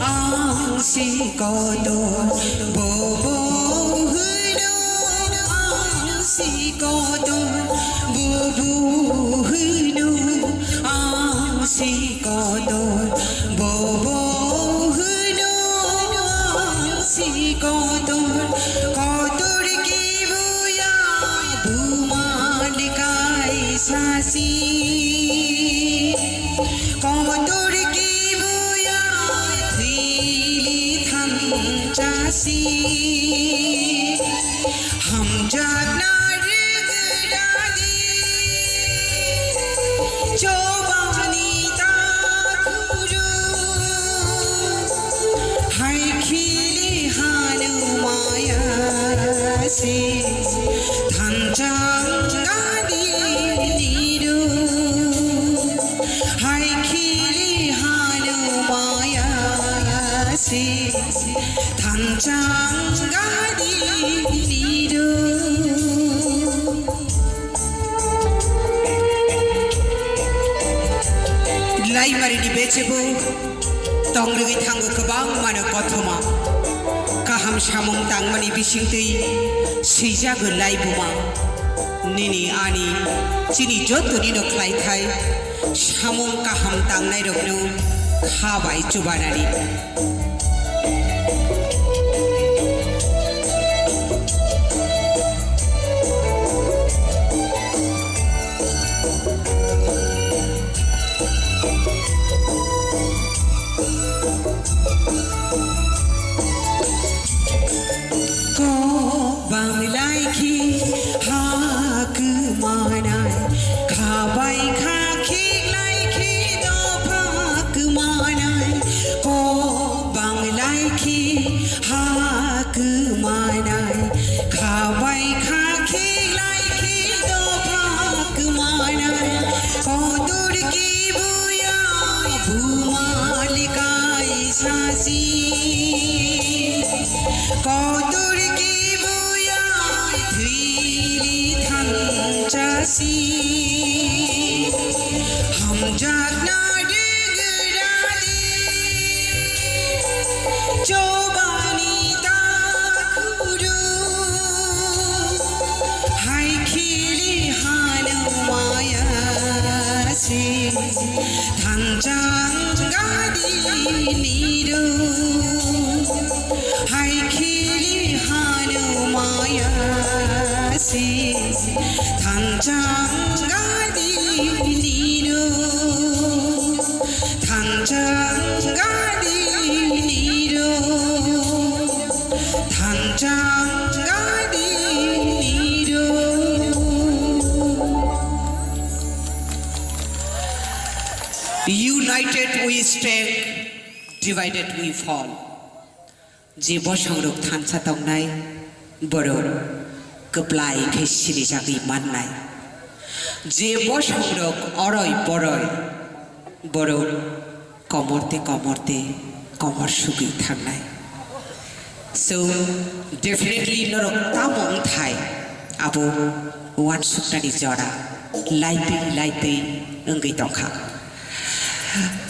ang si kotor, bubu hwno ang si kotor, bubu hwno ang si kotor, bubu hwno ang si kotor, kotor kibuya bumal kaisa si. Kotor kibuya thwili thanchasi. Hamjakna rwgwladi chobani takhuru. Hai khili hanu maya si thanchang gadi niru. Hai khili hanu maya si thanchang gadi niru. Laimarini bechebo tongrwgwi thango kwbangmano kothoma. Kaham samung tangmani bisingtwi swijago laibuma. Nini ani chini jotonino khlaithai samung kaham tangnairokno kha bai chubanani. Kok bang lai khe ha kwmanai, kha bai kha khiklai khe dopha kwmanai. Kok bang lai khe ha kwmanai, kha bai kha khiklai khe dopha kwmanai. Kotor kibuya bumal kaisa si. Kotor kibuya thwili thanchasi. Hamjakna rwgwladi chobani takhuru. Hai khili hanu maya si thanchang gadi niru. Hai khili hanu maya si thanchang gadi niru. Thanchang gadi niru. Thanchang gadi niru. United we stand, divided we fall. Je bosongrok thansa tongnai, borok kwplai khe sirijagwi mannai. Je bosongrok oroi poroi, borok komor tei komor tei komor sugwi thangnai. So, definitely norok tamo wngthai abo uansuknani jora laitwi laitwi wngwi tongkha.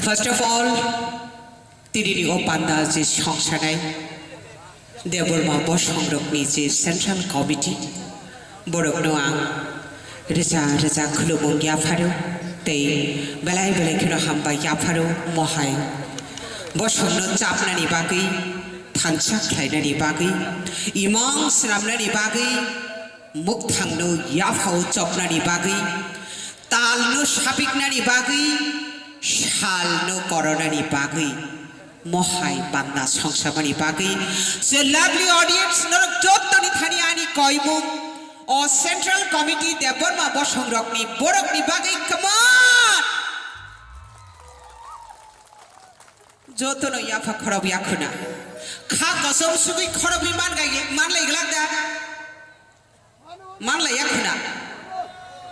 First of all, tinini o panda je songsanai Debbarma bosongrokni je Central Committee, borokno ang rwja rwja khulumung yapharo tei belai belai kheno hambai yapharo mohai. Bosongno chapnani bagwi, thansa khlainani bagwi, imang swnamnani bagwi, mukthangno yaphao chopnani bagwi, talno sapiknani bagwi, salno koronani bagwi, mohai panda songsamani bagwi. So lovely audience, norok jottoni thani ani koimung, o Central Committee Debbarma bosongrokni borokni bagwi, come on! Jotono yapha khorok yakhuna. Kha kosom sugwi khorokwi man gai-, man lai glak da? Man lai yakhuna.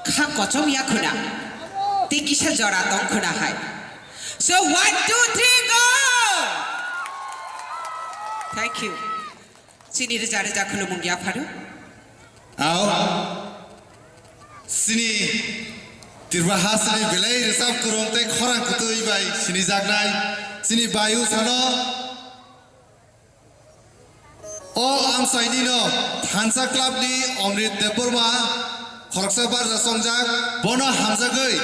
Kha kosom yakhuna. Tei kisa jora tong khuna hai. So, one, two, three, go! Thank you. Chini rwja rwja khulumung yapharo. Ao. Chini Tripura hasteni belai rwchap kwrwng tei khorang kwtwi bai sinijaknai chini bayu sano. O amchainino thansa clubni Omrit Debbarma khoroksa barja chongjak, bono hamjagwi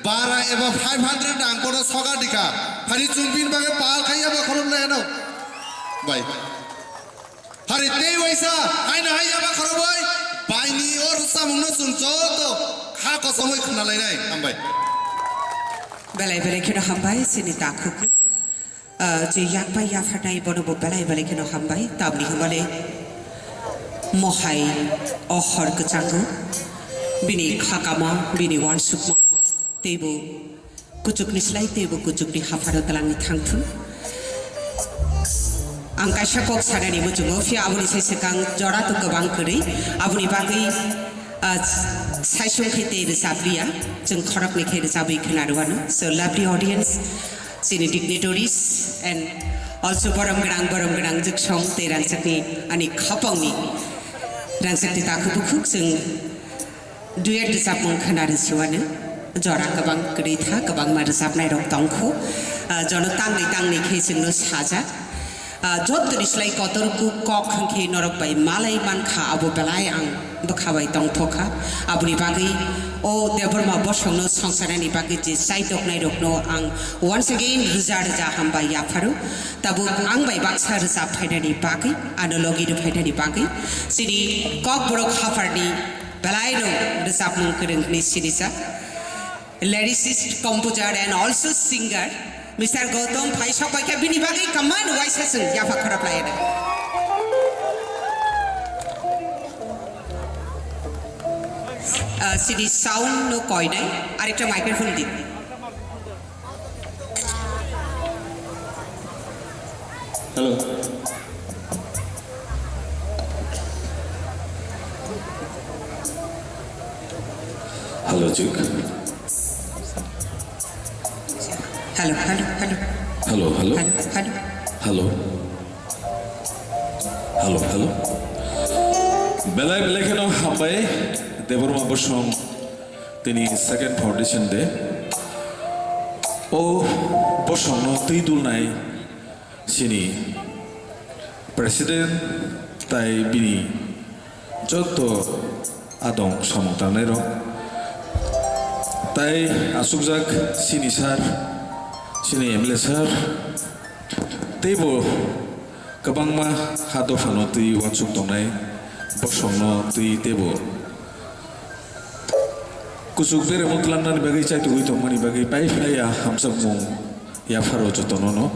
bara eba five hundred rang bono sogar dikha. Phani chwng bini bagwi pal khai eba khulum lai ano. Bai. Hari tei waisa, haino hai yaba khoroboi, baini o rwchapmungno chwng joto kha kosongwi khwnalainai. Hambai. Belai belai kheno hambai, chini takhuk. Ah, je yakbai yapharnai bono bo belai belai kheno hambai. Tamni hwnmale mohai o hor kwchango. Bini khakama, bini wansukma. Teibo kuchukni slai teibo kuchukni hapharo twlangwi thangthun. Ang kaisa kok sanani muchungo, phiya aboni sai swkang jora to kwbang kwrwi. Aboni bagwi, ah, saisung khe tei rwchap liya, chwng khoroknwi khe rwchabwi khwna rwano. So, lovely audience, chini dignitaries and also borom gwnang, borom gwnang jwksong tei rangchakni ani khapangni rangchakni takhuk bukhuk chwng Duet rwchapmung khwnari siwano jora kwbang kwrwi tha, kwbangma rwchapnairok tong kho. Ah, jono tangni tangni khe chwngno sajak. Ah, jottoni slai kotor kuk kok hwnkhe norok bai malai mankha, abo belai ang bwkha bai tongthokha. Aboni bagwi o Debbarma bosongno songsanani bagwi je chaitoknairokno ang once again rwja rwja hambai yapharo. Tabuk ang bai baksa rwchap phainani bagwi, ano logi rw phainani bagwi, chini Kokborok hapharni Belaino rwchapmung kwrwng hwnwi sinijak. Lyricist, composer and also singer, Mister Gautam phai sok bai khe bini bagwi kaman waisa chwng yapha khorap lai rw. Ah, chini sound no koinai, arekta microphone di. Hello. Hello, Chick. Hello, hello, hello. Hello, hello. Hello, hello. Hello, hello. Belai belai kheno hambai Debbarma Bosong tini second foundation day. O bosongno twi dulnai chini president tai bini joto adong samung tangnairok tai asukjak chini sir, chini M L A sir, teibo kwbangma ha dophano twi uansuk tongnai bosongno twi teibo kuchuk beremo twlangnani bagwi chaitugwi tongmani bagwi pai phaiya hamjakmung yapharo jotono no.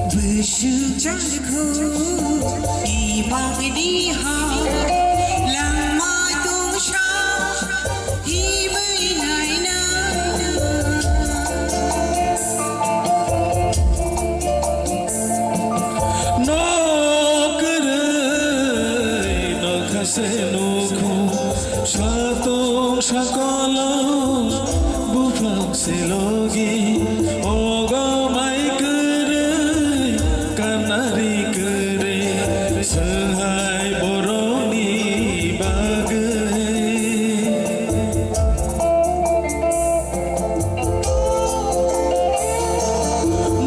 Bwswk chakhu imangni ha langma tongsa himwi naina. Nok kwrwi nokha se nukhu, satong sakolo buphang se logi, ogo mai kwrwi kanari kwrwi swnghai borokni bagwi.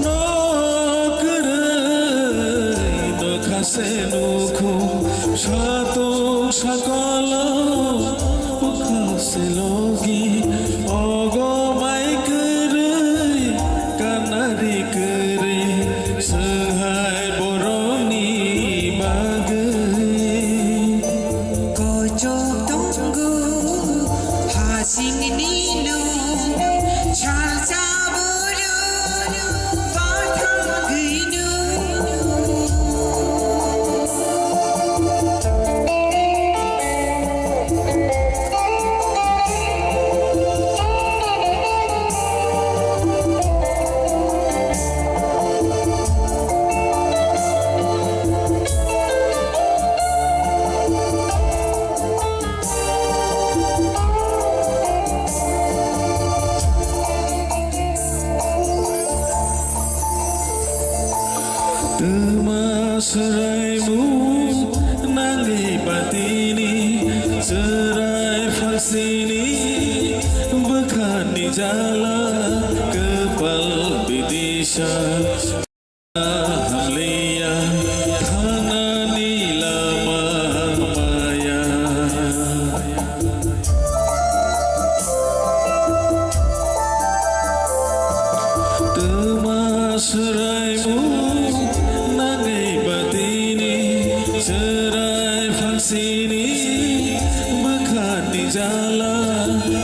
Nok kwrwi nokha se nukhu, satong sakolo bwkha se logi, ogo mai kwrwi kanari kwrwi swnghai borokni bagwi. Kochok tongo hasingni no, salsa buru bathang gino. Twma swraimu nangwi batini chwrai phangsini bwkhani jala kwpal bidisa. Hamliya thanani lama maya. Twma swraimu nangwi batini chwrai phangsini bwkhani jala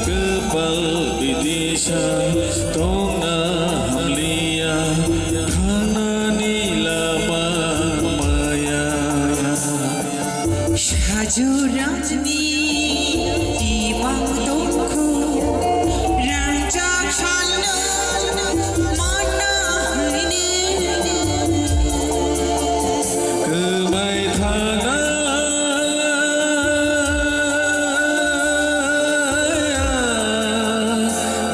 kwpal bidisa tongna hamliya thanani lama maya. Sajurani imang tongkhu, rangchak sano mana hini. Kwbai thana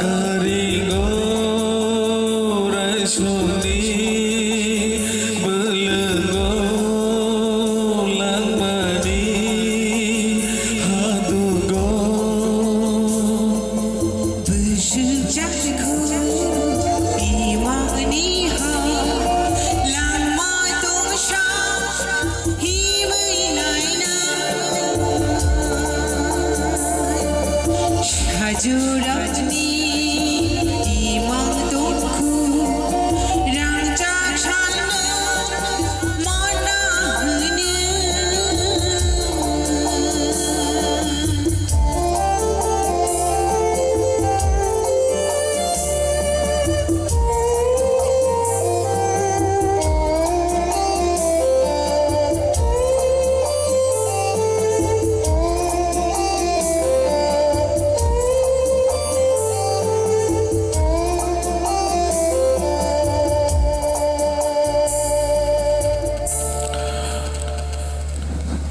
gari gorai suni bwlwngo langmani hadugo. Bwswk chakhu imangni ha langma tongsa himwi naina. Sajurani imang tongkhu rangchak sano mana hini.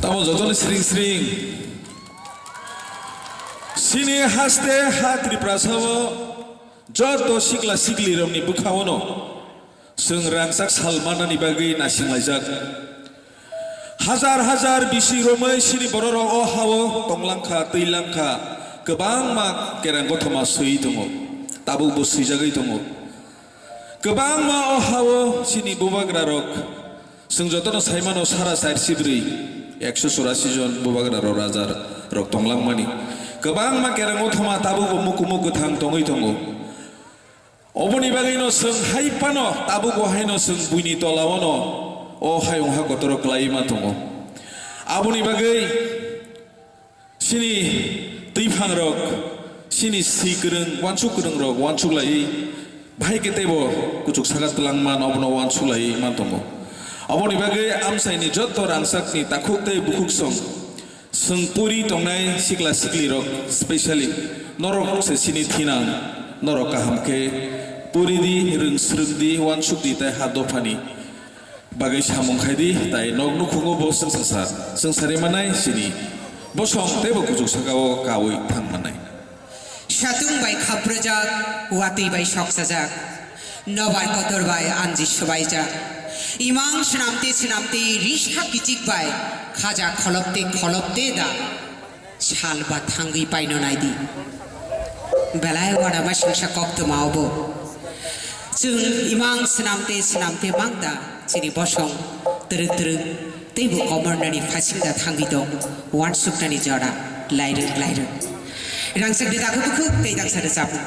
Tamo jotono sring sring. Chini haste ha Tripurasa o joto sikla sikli rokni bwkhao no chwng rangchak sal manani bagwi naisinglaijak. Hajar hajar bisi romwi chini bororok o hao tonglangkha, twilangkha, kwbangma kereng gothoma swiwi tongo, tabukbo swijagwi tongo. Kwbangma o hao chini bubagrarok, chwng jotono saimano sara chairsi bwrwi, ekso churasi jon bubagrarok, rajarok tonglangmani. Kwbangma kereng gothoma tabukbo mukumu kwthang tongwi tongo. Oboni bagwino chwng hai phano tabukbo haino chwng buini tolao no o hayung ha kotoro kwlaiwi ma tongo. Aboni bagwi chini twiphangrok, Chini si kwrwng, uansuk kwrwng rok uansuk laiwi, bahai khe teibo kuchuk saka twlangma abono uansuk laiwi man tongo. Aboni bagwi amchaini joto rangchakni takhuk tei bukhuk song, chwng puri tongnai sikla sikli rok, specially norok se chini thinang, norok kaham khe puri di, rwng swrwng di, uansuk di tei ha dophani bagwi samung khai di, tai nok nukhungo bo chwngsasa, chwngsari manai chini bosong teibo kuchuk saka-o kaui thang manai. Satung bai khaprwjak, watwi bai sokchajak, nobar kotor bai anji swbaijak, imang swnamte swnamte risa kichik bai khaja kholopte kholopte da. Sal ba thangwi paino naidi. Belai uanama singsa koktwma obo. Chwng imang swnamte swnamte mang da chini bosong twrwk twrwk teibo komornani phasing da thangwi tong uansuknani jora lairwk lairwk. Rangchakni takhuk bukhuk tei daksa rwchapmung.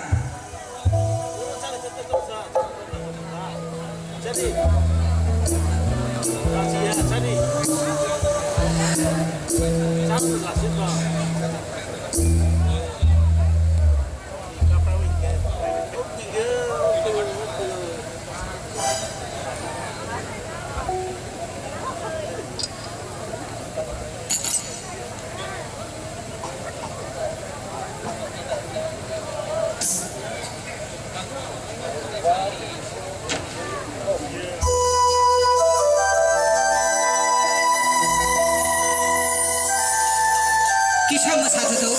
Kisa mwsa thothok,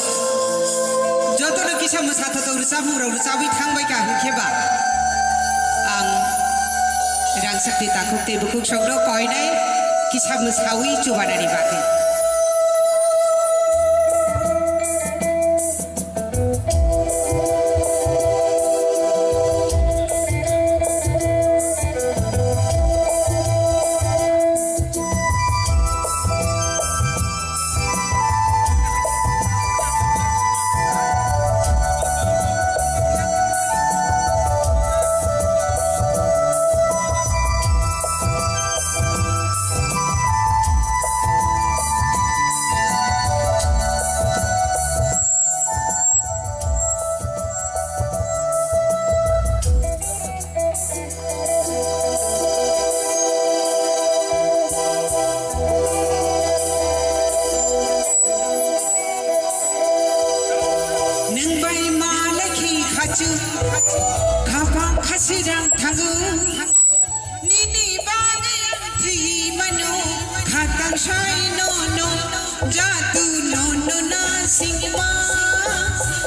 jotono kisa mwsa thothok rwchapmung rok rwchabwi thangbai ka hwnkhe ba ang rangchakni takhuk tei bukhuk sokno koinai kisa mwsawi chubanani bagwi. Nwng bai malai khe khachu, khapang khasirang thango. Nini bagwi ang thwi mano, khatang sai nono, jadu nono na singma.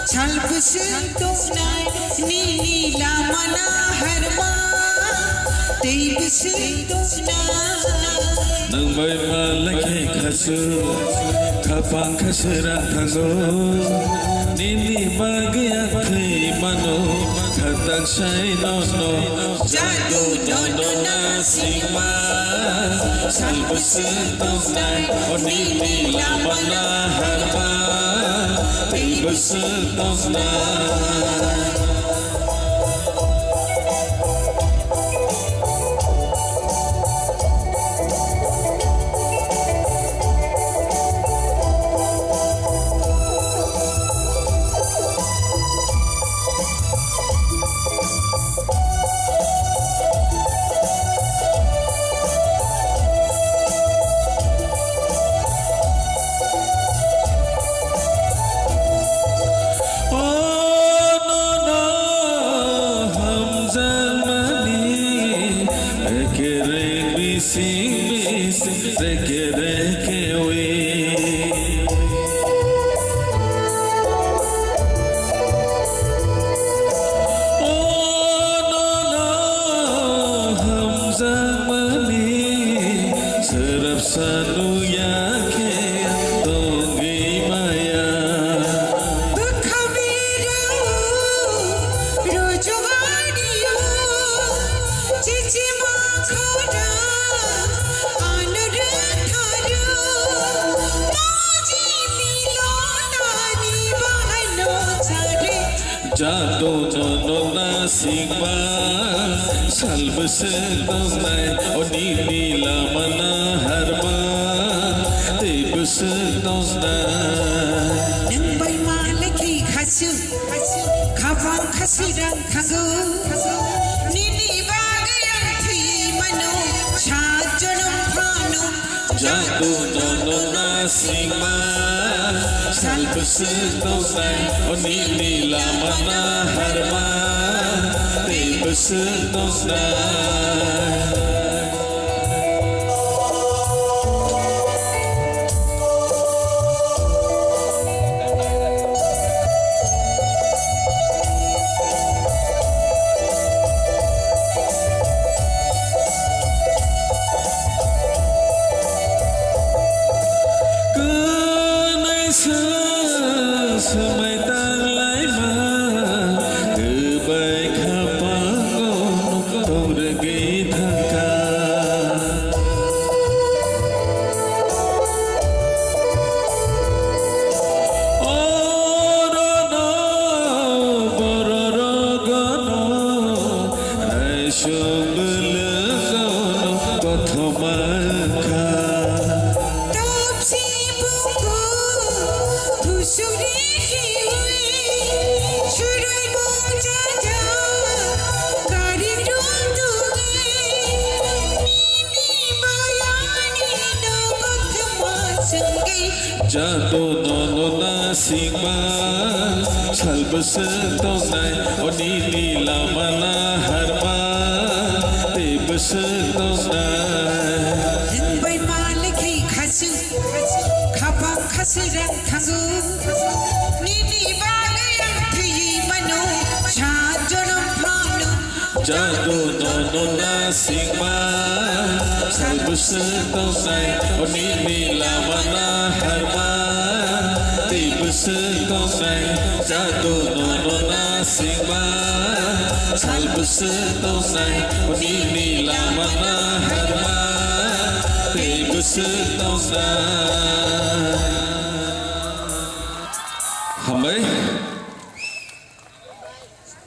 Sal bwswk tongnai, nini lama na harma, tei bwswk tongnai. Nwng bai malai khe khasu, khapang khasirang thango. Nini bagwi ang thwi mano, khatang sai nono. Jadu nono na singma, sal bwswk tongnai, o nini lama na harma, tei bwswk tongnai. O nono hamjakmani, ekereng bising bising, reke reke wi. O nono hamjakmani, swrapsa nukya khe tongwi maya. Bwkha birao rujugani o, chichima khorang ano rwngtharo, moji milonani bahaino chare. Jadu nono na singma, sal bwswk tongnai, o nini lama na harma, tei bwswk tongnai. Nwng bai malai khe khasu, Rang thago, nini bagwi ang thwi mano, sat jonom phano. Jadu nono nasingma, sal bwswk tongnai, o nini lama naharma, tei bwswk tongnai. Kwnaisa swmai tanglaima, kwbai kha pango torgwi thangkha. Orono bororogono naisuk bwlwkgono kothoma kha. Topsi buku thusuri hiwi surai bongchaja kari rung tungwi. Jadu nono nasingma, sal bwswk tongnai, o nini lama naharma, tei bwswk tongnai. Nwng bai malik hai khaswk, khapang khaswk rang thango, nini bagwi ang thwi mano, sat jonom phano. Jadu nono nasingma, sal bwswk tongnai, o nini lama naharma, tei bwswk tongnai. Jadu nono nasingma, sal bwswk tongnai, o nini lama naharma, tei bwswk tongnai. Hambai.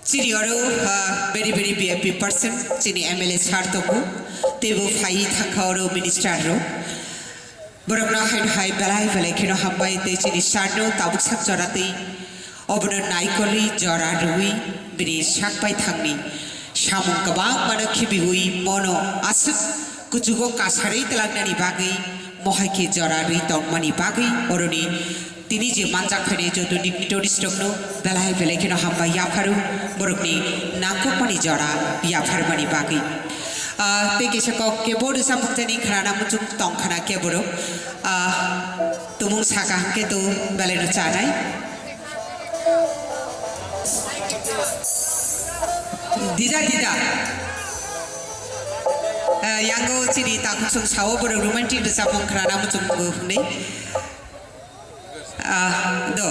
Chini oro, ah, very, very V I P person, chini M L A sir tongo, teibo phai thangkha oro minister rok. Borokno haino hai belai belai kheno hambai tei chini sir no tabuk sak jora tei obono naikolwi jora rwui bini sak bai thangni samung kwbangmano khibiui mono aswk kuchugo kasarwi twlangnani bagwi mohai khe jora rwi tongmani bagwi oroni tini je manjak phainai joto dignitaries rokno belai belai kheno hambai yapharo borokni nangkukmani jora yapharmani bagwi. Ah, tei kisa kok kebo rwchapmung jani khnana muchung tong khna kebo rok. Ah, tumung saka hwnkhe to belai no chanai. Dida, dida. Ah, yango chini takhuk song sao borok romantic rwchapmung khnana muchung hwnwi. Ah, do,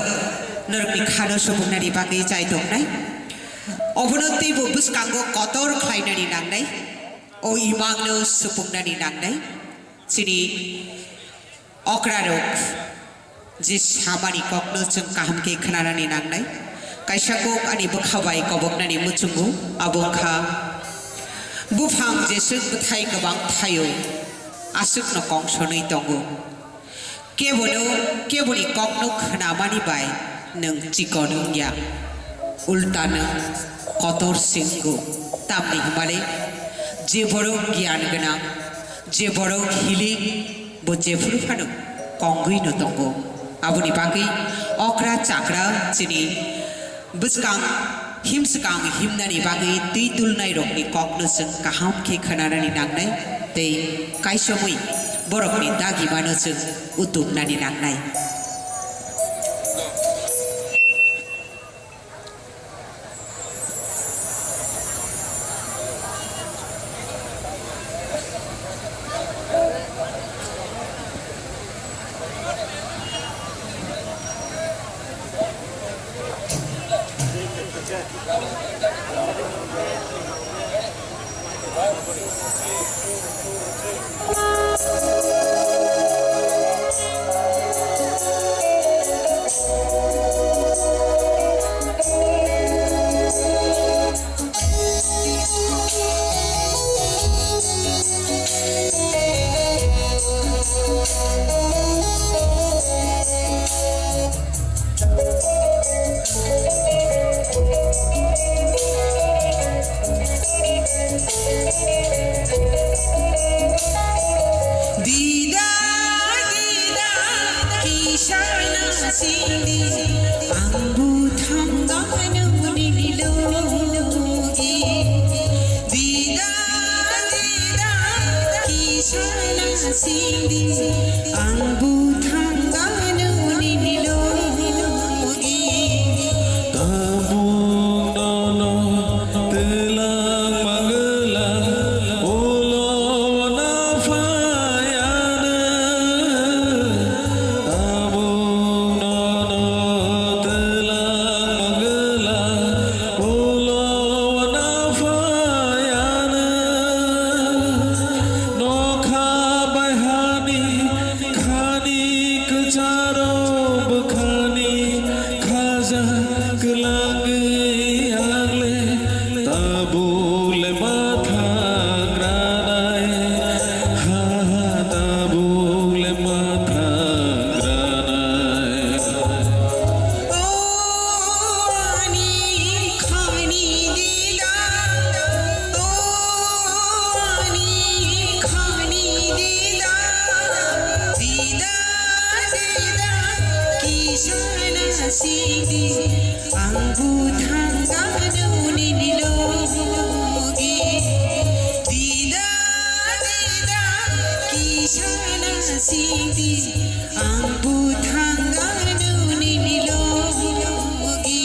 norokni khano supuknani bagwi chai tongnai. Obono teibo bwskango kotor khlainani nangnai. O imangno supuknani nangnai. Chini okrarok je samani kokno chwng kaham khe khnanani nangnai. Kaisa kok ani bwkha bai koboknani muchungo, abo wngkha buphang jeswk bwthai kwbang thaio, aswkno kongsonwi tongo. Kebono, keboni kokno khnamani bai nwng chikon wngya, ulta nwng kotor se wngo. Tamni hwnmale, je borok giyan gwnang, je borok hilik, bo jephuru phano kongwi no tongo. Aboni bagwi okra chakra chini bwskang himswkang himnani bagwi twi tulnairokni kokno chwng kaham khe khnanani nangnai tei kaisomwi borokni dagimano chwng utuknani nangnai. Thangano nini logi dida dida kisana sindi ang bu thangano nini logi. Tabuk nono twlang magwlang ulo na phayano. Tabuk nono twlang magwlang ulo na phayano. Nokha bai hani khani kwcharo bwkhani khaja kwlangwi angle tabuk le ma thangranai, ha, ha, tabuk le ma thangranai. O ani khani dida, o ani khani dida, dida, dida, kisana sidi. Ang bu thangano nini logi dida dida kisana sidi. Ang bu thangano nini logi.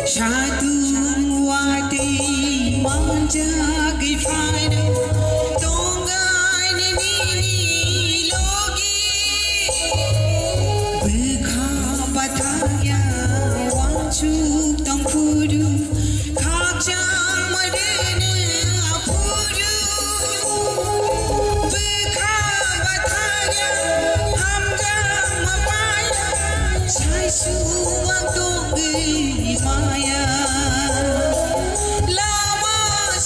Satung watwi manjagwi phaino tongani nini logi. Bwkha bathakya wansuk tongphuru, khakchangma rwno aphuru. Bwkha bathakya hamjakma bai, saisuwang tongwi maya. Lama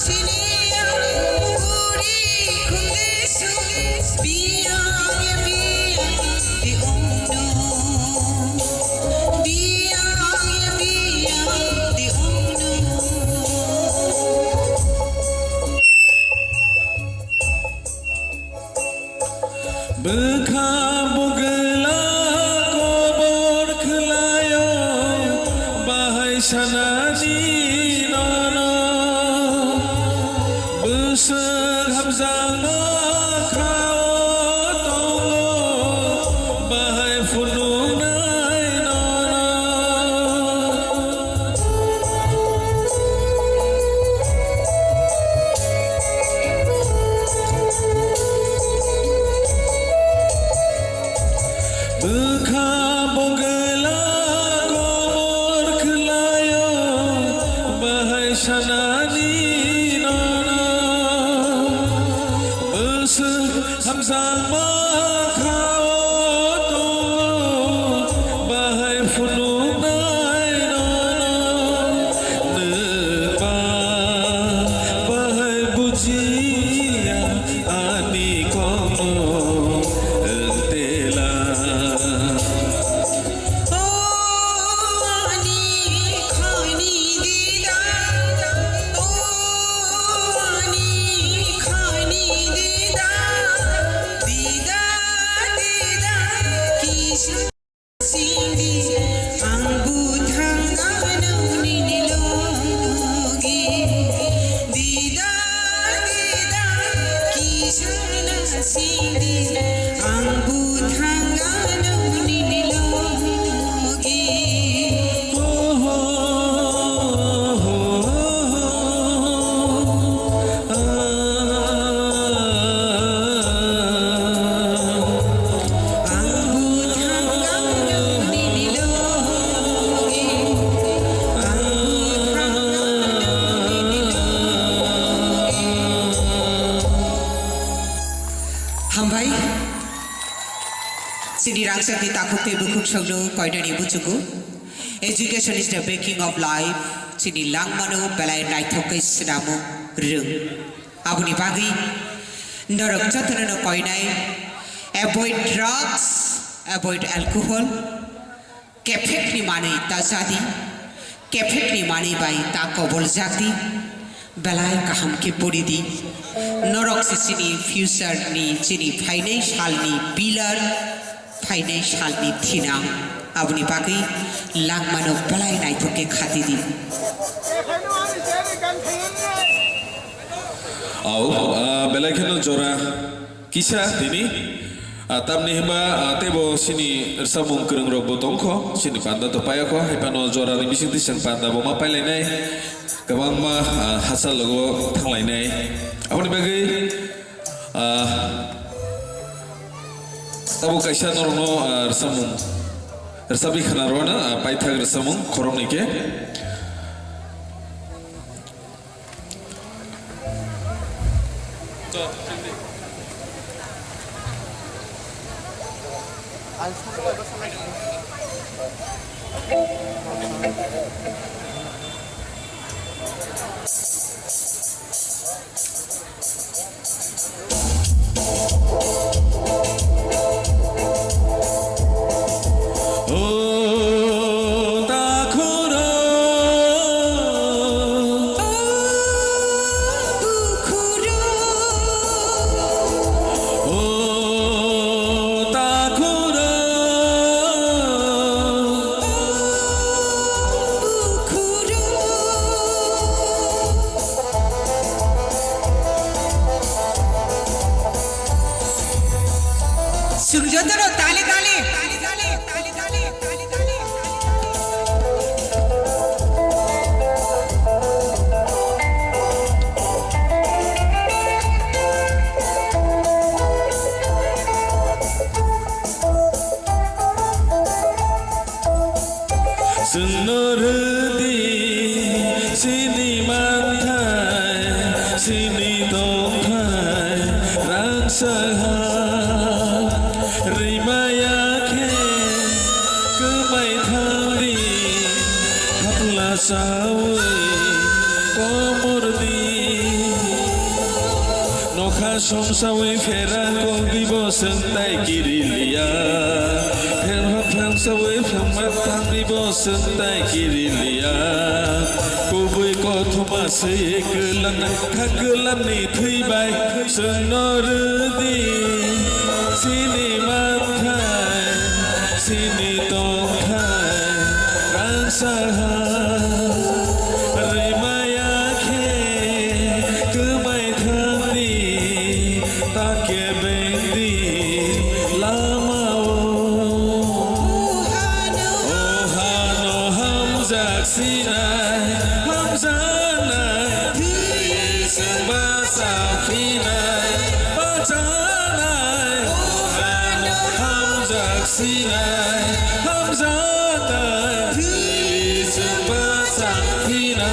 siniya puri khumdesu, biyang ya biyang di ongno. Biyang ya biyang di ongno. Bwkha bugwla kobor khwlaio bahai sanani nono. Bwswk hamjakma kha o tongo bahai phunuknai nono. Bwkha bugwla kobor khwlaio bahai sanani nono. Bwswk hamjakma kha o tongo bahai phunuknai nono. Nwng ba bahai bujiya ani kokno wng tela. O ani khani dida, o ani khani dida, dida, dida, kisa sindi, ang buthang ano nini logi, dida, dida, kisa sindi, ang buthang ano nini logi. Ho, ho, ho, ho, ho. Hambai. Chini rangchakni takhuk tei bukhuk songno koinani muchungo. Education is the making of life. Chini langmano belai naithok khe swnamo rwng. Aboni bagwi Norok jotono no koinai, avoid drugs, avoid alcohol, kephekni manwi ta jadi, kephekni manwi bai ta kobol jakdi, belai kaham khe pori di. Norok se chini future ni, chini phainai salni pillar, phainai salni thinang, aboni bagwi langmano belai naithok khe khati di. Au, ah, belai kheno jora kisa tini, ah, tamni hwnba, ah, teibo chini rwchapmung kwrwng rok bo tongkho, chini panda to paiya kho, hai phano jora ni bising twi chwng panda bo ma pailainai, kwbangma, ah, hachal logo thanglainai. Aboni bagwi, ah, tabuk kaisa norokno, ah, rwchapmung rwchapwi khna rwna, ah, paithak rwchapmung khoroknwi khe. Chwng jotono tale tale. Chwngno rwdi chini manthai, chini tongthai rangchak ha. Rimaya khe kwmai thangdi, hapla chawi komordi. Nokha songsawi phera kongwi bo chwng tai kiriliya. Pherma phangsawi phangma tangwi bo chwng tai kiriliya. Kubui kothoma se kwlang kha kwlangni thwi bai chwngno rwdi. Chini manthai, chini tongthai rangchak ha. Rimaya khe kwmai thangdi, ta kebengdi lama o. O hano hamjak sinai, hamjaknai, thwi chwng bacha phinai, bachanai. O hano hamjak sinai, hamjaknai, thwi chwng bacha phinai.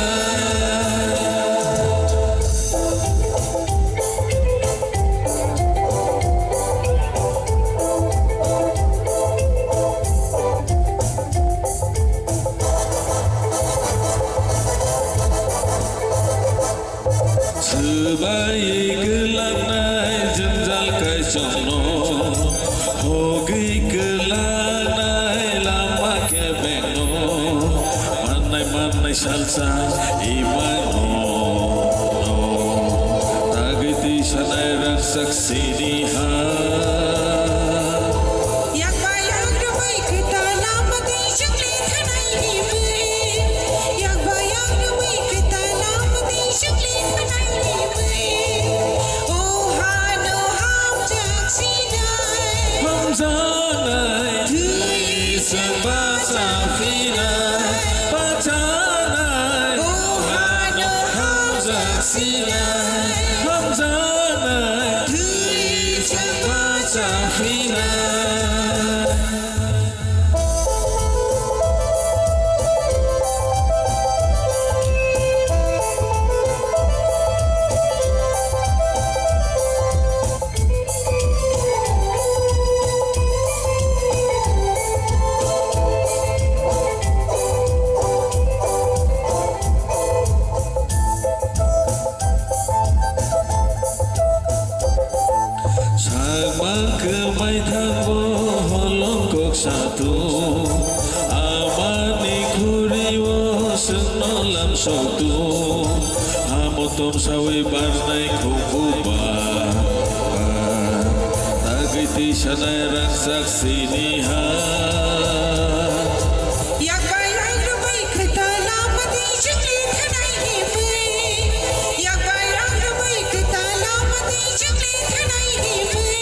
Swbai kwlangnai jwngjal kaichomno, hogwi kwlangnai lama kebengno, mannai mannai salsa imano, tagwi twi sanai rangchak sini ha. Yakba yakrwmwi kwtal lama twi chwngli thanai ni bwrwi. Yakba yakrwmwi kwtal lama twi chwngli thanai ni bwrwi. O hano hamjak sinai. Hamjaknai. Thwi chwng bacha phinai. Bachanai. O hano hamjak sinai. Hamjaknai. Thwi chwng bacha phinai. Kwmai thango holong kok satung, amani khuri o chwngno lam sotung. Hamo tom sawi barnai khumbu ba, ba. Tagwi twi sanai rangchak sini ha. Yakbai rang rwbai kwtal lama twi chukli thanai himwi. Yakbai rang rwbai kwtal lama twi chukli thanai himwi.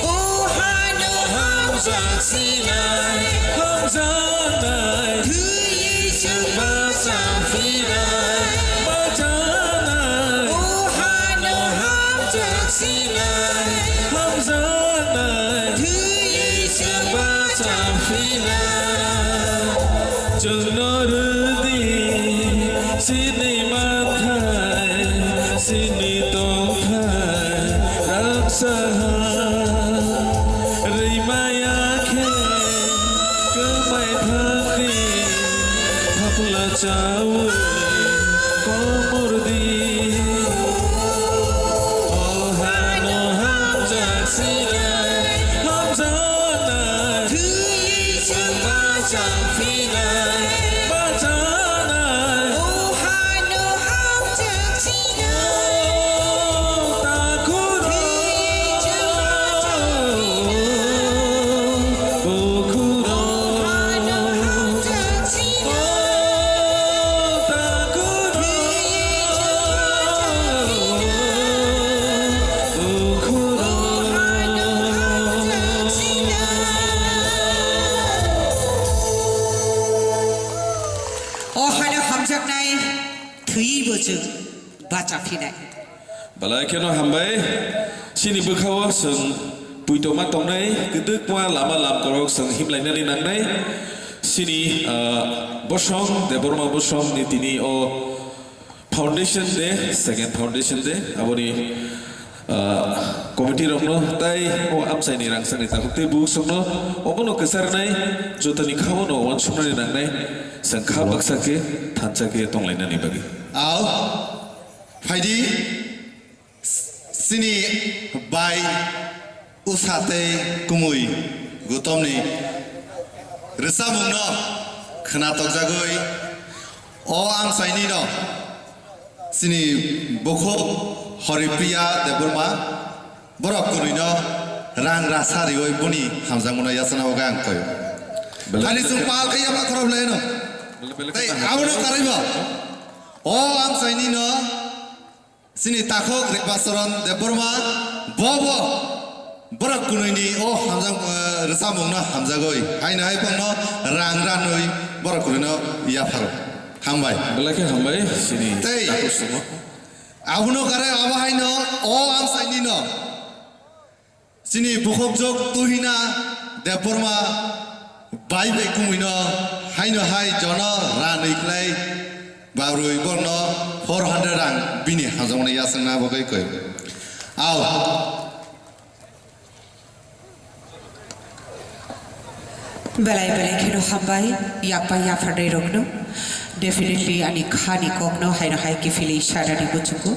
O hano hamjak sinai, hamjaknai. Thwiwi chwng bacha phinai, bajanai. O hano hamjak sinai, hamjaknai. Thwiwi chwng bacha phinai. Chwngno rwdi chini mathai, chini tongthai raksa ha. Rwimaya khe kwmai thangdi, thapla chawi komordi. O hano hamjak sinai, hamjaknai. Thwiwi chwng bacha phinai, bajanai. O hano hamjak sinai. Takhuk rw. Thwiwi chwng bacha phinai. Bukhuk rw. O hano hamjak sinai. O takhuk rw. Thwiwi chwng bacha phinai. Bukhuk rw. O hano hamjak sinai. O hano hamjaknai, thwiwi bo chwng bacha phinai. Belai kheno hambai. Chini bwkhao chwng puitoma tongnai, kwdwkma lama lamkorok chwng himlainani nangnai. Chini, ah, Bosong, Debbarma Bosong ni tini o Foundation Day, second Foundation Day, aboni, ah, committee rokno tai o amchaini rangchakni takhuk tei bukhuk songno obono kwcharnai jotoni khao no uansuknani nangnai, chwng kha baksa khe thansa khe tonglainani bagwi. Ao, phaidi, chini bai Usa tei kumui Gutomni rwchapmungno khwna tokjagwi o amchainino chini bukhuk Haripriya Debbarma borok kwrwino rang rasa riwi boni hamjakmano yachana bagwi ang koyo. Belai Ani chwng pal khe yama khorok laino. Belai, belai Tei kheno abono hamjakmano. Karwibo o amchainino Chini takhuk Ripacharan Debbarma, bobo borok kunui ni o hamjak, eh, rwchapmung no hamjagwi, haino hai phang no rang ranwi borok kunui no yapharo. Hambai. Belai khe hambai, chini Tei takhuk sumo. Abono kare abo haino o amchaini no. Chini bukhukjwk Tuhina Debbarma bai bai kumuino haino hai jono ranwi khlai barwi borno four hundred rang bini hamjakmani yachangna bagwi koi. Ao. Belai belai kheno hambai, yakbai yapharnai rokno. Definitely ani khani kokno haino hai kiphilwi sanani muchungo.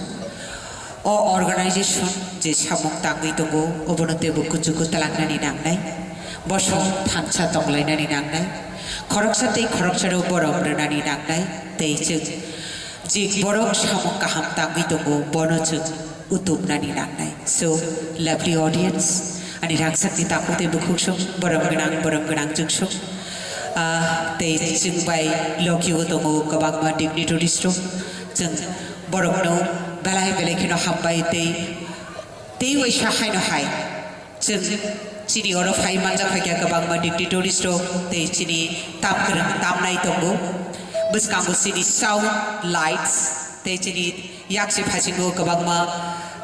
O organization je samung tangwi tongo, obono teibo kuchugo twlangnani nangnai. Bosong thansa tonglainani nangnai. Khoroksa tei khoroksano borom rwnani nangnai. Tei chwng je borok samung kaham tangwi tongo, bono chwng utumnani nangnai. So, lovely audience, ani rangchakni takhuk tei bukhuksong, borom gwnang, borom gwnang chwngsong. Ah, tei chwng bai logi o tongo kwbangma dignitaries rok. Chwng borokno belai belai kheno hambai tei, tei waisa haino hai. Chwng chini oro phai manjak phaikha kwbangma dignitaries rok tei chini tam kwrwng tamnai tongo. Bwskango chini sound, lights tei chini Yakchi phasingo kwbangma,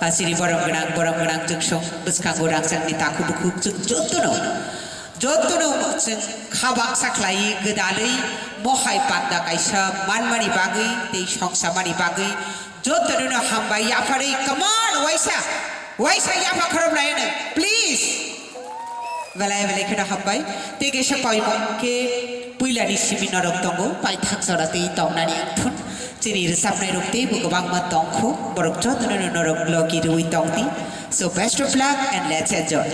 ah, chini borom gwnang, borom gwnang chwngsong bwskango rangchakni takhuk bukhuk chwng jotono, jotono chwng kha baksa khlaiwi gwdalwi mohai panda kaisa manmani bagwi tei songsamani bagwi jotono hambai yapharwi, come on, waisa, waisa yapha khorop laino, please. Belai belai kheno hambai. Tei kaisa paimung khe puilani simi norok tongo, paithak jora tei tongnani wngthun. Chini rwchapnai rok teibo kwbangma tongkhu, borok jotono norok logi rwi tongdi. So best of luck and let's enjoy.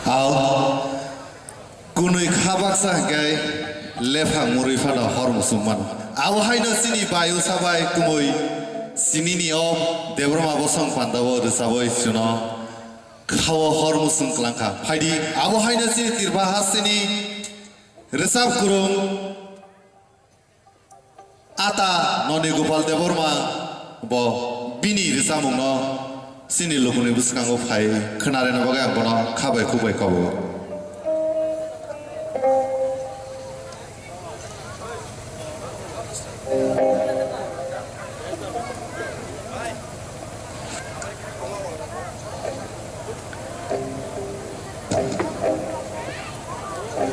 Ao, kunui kha baksa hwnkhe lephang murui phano hor musung mano. Abo haino chini bayu sabai kumui sinini o Debbarma bosong pandao rwchabwi chuno khao hor musung kwlangkha. Phaidi, abo haino chini Tripura hasteni rwchap kwrwng Ata Noni Gopal Debbarma bo bini rwchapmungno chini lukuni bwskango phai khwnarina bagwi ang bono kha bai khuk bai kobo.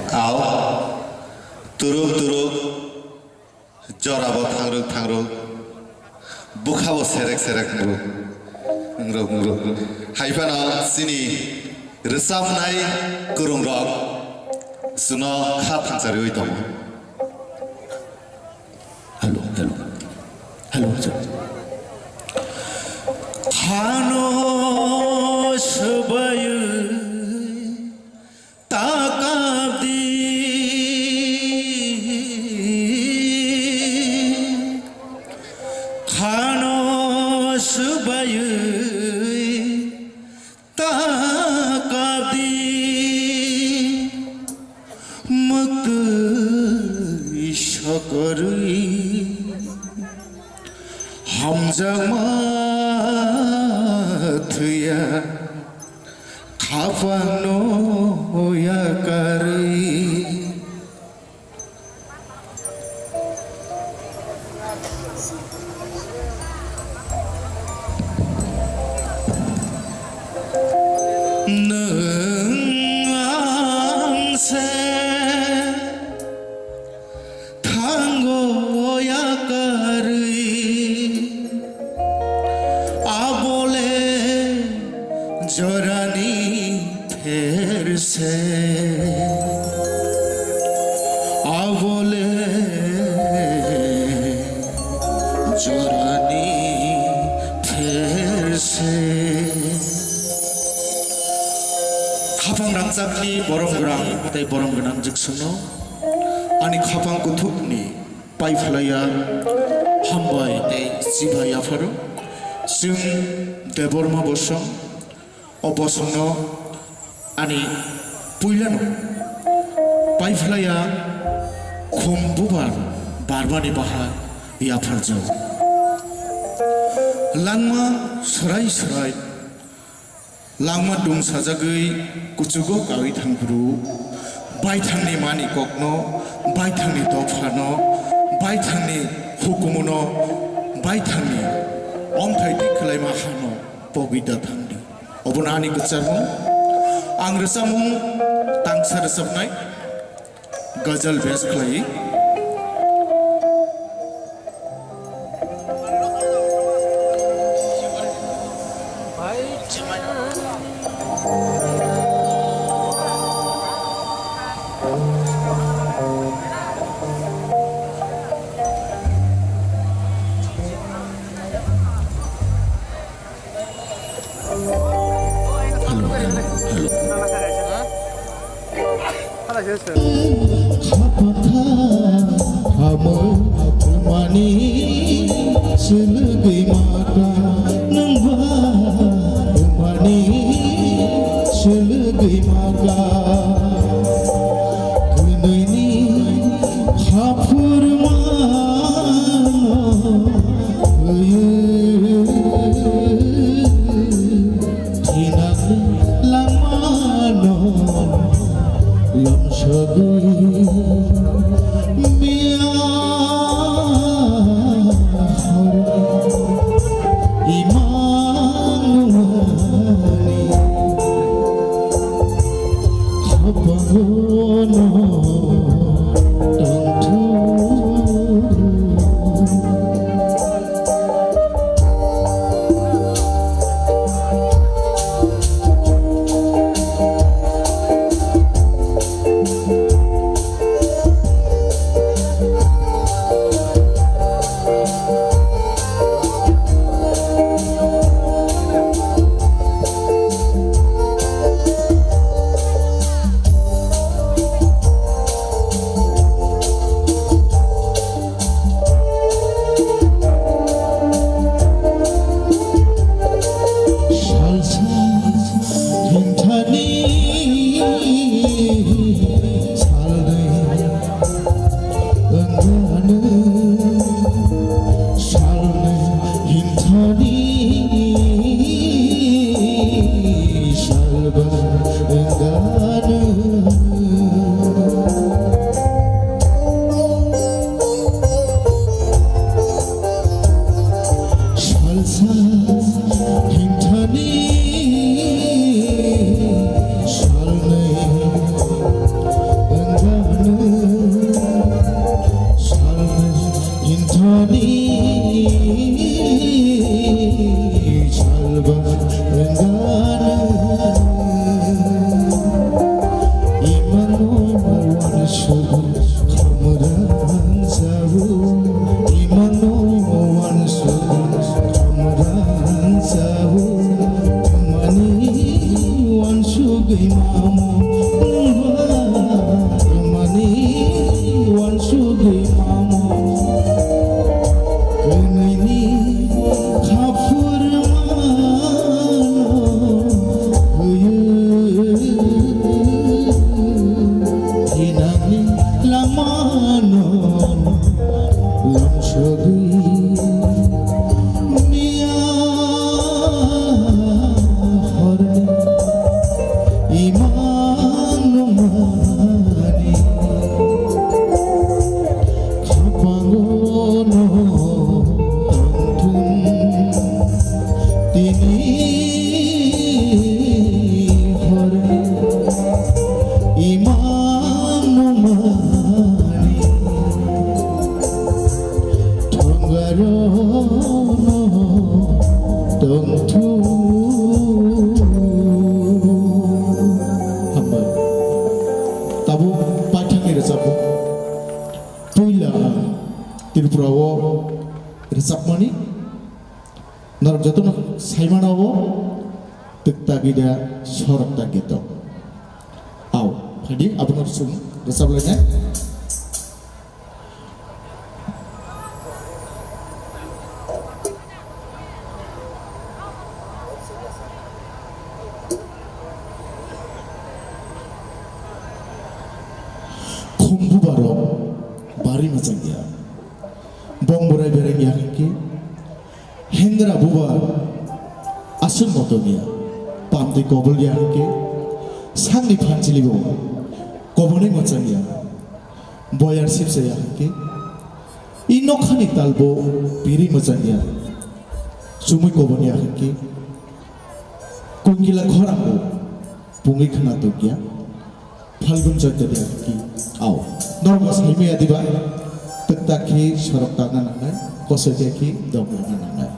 Ao, turuk turuk. Jorabo thangrwk thangrwk, bukhabo serek serek wngrwk, wngrwk, wngrwk. Hai phano chini rwchapnai kwrwngrok chwngno kha thangsariwi tongo. Hello, hello, hello, sir. Khano swbaywi Takabdi khano swbaywi takabdi mwktwi sokorwi hamjakma thwiya. Khapangno yakarwi. Nwng ang se thango yakarwi, abole jorani pherse, abole jorani pherse. Khapang rangchakni borom gwnang tei borom gwnang jwksongno ani khapang kuthukni paiphlaiya hambai tei chibai yapharo. Chwng Debbarma bosong, o bosongno ani puilano paiphlaiya khum bubar barbani baha yapharjao. Langma swrai swrai Langma dungsajagwi kuchugo kaui thangphuru, baithangni mani kokno, baithangni dophano, baithangni hukumuno, baithangni omthai twi khwlaima hano pogwi da thangdi. Obono ani kwcharmung. Ang rwchapmung tangsa rwchapnai. Ghazal best khlai. Hello, hello, hello. Khapakha hamwi aphumani swlwgwi maka nwngba aphumani swlwgwi maka. Kwnwini haphurma Thinani langmano lamsogwi miya horo. Salba rengana imano wan sugun khamran sabu, imano wan sugun khamran sabu, mani wan sugui mamo, mani wan sugui mamo. Kwnwini khaphur mano huyu, thinangni lamano lamsogwi miya horni imang nungmani. Khapangono tongthung tini hor imang nungmani thongarono tongthung. Hambai. Tabuk paithakni rwchapmung. Puila ang Tripura o rwchapmani norok jotono saimano o twkta gida sorokta gito. Au, phaidi abono chwng rwchap lainai. Khumbu barok bari mwchang ya. Bong bwrai bereng ya hwnkhe, hendra bubar aswk motom ya, pamtwi kobol ya hwnkhe, sakni phanchili bo kobonwi mwchang ya, boyar sipsa ya hwnkhe, i nokhani tal bo piri mwchang ya, chumui kobon ya hwnkhe, kungkila khorang bo pungwi khna tongya. Phalgun Chaitya Dev ki ao. Norok bo saimaya diba? Twkta khe sorok tangna nangnai, kosoi khe dok rwna nangnai.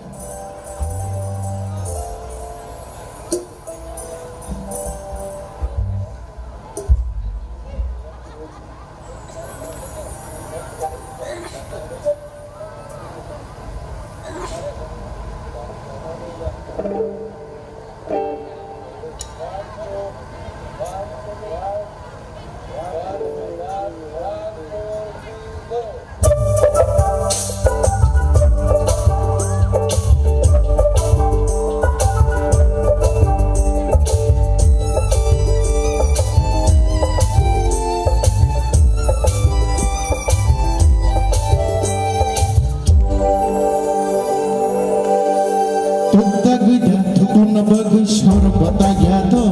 Twkta gwi da thuklumna bagwi sorok bata ya to.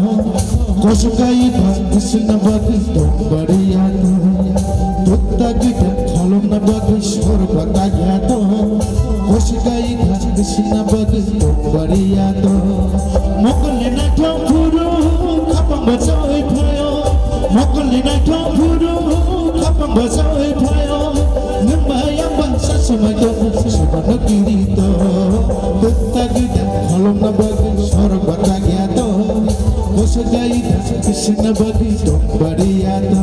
Kosukai da khisingna bagwi tong bari ya to. Twkta gwi da kholomna bagwi sorok bata ya to. Kosukai da khisingna bagwi tong bari ya to. Mokol ni naithok phuru khapang bachai phaio. Mokol ni naithok phuru khapang bachai phaio. Nwng bai ang bai sa samai to, sabano kiri to. Twkta gwi da kholomna bagwi sorok bata ya to. Kosukai da khisingna bagwi tong bari ya to.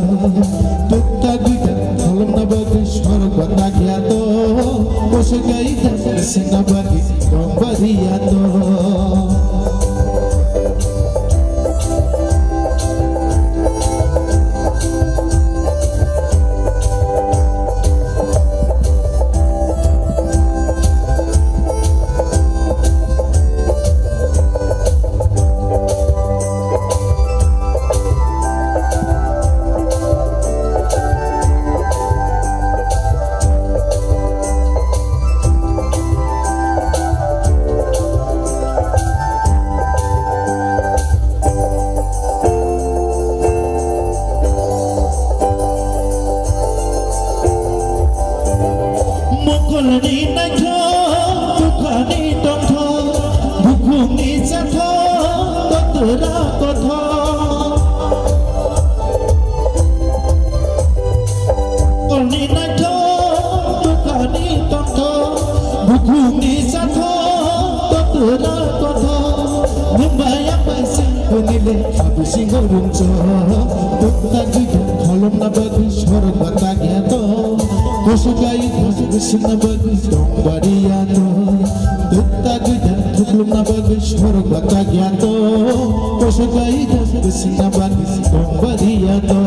Twkta gwi da kholomna bagwi sorok bata ya to. Kosukai da khisingna bagwi tong bari ya to. Mokolni naithok, bukhani tongthok, bukhukni chathok, totra kothok. Mokolni naithok, bukhani tongthok, Singo rungchok, tukta gita kholomna bagwi sorok ba tagya to. Koso kai thasuk singna bagwi tong bariya to. Tukta gita thuklumna bagwi sorok ba tagya to. Koso kai thasuk singna bagwi tong bariya to.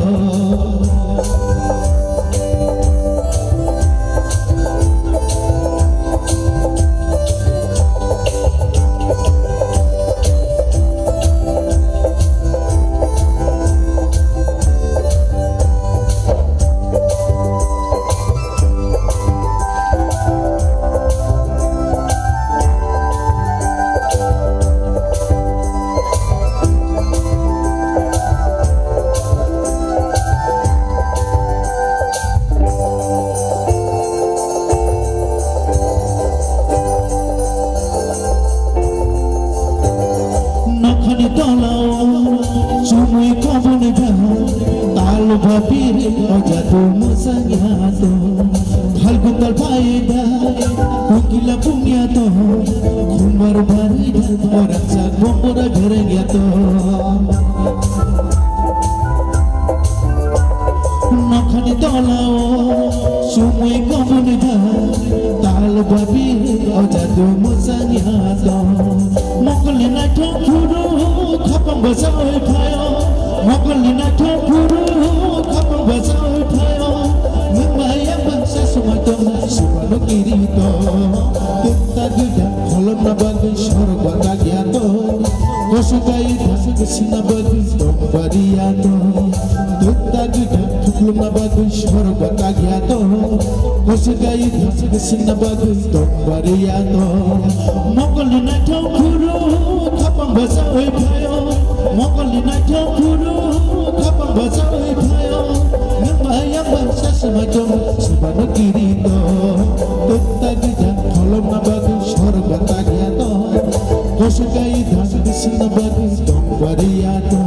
Nokhani tolao chumui koboni ba, tal bapiri ojatu musangya to. Phalgu tal phaida, kukila pungya to. Khumbar bari da, oraksa gombora berengya to. Nokhani tolao sumui koboni ba, tal babi ojadu musangya to. Mokolni naithok phuru khapang basawi phayo. Mokolni naithok phuru khapang basawi phayo. Nwng bai ang bangsa sumai tong, subano kiri to. Tukta gida kholomna bagwi sorok ba tagya to. Koso kai thasuk singna bagwi tong bariya to. Tukta gita thuklumna bagwi sorok ba tagya to. Koso kai thasuk singna bagwi tong bariya to. Mokolni naithok phuru khapang basawi phayo. Mokolni naithok phuru khapang basawi phayo. Nwng bai ang bangsa sumai tong, subano kiri to. Tukta gita kholomna bagwi sorok ba tagya to. Koso kai thasuk singna bagwi tong bariya to.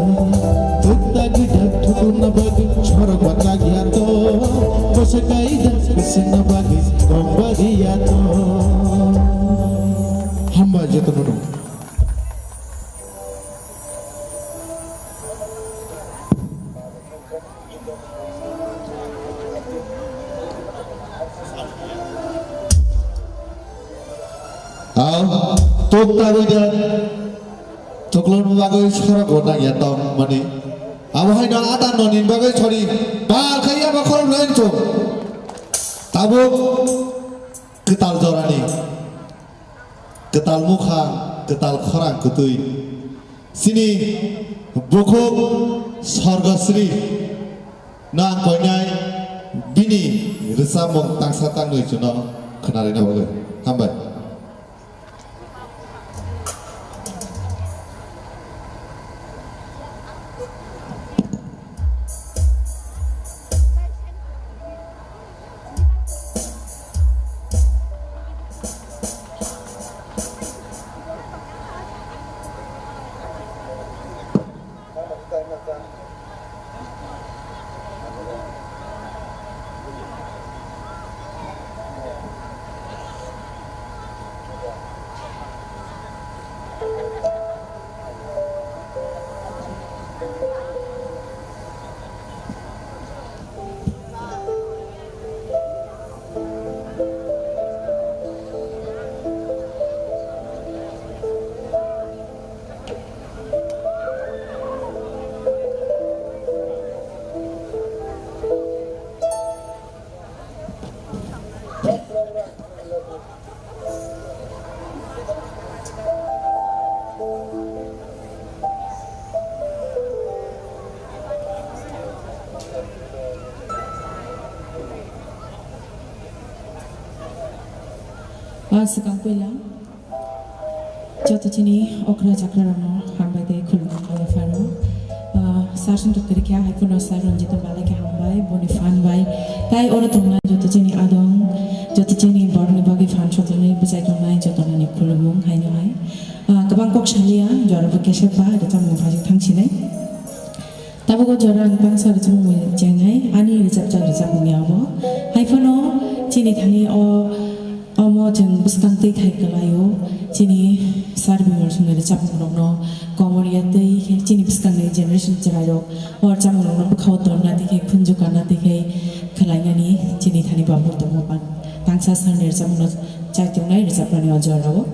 Tukta gita thuklumna bagwi sorok ba tagya to. Koso kai thasuk singna bagwi tong bariya to. Hambai jotono. Aw, tukta gwi da. Tuklon bagwi sorok bo nangya tong mani. Abo hai no ata no nin bagwi sori. Bal khai abo khorok lain chung. Tabuk kwtal jorani. Kwtal mukha, kwtal khorang kwtwi. Chini bukhuk Sorgosri no ang koinai bini rwchapmung tangsa tangnwi chwngno khwnarina bagwi. Hambai. Ah, swkang puila. Joto chini okra chakra rokno hambai tei khulumung bai phano. Ah, sar song tok teri kha hai phano sar Ranjit Bala khe hambai, boni phan bai. Tai oro tongnai joto chini adong, joto chini borokni bagwi phan sotoni bwchai tongnai joto nani khulumung haino hai. Ah, kwbang kok saliya, jora bo kesep ba, rwchapmung phajik thang sinai. Tabuk o jora ang bangsa rwchapmung chengnai, ani rwchapjak rwchapmung ya obo. Hai phano chini thani o, omo O chwng bwskang twi thai kwlaio, chini sir Bimal Songni rwchapmung rokno komorya twi khe chini bwskangni generation chwrairok o rwchapmung rokno bwkhao torna twi khe khunju kana twi khe khwlainani chini thani babu tongma pang tangsa sir ni rwchapmung no chai tongnai rwchapmani o jorao.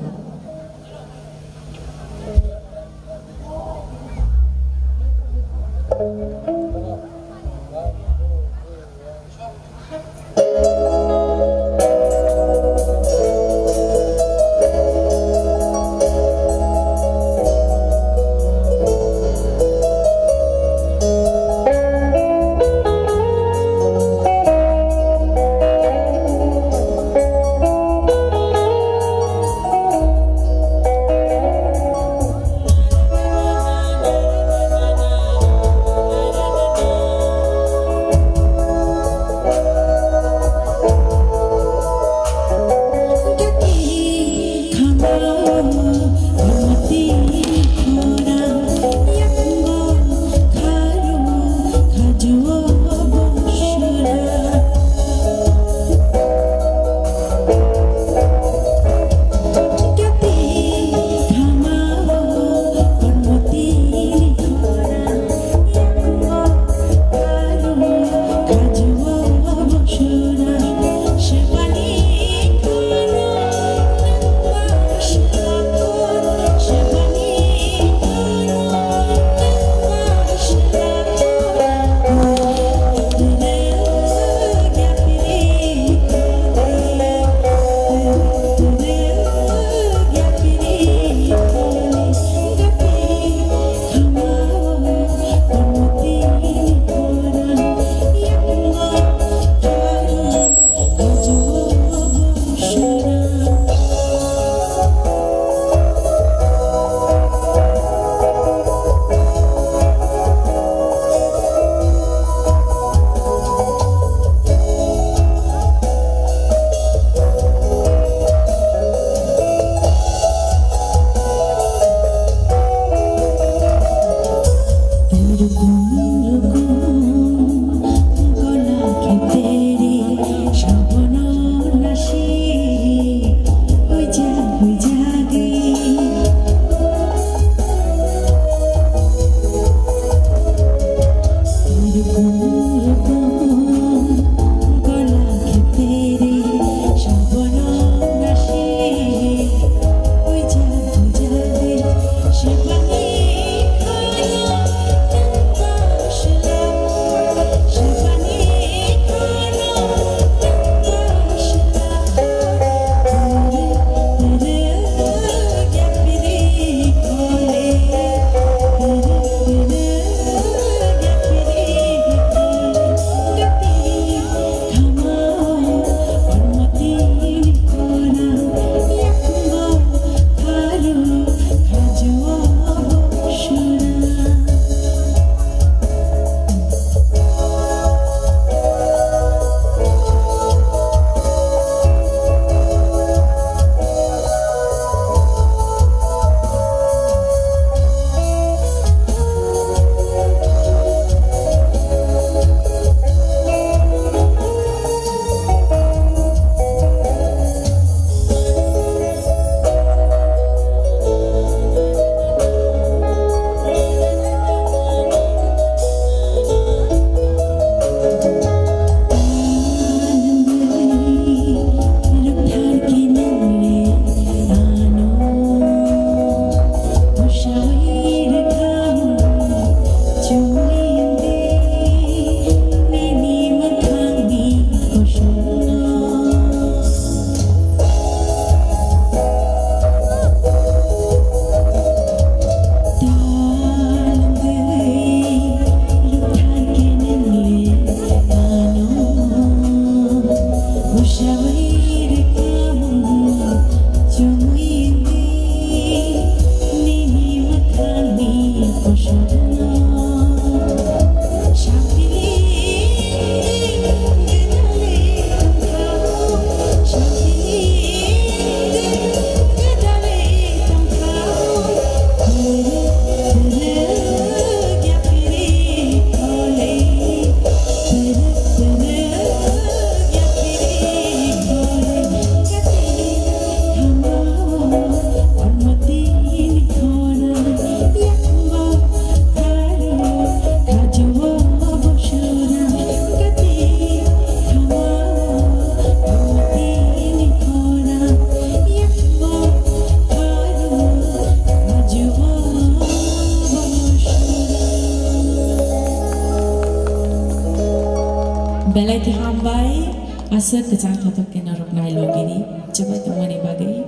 Aswk kwchang thothok khe norok nai logiri, chubai tongmani bagwi.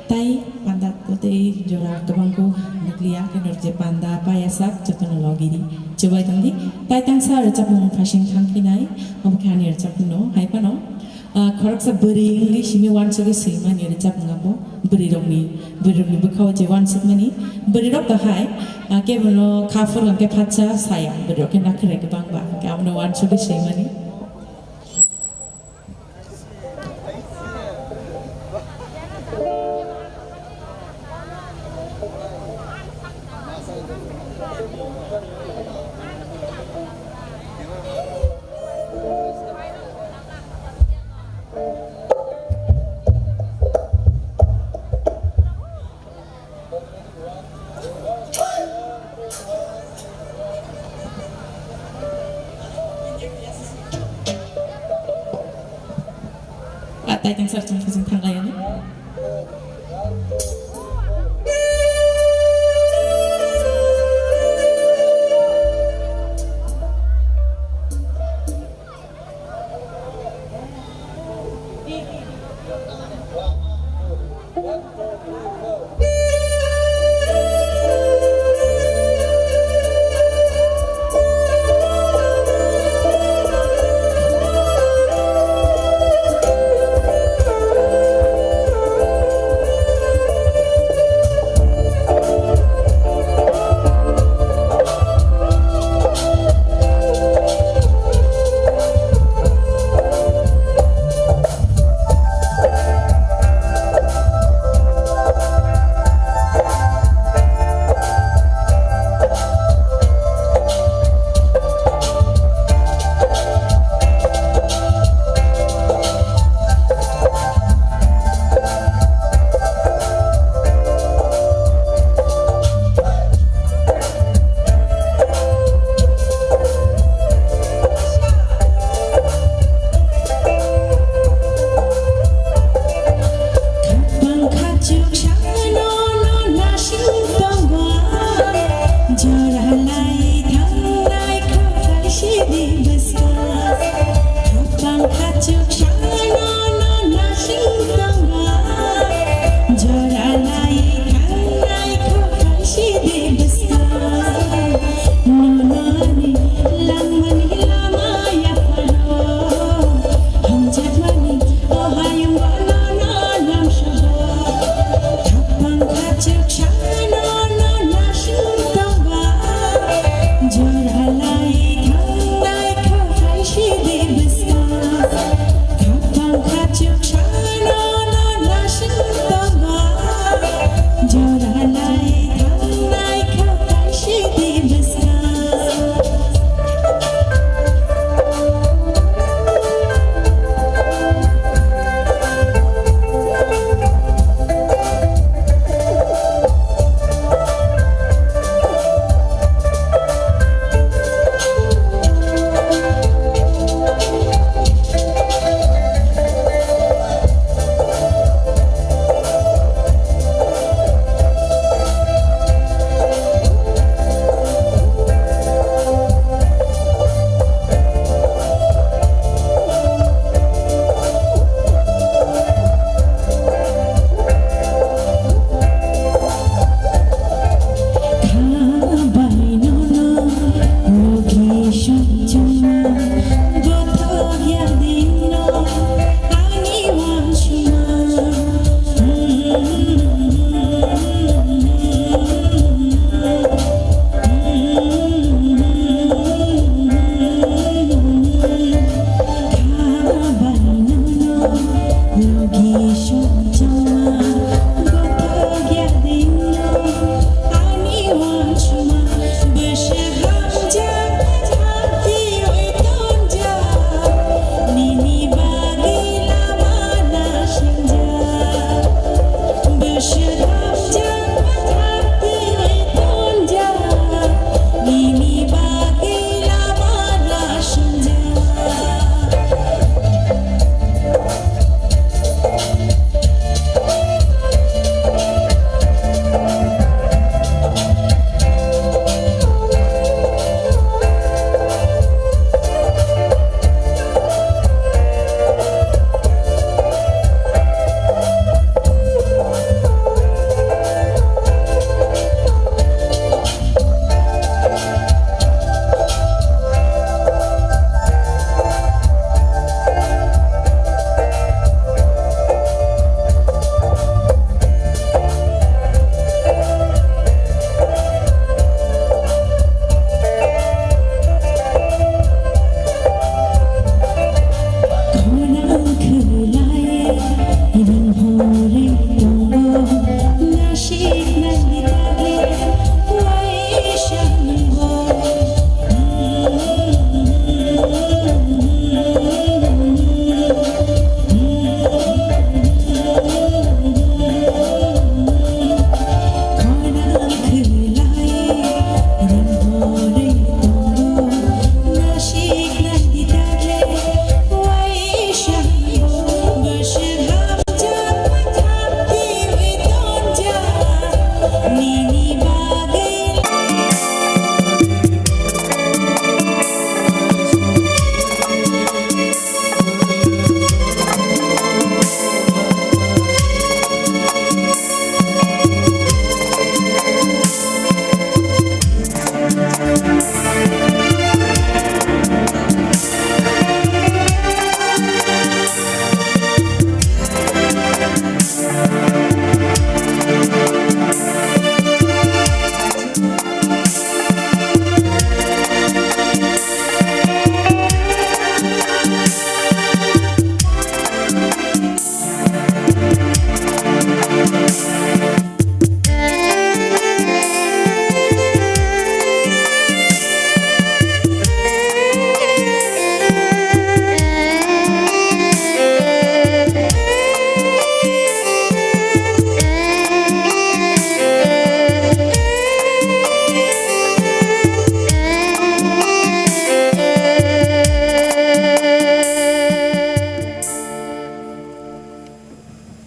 Tai panda tei jora kwbangkuk nukliya khe norok je panda payasak jotono logiri, chubai tongdi. Tai tangsa rwchapmung phasing thangphinai, obo khe ani rwchapmungno hai phano, ah, khoroksa bwrwi wngwi simi uansugwi swimani rwchapmung abo bwrwirokni, bwrwirokni bwkhao je uansukmani bwrwirok to hai, ah, kebono kha phuru hwnkhe phatsa saya, bwrwirok khe nakherai kwbangba, hwnkhe abono uansugwi swimani. Ah, tai teng sar chung thajing thang lai ano.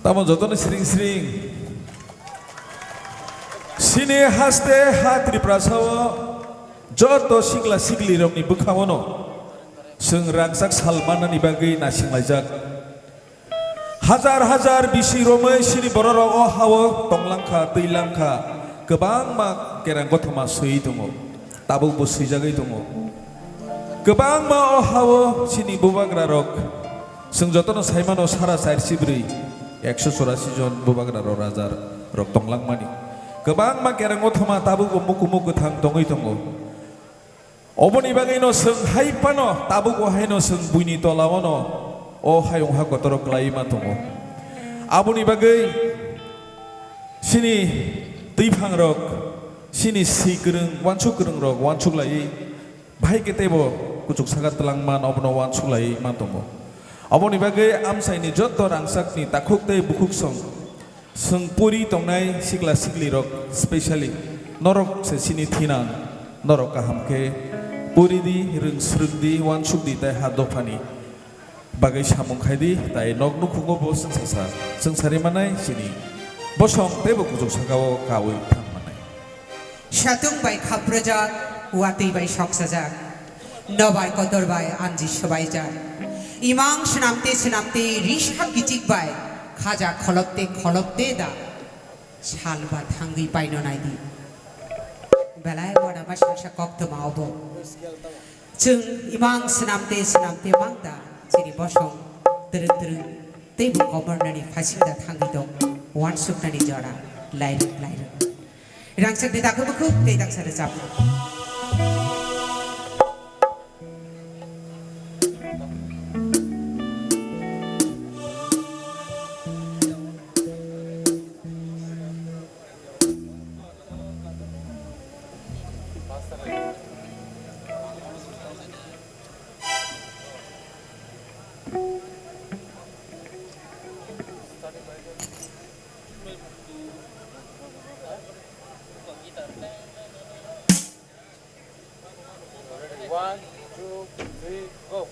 Tamo jotono siring siring. Sini haste ha Tripurasa o joto sikla sikli rokni bwkhao no chwng rangchak sal mannani bagwi naisinglaijak. Hajar hajar bisi romwi sini bororok o hao tonglangkha, twilangkha, kwbangma kerang kothoma swiwi tongo, tabukbo swijagwi tongo. Kwbangma o hao sini bubagrarok, chwng jotono saimano sara char chibrwi, ekso chorasi jon bubagrarok, rajarok tonglangmani. Kwbangma kerang kothoma tabukbo mukumu kwthang tongwi tongo. Oboni bagwino chwng hai phano tabuk o haino chwng buini tola ono o hayung ha kotoro kwlaiwi ma tongo. Aboni bagwi chini twiphangrok, chini swi kwrwng, uansuk kwrwngrok uansuk laiwi bahai khe teibo kuchuk saka twlangma abono uansuk laiwi ma tongo. Aboni bagwi amchaini joto rangchakni takhuk tei bukhuksong, chwng puri tongnai sikla siklirok, specially norok se chini thinang, norok kaham khe puri di, rwng swrwng di, uansuk di tei ha dophani bagwi samung khai di, tai nok nukhungo bo chwngsasa, chwngsari manai chini bosong teibo kuchuk sakao kaui thang manai. Satung bai khaprojak, watwi bai soksajak, nobar kotor bai anji swbaijak. Imang swnamte swnamte risa kichik bai khaja kholopte kholopte da salba thangwi paino naidi. Belai uanama songsa koktwma obo. Chwng imang swnamte swnamte mang da chini bosong twrwng twrwng teibo komornani phasing da thangwi dong uansuknani jora lairwk lairwk. Rangchakni takhuk bukhuk tei daksa rwchapmung. One, two, three, go.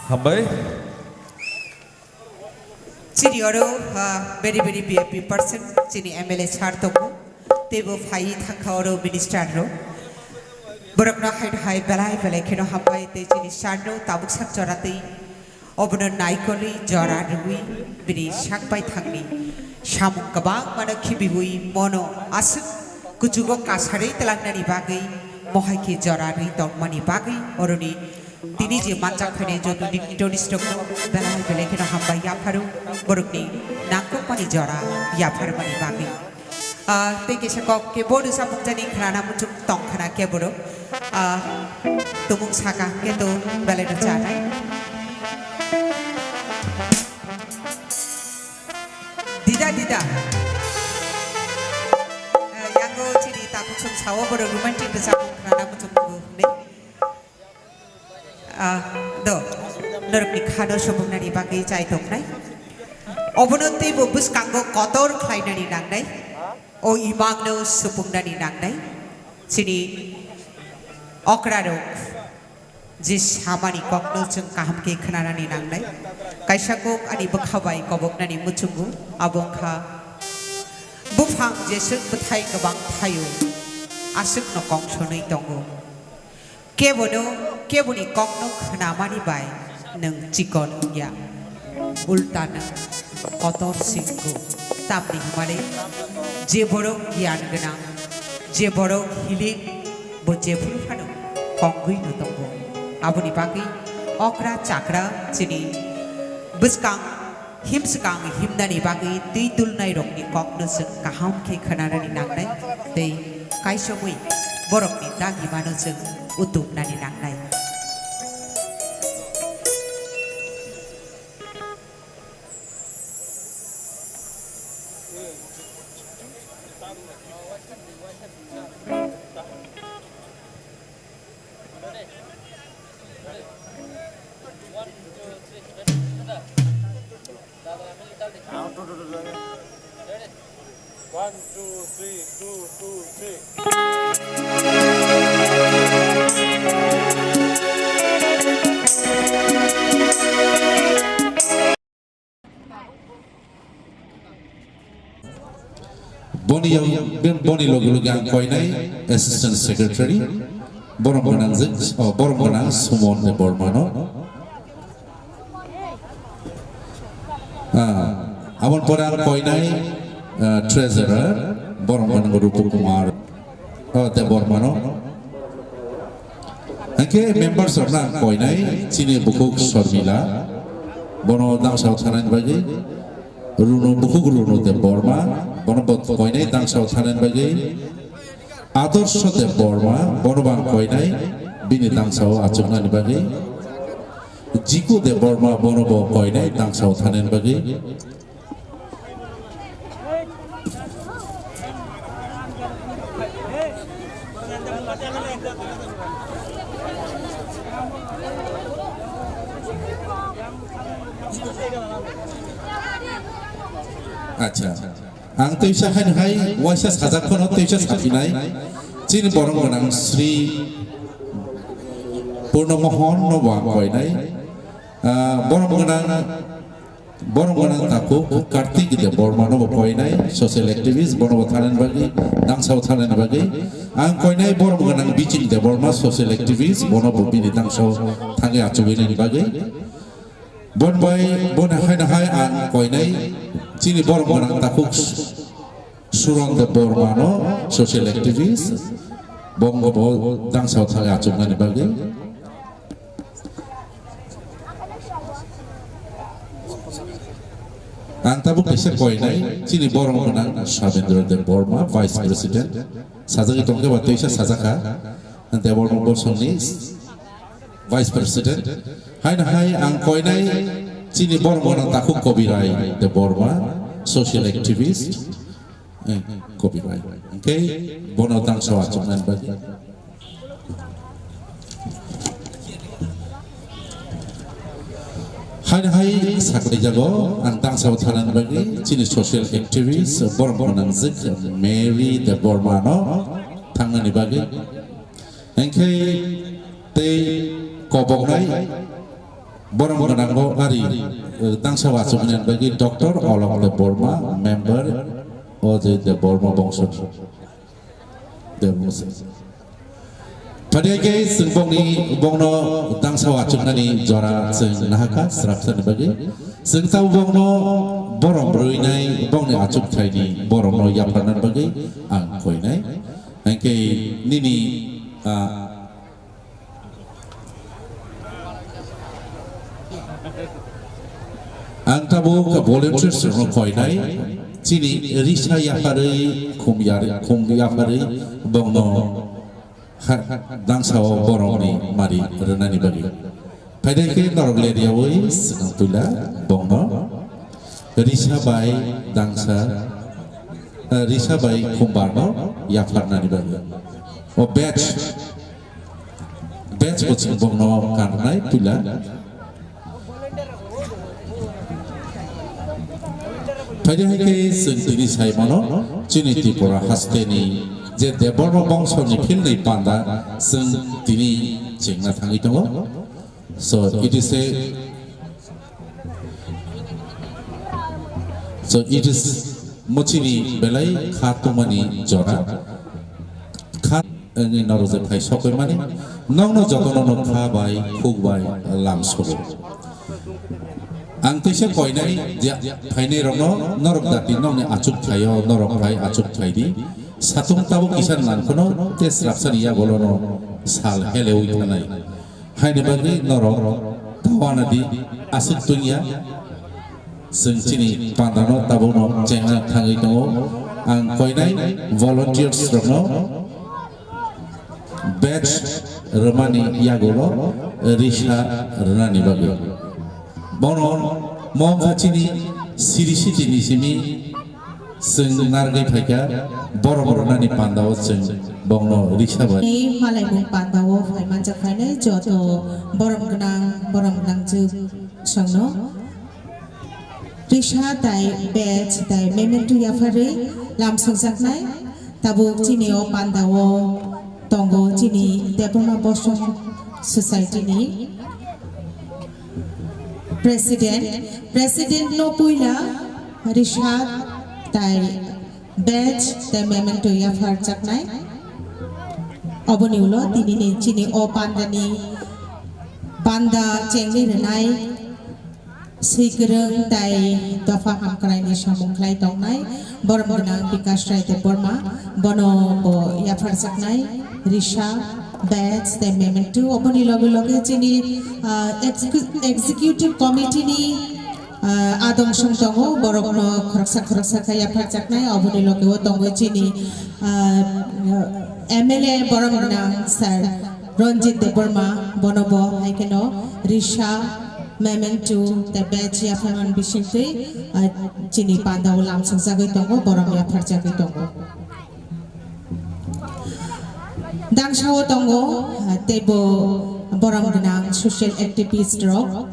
Hambai. Chini oro, ah, very, very V I P person, chini M L A sir tongo, teibo phai thangkha oro minister rok. Borokno hai hai belai belai kheno hambai tei chini sir no tabuk sak jora tei obono naikolwi jora rwui bini sak bai thangni samung kwbangmano khibiui mono aswk kuchugo kasarwi twlangnani bagwi mohai khe jora rwi tongmani bagwi oroni Tini je manjak phainai joto dignitaries rokno belai belai kheno hambai yapharo, borokni nangkukmani jora yapharmani bagwi. Ah, tei kisa kok kebo rwchapmung jani khnana muchung tong khna kebo rok. Ah, tumung saka khe to belai no chanai. Dida, dida. Ah, yango chini takhuk song sao borok romantic rwchapmung khnana muchung tong hwnwi. Ah, do, norokni khano supungnani bagwi chai tongnai. Obono teibo bwskango kotor khlainani nangnai. O imangno supungnani nangnai. Chini okrarok je samani kokno chwng kaham khe khnanani nangnai. Kaisa kok ani bwkha bai koboknani muchungo, abo wngkha buphang jeswk bwthai kwbang thaio, aswkno kongsonwi tongo. Kebono, keboni kokno khnamani bai nwng chikon wngya, ulta nwng kotor se wngo. Tamni hwnmale je borok giyan gwnang, je borok hilik, bo jephuru phano kongwi no tongo. Aboni bagwi okra chakra chini bwskang Himswkang himnani bagwi twi tulnairokni kokno chwng kaham khe khwnanani nangnai tei kaisomwi borokni dagimano chwng utupnani nangnai. One, two, three, two, two, three. Boni yag-, bini loge loge ang koinai Assistant Secretary, borom gwnang je, oh, borom gwnang Sumon Debbarmano. Ah, aboni pore ang koinai, ah, Treasurer, borom gwnang Rupu Kumar, oh, Debbarmano. Hingke members rokno ang koinai chini bukhuk Sormila, bono dangsao thanani bagwi, Runo bukhuk Runo Debbarma, bono bo koinai dangsao thanani bagwi, Adorsho Debbarma, bono bo ang koinai bini dangsao achuknani bagwi, Jiku Debbarma, bono bo koinai dangsao thanani bagwi, Acha, ang teisa haino hai waisa sajak phano teisa saphinai chini borom gwnang Sri Purno Mohon no bo ang koinai, ah, borom gwnang Borom gwnang takhuk Kartik Debbarma no bo koinai social activist, bono bo thanani bagwi, dangsao thanani bagwi. Ang koinai borom gwnang Biching Debbarma social activist, bono bo bini dangsao thangwi achugwi nani bagwi. Bon bai, bon hai na hai ang koinai chini borom gwnang takhuk Suron Debbarma no social activist, bongo bo dangsao thangwi achuknani bagwi. Ang tabuk kaisa koinai chini borom gwnang Sabendra Debbarma, Vice President. Sajagwi tongkhe ba teisa sajak kha. Debbarma bosongni Vice President. Haino hai ang koinai chini borom gwnang takhuk Kobi Rai Debbarma, social activist. Eh, Kobi Rai. Hingke bono dangsao achuknani bagwi. Haino hai saklaijago ang dangsao thanani bagwi chini social activist borom gwnang jwk Mary Debbarma no thangnani bagwi. Hingke tei koboknai Borom gwnango ari, eh, dangsa wachukmani bagwi Doctor Olok Debbarma, member O J Debbarma bongso. Debbarma. Phaidi khe chwng bongni, bongno dangsa wachuknani jora chwng nahakha srapsani bagwi. Chwng tamo bongno borom rwinai, bongni achukthaini boromno yapharnani bagwi ang koinai. Hainkhe nini, ah, Ang tabuk volunteers rokno koinai, chini risa yapharwi, khum yar-, khum yapharwi, bongno ha-, dangsao borokni mari rwnani bagwi. Phaidai khe norok leryaui swkang puila bongno risa bai dangsa, eh, risa bai khumbarno yapharnani bagwi. O batch Batch bo chwng bongno karnai puila. Phaidi hai khe chwng tini sai mano, chini Tripura hasteni je Debbarma bongsoni philni panda chwng tini chengna thangwi tongo. So, it is a So it is mochini belai kha tongmani jora. Kha wngwi norok je phai sokoi mani, nokno jotono no kha bai, khuk bai, lam sogo. Ang teisa koinai je phainai rokno norok dati nokni achuk thaio, norok phai achuk thai di. Satung tabuk kisa nang phano tei srapsani yagulo no sal heleui thanai. Haini bagwi norok tawana di aswk tungya. Chwng chini pandano tabukno chengna thangwi tongo. Ang koinai volunteers rokno batch rwmani yagulo risa rwnani bagwi. Bono mongkha chini siri siti ni simi Chwng narwgwi phaikha, borok rwnani pandao chwng bongno risa bai. Ni malaimung pandao phai manjak phainai joto borom gwnang, borom gwnang jwk songno risa tai badge tai memento yapharwi lam songjaknai. Tabuk chini o pandao tongo chini Debbarma Bosom Society ni President, President no puila risa tai badge tai memento yaphar jaknai. Oboni ulo tini ni chini o panda ni panda chengni rwnai swikwrwng tai dopha hamkrai ni samung khlai tongnai. Borom gwnang Bikash Rai Debbarma, bono bo yaphar jaknai risa, badge tei memento. Oboni loge loge chini, ah, execu-, executive committee ni, ah, adong song tongo, borokno khoroksa khoroksa khe yaphar jaknai. Oboni loge o tongo chini, ah, M L A borom gwnang sir Ranjit Debbarma, bono bo hai kheno risa, memento tei badge yapharman bisingtwi, ah, chini pandao lam swngjagwi tongo, borom yapharjagwi tongo. Dangsao tongo, ah, teibo borom gwnang social activist rok.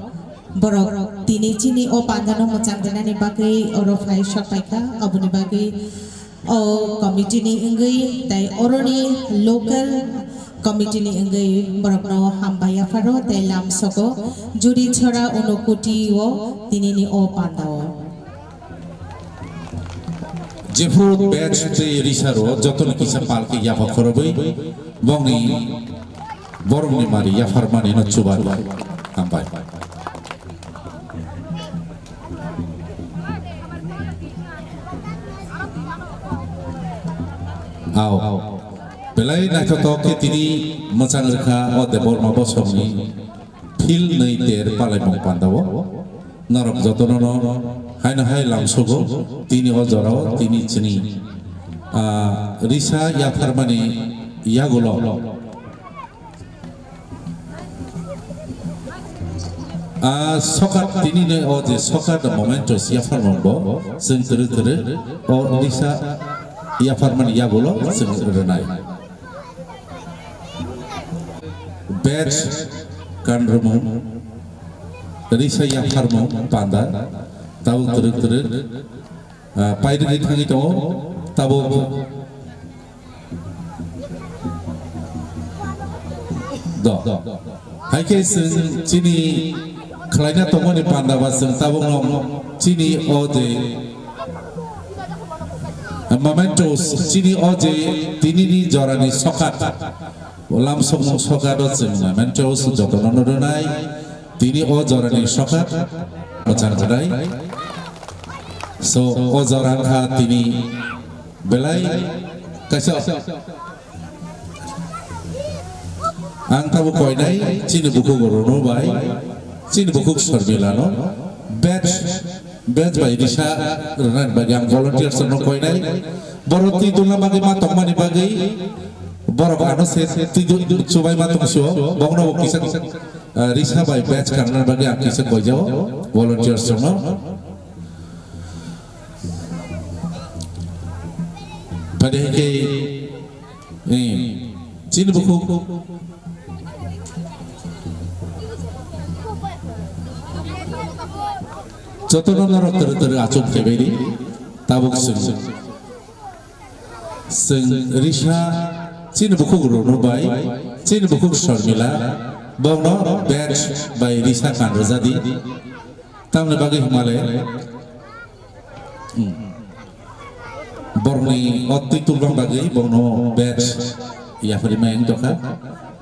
Borok tini chini o pandano mwchang rwnani bagwi oro phai sok paikha, oboni bagwi o committee ni wngwi tei oroni local committee ni wngwi borokno hambai yapharo tei lam sogo Juri Chhara Unokoti o tinini o pandao. Jephru badge tei risa ro jotoni kisa palki yapha khorobwi bongni borokni mari yapharmani no chuba hambai. Ao. Belai naithothok khe tini mwchang rwkha o Debbarma Bosomni phil nwi ter palaimung pandao. Norok jotono no haino hai lamsogo tini o jorao tini chini, ah, risa yapharmani yagulo. Ah, sokat tini ne o je sokat mementos yapharmung bo chwng twrwk twrwk o risa yapharmani yagulo chwng rwnai. Badge kanrwmung, risa yapharmung panda, tabuk twrwk twrwk, ah, pairwgwi thangwi tongo, tabuk do. Hai khe chwng chini Khlaina tongmani panda ba chwng tabukno chini o je mementos, chini o je tinini jorani sokat, lamsokmung sokat o chwng mementos jotono no rwnai, tini o jorani sokat mwchang khlai. So, o jora wngkha tini belai kaisa. Ang tabuk koinai chini bukhuk Rono bai, chini bukhuk Sormila no, badge, badge bai risa rwnani bagwi ang volunteers no koinai. Borok twi dulna bagwi ma tongmani bagwi borok ano se twi du-, chubai ma tong sio, bokno bo kisa, ah, risa bai badge kanna bagwi ang kisa koijao volunteers no. Pada hingke, eh, chini bukhuk. Jotono norok teri teri achuk keberi, tabuk sung. Sung risa chini bukhuk Rono bai, chini bukhuk Sormila, bokno badge bai risa kanrwjadi. Tamni bagwi himale. Hmm. Borokni o twi tulbang bagwi borokno badge yapharwi mai wng tongkha.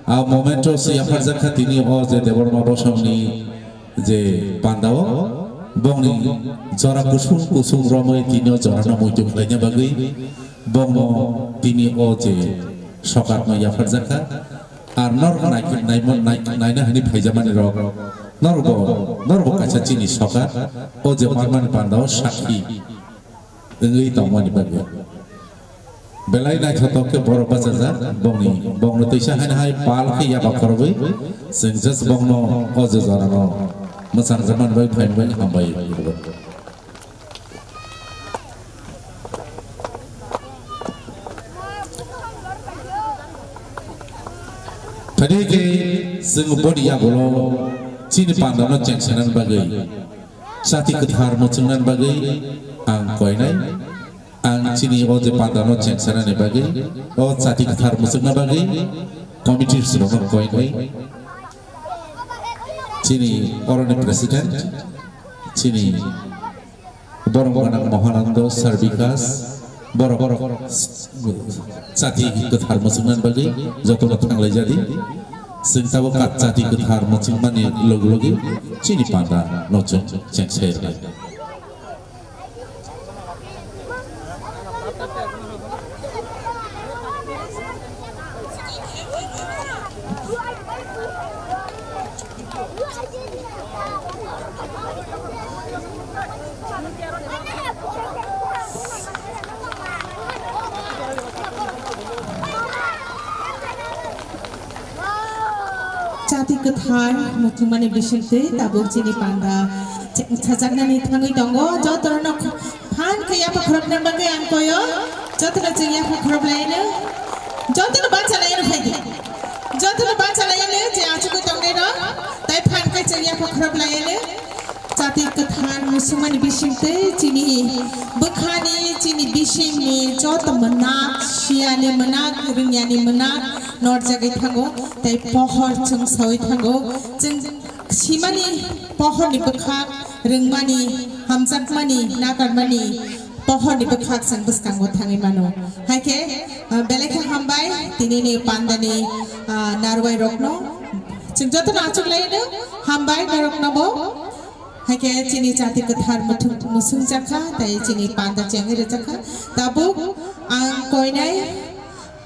A momento se yapharjak kha tini o je Debbarma Bosongni je pandao bongni jora kusung kusung romwi tini o jorano muitu khlaina bagwi bongno tini o je sokatno yapharjak kha. Ar norok nai-, naimo-, nai-, naina hwnwi phaijamani rok, norokbo, norokbo kaisa chini sokar, o je manmani pandao sakhi wngwi tongmani bagwi. Belai naithotok khe borok bachajak, bongni, bongno twisa haino hai pal khe yaba khorogwi, chwng just bongno o je jorano mwchang jakmani bagwi phaimani bagwi hambai. Phadi khe chwng boni yagulo chini pandano chengsanani bagwi, chati kwthar muchungnani bagwi ang koinai. Ang chini o je pandano chengsanani bagwi, o chati kwthar muchungna bagwi committee rokno koinai. Chini oroni president, chini borok gwnang Mohanando, Sir Bikas, borok, borok chati kwthar muchungna bagwi jotono thanglaijadi. Chwng tabuk ka chati kwthar muchungmani logi logi chini panda no chwng chengsai rwnai. Chati kwthar muthungmani bisingtwi tabuk chini panda cheng-, sajaknani thangwi tongo. Jotono phan khe yapha khorokna bagwi ang koyo. Jotono chwng yapha khorok laino. Jotono bacha laino phaidi. Jotono bacha laino je achugwi tongnai rok. Tai phan khe chwng yapha khorok laino. Chati kwthar muchungmani bisingtwi chini bwkhani, chini bisingni joto mwnak, siyani mwnak, rwngyani mwnak, norjagwi thango, tei pohor chwng saui thango. Chwng simani pohorni bwkhak, rwngmani, hamjakmani, nakarmani, pohorni bwkhak chwng bwskango thangwi mano. Hai khe, ah, belai khe hambai tinini pandani, ah, narwai rokno. Chwng jotono achuk laino hambai norokno bo. Hai khe chini chati kwthar muthung-, musung jakha, tei chini panda chengwi rwjakha. Tabuk ang koinai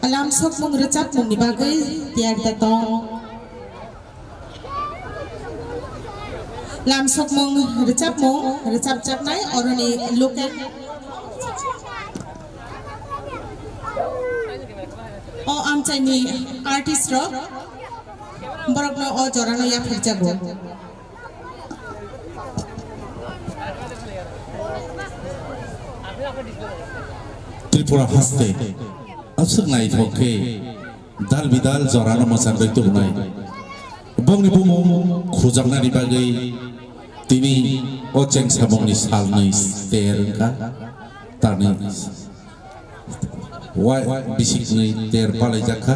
lamsokmung rwchapmungni bagwi tiyar da tong. Lamsokmung rwchapmung rwchapjaknai oroni local. O amchaini artist rok borokno o jorano yapharjago. Tripura haste aswk naithok khe dal bidal jorano mwchanwi tubunai. Bongni bumung khujaknani bagwi tini o chengsamungni salnwi ter wngkha. Tarni wa-, bisiknwi ter palaijakha,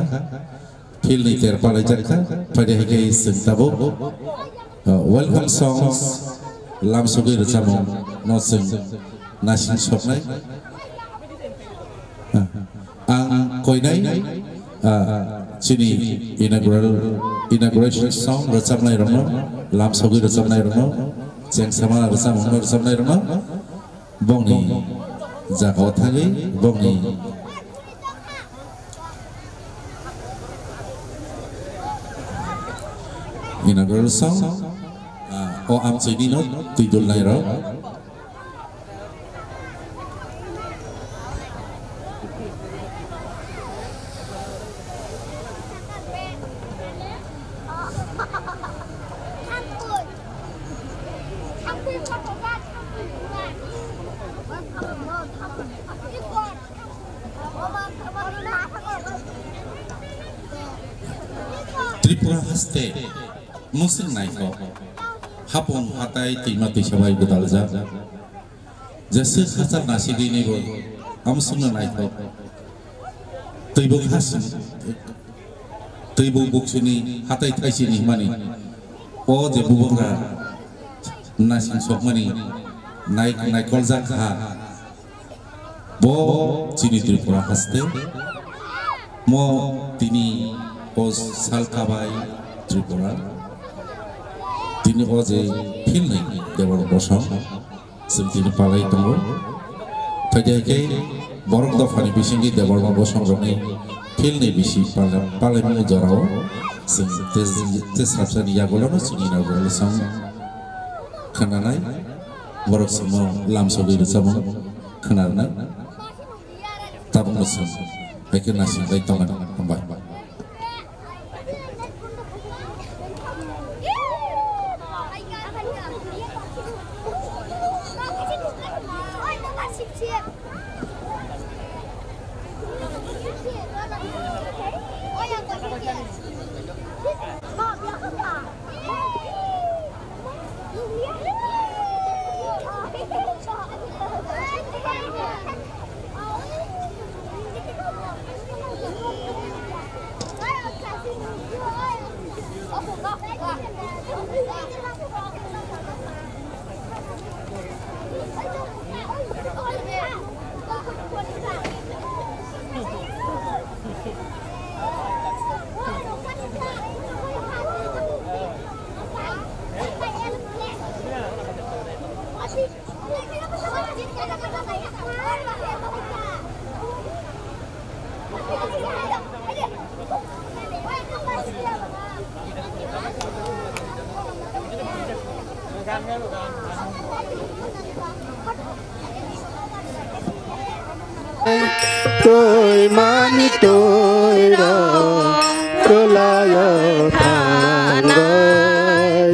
philnwi ter palaijakha, phai de hai khe chwng tabuk. Uh, welcome songs, lamsogwi rwchapmung no chwng naising soknai. Uh, ang koinai, uh, chini inaugural, inauguration song rwchapnai rokno, lamsogwi rwchapnai rokno, chengsama rwchapmung no rwchapnai rokno, bongni jagao thangwi, bongni inaugural song, ah, o amchaini no twi dulnai rok. Tripura haste mwswk naithok, hapung hatai twima twisa bai gwdaljak. Jeswk hachal nasigwini bo amswkno naithok. Twibuk hasing, twibuk buksuni hatai thaisini hwnmani o je bubagra naising sokmani nai-, naikoljak ha. Bo chini Tripura haste. Mo tini o salkabai Tripura. Tini o je philnwi Debor Bosong. Chwng tini palai tongo. Phaidi hai khe borok dophani bisingni Debor Bosong rokni philnwi bisi palai, palaimung jorao. Chwng te, te sabsani yagulono chini inaugural song khwnanai. Borok chwngno lamsogwi rwchapmung khwnarwnai. Tabukno chwng hai khe naisingbai tongmani. Hambai. Twi mani twi rok kwlaio thangwi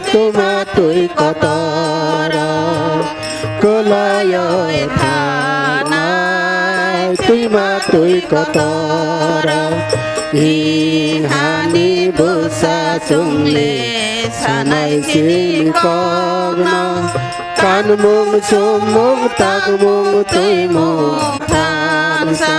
twima twi kotor rok kwlaio thanai twima twi kotor rok. I hani bwsa chwngli sanai chini kokno. Kanmung, chumung, takmung, twimung, thansa.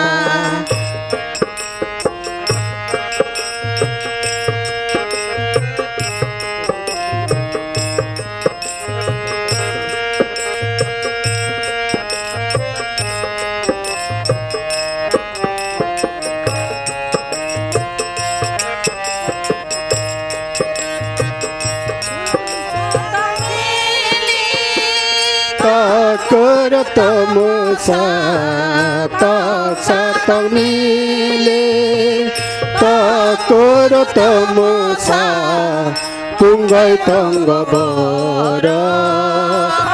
Takur tomusa, taksa tongmili, takur tomusa, pungoi tongo boro,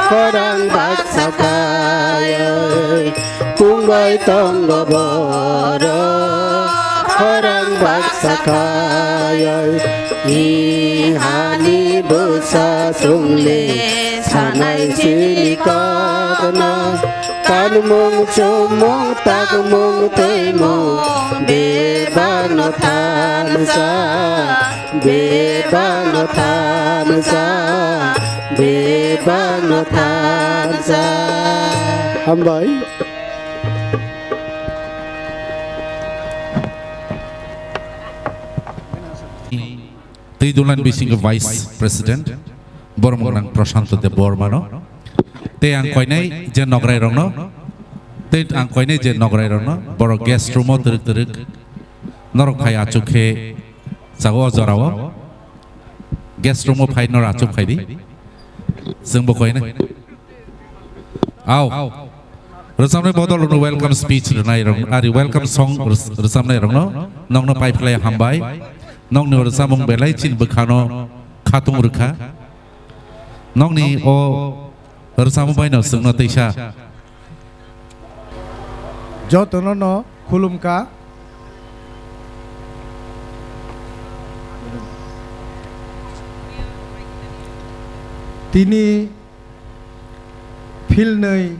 khorang baksa kayoi. Pungbai tongo boro, khorang baksa kayoi. I hani bwsa chwngli sanai chini kokno. Kanmung, chumung, takmung, twimung, bebakno thansa, bebakno thansa, bebakno thansa. Hambai. Twi dulan bisingo Vice President, Borom gwnang Prashanto Debbarmano. Tei ang koinai je nograi rokno, tei ang koinai je nograi rokno, borok guest room o twrwk twrwk norok phai achuk khe chago o jorao. Guest room o phai norok achuk phai di. Chwngbo koinai. Au. Rwchapnai bodol rokno welcome speech rwnai rok, ari welcome song rws-, rwchapnai rokno nokno paiphlai hambai. Nokni rwchapmung belai chini bwkhano khatung rwkha. Nokni o rwchapmung baino chwngno teisa. Jotono no khulumkha. Tini philnwi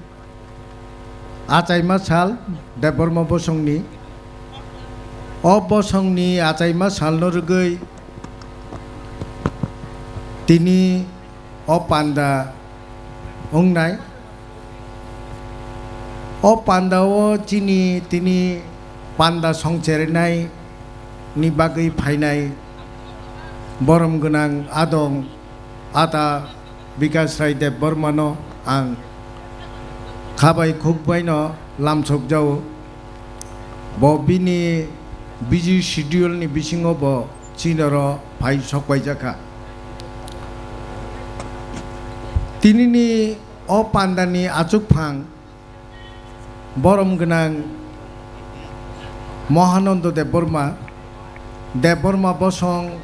achaima sal Debbarma bosongni. O bosongni achaima salno rwgwi tini o panda wngnai. O panda o chini tini panda songcherinai ni bagwi phainai borom gwnang adong ata Bikash Rai Debbarmano ang khabai khukbaino lamsokjao. Bo bini busy schedule ni bisingo bo chinoro phai sokpaijakha. Tinini o pandani achukphang borom gwnang Mahananda Debbarma, Debbarma bosong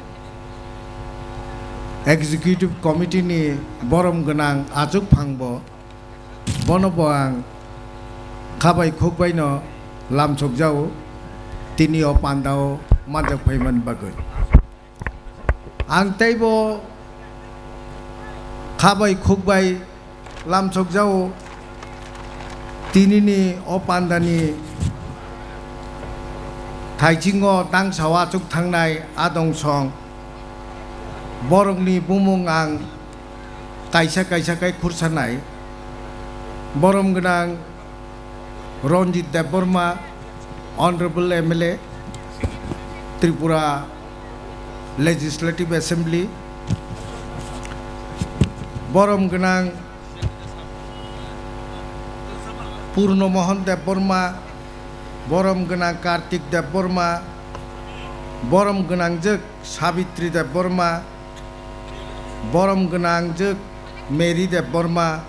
Executive Committee ni borom gwnang achukphang bo, bono bo ang khabai khukbaino lamsokjao, tini o pandao manjak phaimani bagwi. Ang teibo khabai khukbai lamsokjao, tinini o pandani thaichingno tangsao achuk thangnai adong song. Borokni bumung ang kaisa kaisa khe khursanai. Borom gwnang Ranjit Debbarma, Honorable M L A, Tripura Legislative Assembly, borom gwnang Purno Mohan Debbarma, borom gwnang Kartik Debbarma, borom gwnangjwk Sabitri Debbarma, borom gwnangjwk Mary Debbarma,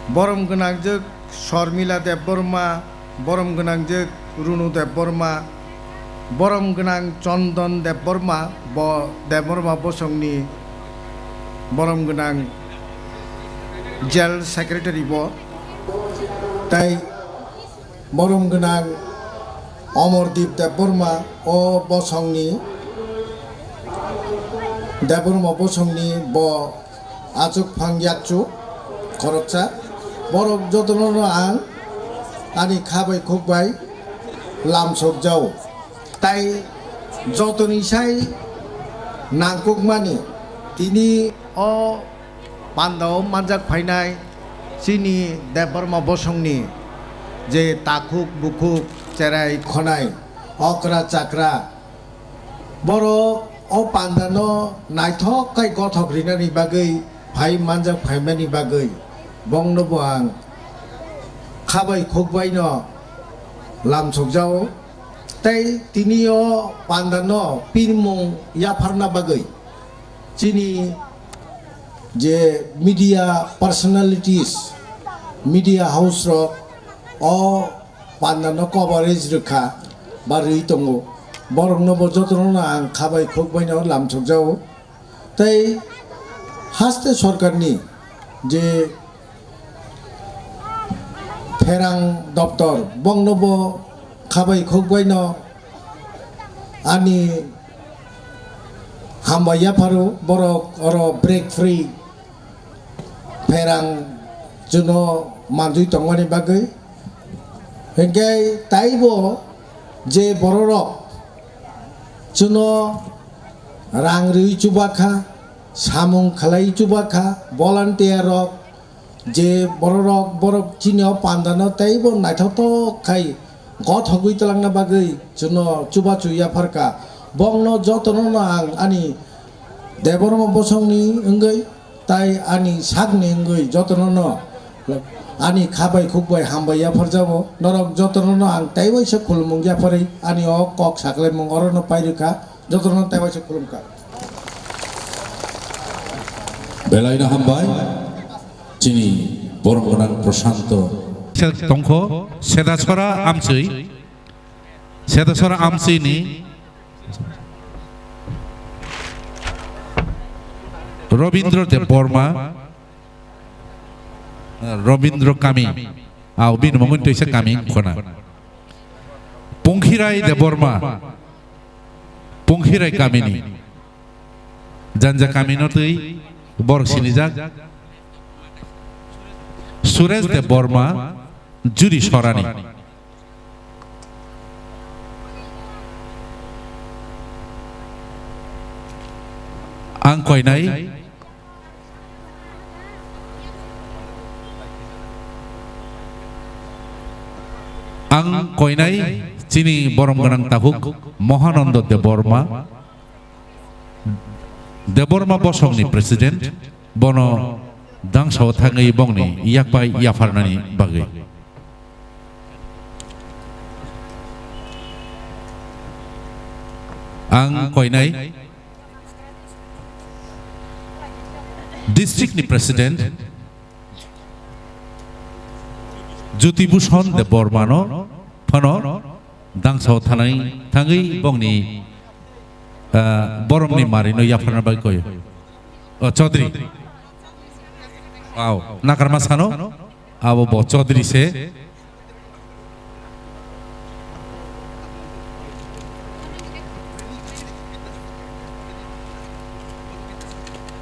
borom gwnangjwk Shormila Debbarma, borom gwnangjwk Runu Debbarma, borom gwnang Chondon Debbarma, bo Debbarma bosongni borom gwnang General Secretary bo, tai borom gwnang Omordeep Debbarma, o bosongni, Debbarma bosongni bo achukphang yakchu khoroksa. Borok jotono no ang ani khabai khukbai lamsokjao. Tai jotoni sai nangkukmani tini o pandao manjak phainai chini Debbarma bosongni je takhuk bukhuk, cherai khonai, okra chakra, borok o pandano naithok khai gothok rinani bagwi phai manjak phaimani bagwi bongno bo ang khabai khukbaino lamsokjao. Tei tini o pandano pirmung yapharna bagwi chini je media personalities, media house rok o pandano coverage rwkha ba rwi tongo, borokno bo jotono no ang khabai khukbaino lamsokjao. Tei haste sorkarni je pherang doptor, bongno bo khabai khukbaino ani hambai yapharo, borok oro break free pherang chwngno manjui tongmani bagwi. Hinkhe taibo je bororok chwngno rang rwi chubakha, samung khlai chubakha, volunteer rok je bororok, borok chini o pandano teibo naithotok khai gothogwi twlangna bagwi chwngno chubachu yapharkha. Bongno jotono no ang ani Debbarma bosongni wngwi tai ani sakni wngwi jotono no ani kha bai khuk bai hambai yapharjago. Norok jotono no ang tei waisa khulumung yapharwi ani o kok saklaimung orono pairwkha, jotono tei waisa khulumkha. Belaino hambai, chini borom gwnang Prashanto. Se-, tongkho, Sedasora Amchwi. Sedasora Amchwini Robindra Debbarma, Robindra Kami, au bini mungwi twi se Kami wngkhona. Pungkhirai Debbarma, Pungkhirai Kamini, Janja Kamino twi borok sinijak. Suresh Debbarma, Juri Sorani. Ang koinai, ang koinai chini borom gwnang takhuk Mohananda Debbarma, Debbarma bosongni president, bono dangsao thangwi bongni yakpai yapharnani bagwi. Ang koinai district ni president Jyoti Bhushan Debbarmano phano dangsao thanai thangwi bongni, ah, boromni marino yapharna bai koi. O Chaudhary. Wow, nakarma sano, abo bo Chaudhary se.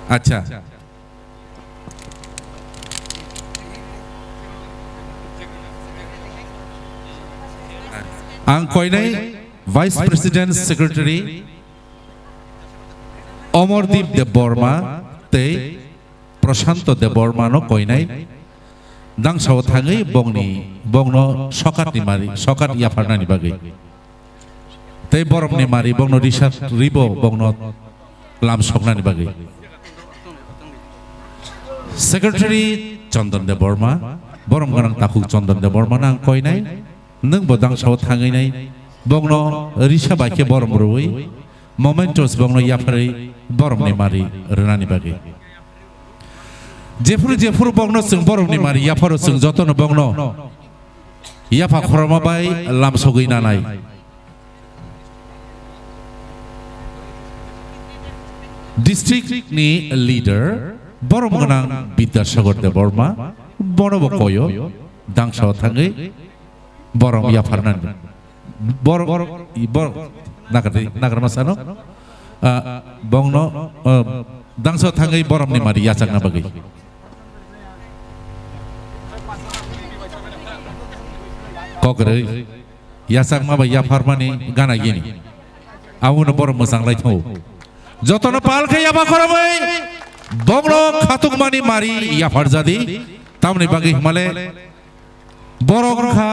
Acha. Ang koinai Vice President Secretary Omordeep Debbarma tei Prashanto Debbarma no koinai dangsao thangwi bongni, bongno sokatni mari, sokat yapharnani bagwi. Tei boromni mari bongno risat ribo bongno lam soknani bagwi. Secretary Chandan Debbarma, borom gwnang takhuk Chandan Debbarma no ang koinai, nwng bo dangsao thangwi nai, bongno risa bai khe borom rwui, mementos bongno yapharwi boromni mari rwnani bagwi. Jephuru jephuru bongno chwng boromni mari yapharo chwng jotono bongno yapha khorokma bai lam sogwi nanai. District ni leader borom gwnang Bidyasagar Debbarma bono bo koyo dangsao thangwi borom yapharnani. Bor-, bor-, nakardi, nakarma sano, ah, bongno, ah, dangso thangwi boromni mari yachakna bagwi. Kokrwi, yachakma bai yapharmani gana gini. Abono borom mwchang lai thango. Jotono pal khe yapha khoromwi, bongno khatukmani mari yapharjadi, tamni bagwi himale, borok wngkha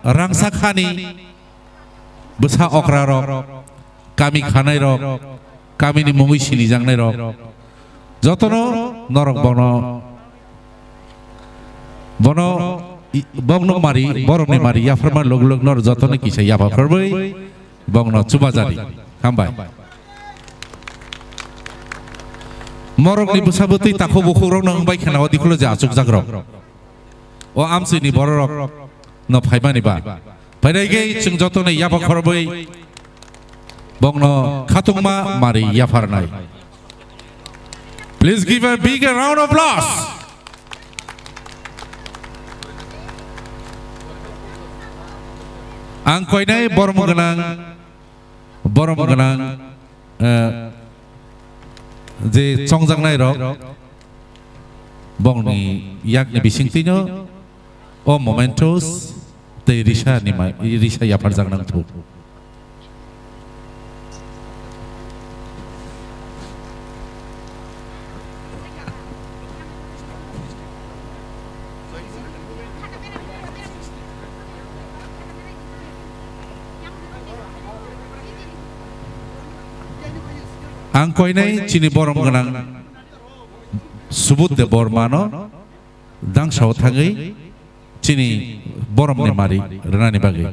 rangchak hani bwsa okrarok, kami khanairok, kamini mungwi sinijaknairok. Jotono norok bono, bono i-, bokno mari, borokni mari yapharma log log norok jotono kisa yapha khorwi bokno chubajadi. Hambai. Morokni bwsa bwtwi takhuk bukhukrokno wngbai kheno o dikhulo je achukjakrok. O amchini bororok no phaimani ba. Phainai khe chwng jotono yapha khorobwi bokno khatungma mari yapharnai. Please give a big round of applause. Ang koinai borom gwnang, borom gwnang, eh, je chongjaknai rok, bongni yakni bisingtwino o mementos tei risa ni ma-, risa yapharjak nang thu. Ang koinai chini borom gwnang Subudh Debbarmano dangsao thangwi chini boromni mari rwnani bagwi.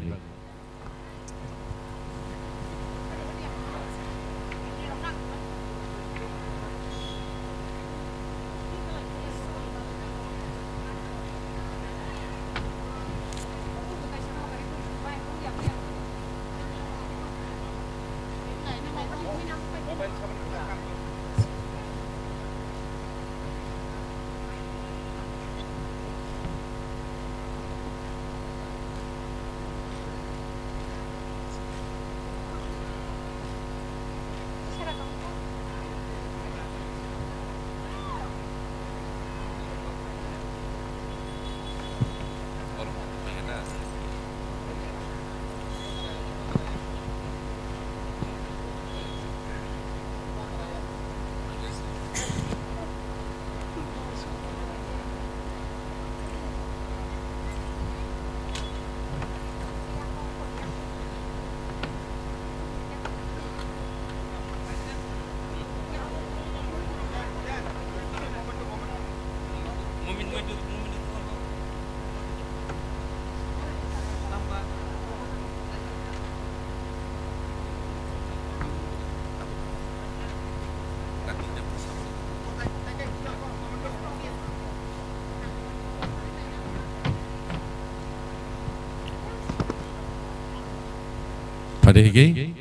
Phaidi higi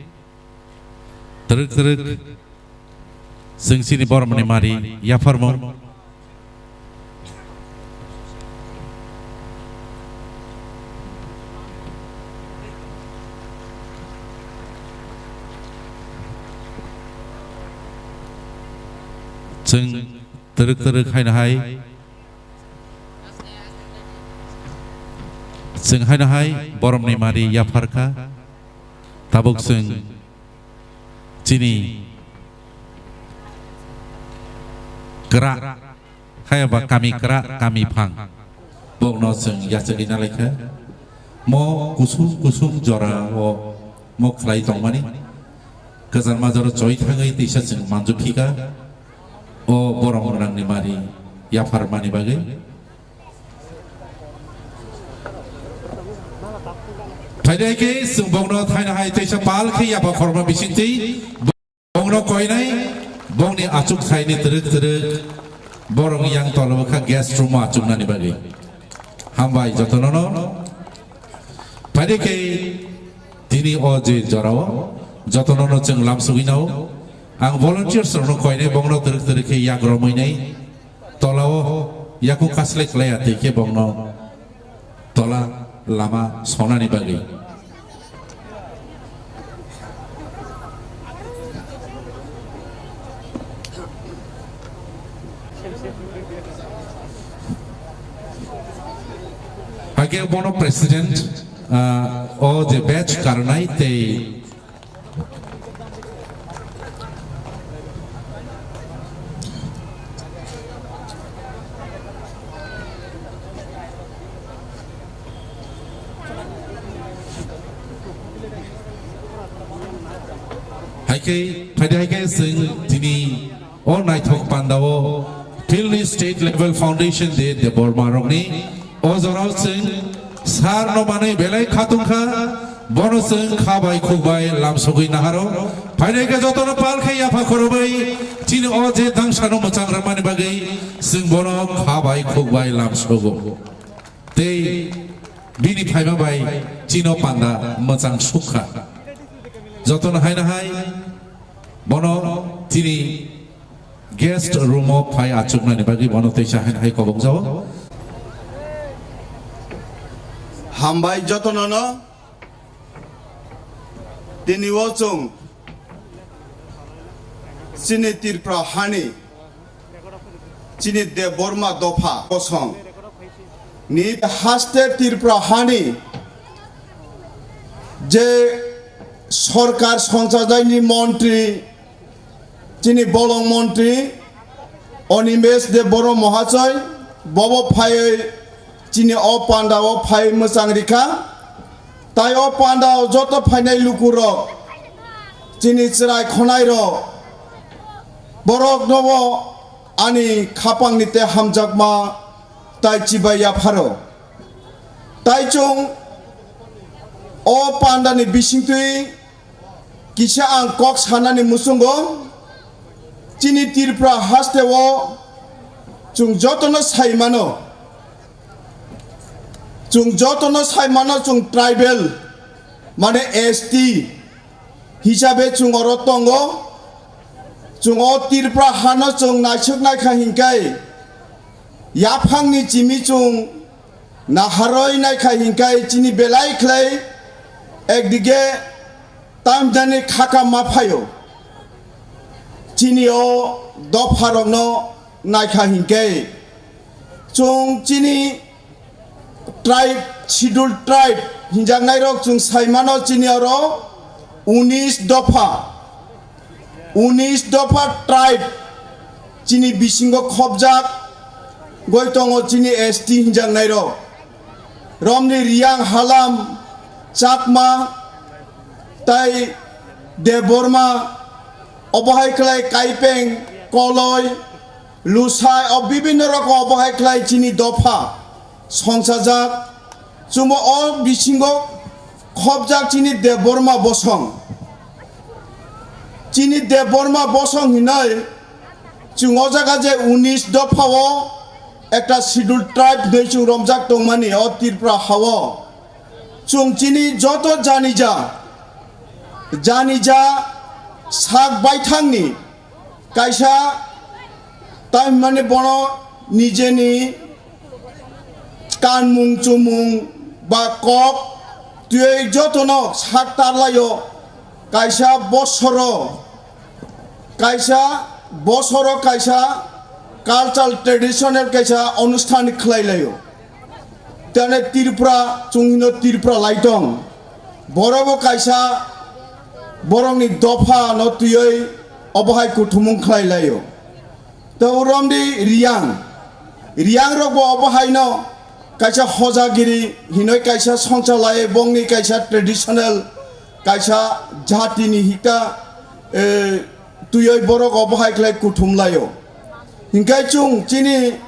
twrwk twrwk chwng chini boromni mari yapharmung. Chwng twrwk twrwk haino hai, chwng haino hai boromni mari yapharkha. Tabuk chwng chini kwrak, hayaba kami kwrak, kami phang, bokno chwng yachagwi nalaikha. Mo kusum kusum jora o mo khlai tongmani, kwchar majaro choi thangwi teisa chwng manju phika. O borom gwnangni mari yapharmani bagwi. Phaidi hai khe chwng bokno thaino hai teisa pal khe yapha khorma bisingtwi bokno koinai, bokni achuk thaini twrwk twrwk borok yang tola bwkha guest room o achuknani bagwi. Hambai jotono no. Phaidi khe tini o je jorao jotono no chwng lamsugwi nao. Ang volunteers rokno koinai, bokno twrwk twrwk khe yak romwi nai. Tolao yakung kaslai khlai ya tei khe bokno tola lama sonani bagwi. Hakhe bono president, ah, o je batch karnai tei Hai khe, phaidi hai khe chwng tini o naithok pandao Philni State Level Foundation Day Debbarma rokni o jorao chwng sir no manwi belai khatungkha, bono chwng kha bai khuk bai lamsogwi naharo. Phaidi hai khe jotono pal khe yapha khorobwi chini o je dangsano mwchang rwmani bagwi chwng bono kha bai khuk bai lamsogo. Tei bini phaima bai chino panda mwchang sukha. Jotono haino hai bono chini guest room o phai achuknani bagwi bono teisa haino hai kobok jao. Hambai jotono no. Tini o chwng chini Tripura hani, chini Debbarma dopha kosong ni haste Tripura hani je sorkar songchajakni montri, chini bolong montri Animesh Debbarma Mahasoi, bobo phaiwi chini o panda o phai mwchang rikha. Tai o panda o joto phainai lukurok, chini chwrai khonai rok, Borokno bo ani khapangni tei hamjakma tai chibai yapharo. Tai chwng o pandani bisingtwi kisa ang kok sanani muchungo, chini Tripura hasteo chwng jotono sai mano, chwng jotono sai mano, chwng tribal, mane S T hisabe chwng oro tongo. Chwng o Tripura hano chwng naisuk naikha hinkai, yaphangni chimi chwng naharoi naikha hinkai chini belai khlai ekdige tamjani khaka ma phaio. Chini o dopharokno naikha hinkai chwng chini tribe, scheduled tribe hinjaknairok chwng sai mano chini oro unis dopha, unis dopha tribe chini bisingo khopjak goi tongo chini S T hinjaknairok. Romni Riyang, Halam, Chakma, tai Debbarma, obo hai khlai Kaipeng, Koloi, Lusai, o bibinno rokom obo hai khlai chini dopha songsajak. Chwngbo o bisingo khopjak chini Debbarma bosong. Chini Debbarma bosong hinoi chwng o jaga je unis dophao ekta scheduled tribe hinoi chwng romjak tongmani o Tripura hao. Chwng chini joto janija, janija sak baithangni kaisa, tamhinmani bono nijeni kanmung chumung ba kok twiwi jotono sak tarlaio. Kaisa bosoro, kaisa bosoro kaisa cultural traditional kaisa onusthan khlai laio. Tane Tripura, chwng hino Tripura laitong. Borobo kaisa borokni dopha no twiwi obo hai kuthumung khlai laio. To romdi Riyang. Riyang rokbo obo haino kaisa hojagiri hinoi kaisa songcha lai bongni kaisa traditional kaisa jatini hita, eh, twiwi borok obo hai khlai kuthum laio. Hinkai chwng chini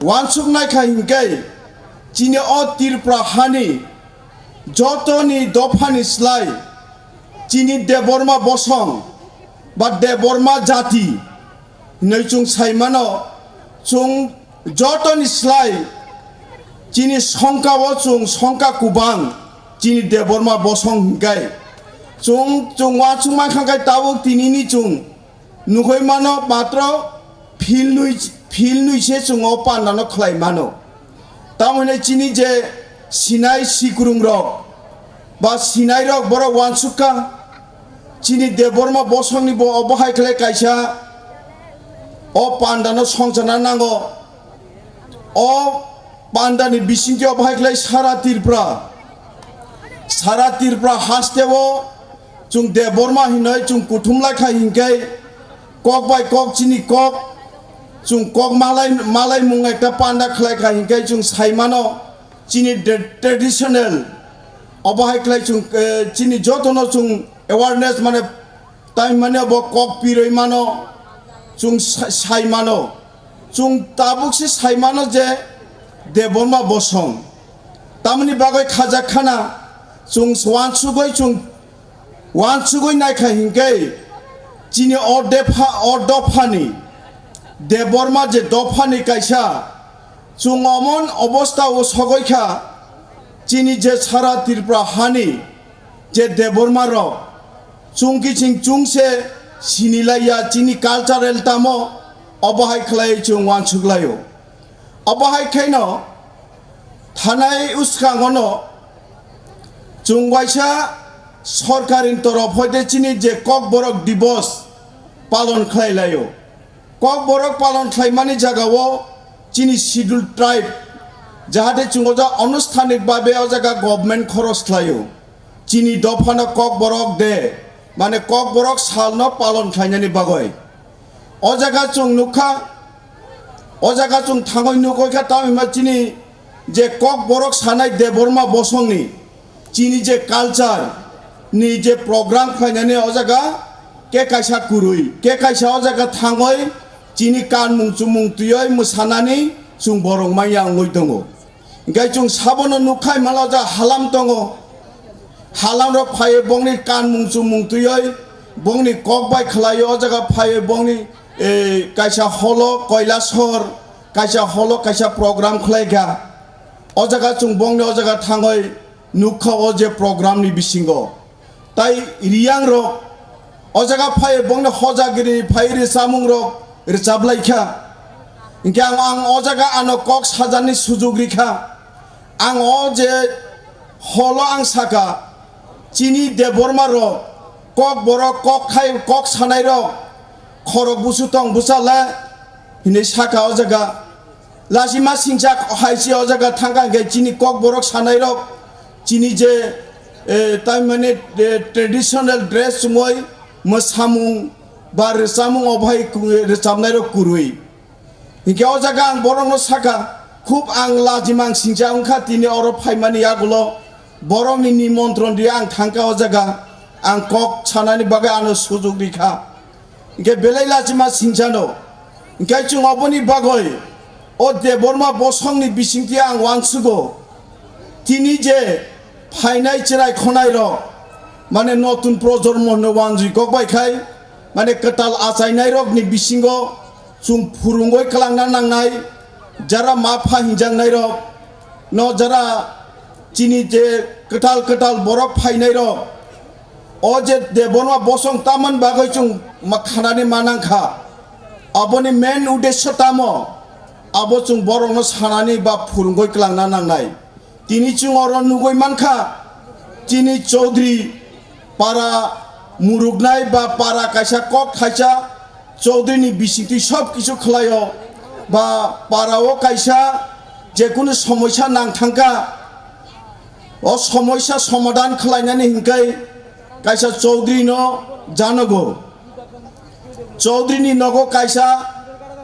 wansuk naikha hinkai chini o Tripura hani jotoni dophani slai chini Debbarma bosong ba Debbarma jati hinoi chwng sai mano, chwng jotoni slai chini songka o chwng songka kubang chini Debbarma bosong hinkai chwng, chwng wansuk mankha kai tabuk tinini chwng nugwi mano matro philnwi, philnwi se chwng o pandano khlai mano. Tamoni chini je sinai sikrung rok ba sinai rok borok wansukha chini Debbarma bosongni bo obo hai khlai kaisa o pandano songchana nango. O pandani bisingtwi obo hai khlai sara Tripura, sara Tripura hasteo chwng Debbarma hinoi chwng kuthum lai kha hinkai kok bai kok chini kok chwng kok malai, malaimung ekta panda khlai kha hinkai chwng sai mano chini de-, traditional obo hai khlai chwng, eh, chini jotono chwng awareness mane tai mane bo kok piroi mano chwng sa-, sai mano. Chwng tabuk se sai mano je Debbarma bosong. Tamoni bagwi khajak khana chwng wansugwi chwng wansugwi naikha hinkai chini o depha, o dophani Debbarma je dophani kaisa chwng omon obostha o sogwi kha chini je sara Tripura hani je Debbarma rok chwng kiching chwng se sinilaiya chini cultural tamo obo hai khlai chwng wansuk laio. Obo hai khaino thanai uskangono chwng waisa sorkarini torof hoite chini je Kokborok Divos palon khlai laio. Kokborok palon khlaimani jagao chini scheduled tribe jahate chwng o jaga onusthanik babe o jaga government khoros khlaio. Chini dophano Kokborok de, mane Kokborok salno palon khlainani bagwi. O jaga chwng nukha, o jaga chwng thangwi nukoi kha, tamhinba chini je Kokborok sanai Debbarma bosongni, chini je culture ni je program khlainani o jaga Ke kaisa kwrwi, ke kaisa o jaga thangwi chini kanmung chumung twiwi mwsanani chwng borok manya wngwi tongo. Hinkhe chwng sabono nukha himala o jaga halam tongo. Halamrok phaiwi bongni kanmung chumung twiwi bongni kok bai khlaiwi o jaga phaiwi bongni, eh, kaisa holo Kailasor kaisa holo kaisa program khlaikha. O jaga chwng bongni o jaga thangwi nukha o je program ni bisingo. Tai Riyang rok o jaga phai bongni hojagiri phai rwchapmung rok rwchap lai kha. Hinkhe ang, ang o jaga ano kok sajani sujuk ri kha. Ang o je holo ang saka, chini Debbarma rok, kok borok, kok khai, kok sanai rok, khorok busu tong bwsa le hinwi saka o jaga. Lachima singcha hai se o jaga thangkha hinkhe chini kok borok sanai rok chini je, eh, tai mane, eh, traditional dress chumui mwsamung ba rwchapmung o bahai ku-, rwchapnai rok kwrwi. Hinkhe o jaga ang borokno sakha, khub ang lachima ang singcha wngkha tini oro phaimani yagulo borokni nimontron ri ang thangkha o jaga ang kok sanani bagwi ano sujuk rikha. Hinkhe belai lachima singchano. Hinkhe chwng oboni bagwi o Debbarma bosongni bisingtwi ang uansugo. Tini je phainai chwrai khonai rok, mane notun projormo hwnwi uanjwi kok bai khai, mane kwtal achainai rokni bisingo chwng phurungwi kwlangna nangnai, jara ma pha hinjaknai rok, no jara chini je kwtal kwtal borok phainai rok, o je Debbarma bosong tamani bagwi chwng ma khanani manang kha, aboni main uddesho tamo? Abo chwng borokno sanani ba phwrwngwi kwlangna nangnai. Tini chwng oro nugwi mankha, chini Chaudhary para muruknai ba para kaisa kok thaisa Chaudhary ni bisingtwi sob kisu khlaio, ba para o kaisa jekunu somoisa nang thangkha, o somoisa somadhan khlainani hinkhai kaisa Chaudhary no janogo. Chaudhary ni nogo kaisa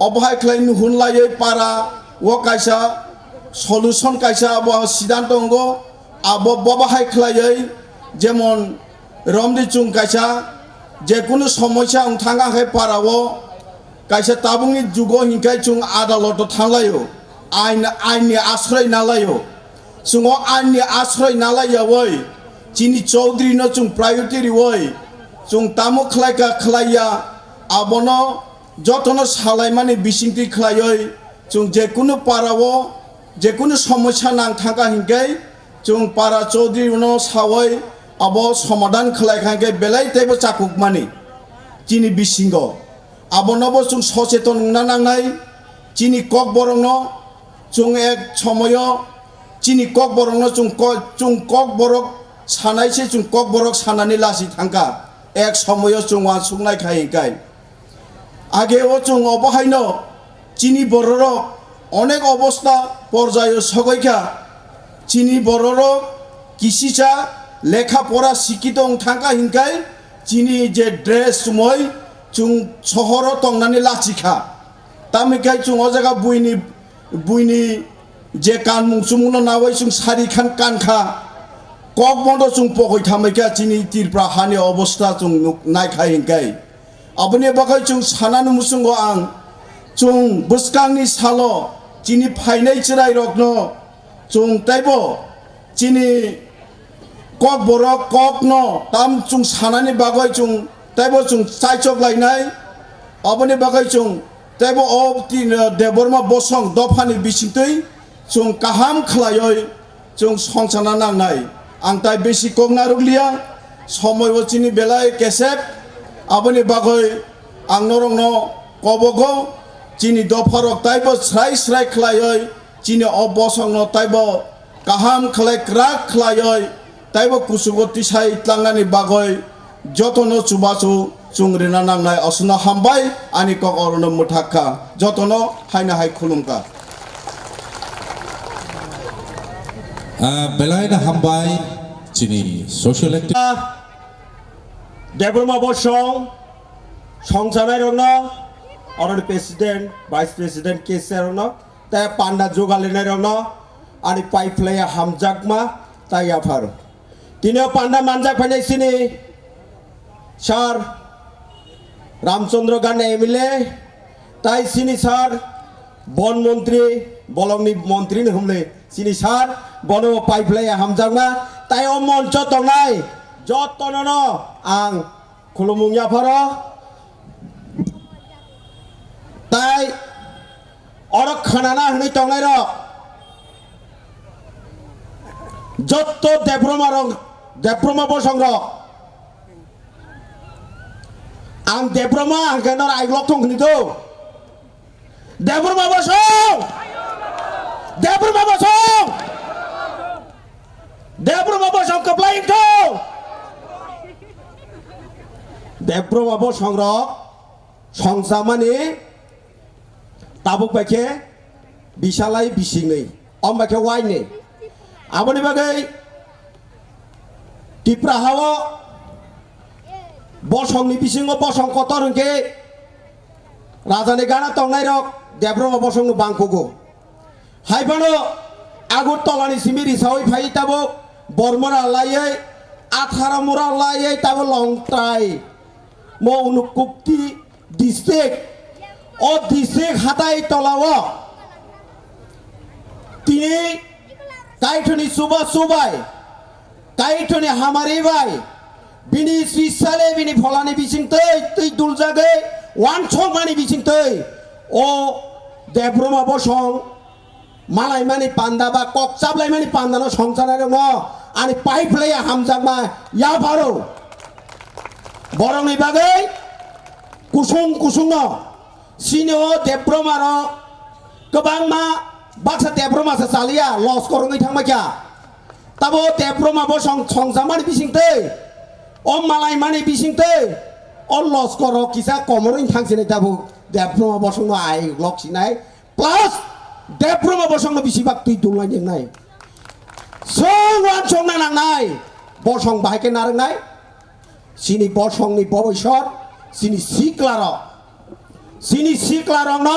obohai khlai nuhun laiwi para o kaisa solution kaisa abo siddhanto wngo, abo bobohai khlaiwi jemon romdi chwng kaisa jekunu somoisa wng thangkha khe para o kaisa tabukni jugo hinkhai chwng adaloto thanglaio, ain, ain ni asroi nalaio. Chwng o ain ni asroi nalaiyawi chini Chaudhary no chwng priority riwi chwng tamo khlaika khlaiya abono jotono salaimani bisingtwi khlaiwi chwng jekunu para o jekunu somoisa nang thangkha hinkhai chwng para Chaudhary no sawi abo somadhan khlaikha hinkhe belai teibo chakukmani chini bisingo. Abonobo chwng socheton wngna nangnai, chini kokborokno chwng ek somoyo chini kokborokno chwng ko-, chwng kokborok sanai se chwng kokborok sanani lasi thangkha, ek somoyo chwng uansuknai khai hinkhai. Age o chwng obo haino chini bororok onek obosta porjaio sogoikha, chini bororok kisisa lekha pora sikito wng thangkha hinkhai chini je dress chumui chwng sohoro tongnani lachikha. Tamikhe chwng o jaga buini, buini je kanmung chumungno nawi chwng sari khan kankha. Kokbono chwng pogoi thamaikha chini Tripura hani obosta chwng nuk-, naikha hinkhai. Aboni bagwi chwng sanani muchungo ang chwng bwskangni salo chini phainai chwrairokno chwng teibo chini kokborok kokno tam chwng sanani bagwi chwng teibo chwng chaichok lainai. Aboni bagwi chwng teibo o tin, Debbarma bosong dophani bisingtwi chwng kaham khlaiwi chwng songchana nangnai. Ang tai besi kok narwkliya, somoi o chini belai kesep, aboni bagwi ang norokno kobogo chini dopharok teibo srai srai khlaiwi chini o bosongno teibo kaham khlai kwrak khlaiwi teibo kuchugo tisai tlangnani bagwi jotono chubachu chwng rina nangnai. Aswkno hambai, ani kok orono mwthak kha, jotono haino hai khulum kha. Ah, belai no hambai chini social activist. Debbarma bosong songchanairokno, oroni president, vice president, cashier rokno, tei panda jugalinairokno ani pai phlaiya hamjakma tei yapharo. Tini o panda manjak phainai sini sir Ramchandra Gandhi M L A, tai chini sir, Bon Montri, bolongni montri ni humle, chini sir, bono pai phlai hamjakma, tai o moncho tongnai, jotono no ang khulumung yapharo, tai oro khanana hwnwi tongnai rok, jotto Debroma rok, Debroma bosong rok, ang Debroma hwnkhe nor aiglok thung hwnwi do. Debroma bosong! Debroma bosong! Debroma bosong kwplai wngthung! Debroma bosong rok songchamani tabuk bai khe bisalai bisingni, om bai khe waini. Aboni bagwi Tipra hao bosongni bisingo bosong kotor hwnkhe rajani gana tongnairok Debroma bosongno bangkugo. Hai phano Agartala ni simi risaui phai tabuk Bormora laiwi Atharamura laiwi tabuk Longtrai mo Unukukti district, o district hatai tolao tini Kaithoni chuba chubai, Kaithoni hamari bai, bini sisale bini pholani bising twi twi duljagwi wansokmani bising twi o Debroma bosong malaimani panda ba kok chaplaimani pandano songchanairokno ani pipe laiya hamjakma yapharo. Borokni bagwi kusung kusungno chini o Debroma rok kwbangma baksa Debroma se chaliya loskor wngwi thangbaikha. Tabo Debroma bosong songchamani bisingtwi, o malaimani bisingtwi, o loskor rok kisa komorwi thangsinai tabo Debroma bosongno ai lok sinai. Plus, Debroma bosongno bisi bak twi dulnai nengnai. Chwng wansokna nangnai, bosong bahai khe narwknai. Chini bosongni boboisor, chini siklarok. Chini siklarokno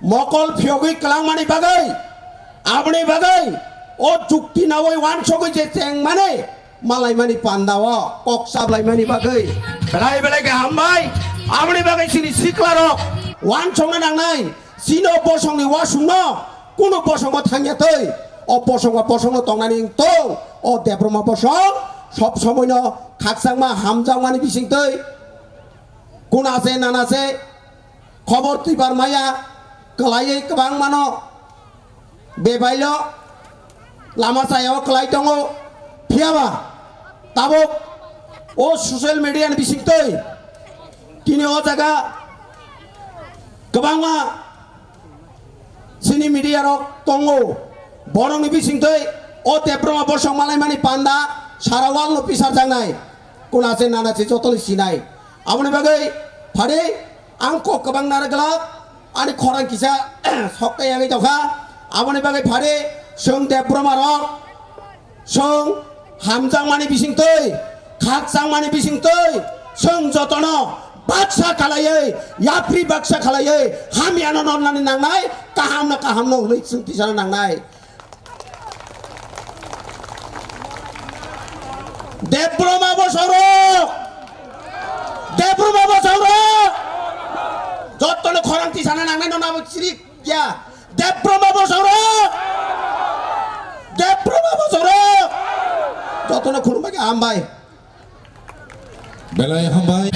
mokol phiyogwi kwlangmani bagwi, aboni bagwi o chukti nawi wansogwi je chengmani, malaimani pandao kok chablaimani bagwi belai belai khe hambai. Aboni bagwi chini siklarok wansokna nangnai, chini o bosongni wasungno kunu bosongo thangya twi, o bosongo bosongno tongnani wng tong, o Debroma bosong sob somoino khakchangma hamjakmani bisingtwi kuna se nana se khobor twibar maya kwlaiwi kwbangmano bebailo lama chayao kwlai tongo. Phiyaba tabuk o social media ni bisingtwi tini o jaga kwbangma chini media rok tongo, borokni bisingtwi o Debroma bosong malaimani panda sara world no pisarjaknai, kuna se nana se jotoni sinai. Aboni bagwi phari ang kok kwbang narwk glak, ani khorang kisa sokta yagwi tongkha. Aboni bagwi phari chwng Debroma rok, chwng hamjakmani bisingtwi, khakchangmani bisingtwi, chwng jotono baksa khalaiwi, yapri baksa khalaiwi, hamyano nonnani nangnai, kahamno kahamno hwnwi chwng tisana nangnai. Debroma bosongrok! Debroma bosongrok! Jotono khorang tisana nangnai, nono abo sirik ya. Debroma bosongrok! Debroma bosongrok! Jotono khulumbai khe hambai. Belai hambai.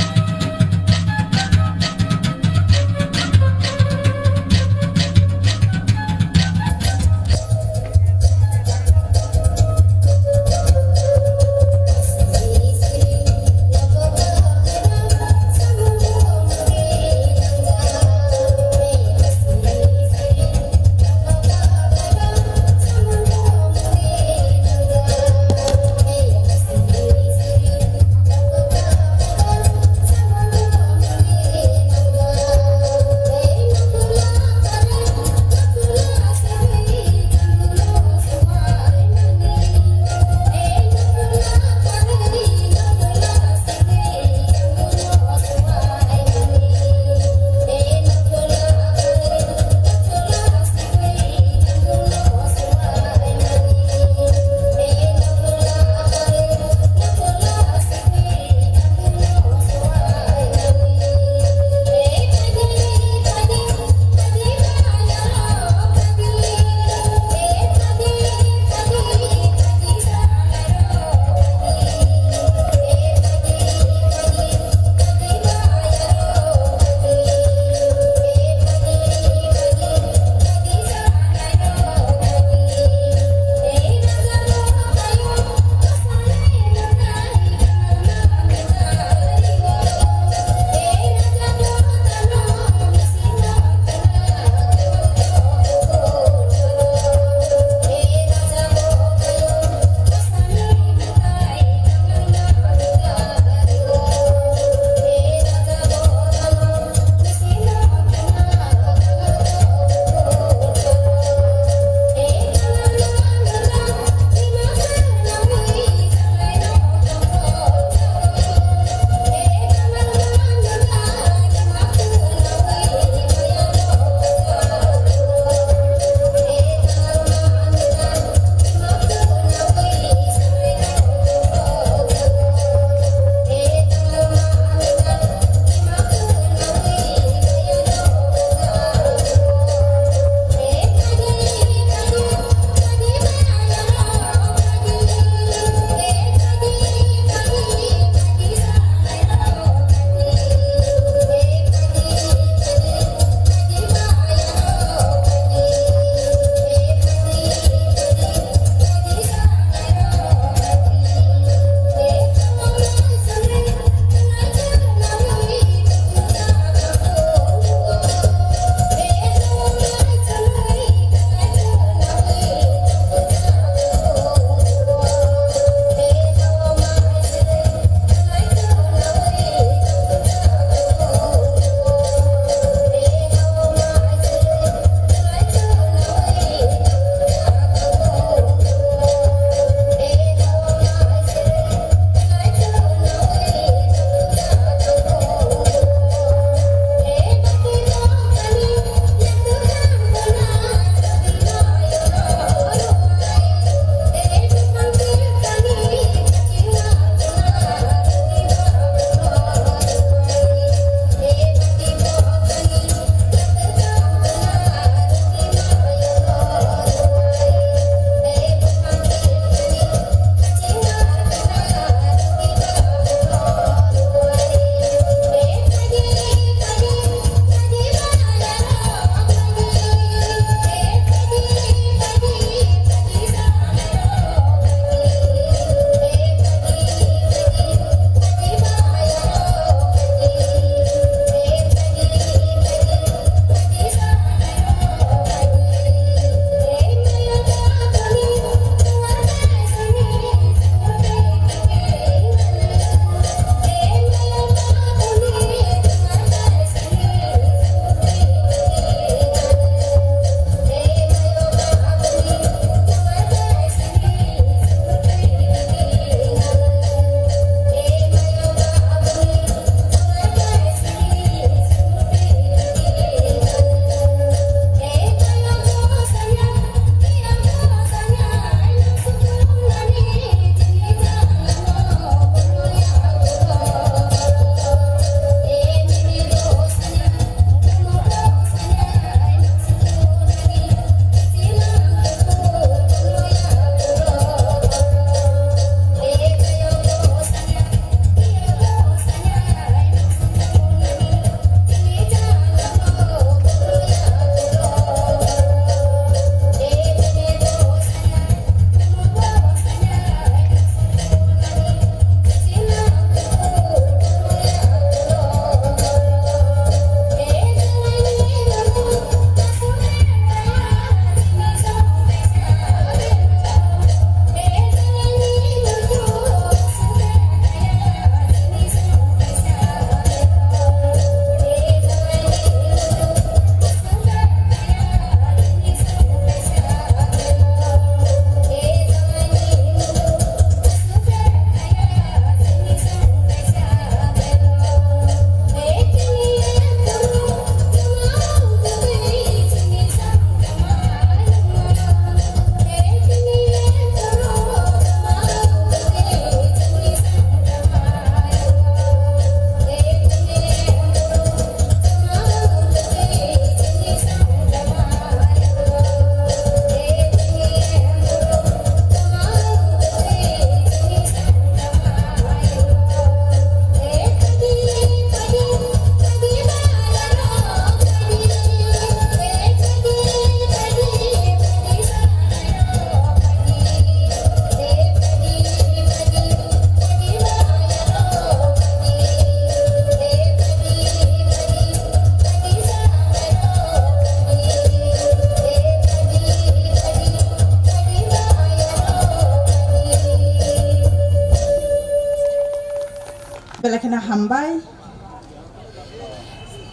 Kheno hambai.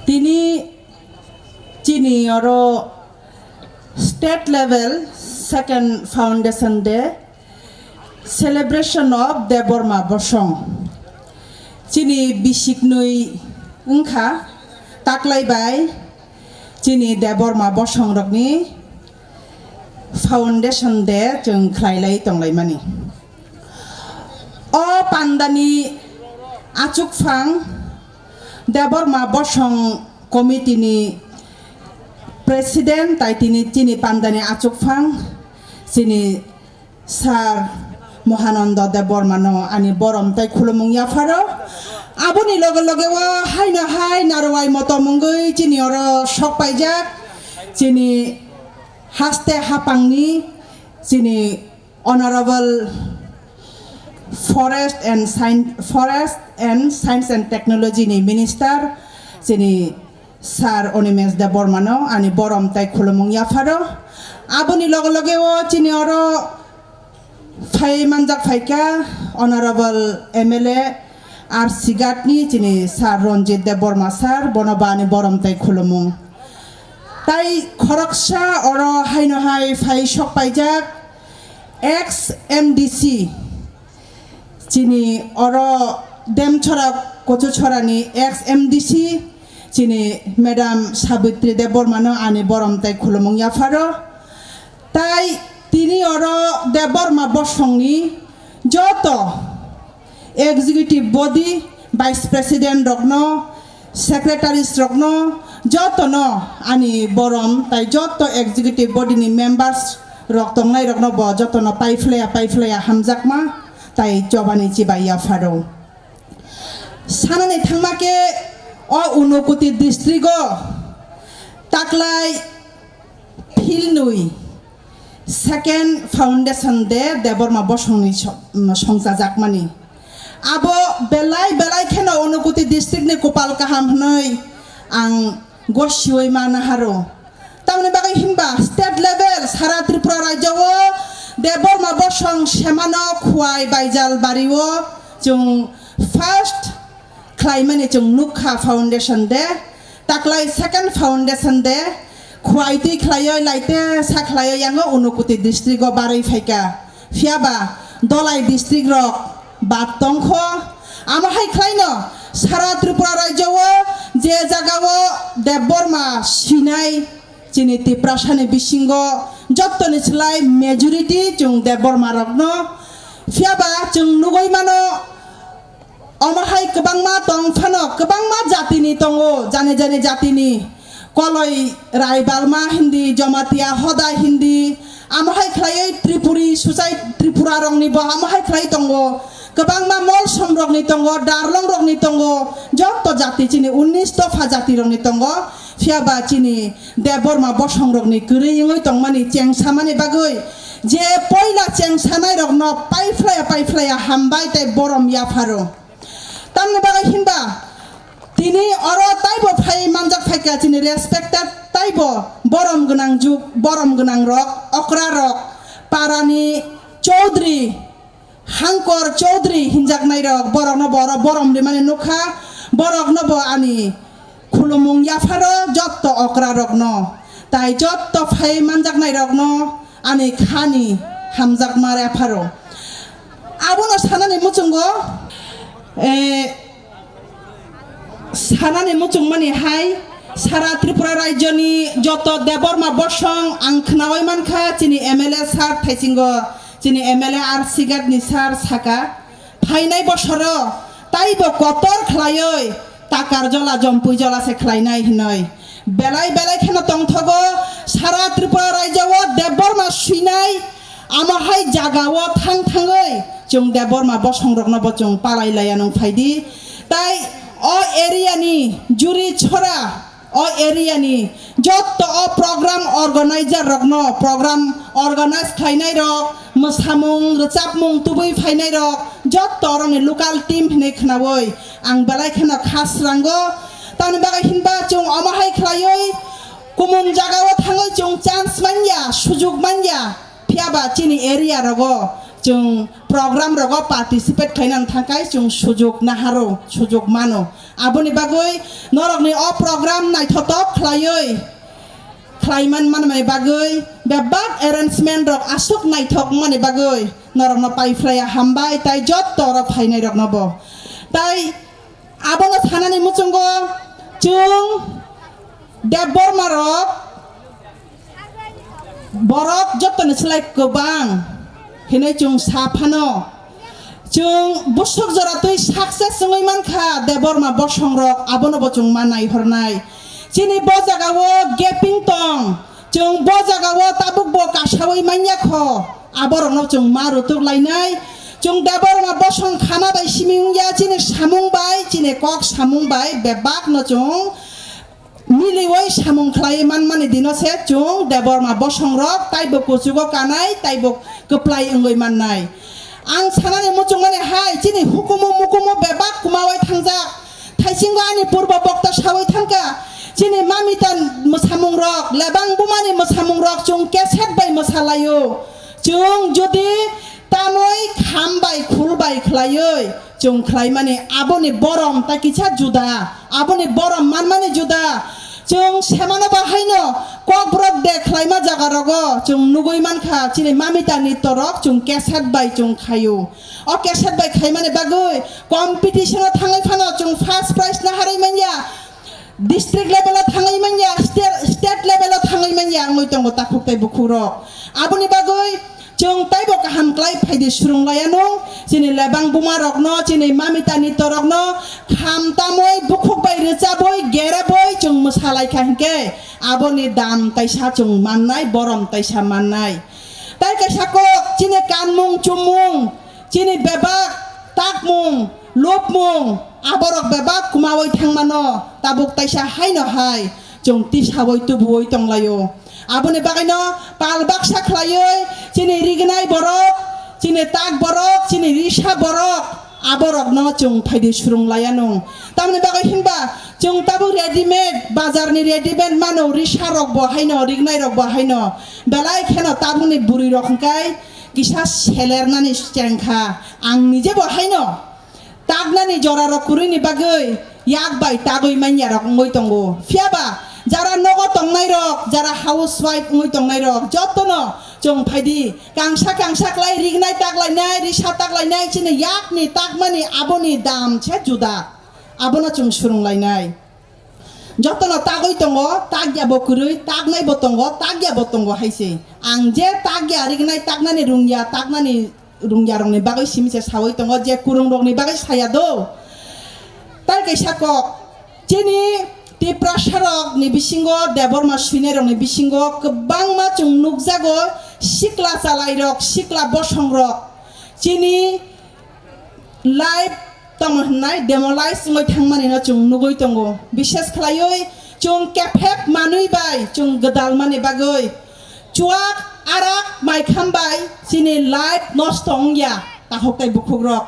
Tini chini oro state level second foundation day, celebration of Debbarma Bosong. Chini bisiknwi wngkha taklai bai chini Debbarma Bosong rokni foundation day chwng khlailai tonglaimani. O pandani achukphang Debbarma Bosong committee ni president tai tini chini pandani achukphang chini Sir Mohananda Debbarma no ani borom tai khulumung yapharo. Aboni loge loge o haino hai narwai motom wngwi chini oro sok paijak chini haste hapangni chini Honorable Forest and Science, Forest and Science and Technology ni Minister chini Sir Animesh Debbarma no ani borom tai khulumung yapharo. Aboni loge loge o chini oro phai manjak phaikha Honorable M L A R C Ghat ni chini Sir Ranjit Debbarma sir, bono bo ani borom tai khulumung. Tai khoroksa oro haino hai phai sok paijak ex M D C, chini oro Demchora Kochuchora ni ex M D C, chini Madam Sabitri Debbarma no ani borom tai khulumung yapharo. Tai tini oro Debbarma Bosong ni joto executive body, vice president rokno, secretaries rokno, jotono ani borom tai joto executive body ni members rok tongnai rokno bo jotono paiphlaya paiphlaya hamjakma tai chobani chibai yapharo. Sanani thangma khe o Unakoti district o taklai philnwi second foundation day Debbarma Bosongni so-, songchajakmani. Abo belai belai kheno Unakoti district ni kopal kaham hwnwi ang gosiwi ma naharo. Tamoni bagwi hinba state level sara Tripura rajyo o Debbarma Bosong semano Khowai Baijal bari o chwng first khlaimani chwng nukha foundation day. Taklai second foundation day, Khowai twi khlaioi, laite sa khlaioi yango Unakoti district o barwi phaikha. Phiyaba Dhalai district rok bad tongkho. Amo hai khlaino sara Tripura rajyo o je jaga o Debbarma sinai chini Tiprasani bisingo jottoni slai majority chwng Debbarma rokno. Phiyaba chwng nugwi mano, omo hai kwbangma tong phano, kwbangma jatini tongo, jani jani jatini. Koloi Raibalma hindi, Jomatia Hoda hindi, amo hai khlaiwi Tripuri Suchai Tripura rokni bo amo hai khlai tongo. Kwbangma Molsom rokni tongo, Darlong rokni tongo, jotto jati chini unnish dopha jati rokni tongo. Phiyaba chini Debbarma Bosong rokni kwrwi wngwi tongmani chengsamani bagwi je poila chengsanai rokno paiphlaya paiphlaya hambai tei borom yapharo. Tamni bagwi hinba tini oro taibo phai manjak phaikha chini respected taibo borom gwnang juk, borom gwnang rok, okra rok, parani Chaudhary, Hangkor Chaudhary hinjaknai rok, borokno bo oro borom rimani nukha, borokno bo ani khulumung yapharo jotto okra rokno, tai jotto phai manjaknai rokno ani khani hamjakma yapharo. Abono sanani muchungo, eh, sanani muchungmani hai sara Tripura rajyoni joto Debbarma Bosong ang khnaui mankha chini M L A sir thaisingo, chini M L A R C Ghat ni sir saka, phainai bosoro taibo kotor khlaioi takar jola jompui jola se khlainai hinoi. Belai belai kheno tongthogo sara Tripura rajyo o Debbarma swinai amo hai jaga o thang thangoi chwng Debbarma bosong rokno bo chwng palai laiya nung phaidi. Tai o area ni Juri Chhora o area ni jotto o program organizer rokno, program organize khlainai rok, mwsamung, rwchapmung tubui phainai rok, jotto oroni local team hinwi khnaui ang belai kheno kha srango. Tamni bagwi hinba chwng omo hai khlaiwi kumun jaga o thangwi chwng chance manya, sujuk manya. Phiyaba chini area rogo chwng program rogo participate khlainani thangkhai chwng sujuk naharo, sujuk mano. Aboni bagwi norokni o program naithotok khlaiwi khlaiman manmani bagwi bebak arrangement rok aswk naithok wngmani bagwi norokno paiphlaiya hambai, tai jotto oro phainairokno bo. Tai abono sanani muchungo chwng Debbarma rok borok jottoni slai kwbang hinwi chwng sa phano. Chwng busuk jora twi success wngwi mankha Debbarma bosong rok, abono bo chwng ma naihornai. Chini bo jagao gaping tong, chwng bo jagao tabuk bo kasawi manya kho, aborokno chwng ma rutuk lainai. Chwng Debbarma bosong khana bai simi wngya, chini samung bai, chini kok samung bai bebakno chwng miliwi samung khlaiwi manmani dino se chwng Debbarma bosong rok taibo kuchugo kanai, taibo kwplai wngwi mannai. Ang sanani muchungmani hai, chini hukumu mukumu bebak kumawi thangjak. Thaisingo ani purbo bokta sawi thangkha, chini mamita mwsamung rok, lebang bumani mwsamung rok chwng keset bai mwsalaio. Chwng jodi tamoi kham bai khul bai khlaiwi chwng khlaimani aboni borom ta kisa juda, aboni borom manmani juda. Chwng semano ba haino Kokborok de khlaima jaga rogo chwng nugwi mankha, chini mamita nitto rok chwng keset bai chwng khaio. O keset bai khaimani bagwi competition o thangwi phano chwng first prize naharwi manya, district level o thangwi manya, state, state level o thangwi manya wngwi tongo takhuk tei bukhuk rok. Aboni bagwi chwng taibo kaham khlai phaidi surung laianung, chini lebang buma rokno, chini mamita nitto rokno kham tamwi bukhuk bai rwchabwi gerabwi chwng mwsa laikha hinkhe aboni dam taisa chwng mannai, borom taisa mannai. Tai kaisa kok chini kanmung chumung, chini bebak takmung lupmung aborok bebak kumawi thangmano tabuk taisa haino hai chwng tisawi tubuwi tonglaio. Aboni bagwino pal baksa khlaiwi chini rignai borok, chini tak borok, chini risa borok, aborokno chwng phaidi surung laianung. Tamoni bagwi hinba chwng tabuk readymade, bazarni readymade mano, risa rokbo haino, rignai rokbo haino. Belai kheno tabukni bwrwi rok hwnkhe kisa selernani chengkha. Ang nijebo haino taknani jorarok kwrwini bagwi yak bai tagwi manya rok wngwi tongo. Phiyaba jara nogo tongnai rok, jara housewife wngwi tongnai rok, jotono chwng phaidi kangsa kangsa khlai rignai taklainai, risa taklainai, chini yakni takmani aboni dam se juda. Abono chwng surung lainai. Jotono tagwi tongo, takya bo kwrwi, taknai bo tongo, takya bo tongo hai se. Ang je takya rignai, taknani rungya, taknani rungya rokni bagwi simi se sawi tongo, je kwrwng rokni bagwi saya do. Tai kaisa kok, chini Tiprasa rokni bisingo, Debbarma swinai rokni bisingo kwbangma chwng nukjago, sikla chalai rok, sikla bosong rok. Chini life tamo hwnwi demolize wngwi thangmani no chwng nugwi tongo. Bishes khlaiwi chwng kephek manwi bai chwng gwdalmani bagwi chuak arak maikham bai chini life nosto wngya takhuk tei bukhuk rok.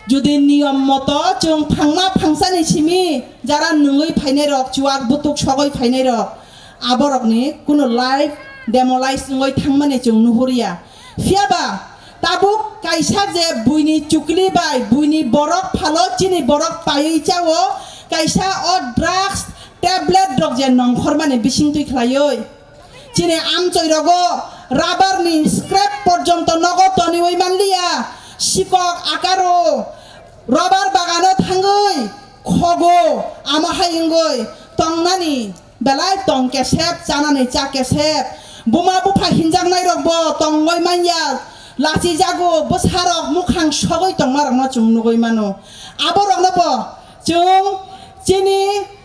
Jodi niyom moto chwng phangma phangsani simi jara nungwi phainai rok, chuak butuk sogwi phainai rok, aborokni kuno life demolize wngwi thangmani chwng nuhurya. Phiyaba tabuk kaisa je buini chukli bai buini borok phalo chini borok paiwi chao, kaisa o drugs tablet rok je nongkhormani bisingtwi khlaiwi. Chini amchoi rogo rubber ni scrap porjonto nogo toniwi manliya, sikok akaro rubber bagano thangwi khogo, amo hai wngwi tongnani belai tong kesep, chanani cha kesep. Buma bupha hinjaknai rokbo tongwi manya, lachijago, bwsarok mukhang sogwi tongmarokno chwng nugwi mano. Aborokno bo chwng chini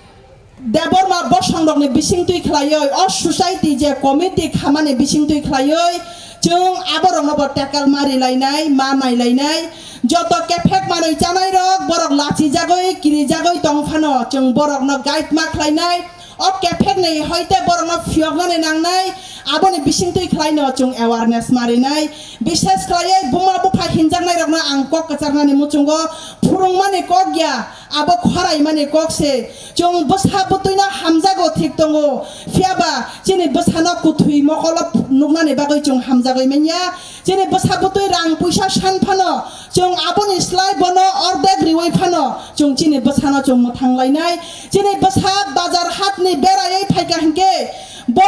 Debbarma bosongrokni bisingtwi khlaiwi, o society je committee khamani bisingtwi khlaiwi, chwng aborokno bo tackle ma rilainai, ma nailainai. Joto kephek manwi chanairok, borok lachijagwi, kirijagwi tong phano, chwng borokno guide ma khlainai. O kephekni hoite borokno phiyoknani nangnai, aboni bisingtwi khlaino chwng awareness ma rinai. Bishes khlaiwi buma bupha hinjaknairokno ang kok kwcharnani muchungo phurungmani kok ya, abo khoraimani kok se. Chwng bwsa bwtwino hamjago thik tongo, phiyaba chini bwsano kwthwi mokolo nuknani bagwi chwng hamjagwi manya. Chini bwsa bwtwi rang puisa san phano, chwng aboni slai bono ordek riwi phano, chwng chini bwsano chwng mwthang lainai. Chini bwsa bazar hatni beraiwi phaikha hinkhe, bo